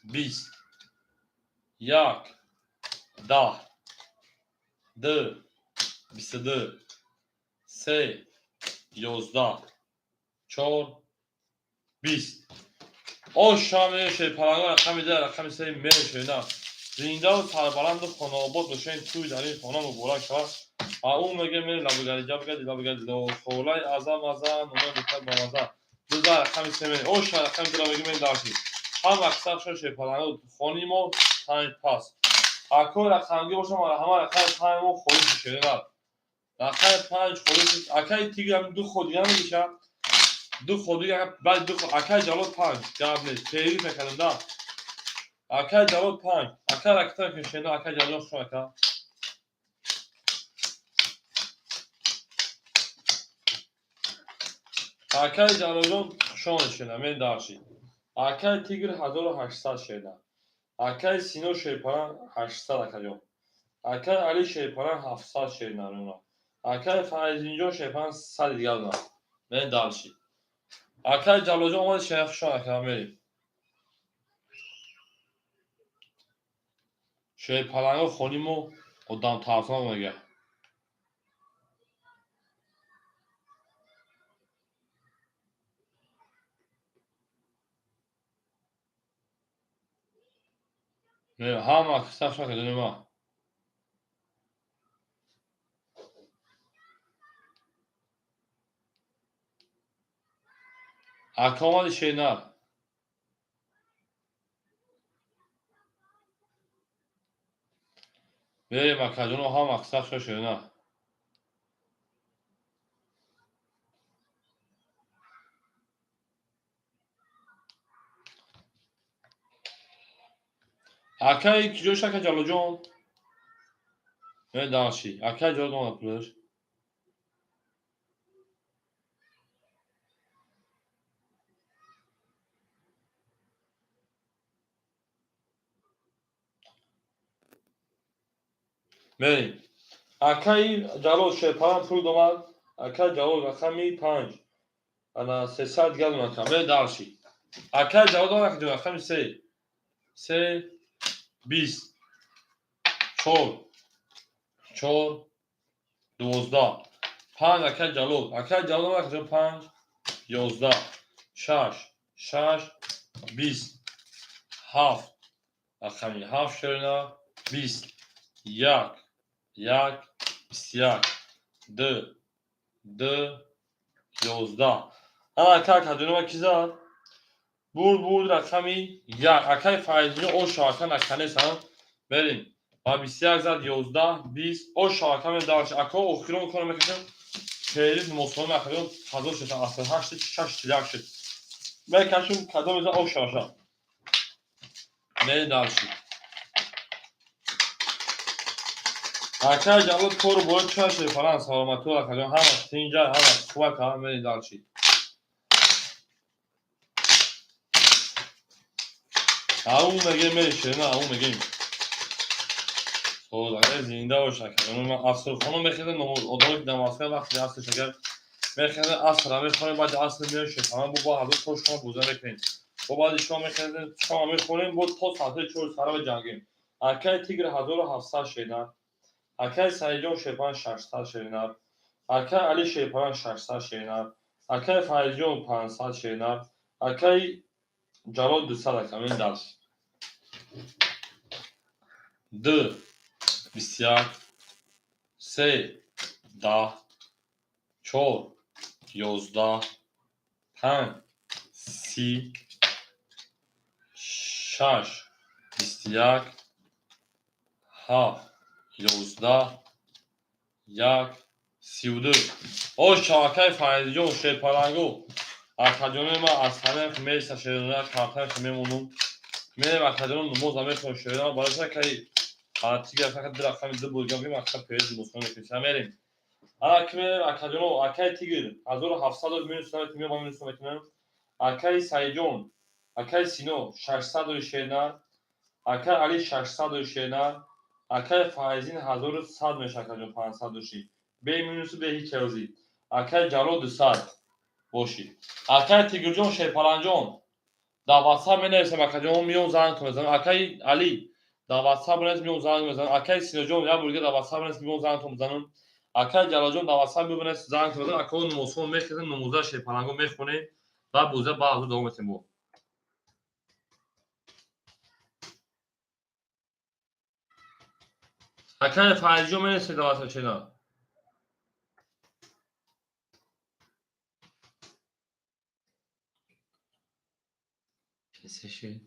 20, 1, 10, 2, 22, 3, 11, 4, 20. Оша меше паланга рақами 2, рақами 3 меше на. Зиндаву сарбаланду хонаобод бошем, тӯй дар ин хона муборак шавад. А ӯ меге ме лабигари ҷабгади лабигари лохолай аза маза нуна бикад ба маза. Дуза рақами 3 ме. Оша рақами 2 меге ме дарси. Ҳам аксар шоше паланга хони мо 5 пас. Ако рақамги бошам, ҳама рақами 5 мо холис шеда. Рақами 5 холис. Акаи тигр ду ход дига мегиша. Ду ход дига, баъд ду ход. Акаи Ҷалол 5. Гап нест. Феҳрист мекардам да. Акаи Ҷалол 5. Ака ракета кешена, акаи Ҷалол хуш ака. Акаи Ҷалолҷон хушон шена, мен дарши. Акаи Тигр 1800 шена. Акаи Сино Шерпаланг 800 акаҷон. Акаи Али Шерпаланг 700 шена. Акаи Файзинҷон Шерпаланг 100 дигар дона. Мен дарши. Акаи Ҷалолҷон омад шена, хушон ака, мерем. Шерпаланго хони мо одам тарсон мега. Ҳама сахша кардем ма. Ака омади шернар. Мерем акаҷоно, ҳама сахша шернар. Акаи киҷош ака Ҷалолҷон? Медарши. Акаи Ҷалол омад пулаш. Мерем. Акаи Ҷалол Шерпаланг пул домад. Акаи Ҷалол рақами 5. Ана 300 дигар дона ака. Медарши. Акаи Ҷалол дона ака рақами 3. 3, 20, 4, 4, 12, 5 акаи Ҷалол. Акаи Ҷалол ака 5, 11, 6, 6, 20, 7, рақами 7 шерина, 20, 1, 1, 21, 2, 2, 11. Ана ака акаҷонома ки зад? Бурд, бурд рақами 1. Акаи Файзиҷон оша ака наканесан. Мерем. Ба 21 зад 11, 20. Оша ака медарш. Ака охирон кор мекашем. Феҳрист мосона акаҷон қазо шуд. Аср 8 6 41 шуд. Мекашем кадом иза оша аша. Медарши. Акаи Ҷалол кору бояд чӣ шуд фалан саломату акаҷон ҳама тинҷа ҳама хуб ака медарши. Ау мегем мешена, ау мегем. Соз зинда бош ака. Ман асрхоно мехезем, одамое ки дар Москва вақти аср шагар мехезем, асра мехонем, баъди аср меоем шерпаланг бо ҳазор то шом боза мекунем. Бо баъди шом мехезем, шом мехонем, бо то соати 4 сара ҷангем. Акаи Тигр 1700 шена. Акаи Саидҷон Шерпаланг 600 шена. Акаи Али Шерпаланг 600 шена. Акаи Файзҷон 500 шена. Акаи Ҷалол 200 ака. Мен дарс. 2, 21, 3, 10, 4, 11, 5, 30, 6, 21, 7, 11, 1, 32. Оша акаи Файзиҷон Шерпалангу. Акаҷонои ман аз ҳамаи меса шерона картаи мемонум. Мерем акаҷоно намоза мехонем шерона барои акаи тигар фақат ду рақами ду бургам бим ака перез намозхон мекунем. Мерем. Ана ки мерем, акаҷоно, акаи Тигр 1700 минус наметунем, ма минус наметунем. Акаи Саидҷон, акаи Сино 600 шернар, акаи Али 600 шернар, акаи Файзин 1100 меша, акаҷон, 500 доши. Бе минусу бе ҳеҷ чарози. Акаи Ҷалол 200 боши. Акаи Тигрҷон, Шерпаланҷон, дар WhatsApp менависам, акаҷон, миём зангтон мезанам. Акаи Али дар WhatsApp менавис, миём занг мезанам. Акаи Синоҷон як бор дига дар WhatsApp менавис, миём зангтон мезанам. Акаи Ҷалолҷон дар WhatsApp мебинавис, зангтон мезанам. Акао намозхон мехезем, намоза шерпаланго мехонем ва боза баъд аз давом метем бо. Акаи Файзҷон менависед дар WhatsApp чена. Касе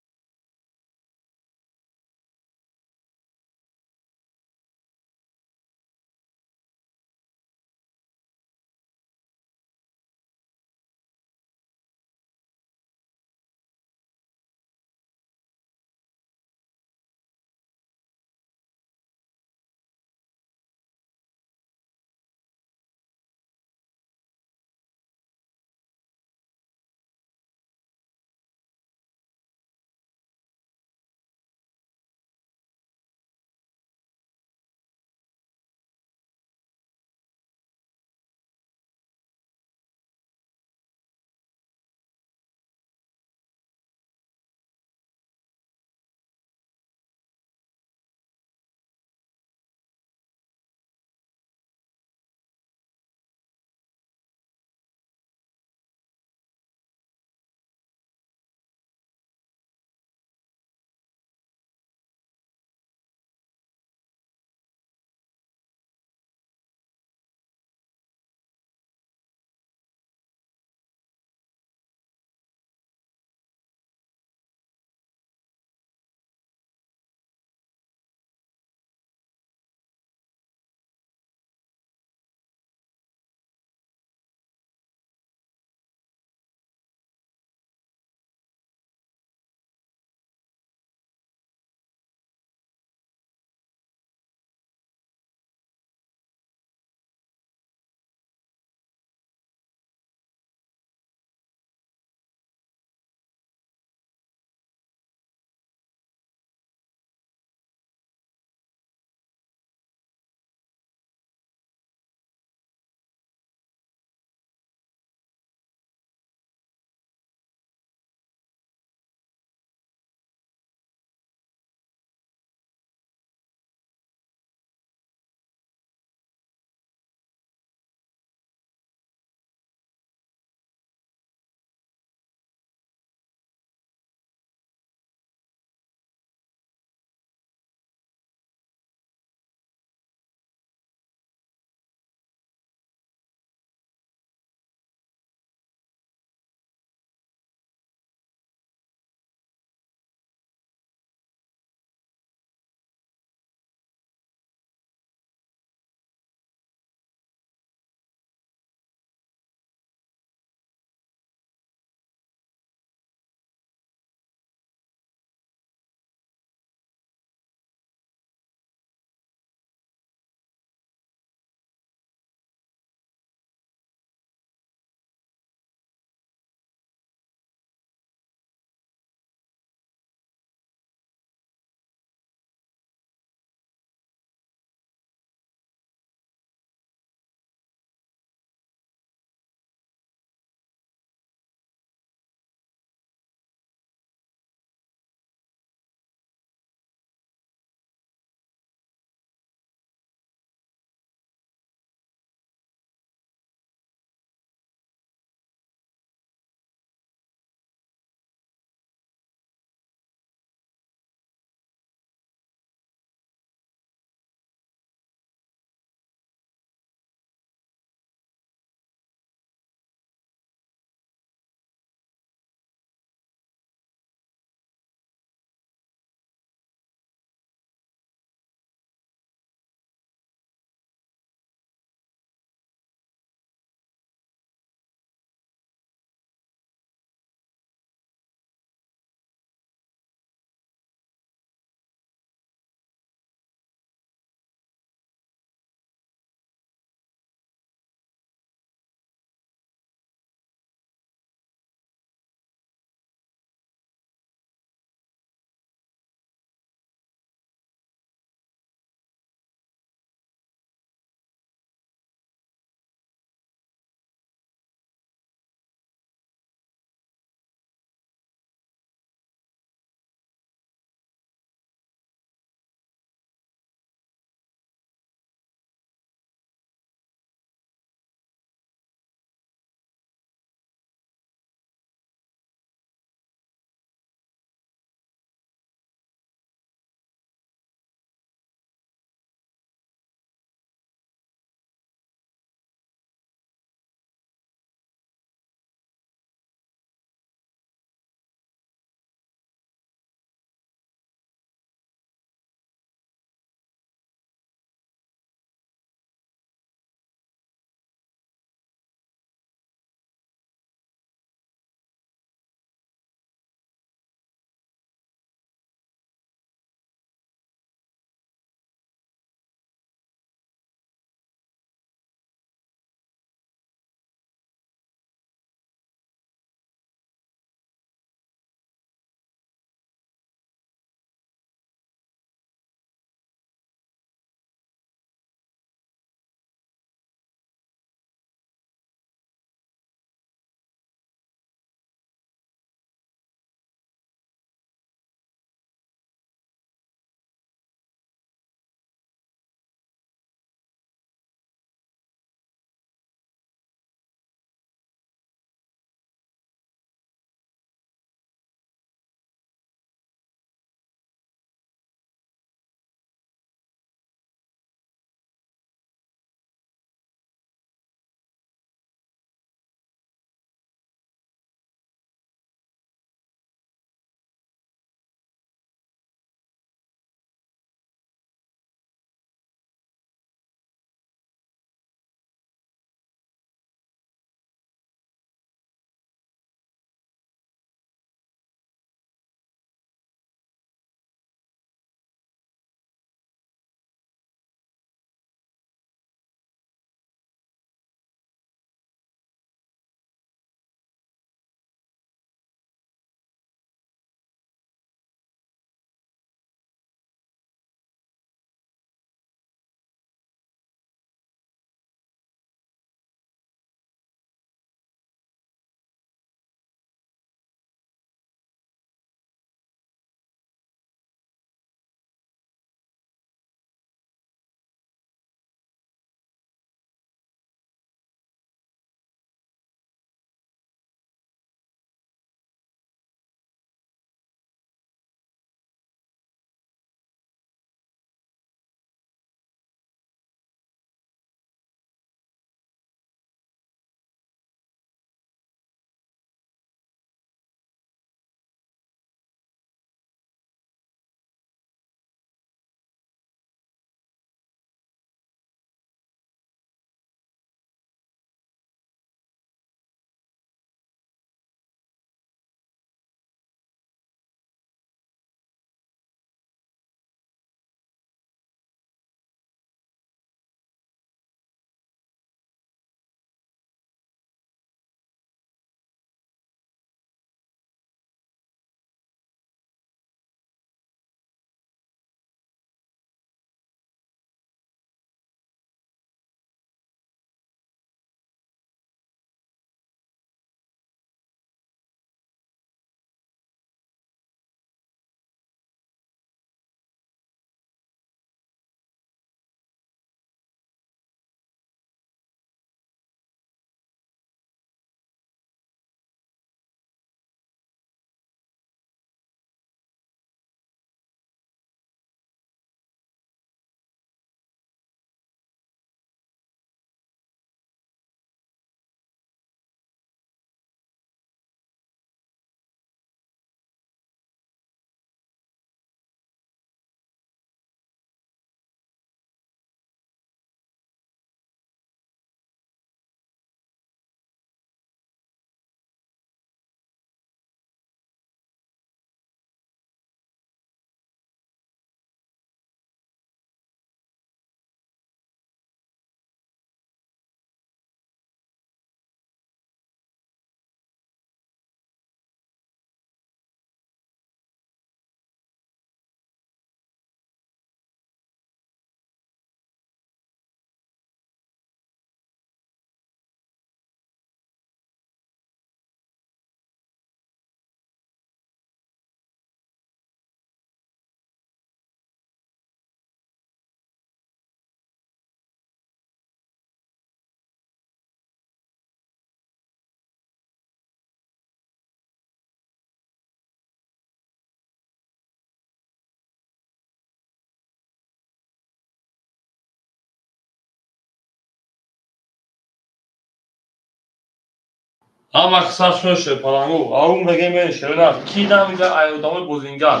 Ҳама қисса шуд палангу. Ау меге ме шерина. Ки намида ай одамои бозингар.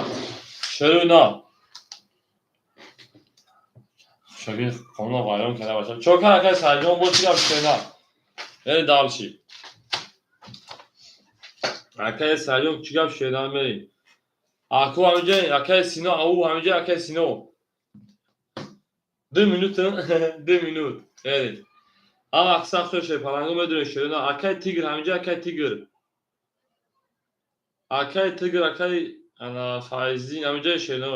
Шерина. Шагир қонуна вайрон карда бача. Чокар акай Сайҷон бо чӣ гап шерина. Мери дальше. Акай Сайҷон чӣ гап шерина мери. Аку ҳамиҷа акай Сино, ау ҳамиҷа акай Сино. 2 минут, 2 минут. Мери. Ҳама қисса худ палангу медонед шерина. Акай Тигр ҳамиҷа акай Тигр. Акай Тигр, акай ана Файзин ҳамиҷа шерина.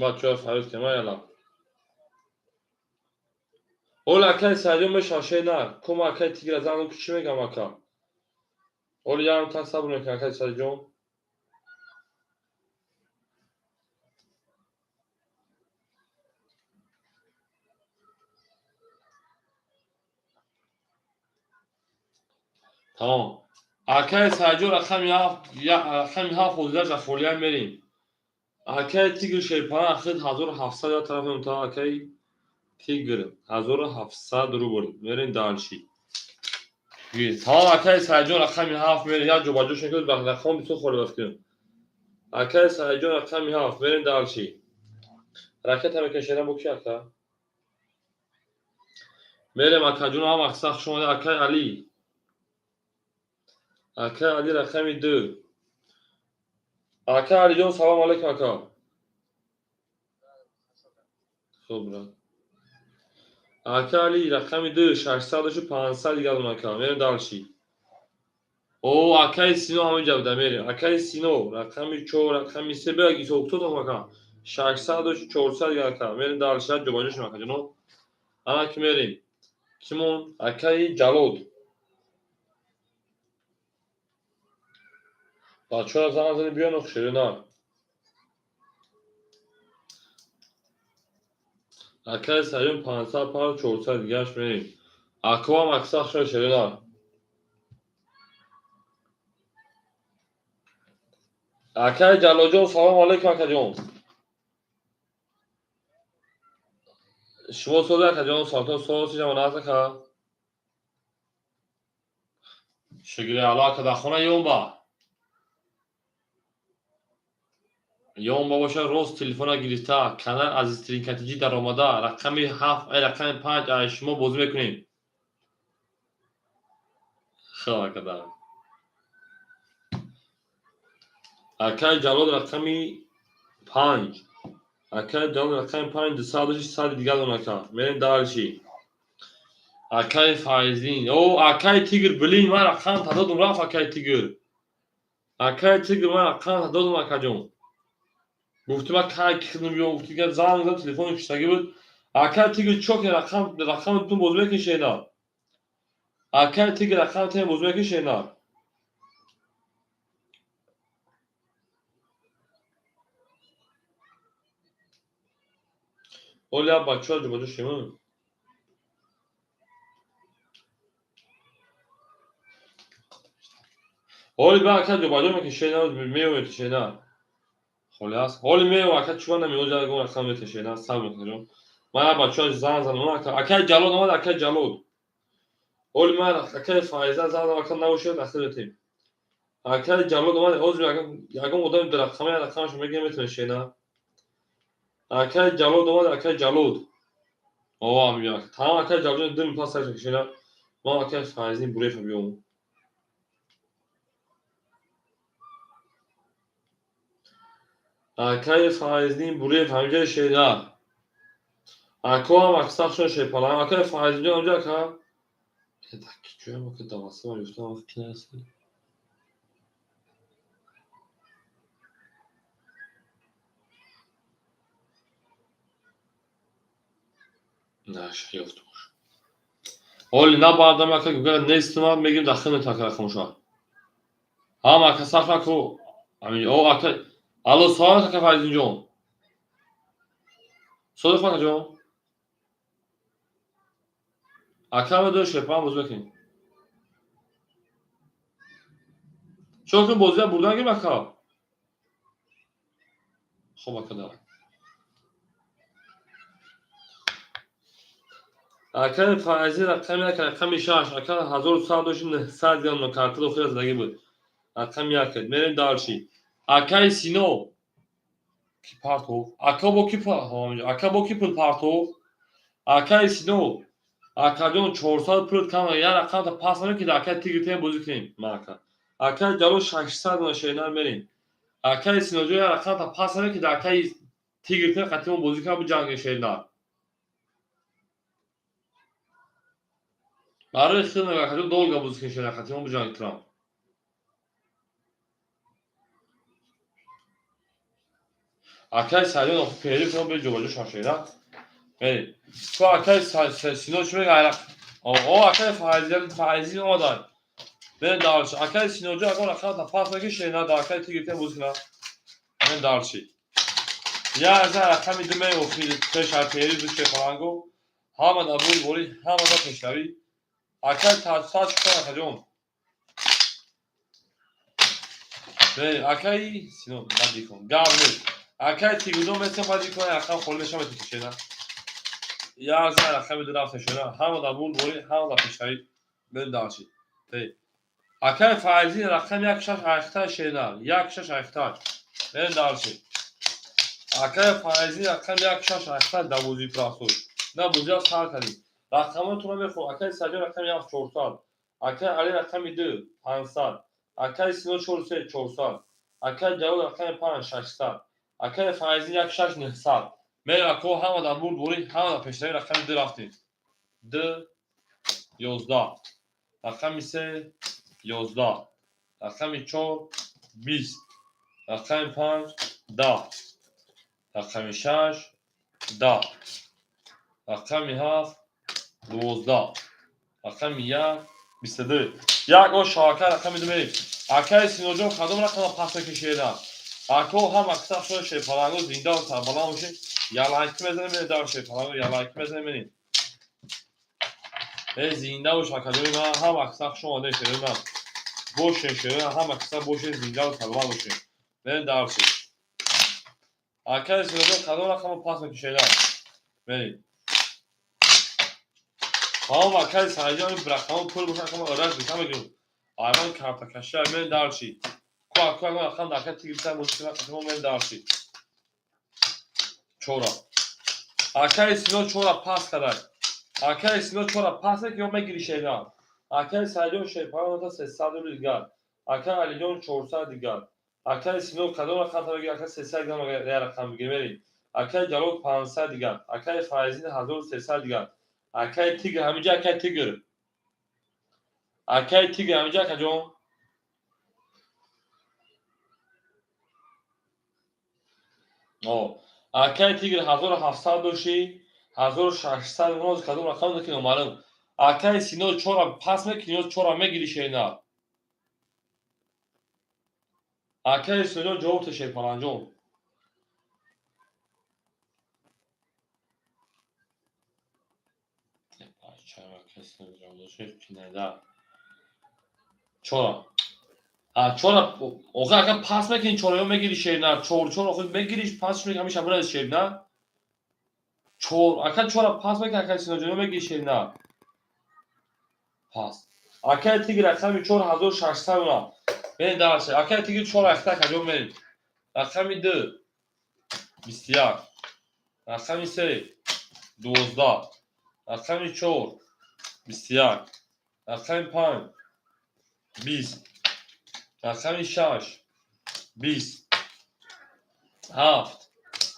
Бачаҳо фарёд кема яла. Оли акай Сайҷон мешава шерина. Кума акай Тигра занг ку чӣ мегам ака? Оли ярм та сабр мекунам акай Сайҷон. Тамом. Акай Сайҷон рақами 7, рақами 7 ҳозираша холия мерим. Акай Тигр шерпалан ахир 1700 я тараф мемта акай Тигр 1700 рубл. Мерим дальше. Тамом акай Сайҷон рақами 7 мерим. Як ҷо ба ҷо шекуд ба рақам бисёр холӣ вақт. Акай Сайҷон рақами 7 мерим дальше. Ракета мекашена бо ки ака? Мерем акаҷон ҳама қисса хуш омадед акай Али. Акай Али рақами 2. Акай Алиҷон салом алейкум ака. Хуб брат. Акай Али рақами 2 600 500 дигар ака. Мерем дальше. О акай Сино ҳаминҷа буда мерем. Акай Сино рақами 4 рақами 3 бег исо кто ака. 600 400 дигар ака. Мерем дальше ҷобаҷо шумо ака ҷоно. Ана ки мерем. Кимон акай Ҷалод. Бачаҳо занг зани биён ширина. Акай Сайён 500 пар 400 дигараш мерем. Акоам акса шуд ширина. Акай Ҷалолҷон салом алейкум акаҷон. Шумо сози акаҷон соатон соз чизам наз ака. Шукри Аллоҳ ака дар хона ёнба. Ёнба боша рост телефона гирифта, канал Азизтарин катиҷӣ даромада, рақами 7, ай рақами 5 ай шумо бозӣ мекунем. Хел ака дар. Акай Ҷалол рақами 5. Акай Ҷалол рақами 5 200 100 дигар дон ака. Мерем дальше. Акай Файзин. О, акай Тигр, блин, ман рақам додум рафт акай Тигр. Акай Тигр ман рақам додум акаҷон. Гуфтим ман кай кихидум биём, гуфти гап занг задам, телефони куштагӣ буд. Акай Тигр чо ки рақам тун бозӣ мекунӣ шена? Акай Тигр рақам тун бозӣ мекунӣ шена? Оля бачаҳо ҷобаҷо шем. Оли ба ака ҷобаҷо мекунӣ шена, меояд шена. Холи аст. Ҳоли меояд ака чува намеояд, ягон рақам метавонад шена, сабр мекунад. Ман бачаҳо занг задам, акай Ҷалол омад, акай Ҷалол. Оли ман акай Файза занг задам, ака набошад, ахир метем. Акай Ҷалол омад, ҳозир ягон одами рақама рақамашо мегирам метавонад шена. Акай Ҷалол омад, акай Ҷалол. О, амиё. Тамом акай Ҷалол 2 минут пас сар шена. Ман акай Файзин Бурефа биём. Акай Файзин Буреф ҳамиҷа шена. Акоам аксар шуд шепалам. Акай Файзинҷон ҳамиҷа ака. Ки ҷоям ака даваса ман ёфтам вақт ки нараси. Наша ёфтумуш. Оли набардам ака гугар нестум мегим дахил метака рақамуша. Ҳама ака сахт аку. Ҳамин о ака Алло салом ака Файзинҷон. Содиқ акаҷон. Ака медони шепаам бозӣ мекунем. Чо кун бозия бурдан гирим ака? Хоб ака давай. Акаи Файзӣ рақами як, рақами шаш. Ака 1100 дошти, 900 грамм карта дохил задагӣ буд. Рақами як. Мерем дальше. Акаи Сино ки партов? Ака бо ки, ака бо ки пул партов? Акаи Сино, акаҷон, 400 пулат кам, як рақамта пас намекунӣ, акаи Тигр тем бозӣ кунем. Ма ака. Акаи Ҷалол 600 на шернар мерем. Акаи Синоҷон, як рақамта пас намекунӣ, акаи Тигр тем қатимон бозӣ кунам, биҷанге шернар. Барои хел акаҷон долго бозӣ кунем, шернар қатимон биҷанг турам. Акаи Саидон охи пери кунам, бе ҷобаҷо шав шернар. Мерем. Ту акаи Сино чӣ мега? О, акаи Файзи, Файзи омадан. Мерем дальше. Акаи Синоҷон, агар рақамта пас накунӣ, шернар дар акаи Тигр тем бозӣ кунам. Мерем дальше. Я аз рақами ду меофи пеша пери ду шефаланго. Ҳама дар бури бори, ҳама дар пешравӣ. Акаи Таҷсад чӣ кор, акаҷон? Мерем. Акаи Сино бади кун. Гап нест. Акаи Тигрҷон месем бади кун, рақам холӣ мешава, метавонӣ шернар. Я аз рақами ду рафта шернар. Ҳама дар бур бори, ҳама дар пешравӣ. Мерем дальше. Акаи Файзи рақами як шаш айхтай шернар. Як шаш айхтай. Мерем дальше. Акаи Файзи рақами як шаш айхтай дар бозии простой. На бозиа сар кардем. Рақамҳоятонро мехоҳам. Акаи Саҷон рақами як 400. Акаи Али рақами ду 500. Акаи Сино чор се 400. Акаи Ҷалол рақами панҷ 600. Акаи Файзи як шаш 900. Мерем, ако, ҳама дар бурд борӣ, ҳама дар пешравӣ. Рақами ду рафтем. Ду 11. Рақами се 11. Рақами чор 20. Рақами панҷ 10. Рақами шаш 10. Рақами ҳафт 12. Рақами як 22. Як о шавака рақами ду мерем. Акаи Синоҷон, кадом рақама пас мекушед? Ако, ҳама киса шоя шерпаланго зинда ва сарбаланд бошед. Ялайки мезанем, мерем дар шерпаланго, ялайки мезанем, мерем. Э, зинда бош, акаҷони ман, ҳама киса хуш омадед, шерои ман. Бошед, шерои ҳама киса бошед, зинда ва саломат бошед. Мерем дальше. Акаи Синоҷон, кадом рақама пас мекушед? Мерем. Ҳам акаи Саидҷон рақамҳо пул бошад, рақама ыраш бикам мегирем. Айван картакаши, мерем дальше. Ку аку ягон рақам дар акаи Тигр бисар бозӣ кунад, қатимо мерем дальше. Чора. Акаи Сино чора пас кард. Акаи Сино чора пас ки ё мегири шернар. Акаи Саидҷон шерпалоната 300 рубл дигар. Акаи Алиҷон 400 дигар. Акаи Сино кадом рақам мегири? Акаи 300 грамм як рақам бигир, мерем. Акаи Ҷалол 500 дигар. Акаи Файзин 1300 дигар. Акаи Тигр ҳаминҷа, акаи Тигр. Акаи Тигр ҳаминҷа, акаҷон. О, акаи Тигр 1700 дошти, 1600 ноз кадом рақам ки номаълум. Акаи Сино чора пас мекунӣ ё чора мегири шернар? Акаи Синоҷон, ҷавоб те, шерпаланҷон. Чора. А чора охи ака пас мекунӣ чора ё мегири шернар? Чор чор охи мегириш, пасш мекунӣ, ҳамеша бирази шернар? Чор ака чора пас мекунӣ, акаи Синоҷон, ё мегири шернар? Пас. Акаи Тигр рақами чор 1600 уна. Мерем дальше. Акаи Тигр чор ахта акаҷон, мерем. Рақами ду 21. Рақами се 12. Рақами чор 21. Рақами панҷ 20. Рақами шаш 20. Ҳафт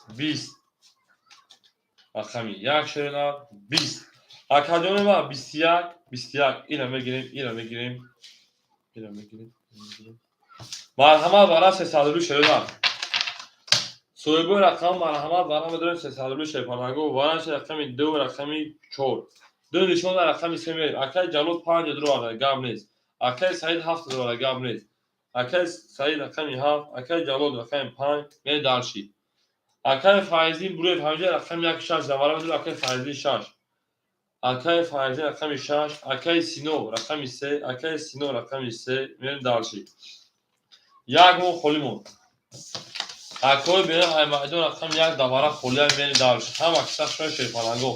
20. Рақами як шернар 20. Акаҷони ман 21 21 ина мегирем, ина мегирем, ина мегирем. Марҳамат, вара 300 рубли шернар. Соҳибои рақам, марҳамат, вара медорем 300 рубли шерпаланго. Варанши рақами ду, рақами чор. Ду нишон дар рақами се мерем. Акаи Ҷалол панҷ дуроварда, гап нест. Акаи Саид ҳафт дуроварда, гап нест. Акаи Саид рақами ҳафт, акаи Ҷалол рақами панҷ, мерем дальше. Акаи Файзин Буруев ҳаминҷа рақами як шаш завара медорем, акаи Файзин шаш. Акаи Файзин рақами шаш, акаи Сино рақами се, акаи Сино рақами се, мерем дальше. Як моҳ холӣ монд. Акои берем аймайдон рақами як давара холия, мерем дальше. Ҳама киса шои шерпаланго.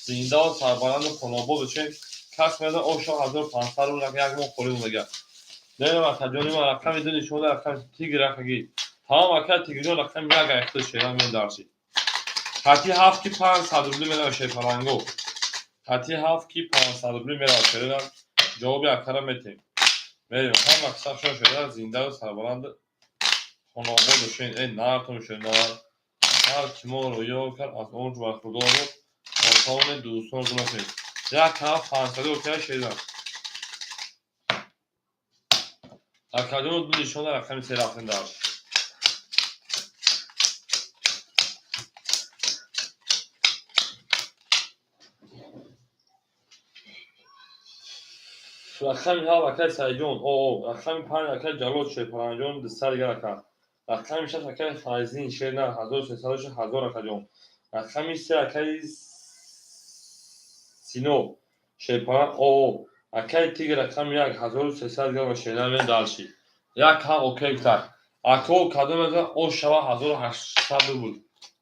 Зиндаву сарбаланду хонобод бошед. Кас мезан ошо 1500 рубл, як моҳ холӣ монага. Мерам, акаҷони ман, рақами ду нишон, рақами тигр акаги. Тамом, ака тигрҷон, рақами як айхта шерам мен даршид. Хати ҳафт ки 500 рубли мерава, шерпаланго. Хати ҳафт ки 500 рубли мерава, шерам, ҷавоби акара метем. Мерем, ҳама кисабшон шуда, зиндаву сарбаланду хонобод бошед. Э, нартон шуд, нар. Ҳар ки моро ёр кард, аз он бархурдор осоне дӯстон гунашед. Як ҳафт 500 окей шерам. Акаҷон, ду нишона, рақами се рафтем дарш. Рақами ҳафт, акаи Саидҷон, о, рақами панҷ, акаи Ҷалол Шерпаланҷон, 200 дигар ака. Рақами шаш, акаи Файзин Шерна, 1300 1000, акаҷон. Рақами се, акаи Сино Шерпалан, о, акаи Тигр, рақами як, 1300 дигар шерна мен дарши. Як ҳам окей гуфтак. Ако кадом мезан о шава 1800 рубл.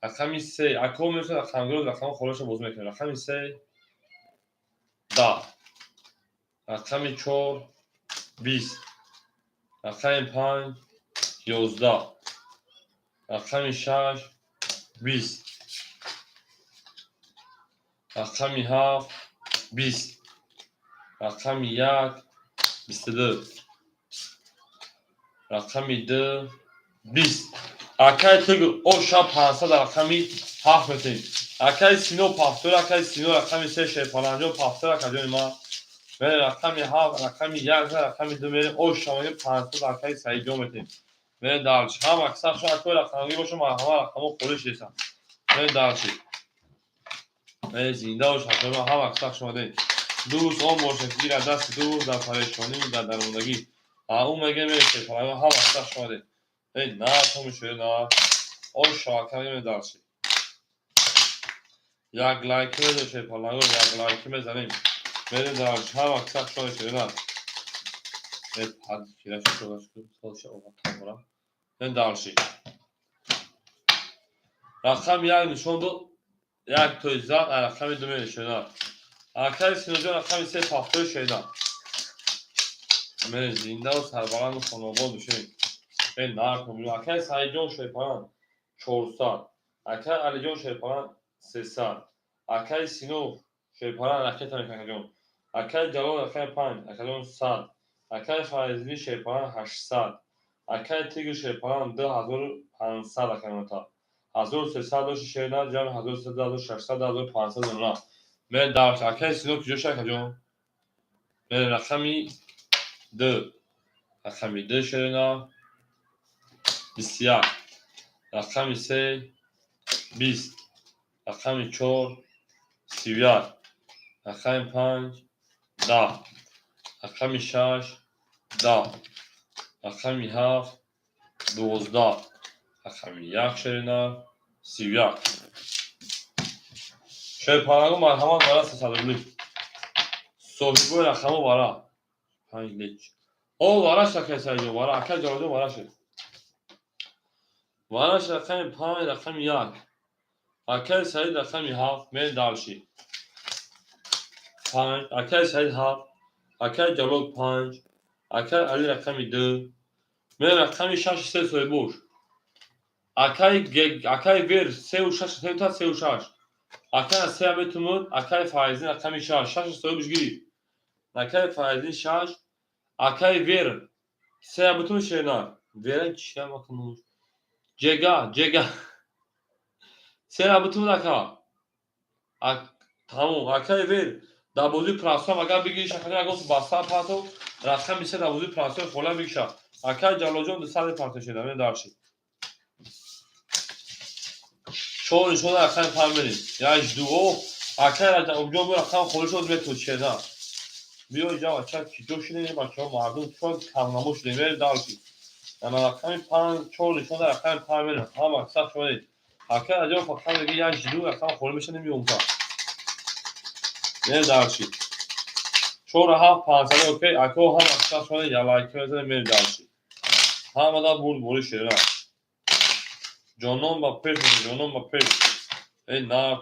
Рақами се, ако мезан рақамгиро рақами холаша боз мекунем. Рақами се 10. Рақами чор 20. Рақами панҷ 11. Рақами шаш 20. Рақами ҳафт 20. Рақами як 22. Рақами ду 20. Акаи Тигр оша 500 рақами ҳафт метем. Акаи Сино пафтор, акаи Сино рақами се Шерпаланҷон пафтор, акаҷони ман. Мере рақами ҳафт, рақами як, рақами ду мерем, оша мегем 500 акаи Саидҷон метем. Мере дарчи. Ҳама кисабшон акои рақамгӣ боша, ҳама рақамҳо холӣ шудесан. Мере дарчи. Мере, зинда бош, акои ман, ҳама кисаб шумадем. Дӯст он бошад, ки гирад дасти дӯст дар парешонӣ, дар дармондагӣ. А ӯ меге мере шерпаланҷон, ҳама кисаб шумадем. Эй, на, то мешавед, на. Оша ака мегем дарчи. Як лайки мезанем, шерпаланго, як лайки мезанем. Мерем дарчи, ҳама кисаб шумадем, шерина. Э, ҳад кираш шуда. Мерем дарчи. Рақами як нишон дод, як тои зад, рақами ду мере шерина. Акаи Синоҷон рақами се пафтои шерина. Мере, зиндаву сарбаланду хонобод бошед. Э, наркун. Акаи Саидҷон Шерпалан 400. Акаи Алиҷон Шерпалан 300. Акаи Сино Шерпалан ракета мекунад, акаҷон. Акаи Ҷалол рақами панҷ, акаҷон 100. Акаи Файзиддин Шерпалан 800. Акаи Тигр Шерпалан 2500, аканота. 1300 дошти шерина, ҷамъи 1300, 1600, 2500 зона. Мере дарс. Акаи Сино куҷо шуд, акаҷон? Мере рақами ду. Рақами ду шерина 21. Рақами се 20. Рақами чор 31. Рақами панҷ 10. Рақами шаш 10. Рақами ҳафт 12. Рақами як шерина 31. Шерпаланго, марҳамат, бара 300 рубли. Соҳибои рақамҳо бара. Панҷ леч. О, вараш, акаи Саидҷон, вара, акаи Ҷалолҷон, варашед. Вараш рақами панҷ, рақами як. Акаи Саид рақами ҳафт, мерем дарши. Панҷ, акаи Саид ҳафт, акаи Ҷалол панҷ, акаи Али рақами ду. Мерем рақами шаш се соҳибош. Акаи Вер сеу шаш сеута сеу шаш. Акаи сея метумуд, акаи Файзин рақами шаш. Шаш соҳибш гирифт. Акаи Файзин шаш, акаи Вер сея бутумуд шерна. Вера чия макунуш? Ҷега, ҷега. Сея бутумуд ака. Тамом, акаи Вер дар бозии прасом агар бигириш, акаи ягон баста пато, рақами се дар бозии прасои хола бигиша. Акаи Ҷалолҷон 200 парто шуда, мен дарши. Чор нишона, рақами панҷ мерем. Як ду о, акаи Раҷабҷон бо рақам холӣ шуд метуд шерна. Биё иҷа, бача, киҷо шудем, бачаҳо, мардум чор камнамо шудем, мерем дарши. Ана рақами панҷ, чор нишона, рақами панҷ мерем. Ҳама саф шудед. Акаи Раҷаб фақат меги як ду рақам холӣ мешавад, меомта. Мерем дарши. Чор ҳафт 500 окей, ако ҳама саф шудед, як лайк мезанем, мерем дарши. Ҳамада бурд бори шерна. Ҷонон ба пеш, ҷонон ба пеш. Эй нар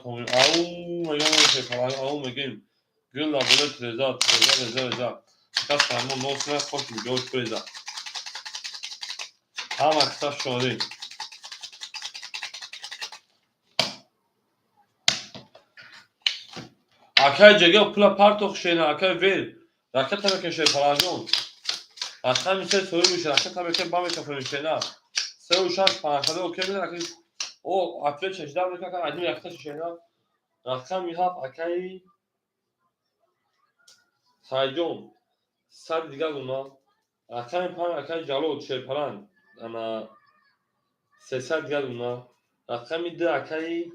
ау мегам шерпаланг ау мегем. Гул дар болои треза, треза, реза, реза. Кас фармон нос ме хош миҷош преза. Ҳама киса шодӣ. Акай ҷега пула партох шена, акай вел. Ракета мекен шерпалангон. Рақами се соҳиб меша, ракета мекен ба мекафонем шена. Сеу шаш панҷсаде окей меда, акай о ответ шашда мека, акай один ракета шена. Рақами ҳафт акай Сайҷон сад дигар гуна. Рақами панҷ акай Ҷалол шерпаланг. Ана 300 дигар гуна. Рақами ду акай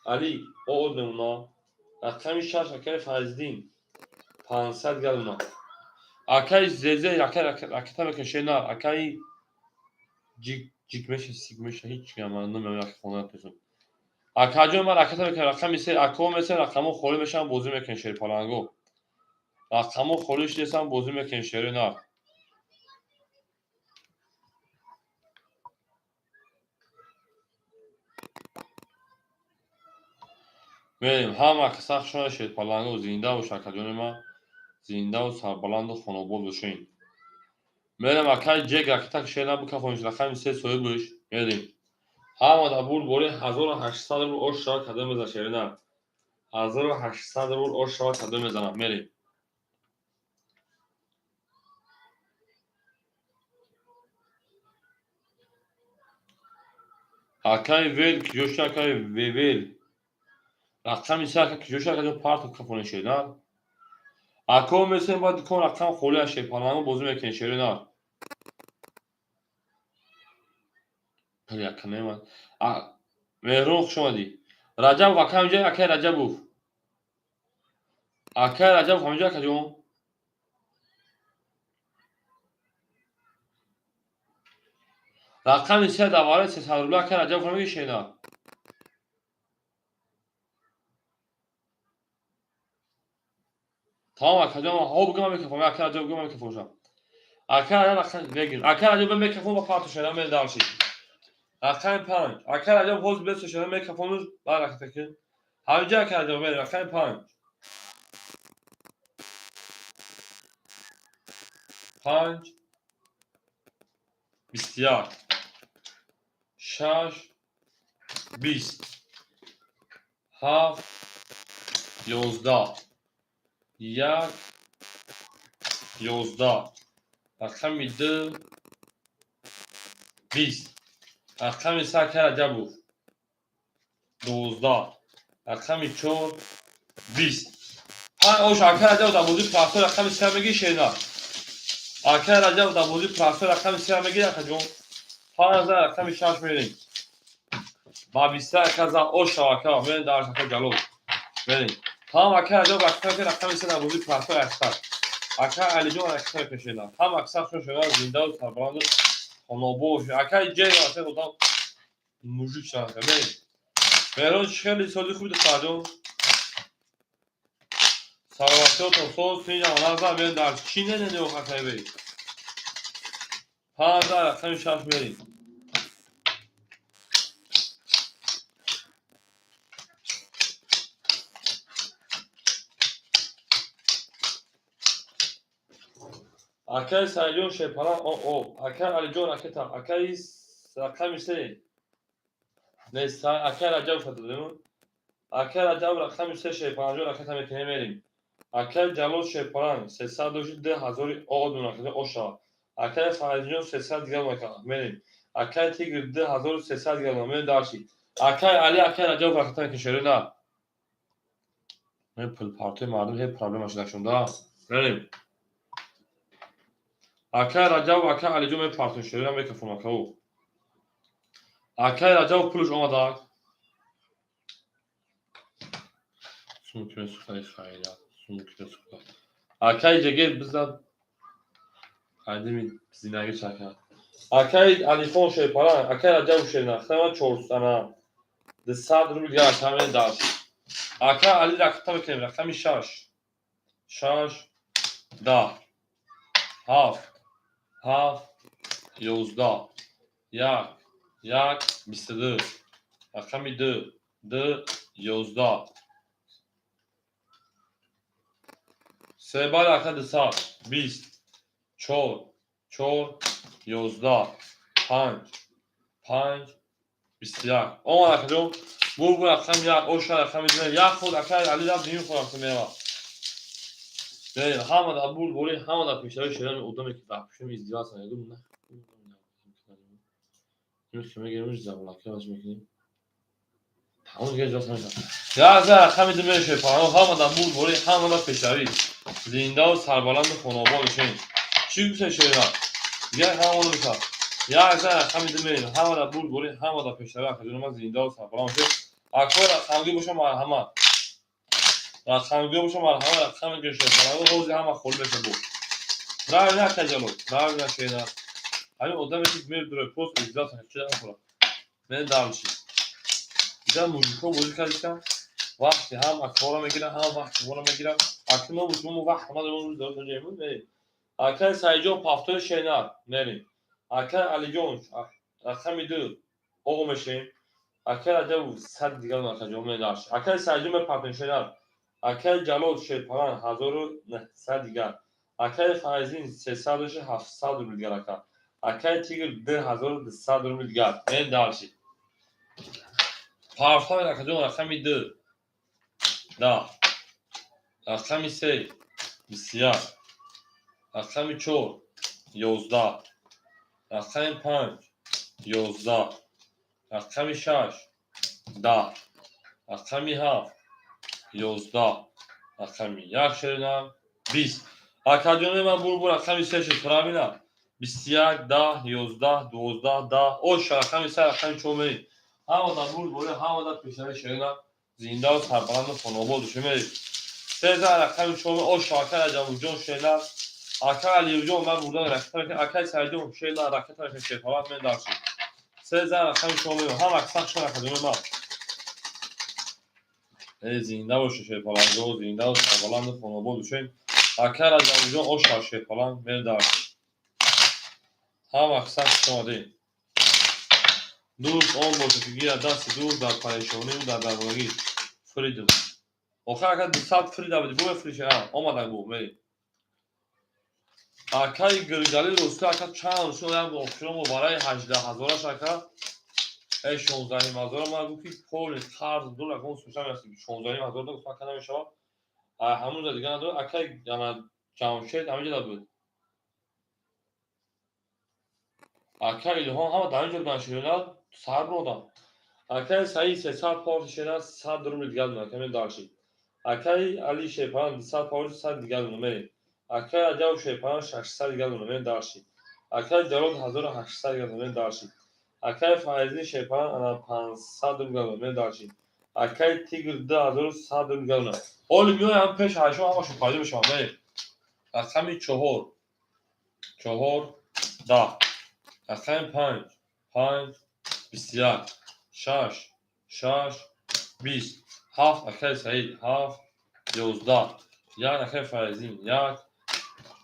Али оод мемона. Рақами шаш акай Файздин 500 дигар гуна. Акай Зезе акай ракета мекаше на акай ҷик ҷик меша сик меша ҳеҷ ман намедонам як хона пешам. Акаҷон ман ракета мекунам рақами се ако месем рақамо холӣ мешавам бозӣ мекунем шерпаланго. Рақамо холӣ шидесам бозӣ мекунем шери нар. Мерем ҳама каса хушона шерпаланго зинда бош акаҷони ман зиндаву сарбаланду хонобод бошед. Мерем акай ҷек ракета шена бикафониш рақами се соҳиб бош. Мерем. Ҳама дар бурд бори 1800 рубл ош шава кадом мезанад шерина. 1800 рубл ош шава кадом мезанад. Мерем. Акай вел киҷоша акай вевел. Рақами се ака киҷоша акаҷон партов кафониш шерина. Ако месем баъд дукон рақам холӣ аз шерпаланго бозӣ мекунем шерина. Меҳрон хуш омадӣ. Раҷабов ака ҳаминҷо акай Раҷабов. Акай Раҷабов ҳаминҷо акаҷон. Рақами се дар вараи 300 рубла акай Раҷабов намегӣ шена. Тамом акаҷон ҳо бигӯ ман мекафонам акай Раҷабов бигӯ ман мекафонам. Акай Раҷаб мегирем. Акай Раҷабов мекафон ба парту шена мен дарши. Рақами панҷ. Акай Раҷабов ҳозир бесо шена мекафонуш баъд ракета кун. Ҳаминҷо акай Раҷабов мерем рақами панҷ. Панҷ 21 6 20 7 11 1 11 рақами ду 20 рақами се акай Раҷабов 12 рақами чор 20 панҷ ош акай Раҷабов дар бозии простой рақами се мегӣ шена. Акай Раҷабов дар бозии простой рақами се мегӣ акаҷон. 5000 рақами шаш мерем. Ба 21 ака ош шава ака мерем дар ака Ҷалол. Мерем. Тамом акай Раҷабов рақами се дар бозии простой 800. Акай Алиҷон ракета мекашена. Ҳама аксар шон шуда зиндаву сарбаланду хонобод. Акай ҷей ака одам мужик шуда. Мерем. Меҳрон чӣ хеле сози хуби духтарҷон. Саломатиётон соз тинҷам назар мерем дар чӣ не не акай бей. 5000 рақами шаш мерем. Акай Сайҷон шерпаланг о акай Алиҷон ракета акай рақами се не акай Раҷабов додем. Акай Раҷабов рақами се шерпалангҷон ракета мекунем мерем. Акай Ҷалол шерпаланг 300 дошти 2000 од ракета ош шава. Акай Фаридунҷон 300 дигар мерем. Акай Тигр 2300 дигар мерем дарши. Акай Али акай Раҷабов ракета мекунем шерина. Мен пулпартои мардум ҳеҷ проблема шуда. Мерем. Акай Раҷабов акай Алиҷон мепартон шерина мекафон акао. Акай Раҷабов пулш омадак. Сумки месухтаи хайрат, сумки месухта. Акай ҷегер бизад қайдими зинаги чака. Акай Алихон шерпаланг, акай Раҷабов шерина, хама чорсана 200 рубл дигар акай дарш. Акай Али ракета мекунем рақами шаш. 6 10 7 7 11 1 1 22 рақами ду 2, 11. Се бал ака 200, 20, 4, 4, 11, 5, 5, 21. Омад, акаҷон, бурбур рақами як, оша рақами ду, як худ ака Али рафт, дуюм худ рафта мерава. Ҳама дар бурд бори, ҳама дар пешравии шерани одаме ки дар пушти издиваться мегӯ на. Мегирем, заблокировать мекунем. Тамом, дига иҷозат намедиҳам. Як за рақами ду мешавед, ҳама дар бурд бори, ҳама дар пешравӣ. Зиндаву сарбаланду хонобод бошед. Чӣ гуфта шера? Дигар ҳамаоно мешавад. Як за рақами ду мерем, ҳама дар бурд бори, ҳама дар пешравӣ, акаҷони ман, зиндаву сарбаланд бошед. Акои рақамгӯ боша, марҳамат. Рақамгӯ боша, марҳамат, рақами гиршед. Ҳозир ҳама холӣ мешавад бо. Правильно, акаҷало, правильно, шера. Ҳамин одаме ки мебурояд, пост издиваться чӣ намехӯрад. Мен дальше. Дига мужикҳо бозӣ кардистам, вақти ҳам акҳоро мегирам, ҳам вақти моро мегирам. Акни мо шумо вақт надорем, рӯз дар мерем. Акаи Саидҷон, пафтои шенар мерем. Акаи Алиҷон, рақами ду оғо мешавем. Акаи Раҷабов, 100 дигар, акаҷон, медарш. Акаи Саидҷон, мепартем шенар. Акаи Ҷалол, шерпалан, 1900 дигар. Акаи Файзин, 300, 700 рубл дигар, ака. Акаи Тигр, 2200 рубл дигар. Мерем дальше. Парфтам, акаҷон, рақами ду 10, рақами се 21, рақами чор 11, рақами панҷ 11, рақами шаш 10, рақами ҳафт 11, рақами як шеринам 20. Акаҷони ман, бурбур рақами се шуд, правильно? 21, 10, 11, 12, 10. Ош, рақами се, рақами чор мерем. Ҳама дар бурд бори, ҳама дар пешравии шеринам, зиндаву сарбаланду хонобод бошед. Мерем. 13, рақами чор, ош, акай Раҷабовҷон, шернар. Акай Алиевҷон, ман бурдан ракета мекунам. Акай Саидҷон, шернар, ракета мекунам, шерпаланд мен даршид. 13, рақами чор мерем. Ҳама сахт шуд, акаҷони ман. Э, зинда бошед, шерпаланго, зиндаву сарбаланду хонобод бошед. Акай Раҷабовҷон, оша, шерпаланд мен даршид. Ҳама сахт хуш омадед. Дӯст он бошад, ки гирад дасти дӯст дар парешониву дар дармондагӣ. Фридом. Охир, ака, 200 фрида буди, бу мефурӯши, омадак бу, мерем. Акаи Гиргали, рости, ака, чанд шуд, як охирон барои 18 ҳазораш, ака, э, 16,5 ҳазора ман гуфт, ки поли қарз дор, акон сӯша мерасид, 16,5 ҳазор гуфт, ака, намешавад. Ҳамун дига надор, акаи Ҷамшед ҳаминҷо буд. Акаи Илҳом, ҳама дар инҷо буданд, ширина сар додам. Акаи Саид, 300 порти ширина, 100 рубли дигар дона, акаи дальше. Акаи Али шерпалан, 200 порти, 100 дигар дона, мерем. Акаи Раҷабов, шерпалан, 600 дигар дона, мерем дальше. Акаи Ҷалол, 1800 дигар дона, мерем дальше. Акаи Файзин, шерпалан, ана 500 рубл дигар дона, мерем дальше. Акаи Тигр, 2100 рубл дигар дона. Оли меоям пеш ҳашо, ҳамашон пайдо мешаванд, мерем. Рақами чор, чор, 10, рақами панҷ, панҷ, 21, шаш, шаш, 20, ҳафт, акаи Саид, ҳафт, 11, як, акаи Файзин, як,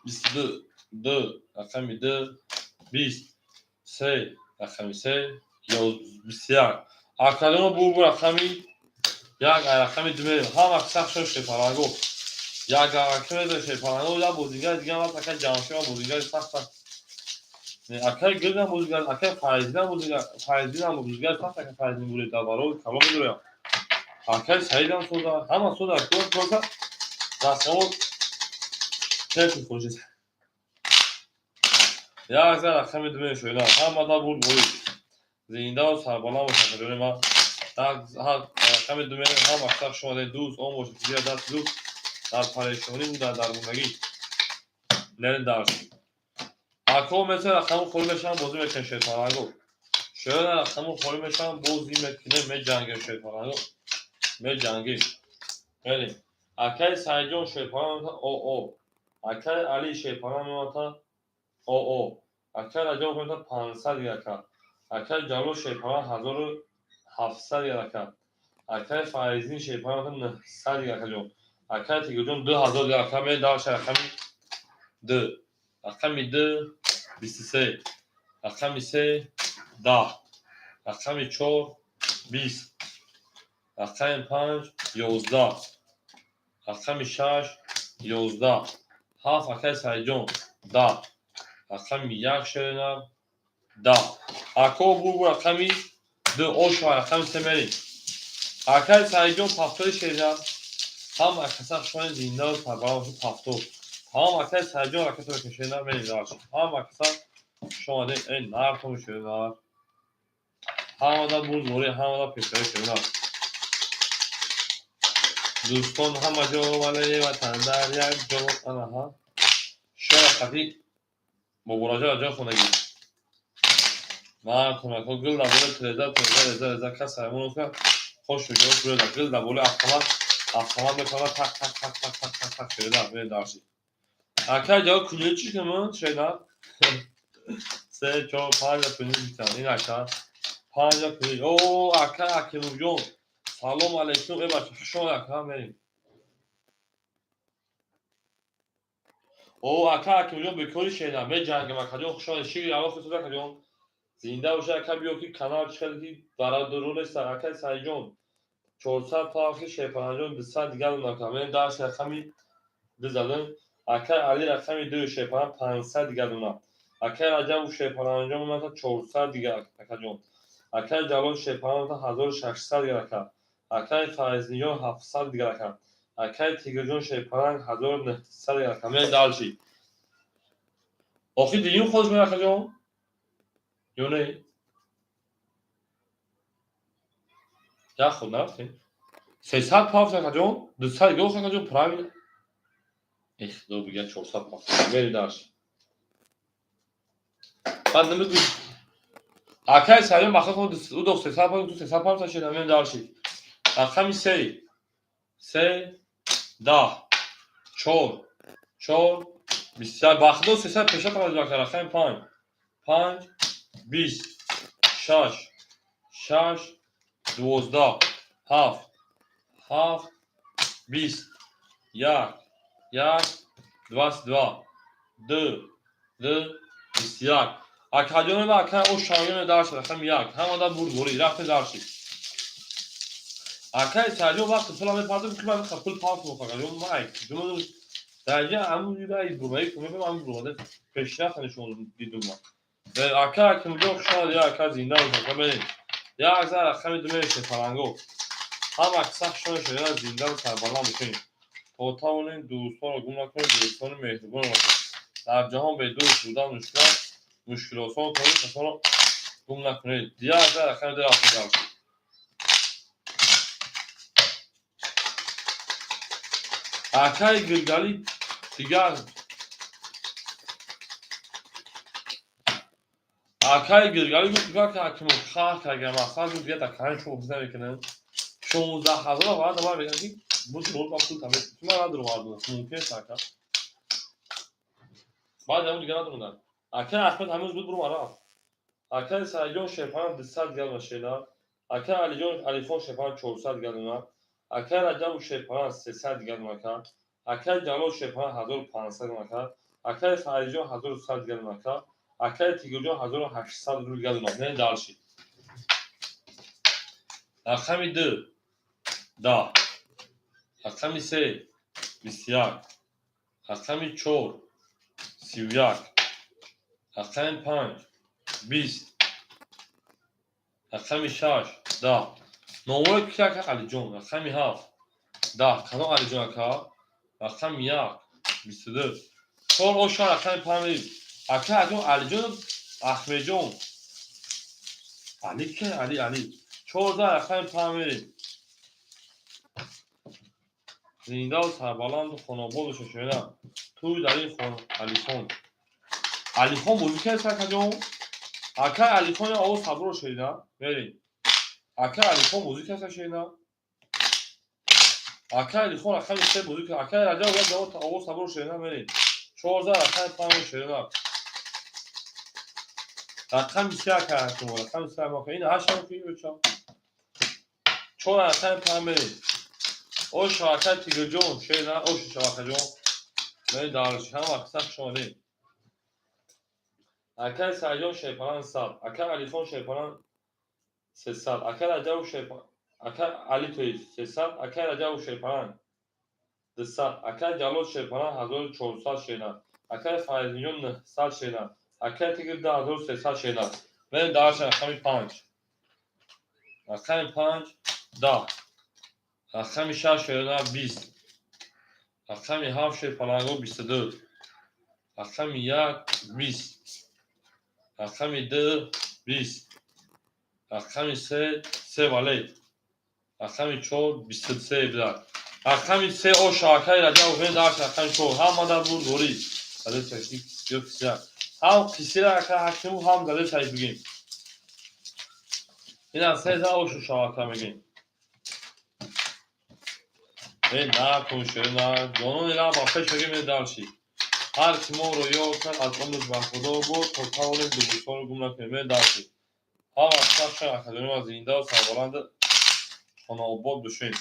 22, ду, рақами ду, 20, се, рақами се, 21. Акаҷоно, бурбу рақами як, рақами ду мерем. Ҳама сахт шуд, шерпаланго. Як ака мезанем, шерпаланго, як бозигари дигар ҳам акаи Ҷамшед, бозигари сахт сахт. Акаи Гирдам бозигар, акаи Файзинам бозигар, Файзинам бозигари сахт, акаи Файзин буред дар барои калон медурям. Акаи Саидам соза, ҳама соза, просто рақамҳо тепи хуршид. Як за рақами ду мешавед. Ҳама дар бурд борид. Зиндаву сарбаланд бошад, акаҷони ман. Рақами ду мерем, ҳама сахт шумо дӯст он бошад, ки гирад дасти дӯст дар парешониву дар дармондагӣ. Мерем дальше. Акҳо меса рақамҳо холӣ мешаванд, бозӣ мекунем, шерпаланго. Шояд рақамҳо холӣ мешаванд, бозӣ мекунем, меҷангем, шерпаланго. Меҷангем. Мерем. Акаи Саидҷон, шерпалан, оо. Акаи Али, шерпалан, меомада оо. Акаи Раҷабов меомада 500 дигар, ака. Акаи Ҷалол, шерпалан, 1700 дигар, ака. Акаи Файзин, шерпалан, меомада 900 дигар, акаҷон. Акаи Тигрҷон, 2000 дигар, ака. Мерем дальше, рақами ду. Рақами ду, 23, рақами се, 10, рақами чор, 20. Рақами панҷ 11. Рақами шаш 11. Ҳафт, акаи Саидҷон, 10. Рақами як, шеринар, 10. Ако бурбу рақами ду ошва рақами се мерем. Акаи Саидҷон, пафтори шеринар. Ҳама каса хушони зиндаву сарбаланд бошед, пафтор. Ҳама акаи Саидҷон ракетро шеринар мерем дарш. Ҳама каса хуш омадед, эй нартон шеринар. Ҳамада бурдборӣ, ҳамада пешравӣ, шеринар. Дӯстон ҳама ҷо, вале ватан дар як ҷо. Анаҳа. Шоя қати Бобораҷо ҷо хонагӣ. Ман хонако гил дар болои треза, треза, реза, реза, кас ҳаймон ка хош шуҷо шуда гил дар болои автомат, автомат мекунад, так так так так так так так, шеда бе дарши. Акай ҷо кунё чӣ кунам, шеда? Се, чор, панҷ кунё битан. Ин ака. Панҷ кунё. О, ака Акимовҷон. Салом алейкум. Э бача, хуш омад, ака, мерем. О, ака Акимовҷон бекори шеда. Меҷангам, акаҷон, хуш омад. Шири алло хусуд, акаҷон. Зинда боша, ака, биё ки канал чӣ хеле ки дарадуру нест, акай Саидҷон. 400 павхи шерпаранҷон 200 дигар ака. Мен дарси рақами ду задам. Акай Али рақами ду шерпаран 500 дигар дуна. Акай Раҷабов шерпаранҷон мата 400 дигар, акаҷон. Акай Ҷалол шерпаран мата 1600 дигар, ака. Акай Файзниён 700 дигар, ака. Акай Тигрҷон шерпаранг 1900 дигар, ака. Мен дарши. Охи дуюм ходиш мер, акаҷон? Ё не? Як ход нарафтем? 300 павз, акаҷон, 200 дигар, акаҷон, правильно. Эх, худо бигӯяд 400 павз. Мери дарш. Баъд намедонӣ. Акай Саидон бахт кун, ӯ до 300 павз, ту 300 павз шуда, мери дарши. Рақами се. Се, 10, чор, чор, 21. Бахто 300 пеша таваҷҷӯҳ ака. Рақами панҷ. Панҷ, 20, шаш, шаш, 12, ҳафт, ҳафт, 20, як, як, 22, ду, ду, 21. Акаҷони ва акай Ошаёни дарши рақами як. Ҳамада бурдборӣ рафте дарши. Акай Саидҷон вақти пула мепардохт, ки ман пул пафт мекунам, акаҷон, ман даҷа ҳамун ҷураи бурмаи кумекам ҳамун бурмада пешрафта нишон дидум ман. Ака Акимҷон, хуш омадед, я ака, зинда бош, ака, мерем. Як зар рақами ду мерешем, фаланго. Ҳама каса хуш омадед, шояд зинда ва сарбаланд бошем. То тавонем дӯстонро гум накунем, дӯстони меҳрубон бошем. Дар ҷаҳон бе дӯст будан мушкил аст, мушкилосон кунед, касонро гум накунед. Як зар рақами ду рафтем дарши. Акаи Гилгалӣ дигар акаи Гилгалӣ гуфт, ки Акимов хар карда, мақсад гуфт, дигар дар канали шумо бозӣ намекунам. 16 000 баъд ман мегӯям ки буд ба пул тамес. Ман надорам, мардум. Мумкин аст, ака. Баъд ҳамун дигар надорам. Акаи Аҳмед ҳамин буд, буру рафт. Акаи Саидҷон шерпаран 200 дигар шена. Акаи Алиҷон Алихон шерпаран 400 дигар дона. Акаи Раҷабов шерпаран 300 дигар дона, ака. Акаи Ҷалол шерпаран 1500 дона, ака. Акаи Фаридҷон 1100 дигар дона, ака. Акаи Тигрҷон 1800 рубл дигар дона. Не дарши. Рақами ду 10. Рақами се 21. Рақами чор 31. Рақами панҷ 20. Рақами шаш 10. Номҳои ки, ака Алиҷон? Рақами ҳафт 10. Кадом Алиҷон, ака? Рақами як 22. Чор оша рақами панҷ. Ака Аҷон Алиҷон Аҳмедҷон. Али ки Али Али. 14 рақами панҷ мерем. Зиндаву сарбаланду хонобод бошед, шояд. Туй дар ин хон Алихон. Алихон бозӣ кардааст, акаҷон? Акай Алихон я овоз сабрро шунидам. Мерем. Акай Алихон бозӣ кардааст, шунидам. Акай Алихон рақами се бозӣ кард. Акай Раҷаб як ҷавоб овоз сабрро шунидам, мерем. 14 рақами панҷ, шунидам. Рақами се, ака шумо, рақами се мо ин ҳашт ки беча. Чор рақами панҷ мерем. Ош акай Тигрҷон, шунидам, ош акаҷон. Мерем дарш, ҳама қисса хуш омадед. Акай Саидҷон шерпаран 100, акай Алихон шерпаран 300, акай Раҷабов шерпаран Акай Али тои 300, акай Раҷабов Шерпаланг 200, акай Ҷалол Шерпаланг 1400 шена, акай Файзинҷон 900 шена, акай Тигр 2300 шена. Мерем дарша рақами 5. Рақами 5 10. Рақами 6 шена 20. Рақами 7 Шерпаланго 22. Рақами 1 20. Рақами 2 20. Рақами 3 3 валет. Рақами 4 23 бидак. Рақами 3 оша акай Раҷабов мен дарш рақами 4 ҳамада буд ворид. Заде ё қисира. Ҳам қисира ака ҳакиму ҳам заде саид бигем. Ина се за ошу шавака мегем. Э накун шер на ҷонон ила ба пеш мегем э дарши. Ҳар ки моро ёд кард аз умр ба Худо буд то тавонем дубусҳоро гум накунем э дарши. Ҳам аз академия ва зинда ва сарбаланд хонаобод бошем.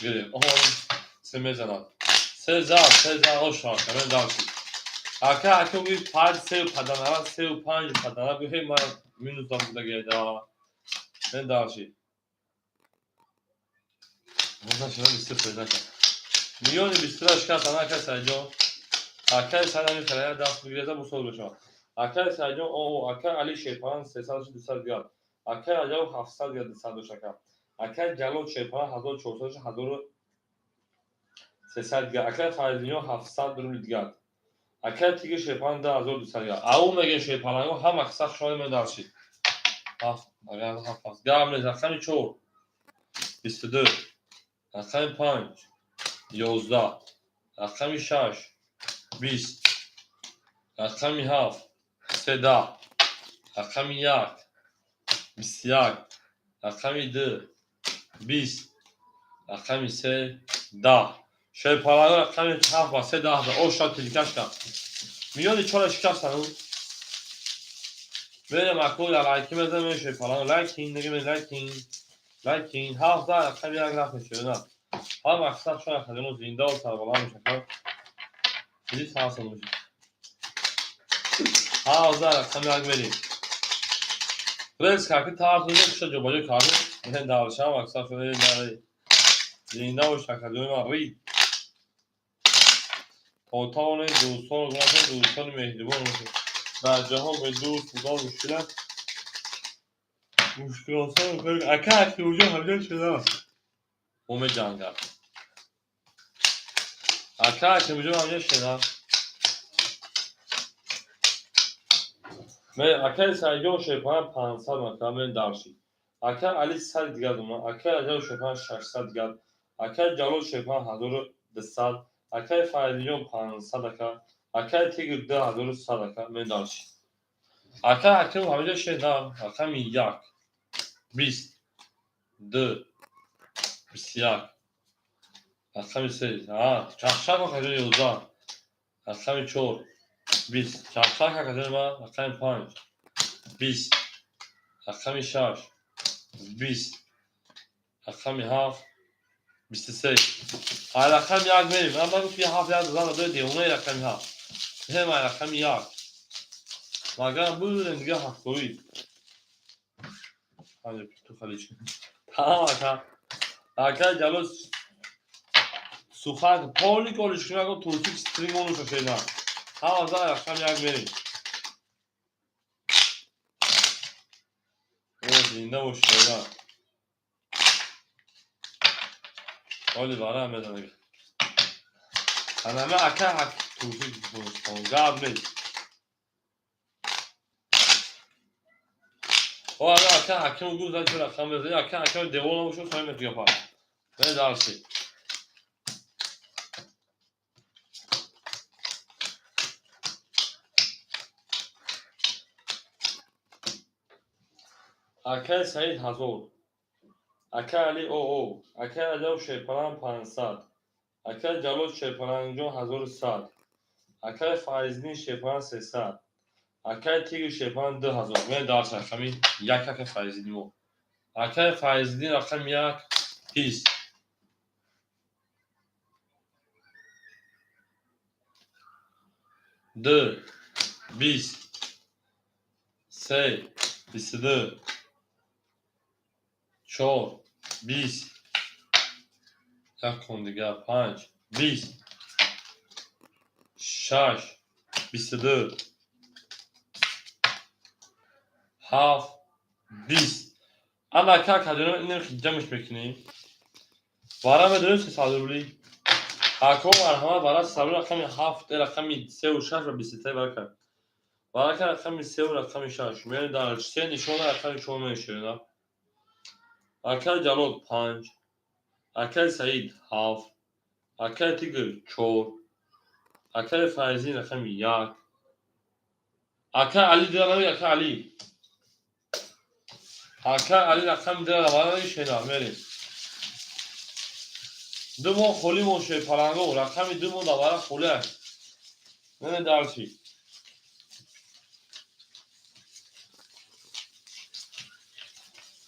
Гирем. Он се мезанад. Се зад, се зад оша академия дарши. Ака ака гӯи панҷ сею паданара сею панҷ паданара гӯи ҳей ман минусам будагеда. Э дарши. Миёни бистура шикаст ака Сайҷон. Акаи Сайд ҳамин хеле даст бигиреза бусол бешавад. Акаи Сайҷон о акаи Али Шерпаланг 300 200 дигар. Акаи Раҷабов 700 дигар 200 дошт ака. Акаи Ҷалол Шерпаланг 1400 1300 дигар. Акаи Файзинён 700 рубл дигар. Акаи Тигр Шерпаланг 2200 дигар. Ау мегем Шерпаланго ҳама қисса хушҳол медаршид. Ҳафт агар ҳафт ҳафт. Гап нест рақами 4 22 рақами 5 11 рақами 6 20 рақами 7 13 рақами 1 21 рақами 2 20 рақами 3 10. Шерпаланго рақами 7 ва 3 10 оша тилкашка. Миёни чора шикастану. Мерем аку лайки мезанем Шерпаланго лайкин дигем лайкин лайкин 7 рақами 1 рафт мешавад. Ҳам мақсад шояд хадимо зинда ва сарбаланд мешавад. Чизи сарсон бошад. Ҳафт рақами 1 мерем. Рез каки тарс мезанем куша ҷобаҷо кардем. Мен даршам мақсад шуда дар зинда бош академия ман рид. То тавонед дӯстонро гум накунед, дӯстони меҳрибон бошед. Дар ҷаҳон бе дӯст будан мушкил аст. Мушкилосон ака Акимҷон ҳамҷо шудааст. Мо меҷангад. Ака Акимҷон ҳамҷо шудааст. Акаи Сайҷон Шерпаланг 500 маротиба мен даршид. Акаи Али 100 дигар думан, акаи Раҷабов Шерпаланг 600 дигар, акаи Ҷалол Шерпаланг 1200, акаи Файзиҷон 500 ака, акаи Тигр 2100 ака мен даршид. Акаи Ҳакимов ҳамҷо шудааст. Рақами 1 20 2 21 рақами 3 чахчак акаҷон 11 рақами 4 20 чахчак акаҷон ман рақами 5 20 рақами 6 20 рақами 7 23. Ай рақами 1 мерем. Ман гуфт ки 7 1 зан дод девонаи рақами 7. Мерем ай рақами 1. Магар будем дига ҳафтоӣ. Панҷ ту халич. Тамом ака. Ака Ҷалол сухан поли колиш кунагу турсик стринг шошена. Ҳама за рақами 1 мерем. О зинда бош шена. Оли бара мезанаг. Анама ака ҳак турсик гап нест. О ана ака ҳаким гуфт зад чӣ рақам мезанӣ ака ҳаким девона бошад соҳиб мегапа. Ме дарси. Акаи Саид 1000. Акаи Али оо. Акаи Раҷаб Шерпаланг 500. Акаи Ҷалол Шерпалангҷон 1100. Акаи Файздин Шерпаланг 300. Акаи Тигр Шерпаланг 2000. Ме дарс рақами 1 акаи Файздин мо. Акаи Файздин рақами 1 20. 2 20 3 22. Чор, 20, як кун дигар, панҷ, 20, шаш, 22, ҳафт, 20. Ана ка каҷоно инам ҷамъш мекунем. Вара медонем 300 рубли. Ако марҳамат, вара 300 рубли, рақами ҳафт, рақами сеу шаш ва 23 вара кард. Вара кард рақами сеу рақами шаш. Мерем дар се нишона, рақами чор мешавем. Акай Ҷалол панҷ, акай Саид ҳафт, акай Тигр чор, акай Файзин рақами як, акай Али дира нави, акай Али. Акай Али рақами дира наваи шена мерем. Ду моҳ холӣ мон шуд паланго, рақами ду моҳ давара холӣ аст. Мене дарчи.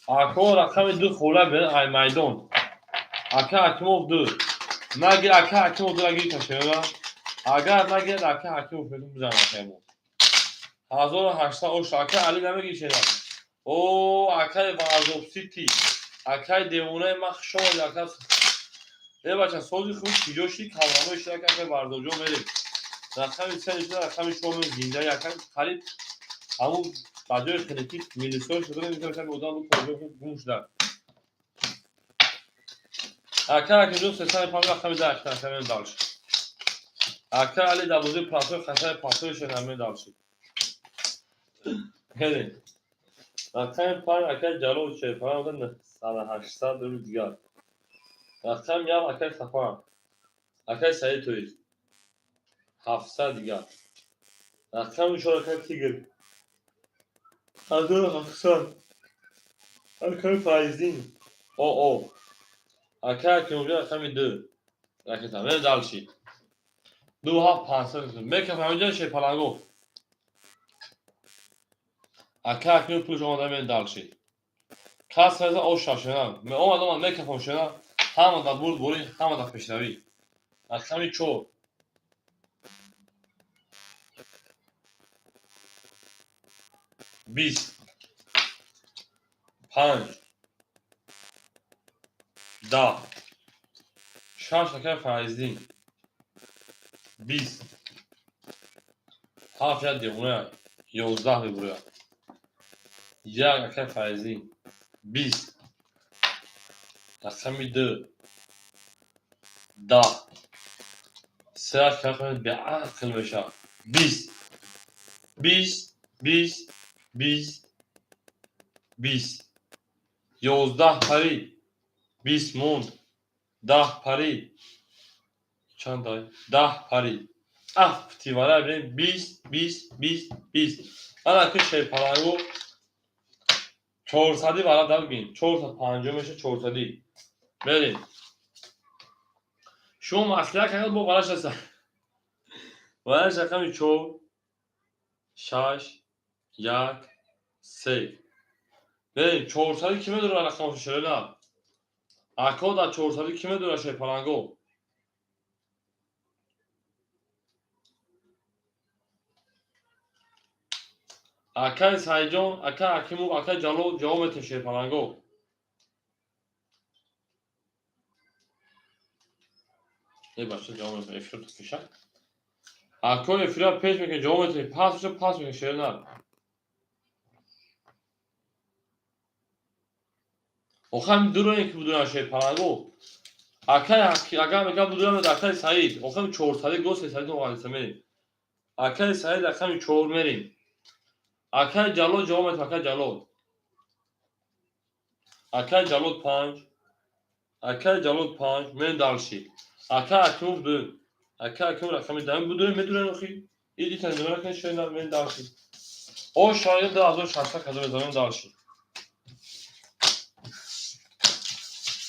Ако рақами ду холӣ бе ай майдон. Ака Ҳакимов ду. Нагир, ака Ҳакимов ду нагир кашена. Агар нагирад ака Ҳакимов метун бизанад акаимо. 1800 ош ака Али намегир шена. О, акай Варзоб Сити. Акай девонаи ман хуш омадӣ ака. Э бача, сози худ киҷо шид, калламои шид ака, акай Варзобҷон мерем. Рақами се нишона, рақами чор мерем, зинда ака қариб ҳамун ба ҷои хелеки милисҳо шуда мекардам, одам буд, кор гум шуда. Ака Акимҷон 305, рақами даҳ шуда, мерем дальше. Ака Али дар бозии платои хасаи платои шуда, мерем дальше. Мерем. Рақами панҷ акай Ҷалол чепара 800 рубли дигар. Рақами як акай Сафар. Акай Саид тоист. 700 дигар. Рақами чор акай Тигр. 1700. Акай Файздин. О, о. Акай Акимҷон рақами ду. Ракета. Мерем дальше. Ду ҳафт панҷсад. Мекафам ҳаминҷо шепаланго. Ака Акимов пулш омада, мерем дальше. Кас реза ош шашена. Омад, омад, мекафам шена. Ҳама дар бурд борӣ, ҳама дар пешравӣ. Рақами чор. 20. Панҷ. 10. Шаш акай Файздин. 20. Ҳафт як девона. 11 мебуряд. Як акай Файздин. 20. Рақами ду. 10. Се акай беақл мешавад. 20. 20. 20. 20. 20. 11 парид. 20 монд. 10 парид. Чанд дай? 10 парид. Афти вара бинем 20, 20, 20, 20. Ана ки шерпалангу чорсади вара дар бигин. 450 меша чорсади. Мерем. Шумо маслиҳат кардед бо вараш ҳаста. Вараш рақами чор, шаш, як, се. Мерем, чорсади ки медорад рақамашо шерена? Ако дар чорсади ки медорад шерпаланго? Акай Сайҷон, акай Ҳакимов, акай Ҷалол ҷавоб метиҳем шерпаланго. Э бача ҷавоб метиҳем, эфир пеша. Ако эфира пеш мекунем, ҷавоб метиҳем, пас боша пас мекунем шерена. Охир ҳамин дуроем ки будурам шерпаланго. Акай агар мегам будурам акай Саид, охир чорсади го сесади ноғалиса мерем. Акай Саид рақами чор мерем. Акай Ҷалол ҷавоб метиҳем, акай Ҷалол. Акай Ҷалол панҷ. Акай Ҷалол панҷ, мерем дальше. Акай Ҳакимов ду. Акай Ҳакимов рақами даҳ. Будурем, медурем охи. Иди танзимара кунед шерена, мерем дальше. О шояд 2600 казо мезанем дальше.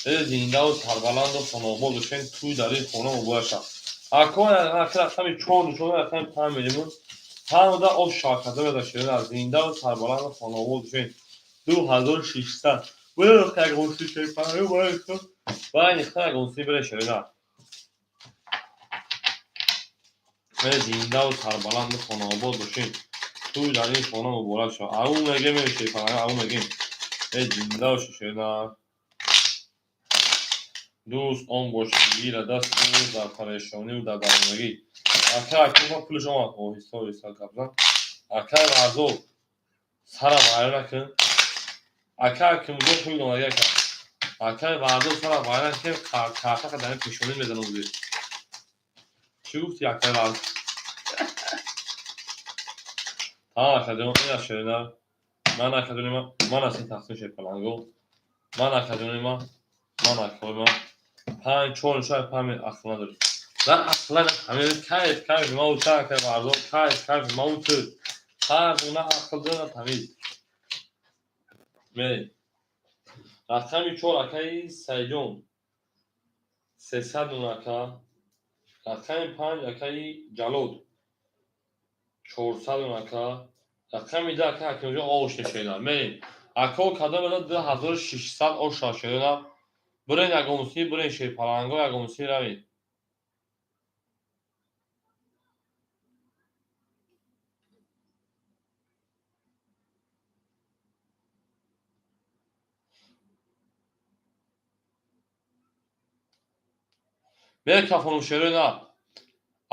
Э зиндаву сарбаланду хонобод бошен, туй дар ин хона муборак шавад. Ако рақами чор нишона, рақами панҷ мерем. Ҳамада ош шарката мезашед, зиндаву сарбаланду хонобод бошен. 2600. Зиндаву сарбаланду хонаобод бошем. Туй дар ин хона муборак шавад. Ау мегем, ау мегем. Зинда бошед. Дӯст он бош, ки гирад даст ӯ дар парешониву дар дармондагӣ. Акай Акимов пулаш омад. Оҳиста оҳиста гап зан. Акай Варзоб, сара вайрон накун. Акай Акимҷон пули донагӣ ака. Акай Варзоб, сара вайрон накун, картака дар ин пешонӣ мезанам зир. Чӣ гуфти, акай Варзоб? Тамом, акаҷон, ина шерина. Ман акаҷони ман, ман аси тақсим шепаланго. Ман акаҷони ман, ман акои ман. Панҷ, чор, шояд панҷ ақл надорӣ. На ақла ҳамин кайф, кайф ма у та, акай Варзоб, кайф, кайф ма у ту. Ҳар гуна ақл дора, на тамиз. Мерем. Рақами чор, акаи Сайҷон. 300 нун, ака. Рақами панҷ, акаи Ҷалод. 400 нун, ака. Рақами ду, ака Ҳакимҷон, ош нешена. Мерем. Ако кадом ада 2600 ош шашена. Бирен ягонси, бирен шерпаланго, ягонси равед. Мекафонум шерои на.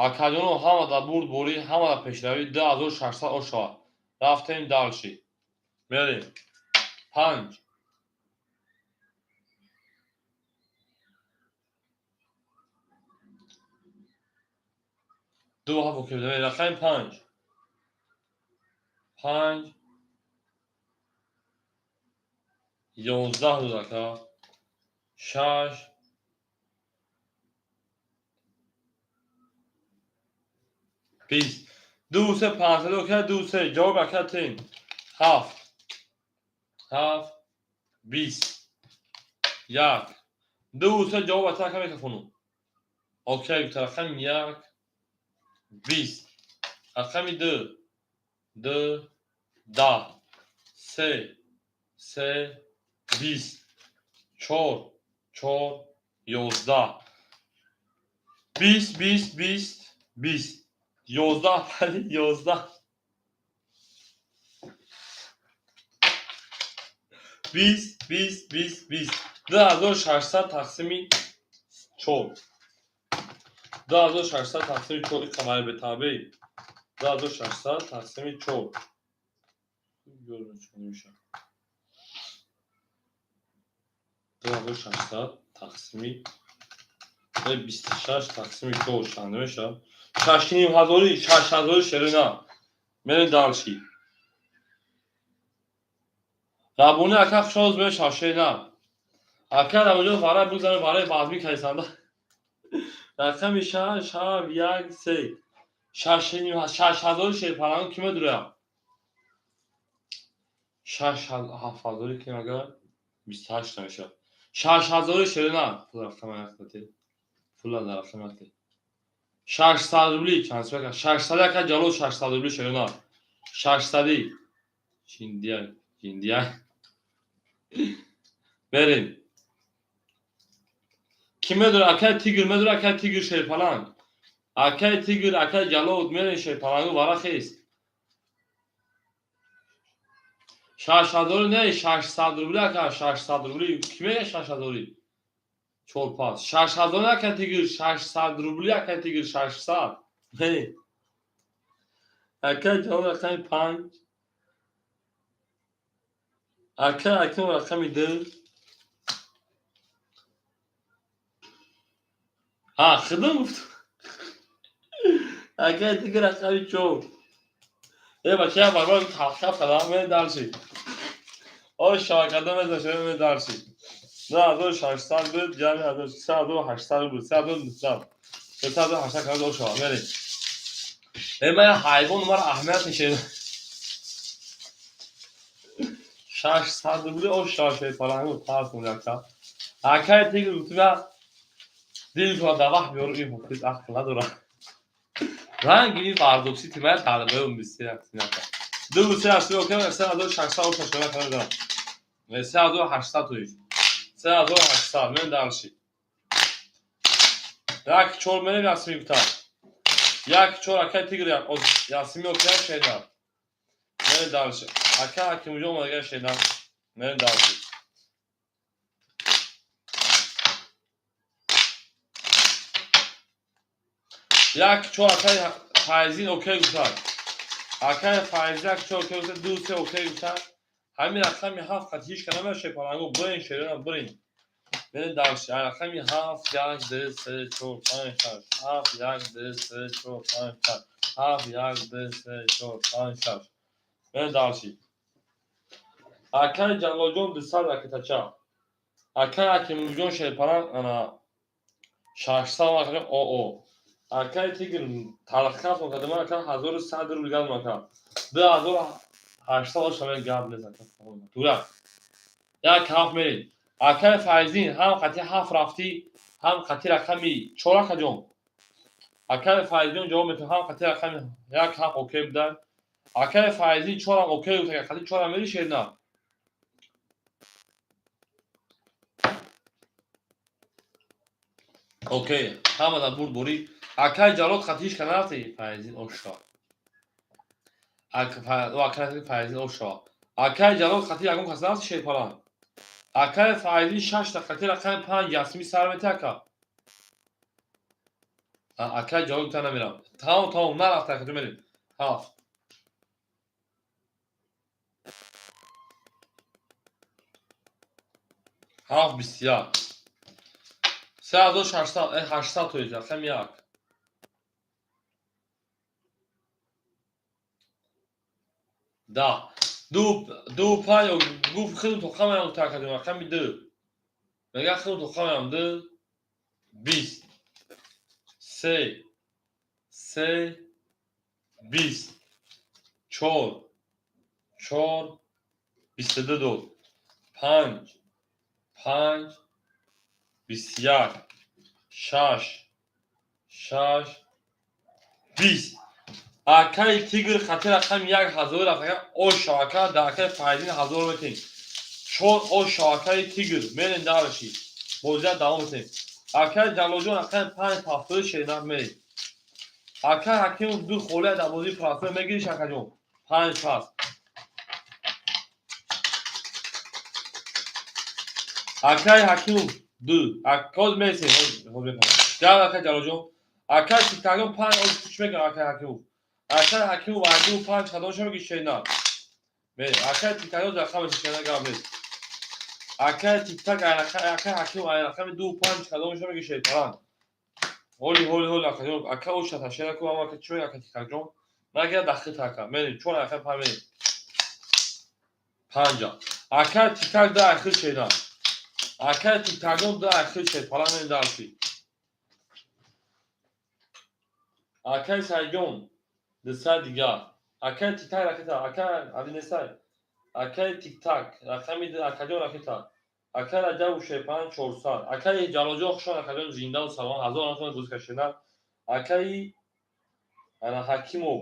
Акаҷоно, ҳама дар бурд борӣ, ҳама дар пешравӣ, 2600 ош шавад. Рафтем дальше. Мерем. Панҷ. Ду ҳафт окей. Рақами панҷ. Панҷ. 11 рӯз, ака. Шаш. 20. Ду се 500 окей, ду се. Ҷавоб, ака, тин. Ҳафт. Ҳафт. 20. Як. Ду се ҷавоб, ака, ака микрофону. Окей, рақами як. 20. Рақами ду. Ду. 10. Се. Се. 20. Чор. Чор. 11. 20, 20, 20, 20. 11, 11. 20, 20, 20, 20. 2600 тақсими чор. 2600 тақсими чор, ин қамари бетабеи. 2600 тақсими чор. 2600 тақсими 26 тақсими чор чанд мешавад? Шашним ҳазори, шаш ҳазори шерина. Мерем дальше. Рабони ака, хушоз мешав, шерина. Ака Рабониҷон, варай бигзарем, варай вазмин кардисанда. Рақами шаш, ҳафт, як, се. Шашним, шаш ҳазори шерпаланг ки медурам? Шаш ҳафт ҳазори ки агар 28 мешавад. Шаш ҳазори шерина. Пул рақами яктати. Пула дар рақами якти. 600 рубли чанд сумака? 600, ака Ҷалол, 600 рубли шерина. 600-и. Чиндия, чиндия. Мерем. Ки медора? Акай Тигр медора, акай Тигр шерпаланг. Акай Тигр, акай Ҷалол, мерем шерпалангу варахест. Шаш ҳазори не, 600 рубли, ака, 600 рубли. Ки мега шаш ҳазори? Чор пас. Шаш ҳазори, ака Тигр, 600 рубли, ака Тигр, 600. Не. Ака Ҷалол, рақами панҷ. Ака Аким, рақами ду. Ҳа, худам гуфт. Ака Тигр, рақами чор. Э, бача, як барбар талхкаф кардам, мерем дальше. Ой, шабакада мезашем, мерем дальше. 2600 буд, ҷамъи ҳазор 3800 буд, 3900. 3800 карда шава, мерем. Э, ман як ҳайвон маро аҳамият нишед. 600 рубли ош шава шерпалангу тарсун якта. Акай Тигр гуфтум, дил кунад дар вақт биёру, ин ҳофиз ақл надорад. Ранги ин Варзобси тимая дарбаём бист як синака. Ду се ҳашту окей, 3600 ош шава карда. 3800 тоиш. 3800, мен дальше. Як чор мерем, Ясми гуфтам. Як чор, акай Тигр, Ясми окей, шеда. Мерем дальше. Ака Ҳакимҷон омадага, шеда. Мерем дальше. Як чор акай Файзин окей гуфтад. Акай Файзин як чор окей гуфтад, ду се окей гуфтад. Ҳамин рақами ҳафт қати ҳеч ка намеша паланго бирин шерина бирин. Бирин дальше. Рақами ҳафт, як, ду, се, чор, панҷ, шаш. Ҳафт, як, ду, се, чор, панҷ, шаш. Ҳафт, як, ду, се, чор, панҷ, шаш. Бирин дальше. Акай Ҷалолҷон 200 ракетача. Акай Ҳакимҷон шерпаланг ана 600 акай оо. Акай Тигр талхас мокардам ака 1100 рубл гап мака. 2800 шаве гап незан. Тура. Як ҳафт мерид. Акай Файзин ҳам қати ҳафт рафтӣ, ҳам қати рақами чор акаҷон. Акай Файзин ҷавоб метавон ҳам қати рақами як ҳафт окей будан. Акай Файзин чорам окей гуфт, қати чорам мери шерна. Окей, ҳамада бурд борӣ. Акай Ҷалол қати ҳеч ка нарафтӣ? Файзин ошо. Акай Файзин ошо. Акай Ҷалол қати ягон кас нарафти шерпаланг? Акай Файзин шашта қати рақами панҷ Ясмин сар мети ака. Акай Ҷалол гуфта намерам. Тамом, тамом, нарафта ака, мерем. Ҳафт. Ҳафт 21. 3600, 800 тоиз, рақами як. Даҳ. Ду, ду, панҷ, гуфт худум тоқамаям такадем, рақами ду. Мега худум тоқамаям ду, 20. Се, се, 20. Чор, чор, 22 дод. Панҷ, панҷ, 21. Шаш, шаш, 20. Акаи Тигр қати рақами як ҳазор рафт. Ака ошо, ака дар акаи Файзин ҳазор метем. Чор ошо, акаи Тигр мерем дарши. Бозия давом метем. Акаи Ҷалолҷон рақами панҷ ҳафтоди шеринак мерем. Акаи Ҳакимов ду холия дар бозии прафой мегириш акаҷон. Панҷ пас. Акаи Ҳакимов ду. Ҳоз мересем, ҳоз мефаҳмам. Ҷавоб акаи Ҷалолҷон. Акаи Тиктакҷон панҷ оз чӣ мекунад акаи Ҳакимов? Акаи Ҳакимов ай ду панҷ кадомша мегириш шеринак? Мерем. Акаи Тиктакҷон рақами шеринак гап нест. Акаи Тиктак акаи Ҳакимов ай рақами ду панҷ кадомша мегириш шерпаланг? Ҳоли, ҳоли, ҳоли акаҷон, ака оша ташера ку, ама ака чӣ мегӯяд ака Тиктакҷон? Нагира дахит ака. Мерем, чор ака панҷ мерем. Панҷа. Акаи Тиктак ду ай хил шеринак. Акаи Тиктакҷон ду ай хил шерпаланг мерем дарси. Акаи Сайҷон 200 дигар. Акаи Тиктак ракета, акаи Али нестай. Акаи Тиктак рақами ду акаҷон ракета. Акаи Раҷабов шерпаланг 400. Акаи Ҷалолҷон хушон акаҷон зиндаву саломат ҳазор антон гуз кашида. Акаи ана Ҳакимов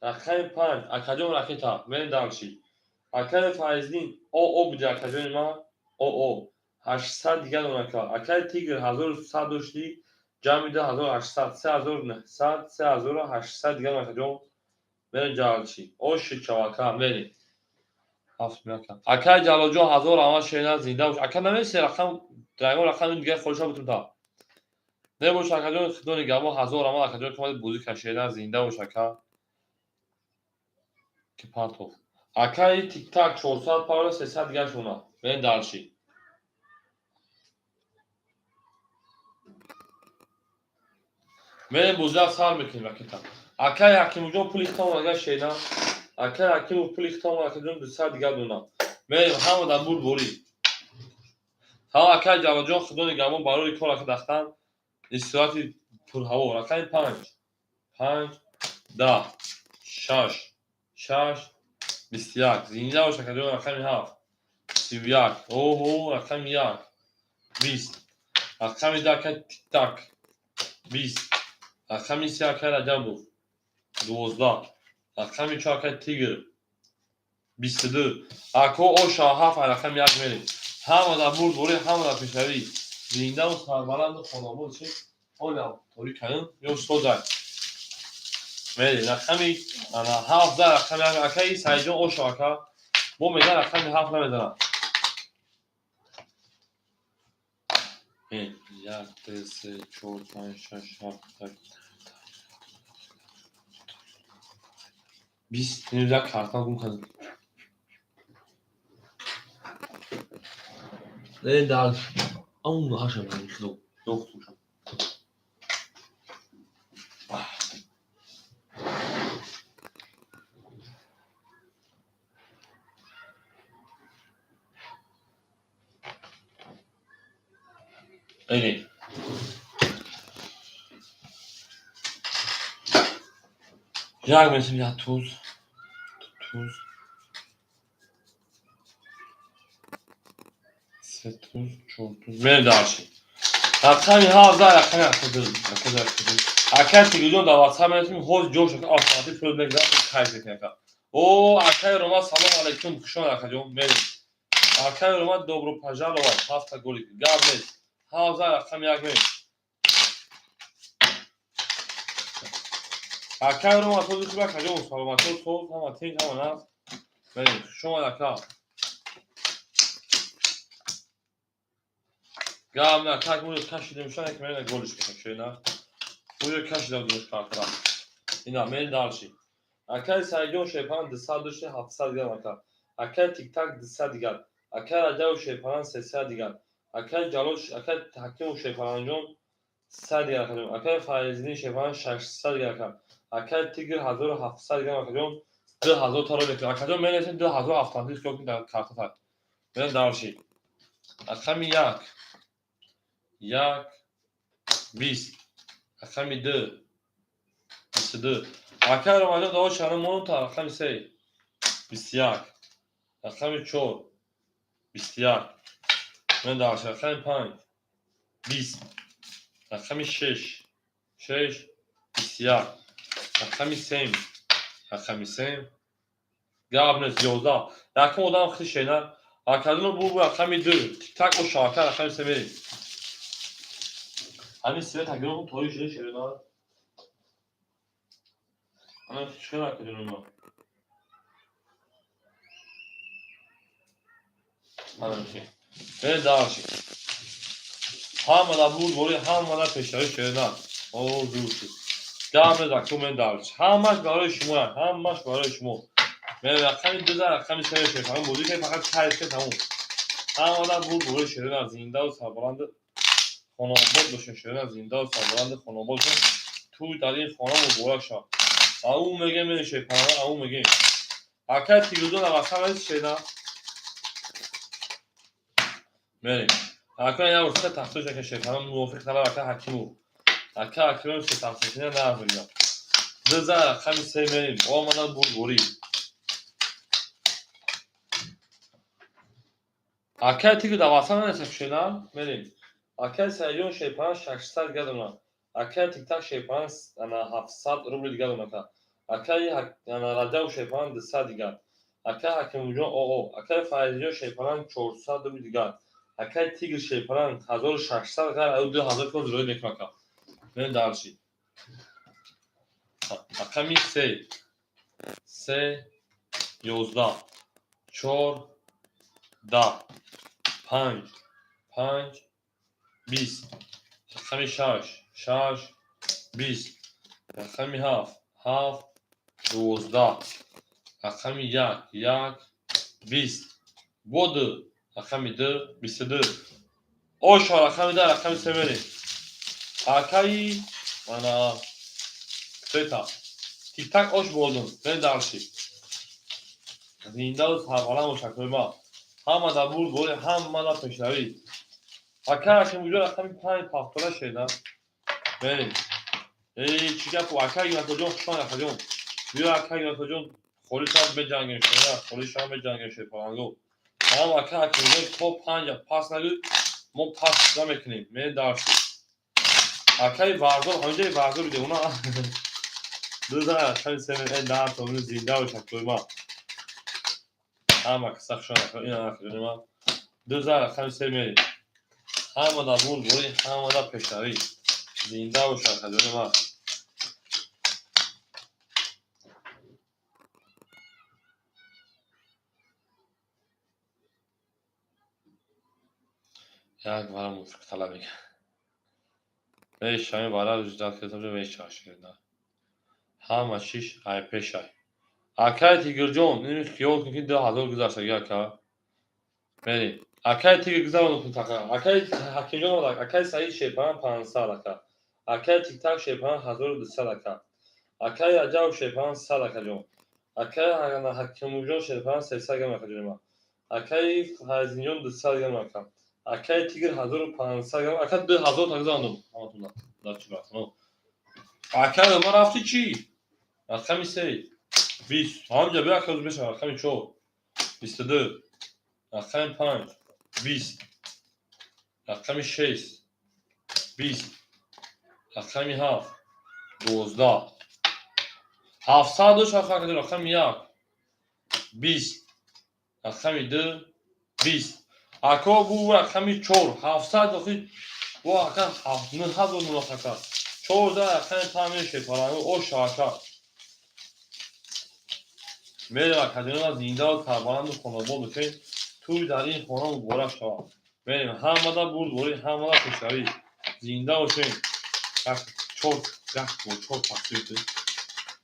рақами панҷ акаҷон ракета. Мерем дарши. Акаи Файздин о о буди акаҷони ман о о. 800 дигар дон ака. Акаи Тигр 1100 доштӣ, ҷамъи 2800, 3900, 3800 дигар дон акаҷон. Мерем ҷалчи. Оши чавака мерем. Ҳафт меака. Акаи Ҷалолҷон ҳазор раҳмат шеринак зинда бош. Ака намеси рақам, ягон рақами дигар холиша бутун та. Небош акаҷон, худо нигаҳбон ҳазор раҳмат акаҷон ки омади бозӣ кард шеринак зинда бош ака. Ки партов. Акаи Тиктак 400 парола 300 дигар шуна. Мерем дарши. Мерем бозиа сар мекунем ракета. Акаи Ҳакимҷон пули хитом агар шеринак. Акаи Ҳакимов пули хитом акаҷон 200 дигар дона. Мерем ҳама дар бурд борӣ. Ҳама акаи Ҷалолҷон худо нигаҳбон барои кор ака дахтан истироҳати пурҳаво. Рақами панҷ. Панҷ, 10, шаш, шаш, 21. Зинда бош акаҷон рақами ҳафт. 31. Оҳо, рақами як. 20. Рақами ду акаи Тиктак. 20. Рақами се акаи Раҷабов. 12. Рақами чор акаи Тигр. 22. Ако оша ҳафт ай рақами як мерем. Ҳама дар бурд борӣ, ҳама дар пешравӣ. Зиндаву сарбаланду хонобод шед. Ҳолам торик кардем ё созай. Мерем рақами ана ҳафт за рақами як акаи Сайҷон оша ака. Бо меган рақами ҳафт намезанад. Як, ду, се, чор, панҷ, шаш, ҳафт, ҳашт. 20 низа карта гум кардам. Не дар он ҳаша ман хидо. Yox. Эни. Як месим я туз. Туз. Се туз, чор туз. Мер дарши. Рақами ҳазар, рақами акаду, акаду, акаду. Акай телевизион дар WhatsApp менависем, ҳоз ҷош автоматик пул мегирад, кайф мекунад ака. О, акай Рома, салом алейкум, хуш омад акаҷон, мерем. Акай Рома, добро пожаловать, ҳафта голи. Гап нест. Ҳазар, рақами як мерем. Акай Рома, сози хуб акаҷон, саломатӣ, соз, ҳама тинҷ, ҳама нағз. Мерем, хуш омад ака. Гап не, так муҷо кашидем шана ки мена голиш кунам шена. Муҷо кашидам душ картара. Ина мен дарши. Акай Сайҷон Шерпанан 200 дошти 700 грамм ака. Акай Тиктак 200 дигар. Акай Раҷабов Шерпанан 300 дигар. Акай Ҷалол, акай Ҳакимов Шерпананҷон 100 дигар акаҷон. Акай Файзиддин Шерпанан 600 дигар ака. Акай Тигр 1700 грамм акаҷон. 2000 таро мекунад. Акаҷон менависем 2000 автоматик хиёл кунед дар картата. Мен дарши. Рақами 1 1 20, рақами 2 22. Акай Ромаҷон даво шаҳри монта, рақами 3 21, рақами 4 21. Мен дарши. Рақами 5 20, рақами 6 6 21, рақами 3, рақами 3. Гап нест, 11. Якум одам хити шена. Акадино бу рақами 2. Тик-так о шака рақами 3 мерем. Ҳамин свет акадино торик шуда шена. Ана чӣ акадино ма? Ана чи. Бе дарши. Ҳама да буд бори, ҳама да пешави шена. О, зур шуд. Гап нест, аку мен дарши. Ҳамаш барои шумо, ҳамаш барои шумо. Мен рақами 2 да рақами 3 шефам бозӣ ки фақат кайф ки тамом. Ҳама да буд бори шена, зиндаву сарбаланд хонобод бошед, шена, зиндаву сарбаланд хонобод бошед. Туй дар ин хона муборак шавад. Ау мегем мен шефам, ау мегем. Акай телевизион дар васат нест шена. Мерем. Акай я урса тахтош ака шефам мувофиқ талаб ака Ҳакимов. Ака Ҳакимов се тахтошина нафига. Дыза рақами 3 мерем. Омада буд бори. Акай тиги дар васат нест шена. Мерем. Акай Сайҷон Шерпанан 600 дигар дона. Акай Тиктак Шерпанан 700 рубли дигар дона ака. Акай Раҷабов Шерпанан 200 дигар. Акай Ҳакимовҷон ОО. Акай Файзиҷон Шерпанан 400 рубли дигар. Акай Тигр Шерпанан 1600 ғайр аз 2000 кон зироӣ мекунад ака. Мен дарши. Рақами 3 3 11 4 10 5 5 20, рақами 6 6 20, рақами 7 7 12, рақами 1 1 20, бо 2, рақами 2 22. Ошо рақами 2 рақами 3 мерем. Акаи мана кто это? Тик-так ош болдум. Мен дарши. Зиндаву сарбаланд бош акои ма. Ҳама да бурд бори, ҳама да пешравӣ. Ака Ҳакимуҷон рақами 5 пафтора шена. Мерем. Эй, чӣ гапу? Ака Гиматоҷон, хуш омад акаҷон. Биё ака Гиматоҷон, холи шаб меҷангем шена, холи шаб меҷангем шерпаланго. Ҳам ака Ҳакимуҷон то 5 пас нагӯ, мо пас намекунем. Мен дарши. Акаи Варзоб, ҳаминҷои Варзоб биде, уна. Дуза рақами 3 эн дар то зинда бош акои ма. Ҳама каса хуш омад ина акаҷони ма. Дуза рақами 3 мерем. Ҳама да бурд бори, ҳама да пешравӣ. Зинда бош акаҷони ма. Як вара мувофиқ талаб мекард. Мешавем вара ждать кардам, мешавад. Ҳама чиш ай пешай. Акай Тигрҷон, ин хиёл кун, ки 2000 гузаштаги, ака. Мерем. Акай Тигр гузарону тақа. Акай Ҳакимҷон омад, акай Саид шерпаран 500, ака. Акай Тиктак шерпаран 1200, ака. Акай Раҷаб шерпаран 100, акаҷон. Акай Ҳакимҷон шерпаран 300 грамм, акаҷони ман. Акай Файзинҷон 200 грамм, ака. Акай Тигр 1500 грамм. Ака, 2000 та гузарондум. Ҳаматон дар чӣ рафтам? Акай, ман рафти чӣ? Рақами се. 20. Ҳамҷа бия, ака, мешава. Рақами чор. 22. Рақами панҷ. 20. Рақами шест. 20. Рақами ҳафт. 12. 700 шаф, рақами як. 20. Рақами ду. 20. Ако, бу рақами чор. 700 охи бу, ака, 9000 мулақ, ака. 14, рақами панҷ мешепаланг оша, ака. Мерем, акаҷонона, зиндаву сарбаланду хонобод бошед. Тӯй дар ин хона муборак шавад. Мерем, ҳамада бурдборӣ, ҳамада пешравӣ. Зинда бошед. Як чор, як бо чор тақсим.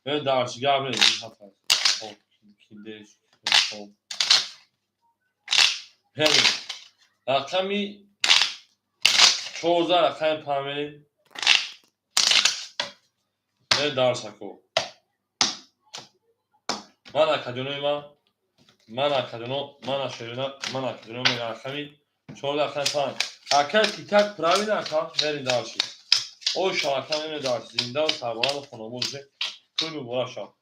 Мерем дарси, гап нест. Мерем. Рақами 14, рақами панҷ мерем. Мерем дарс, ако. Ман, акаҷонои ман, ман, акаҷоно, ман, шерина, ман, акаҷоно, рақами 14, рақами панҷ. Ака Титак, правильно, ака, мерем дальше. Оша, ака, мерем дальше. Зиндаву сарбаланду хонобод бошед. Тӯй муборак шавад.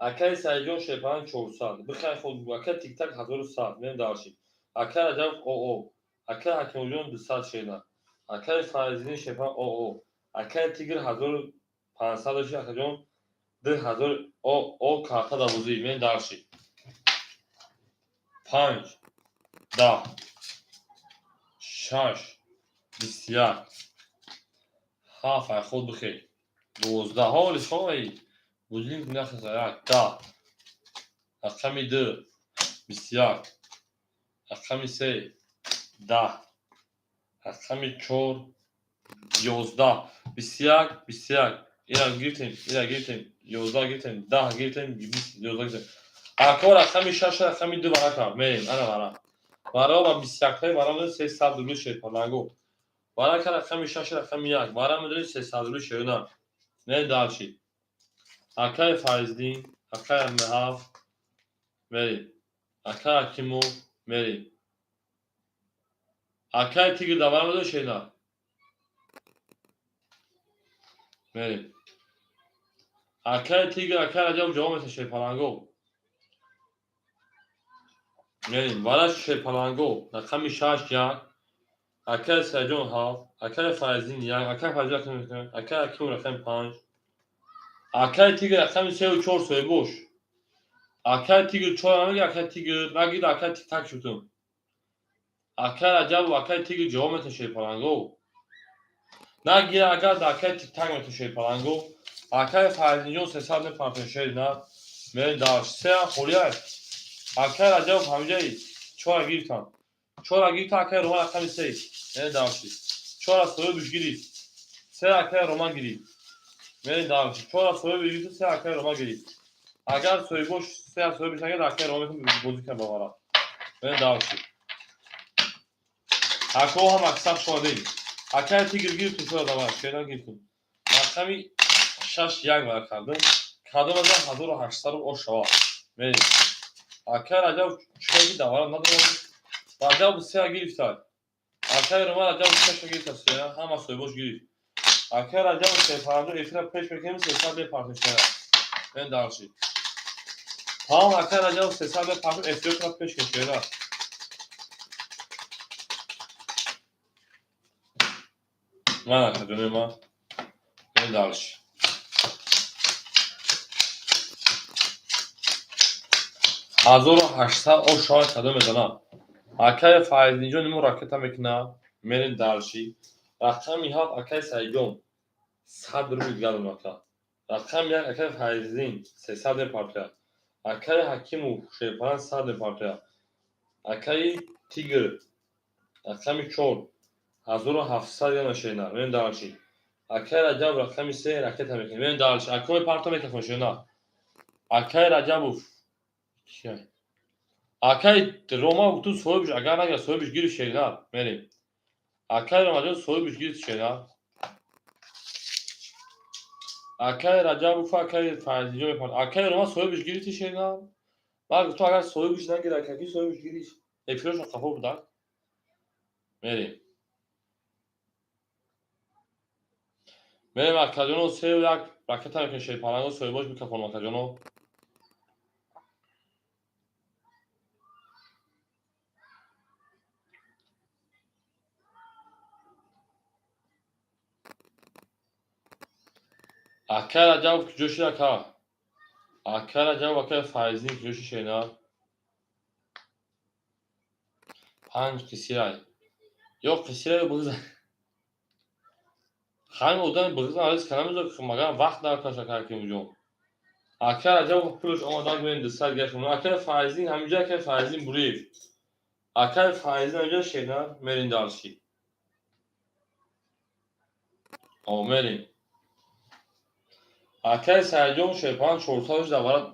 Акаи Саидҷон шерпаран 400. Бихай худ, ака Тиктак 1100. Мерем дальше. Акаи Раҷаб оо. Акаи Ҳакимҷон 200 шерина. Акаи Файзиддин шерпаран оо. Акаи Тигр 1500 дошти, акаҷон, 2000 о карта да бозӣ. Мерем дальше. Панҷ, 10, шаш, 21, ҳафт, ай худ бихел. 12. Ҳоли шои будильник нахеса. Як, 10, рақами ду, 21, рақами се, 10, рақами чор, 11, 21, 21. Ира гирифтем, ира гирифтем, 11 гирифтем, 10 гирифтем, 11 гирифтем. Ако, рақами шаш, рақами ду вара кард. Мерем, ана вара. Вара ба 21-таи вара медори 300 рубли, шерпаланго. Вара ка рақами шаш, рақами як. Вара медори 300 рубли, шерона. Мерем дальше. Акаи Файздин, акаи ҳафт, мерем. Акаи Ҳакимов, мерем. Акаи Тигр да вара медори, шерона. Мерем. Акаи Тигр, акаи Раҷаб ҷавоб метаҳад, шерпаланго. Мерем. Вара шерпаланго. Рақами шаш, як. Акаи Саидҷон ҳафт, акаи Файздин як, акаи Файздин, акаи Ҳакимов рақами панҷ. Акаи Тигр рақами сеу чор соҳибош. Акаи Тигр чор намеги, акаи Тигр нагир, акаи Тиктак шутум. Акаи Раҷабу акаи Тигр ҷавоб метаҳад, шерпаланго. Нагир, агар да акаи Тиктак метаҳад, шерпаланго. Акаи Файздинҷон 300 мепартояд, шерина. Мерем дальше. Сеам холиай. Акаи Раҷабов ҳамҷаи чора гирифтам. Чора гирифтам, акаи Роман рақами се. Мерем дальше. Чора соҳибиш гирифт. Се акаи Роман гирифт. Мерем дальше. Чора соҳиби гирифту се акаи Роман гирифт. Агар соҳибош се соҳибиш нагирад, акаи Роман метавонад бозӣ кунад ба вара. Мерем дальше. Акаҳо ҳам аксар шодем. Акаи Тигр гирифту чора давай, шерна гирифту. Рақами шаш, як вара кардем. Кадом аз 1800 ош шавад. Мерем. Акаи Раҷаб чиқои давара надорад. Раҷаб сеа гирифтад. Акаи Роман Раҷаб шаша гирифта, сеа ҳама соҳибош гирифт. Акаи Раҷаб сепаранҷо эфира пеш мекунем, 300 мепартем, шера. Мерем дальше. Тамом, акаи Раҷаб 300 мепартем, эфиротро пеш кун, шера. Ман, акаҷони ман. Мерем дальше. 1800 ош шавад, кадом мезанам. Акаи Файздинҷон имо ракета мекунад. Мерем дальше. Рақами ҳафт, акаи Саидҷон 100 рубл дигар дорам, ака. Рақами як, акаи Файздин 300 мепартояд. Акаи Ҳакимов шерпаран 100 мепартояд. Акаи Тигр рақами чор 1700 яна, шерина. Мерем дальше. Акаи Раҷаб рақами се ракета мекунем. Мерем дальше. Акаи парто мекафон, шерина. Акай Раҷабов, акай Рома гуфту, соҳибш агар нагар, соҳибш гирифт, шеринар. Мерем. Акай Ромаҷон, соҳибш гирифт, шеринар. Акай Раҷабов, акай Файзиҷон мефаҳмад. Акай Рома, соҳибш гирифти, шеринар? Ман гуфтам, агар соҳибш нагирад, каки соҳибш гирифт, эфирашон қафо буданд. Мерем, мерем, акаҷоно. Сею як ракета мекунем, шерпаланго. Соҳибош бикафонам, акаҷоно. Акай Раҷабов куҷо шид, ака? Акай Раҷабов, акай Файзин куҷо шид, шеринар? Панҷ қисирай ё қисирай ё буғиза. Ҳамин одами буғиза риск намезор, магар вақт накаш. Ака Ҳакимҷон, акай Раҷабов пулаш омадан, гӯем, 200 гашт. Акай Файзин ҳаминҷа, акай Файзин Буриев, акай Файзин ҳаминҷа, шеринар. Мерем дальше. О, мерем. Акай Саидҷон, шерпан 400 даварат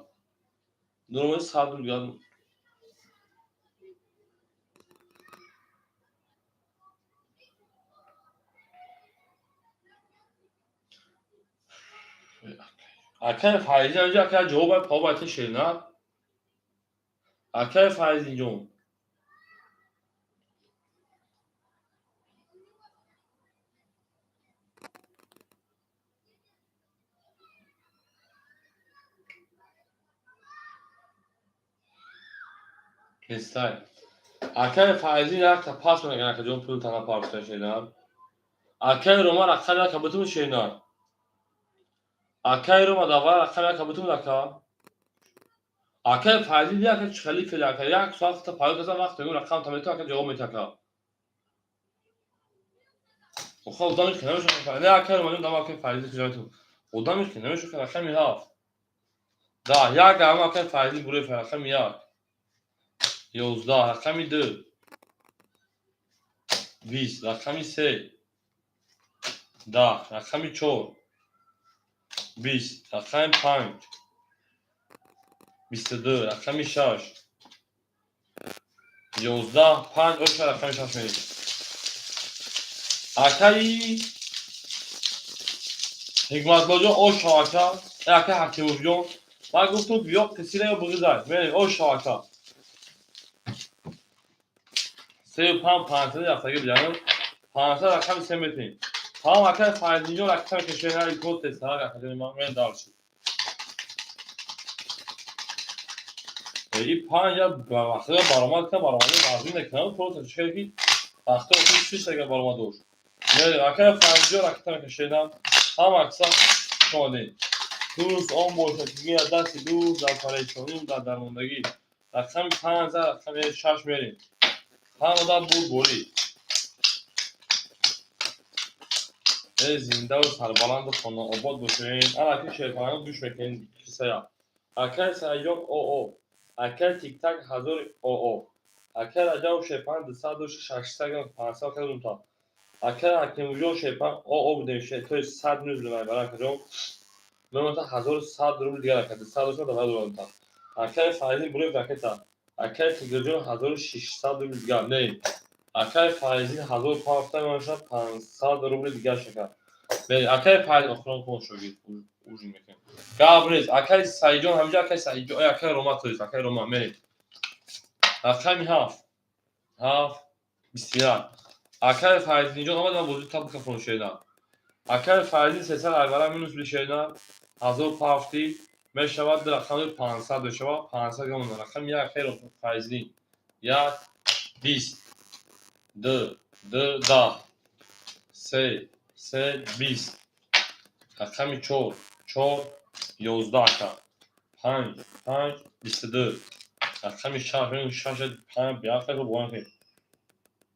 дуромади, 100 рубл. Акай Файзин ҳаминҷа, акай, ҷавоб павбайта, шеринар. Акай Файзинҷон, нестай. Акай Файзин якта пас мекунад, акаҷон, пул тана партофта, шеринар. Акай Рома, рақам яка бутум, шеринар. Акай Рома, давай, рақам яка бутум, ака. Акай Файзин, яка чӣ хели, ака, як соат пайдо кардам, вақт мегӯм, рақам та мету, ака, ҷавоб мета, ака. Оха, одами ки намешавад. Не, акай Ромаҷон, дама, акай Файзин куҷо? Одами ки намешавад. Рақами ҳафт, да, як ама. Акай Файзин буреф, рақами як, 11, рақами ду, 20, рақами се, 10, рақами чор, 20, рақами панҷ, 22, рақами шаш, 11, панҷ, оша, рақами шаш мерем. Акаи Ҳикматлоҷон, ошо, ака. Акаи Ҳакимовҷон, ман гуфтум, ё қисира, ё буғизай. Мерем, ошо, ака. Сею панҷ, 500 рафтагӣ биҷанам, 500, рақами се метем. Тамом, акаи Файзинҷон, рақами кешенаи код тестара, акаҷони ман. Мерем дальше. И панҷ вақте баромад кунам, баромади мазмин мекунам, просто чӣ ки вақте охир шишага баромад дошт. Мерем, акаи Файзинҷон, ракета мекашедам. Ҳама акса шомадем. Дӯст он бошад, ки гирад дасти дӯст дар парешонӣ, дар дармондагӣ. Рақами панҷ, рақами шаш мерем. Ҳама бурдборӣ, э, зиндаву сарбаланду хонаобод бошед. Анаки шерпаланг гӯш мекунед кисая. Акаи Саидҷон, оо, акаи Тиктак, ҳазори оо. Акаи Раҷабов, шерпанг 200 дошт, 600 грам, 500 кардумта. Акаи Ҳакимовҷон, шерпанг оо будем, то есть 100 минус будем, акаҷон. Мемонта 1100 рубл дигар, ака, 200 дошта, давай дурмонта. Акаи Файзин бурои ракета. Акаи Тигрҷон, 1600 рубл дигар. Не, акаи Файзин ҳазору панҷта мемоншад, 500 рубли дигар шакар. Акаи Файз, охирон кун, шогирд, ужин мекунем. Гап нест. Акаи Саидҷон ҳаминҷа, акаи Саидҷон, акаи Рома, то есть акаи Рома, мерем. Рақами ҳафт, ҳафт, 21. Акаи Файзинҷон омад, ман бозӣ таб кафон, шедам. Акаи Файзин, 300 айвара минус бишедам, ҳазору пафти мешавад, рақами 500 мешавад, 500 грамм. Рақами як, акаи Файзин, як, 20, ду, ду, 10, се, се, 20, рақами чор, чор, 11, ака, панҷ, панҷ, 22, рақами шаш, шаш, панҷ, биақл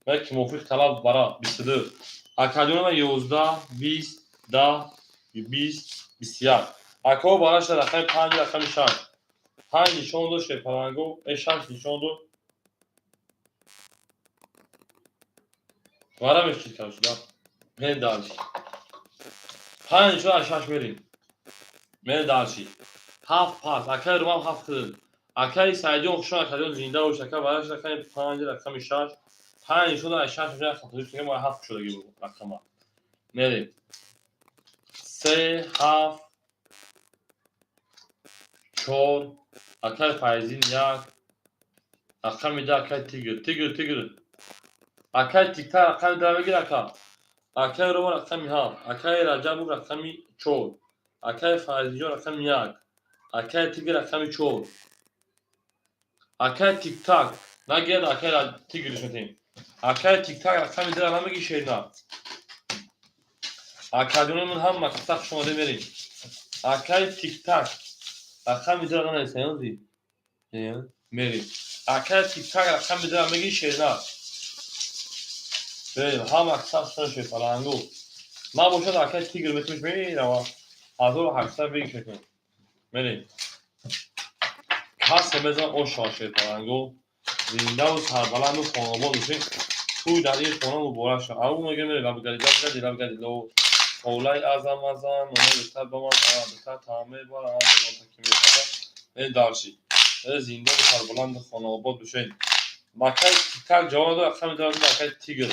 бо ки мувофиқ талаб бара, 22. Акаҷонама, 11, 20, 10, 20, 21. Акао барашта, рақами панҷ, рақами шаш. Панҷ нишон дод шерпаланго, э, шаш нишон дод. Вара мешид кардшуда. Мерем дальше. Панҷ нишон, аз шаш мерем. Мерем дальше. Ҳафт пас. Акаи Ромам ҳафт хӯрд. Акаи Саидҷон, хушон, акаҷон, зинда бош. Ака бараш рақами панҷ, рақами шаш. Панҷ нишон дод, шаш мешавад, хатои шуд, мо ҳафт шудаги буд рақама. Мерем. Се, ҳафт, чор, акаи Файзин як, рақами ду, акаи Тигр, Тигр, Тигр. Акаи Тиктар рақами ду бигир, ака. Акаи Рома рақами ҳафт, акаи Раҷабов рақами чор, акаи Файзинҷон рақами як, акаи Тигр рақами чор. Акаи Тиктак нагирад, акаи Тигр шудем. Акаи Тиктак рақами ду намегӣ, шерна. Акаҷонамон ҳама каса хуш омада, мерем. Акаи Тиктак рақами ду нанависа, ёзи? Мерем. Акаи Тиктак рақами ду мегӣ, шерна. Мерем, ҳама каса хуш шуд, фалангу. Ман бошад, акаи Тигр метавониш мерава. 1800 бигир шекун. Мерем. Касе мезан оша, шерпалангу. Зиндаву сарбаланду хонобод бошед. Тӯй дар ин хона муборак шавад. Ау мега мерем, лабгади, лабгади, лабгади, ло. Ҳолаи азам азам, оно бештар ба ман, бештар таъм мебарам, таки мепазам. Э дарши. Э зиндаву сарбаланду хонаобод бошед. Акаи Тиктак ҷавоб дод, рақами дорад, акаи Тигр.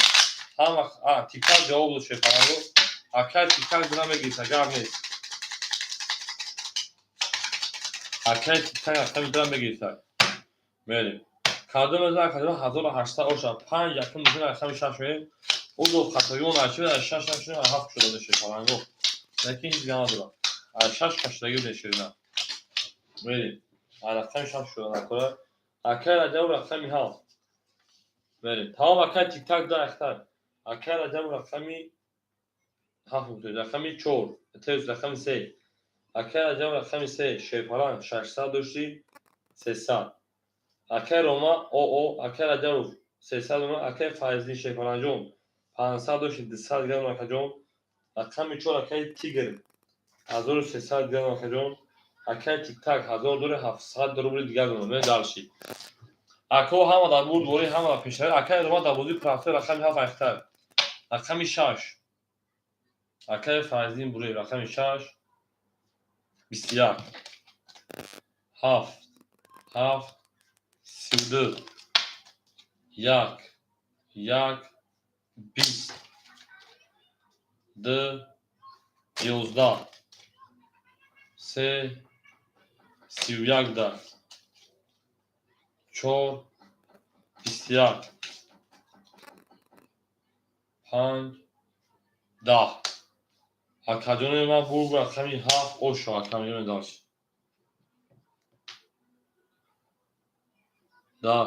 Ҳама а Тиктак ҷавоб дод, шерпалангу. Акаи Тиктак дора мегирифт, гап нест. Акаи Тиктак рақами дора мегирифт. Мерем. Кадом аз акаҷон 1800 оша, панҷ якум нишон, рақами шаш мерем. Ӯ гуфт хатои он аз шаш нашуд, аз ҳафт шуда шерпалангу. Лекин ҳеҷ гап надорад. Аз шаш кашидаги будем, ширина. Мерем. Аз рақами шаш шуда накора. Акаи Раҷаб рақами ҳафт. Мерем. Тамом, акаи Тиктак да ахтар. Акаи Раҷаб рақами ҳафт гуфтед, рақами чор, тез рақами се. Акаи Раҷаб рақами се, шерпаланг 600 доштӣ, 300. Акаи Рома оо, акаи Раҷабов 300, акаи Файзиддин шерпалангҷон 500 дошти, 200 грамм, акаҷон. Рақами чор, акаи Тигр 1300 грамм, акаҷон. Акаи Тиктак 1000 дори, 700 рубли дигар донад. Ме дарши. Ако ҳама дар бурд бори, ҳама дар пешравӣ. Акаи Рома дар бозии прафтор рақами ҳафт ахтар. Рақами шаш. Акаи Файзиддин Буреев рақами шаш. 21. Ҳафт. Ҳафт. 32. Як. Як. 20. Ду. 11. Се. 31 да. Чор. 21. Панҷ. 10. Акаҷони ман бурд рақами ҳафт ошо, акаҷони даш. Да.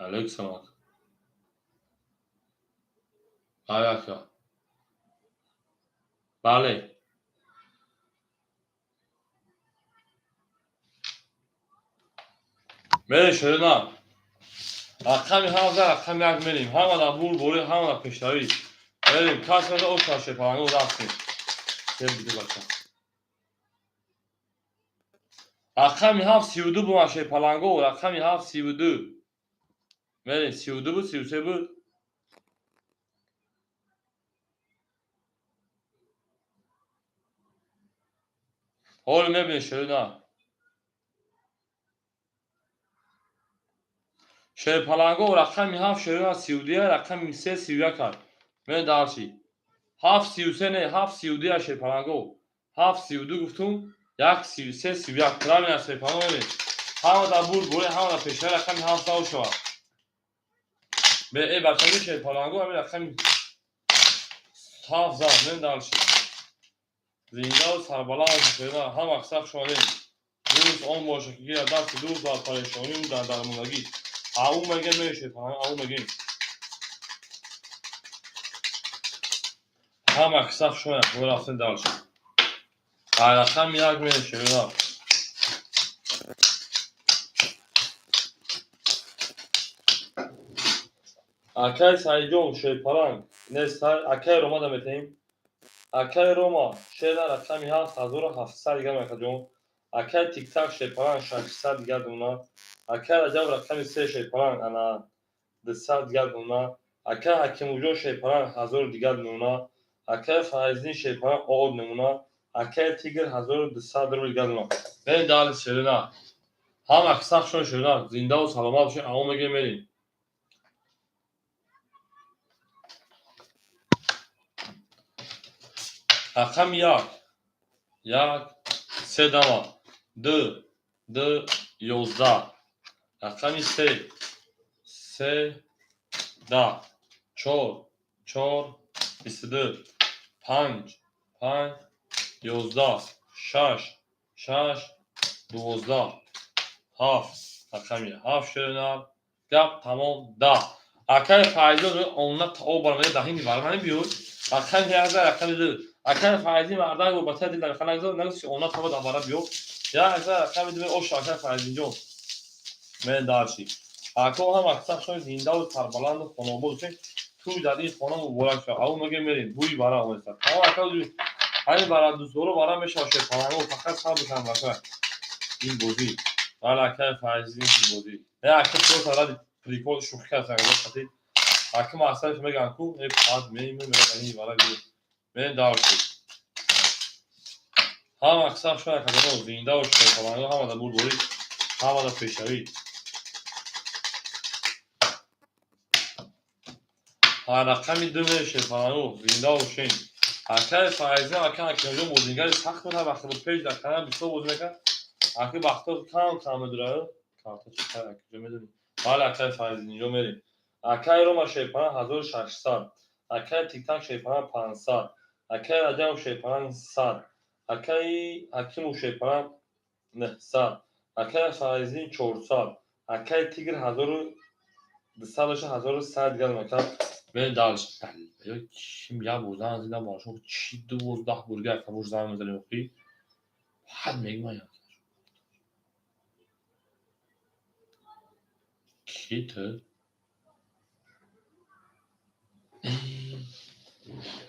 Алейкум салом. Бале, ака. Бале. Мерем, ширина. Рақами ҳафт, рақами як мерем. Ҳама дар бурд бори, ҳама дар пешравӣ. Мерем, кас меза оша, шерпалангу рафтем. Сем биду бача. Рақами ҳафт 32 буд, шерпалангу, рақами ҳафт 32. Мерем, 32 буд, 33 буд. Ҳоло мебинед, ширина. Шерпалангу рақами ҳафт, ширина, 32, рақами се 31 аст. Мерем дарши. Ҳафт 33 не, ҳафт 32, шерпалангу. Ҳафт 32 гуфтум, як 33 31. Правильно, шерпалангу мерем. Ҳама дар бурд бори, ҳама дар пешравӣ, рақами ҳафт зав шавад. Бе э бачаги шерпалангу ҳамин рақами ҳафт зав, мерем дарши. Зиндаву сарбаланд бошед, ширина, ҳама қисса хуш омадед. Дӯст он бошад, ки гирад дасти дӯст дар парешонию дар дармондагӣ. Ау мегем, мерем, шерпалангу, ау мегем. Ҳама қисса хуш омадед, худо рафтем дарши. Рақами як мерем, ширина. Акаи Саидҷон шерпаланг нест, акаи Ромада метаҳем. Акаи Рома шера рақами ҳафт 1700 дигар, акаҷон. Акаи Тиктак шерпаланг 600 дигар дона. Акаи Раҷаб рақами се шерпаланг ана 200 дигар дона. Акаи Ҳакимуҷон шерпаланг 1000 дигар намуна. Акаи Файзиддин шерпаланг оод намуна. Акай Тигр 1200 рубл газно. Бен дали шерина. Ҳама сахшон шерина, зиндаву саломат бошед, аво мегем мерем. Рақами як, як, се дама, ду, ду, 11. Рақами се, се, 10, чор, чор, 22, панҷ, панҷ, 11, шаш, шаш, 12, ҳафт. Рақами ҳафт шерина. Гап тамом 10. Акай Файзон онна таоб бармеда даҳини бармани биёд. Рақами як, рақами ду. Акай Файзи мардак бо бача дил намехоҳад, нагӯ ки онна таоб бара биёд. Як, рақами ду ош акай Файзинҷон. Мен дарши. Ако ҳам аксар шои зиндаву сарбаланду хонобод бошед. Туй дар ин хона муборак шавад. Ав мегем мерем. Бӯи бара оместа. Тамом ака ҳамин бара дӯстдоро бара мешавад шерпаланго фақат сабр кунам ака. Ин бозӣ. Бале акай Файзин ин бозӣ. Э ака просто ради прикол шӯхӣ кардам хати. Ака мақсадаш мегӯям ку э пад меимем мегӯям ин бара биё. Мен дарши. Ҳама аксар шояд академо зиндаву шерпаланго ҳама дар бурдборӣ, ҳама дар пешравӣ. Рақами ду мешепаланго зинда бошен. Акай Файзин ака Акимҷон бозингари сахт мекард, вақте пеш дар канал бисёр бозӣ мекард. Аки бахто кам кам медурад. Карта чӣ кар акиҷо медонӣ? Бале акай Файзин инҷо мерем. Акай Рома шерпалан 1600. Акай Тиктак шерпалан 500. Акай Раҷабов шерпалан 100. Акай Ҳакимов шерпалан 900. Акай Файзин 400. Акай Тигр 1200 доша 1100 дигар мекард. Мен дальше. Ким як бор занг задам барашон чи 12 бурга акабош занг мезанем охи. Ҳад мегӯям як. Ки ту?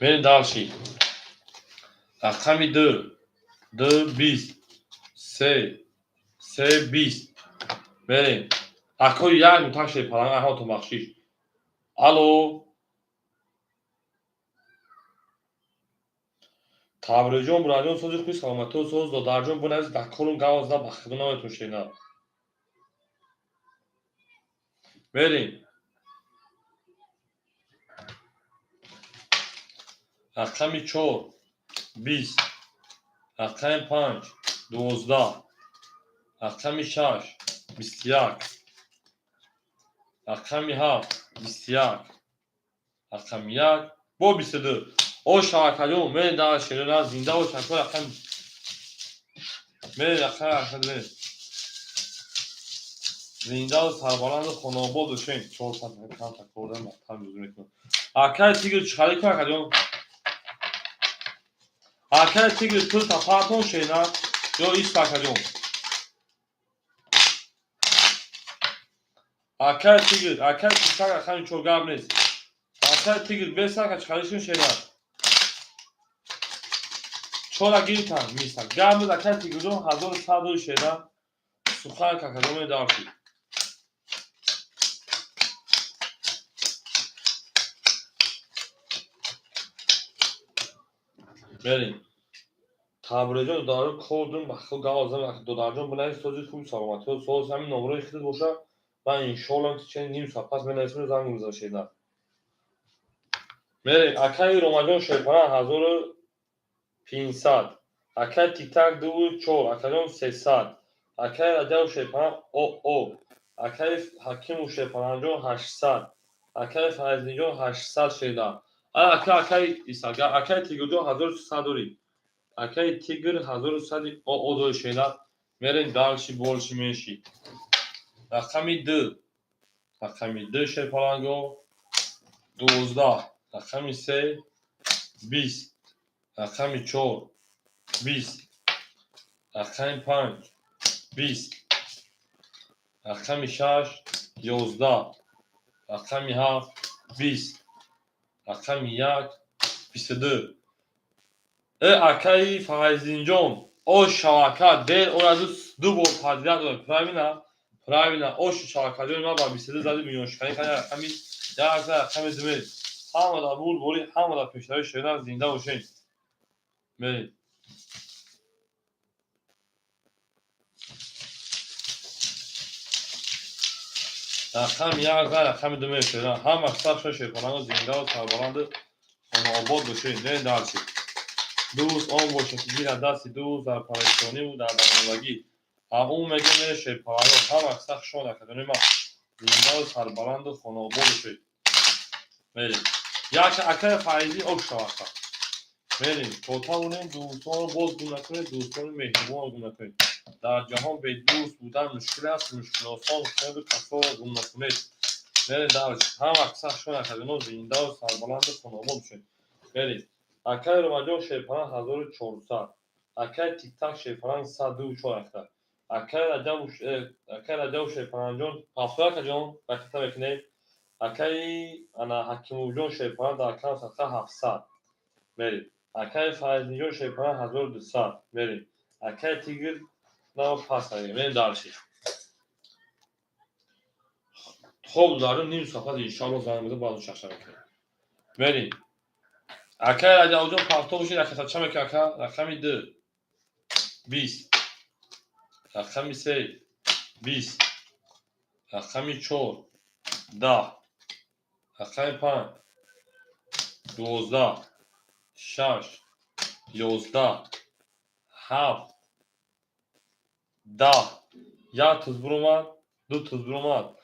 Мен дальше. Рақами ду, ду, 20, се, се, 20. Мерем. Акои як мутак шерпаланг аҳотон бахшиш. Алло. Табриҷон, Бураҷон, сози хуи саломатиҳо соз, додарҷон, бинавис дар корум гав зада ба хидмат наметон шена. Мерем. Рақами чор, 20, рақами панҷ, 12, рақами шаш, 21, рақами ҳафт, 21, рақами як, бо 22. О шавакаҷон, мен дар шерина зинда бош, ака рақам мен рақам рақам зиндаву сарбаланду хонобод бошен. 400 кам такрордан мактаб бозӣ мекунам. Акай Тигр чӣ кун акаҷон? Акай Тигр ту тафаатон шена ё ист акаҷон? Акай Тигр, акай Тиктак рақами чор гап нест. Акай Тигр бесака чӣ шун шена? Чора гиртан миса. Гап нест акай Тигрҷон 1100 дори шена. Сухан какаҷон медарши. Мерем. Табриҷон додарҷон кор дорем ба худ гап задам. Додарҷон бинавис сози хуби саломатиҳо соз ҳамин номерои худат боша. Ман иншоалло ки чанд ним соат пас менависам занг мезанам шена. Мерем. Акай Ромаҷон шерпалан 1500. Акай Тиктак ду чор, акаҷон 300. Акай Раҷабов шерпалан о. Акай Ҳакимов шерпаланҷон 800. Акай Файзинҷон 800 шена. Ака акай Иса, акай Тигрҷон 1100 дорӣ. Акай Тигр 1100 о дорӣ шена. Мерем дальше больше меньше. Рақами ду. Рақами ду шерпаланго 12. Рақами се 20. Рақами чор 20. Рақами панҷ 20. Рақами шаш 11. Рақами ҳафт 20. Рақами як 22. Э акаи Файзинҷон, ош шавака дер оразу ду бор подряд дод. Правильно? Правильно. Ош шавакаҷони ман ба 22 зади миллионшиканӣ кардем. Рақами як, рақами ду. Ҳама дар бурдборӣ, ҳама дар пешравӣ шена зинда бошед. Мерем. Рақами як за рақами ду мешавад. Ҳама саф шепаланго, зиндаву сарбаланду хонаобод бошед. Не дарси. Дӯст он бошад, ки гирад дасти дӯст дар парешониву дар дармондагӣ. А ӯ мега мере шерпаланго. Ҳама саф шод акадони ман. Зиндаву сарбаланду хонаобод бошед. Мерем. Як акаи Файзӣ об шавад. Мерем. То тавонем дӯстонро боз гум накунед, дӯстони меҳрубонро гум накунед. Дар ҷаҳон бедӯст будан мушкил аст, мушкилосон кунеду касоро гум накунед. Мерем дарш. Ҳама саф шод акадоно, зиндаву сарбаланду хонаобод бошед. Мерем. Акаи Ромаҷон шерпаланг 1400. Акаи Тиктак шерпаланг 104 ака. Акаи Раҷабу шерпалангҷон 70 акаҷон ракета мекунед. Акаи ана Ҳакимовҷон шерпаланг дар акам садқа 700. Мерем. Акаи Файзниҷон шерпаланг 1200. Мерем. Акаи Тигр наво пас мерем. Мерем дарши. Хоб дарим ним соат иншоалло занг мезанам, баъд шахша мекунем. Мерем. Акаи Раҷабҷон пафто бошед, ракета ча мекунад ака? Рақами 2 20, рақами 3 20, рақами 4 10, рақами 5 12, 6 11, 7 10. Як туз буромад, ду туз буромад.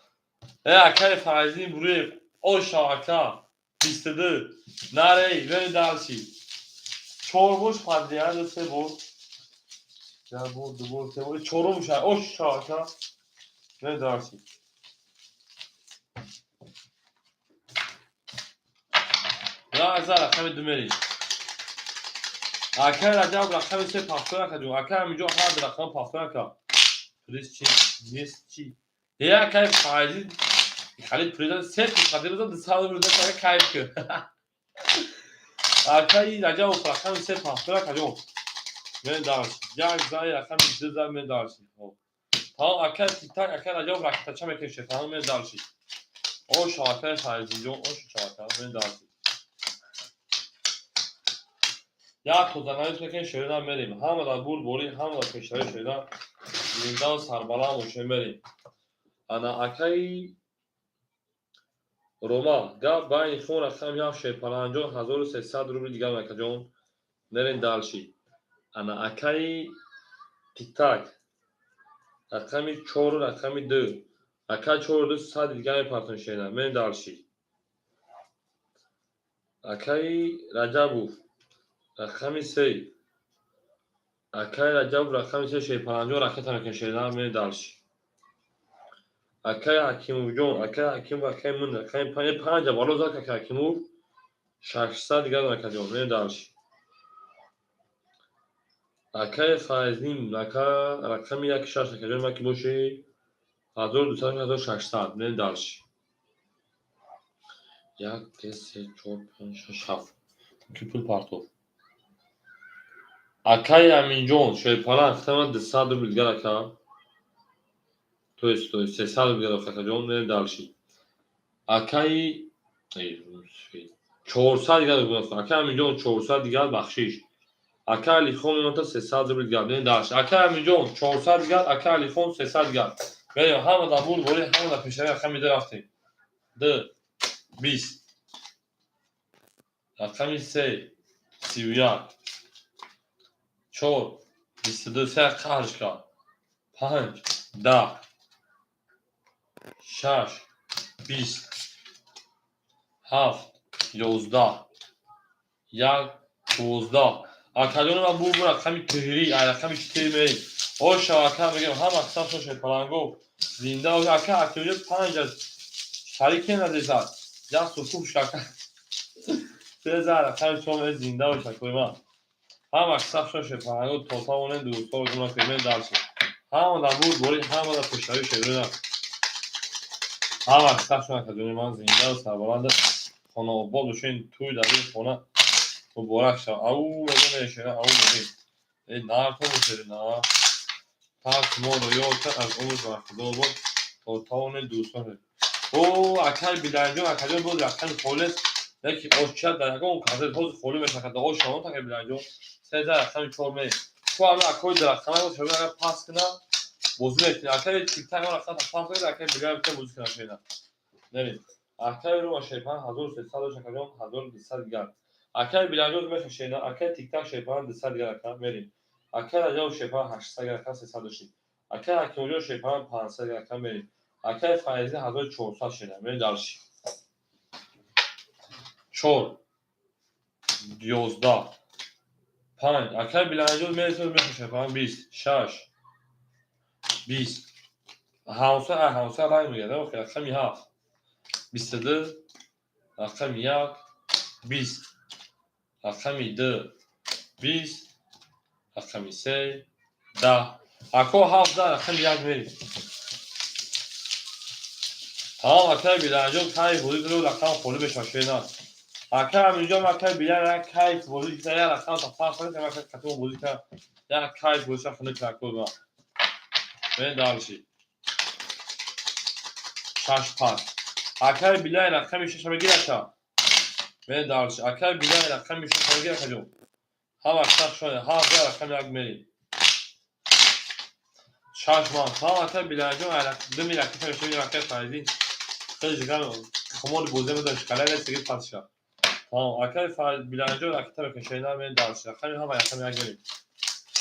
Э, акаи Файзин Буруев, оша ака, 22. Нарей, вери дарси. Чор бош падрияда се бор. Як бор, ду бор, се бор. Чорум ша, оша ака. Вери дарси. Як за рақами ду мерем. Акаи Раҷаб рақами се пахто накардем. Акаи ҳаминҷо ҳар рақам пахто накард. Приз чи? Нест чи? Е, акаи Файзи халид приз се туз қадим зад, 200 рубл дад, кайф кун. Акаи Раҷаб рақами се пахто накардем. Мен дарси. Як за рақами ду за мен дарси. Тамом, акаи Тиктак, акаи Раҷаб ракета ча мекунем, тамом, мен дарси. Оша акаи Файзиҷон, оша ака, мен дарси. Як тозанавис мекунем, шерида мерем. Ҳама дар бурдборӣ, ҳама дар пешравӣ шерида, зиндаву сарбаланд бошем, мерем. Ана акаи Рома, гап байни хон рақам як шерпаланҷон 1300 рубли дигар акаҷон. Мерем дарши. Ана акаи Тиктак рақами 4 рақами 2. Ака 4 2 сад дигар мепартон шерида. Мерем дарши. Акаи Раҷабов рақами 3. Акаи Раҷабов рақами 3 шерпаланҷон ракета мекунем шерида, мерем дарши. Акаи Ҳакимовҷон, акаи Ҳакимов, акаи мун рақами 5 5 бало зад акаи Ҳакимов 600 дигар акаҷон, мерем дарши. Акаи Файзнин, ака рақами 1 6 акаҷон маки боши 1200 1600, мерем дарши. 1 2 3 4 5 6 7 ки пул партов. Акаи Аминҷон шерпаланг хитама 200 рубл дигар ака. То есть 300 рубл дигар акаҷон, мерем дарши. Акаи 400 дигар акаи Аминҷон 400 дигар бахшиш. Акаи Алихон мемонта 300 рубл дигар, мерем дарши. Акаи Аминҷон 400 дигар, акаи Алихон 300 дигар. Мерем ҳама дар бурдборӣ, ҳама дар пешравӣ рақами 2 рафтем. 2 20, рақами 3 31, 4 22, се қарш кард. 5 10, 6 20, 7 11, 1 12. Акаҷони ман бу рақами 3, ай рақами 4 мерем. Оша ака мегем ҳама саф шерпаланго зинда ака Акиҷон 5 аз шарик назесад. Як сукуф шака. Се за рақами 4 мерем, зинда бош акои ман. Ҳама саф шерпаланго то тавонем дӯстҳоро гум накунем, мерем дарси. Ҳама дар бурдборӣ, ҳама дар пешравӣ шерида. Ҳама саф акаҷони ман зиндаву сарбаланд хонаобод бошед, тӯй дар ин хона муборак шавад. Ау мегем мешера, ау мегем. Э нарто бошед, на. Пас моро ёд кард аз умр бархӯрдор бод то тавонем дӯстон. О, акаи Биланҷон, акаҷон боз рақами холес, яки ошча дар ягон концерт ҳозир холӣ мешавад, ош шавон акаи Биланҷон. Се за рақами 4 мерем. Ку ҳама акои дар рақама шавад, агар пас кунам, Бозӣ мекунӣ. Акаи Тиктак рақам пас кунед, акаи Билай битя бозӣ кунад шена. Мерем. Акаи Рома шерпан 1300 дошт, акаҷон 1200 дигар. Акаи Билайҷон меша шена, акаи Тиктак шерпан 200 дигар ака, мерем. Акаи Раҷабов шерпан 800 дигар ака, 300 доштем. Акаи Ҳакимҷон шерпан 500 дигар ака, мерем. Акаи Файзӣ 1400 шена. Мерем дальше. 4 11 5. Акаи Билайҷон мересад, меша шерпан 20 6 20. Ҳамса, ҳамса ранг мегирад, охи рақами 7 22, рақами 1 20, рақами 2 20, рақами 3 10. Ако 7 10 рақами 1 мерем. Тамом, акаи Билайҷон кайф бозӣ кунад, рақам холӣ мешавад шена. Акаи Аминҷон, акаи Билай як кайф бозӣ кунад, як рақам та пас кунад, як қатъо бозӣ кунад, як кайф бозӣ кунад, хунук кунад. Мерем дальше. 6 пас. Акаи Билай рақами 6 мегирад ака. Мерем дальше. Акаи Билай рақами 6 мегирад акаҷон. Ҳама сахт шояд, ҳафт рақами 1 мерем. 6 ман. Тамом, акаи Билайҷон ду мил ракета мешавад, акаи Файзӣ. Хеле ҷигар хумори бозӣ медошт, калага сиги пас шав. Тамом, акаи Билайҷон ракета мекашад, мерем дальше. Рақами ҳама рақами 1 мерем.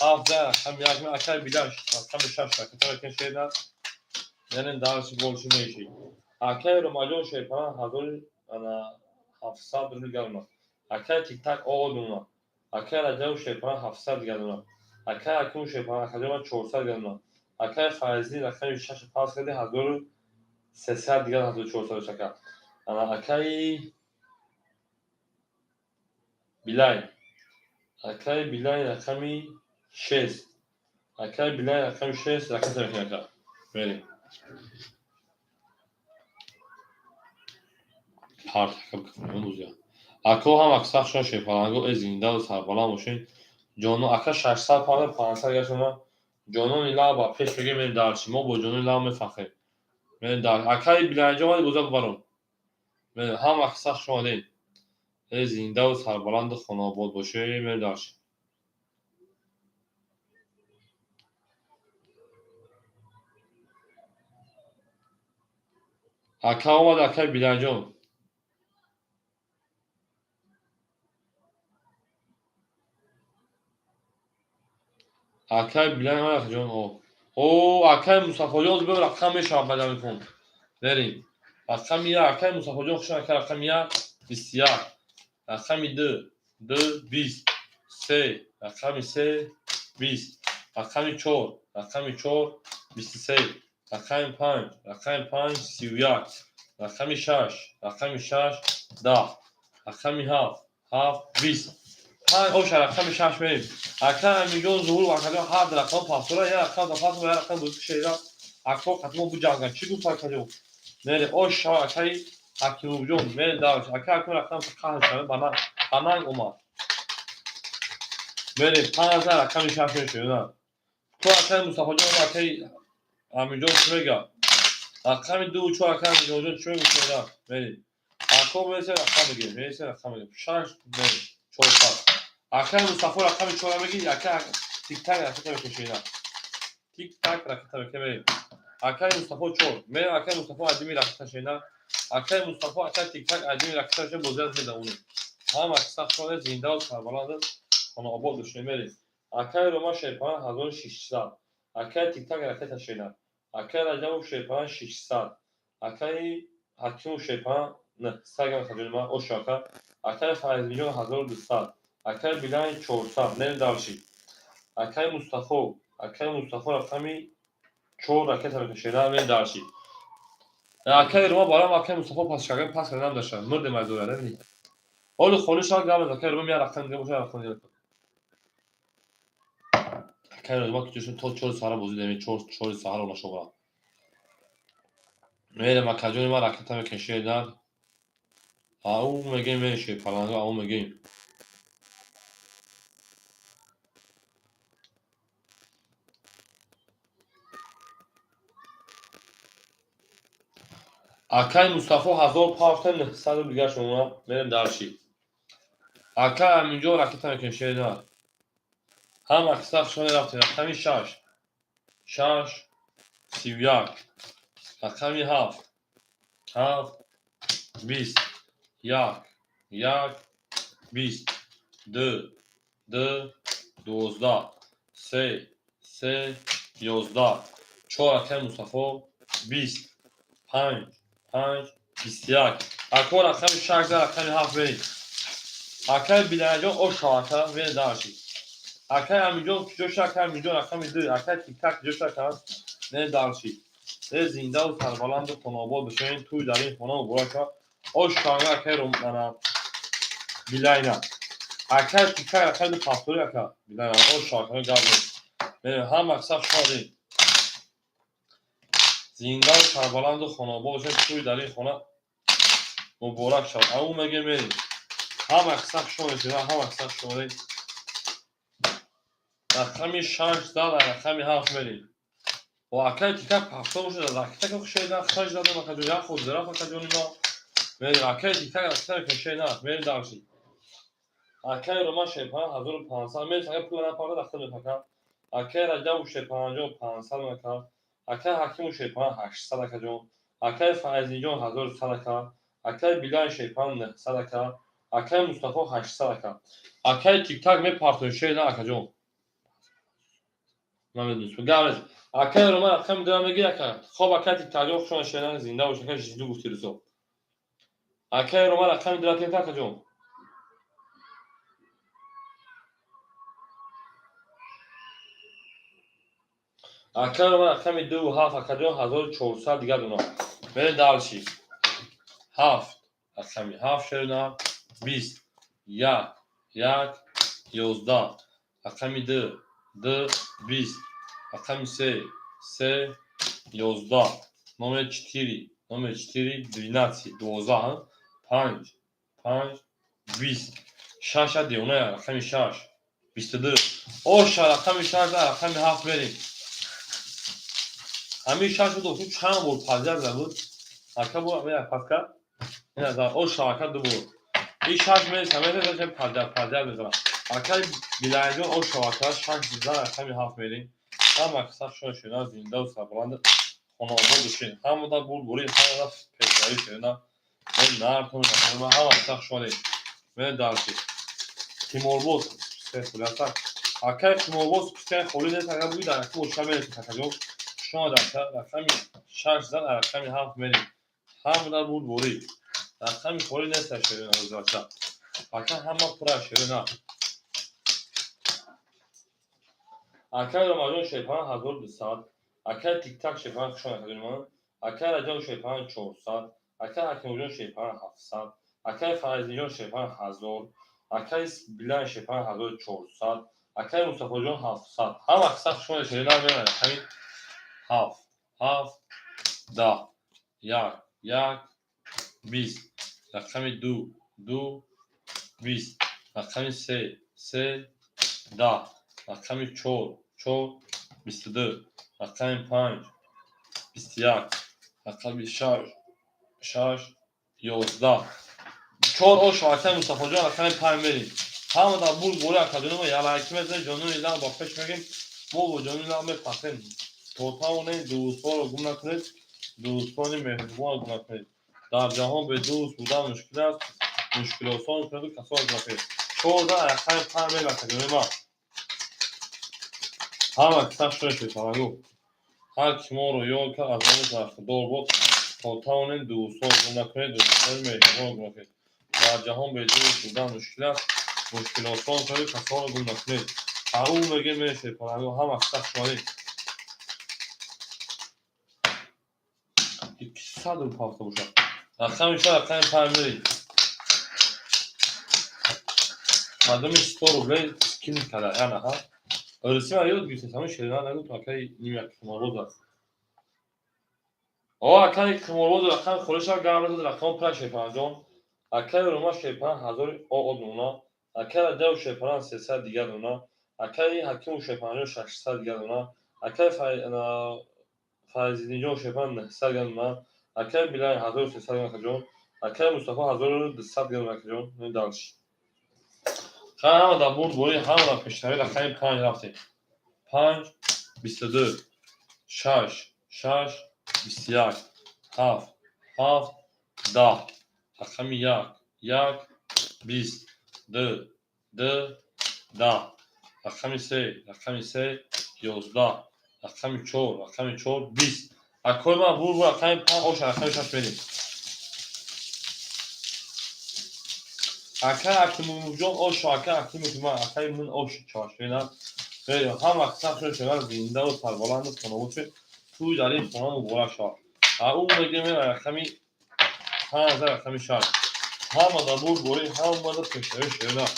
7 рақами 1 мерем. Акаи Билай рақами 6 ракета мекашад. Мерем дальше, больше меши. Акаи Ромаҷон шерпан 1700 рубл гармона. Акаи Тиктак оодуна. Акаи Раҷабов шерпан 700 гармона. Акаи Ҳакимов шерпан акаҷон 400 гармона. Акаи Файзӣ рақами 6 пас карди 1300 дигар 1400 ака. Ана акаи Билай. Акаи Билай рақами 6. Акаи Билай рақами 6 ракета мекунад ака. Мерем. Парт бикунем. Ако ҳам аксар шон шерпаланго э зиндаву сарбаланд бошед. Ҷоно ака 600 пара 500 гашона. Ҷонони лаб ба пеш мегем, мерем дальше. Мо бо ҷонони лаб мефахрем. Мерем дальше. Акаи Билайҷон вали боза бибарон. Мерем ҳам аксар шон э зиндаву сарбаланду хонаобод бошед. Мерем дальше. Ака омад, акаи Билайҷон. Акаи Билай омад, акаҷон. О, акаи Мустафоҷон бе рақам мешавад пайдо мекун. Мерем. Рақами 1, акаи Мустафоҷон хуш ака рақами 1 21. Рақами 2 2 20. 3 рақами 3 20. Рақами 4 рақами 4 23. Рақами 5 рақами 5 31. Рақами 6 рақами 6 10. Рақами 7 7 20. 5 оша рақами 6 мерем. Ака Аминҷон Зуҳур акаҷон ҳар рақам пасора, як рақам да пас, як рақам бозӣ шеда. Ако қатмо буҷанган. Чӣ гуфт акаҷон? Мерем. Ош шава акаи Ҳакимовҷон. Мерем дальше. Ака Ҳаким рақам қаҳр шава, ба нанг омад. Мерем 5 рақами 6 мешавад. Ко акаи Мустафоҷон, акаи Аминҷон чӣ мегӯяд? Рақами 2 4 акаи Аминҷонҷон чӣ мегӯяд? Мерем. Ако мересем рақам мегирем, мересем рақам мегирем. 6 мерем. 400. Акаи Мустафо рақами 4 мегирӣ, ака Тиктак ракета мекашед. Тик-так ракета мекашед. Акаи Мустафо 4. Мерем акаи Мустафо адими ракета шена. Акаи Мустафо, акаи Тиктак адими ракета шена бозият медавонем. Ҳама сахт шоне зиндаву сарбаланд хонаобод бошед. Мерем. Акаи Рома шерпан 1600. Акаи Тиктак ракета шена. Акаи Раҷабов шерпан 600. Акаи Ҳакимов шерпан 900 грамм хаҷони ман ошу ака. Акаи Файзиҷон 1200. Акаи Билай 400. Мерем дальше. Акаи Мустафо, акаи Мустафо рақами 4 ракета мекашед. Мерем дальше. Акаи Рома барам акаи Мустафо пас шаган пас кардам даша. Мурдем аз дора, набини. Оли холи шава гап акаи Рома як рақам дига бошад, рақам дига. Акаи Рома ки чун то 4 саҳара бозӣ дем, 4 4 саҳара нашова. Мерем акаҷони ман ракета мекашед. Ау мегем меши паланга ау мегем. Акаи Мустафо 1500 дигар шумо мерем дальше. Акаи Аминҷон ракета мекашед. Ҳама сахт шоне рафтем. Рақами 6 6 31, рақами 7, 7, 20, 1, 1, 20, 2, 2, 12, 3, 3, 11, 4, акаи Мустафо, 20, 5, 5, 21. Ако рақами 6, рақами 7 беред. Акаи Билаҷон ошо, ака, беред дарши. Акаи Амиҷон куҷоша, акаи Амиҷон рақами 2, акаи Тиктак куҷоша, ака, не дарши. Э зиндаву сарбаланду хонаобод бошед, тӯй дар ин хона муборак шавад. Ош шавга, акаи Романа Билайна. Акаи Тиктак рақами 2 пастори, ака Билайна, ош шава, ака, гап нест. Ҳама саф шумо зиндаву сарбаланду хонаобод бошед, тӯй дар ин хона муборак шавад. Ау меге мерем. Ҳама саф шумо, ҳама саф шумо. Рақами 6 зад, рақами 7 мерем. О, акаи Тиктак пахто бошад, ракета хушеда, хаш дадам, акаҷон, як худ зираф, акаҷони ма. Мерем, акаи Тиктак ракета кушеда, мерем дарши. Акаи Рома шепан 1500, мерем, ака пула напарда, дахта мепака. Акаи Раҷабу шепанҷон 500 ака. Акаи Ҳакиму шепан 800, акаҷон. Акаи Файзиҷон 1100, ака. Акаи Билал шепан 900, ака. Акаи Мустафо 800, ака. Акаи Тиктак мепартои шеда, акаҷон. Намедонистам. Гап нест. Акаи Рома рақами 2 меги, ака. Хоб, акаи Тиктакҷон, хушона шена, зинда бош, ака, жиду гуфти рӯзо. Акаи Рома рақами 2 тета, акаҷон. Акаи Рома рақами 2 7, акаҷон, 1400 дигар дуна. Мерем дальше. 7, рақами 7 шерна, 20, 1, 1, 11, рақами 2, 2, 20, рақами 3, 3, 11, номер 4, номер 4, 12, 12, 5, 5, 20, 6 девона, рақами 6, 22. Оша, рақами 6, рақами 7 мерем. Ҳамин 6 буд, чанд бор подряд забуд. Ака бо як паска. Ина оша, ака, ду бор. Ин 6 мереса, мереса, подряд, подряд мезанам. Акаи Билаҷон оша, ака, 6 зан, рақами 7 мерем. Ҳама саф шумо шуда, зиндаву сарбаланд, хонаобод бошед. Ҳамада бурдборӣ, ҳамада пешравӣ шуда. Нартон, ҳама саф шумо. Мерем дальше. Қиморбоз спискаи. Акаи Қиморбоз спискаи холӣ нест, агар буги дар якум оша мересед, акаҷон. Шумо рақами 6 зан, рақами 7 мерем. Ҳамада бурдборӣ. Рақами холӣ нест, шерина ҳозирача. Ака, ҳама пура, шерина. Акаи Ромаҷон шерпан 1200, акаи Тиктак шерпан, хушон, акаҷони ман, акаи Раҷаб шерпан 400, акаи Ҳакимҷон шерпан 700, акаи Файзиҷон шерпан 1000, акаи Билал шерпан 1400, акаи Мустафоҷон 700. Ҳама саф шумо шерина мерем рақами 7, 7, 10, 1, 1, 20, рақами 2, 2, 20, рақами 3, 3, 10, рақами 4, 4, 22, рақами 5, 21, рақами 6, 6, 11. 4 ош, акаи Мустафоҷон, рақами 5 мерем. Ҳамада бурд бори, акаҷони мо, ялайки мезанем, ҷонони лаб ба пеш мегем, мо бо ҷонони лаб мепахем. То тавонед дӯстҳоро гум накунед, дӯстони меҳрубонро гум накунед. Дар ҷаҳон бе дӯст будан мушкил аст, мушкилосон кунеду касоро гум накунед. 14, рақами 5 мерем, акаҷони ман. Ҳама киса шуна шуд, ҳар ки моро ёд кард, аз он бархдор бод. То тавонед дӯстҳоро гум накунед, дӯстони меҳрубонро гум накунед. Дар ҷаҳон бе дӯст будан мушкил аст, мушкилосон кунеду касоро гум накунед. Ау мегем, мешед паланго, ҳама киса шумоед. 100 рубл ҳафта бошад. Рақами 4, рақами 5 меред. Мардуми 100 рублей скин карда, яна ҳа. Русӣ ман ёд гирифтем, ҳамин шерина нагуфт, акаи ним як қиморбоз аст. О, акаи қиморбоз рақами холиша гап назад, рақами пра шерпанҷон. Акаи Рома шерпан 1000 о дуна, акаи Раҷаб шерпан 300 дигар дуна, акаи Ҳакиму шерпанҷон 600 дигар дуна, акаи Файзиддинҷон шерпан 900 дигар дуна, акаи Билал 1300 дигар, акаҷон, акаи Мустафо 1200 дигар дуна, акаҷон. Дальше. Ҳама дар бурд бори, ҳама дар пешравӣ, рақами 5 рафтем. 5, 22, 6, 6, 21, 7, 7, 10, рақами 1, 1, 20, 2, 2, 10, рақами 3, рақами 3, 11, рақами 4, рақами 4, 20. Акои ман бур рақами 5, оша рақами 6 мерем. Акай Акимовҷон ошо, акай Акимов ман, акай ман ошо чашина. Ҳама сахшо шава зиндаву сарбаланду хонобод шуд. Тӯй дар ин хона муборак шавад. Ӯ мегӯяд рақами 5, рақами 6. Ҳама дар бурдборӣ, ҳама дар пешравӣ шавад.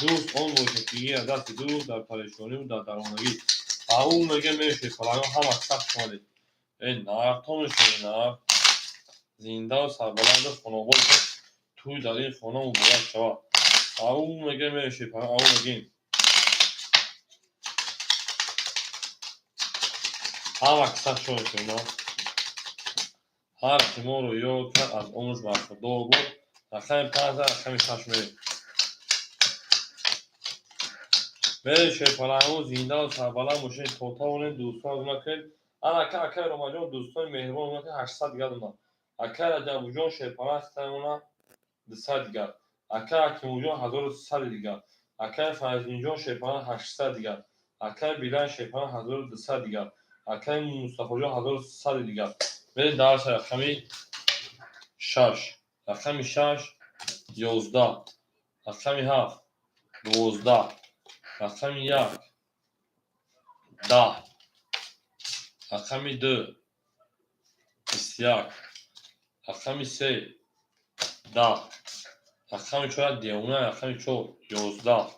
Дӯст он бошад, ки аз дасти дӯст дар парешониву дар дармонагӣ. Ӯ мегӯяд мешавед палангон ҳама сахт шавед. Эй нартон шавед, нар. Зиндаву сарбаланду хонобод шуд. Тӯй дар ин хона муборак шавад. Ӯ мегӯяд мешавед палангон, ӯ мегӯем. Ҳама сахт шавед. Ҳар ки моро ёд кард, аз умраш бархӯрдор буд. Рақами 5, рақами 6 мерем. Мерем шерпалангон, зиндаву сарбаланд бошед, то тавонем дӯстон аз накунед. Ана ака, акаи Ромаҷон, дӯстони меҳрибон накунед, 800 дигар додам. Акаи Раҷабуҷон шерпаланг хитамона 200 дигар. Акаи Ҳакимуҷон 1100 дигар. Акаи Файзинҷон шерпаланг 800 дигар. Акаи Билан шерпаланг 1200 дигар. Акаи Мустафоҷон 1100 дигар. Мерем дарс рақами 6. Рақами 6, 11. Рақами 7, 12. Рақами 1, 10. Рақами 2, 21. Рақами 3, 10. Рақами 4, девона, рақами 4, 11.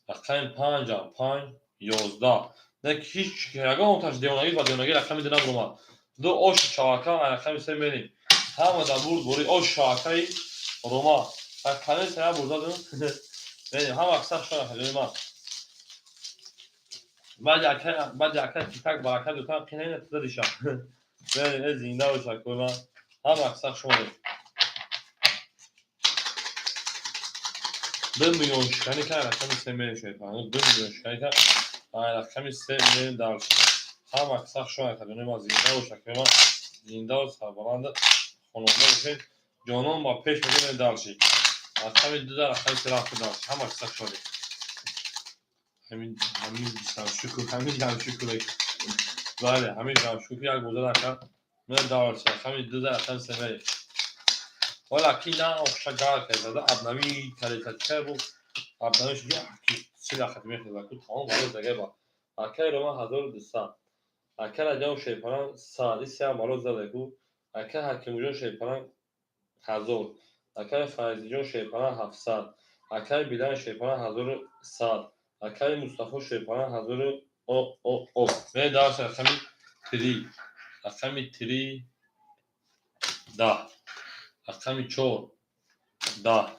Рақами 5, 5, 11. Не ҳеҷ ягон таш девонагӣ ба девонагӣ рақами 2 набуромад. Ду ош чавака, рақами 3 мерем. Ҳама дар бурд бори ош чавакаи Рома. Рақами 3 бурда дум. Мерем, ҳама сах шона хаҷои ман. Баъди акай тикак барака дутан қинайна туда диша. Мерем, э зинда боша кой ман. Ҳама сах шона. 2 миллион шикани кар рақами 3 мерем шояд. 2 миллион шикани кар рақами 3 мерем дар. Ҳама сах шона хаҷои ман зинда боша кой ман. Зинда ва сарбаланд хонобод бошед. Ҷонон ба пеш мегӯем дарши. Рақами 2 дар рақами 3 рафта дарши. Ҳама сах шона. Ҳамин шукр, ҳамин ҷам шукр. Бале, ҳамин ҷам шукр як боза дака. Мен дарши рақами 2 дар рақами 3 мерем. Вала ки на охша гар карда, абнави карда чебу, абнави шуд ки сила хат мехӯрд ку тамом барои загаба. Акаи Рома 1200. Акаи Раҷаб шерпаланг 100, ин се барои зада ку. Акаи Ҳакимуҷон шерпаланг 1000. Акаи Файзиҷон шерпаланг 700. Акаи Билан шерпаланг 1100. Акаи Мустафо шерпаланг 1000 о о о. Ме дарс рақами 3. Рақами 3 10. Рақами 4 10.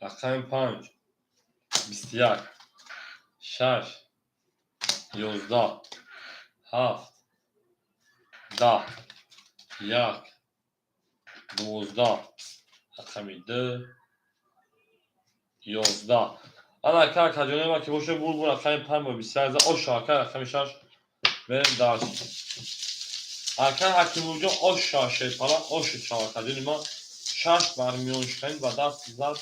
Рақами 5 21. 6 11. 7 10. 1 12. Рақами 2 11. Ана ака акаҷони ман ки боша бур бур рақами 5 ба 21 оша ака рақами 6 мерем дарс. Ака Ҳакимуҷон оша шерпаланг оши чав акаҷони ман 6 бар миёншиканӣ ба даст зад.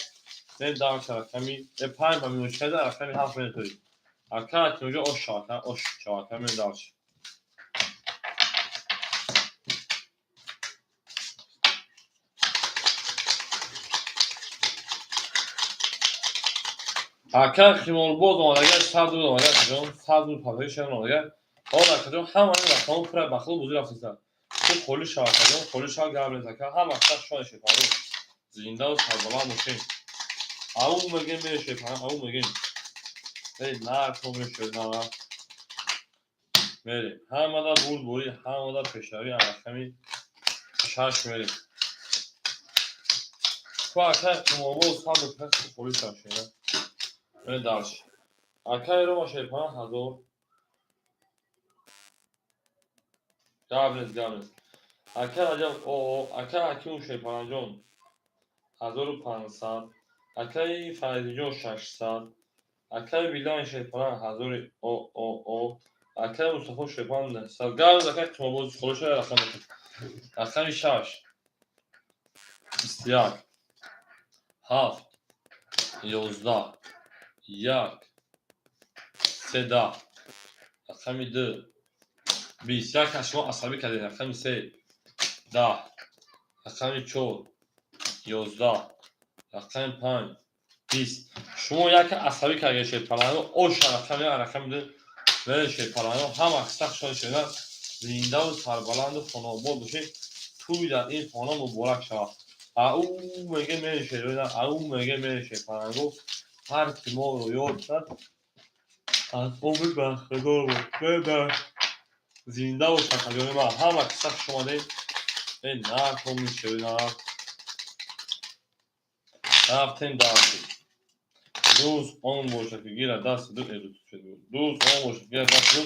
Мерем дарс рақами 5 ба миёншиканӣ зад, рақами 7 мерем тои. Ака Ҳакимуҷон оша ака ош чав ака мерем дарс. Ака химорбоз омадагар 100 рубл омадагар акаҷон, 100 рубл пардохти шавад омадагар. Ҳол акаҷон ҳама ин рақамҳо пура ба худо бозӣ рафтистанд. Ту холӣ шав акаҷон, холӣ шав гап нест ака, ҳама сах шона шерпаланг. Зиндаву сарбаланд бошед. Ау мегӯем мерем шерпаланг, ау мегӯем. Эй нархо мешавед на. Мерем. Ҳамада бурдборӣ, ҳамада пешравӣ рақами 6 мерем. Ту акаи қиморбоз 100 рубл холӣ шав шена. Мерем дарс. Акаи Рома шерпаланг 1000. Гап нест, гап нест. Акаи Раҷаб о, акаи Ҳакимов шерпалангҷон 1500. Акаи Файзиҷон 600. Акаи Билан шерпаланг 1000 о о о. Акай Мустафо Шерпан 900. Газ акай қиморбоз холоша рақам. Рақами 6 21 7 11 1 3 10. Рақами 2 20. Як шумо асабӣ кардед. Рақами 3 10. Рақами 4 11. Рақами 5 20. Шумо як асабӣ кардед шерпаланго. Оша рақами 1 рақами 2 меред шерпаланго. Ҳама сахт шуд шуда зиндаву сарбаланду хонобод бошед. Тӯй дар ин хона муборак шавад. Ау меге меред шерона, ау меге меред шерпаланго. Ҳар ки моро ёд кард аз умр бархӯрдор бод. Зинда бош акаҷони ман. Ҳама ки сахт шумадед. Э накомин шерона. Рафтем дальше. Дӯст он бошад ки гирад дасти ду дӯст он бошад ки гирад дасти ду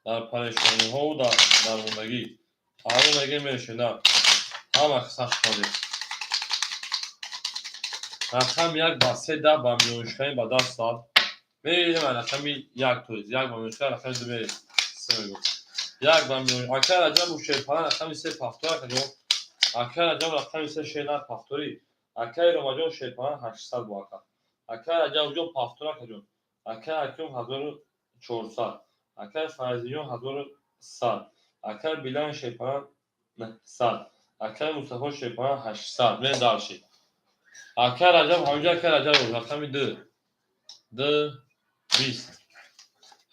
дар парешониҳову дар дармондагӣ. Ау меге меред шерона. Ҳама ки сахт шумадед. Рақами 1 ба 3 10 ба миёншиканӣ ба даст зад. Мерем рақами 1 то 1 ба миёншиканӣ рақами 2 мерем. 3 мегӯ. 1 ба миён. Акай Раҷаб шерпалан рақами 3 пафтор акаҷон. Акай Раҷаб рақами 3 шернар пафторӣ. Акай Ромаҷон шерпалан 800 бо ака. Акай Раҷабҷон пафтор акаҷон. Акай Акром 1400. Акай Файзиҷон 1100. Акай Билан шерпалан 900. Акай Мустафо шерпалан 800. Мерем дальше. Акай Раҷаб ҳаминҷо акай Раҷаб рақами 2 2 20.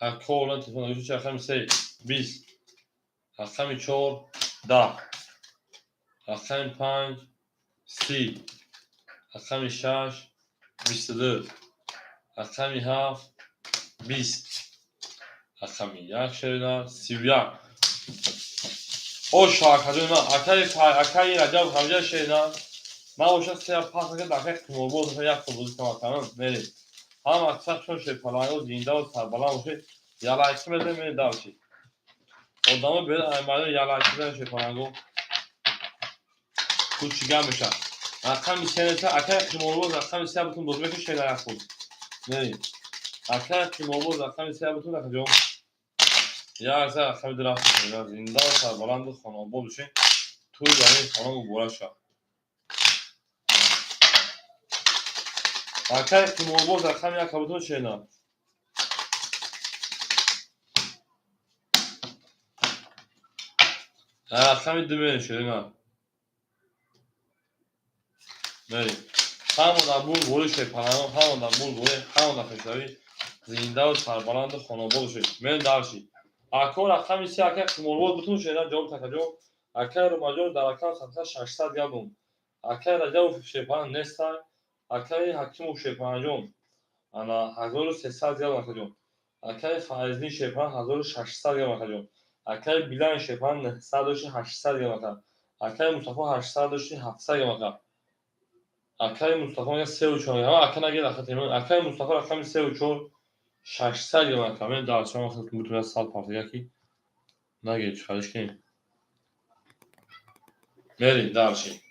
Акола телефон рақами 3 20. Рақами 4 10. Рақами 5 30. Рақами 6 22. Рақами 7 20. Рақами 1 шерина 31. Оша акаҷони ман акай Раҷаб ҳаминҷо шерина. Ман бошад се пас накард акай қиморбоз як сол бозӣ кунам акам мерем. Ҳама сахт шуд шерпаланго зиндаву сарбаланд бошед. Ялайчи мезанем мерем дальше. Одамо берад аймайдон ялайчи мезанем шерпаланго. Кучи гап мешавад. Рақами 3 неса акай қиморбоз рақами 3 бутун бозӣ мекунад шерна як сол. Мерем. Акай қиморбоз рақами 3 бутун акаҷон. Як за рақами 2 рафт. Зиндаву сарбаланду хонобод бошед. Тӯй дар ин хона муборак шавад. Акай қиморбоз рақами 1 бутун шерна. Рақами 2 мерем шерна. Мерем. Ҳама дар бурбури шерпаланон, ҳама дар бурбури, ҳама дар пешравӣ зиндаву сарбаланду хонобод бошед. Мерем дальше. Ако рақами 3 акай қиморбоз бутун шерна ҷавоб такаҷон. Акай Ромаҷон дар рақам 600 гапум. Акай Раҷабов шерпалан нестанд. Акай Ҳакимов шерпаланҷон ана 1300 гап акаҷон. Акай Файзлин шерпалан 1600 гап акаҷон. Акай Билан шерпалан 900 дошти 800 гап ака. Акай Мустафо 800 дошти 700 гап ака. Акай Мустафо мега 3 4 гап. Ака нагир ака темон. Акай Мустафо рақами 3 4 600 гап ака. Мен дар чама хел бутун сал партига ки нагир чиқариш кунем. Мерем дальше.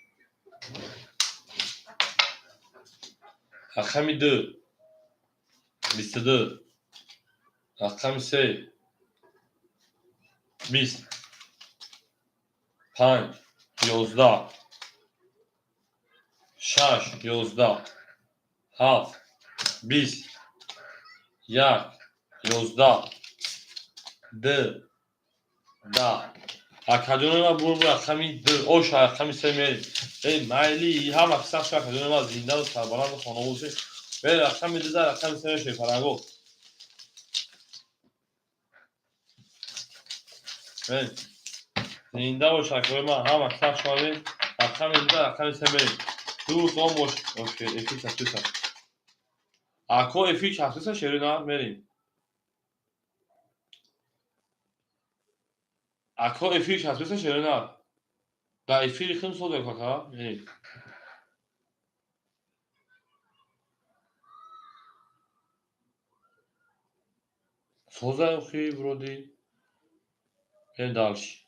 Рақами 2 22. Рақами 3 20 5 11 6 11 7 20 1 11 2 10. Акаҷони ман бур рақами 2 оша рақами 3 мерем. Эй майли ҳама сахт шуд акаҷони ман зиндаву сарбаланду хонобод бошед. Мерем рақами 2 дар рақами 3 мешавед фаранго. Мерем. Зинда бош акаҷони ман ҳама сахт шуд рақами 2 дар рақами 3 мерем. Дӯст он бош. Окей, эфир часписа. Ако эфир часписа шерина мерем. Ако эфир часписа шерина. Дар эфири хим созем кака? Мерем. Созаем хи вроде. Мерем дальше.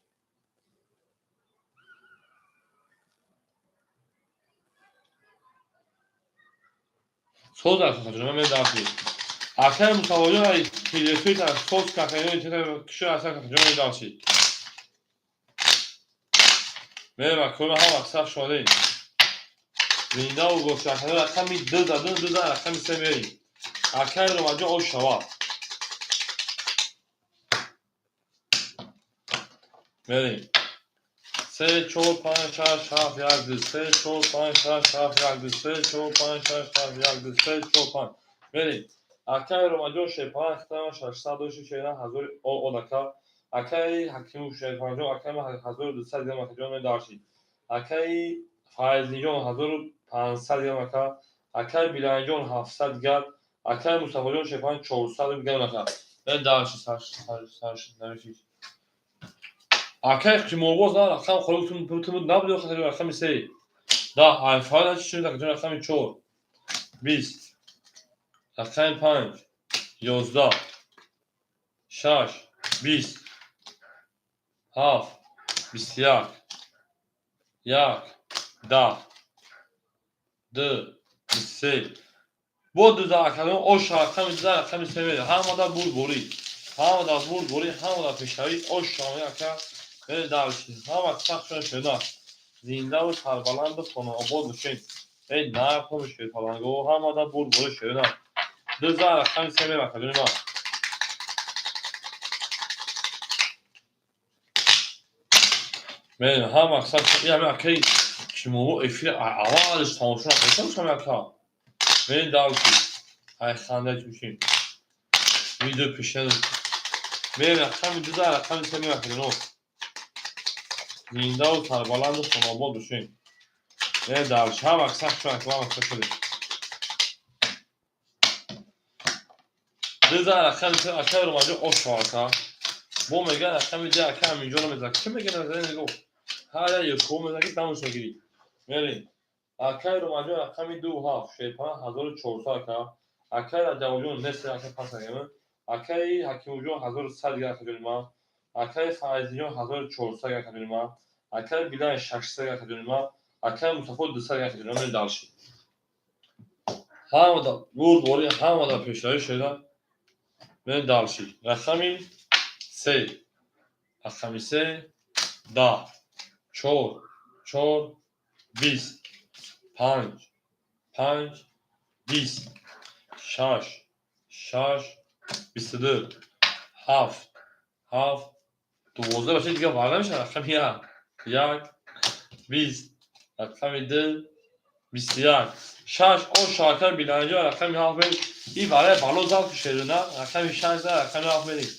Созаем какаҷон, мерем дальше. Акаи Мустафоҷон, ай телефон соз какаёни кишо аса какаҷони дарши. Мерем, акои ҳам аксар шодем. Зиндаву бошед. Акаи рақами ду задум, ду за рақами се мерем. Акаи Ромаҷон, ош шавад. Мерем. Се, чор, панҷ, шаш, ҳафт, як, ду, се, чор, панҷ, шаш, ҳафт, як, ду, се, чор, панҷ, шаш, ҳафт, як, ду, се, чор, панҷ. Мерем. Акаи Ромаҷон шерпаланг хитама 600 дошти шерина ҳазори одака. Акаи Ҳакимов шерпалангҷон, акаи ман 1200 грамм акаҷон медаршид. Акаи Файзиҷон 1500 грамм ака. Акаи Биланҷон 700 грамм. Акаи Мустафоҷон шерпаланг 400 грамм ака. Медаршид, саршид, намешид. Акаи Қиморбоз на рақам холӣ ту набуди хатари рақами се. Да, айфайл чӣ шуд акаҷон рақами чор. 20. Рақами панҷ. 11. 6. 20. 7. 21. 1. 10. 2. 23. Бо дуза акаҷон ош рақами дуза рақами се мере. Ҳамада бурдборӣ. Ҳамада бурдборӣ, ҳамада пешравӣ, ош шавӣ ака. Мере дарши. Ҳама сахтшон шуда. Зиндаву сарбаланду хонаобод бошед. Эй нархом шерпаланго, ҳамада бурдборӣ шуда. Дуза рақами се мере акаҷони ман. Мерем, ҳама сахт ҳами акаи шумо эфир аввалиш тамошо накардам шумо ака. Мерем дарши. Ай ханда чушим. Видео пешна. Мерем рақами дуза рақами се мере акаҷоно. Зиндаву сарбаланду хонаобод бошед. Мерем дарши. Ҳама сахт шуд, ҳама сахт шуд. Дуза рақами се акаи Ромаҷон ош ака. Бо мегӯяд рақами ду ака Аминҷонро мезанад. Кӣ мегӯяд назани нигоҳ. Ҳар як якҳо мезанад ки тамош мегирӣ. Мерем. Акаи Ромаҷон рақами ду ҳафт, шерпаланг 1400 ака. Акаи Раҷабоҷон нест ака пас агам. Акаи Ҳакимовҷон 1100 дигар акаҷони ман. Акаи Файзиҷон 1400 дигар акаҷони ман. Акаи Билан 600 дигар акаҷони ман. Акаи Мустафо 200 дигар акаҷони ман. Мерем дарши. Ҳамада бурдборӣ, ҳамада пешравӣ шуда. Мерем дарши. Рақами се. Рақами се 10. 4. 4. 20. 5. 5. 20. 6. 6. 22. 7. 7. 12 бошад дигар варда мешавад. Рақами як. 1. 20. Рақами ду. 21. 6. Ош акаи Биланҷон рақами ҳафт мерем. И барои бало зад шерина рақами шаш за рақами ҳафт мерем.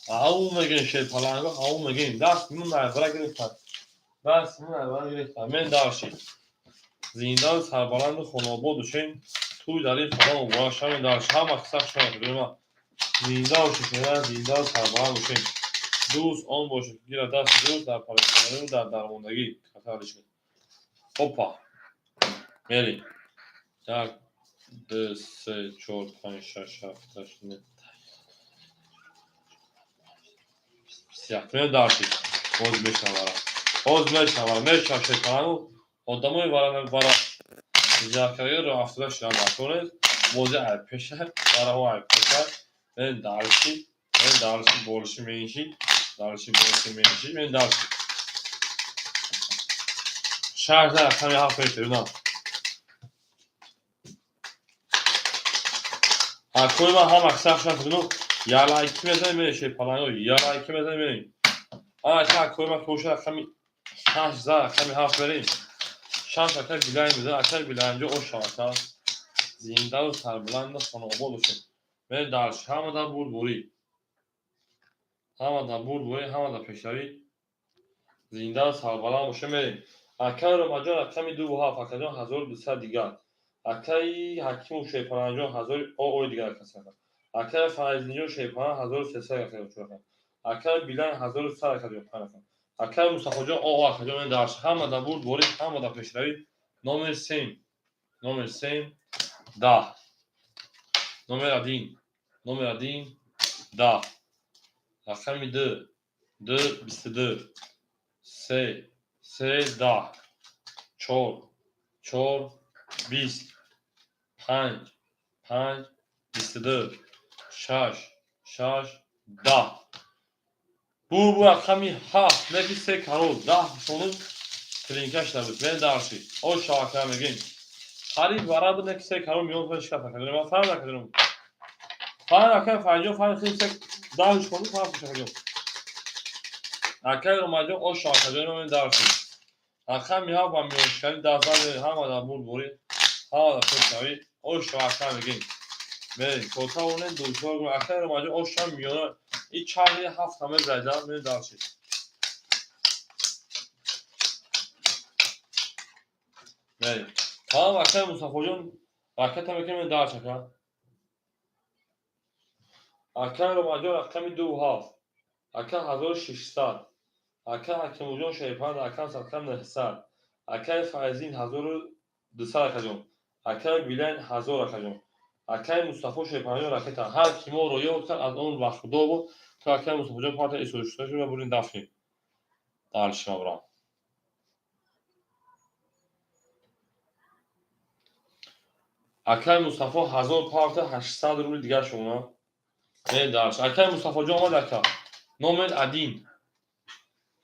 Ау мегӯем шерпаланго, ау мегӯем. Даст мун айбара гирифтан. Даст мун айбара гирифтан. Мен дарши. Зиндаву сарбаланду хонаобод бошем. Тӯй дар ин хона муборак шавем. Дарши. Ҳама сахт шавад. Зинда бошед, зиндаву сарбаланд бошем. Дӯст он бошед, ки гирад дасти дӯст дар парешонию дар дармондагӣ. Хатариш. Опа. Мерем. 1, 2, 3, 4, 5, 6, 7, 8, 9, 21. Мерем дарши. Боз мешавара. Боз мешавара. Мешава шерпалангу. Одамои вара вара зиёдкаргаро афтода шудан дар нест. Бози ай пеша, вараҳо ай пеша. Мерем дарши. Мерем дарши болиши менши. Дарши болиши менши. Мерем дарши. 6 за рақами ҳафт мешавад. Акои ман ҳама сахт шуд. Я лайки мезанем, мерем шерпаланго. Я лайки мезанем, мерем. Ана акои ман коша рақами 6 за рақами ҳафт мерем. 6 акаи Билай мезанем, акаи Билайинҷо ош шавад. Зиндаву сарбаланду хонаобод бошед. Мерем дарши. Ҳамада бурдборӣ. Ҳамада бурдборӣ, ҳамада пешравӣ. Зиндаву сарбаланд бошед, мерем. Акаи Ромаҷон рақами ду ҳафт, акаҷон 1200 дигар. Акаи Ҳакимов шерпаланҷон ҳазори оой дигар акасака. Акаи Файзиҷон шерпаланг 1300 акаҷон. Акаи Билан 1100 акаҷон. Акаи Мустафоҷон оо акаҷон мен дарши. Ҳамада бурдборӣ, ҳамада пешравӣ. Номер 7. Номер 7. 10. Номер 1. Номер 1. 10. Рақами 2. 2. 22. 3. 3. 10. 4. 4. 20. 5. 5. 22, 6, 6, 10. Бу рақами 7, не ки се карол, 10 сонун клинка шуда буд. Мен дарши. О шака мегин. Қариб вара буд, не ки се карол миён фан шикафта кардем. Ман фарқ накардам. Фарқ акай фарҷон фарқ хел се 10 шонун фарқ шакаҷон. Акай Ромаҷон о шакаҷон мен дарши. Рақами 7 ба миёншикани 10 зад ҳама дар бурдборӣ, ҳама дар пешравӣ. О шака мегин. Мерем, кота онен дучор акай Ромаҷон о шам миёна и чархи 7 ҳама зайда мен дарши. Мерем. Тамом акай Мустафоҷон ракета мекунем дарш ака. Акай Ромаҷон рақами 2 7. Ака 1600. Ака Ҳакимуҷон Шерпанд ака садқа 900. Акай Файзин 1200 акаҷон. Акай Билайн 1000 акаҷон. Акай Мустафо Шерпандҷон ракета. Ҳар ки мо роё кард аз он вақт худо буд, то акай Мустафоҷон парта исо шуда шуда бурин дафнем. Дарш мабрам. Акай Мустафо 1000 парта 800 рубли дигар шумо. Не дарш. Акай Мустафоҷон омад ака. Номер 1.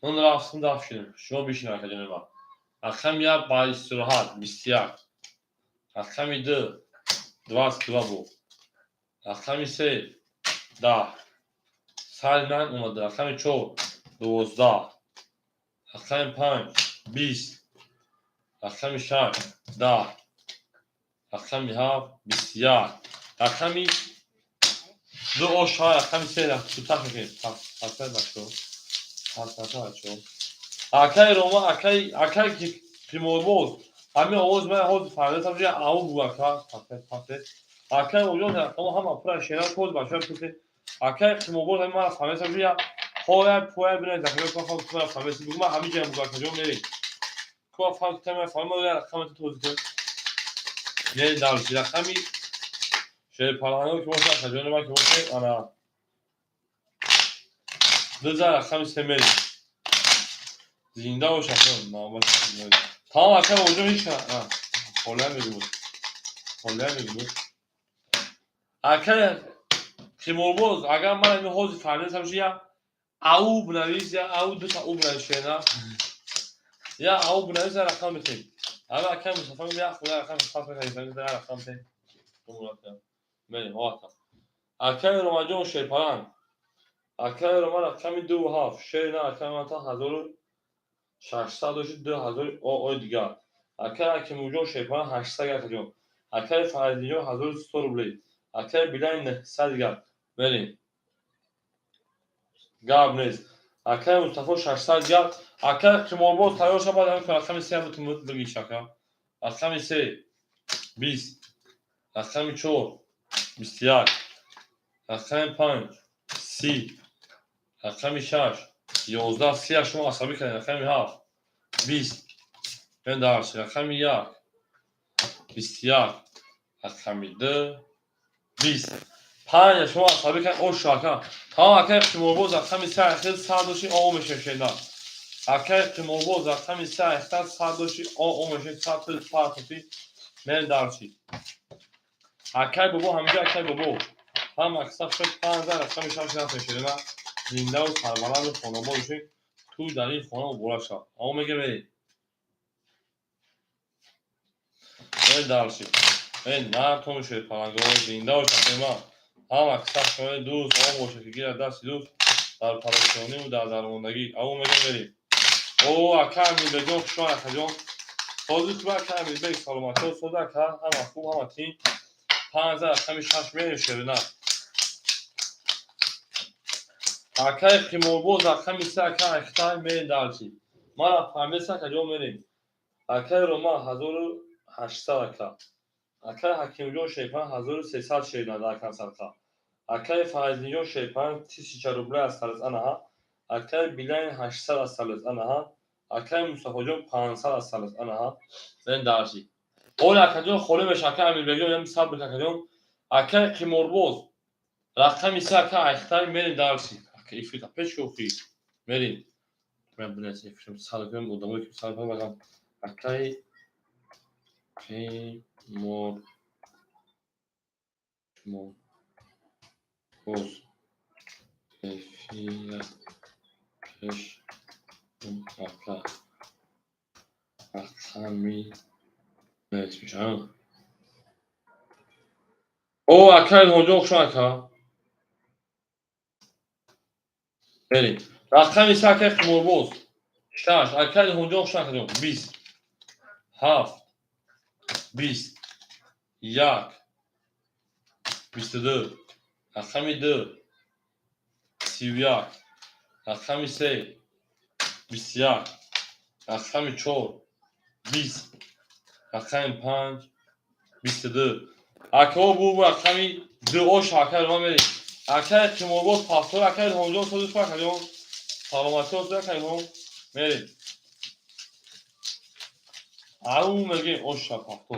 Ман рафтам даф шудем. Шумо бишин акаҷони ман. Рақами 1 ба истироҳат 21. Рақами 2 22 буд. Рақами 3 10. Сари нан омада. Рақами 4 12. Рақами 5 20. Рақами 6 10. Рақами 7 21. Рақами 2 о 6 рақами 3 тутақ мекунем. Пасай бачо. Пасай бачо. Акай Рома, акай қиморбоз. Ҳамин овоз ман ҳозир фаҳмидам, ки ау бу ака, пасай пасай. Акай оҷон рақама ҳама пура шера коз бачо пусе. Акай қиморбоз ҳамин ман фаҳмидам, ки хоя поя бина захира кун фаҳм кун фаҳмидам. Бугу ман ҳамин ҷоям бугу акаҷон мерем. Ку фаҳм кун ман фаҳмидам рақама ту тозӣ кун. Не дарси рақами шерпаланго ки боша акаҷони ман ки боша ана дуза рақами се мерем. Зинда бош ака навбат. Тамом ака оҷон ҳеч холия мегӯ. Холия мегӯ. Ака қиморбоз агар ман ҳамин ҳозир фаҳмидам ки я ау бинавис, я ау дута у бинавис шена. Я ау бинавис я рақам битем. Ама ака Мустафа мегӯ я худа рақам пас мекардем, я рақам битем. Мерем, ака. Акай Ромаҷон Шерпаланг. Акай Рома рақами 2 7. Шер на акай ман та 1600 дошт 2000 ой дигар. Акай Ҳакимуҷон Шерпаланг 800 акаҷон. Акай Фаридинҷон 1100 рублей. Акай Билай 900 дигар. Мерем. Гап нест. Акай Мустафо 600 дигар. Акай қиморбоз тайёр шавад, ҳамин рақами 3 ҳам битун бигиш ака. Рақами 3 20. Рақами 4 21. Рақами 5 30. Рақами 6 11. 30 шумо асабӣ кардед. Рақами 7 20. Мен дарс. Рақами 1 21. Рақами 2 20. 5 шумо асабӣ кардед. Ош ака. Тамом акай қиморбоз рақами 3 ахир 100 доши о мешавад шена. Акай қиморбоз рақами 3 ахир 100 доши о мешавад 100 пул партофи. Мен дарси. Акай бобо ҳамҷа акай бобо. Ҳам аксар шуд 5 рақами 6 нафар шена. Зиндаву сарбаланду хонобод бошед. Ту дар ин хона муборак шав. Амо мега мерем. Мен дарси. Мен нартон шуд паланго зинда бошад ман. Ҳам аксар шуд дӯст он бошад ки гирад дасти дӯст дар парешониву дар дармондагӣ. Амо мега мерем. О ака Амирбекҷон хушомад акаҷон. Сози хуб ака Амирбек саломатӣ соз ака ҳама хуб ҳама тин. 5 рақами 6 мерем шерина. Акай қиморбоз рақами 3 ака Ахтай мерем дарси. Мана фаҳмидест акаҷон мерем. Акай Рома 1800 ака. Акай Ҳакимҷон Шерпан 1300 шерина дар консертка. Акай Файзинҷон Шерпан 1000 рублей осталось анаҳа. Акай Билайн 800 осталось анаҳа. Акай Мустафоҷон 500 осталось анаҳа. Мен дарси. Оля акаҷон холӣ мешавад акай Амирбекҷон ям сабр акаҷон. Акай қиморбоз рақами 3 ака Ахтай мерем дарси. Ака ифрита пеш шӯхӣ. Мерем. Мен бинес ифрим сабр кунем одамое ки сабр кунем акай қимор Боз эфира пеш ака рақами мешавам. О, ака Илҳомҷон, хуш ака. Берем. Рақами се, акаи қиморбоз. Шаш. Ака Илҳомҷон, хуш акаҷон. 20. 7. 20. 1. 22. Рақами ду. 31. Рақами се. 21. Рақами чор. 20. Рақами панҷ. 22. Акао бу рақами ду ош ака ма мерем. Акаи қиморбоз пастор, акаи Илҳомҷон, сози хуб, акаҷон. Саломатӣ ҳозир, ака Илҳом. Мерем. Ау мегем оша пахто.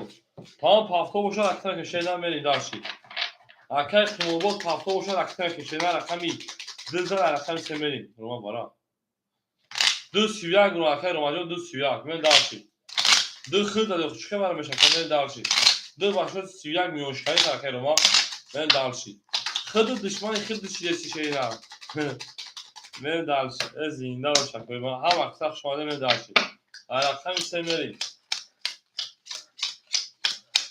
Тамом, пахто бошад, акта кешена мерем дальше. Акаи қиморбоз пахто бошад, акта кешена рақами ду зад, рақами се мерем. Рома бара. Ду 31 ро, акаи Ромаҷон, ду 31. Мерем дальше. Ду хид зад, чӣ хабар мешавад? Мерем дальше. Ду башод 31 миёншиканӣ, акаи Рома. Мерем дальше. Хиду душмани хиду чидеси шерина. Мерем дальше. Э, зинда бош, акаи ма. Ҳама қисса хуш омада, мерем дальше. Рақами се мерем.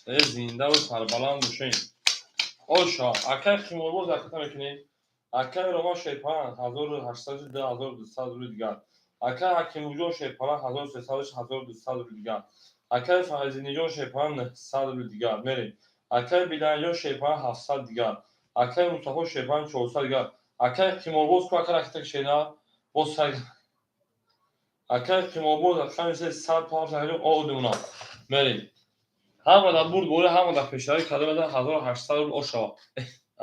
Э, зинда ва сарбаланд бошем. Оша, акаи қиморбоз аката мекунем. Акаи Рома шерпалан 1800, 2200 рубли дигар. Акаи Ҳакимуҷон шерпалан 1300, 1200 рубли дигар. Акаи Файзиниҷон шерпалан 900 рубли дигар. Мерем. Акаи Биданҷон шерпалан 700 дигар. Акаи Мустафо шерпалан 400 дигар. Акаи қиморбоз ку, ака ракета шена боз саг. Акаи қиморбоз рақами се 100 паҳ одимона. Мерем. Ҳама дар бурд боре, ҳама дар пешравӣ карда медан 1800 рубл ошава.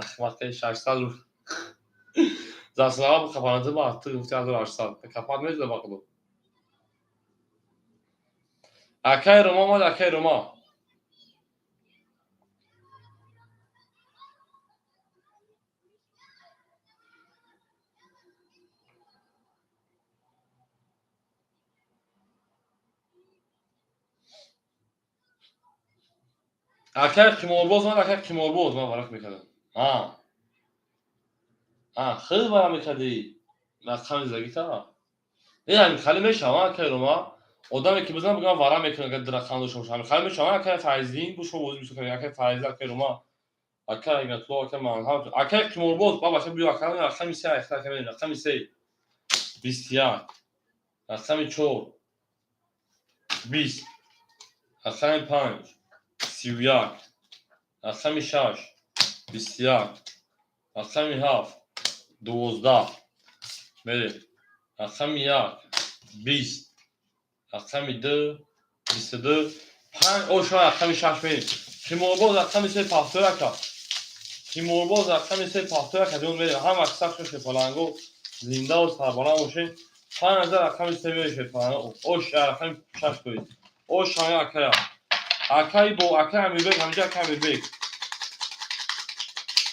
Ахмақи, 600 рубл. Заслава капанаты ба ты гуфти 1800. Капат мезда ба худо. Акаи Рома омад, акаи Рома. Акаи қиморбоз омад, акаи қиморбоз, ман варақ мекардам. А. А, хел варақ мекардӣ. Рақами загита. Э, ҳамин хали мешава, акаи Рома. Одаме ки бизан бигам варақ мекунад, агар ду рақам дошта боша. Ҳамин хали мешава, акаи Файздин, бо шумо бозӣ бисёр кардем. Акаи Файза, акаи Рома. Акаи Игнатулло, акаи ман. Акаи қиморбоз, ба бача биё, акаи рақами се, акаи рақами се. 21. Рақами чор. 20. Рақами панҷ. 31. Рақами шаш. 21. Рақами ҳафт. 12. Мерем. Рақами як. 20. Рақами ду. 22. Панҷ оша рақами шаш мерем. Қиморбоз рақами се пахтои ака. Қиморбоз рақами се пахтои ака ҷон мерем. Ҳама сахт шепаланго зинда ва сарбаланд бошем. 5000 рақами се мерем шепаланго. Ош рақами шаш тои. Ош акая. Акай бо акай Амирбек, ҳамҷа акай Амирбек.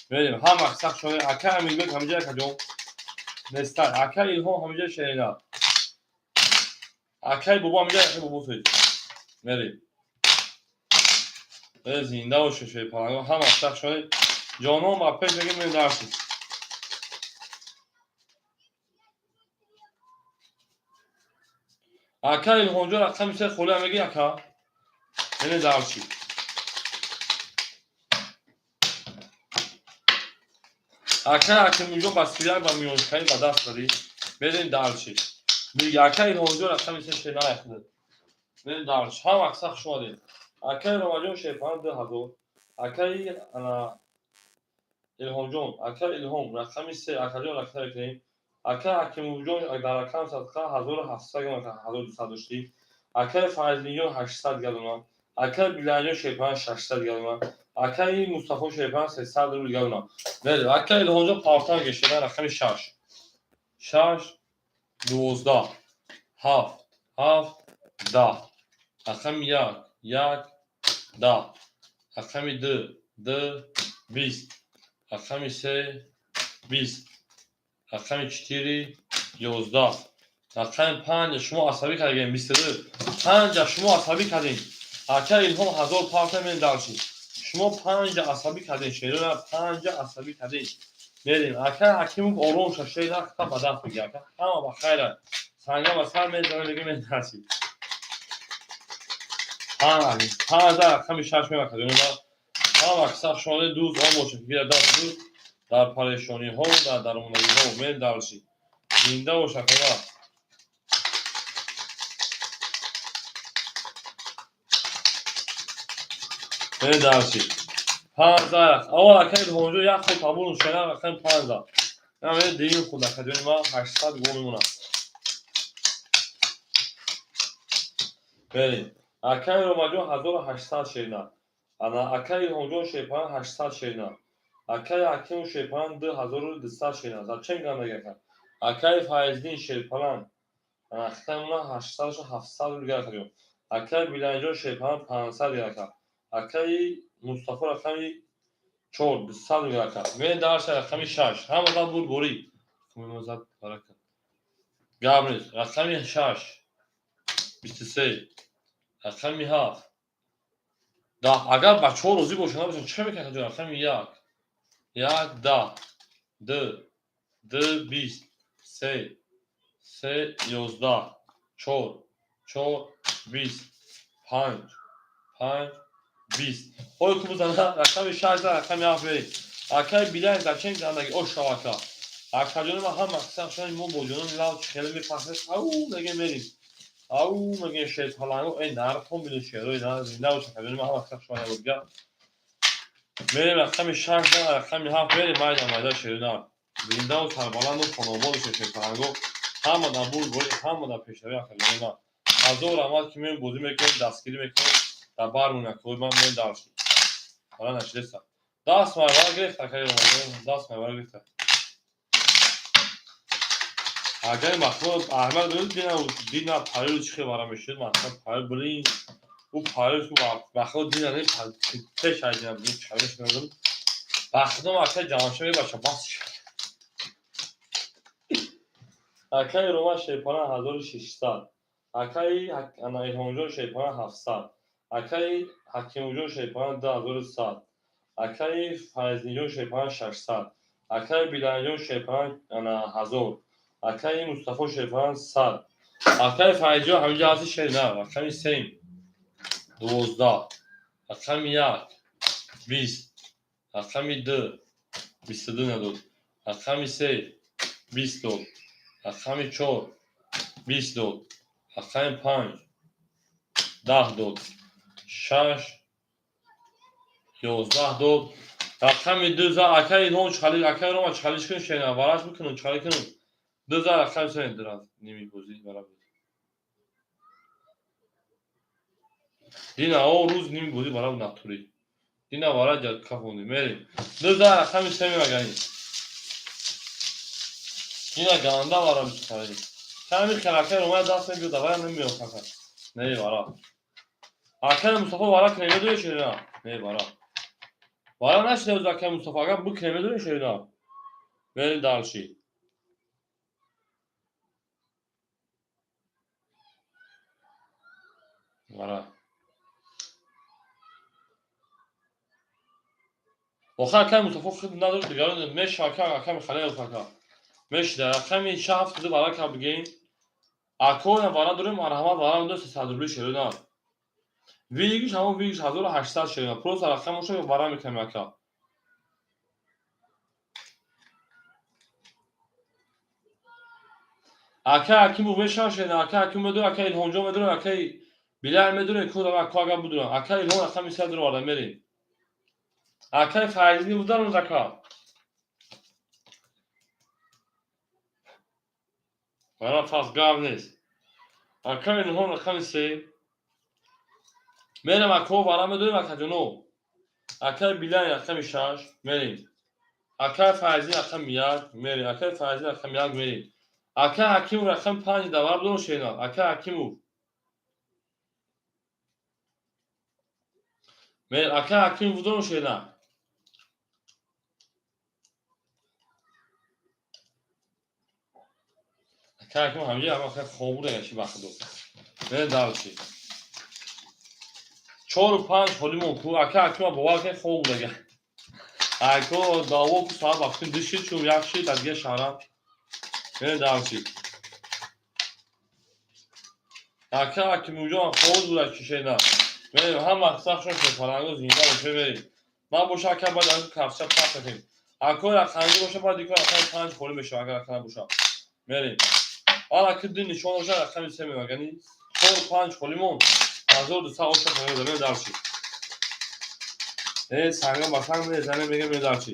Мерем. Ҳама сахт шоне акай Амирбек, ҳамҷа акаҷон. Нестар. Акай Илҳом, ҳамҷа шерина. Акай бобо, ҳамҷа акай бобо соид. Мерем. Э, зинда боше шепаланго. Ҳама сахт шоне. Ҷонон ба пеш мегем, мерем дарси. Ака Илҳомҷон рақами се холия меги, ака. Мерем дарси. Ака Ҳакимуҷон ба 31 ба миёншиканӣ ба даст дадӣ. Мерем дальше. Меги ака Илҳомҷон рақами се шена яхда. Мерем дальше. Ҳама сахт хуш омадед. Акаи Ромаҷон шерпалан 2000. Акаи ана Илҳомҷон, ака Илҳом рақами се, акаҷон рақами мекунем. Ака Ҳакимуҷон дар рақам садқа 1700 грамм, 1200 доштӣ. Акаи Файзлиҷон 800 грамм. Акаи Билалҷон шерпалан 600 грамм. Акаи Мустафо шерпалан 300 рубл грамм. Мерем. Акаи Илҳомҷон павтан гешена рақами 6. 6 12 7 7 10. Рақами 1 1 10. Рақами 2 2 20. Рақами 3 20. Рақами 4 11. Рақами 5 шумо асабӣ кардем, 22. 5 шумо асабӣ кардем. Ака Илҳом 1000 парта мен дарши. Шумо 5 асабӣ кардем, шерона 5 асабӣ кардем. Мерем. Ака Ҳакимов ором шашаи нахта ба даст мегирад. Ака ҳама ба хайра. Санга ба сар мезана, меги метарсид. Панҷ рақами шаш мебахад. Ҳама киса шоне дӯст он бошад, ки даст дӯст дар парешониҳо, дар дармонагиҳо медаршид. Зинда бош, акама. Медаршид. 5. Аввал акаи Илҳомҷон як худ табун шена рақами 5. Ҳамин дигин худ акаҷони ман 800 гол мемонад. Берем. Акаи Ромаҷон 1800 шерина. Ана акаи Илҳомҷон шерпалан 800 шерина. Акаи Ҳакимов шерпалан 2200 шерина. Зачем гандаги ака? Акаи Файздин шерпалан ана хитамона 800 700 рубл акаҷон. Акаи Биланҷон шерпалан 500 рубл ака. Акаи Мустафо рақами 4 200 рубл ака. Мен дарша рақами 6. Ҳама зад буд борӣ. Зад барака. Гап нест. Рақами 6 23, рақами 7 10. Агар бачаҳо розӣ бошанд, набошанд, чӣ мекунад акаҷон? Рақами 1 1 10 2 2 20 3 3 11 4 4 20 5 5 20. Ой, ку бизана рақами 6, рақами 7 берем. Акаи Билай зачем гандаги? О шавака. Акаҷони ман ҳама қисам шуни мо бо ҷонони лав хеле мефаҳмед. Ау меге мерим. Ау меге шерпаланго, эй нархон бидун шерои нар зинда бош, акаҷони ман ҳама қисам шуни буд. Мерем рақами 6, рақами 7 мерем, майда майда шери нар. Зиндаву сарбаланду хонобод бошед, шерпаланго. Ҳама дар бурд борӣ, ҳама дар пешравӣ, акаҷони ман. Ҳазор раҳмат, ки меем бозӣ мекунем, дастгирӣ мекунем, дар бармон акои ман меем дарши. Ҳала нашидеста. Даст майвара гирифт, акаи Ромаҷон, даст майвара гирифт. Агар махлуқ Аҳмад дина дина парил чӣ хел вара мешуд, мақсад парил блин. Ӯ парил ку махлуқ дина не пеш ай дина блин чалиш надам. Бахтом акаи Ҷамшед мебаша бас. Акаи Рома шерпалан 1600. Акаи ана Илҳомҷон шерпалан 700. Акаи Ҳакимовҷон шерпалан 2100. Акаи Файзниҷон шерпалан 600. Акаи Биланҷон шерпалан ана 1000. Акаи Мустафо шерпалан 100. Акаи Файзҷон ҳаминҷа ҳасти шер на. Рақами 3 12. Рақами 1 20. Рақами 2 22 надод. Рақами 3 20 дод. Рақами 4 20 дод. Рақами 5 10 дод. 6 11 дод. Рақами 2 за акаи Илҳом чали, акаи Рома чалиш кун шена, вараш бикунун, чали кунун. 2 за рақами 3 дираз ними бозӣ вара буд. Дина о рӯз ними бозӣ вара буд натурӣ. Дина вара ҷа кафонди. Мерем. 2 за рақами 3 мегани. Дина ганда вара бичари. Ками хелакаи Рома даст мебиёд, давай намеёд хака. Не вара. Акаи Мустафо вара кне медонӣ шерина? Не вара. Вара нашида буд акаи Мустафо, агар бикне медонӣ шерина? Мерем дальше. Вара. Охир акаи Мустафо худ надорад, дигарон меша ака, акаи Халил ака. Мешида рақами 7 ду вара ка бигем. Акоя вара дорем, марҳамат вара медонем 300 рубли шерина. Вигиш ҳамон вигиш 1800 шерина. Просто рақамошо вара мекунем ака. Ака Ҳакимов мешава шерина, ака Ҳакимов медонад, ака Илҳомҷон медонад, акаи Билал медонад, ку дава ку агар будурам. Ака Илҳом рақами 3 дуроварда мерем. Акаи Файзини бударон ака. Вара фас гав нест. Акаи Илҳом рақами 3. Мерем ако вара медонем акаҷоно. Акаи Билал рақами 6 мерем. Акаи Файзини рақами 1 мерем. Акаи Файзини рақами 1 мерем. Акаи Ҳакимов рақами 5 давар будон шена. Акаи Ҳакимов. Мерем. Акаи Ҳакимов будон шена. Акаи Ҳакимов ҳаминҷа ҳама хеле хоб буда гашти ба худо. Мерем дальше. 4 5 холимон ку. Акаи Ҳакимов бовар кунед хоб буда. Айко даво ку соат вақти ду шид, чун як шид, аз дига шаҳрам. Мерем дарси. Ака Ҳакимуҷон хоз буда кишена. Мерем ҳама сахшон шефаланго зинда боше мерем. Ман боша ака баъд аз кафча пах кардем. Ако рақамги боша баъд дико рақами панҷ холӣ мешава агар рақам боша. Мерем. Ала ки ду нишон боша рақами се мева. Яъни чор панҷ холӣ мон. 1200 оша фаҳмида мерем дарси. Санга ба санг мезанем мегем мерем дарси.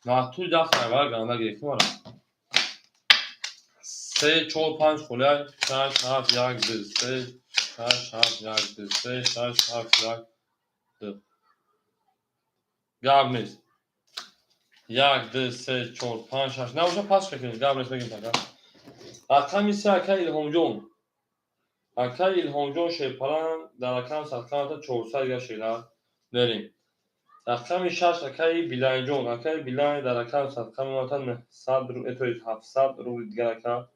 Натуи даст айвара ганда гирифтем ара. Се чор панҷ холӣ шаш ҳафт як ду се шаш ҳафт як ду се шаш ҳафт як ду. Гап нест. Як ду се чор панҷ шаш набоша пас мекунем. Гап нест мегем така. Рақами се ака Илҳомҷон. Ака Илҳомҷон шерпалан дар рақам садқамата 400 дига шера. Мерем. Рақами шаш акаи Билайнҷон. Акаи Билайн дар рақам садқамата 900 рубл, то есть 700 рубл дигар ака.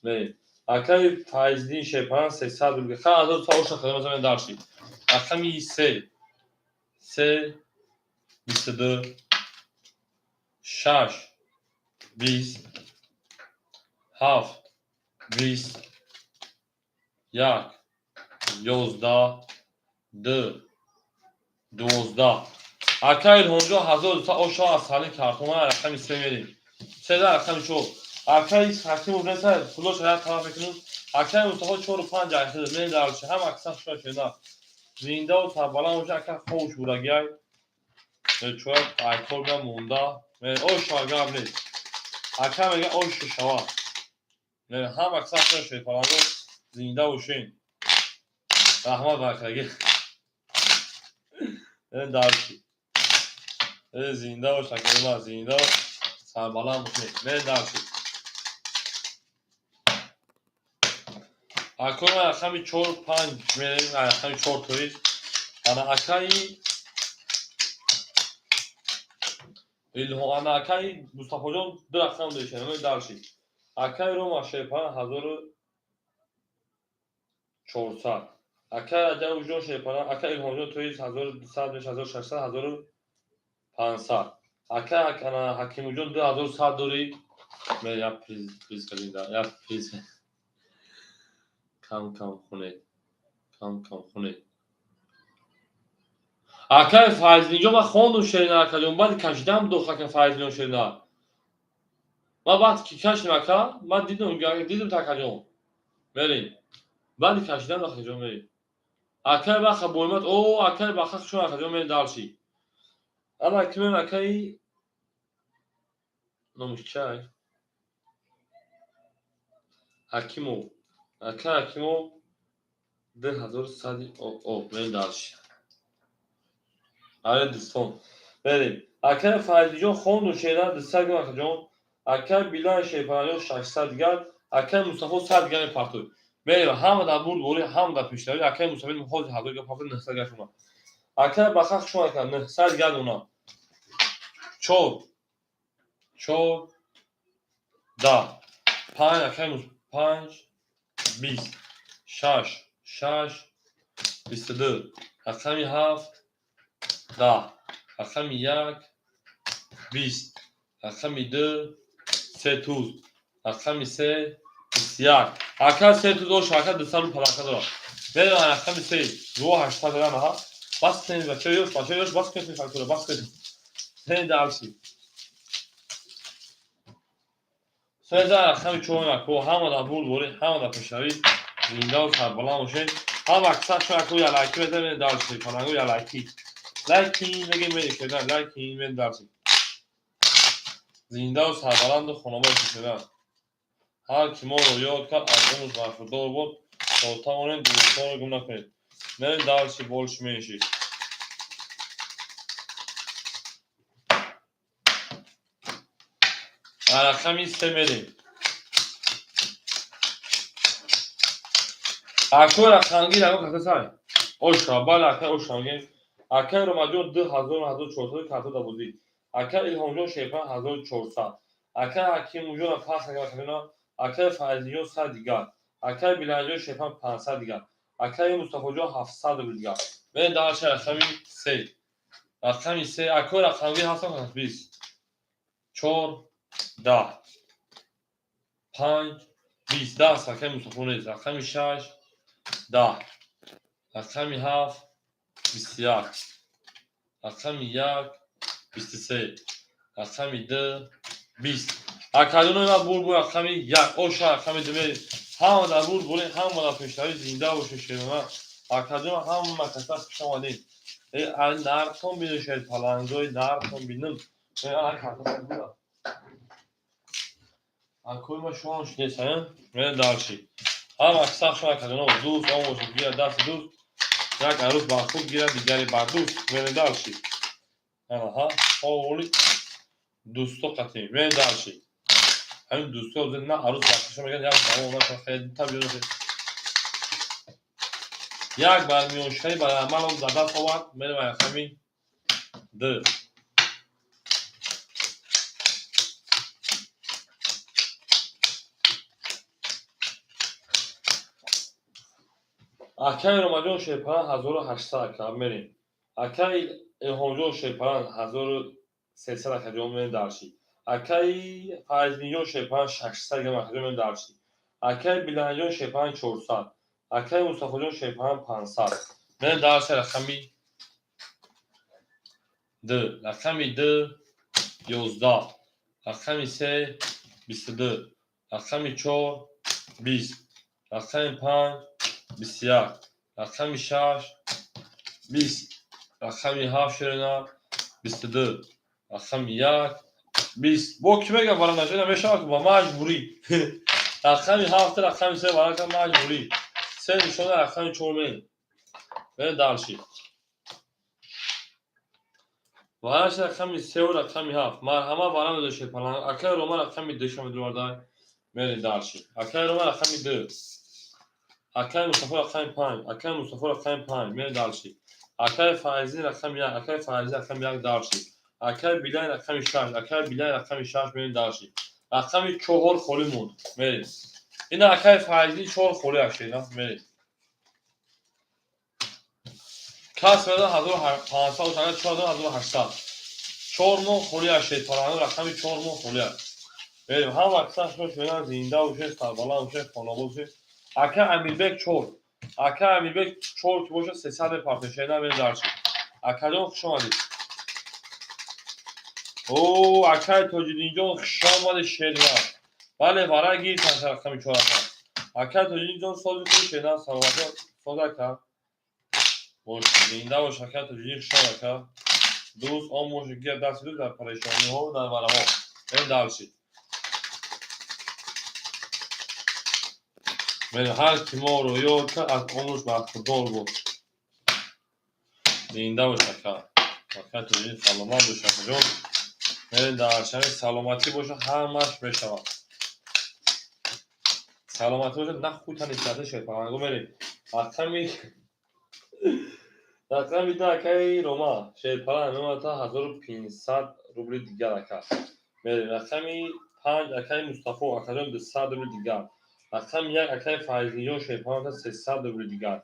Мерем. Акаи Файздин шерпалан 300 рубл. Ха 1100 оша хадам дарси. Рақами се. Се 22 шаш 20 ҳафт 20 як 11 ду 12. Ака Илҳомҷон 1200 оша аз сали картона рақами се мерем. Седа рақами чор. Акаи Ҳакимов неса пулош як тараф мекунем. Акаи Мустафо чору панҷ айхид мерем дарчи. Ҳам аксар шура шена. Зиндаву сарбаланд боша ака ховш будагиай. Чоя айкор бия монда. Оша гап нест. Ака мега оша шава. Ҳам аксар шура шерпаланго зинда бошен. Раҳмат ба акаги. Дарчи. Зинда бош акаи ман, зинда сарбаланд бошед. Мерем дарчи. Акои ман рақами чор панҷ мерем, рақами чор тоиз. Ана акаи Илҳом, ана акаи Мустафоҷон ду рақам дошта, мерем дарчи. Акаи Рома шерпалан 1400. Акаи Раҷабовҷон шерпалан, акаи Илҳомҷон тоиз 1200 меш 1600 1500. Акаи Ҳакимуҷон 2100 дорӣ. Мер як приз приз кардем, як приз. Кам кам хунед. Кам кам хунед. Акаи Файзлинҷон ман хондум шерина акаҷон, баъди кашидам дох ака Файзлинҷон шерина. Ман вақте ки кашидам ака, ман дидум, дидум такаҷон. Мерем. Баъди кашидан дох акаҷон мерем. Акаи Баха Боймат, о акаи Баха хушон акаҷон мерем дарчи. Ана кимем акаи номиш чай? Ҳакимов. Ака Ҳакимов 2100 о мерем дарчи. Аре дӯстон. Мерем. Акаи Файзлиҷон хонду шера 200 грам акаҷон. Акаи Билай шерпаланҷон 600 дигар. Акаи Мустафо 100 дигар мепартояд. Мерем ҳама дар бурдборӣ, ҳама дар пешравӣ. Акаи Мустафо ҳозир 1000 гап партояд, 900 гап шума. Акаи Баха хуш омад ака, 900 дигар дона. Чор. Чор. Даҳ. Панҷ акаи панҷ. 20. Шаш. Шаш. 22. Рақами ҳафт. 10. Рақами як. 20. Рақами ду. Се туз. Рақами се. 21. Ака се туз оша, ака 200 рубл паланка дорад. Мерем рақами се. Ду 800 грамм аҳа. Бас кунед бачаҳо ёш, бачаҳо ёш, бас кунед фактура, бас кунед. Мерем дарси. Сеза рақами чор ако, ҳама дар бурдборӣ, ҳама дар пешравӣ, зиндаву сарбаланд бошед. Ҳама аксар шумо ако я лайки мезанед, мерем дарси. Паланго я лайки. Лайки мегем мерем шедан, лайки мерем дарси. Зиндаву сарбаланду хонобод бошед. Ҳар ки моро ёд кард, аз умр бархурдор буд, то тавонем дӯстонро гум накунед. Мерем дарси больше меньше. Рақами се мерем. Акои рақамгир ако каса сай. Оша, бале акай оша мегем. Акай Ромаҷон 2000 1400 карто да бозӣ. Акай Илҳомҷон шерпан 1400. Акай Ҳакимуҷон пас акай Акай Файзлиҷон 100 дигар. Акай Билайнҷон шерпан 500 дигар. Акай Мустафоҷон 700 рубл дигар. Мерем дарчи рақами се. Рақами се, акои рақамгир ҳастам, 20, 4, 10, 5, 20, 10 аст, акаи Мустафо нест. Рақами 6, 10, рақами 7, 21, рақами 1, 23, рақами 2, 20. Акадонои ма бур бур рақами 1, оша рақами 2 мерем. Ҳама дар бур бурем, ҳама дар пешравӣ зинда бошед, шерона. Акадоно ҳама каса хуш омадед. Нархтон бинушед, палангои нархтон бинум. Акои ма шумо шунеса, мерем дальше. Ҳама каса хуш акадоно дӯст он бошед, гирад дасти дӯст, як арӯс бар худ гирад, дигаре бар дӯст. Мерем дальше. Аҳа, ҳоли дӯсто қатем. Мерем дальше. Ҳамин дӯсто на арӯс бахшиша мегӯянд, як давом наша хеле та биёнашед. Як бар миёншавӣ бар амалам дар даст овард, мерем рақами 2. Акаи Ромаҷон Шерпаран 1800 ака, мерем. Акаи Илҳомҷон Шерпаран 1300 ака ҷон, мерем дальше. Акаи Файзминҷон Шерпаран 600 грамм ака ҷон, мерем дальше. Акаи Биланҷон Шерпаран 400. Акаи Мустафоҷон Шерпаран 500. Мерем дальше рақами 2. Рақами 2 11. Рақами 3 22. Рақами 4 20. Рақами 5 21. Рақами 6 20. Рақами 7 шерина 22. Рақами 1 20. Бо ки мегам бара нашуда мешавад ки ба маҷбурӣ. Рақами 7 рақами 3 бара маҷбурӣ. Се нишона рақами 4 мерем. Мерем дальше. Вараш рақами 3 ва рақами 7. Марҳамат бара медошед паланг. Акаи Рома рақами 2 шумо медоварда. Мерем дальше. Акаи Рома рақами 2. Акаи Мустафо рақами 5. Акаи Мустафо рақами 5. Мерем дальше. Акаи Файзин рақами 1. Акаи Файзин рақами 1 дальше. Акаи Билай рақами 6. Акаи Билай рақами 6 мерем дальше. Рақами 4 холӣ монд. Мерем. Ина акаи Файзин 4 холӣ ашена. Мерем. Кас меда 1500, ага 4800. 4 моҳ холӣ ашед. Паланг рақами 4 моҳ холӣ аст. Мерем. Ҳама каса шумо шудан зинда бошед, сарбаланд бошед, хонобод бошед. Ака Амирбек 4. Ака Амирбек 4 ки бошад 300 мепартед. Шена мерем дальше. Акаҷон хуш омадед. О, акаи Тоҷиддинҷон хуш омадед шерина. Бале, вара гирифтан рақами 4 ака. Акаи Тоҷиддинҷон сози худ шена, саломатӣ соз ака. Бош, зинда бош ака Тоҷиддин, хуш омад ака. Дӯст он бошед, гирад дасти дӯст дар парешониҳо дар вараҳо. Мерем дальше. Мерем, ҳар ки моро ёд кард, аз умрш бархурдор буд. Зинда бош ака. Ака Тоҷиддин саломат бош акаҷон. Мерем дальше. Саломатӣ бошад, ҳамаш мешавад. Саломатӣ бошад, на худтан истиҳата шед паланго мерем. Рақами 2 акаи Рома Шерпаланг мемонад 1500 рубли дигар ака. Мерем. Рақами 5 акаи Мустафо акаҷон 200 рубли дигар. Рақами 1 акаи Файзинҷон Шерпаланг 300 рубли дигар.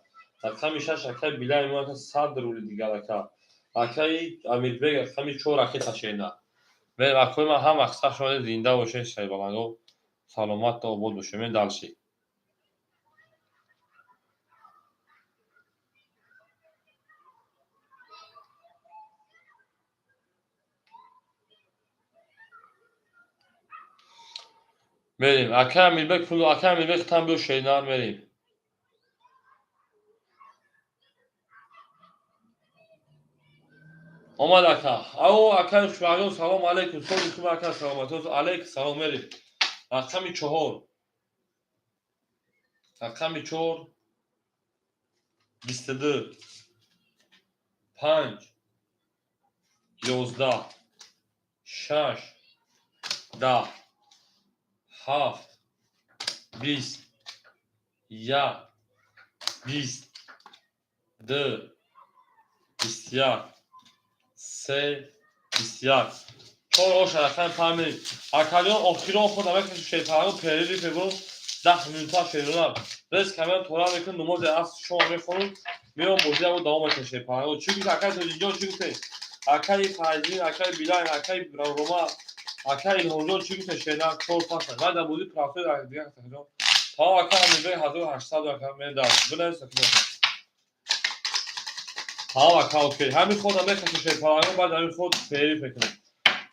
Рақами 6 акаи Билай мемонад 100 рубли дигар ака. Акаи Амирбек рақами 4 ракета шена. Мерем, акои ман ҳама каса хуш омадед, зинда бошед, шербаланго. Саломат обод бошед. Мерем дальше. Мерем. Акаи Амирбек пул, акаи Амирбек там биё шеринар мерем. Омад ака. Ао акаи Хушбахтҷон салом алейкум. Сози хуб ака, саломатӣ. Алейкум салом мерем. Рақами 4. Рақами 4 22 5 11 6 10 7 20 1 20 2 21 3 21 4 оша рақами 5 мерем. Акаҷон охирон худ ҳама шерпаланго перери пебо 10 минута шерона. Рез камера тора мекунем, намози аср шумо мехонем, меом бозиамо давом мекунем шерпаланго. Чӣ гуфт акаи Тоҷиддинҷон, чӣ гуфтед? Акаи Файзин, акаи Билайн, акаи Рома, акаи Илҳомҷон чӣ гуфта шена? 4 5. Ман дар бозии прафтои дигар акаҷон. Тамом ака Амирбек 1800 ака мен дар. Бинавис акаҷон. Тамом ака окей. Ҳамин ход мехашем шерпалангон, баъд ҳамин ход фериф мекунем.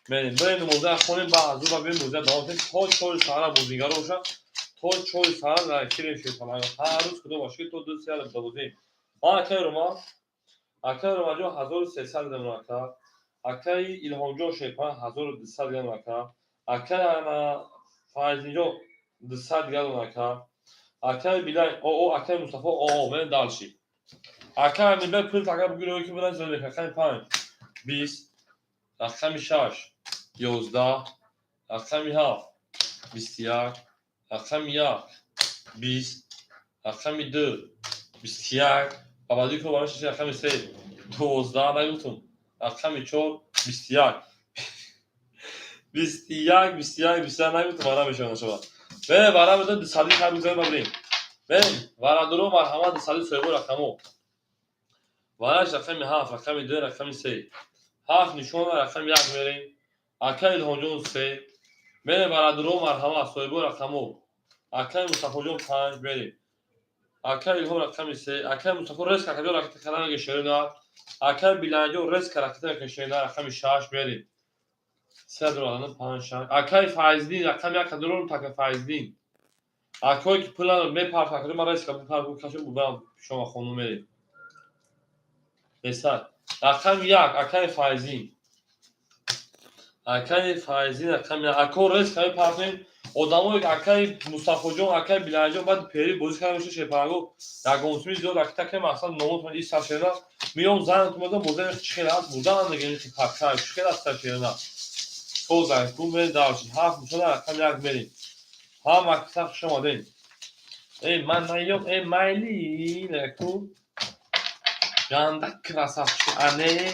Мерем. Бирем моза хонем, баъд аз ӯ бирем моза давом кунем. То 4 саҳара бозигаро бошад. То 4 саҳара дар эфирем шерпалангон. Ҳар рӯз худо бошад то 2 саҳара бозем. Ман акаи Рома, акаи Ромаҷон 1300 грамм ака. Акаи Илҳомҷон шерпаланг 1200 грамм ака. Акаи Файзинҷон 200 грамм ака. Акаи Билай оо, акаи Мустафо оо, мен дальше. Акаи Амирбек пул така бугирӯ ки биназ зӯр рақами 5 20, рақами 6 11, рақами 7 21, рақами 1 20, рақами 2 21, бабади ко барои рақами 3 12 нагуфтум, рақами 4 21 21 21 21 нагуфтум, вара мешавад нашавад. Бе вара медод 200 хай бигзарем ба бирем. Берем варадуро марҳамат 200 соҳибо рақамо. Вараш рақами 7, рақами 2, рақами 3. 7 нишона рақами 1 мерем. Акаи Илҳомҷон 3. Берем варадуро марҳамат соҳибо рақамо. Акаи Мустафоҷон 5 мерем. Акаи Илҳом рақами 3. Акаи Мустафо резко акаҷон ракета кардан гешерина. Акаи Биланҷон резко ракета кешерина рақами 6 мерем. 3 дора 5 6. Акаи Файздин рақами 1 дорум така Файздин. Акое ки пул мепарт акаҷон ман резко бипарт кашем бубам шома хонум мерем. Бесад. Рақами 1 акаи Файзин. Акаи Файзин рақами 1. Ако резко мепартем. Одамое акаи Мустафоҷон, акаи Биланҷон баъд пери бозӣ карда мешавад шерпаланго. Ягонсуми зиёд ракета ки мақсад номотон ис саршерина. Миём занатон мезанам бозӣ чӣ хел аст бурдан дигар ин пакка чӣ хел аст саршерина. Тоза ку мерем дальше. 7 нишона рақами 1 мерем. Ҳама киса хуш омадем. Эй ман наём, эй майли ку ганда красавчик ане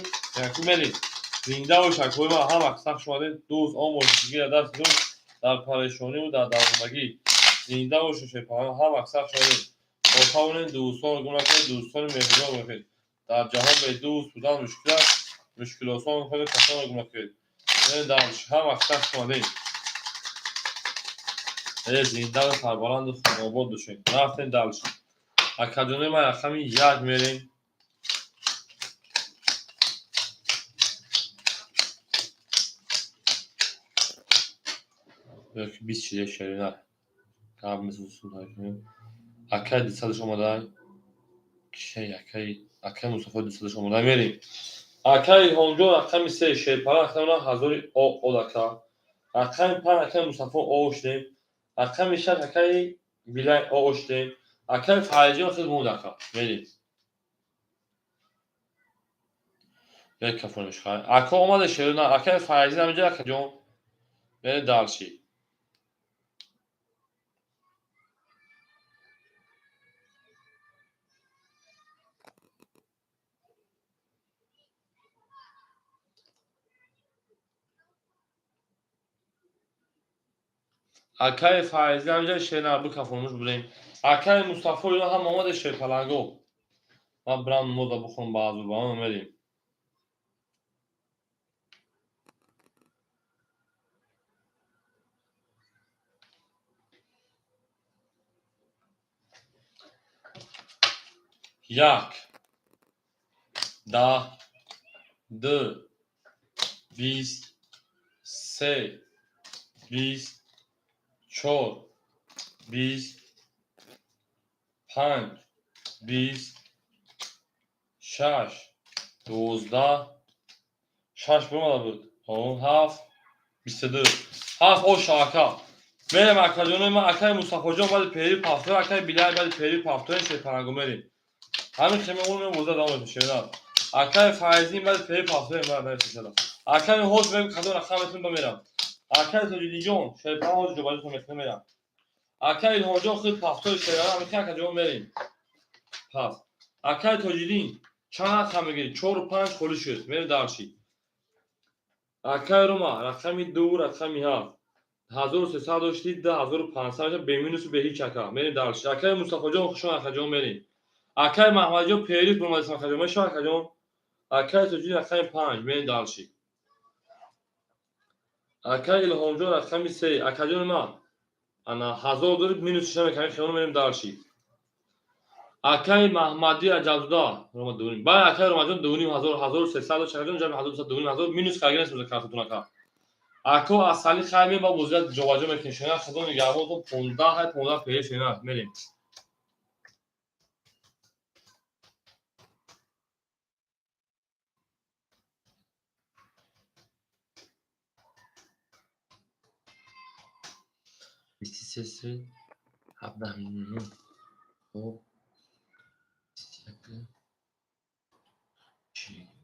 ку мерем. Зинда бош акои ман, ҳама киса хуш омадем. Дӯст он бошед гира даст дӯст дар парешониву дар дармондагӣ. Зинда бошед шерпалангон, ҳама киса хуш омадем. То тавонем дӯстонро гум накунед, дӯстони меҳрубон бошед. Дар ҷаҳон бе дӯст будан мушкил аст, мушкилосон кунед, касонро гум накунед. Мерем дальше. Ҳама киса хуш омадем. Э зиндаву сарбаланду хонобод бошед. Рафтем дальше. Акаҷонои ман рақами 1 мерем. Ёки 20 чизе шерина. Гап месӯзум. Акаи 200 омада. Кишай акаи Мустафо 200 омада мерем. Акаи Илҳомҷон рақами 3 шерпаланг рақами 1000 о одака. Рақами 5 акаи Мустафо о шудем. Рақами 6 акаи Билай о шудем. Акаи Файзиён хел монд ака. Мерем. Як кафониш хай. Ака омада шерина. Акаи Файзин ҳаминҷа акаҷон. Мерем дальше. Акаи Файзин ҳаминҷа шерина бикафонуш будем. Акаи Мустафо ино ҳам омада шерпаланго. Ман бирам мода бихонам баъзу ба ман мерем. Як, 10, 2, 20, 3, 20, 4, 20, 5, 20, 6, 12, 6 буромада буд. 7, 22. 7 оша ака. Мерем акаҷонои ман, акаи Мустафоҷон баъди пери пафтор, акаи Билай баъди пери пафтор шерпаланго мерем. Ҳамин хемеон мебоза давом мекунем шерина. Акаи Файзин баъди пери пафтор мебарад. Акаи ҳоз мегӯ кадом рақам метавонем ба мерам. Акаи Тоҷиддинҷон шерпаланг ҳоз ҷобаҷотон мекунем мерам. Акаи Илҳомҷон худ пафтори шерина ҳамин акаҷон мерем. Пас акаи Тоҷиддин чанд рақам мегирӣ? 4 5 холӣ шуд. Мерем дальше. Акаи Рома рақами 2 рақами 7. 1300 доштӣ, 2500 бе минусу бе ҳеҷ ака. Мерем дальше. Акаи Мустафоҷон хушон акаҷон мерем. Акаи Маҳмадҷон периф буромадистам акаҷон. Мешавад акаҷон? Акай Тоҷиддин рақами 5, мерем дальше. Акай Илҳомҷон рақами 3, акаҷони ман ана 1000 дорид, минус шиша мекунем, хиёно мерем дальше. Акай Маҳмадӣ Раҷабзода рома 2,5. Баъд акай Ромаҷон 2,5 ҳазор, 1300 дошт, акаҷон ҷамъи 1300, 2,5 ҳазор минус карган нест картатон, ака. Ако асали хай ме ба бозият ҷобаҷо мекунем. Шена, худо нигаҳбонтон, 15 ҳай 15 пеш шена мерем. 23 17 хоб 21 40.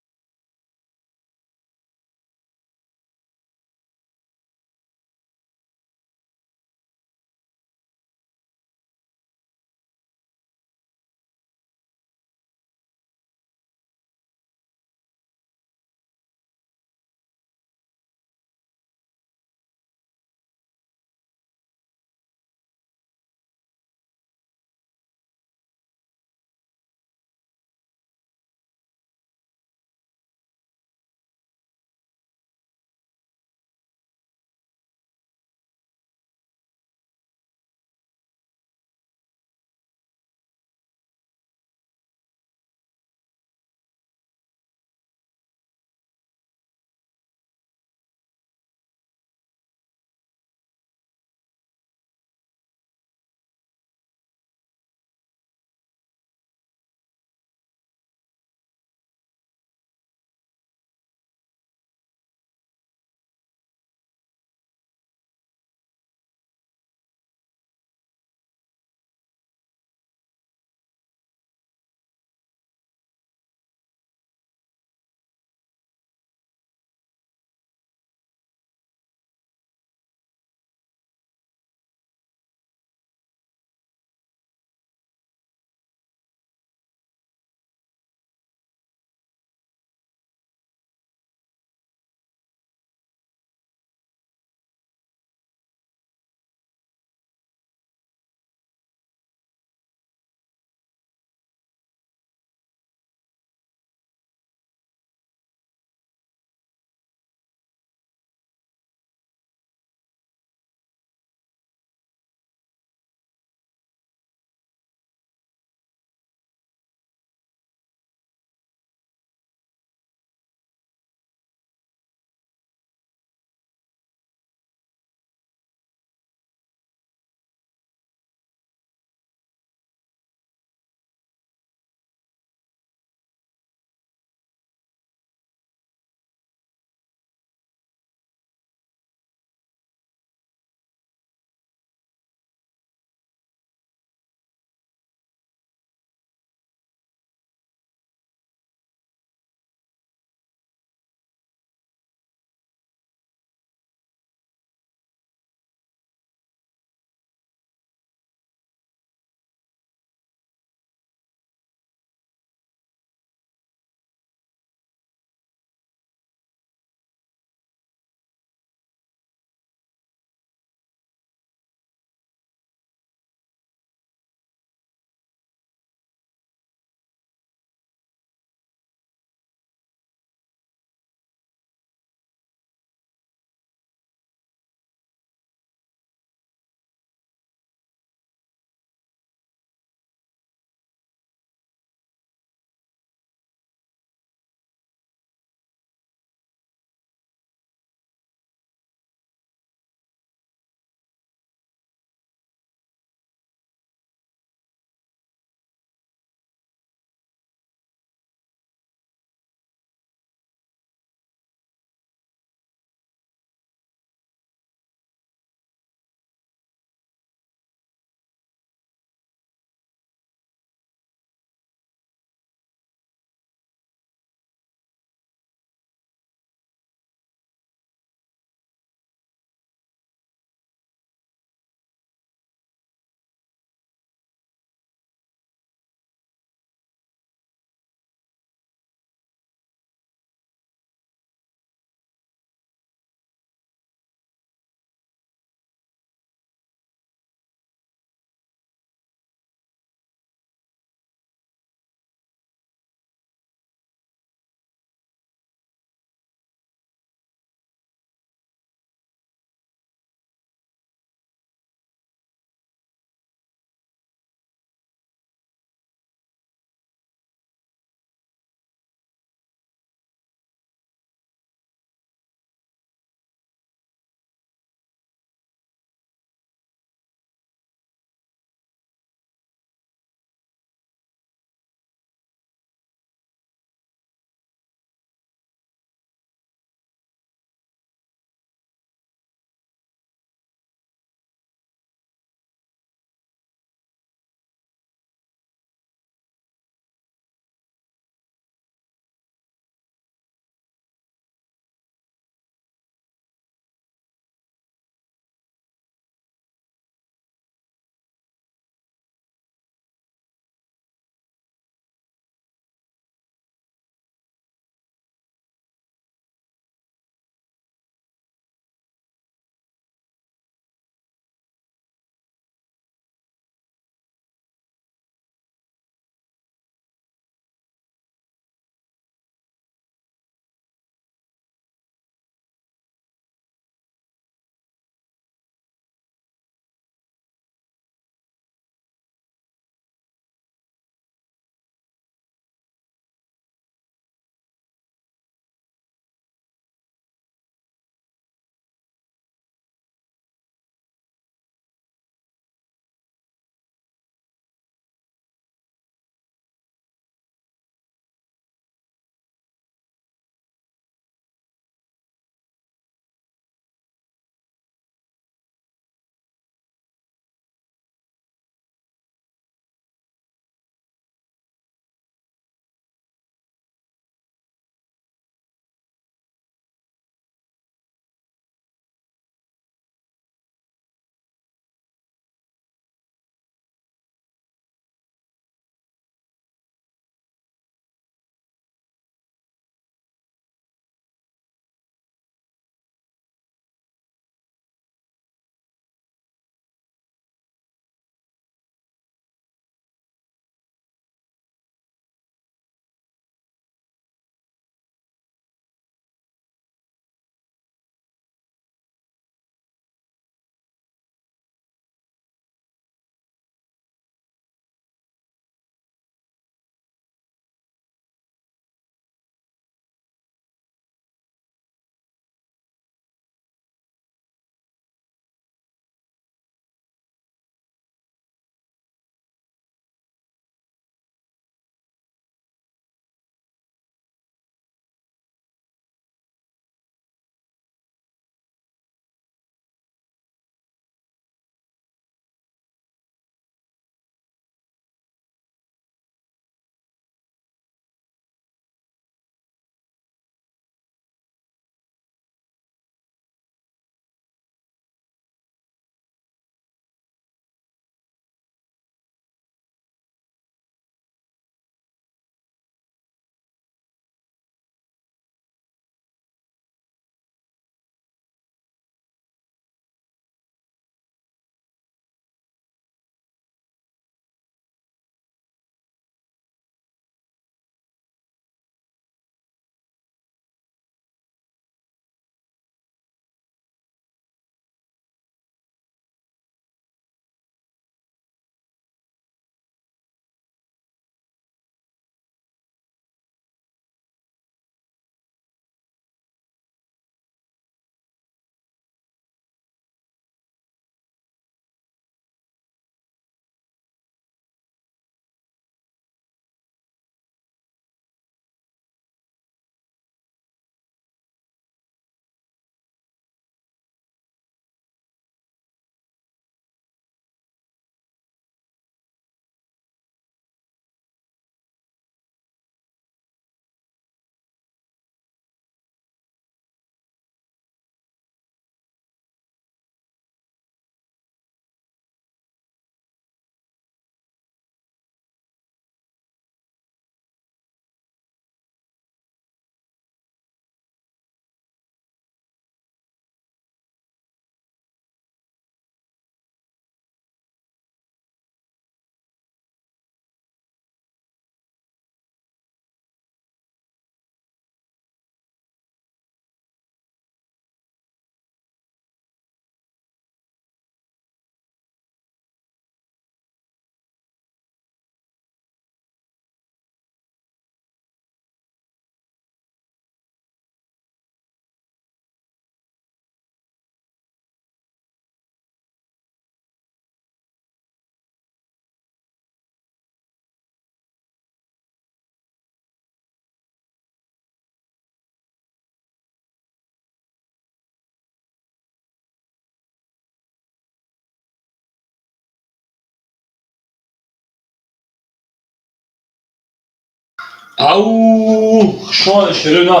Ау, хушомадед шерина.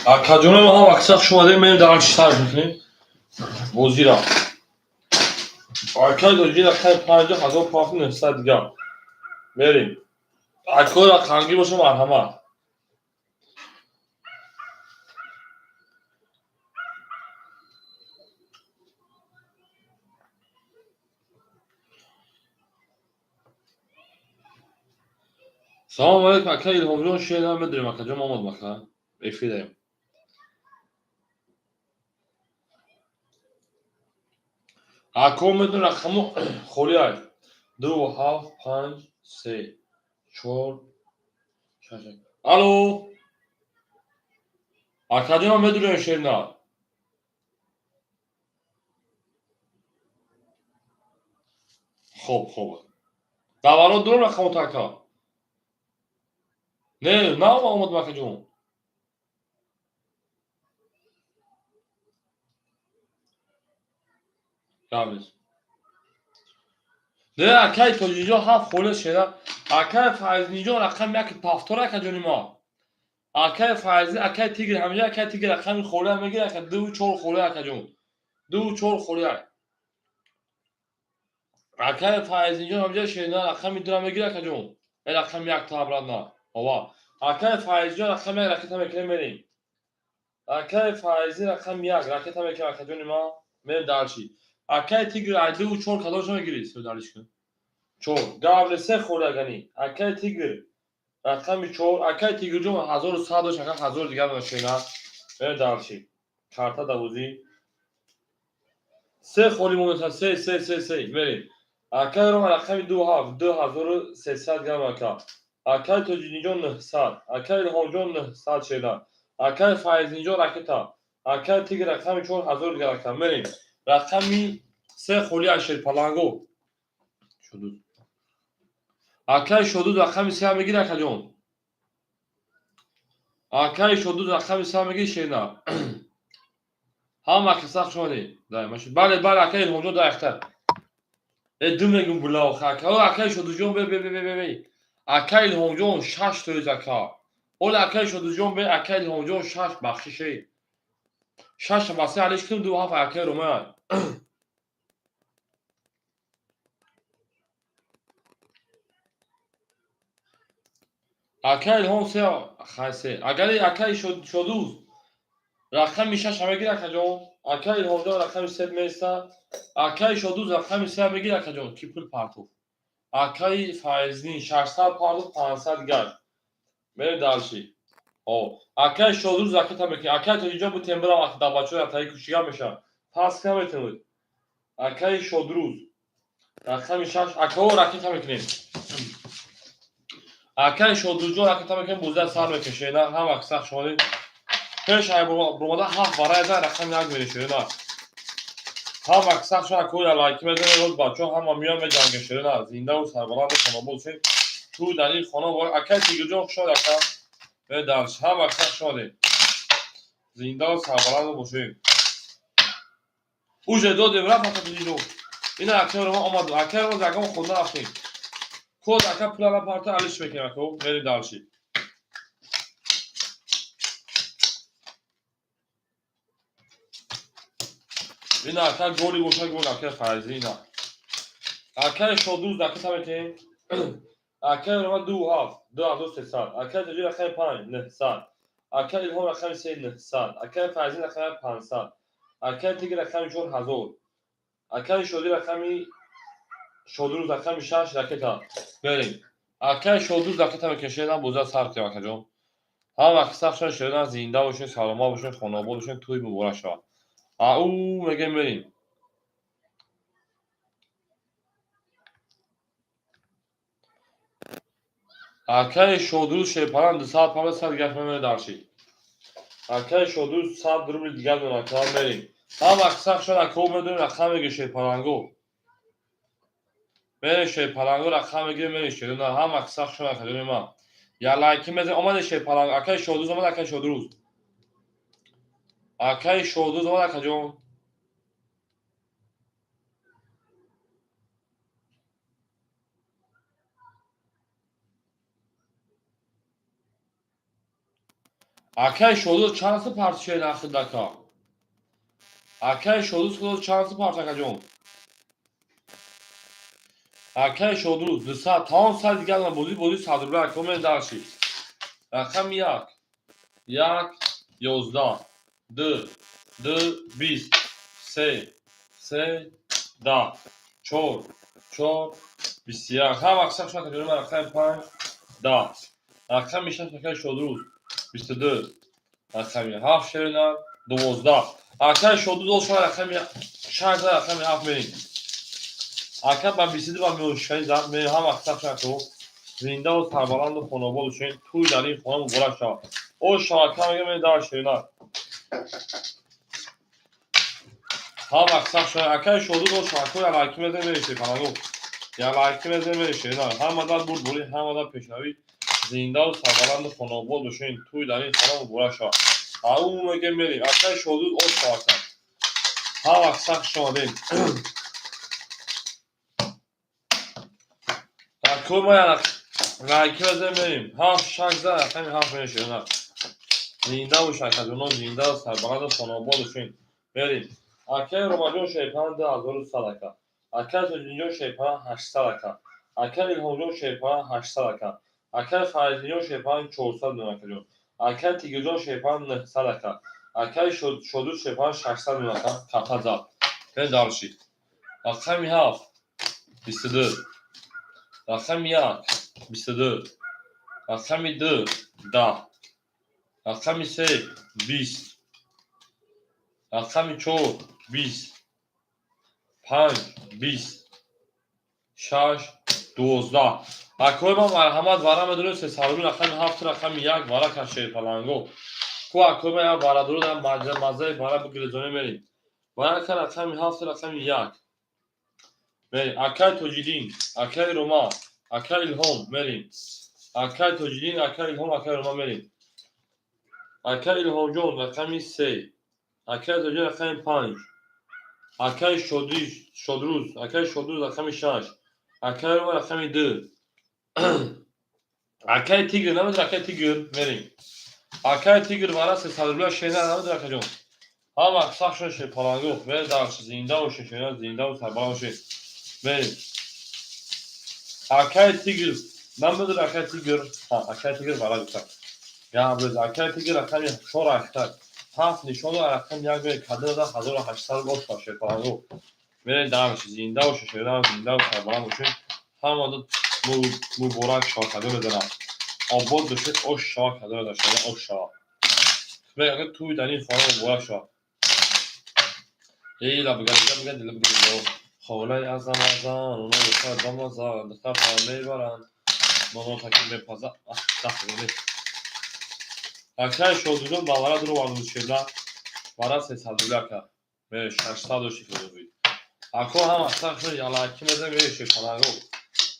Акаҷонои мо ҳам аксар хуш омадед, мерем дар чӣ сарф мекунем. Бозира. Акай доҷина кай 50 500 дигар. Мерем. Акора қанги боша, марҳамат. Салом алейкум, ака Илҳомҷон, шеър медонем, акаҷон, омадам, ака. Эфирем. Ако медон рақаму холӣ ай. 2 7 5 3 4 6. Алло. Акаҷон, медонем шеърна. Хоб, хоб. Даварот дорам рақамото, ака. Не, на омадам, акаҷон. Гап нест. Не, акаи Тоҷиҷон ҳафт холе шера. Акаи Файзниҷон рақами як пафтор, акаҷони ма. Акаи Файзи, акаи Тигр ҳамиҷа, акаи Тигр рақами холе мегир, ака ду чор холе, акаҷон. Ду чор холе. Акаи Файзниҷон ҳамиҷа шерина рақами дура мегир, акаҷон. Э рақами як та обратно. Ова. Акаи Файзиҷон рақами як ракета мекунем, мерем. Акаи Файзи рақами як ракета мекунем, акаҷони ма. Мерем дальше. Акаи Тигр ай ду чор кадомша мегирӣ? Дальше кун. Чор. Гавли се холе агани. Акаи Тигр рақами чор. Акаи Тигрҷон 1100 дошт, ака ҳазор дигар шена. Мерем дальше. Карта давозӣ. Се холи монеса, се, се, се, се. Мерем. Акаи Рома рақами ду ҳафт, 2300 грамм, ака. Акаи Тоҷиддинҷон 900. Акаи Илҳомҷон 900 шена. Акаи Файзинҷон ракета. Акаи Тигр рақами чор ҳазор дигар, ака. Мерем. Рақами се холи аз Шерпаланго. Шудуд. Акаи Шодуд рақами се мегир, акаҷон. Акаи Шодуд рақами се мегир, шена. Ҳама каса хуш омадед. Бале, бале, акаи Илҳомҷон да яхта. Э ду мегум була охи ака. О акаи Шодуҷон, бе, бе, бе, бе, бе. Акаи Илҳомҷон шаш тоиз, ака. Ола акаи Шодуҷон, бе, акаи Илҳомҷон шаш бахшише. Шаш басе алиш кунем, ду ҳафт акаи Ромая. Акаи Илҳом се хай се. Агари акаи Шодуз рақами шаш мегир, акаҷон. Акаи Илҳомҷон рақами се меиста. Акаи Шодуз рақами се мегир, акаҷон. Ки пул партоф. Акаи Файзнин 600 партоф, 500 гашт. Мерем дальше. О, акаи Шодуз ракета мекунем. Акаи Тоҷиҷон бу тембирам дар бачаҳои атаи кушига мешавад. Пас наметавонед. Акаи Шодруз рақами шаш, акао ракета мекунем. Акаи Шодурҷон ракета мекунем, бозия сар мекашед. Ҳама сах шомадед. Пеш ай бромада ҳафт барай зан рақами як мерешед. Ҳама сах шуд, акои лайки мезанед, роз бачаҳо ҳама меоян меҷангешед. Зиндаву сарбаланду хонобод шед. Ту дар ин хона акаи Тигрҷон хуш омад, ака. Дальше. Ҳама сах шомадед. Зиндаву сарбаланду бошед. Уже додем, рафт ака Тоҷиҷон. Ина акаи Рома омад. Акаи Рома ягон худ нарафтем. Код ака пулара парта алиш мекунем, ака. Мерем дальше. Ина ака голи боша, гол акаи Файзи ина. Акаи Шодуз ракета мекунем. Акаи Рома ду ҳафт, 2300. Акаи Тоҷи рақами панҷ, 900. Акаи Илҳом рақами се, 900. Акаи Файзи рақами 500. Акаи Тигр рақами чор ҳазор. Акаи Шодӣ рақами Шодруз рақами шаш ракета. Мерем. Акаи Шодруз ракета мекунем, бозия сар кунем, акаҷон. Ҳама сах шуд, шедан зинда бошед, саломат бошед, хонобод бошед, тӯй муборак шавад. Ау мегем, мерем. Акаи Шодруз Шерпалан 200 пала сад гашт мемонад дальше. Акаи Шодруз 100 рубли дигар дорад, ака, мерем. Ҳама сах шуд, акао медонем рақам мегир Шерпаланго. Мерем Шерпаланго рақам мегирем, мерем шерона. Ҳама сах шуд, акаҷони ман. Я лайки мезанем, омаде Шерпаланго. Акаи Шодруз омад, акаи Шодруз. Акаи Шодруз омад, акаҷон. Акай Шодуз, чанд су парт шед ахидака? Акай Шодуз, худо, чанд су парт, акаҷон? Акай Шодуз, 200 тамом, 100 дигар бозӣ, бозӣ 100 рубля. Ако, мен дарши. Рақами як, як, 11, ду, ду, 20, се, се, 10, чор, чор, 21. Ҳар вақт шаш шакаҷон. Рақами панҷ, 10, рақами шаш, акай Шодруз, 22, рақами ҳафт, шерина, 12. Акай Шодруз, оша рақами шаш, рақами ҳафт мерем. Ака, ба 22 ба меошкани зад мерем. Ҳар вақт сах шако, зиндаву сарбаланду хонобод бошед, тӯй дар ин хона муборак шавад. О, шавака мега ме дар шерина. Ҳар вақт сах шава, акай Шодруз, о шавако, ялайки мезанем, мереши панаго. Ялайки мезанем, мереши шерина. Ҳамада бурдборӣ, ҳамада пешравӣ, зиндаву сарбаланду хонобод бошед, тӯй дар ин хона муборак шавад. Ау мега мерем. Акай Шодруз, о шавака. Ҳар вақт сах шомадем. Акой ма лайки мезанем, мерем. Ҳафт, шаш за рақами ҳафт мереши шерина. Зинда бош, акаҷоно, зинда, сарбаланду хонобод бошед. Мерем. Акай Ромаҷон, шерпан, 2100, ака. Акай Тоҷиддинҷон, шерпан, 800, ака. Акай Илҳомҷон, шерпан, 800, ака. Акай Фариддинҷон, шерпан, 400 миллион, акаҷон. Акай Тигирҷон, шерпан, 900, ака. Акай Шодруз, шерпан, 600 миллион, ака. Капа зад. Бен дарши. Рақами ҳафт, 22. Рақами як, 22. Рақами ду, 10. Рақами се, 20. Рақами чор, 20. Панҷ, 20. Шаш, 12. Акои ман, марҳамат, вара медонед, 300 рубли, рақами ҳафт, рақами як, вара каш, шерпаланго. Ку, акои ман, як варадуру маззаи вара бигирезоне, мерем. Вара ка, рақами ҳафт, рақами як. Мерем. Акай Тоҷиддин, акай Рома, акай Илҳом, мерем. Акай Тоҷиддин, акай Илҳом, акай Рома, мерем. Акай Илҳомҷон, рақами се. Акай Тоҷиддин, рақами панҷ. Акай Шодруз, акай Шодруз, рақами шаш. Акай Рома, рақами ду. Акай Тигр, намедонам, акай Тигр, мерем. Акай Тигр, вара 300 рубля, шена, намедонам, акаҷон. Ҳама сах шуд, шерпаланго. Мерем дарш, зинда бошед, шена, зиндаву сарбаланд бошед. Мерем. Акай Тигр, намедонам, акай Тигр. Ҳа, акай Тигр вара гуфтам. Габрез, акай Тигр, рақами чор ахтар. Ҳафт нишону рақами як мерем. Кадинада 1800 бош, шерпаланго. Мерем дарш, зинда бошед, шена, зиндаву сарбаланд бошед. Ҳамада муборак шавад, кадо мезанам. Обод бошед, ош шавад, кадо мезанам, шена, ош шавад. Мега тӯй дар ин хона муборак шавад. Эй, лабга, лабга, лабга, холаи азам азан, оно духтар дамаза, духтар мебаранд, ноно таки мепаза. Даҳ. Акай Шодуҷон, ба вара дуро варду шерда. Вара 300 рубля, ака. Мере, 600 дошти фирӯзӣ. Ако, ҳама сахшо ялайки мезанем, мере, шерпаланго.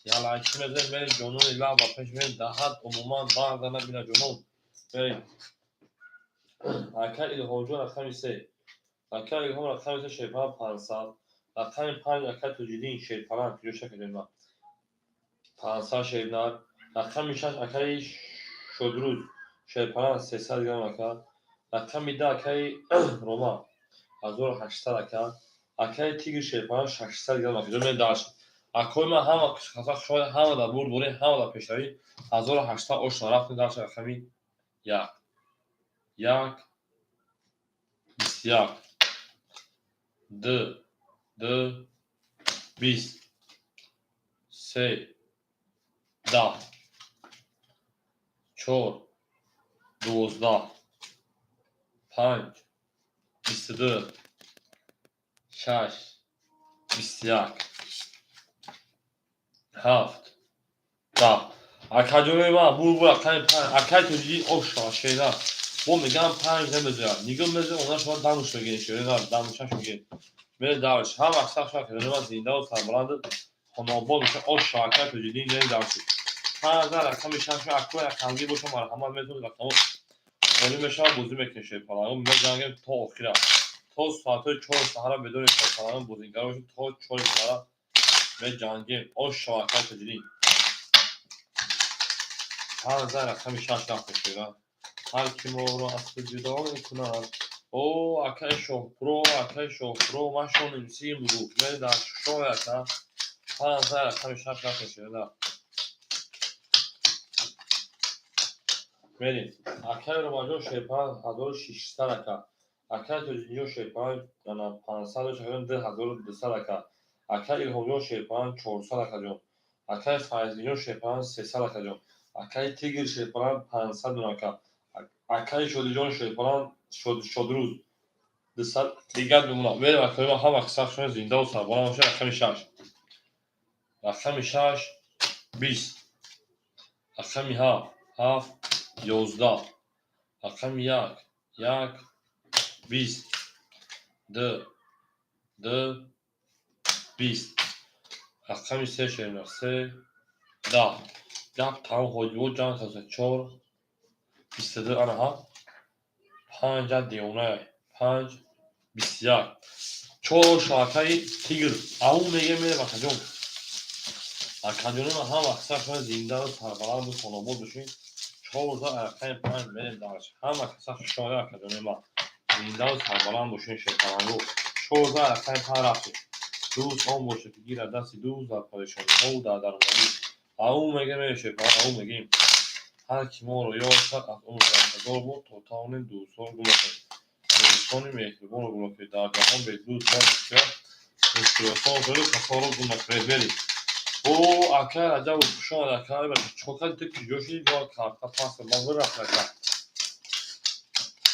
Ялайки мезанем, мере, ҷонони лаб ба пеш мерем, даҳат умуман барда набина ҷонон. Мерем. Акай Илҳомҷон, рақами се. Акай Илҳом, рақами се, шерпалан, 500. Рақами панҷ, акай Тоҷиддин, шерпалан, куҷо шакаҷон ман? 500 шернар. Рақами шаш, акаи Шодруз, шерпалан, 300 грамм, ака. Рақами 10, акаи Рома, 1800, ака. Акаи Тигр, шерпалан, 600 грамм, ака. Ҷо мен даш. Акои ман, ҳама хушҳол, ҳама дар бурдборӣ, ҳама дар пешравӣ. 1800 ошно рафтем дарш, рақами як. Як, 21. Ду, ду, 20. Се, 10. Чор, 12. Панҷ, 22. Шаш, 21. Ҳафт, 10. Акаҷонои ман, бур рақами панҷ. Акай Тоҷиддин, ош шавад, шена. Бо мегам, панҷ намезояд. Нигоҳ мезояд, она шумо дамуш мегиред, шерина, дамушаш мегиред. Мере дарш. Ҳама сах шавад, акаҷонои ман, зиндаву сарбаланду хонобод бошад, ош шавад, акай Тоҷиддин, мере дарши. Панҷ, рақами шаш, акои рақамгир боша, марҳамат, метавонед, рақамҳо холӣ мешавад, бозӣ мекунем, шерпаланго, мезангем то охира. То соатҳои 4 саҳара бедорем, шерпаланго, бозингар бошед, то 4 саҳара меҷангем. Ош шавад, акай Тоҷиддин. Панҷ, рақами шаш рафтем, шера. Ҳар ки моро аз ту ҷудо мекунад. О, акаи Шоҳпуро, акаи Шоҳпуро, ман шоним буду. Мери дар шоҳ ака. 5 рақами 6 рафтем шеда. Мерим. Акаи Ромаҷон шерпаланг 1600 ака. Акаи Тоҷиддинҷон шерпаланг 500 2200 ака. Акаи Илҳомҷон шерпаланг 400 акаҷон. Акаи Файзиддинҷон шерпаланг 300 акаҷон. Акаи Тигр шерпаланг 500 ака. Акаи Шодиҷон шерпаланг Шодрӯз 200 дигар мемонад. Мерем, акаи ман, ҳама қисса шумо зиндаву сарбаланд бошед. Рақами 6. Рақами 6 20. Рақами 7 7 11. Рақами 1 1 20. 2 2 20. Рақами 3 шерина 3 10. Гап тамом, ҳоҷиво ҷанг каса 4 22 ана ҳа 5 девона 5 21 4 шоакаи Тигр ау меге мерем, акаҷон. Акаҷони ман, ҳама қисса шумо зиндаву сарбаланду хонобод бошед. 4 рақами 5 мерем дарш. Ҳама қисса хушомада, акаҷони ман. Зиндаву сарбаланд бошед, шерпалангу. 4 рақами 5 рафтем. Дӯст он бошад, ки гирад дасти дӯст дар парешониҳову дар даромадӣ. Ау меге мерем, шерпаланг, ау мегем. Ҳар ки моро ёд кард, аз умр ҳазор бор, то тавонем дӯстонро гум накунем. Дӯстони меҳрубонро гум накунед. Дар ҷаҳон бе дӯст мо мушкил аст. Мушкилотон шуду касонро гум накунед. Мерем. О, акай Раҷабов, хуш омад, акай. Чикор кардӣ ту, куҷо шудӣ? Бо карта пас ман вирафт, ака.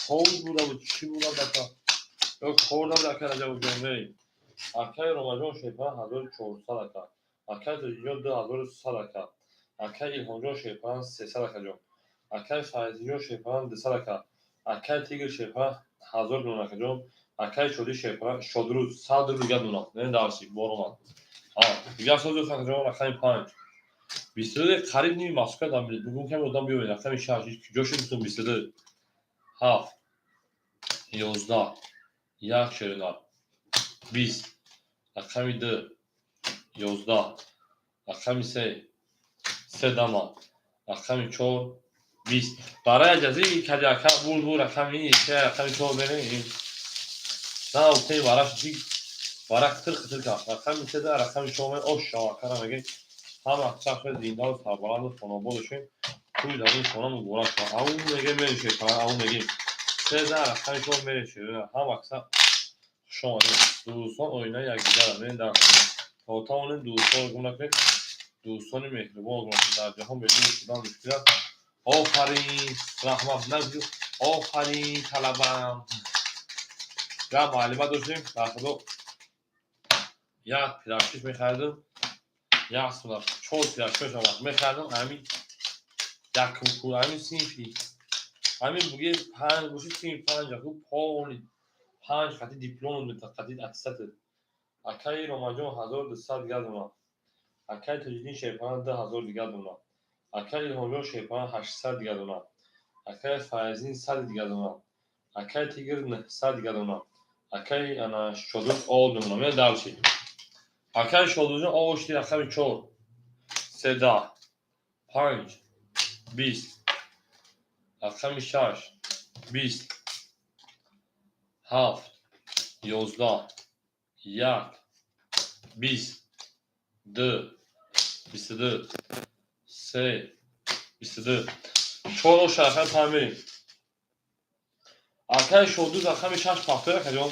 Хоб буда буд, чӣ буда, ака? Ё кор набуд, акай Раҷабов ҷон, мерем. Акай Ромаҷон шерпаланг 1400 ака. Акай Тоҷиддинҷон 2100 ака. Акай Илҳомҷон шерпаланг 300 акаҷон. Акай Файзиддинҷон шерпаланг 200 ака. Акай Тигр шерпаланг 1000 дона акаҷон. Акай Шодӣ шерпаланг Шодрӯз 100 рубл дигар дона. Не дарси бор омад. Дигар сози акаҷон, рақами 5. 22 қариб ними Москва дар бугун ками одам биёбед. Рақами 6 куҷо шуд 22 7 11 1 шерина 20 рақами 2 11 рақами 3 3 дама рақами 4 20 барои аҷази каҷака бур рақами 3 рақами 4 мерем. На уфтаи вараш диг вара қитир қитир кард. Рақами 3 да рақами 4 ме ош шавакара мегем. Ҳама чахши зиндаву сарбаланду хонобод бошем. Тӯи даруни хона муборак шавад. Ау мегем мерешем, ау мегем. 3 да рақами 4 мерешем. Ҳама каса хуш омадед. Дӯстон оинаи якдигаранд. Мерем дар то тавонем дӯстонро гум накунед. Дӯстони меҳрубонро гум накунед. Дар ҷаҳон бе дӯст будан мушкил аст. Офарин, раҳмат. Офарин, талабам. Як муаллима доштем, дар худо як пирашкиш мехаридем. Як сола чор пирашкиш мехаридем, ҳамин якум ҳамин синфи ҳамин буге панҷ боши, синфи панҷ аку полный панҷ хати диплом қати аттестат. Акаи Ромаҷон 1200 дигар дона. Акаи Тоҷиддин шерпаланг 2000 дигар дона. Акаи Илҳомҷон шерпаланг 800 дигар дона. Акаи Файзиддин 100 дигар дона. Акаи Тигр 900 дигар дона. Акаи ана Шодрӯз об мемонам. Мена дарчи. Акаи Шодрӯзҷон об шуди рақами 4 13 5 20 рақами 6 20 7 11 1 20 2 22 3 22 4 оша рақами 5 мерем. Акаи Шодӯз рақами 6 пахтои, акаҷон.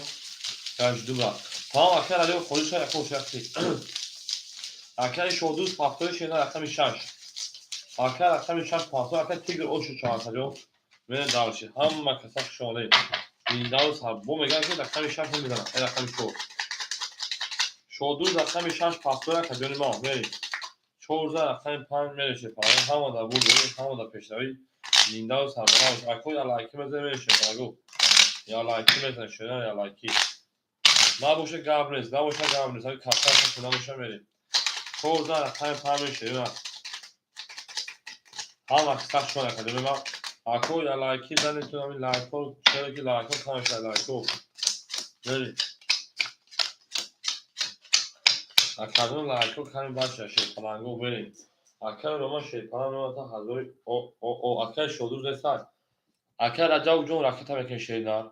Ду ба. Тамом, акаи Раҷабов хориҷ шуд, якум шахси. Акаи Шодӯз пахтои шена рақами 6. Ака рақами 6 пахтой, ака Тигр ошу ча, акаҷон. Мена дарши. Ҳама каса хуш омадед. Зиндаву сар. Бо мегӯям, ки рақами 6 мезанам. Э рақами 4. Шодӯз рақами 6 пахтой, акаҷони ман. Мерем. 14 рақами 5 мереше. Ҳама дар бурд, ҳама дар пешравӣ. Зиндаву сарбаланд. Ако я лайки мезанем, мереше. Аго. Я лайки мезанем, шена я лайки. Набоша гап нест, набоша гап нест. Ҳами кафта набоша мерем. 14 рақами 5 мереше. Ҳама каса хуш омадед, акаҷони ман. Ако я лайки занед, ҳамин лайкҳо, чаро ки лайкҳо кам мешавад, лайкҳо. Мерем. Акаҷон, лайкҳо ками баша, шерпаланго мерем. Акаи Рома шерпаланг мемонад ҳазори о акаи Шодӯз нестак. Акай Раҷаб ҷон, ракета мекунем, шеринар.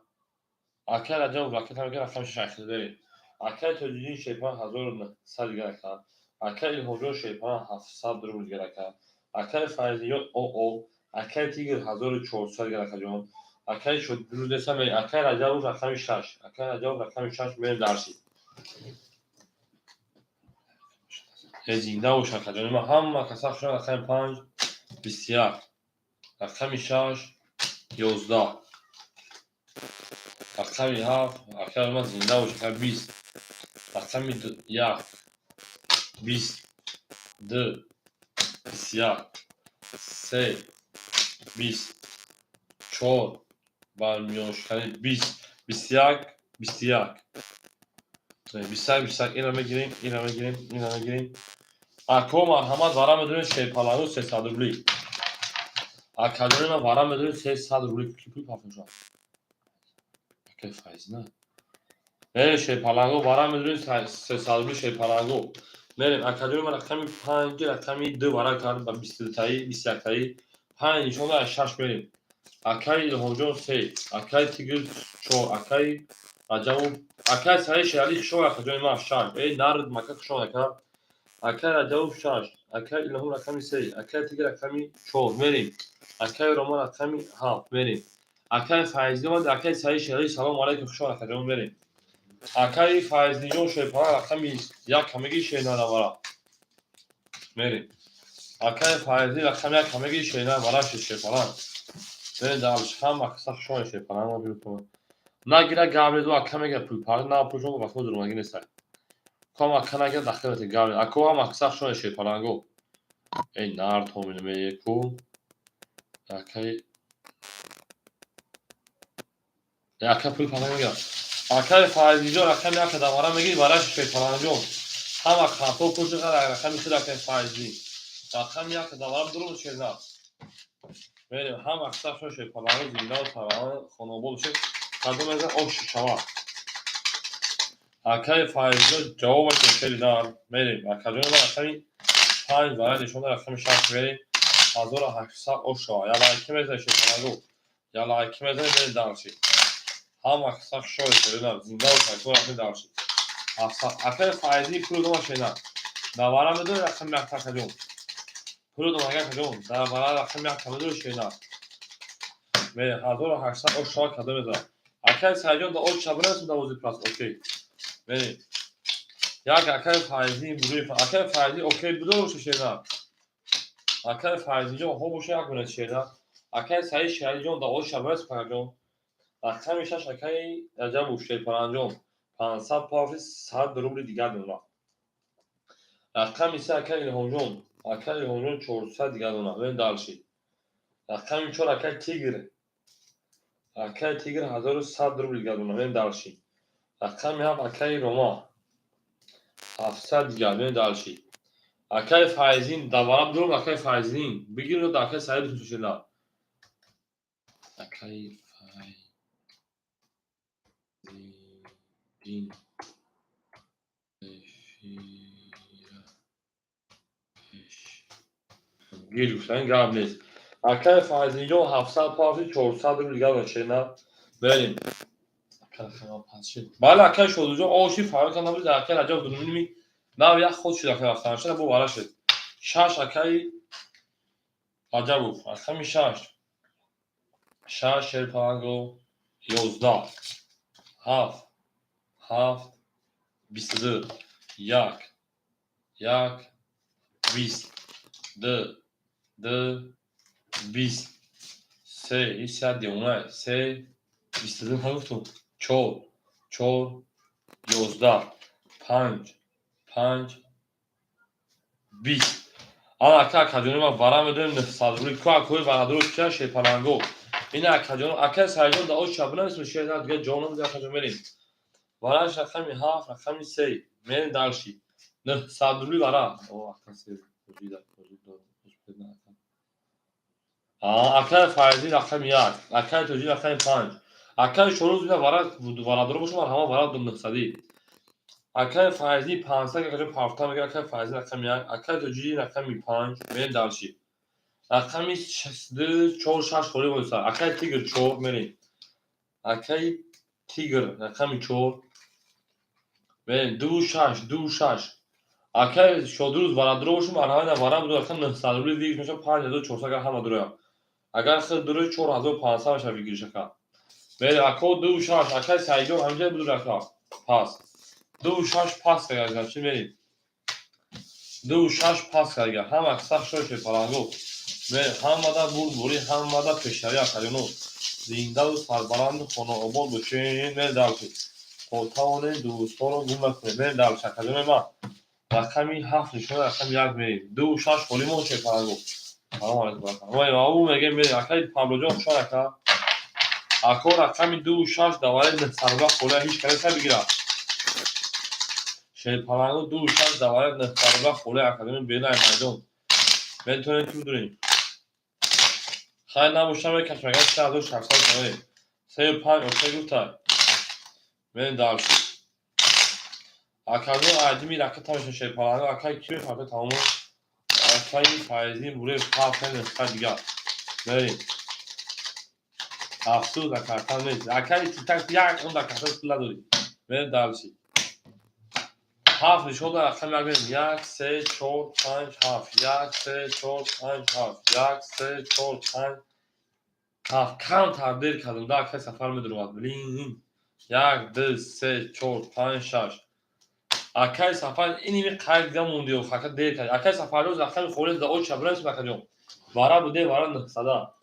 Акай Раҷаб ракета мекунем, рақами шаш берем. Акай Тоҷиддин шерпаланг 1900 дигар ака. Акай Илҳомҷон шерпаланг 700 рубл дигар ака. Акай Файзиён оо, акай Тигр 1400 дигар, акаҷон. Акай Шодирӯз мерем. Акай Раҷабов рақами шаш, акай Раҷабов рақами шаш, мерем дарси. Зинда бош, акаҷони ман, ҳама каса хушон. Рақами панҷ 21, рақами шаш 11, рақами ҳафт, акаи ман, зинда бош, ака, 20, рақами як 20, ду 21, се 20, чор ба миёншиканӣ 20, 21, 21, 21, 21. Инро мегирем, инро мегирем, инро мегирем. Ако, марҳамат, вара медонед, шерпалангу 300 рубли. Акаҷони ман, вара медонед, 300 рубли. Ки пул пафтошад? Акай Файзина. Мерем, шерпалангу, вара медонед, 300 рубли, шерпалангу. Мерем, акаҷони ман, рақами панҷ, рақами ду вара кард ба 22таи, 21таи, панҷ нишон аз шаш, мерем. Акаи Илҳомҷон се, акаи Тигр чор, акаи Раҷабов, акаи Саид Шералӣ хушон, акаҷони ман, шаш. Эй нар мака, хушон, ака. Акаи Раҷабов шаш, акаи Илҳом рақами се, акаи Тигр рақами чор, мерем. Акаи Роман рақами ҳафт, мерем. Акаи Файзӣ омад, акаи Саид Шералӣ, салому алайкум, хушон, акаҷон, мерем. Акаи Файзиҷон шерпаланг рақами як ҳамагӣ шернавара, мерем. Акаи Файзӣ рақами як ҳамагӣ шернавара, шерпаланг, мерем дальше. Ҳама каса хушон, шерпаланг. Нагира, гап неду, ака мега пул пар на пулшон ба худ румагӣ нестай. Ком ака нагира, дахилати гап. Ако, ҳама каса хушон, шерпаланго. Эй нард ҳоминамеку акаи ака пул пар мега. Акаи Файзиҷон рақами як давара мегири, бараш, шерпалангҷон. Ҳама хато пушти рақами худ, акаи Файзӣ. Рақами як давара дуру шерна. Мерем, ҳама каса хушон, шерпаланго, зиндаву сарбаланд, хонобод бошед. Кадом мезан ош шава? Акаи Файзиҷон ҷавобаш шери нар. Мерем. Акаҷони ман, рақами панҷ вара нишон, рақами шаш, мерем. 1800 ош шава. Я лайки мезанед, шерпаланго. Я лайки мезанед, мерем дальше. Ҳама каса хушҳол, шерина, зинда бошад, рафтем дальше. Акаи Файзӣ пулу дома, шерина. Давара медори рақами як, акаҷон. Пулу дома, акаҷон. Давара рақами як медори, шерина. Мерем, 1800 ош шава, кадом мезанад? Акаи Сайҷон да ош шабонасу давози плас, окей. Мерем. Як акаи Файзӣ буруи, акаи Файзӣ окей будо боша, шерина. Акаи Файзиҷон хо боша, як минут, шерина. Акаи Саид Шералиҷон да ош шабонасу, акаҷон. Рақами шаш, акаи Раҷабов шерпаланҷон. 500 пафи 100 рубли дигар дона. Рақами се, акаи Илҳомҷон. Акаи Илҳомҷон 400 дигар дона. Мерем дальше. Рақами чор, акаи Тигр. Акаи Тигр 1100 рубл дигар дона. Мерем дальше. Рақами ҳафт, акаи Рома. 700 дигар. Мерем дальше. Акаи Файзин давара дурум, акаи Файзин. Бигир да акаи Саид шуда. Акаи Файзиддин. Эфира пеш. Гир гуфтан гап нест. Акаи Файзинҷон 700 пафи 400 рубл дигар дошт, мерем. Бале, акаи Шодуҷон, оши фарқ набуд, акаи Раҷаб дунуминими нав як худ шуд, акаи рафтаншада бо вара шуд. Шаш, акаи Раҷабов, рақами шаш. Шаш, шерпаланго, 11, ҳафт, ҳафт, 22, як, як, 20, ду, ду, 20, се, ҳеч девона, се, 22 нагуфтум, чор, чор, 11, панҷ, панҷ, 20. Ана ака, акаҷони ман, вара медонем 900 рубли. Ку акои варадуро чия, шерпаланго. Ина акаҷон, акаи Сайҷон да ош шабона шер дигар ҷо набуд, акаҷон, мерем. Вараш рақами ҳафт, рақами се, мерем дальше. 900 рубли вара. О, ака се, акаи Файзӣ рақами як, акаи Тоҷӣ рақами панҷ, акаи Шоруз ина вара варадоро бошад, ҳама вара 900-ӣ. Акаи Файзӣ 500 акаҷон парфта мегирад, акаи Файзӣ рақами як, акаи Тоҷӣ рақами панҷ, мерем дальше. Рақами 2, 4, 6 холӣ мониса. Акай Тигр 4 мерем. Акай Тигр рақами 4 мерем. 2, 6, 2, 6. Акай Шодруз варадро бошум, марҳамат вара буду рақам 900 рубли выигрыш мешавад 5400 агар ҳама дуроя. Агар хел дурои 4500 мешавад выигрыш ака. Мерем ако 2, 6, акай Саидҷон ҳаминҷа буду рака. Пас. 2, 6 пас карда, чӣ мерем? 2, 6 пас карда. Ҳама сах шоше паланго. Мерем ҳамада бурдборӣ, ҳамада пешравӣ акаҷоно. Зиндаву сарбаланду хонаобод бошед. Мерем дальше. То тавонем дӯстонро гум накунем. Мерем дальше акаҷонои ман. Рақами 7 нишона рақами 1 мерем. 2, 6 холӣ мон ше паланго. Салом алейкум. Мо мегем мерем. Акаи Павлоҷон хушон ака. Ако рақами 2, 6 давари 900 рубла холӣ ҳеҷ кас бигирад. Шерпаланго 2, 6 давари 900 рубла холӣ академия берун ай майдон. Метавонем ки бидурем. Хайр набошам мекашем агар 3600 сомонӣ. 3 5 окей гуфта. Мерем дальше. Акаҷон айдими ракета мешавад шерпаланго. Акай ки мефарта тамомо. Акаи Файзин Бурев ҳафт нусха дигар. Мерем. Афсӯс акарта нест. Акаи Титак як он дар карта пул надорӣ. Мерем дальше. 7 нишон дар рақами 1 мерем. 1, 3, 4, 5, 7. 1, 3, 4, 5, 7. 1, 3, 4, 5, 7. Камтар дер кардам. Да акаи Сафар медуромад. Блин. 1, 2, 3, 4, 5, 6. Акаи Сафар иними қайд дида монди ака дер кард. Акаи Сафарҷон рақами холӣ да оча бирасим акаҷон. Вара буде вара 900.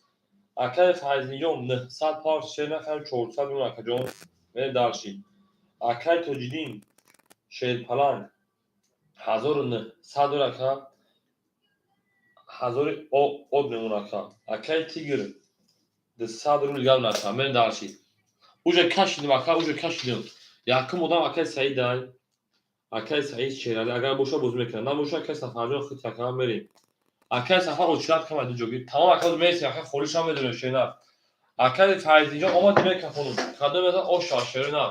Акаи Файзинҷон 900 пар шер нахарем 400 мемон акаҷон. Мерем дальше. Акаи Тоҷиддин Шерпаланг 1900 ака. 1000 од мемон ака. Акаи Тигр 200 рубл гап нака. Мерем дальше. Уже кашидим ака, уже кашидим. Якум одам акаи Саид ай. Акаи Саид Шерали агар боша бозӣ мекунад. Набоша акаи Сафарҷон хит ака мерем. Акаи Сафар очират кам ду ҷоги. Тамом ака мерсем ака холишам медонем шернар. Акаи Файзинҷон омад мекафонум. Кадом мезан ош шава шернар.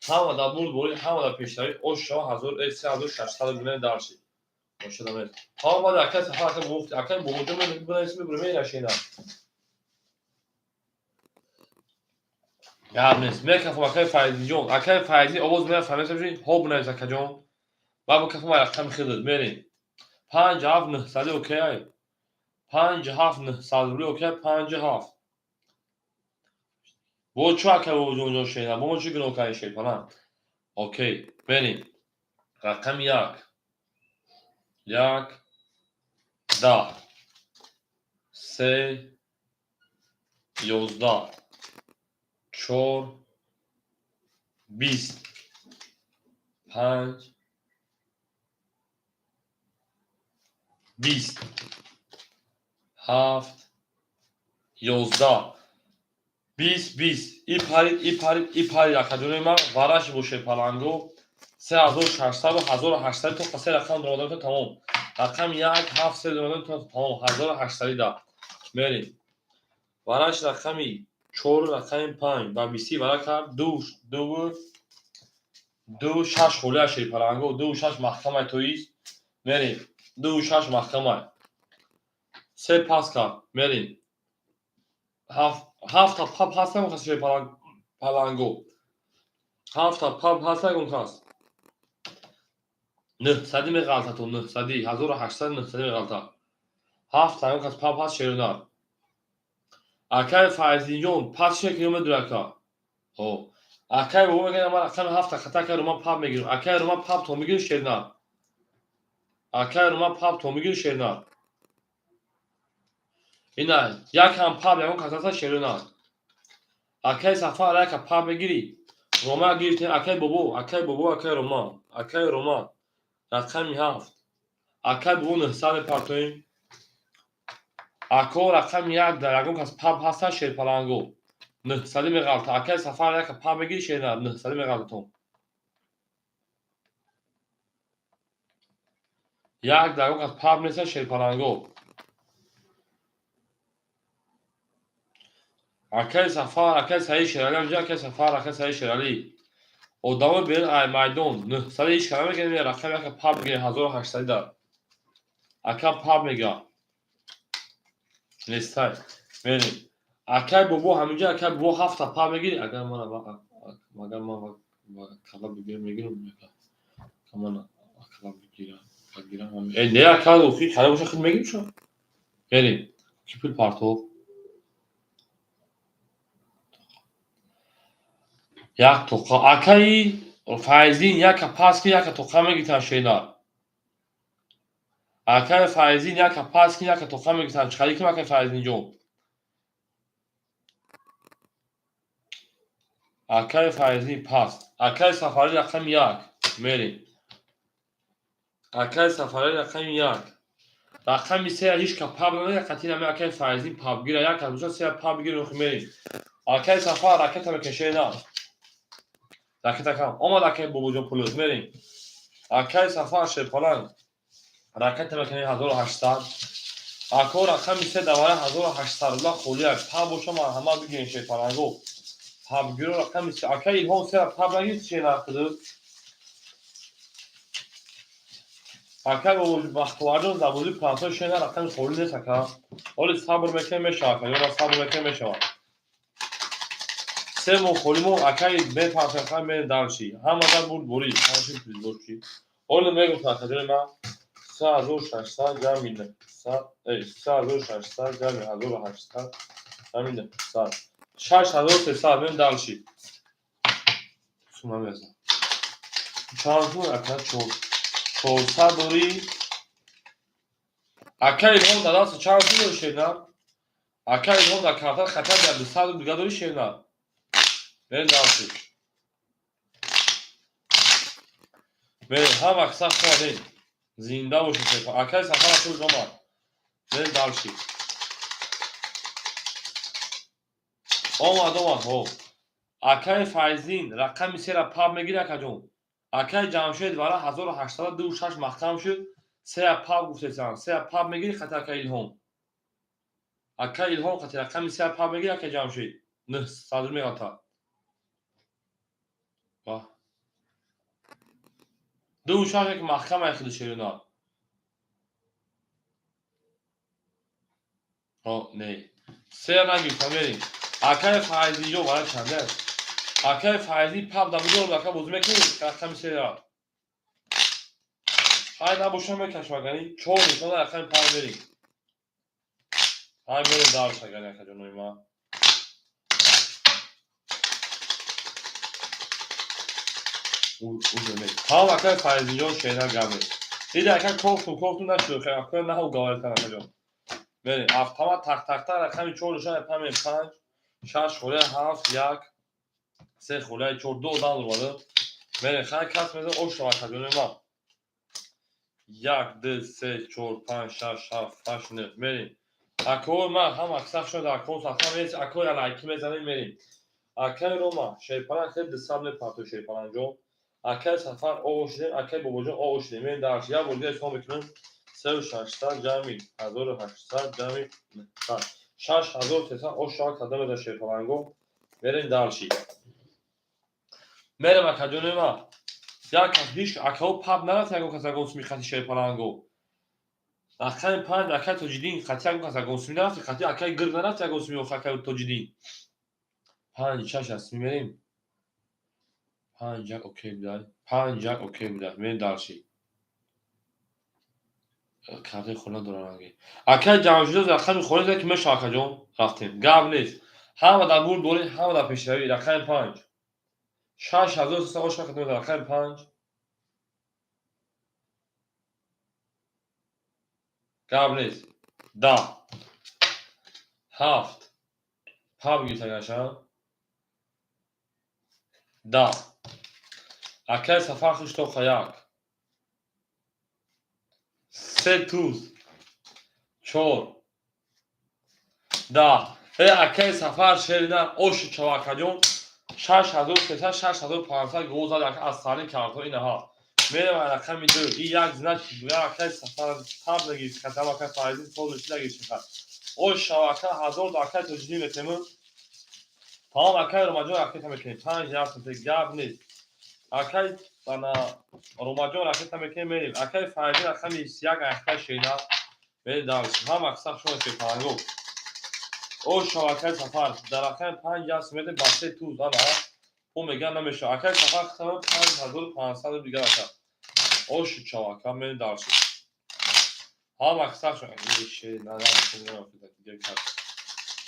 Ҳама дар бурдборӣ, ҳама дар пешравӣ ош шава 3600 рубл дальше. Бошада мер. Тамом баъд акаи Сафар ака гуфт, акаи Бобоҷон мебинем мебурем мера шернар. Гап нест. Мекафом акаи Файзинҷон. Акаи Файзин овоз меяд фаҳмесам ши хоб бинавис акаҷон. Ба бикафом рақами хидат мерем. 5 7 900 окей ай. 5 7 900 рубли окей 5 7. Бо чӣ акаи Бобоҷонҷон шена? Бо мо чӣ гуноҳ кардем шерпалан? Окей, мерем. Рақами 1. 1 10 3 11 4 20 5 20 7 11 20 20. И парид, и парид, и парид акаҷонои ман вараши бо шерпаланго 3600 ва 1800 то се рақам дуромадан тамом. Рақами 1 7 3 дуромадан тамом 1800 да. Мерем. Вараш рақами 4 рақами 5 ба 20 вара кард 2 2 2 6 холия шерпаланго 2 6 маҳкамай тоист. Мерем. 2 6 маҳкамай. 3 пас кард. Мерем. 7 та пап ҳастам кас шерпаланго. 7 та пап ҳастам кас. 900 меғалта то 900 1800 900 меғалта. 7 та кас пап ҳаст шерунар. Акаи Файзинҷон пас шекли медур ака. Хо. Акаи бобо мегӯяд ман рақами 7 та хата кардам ман пап мегирам. Акаи Рума пап то мегирӣ шернар. Акаи Рума пап то мегирӣ шернар. Ина якам пап ягон кас ҳаста шерунар. Акаи Сафар яка пап мегирӣ. Рома гирифтем акаи бобо, акаи бобо, акаи Рома, акаи Рома. Рақами 7. Акаи бобо 900 мепартоем. Ако рақами 1 дар ягон кас пап ҳаста шерпаланго. 900 меғалта. Акаи Сафар яка пап мегирӣ шернар 900 меғалтатон. 1 дар ягон кас пап неста шерпаланго. Акаи Сафар, акаи Саид Шералӣ ҳамҷа, акаи Сафар, акаи Саид Шералӣ. Одамо берун ай майдон 900 ҳеҷ кара мегирем, рақами яка пап мегирем 1800 дар. Ака пап мега. Нестай. Мерем. Акай бобо ҳаминҷа, акай бобо ҳафта па мегири, агар ман агар ман кала бигирам, мегирам. Ман кала бигирам, бигирам. Э, не, ака, охи кала боша худ мегирим шо. Мерем. Ки пул партов? Як тоқа. Акаи Файзин яка пас ки яка тоқа мегиртан шенар. Акаи Файзин яка пас ки яка тоқа мегиртан. Чӣ ким акаи Файзин ҷон? Акаи Файзин пас. Акаи Сафари рақами як. Мерем. Акаи Сафари рақами як. Рақами се ҳеч ка паб намега, қатъи наме акаи Файзин пабгира. Як аз боша се паб гира, мерем. Акаи Сафар ракета мекаше на. Ракета кам. Омад акаи Бобоҷон пулус. Мерем. Акаи Сафар шерпаланг. Ракета мекунем 1800. Ако рақами се давара 1800 рубла холия. Паб боша марҳамат бигирем шерпаланго. Пабгиро рақами се. Акаи Илҳом се паб нагирифт шернақиду. Ака Бахтоварҷон забози плантои шена рақами холӣ нест, ака. Ҳоли сабр мекунем, мешавад, ака. Ёна сабр мекунем, мешавад. Се моҳ холӣ мо акаи мепартоем, мерем дарчи. Ҳама дар бурд борӣ, ҳамаши призборчи. Ҳоли мегуфтам, акаҷони ман 3600 ҷамъи 900, 3600 ҷамъи 1800 ҷамъи 900. 6300 мерем дарчи. Сума мезанам. Чанд сум ака? 400 дорӣ? Ака Илҳом дар даст чанд сум дорӣ шернар? Ака Илҳом дар карта хатар дар 200 дига дорӣ шернар? Мерем дарчи. Мерем, ҳама сахт омадем. Зинда бошед шерпа. Акаи Сафар хуш омад. Мерем дарчи. Омад, омад, ҳо. Акаи Файзин рақами сера паб мегири, акаҷон. Акаи Ҷамшед вара 1826 маҳкам шуд. Сея паб гуфтесам. Сея паб мегири хати акаи Илҳом. Акаи Илҳом хати рақами сея паб мегири акаи Ҷамшед. 900 меғалта. Ва. 26 як маҳкам ай худи шерина. О, не. Сея нагирифта мерем. Акаи Файзиҷон вара чанде аст? Акаи Файзи паб да бидор, ака бозӣ мекунӣ рақами сера. Ҳай набошам мекашам агани чор нишона рақами панҷ мерем. Ҳай мерем дарс агани акаҷонои ман. Тамом акаи Файзиҷон шена гап нест. Дида ака кофтум, кофтум нашуд, акаи наҳу гаваритан акаҷон. Мерем автомат тақ тақта рақами чор нишона панҷ панҷ шаш холия ҳафт як се холияи чор ду одам дурмада. Мерем хай кас мезан ош шава акаҷонои ман. Як ду се чор панҷ шаш ҳафт ҳашт нӯҳ мерем. Акои ман ҳама аксар шуд акои сахта мерем, акои алайки мезанем мерем. Акаи Рома шерпаланг хеле 200 мепартои шерпалангҷон. Акаи Сафар оғо шудем, акаи Бобоҷон оғо шудем. Мерем дарс. Як бор дига ҳисоб мекунем. 3600 ҷамъи 1800 ҷамъи 900. 6300 ош шава када мезан шерпаланго. Мерем дарши. Мерем акаҷони ман. Як кас ҳеч акао паб нарафт ягон кас ягон суми хати шерпаланго. Рақами панҷ акаи Тоҷиддин хати ягон кас ягон суми нарафт, хати акаи Гирг нарафт ягон суми охи акаи Тоҷиддин. Панҷ шаш аст суми мерем. Панҷ як окей будай. Панҷ як окей будай. Мерем дарши. Картаи хона дорам аги. Акаи Ҷамшидоз рақами хона зад ки мешава акаҷон. Рафтем. Гап нест. Ҳама дар бурд борӣ, ҳама дар пешравӣ. Рақами панҷ. 6300 ош вақт мезанад рақами панҷ. Гап нест. 10. Ҳафт. Паб гирифта гаша. 10. Акаи Сафар хуш тоқа як. Се туз. Чор. 10. Э акаи Сафар шерина ошу чава акаҷон. 6300 6500 гол зад аз саҳни картҳо инаҳа. Мерем рақами ду. И як знак акаи Сафар паб нагирифт, хатам акаи Файзин соз нагирифт. Ош шава ака 1000 акаи Тоҷиддин метемун. Тамом акаи Ромаҷон ракета мекунем. Панҷ як гап нест. Акаи ана Ромаҷон ракета мекунем мерем. Акаи Файзин рақами як айхта шена. Мерем дарс. Ҳама аксар шумо шерпаланго. О шавакаи Сафар дар рақами 5 яст метр басте туз ана о меган намешава. Акаи Сафар хитама 5500 рубл дигар ака. О шуд шавака мен даршид. Ҳама касар шуд.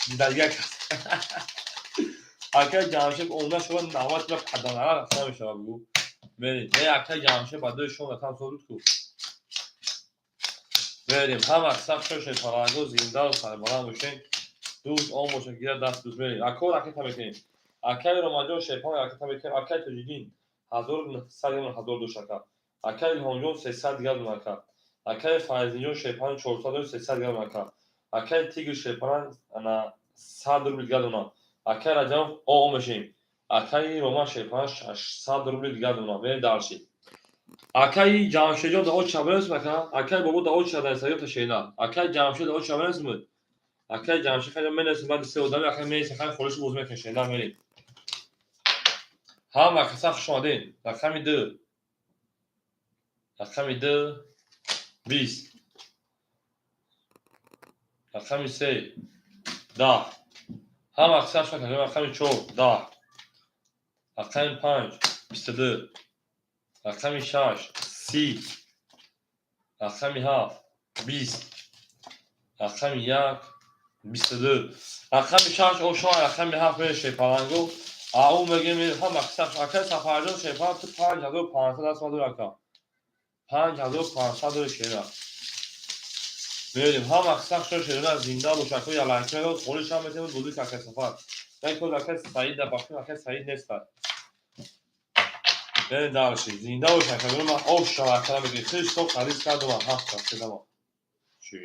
Дигар кас. Акаи Ҷамшед омда шава 90 ла паданара намешава бугу. Мерим. Не акаи Ҷамшед ба дӯи шом там содуд ку. Мерим. Ҳама касар шошед фаранго зинда сарбаланд бошед. Дӯст он бошад гира даст дӯст мерим. Ако ракета мекунем. Акаи Ромаҷон шерпан ракета мекунем. Акаи Тоҷиддин 1900 1000 душ ака. Акаи Илҳомҷон 300 дигар дун ака. Акаи Файзинҷон шерпан 400 300 дигар дун ака. Акаи Тигр шерпан ана 100 рубл дигар дуна. Акаи Раҷабов о мешем. Акаи Роман шерпан 600 рубл дигар дуна. Мерем дарши. Акаи Ҷамшедҷон да оча бирасм ака. Акаи Бобо да оча дар Инстаграм ташена. Акаи Ҷамшед да оча бирасм. Акаи Ҷамшед хайда менасим баъди се одами акаи менасим хай холиш боз мекунем шена мерем. Ҳама каса хуш омадед. Рақами 2. Рақами 2 20. Рақами 3 10. Ҳама каса хуш омадед. Рақами 4 10. Рақами 5 22. Рақами 6 30. Рақами 7 20. Рақами 1 22. Рақами 6 ошо рақами 7 меше паланго. Ау мегем ҳама каса акаи Сафарҷон шерпан ту 5500 аст мадур ака. 5500 шера. Мерим ҳама каса шо шера зинда бош ака я лайк мегод холиш ҳам метавонад бузург акаи Сафар. Як код акаи Саид да бахши акаи Саид нест. Мерим дарши зинда бош ака ман ош шава ака мегем. Хиш то харид кардам ҳафт кардам. Чӣ?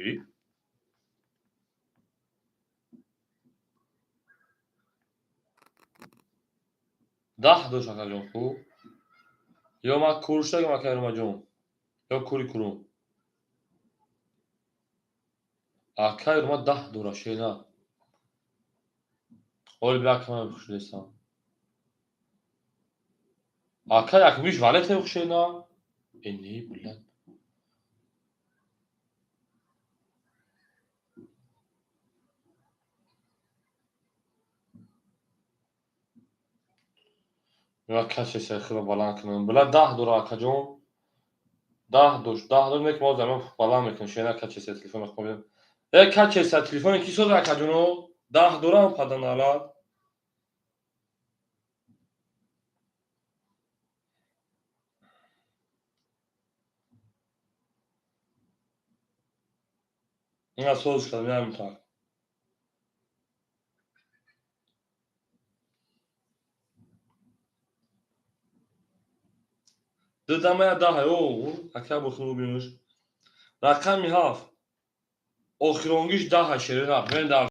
Даҳ дош акаҷон хуб. Ё ман кур шудагам акаи Ромаҷон. Ё кури курум. Акаи Рома 10 дора шена. Оли бия акаи хушнестам. Акаи акмиш валет хушена. Э не блядь. Я касе сехира баланд кунам. Била 10 дора акаҷон. 10 дош, 10 дор мек мо замон баланд мекунем. Шена каче се телефон хобем. Э каче се телефони ки соза акаҷоно? 10 дорам паданалат. Ина соз кардам, ям так. Дидамая даҳ о ака бухну бинуш. Рақами 7. Охиронгиш 10 шерина. Мен дар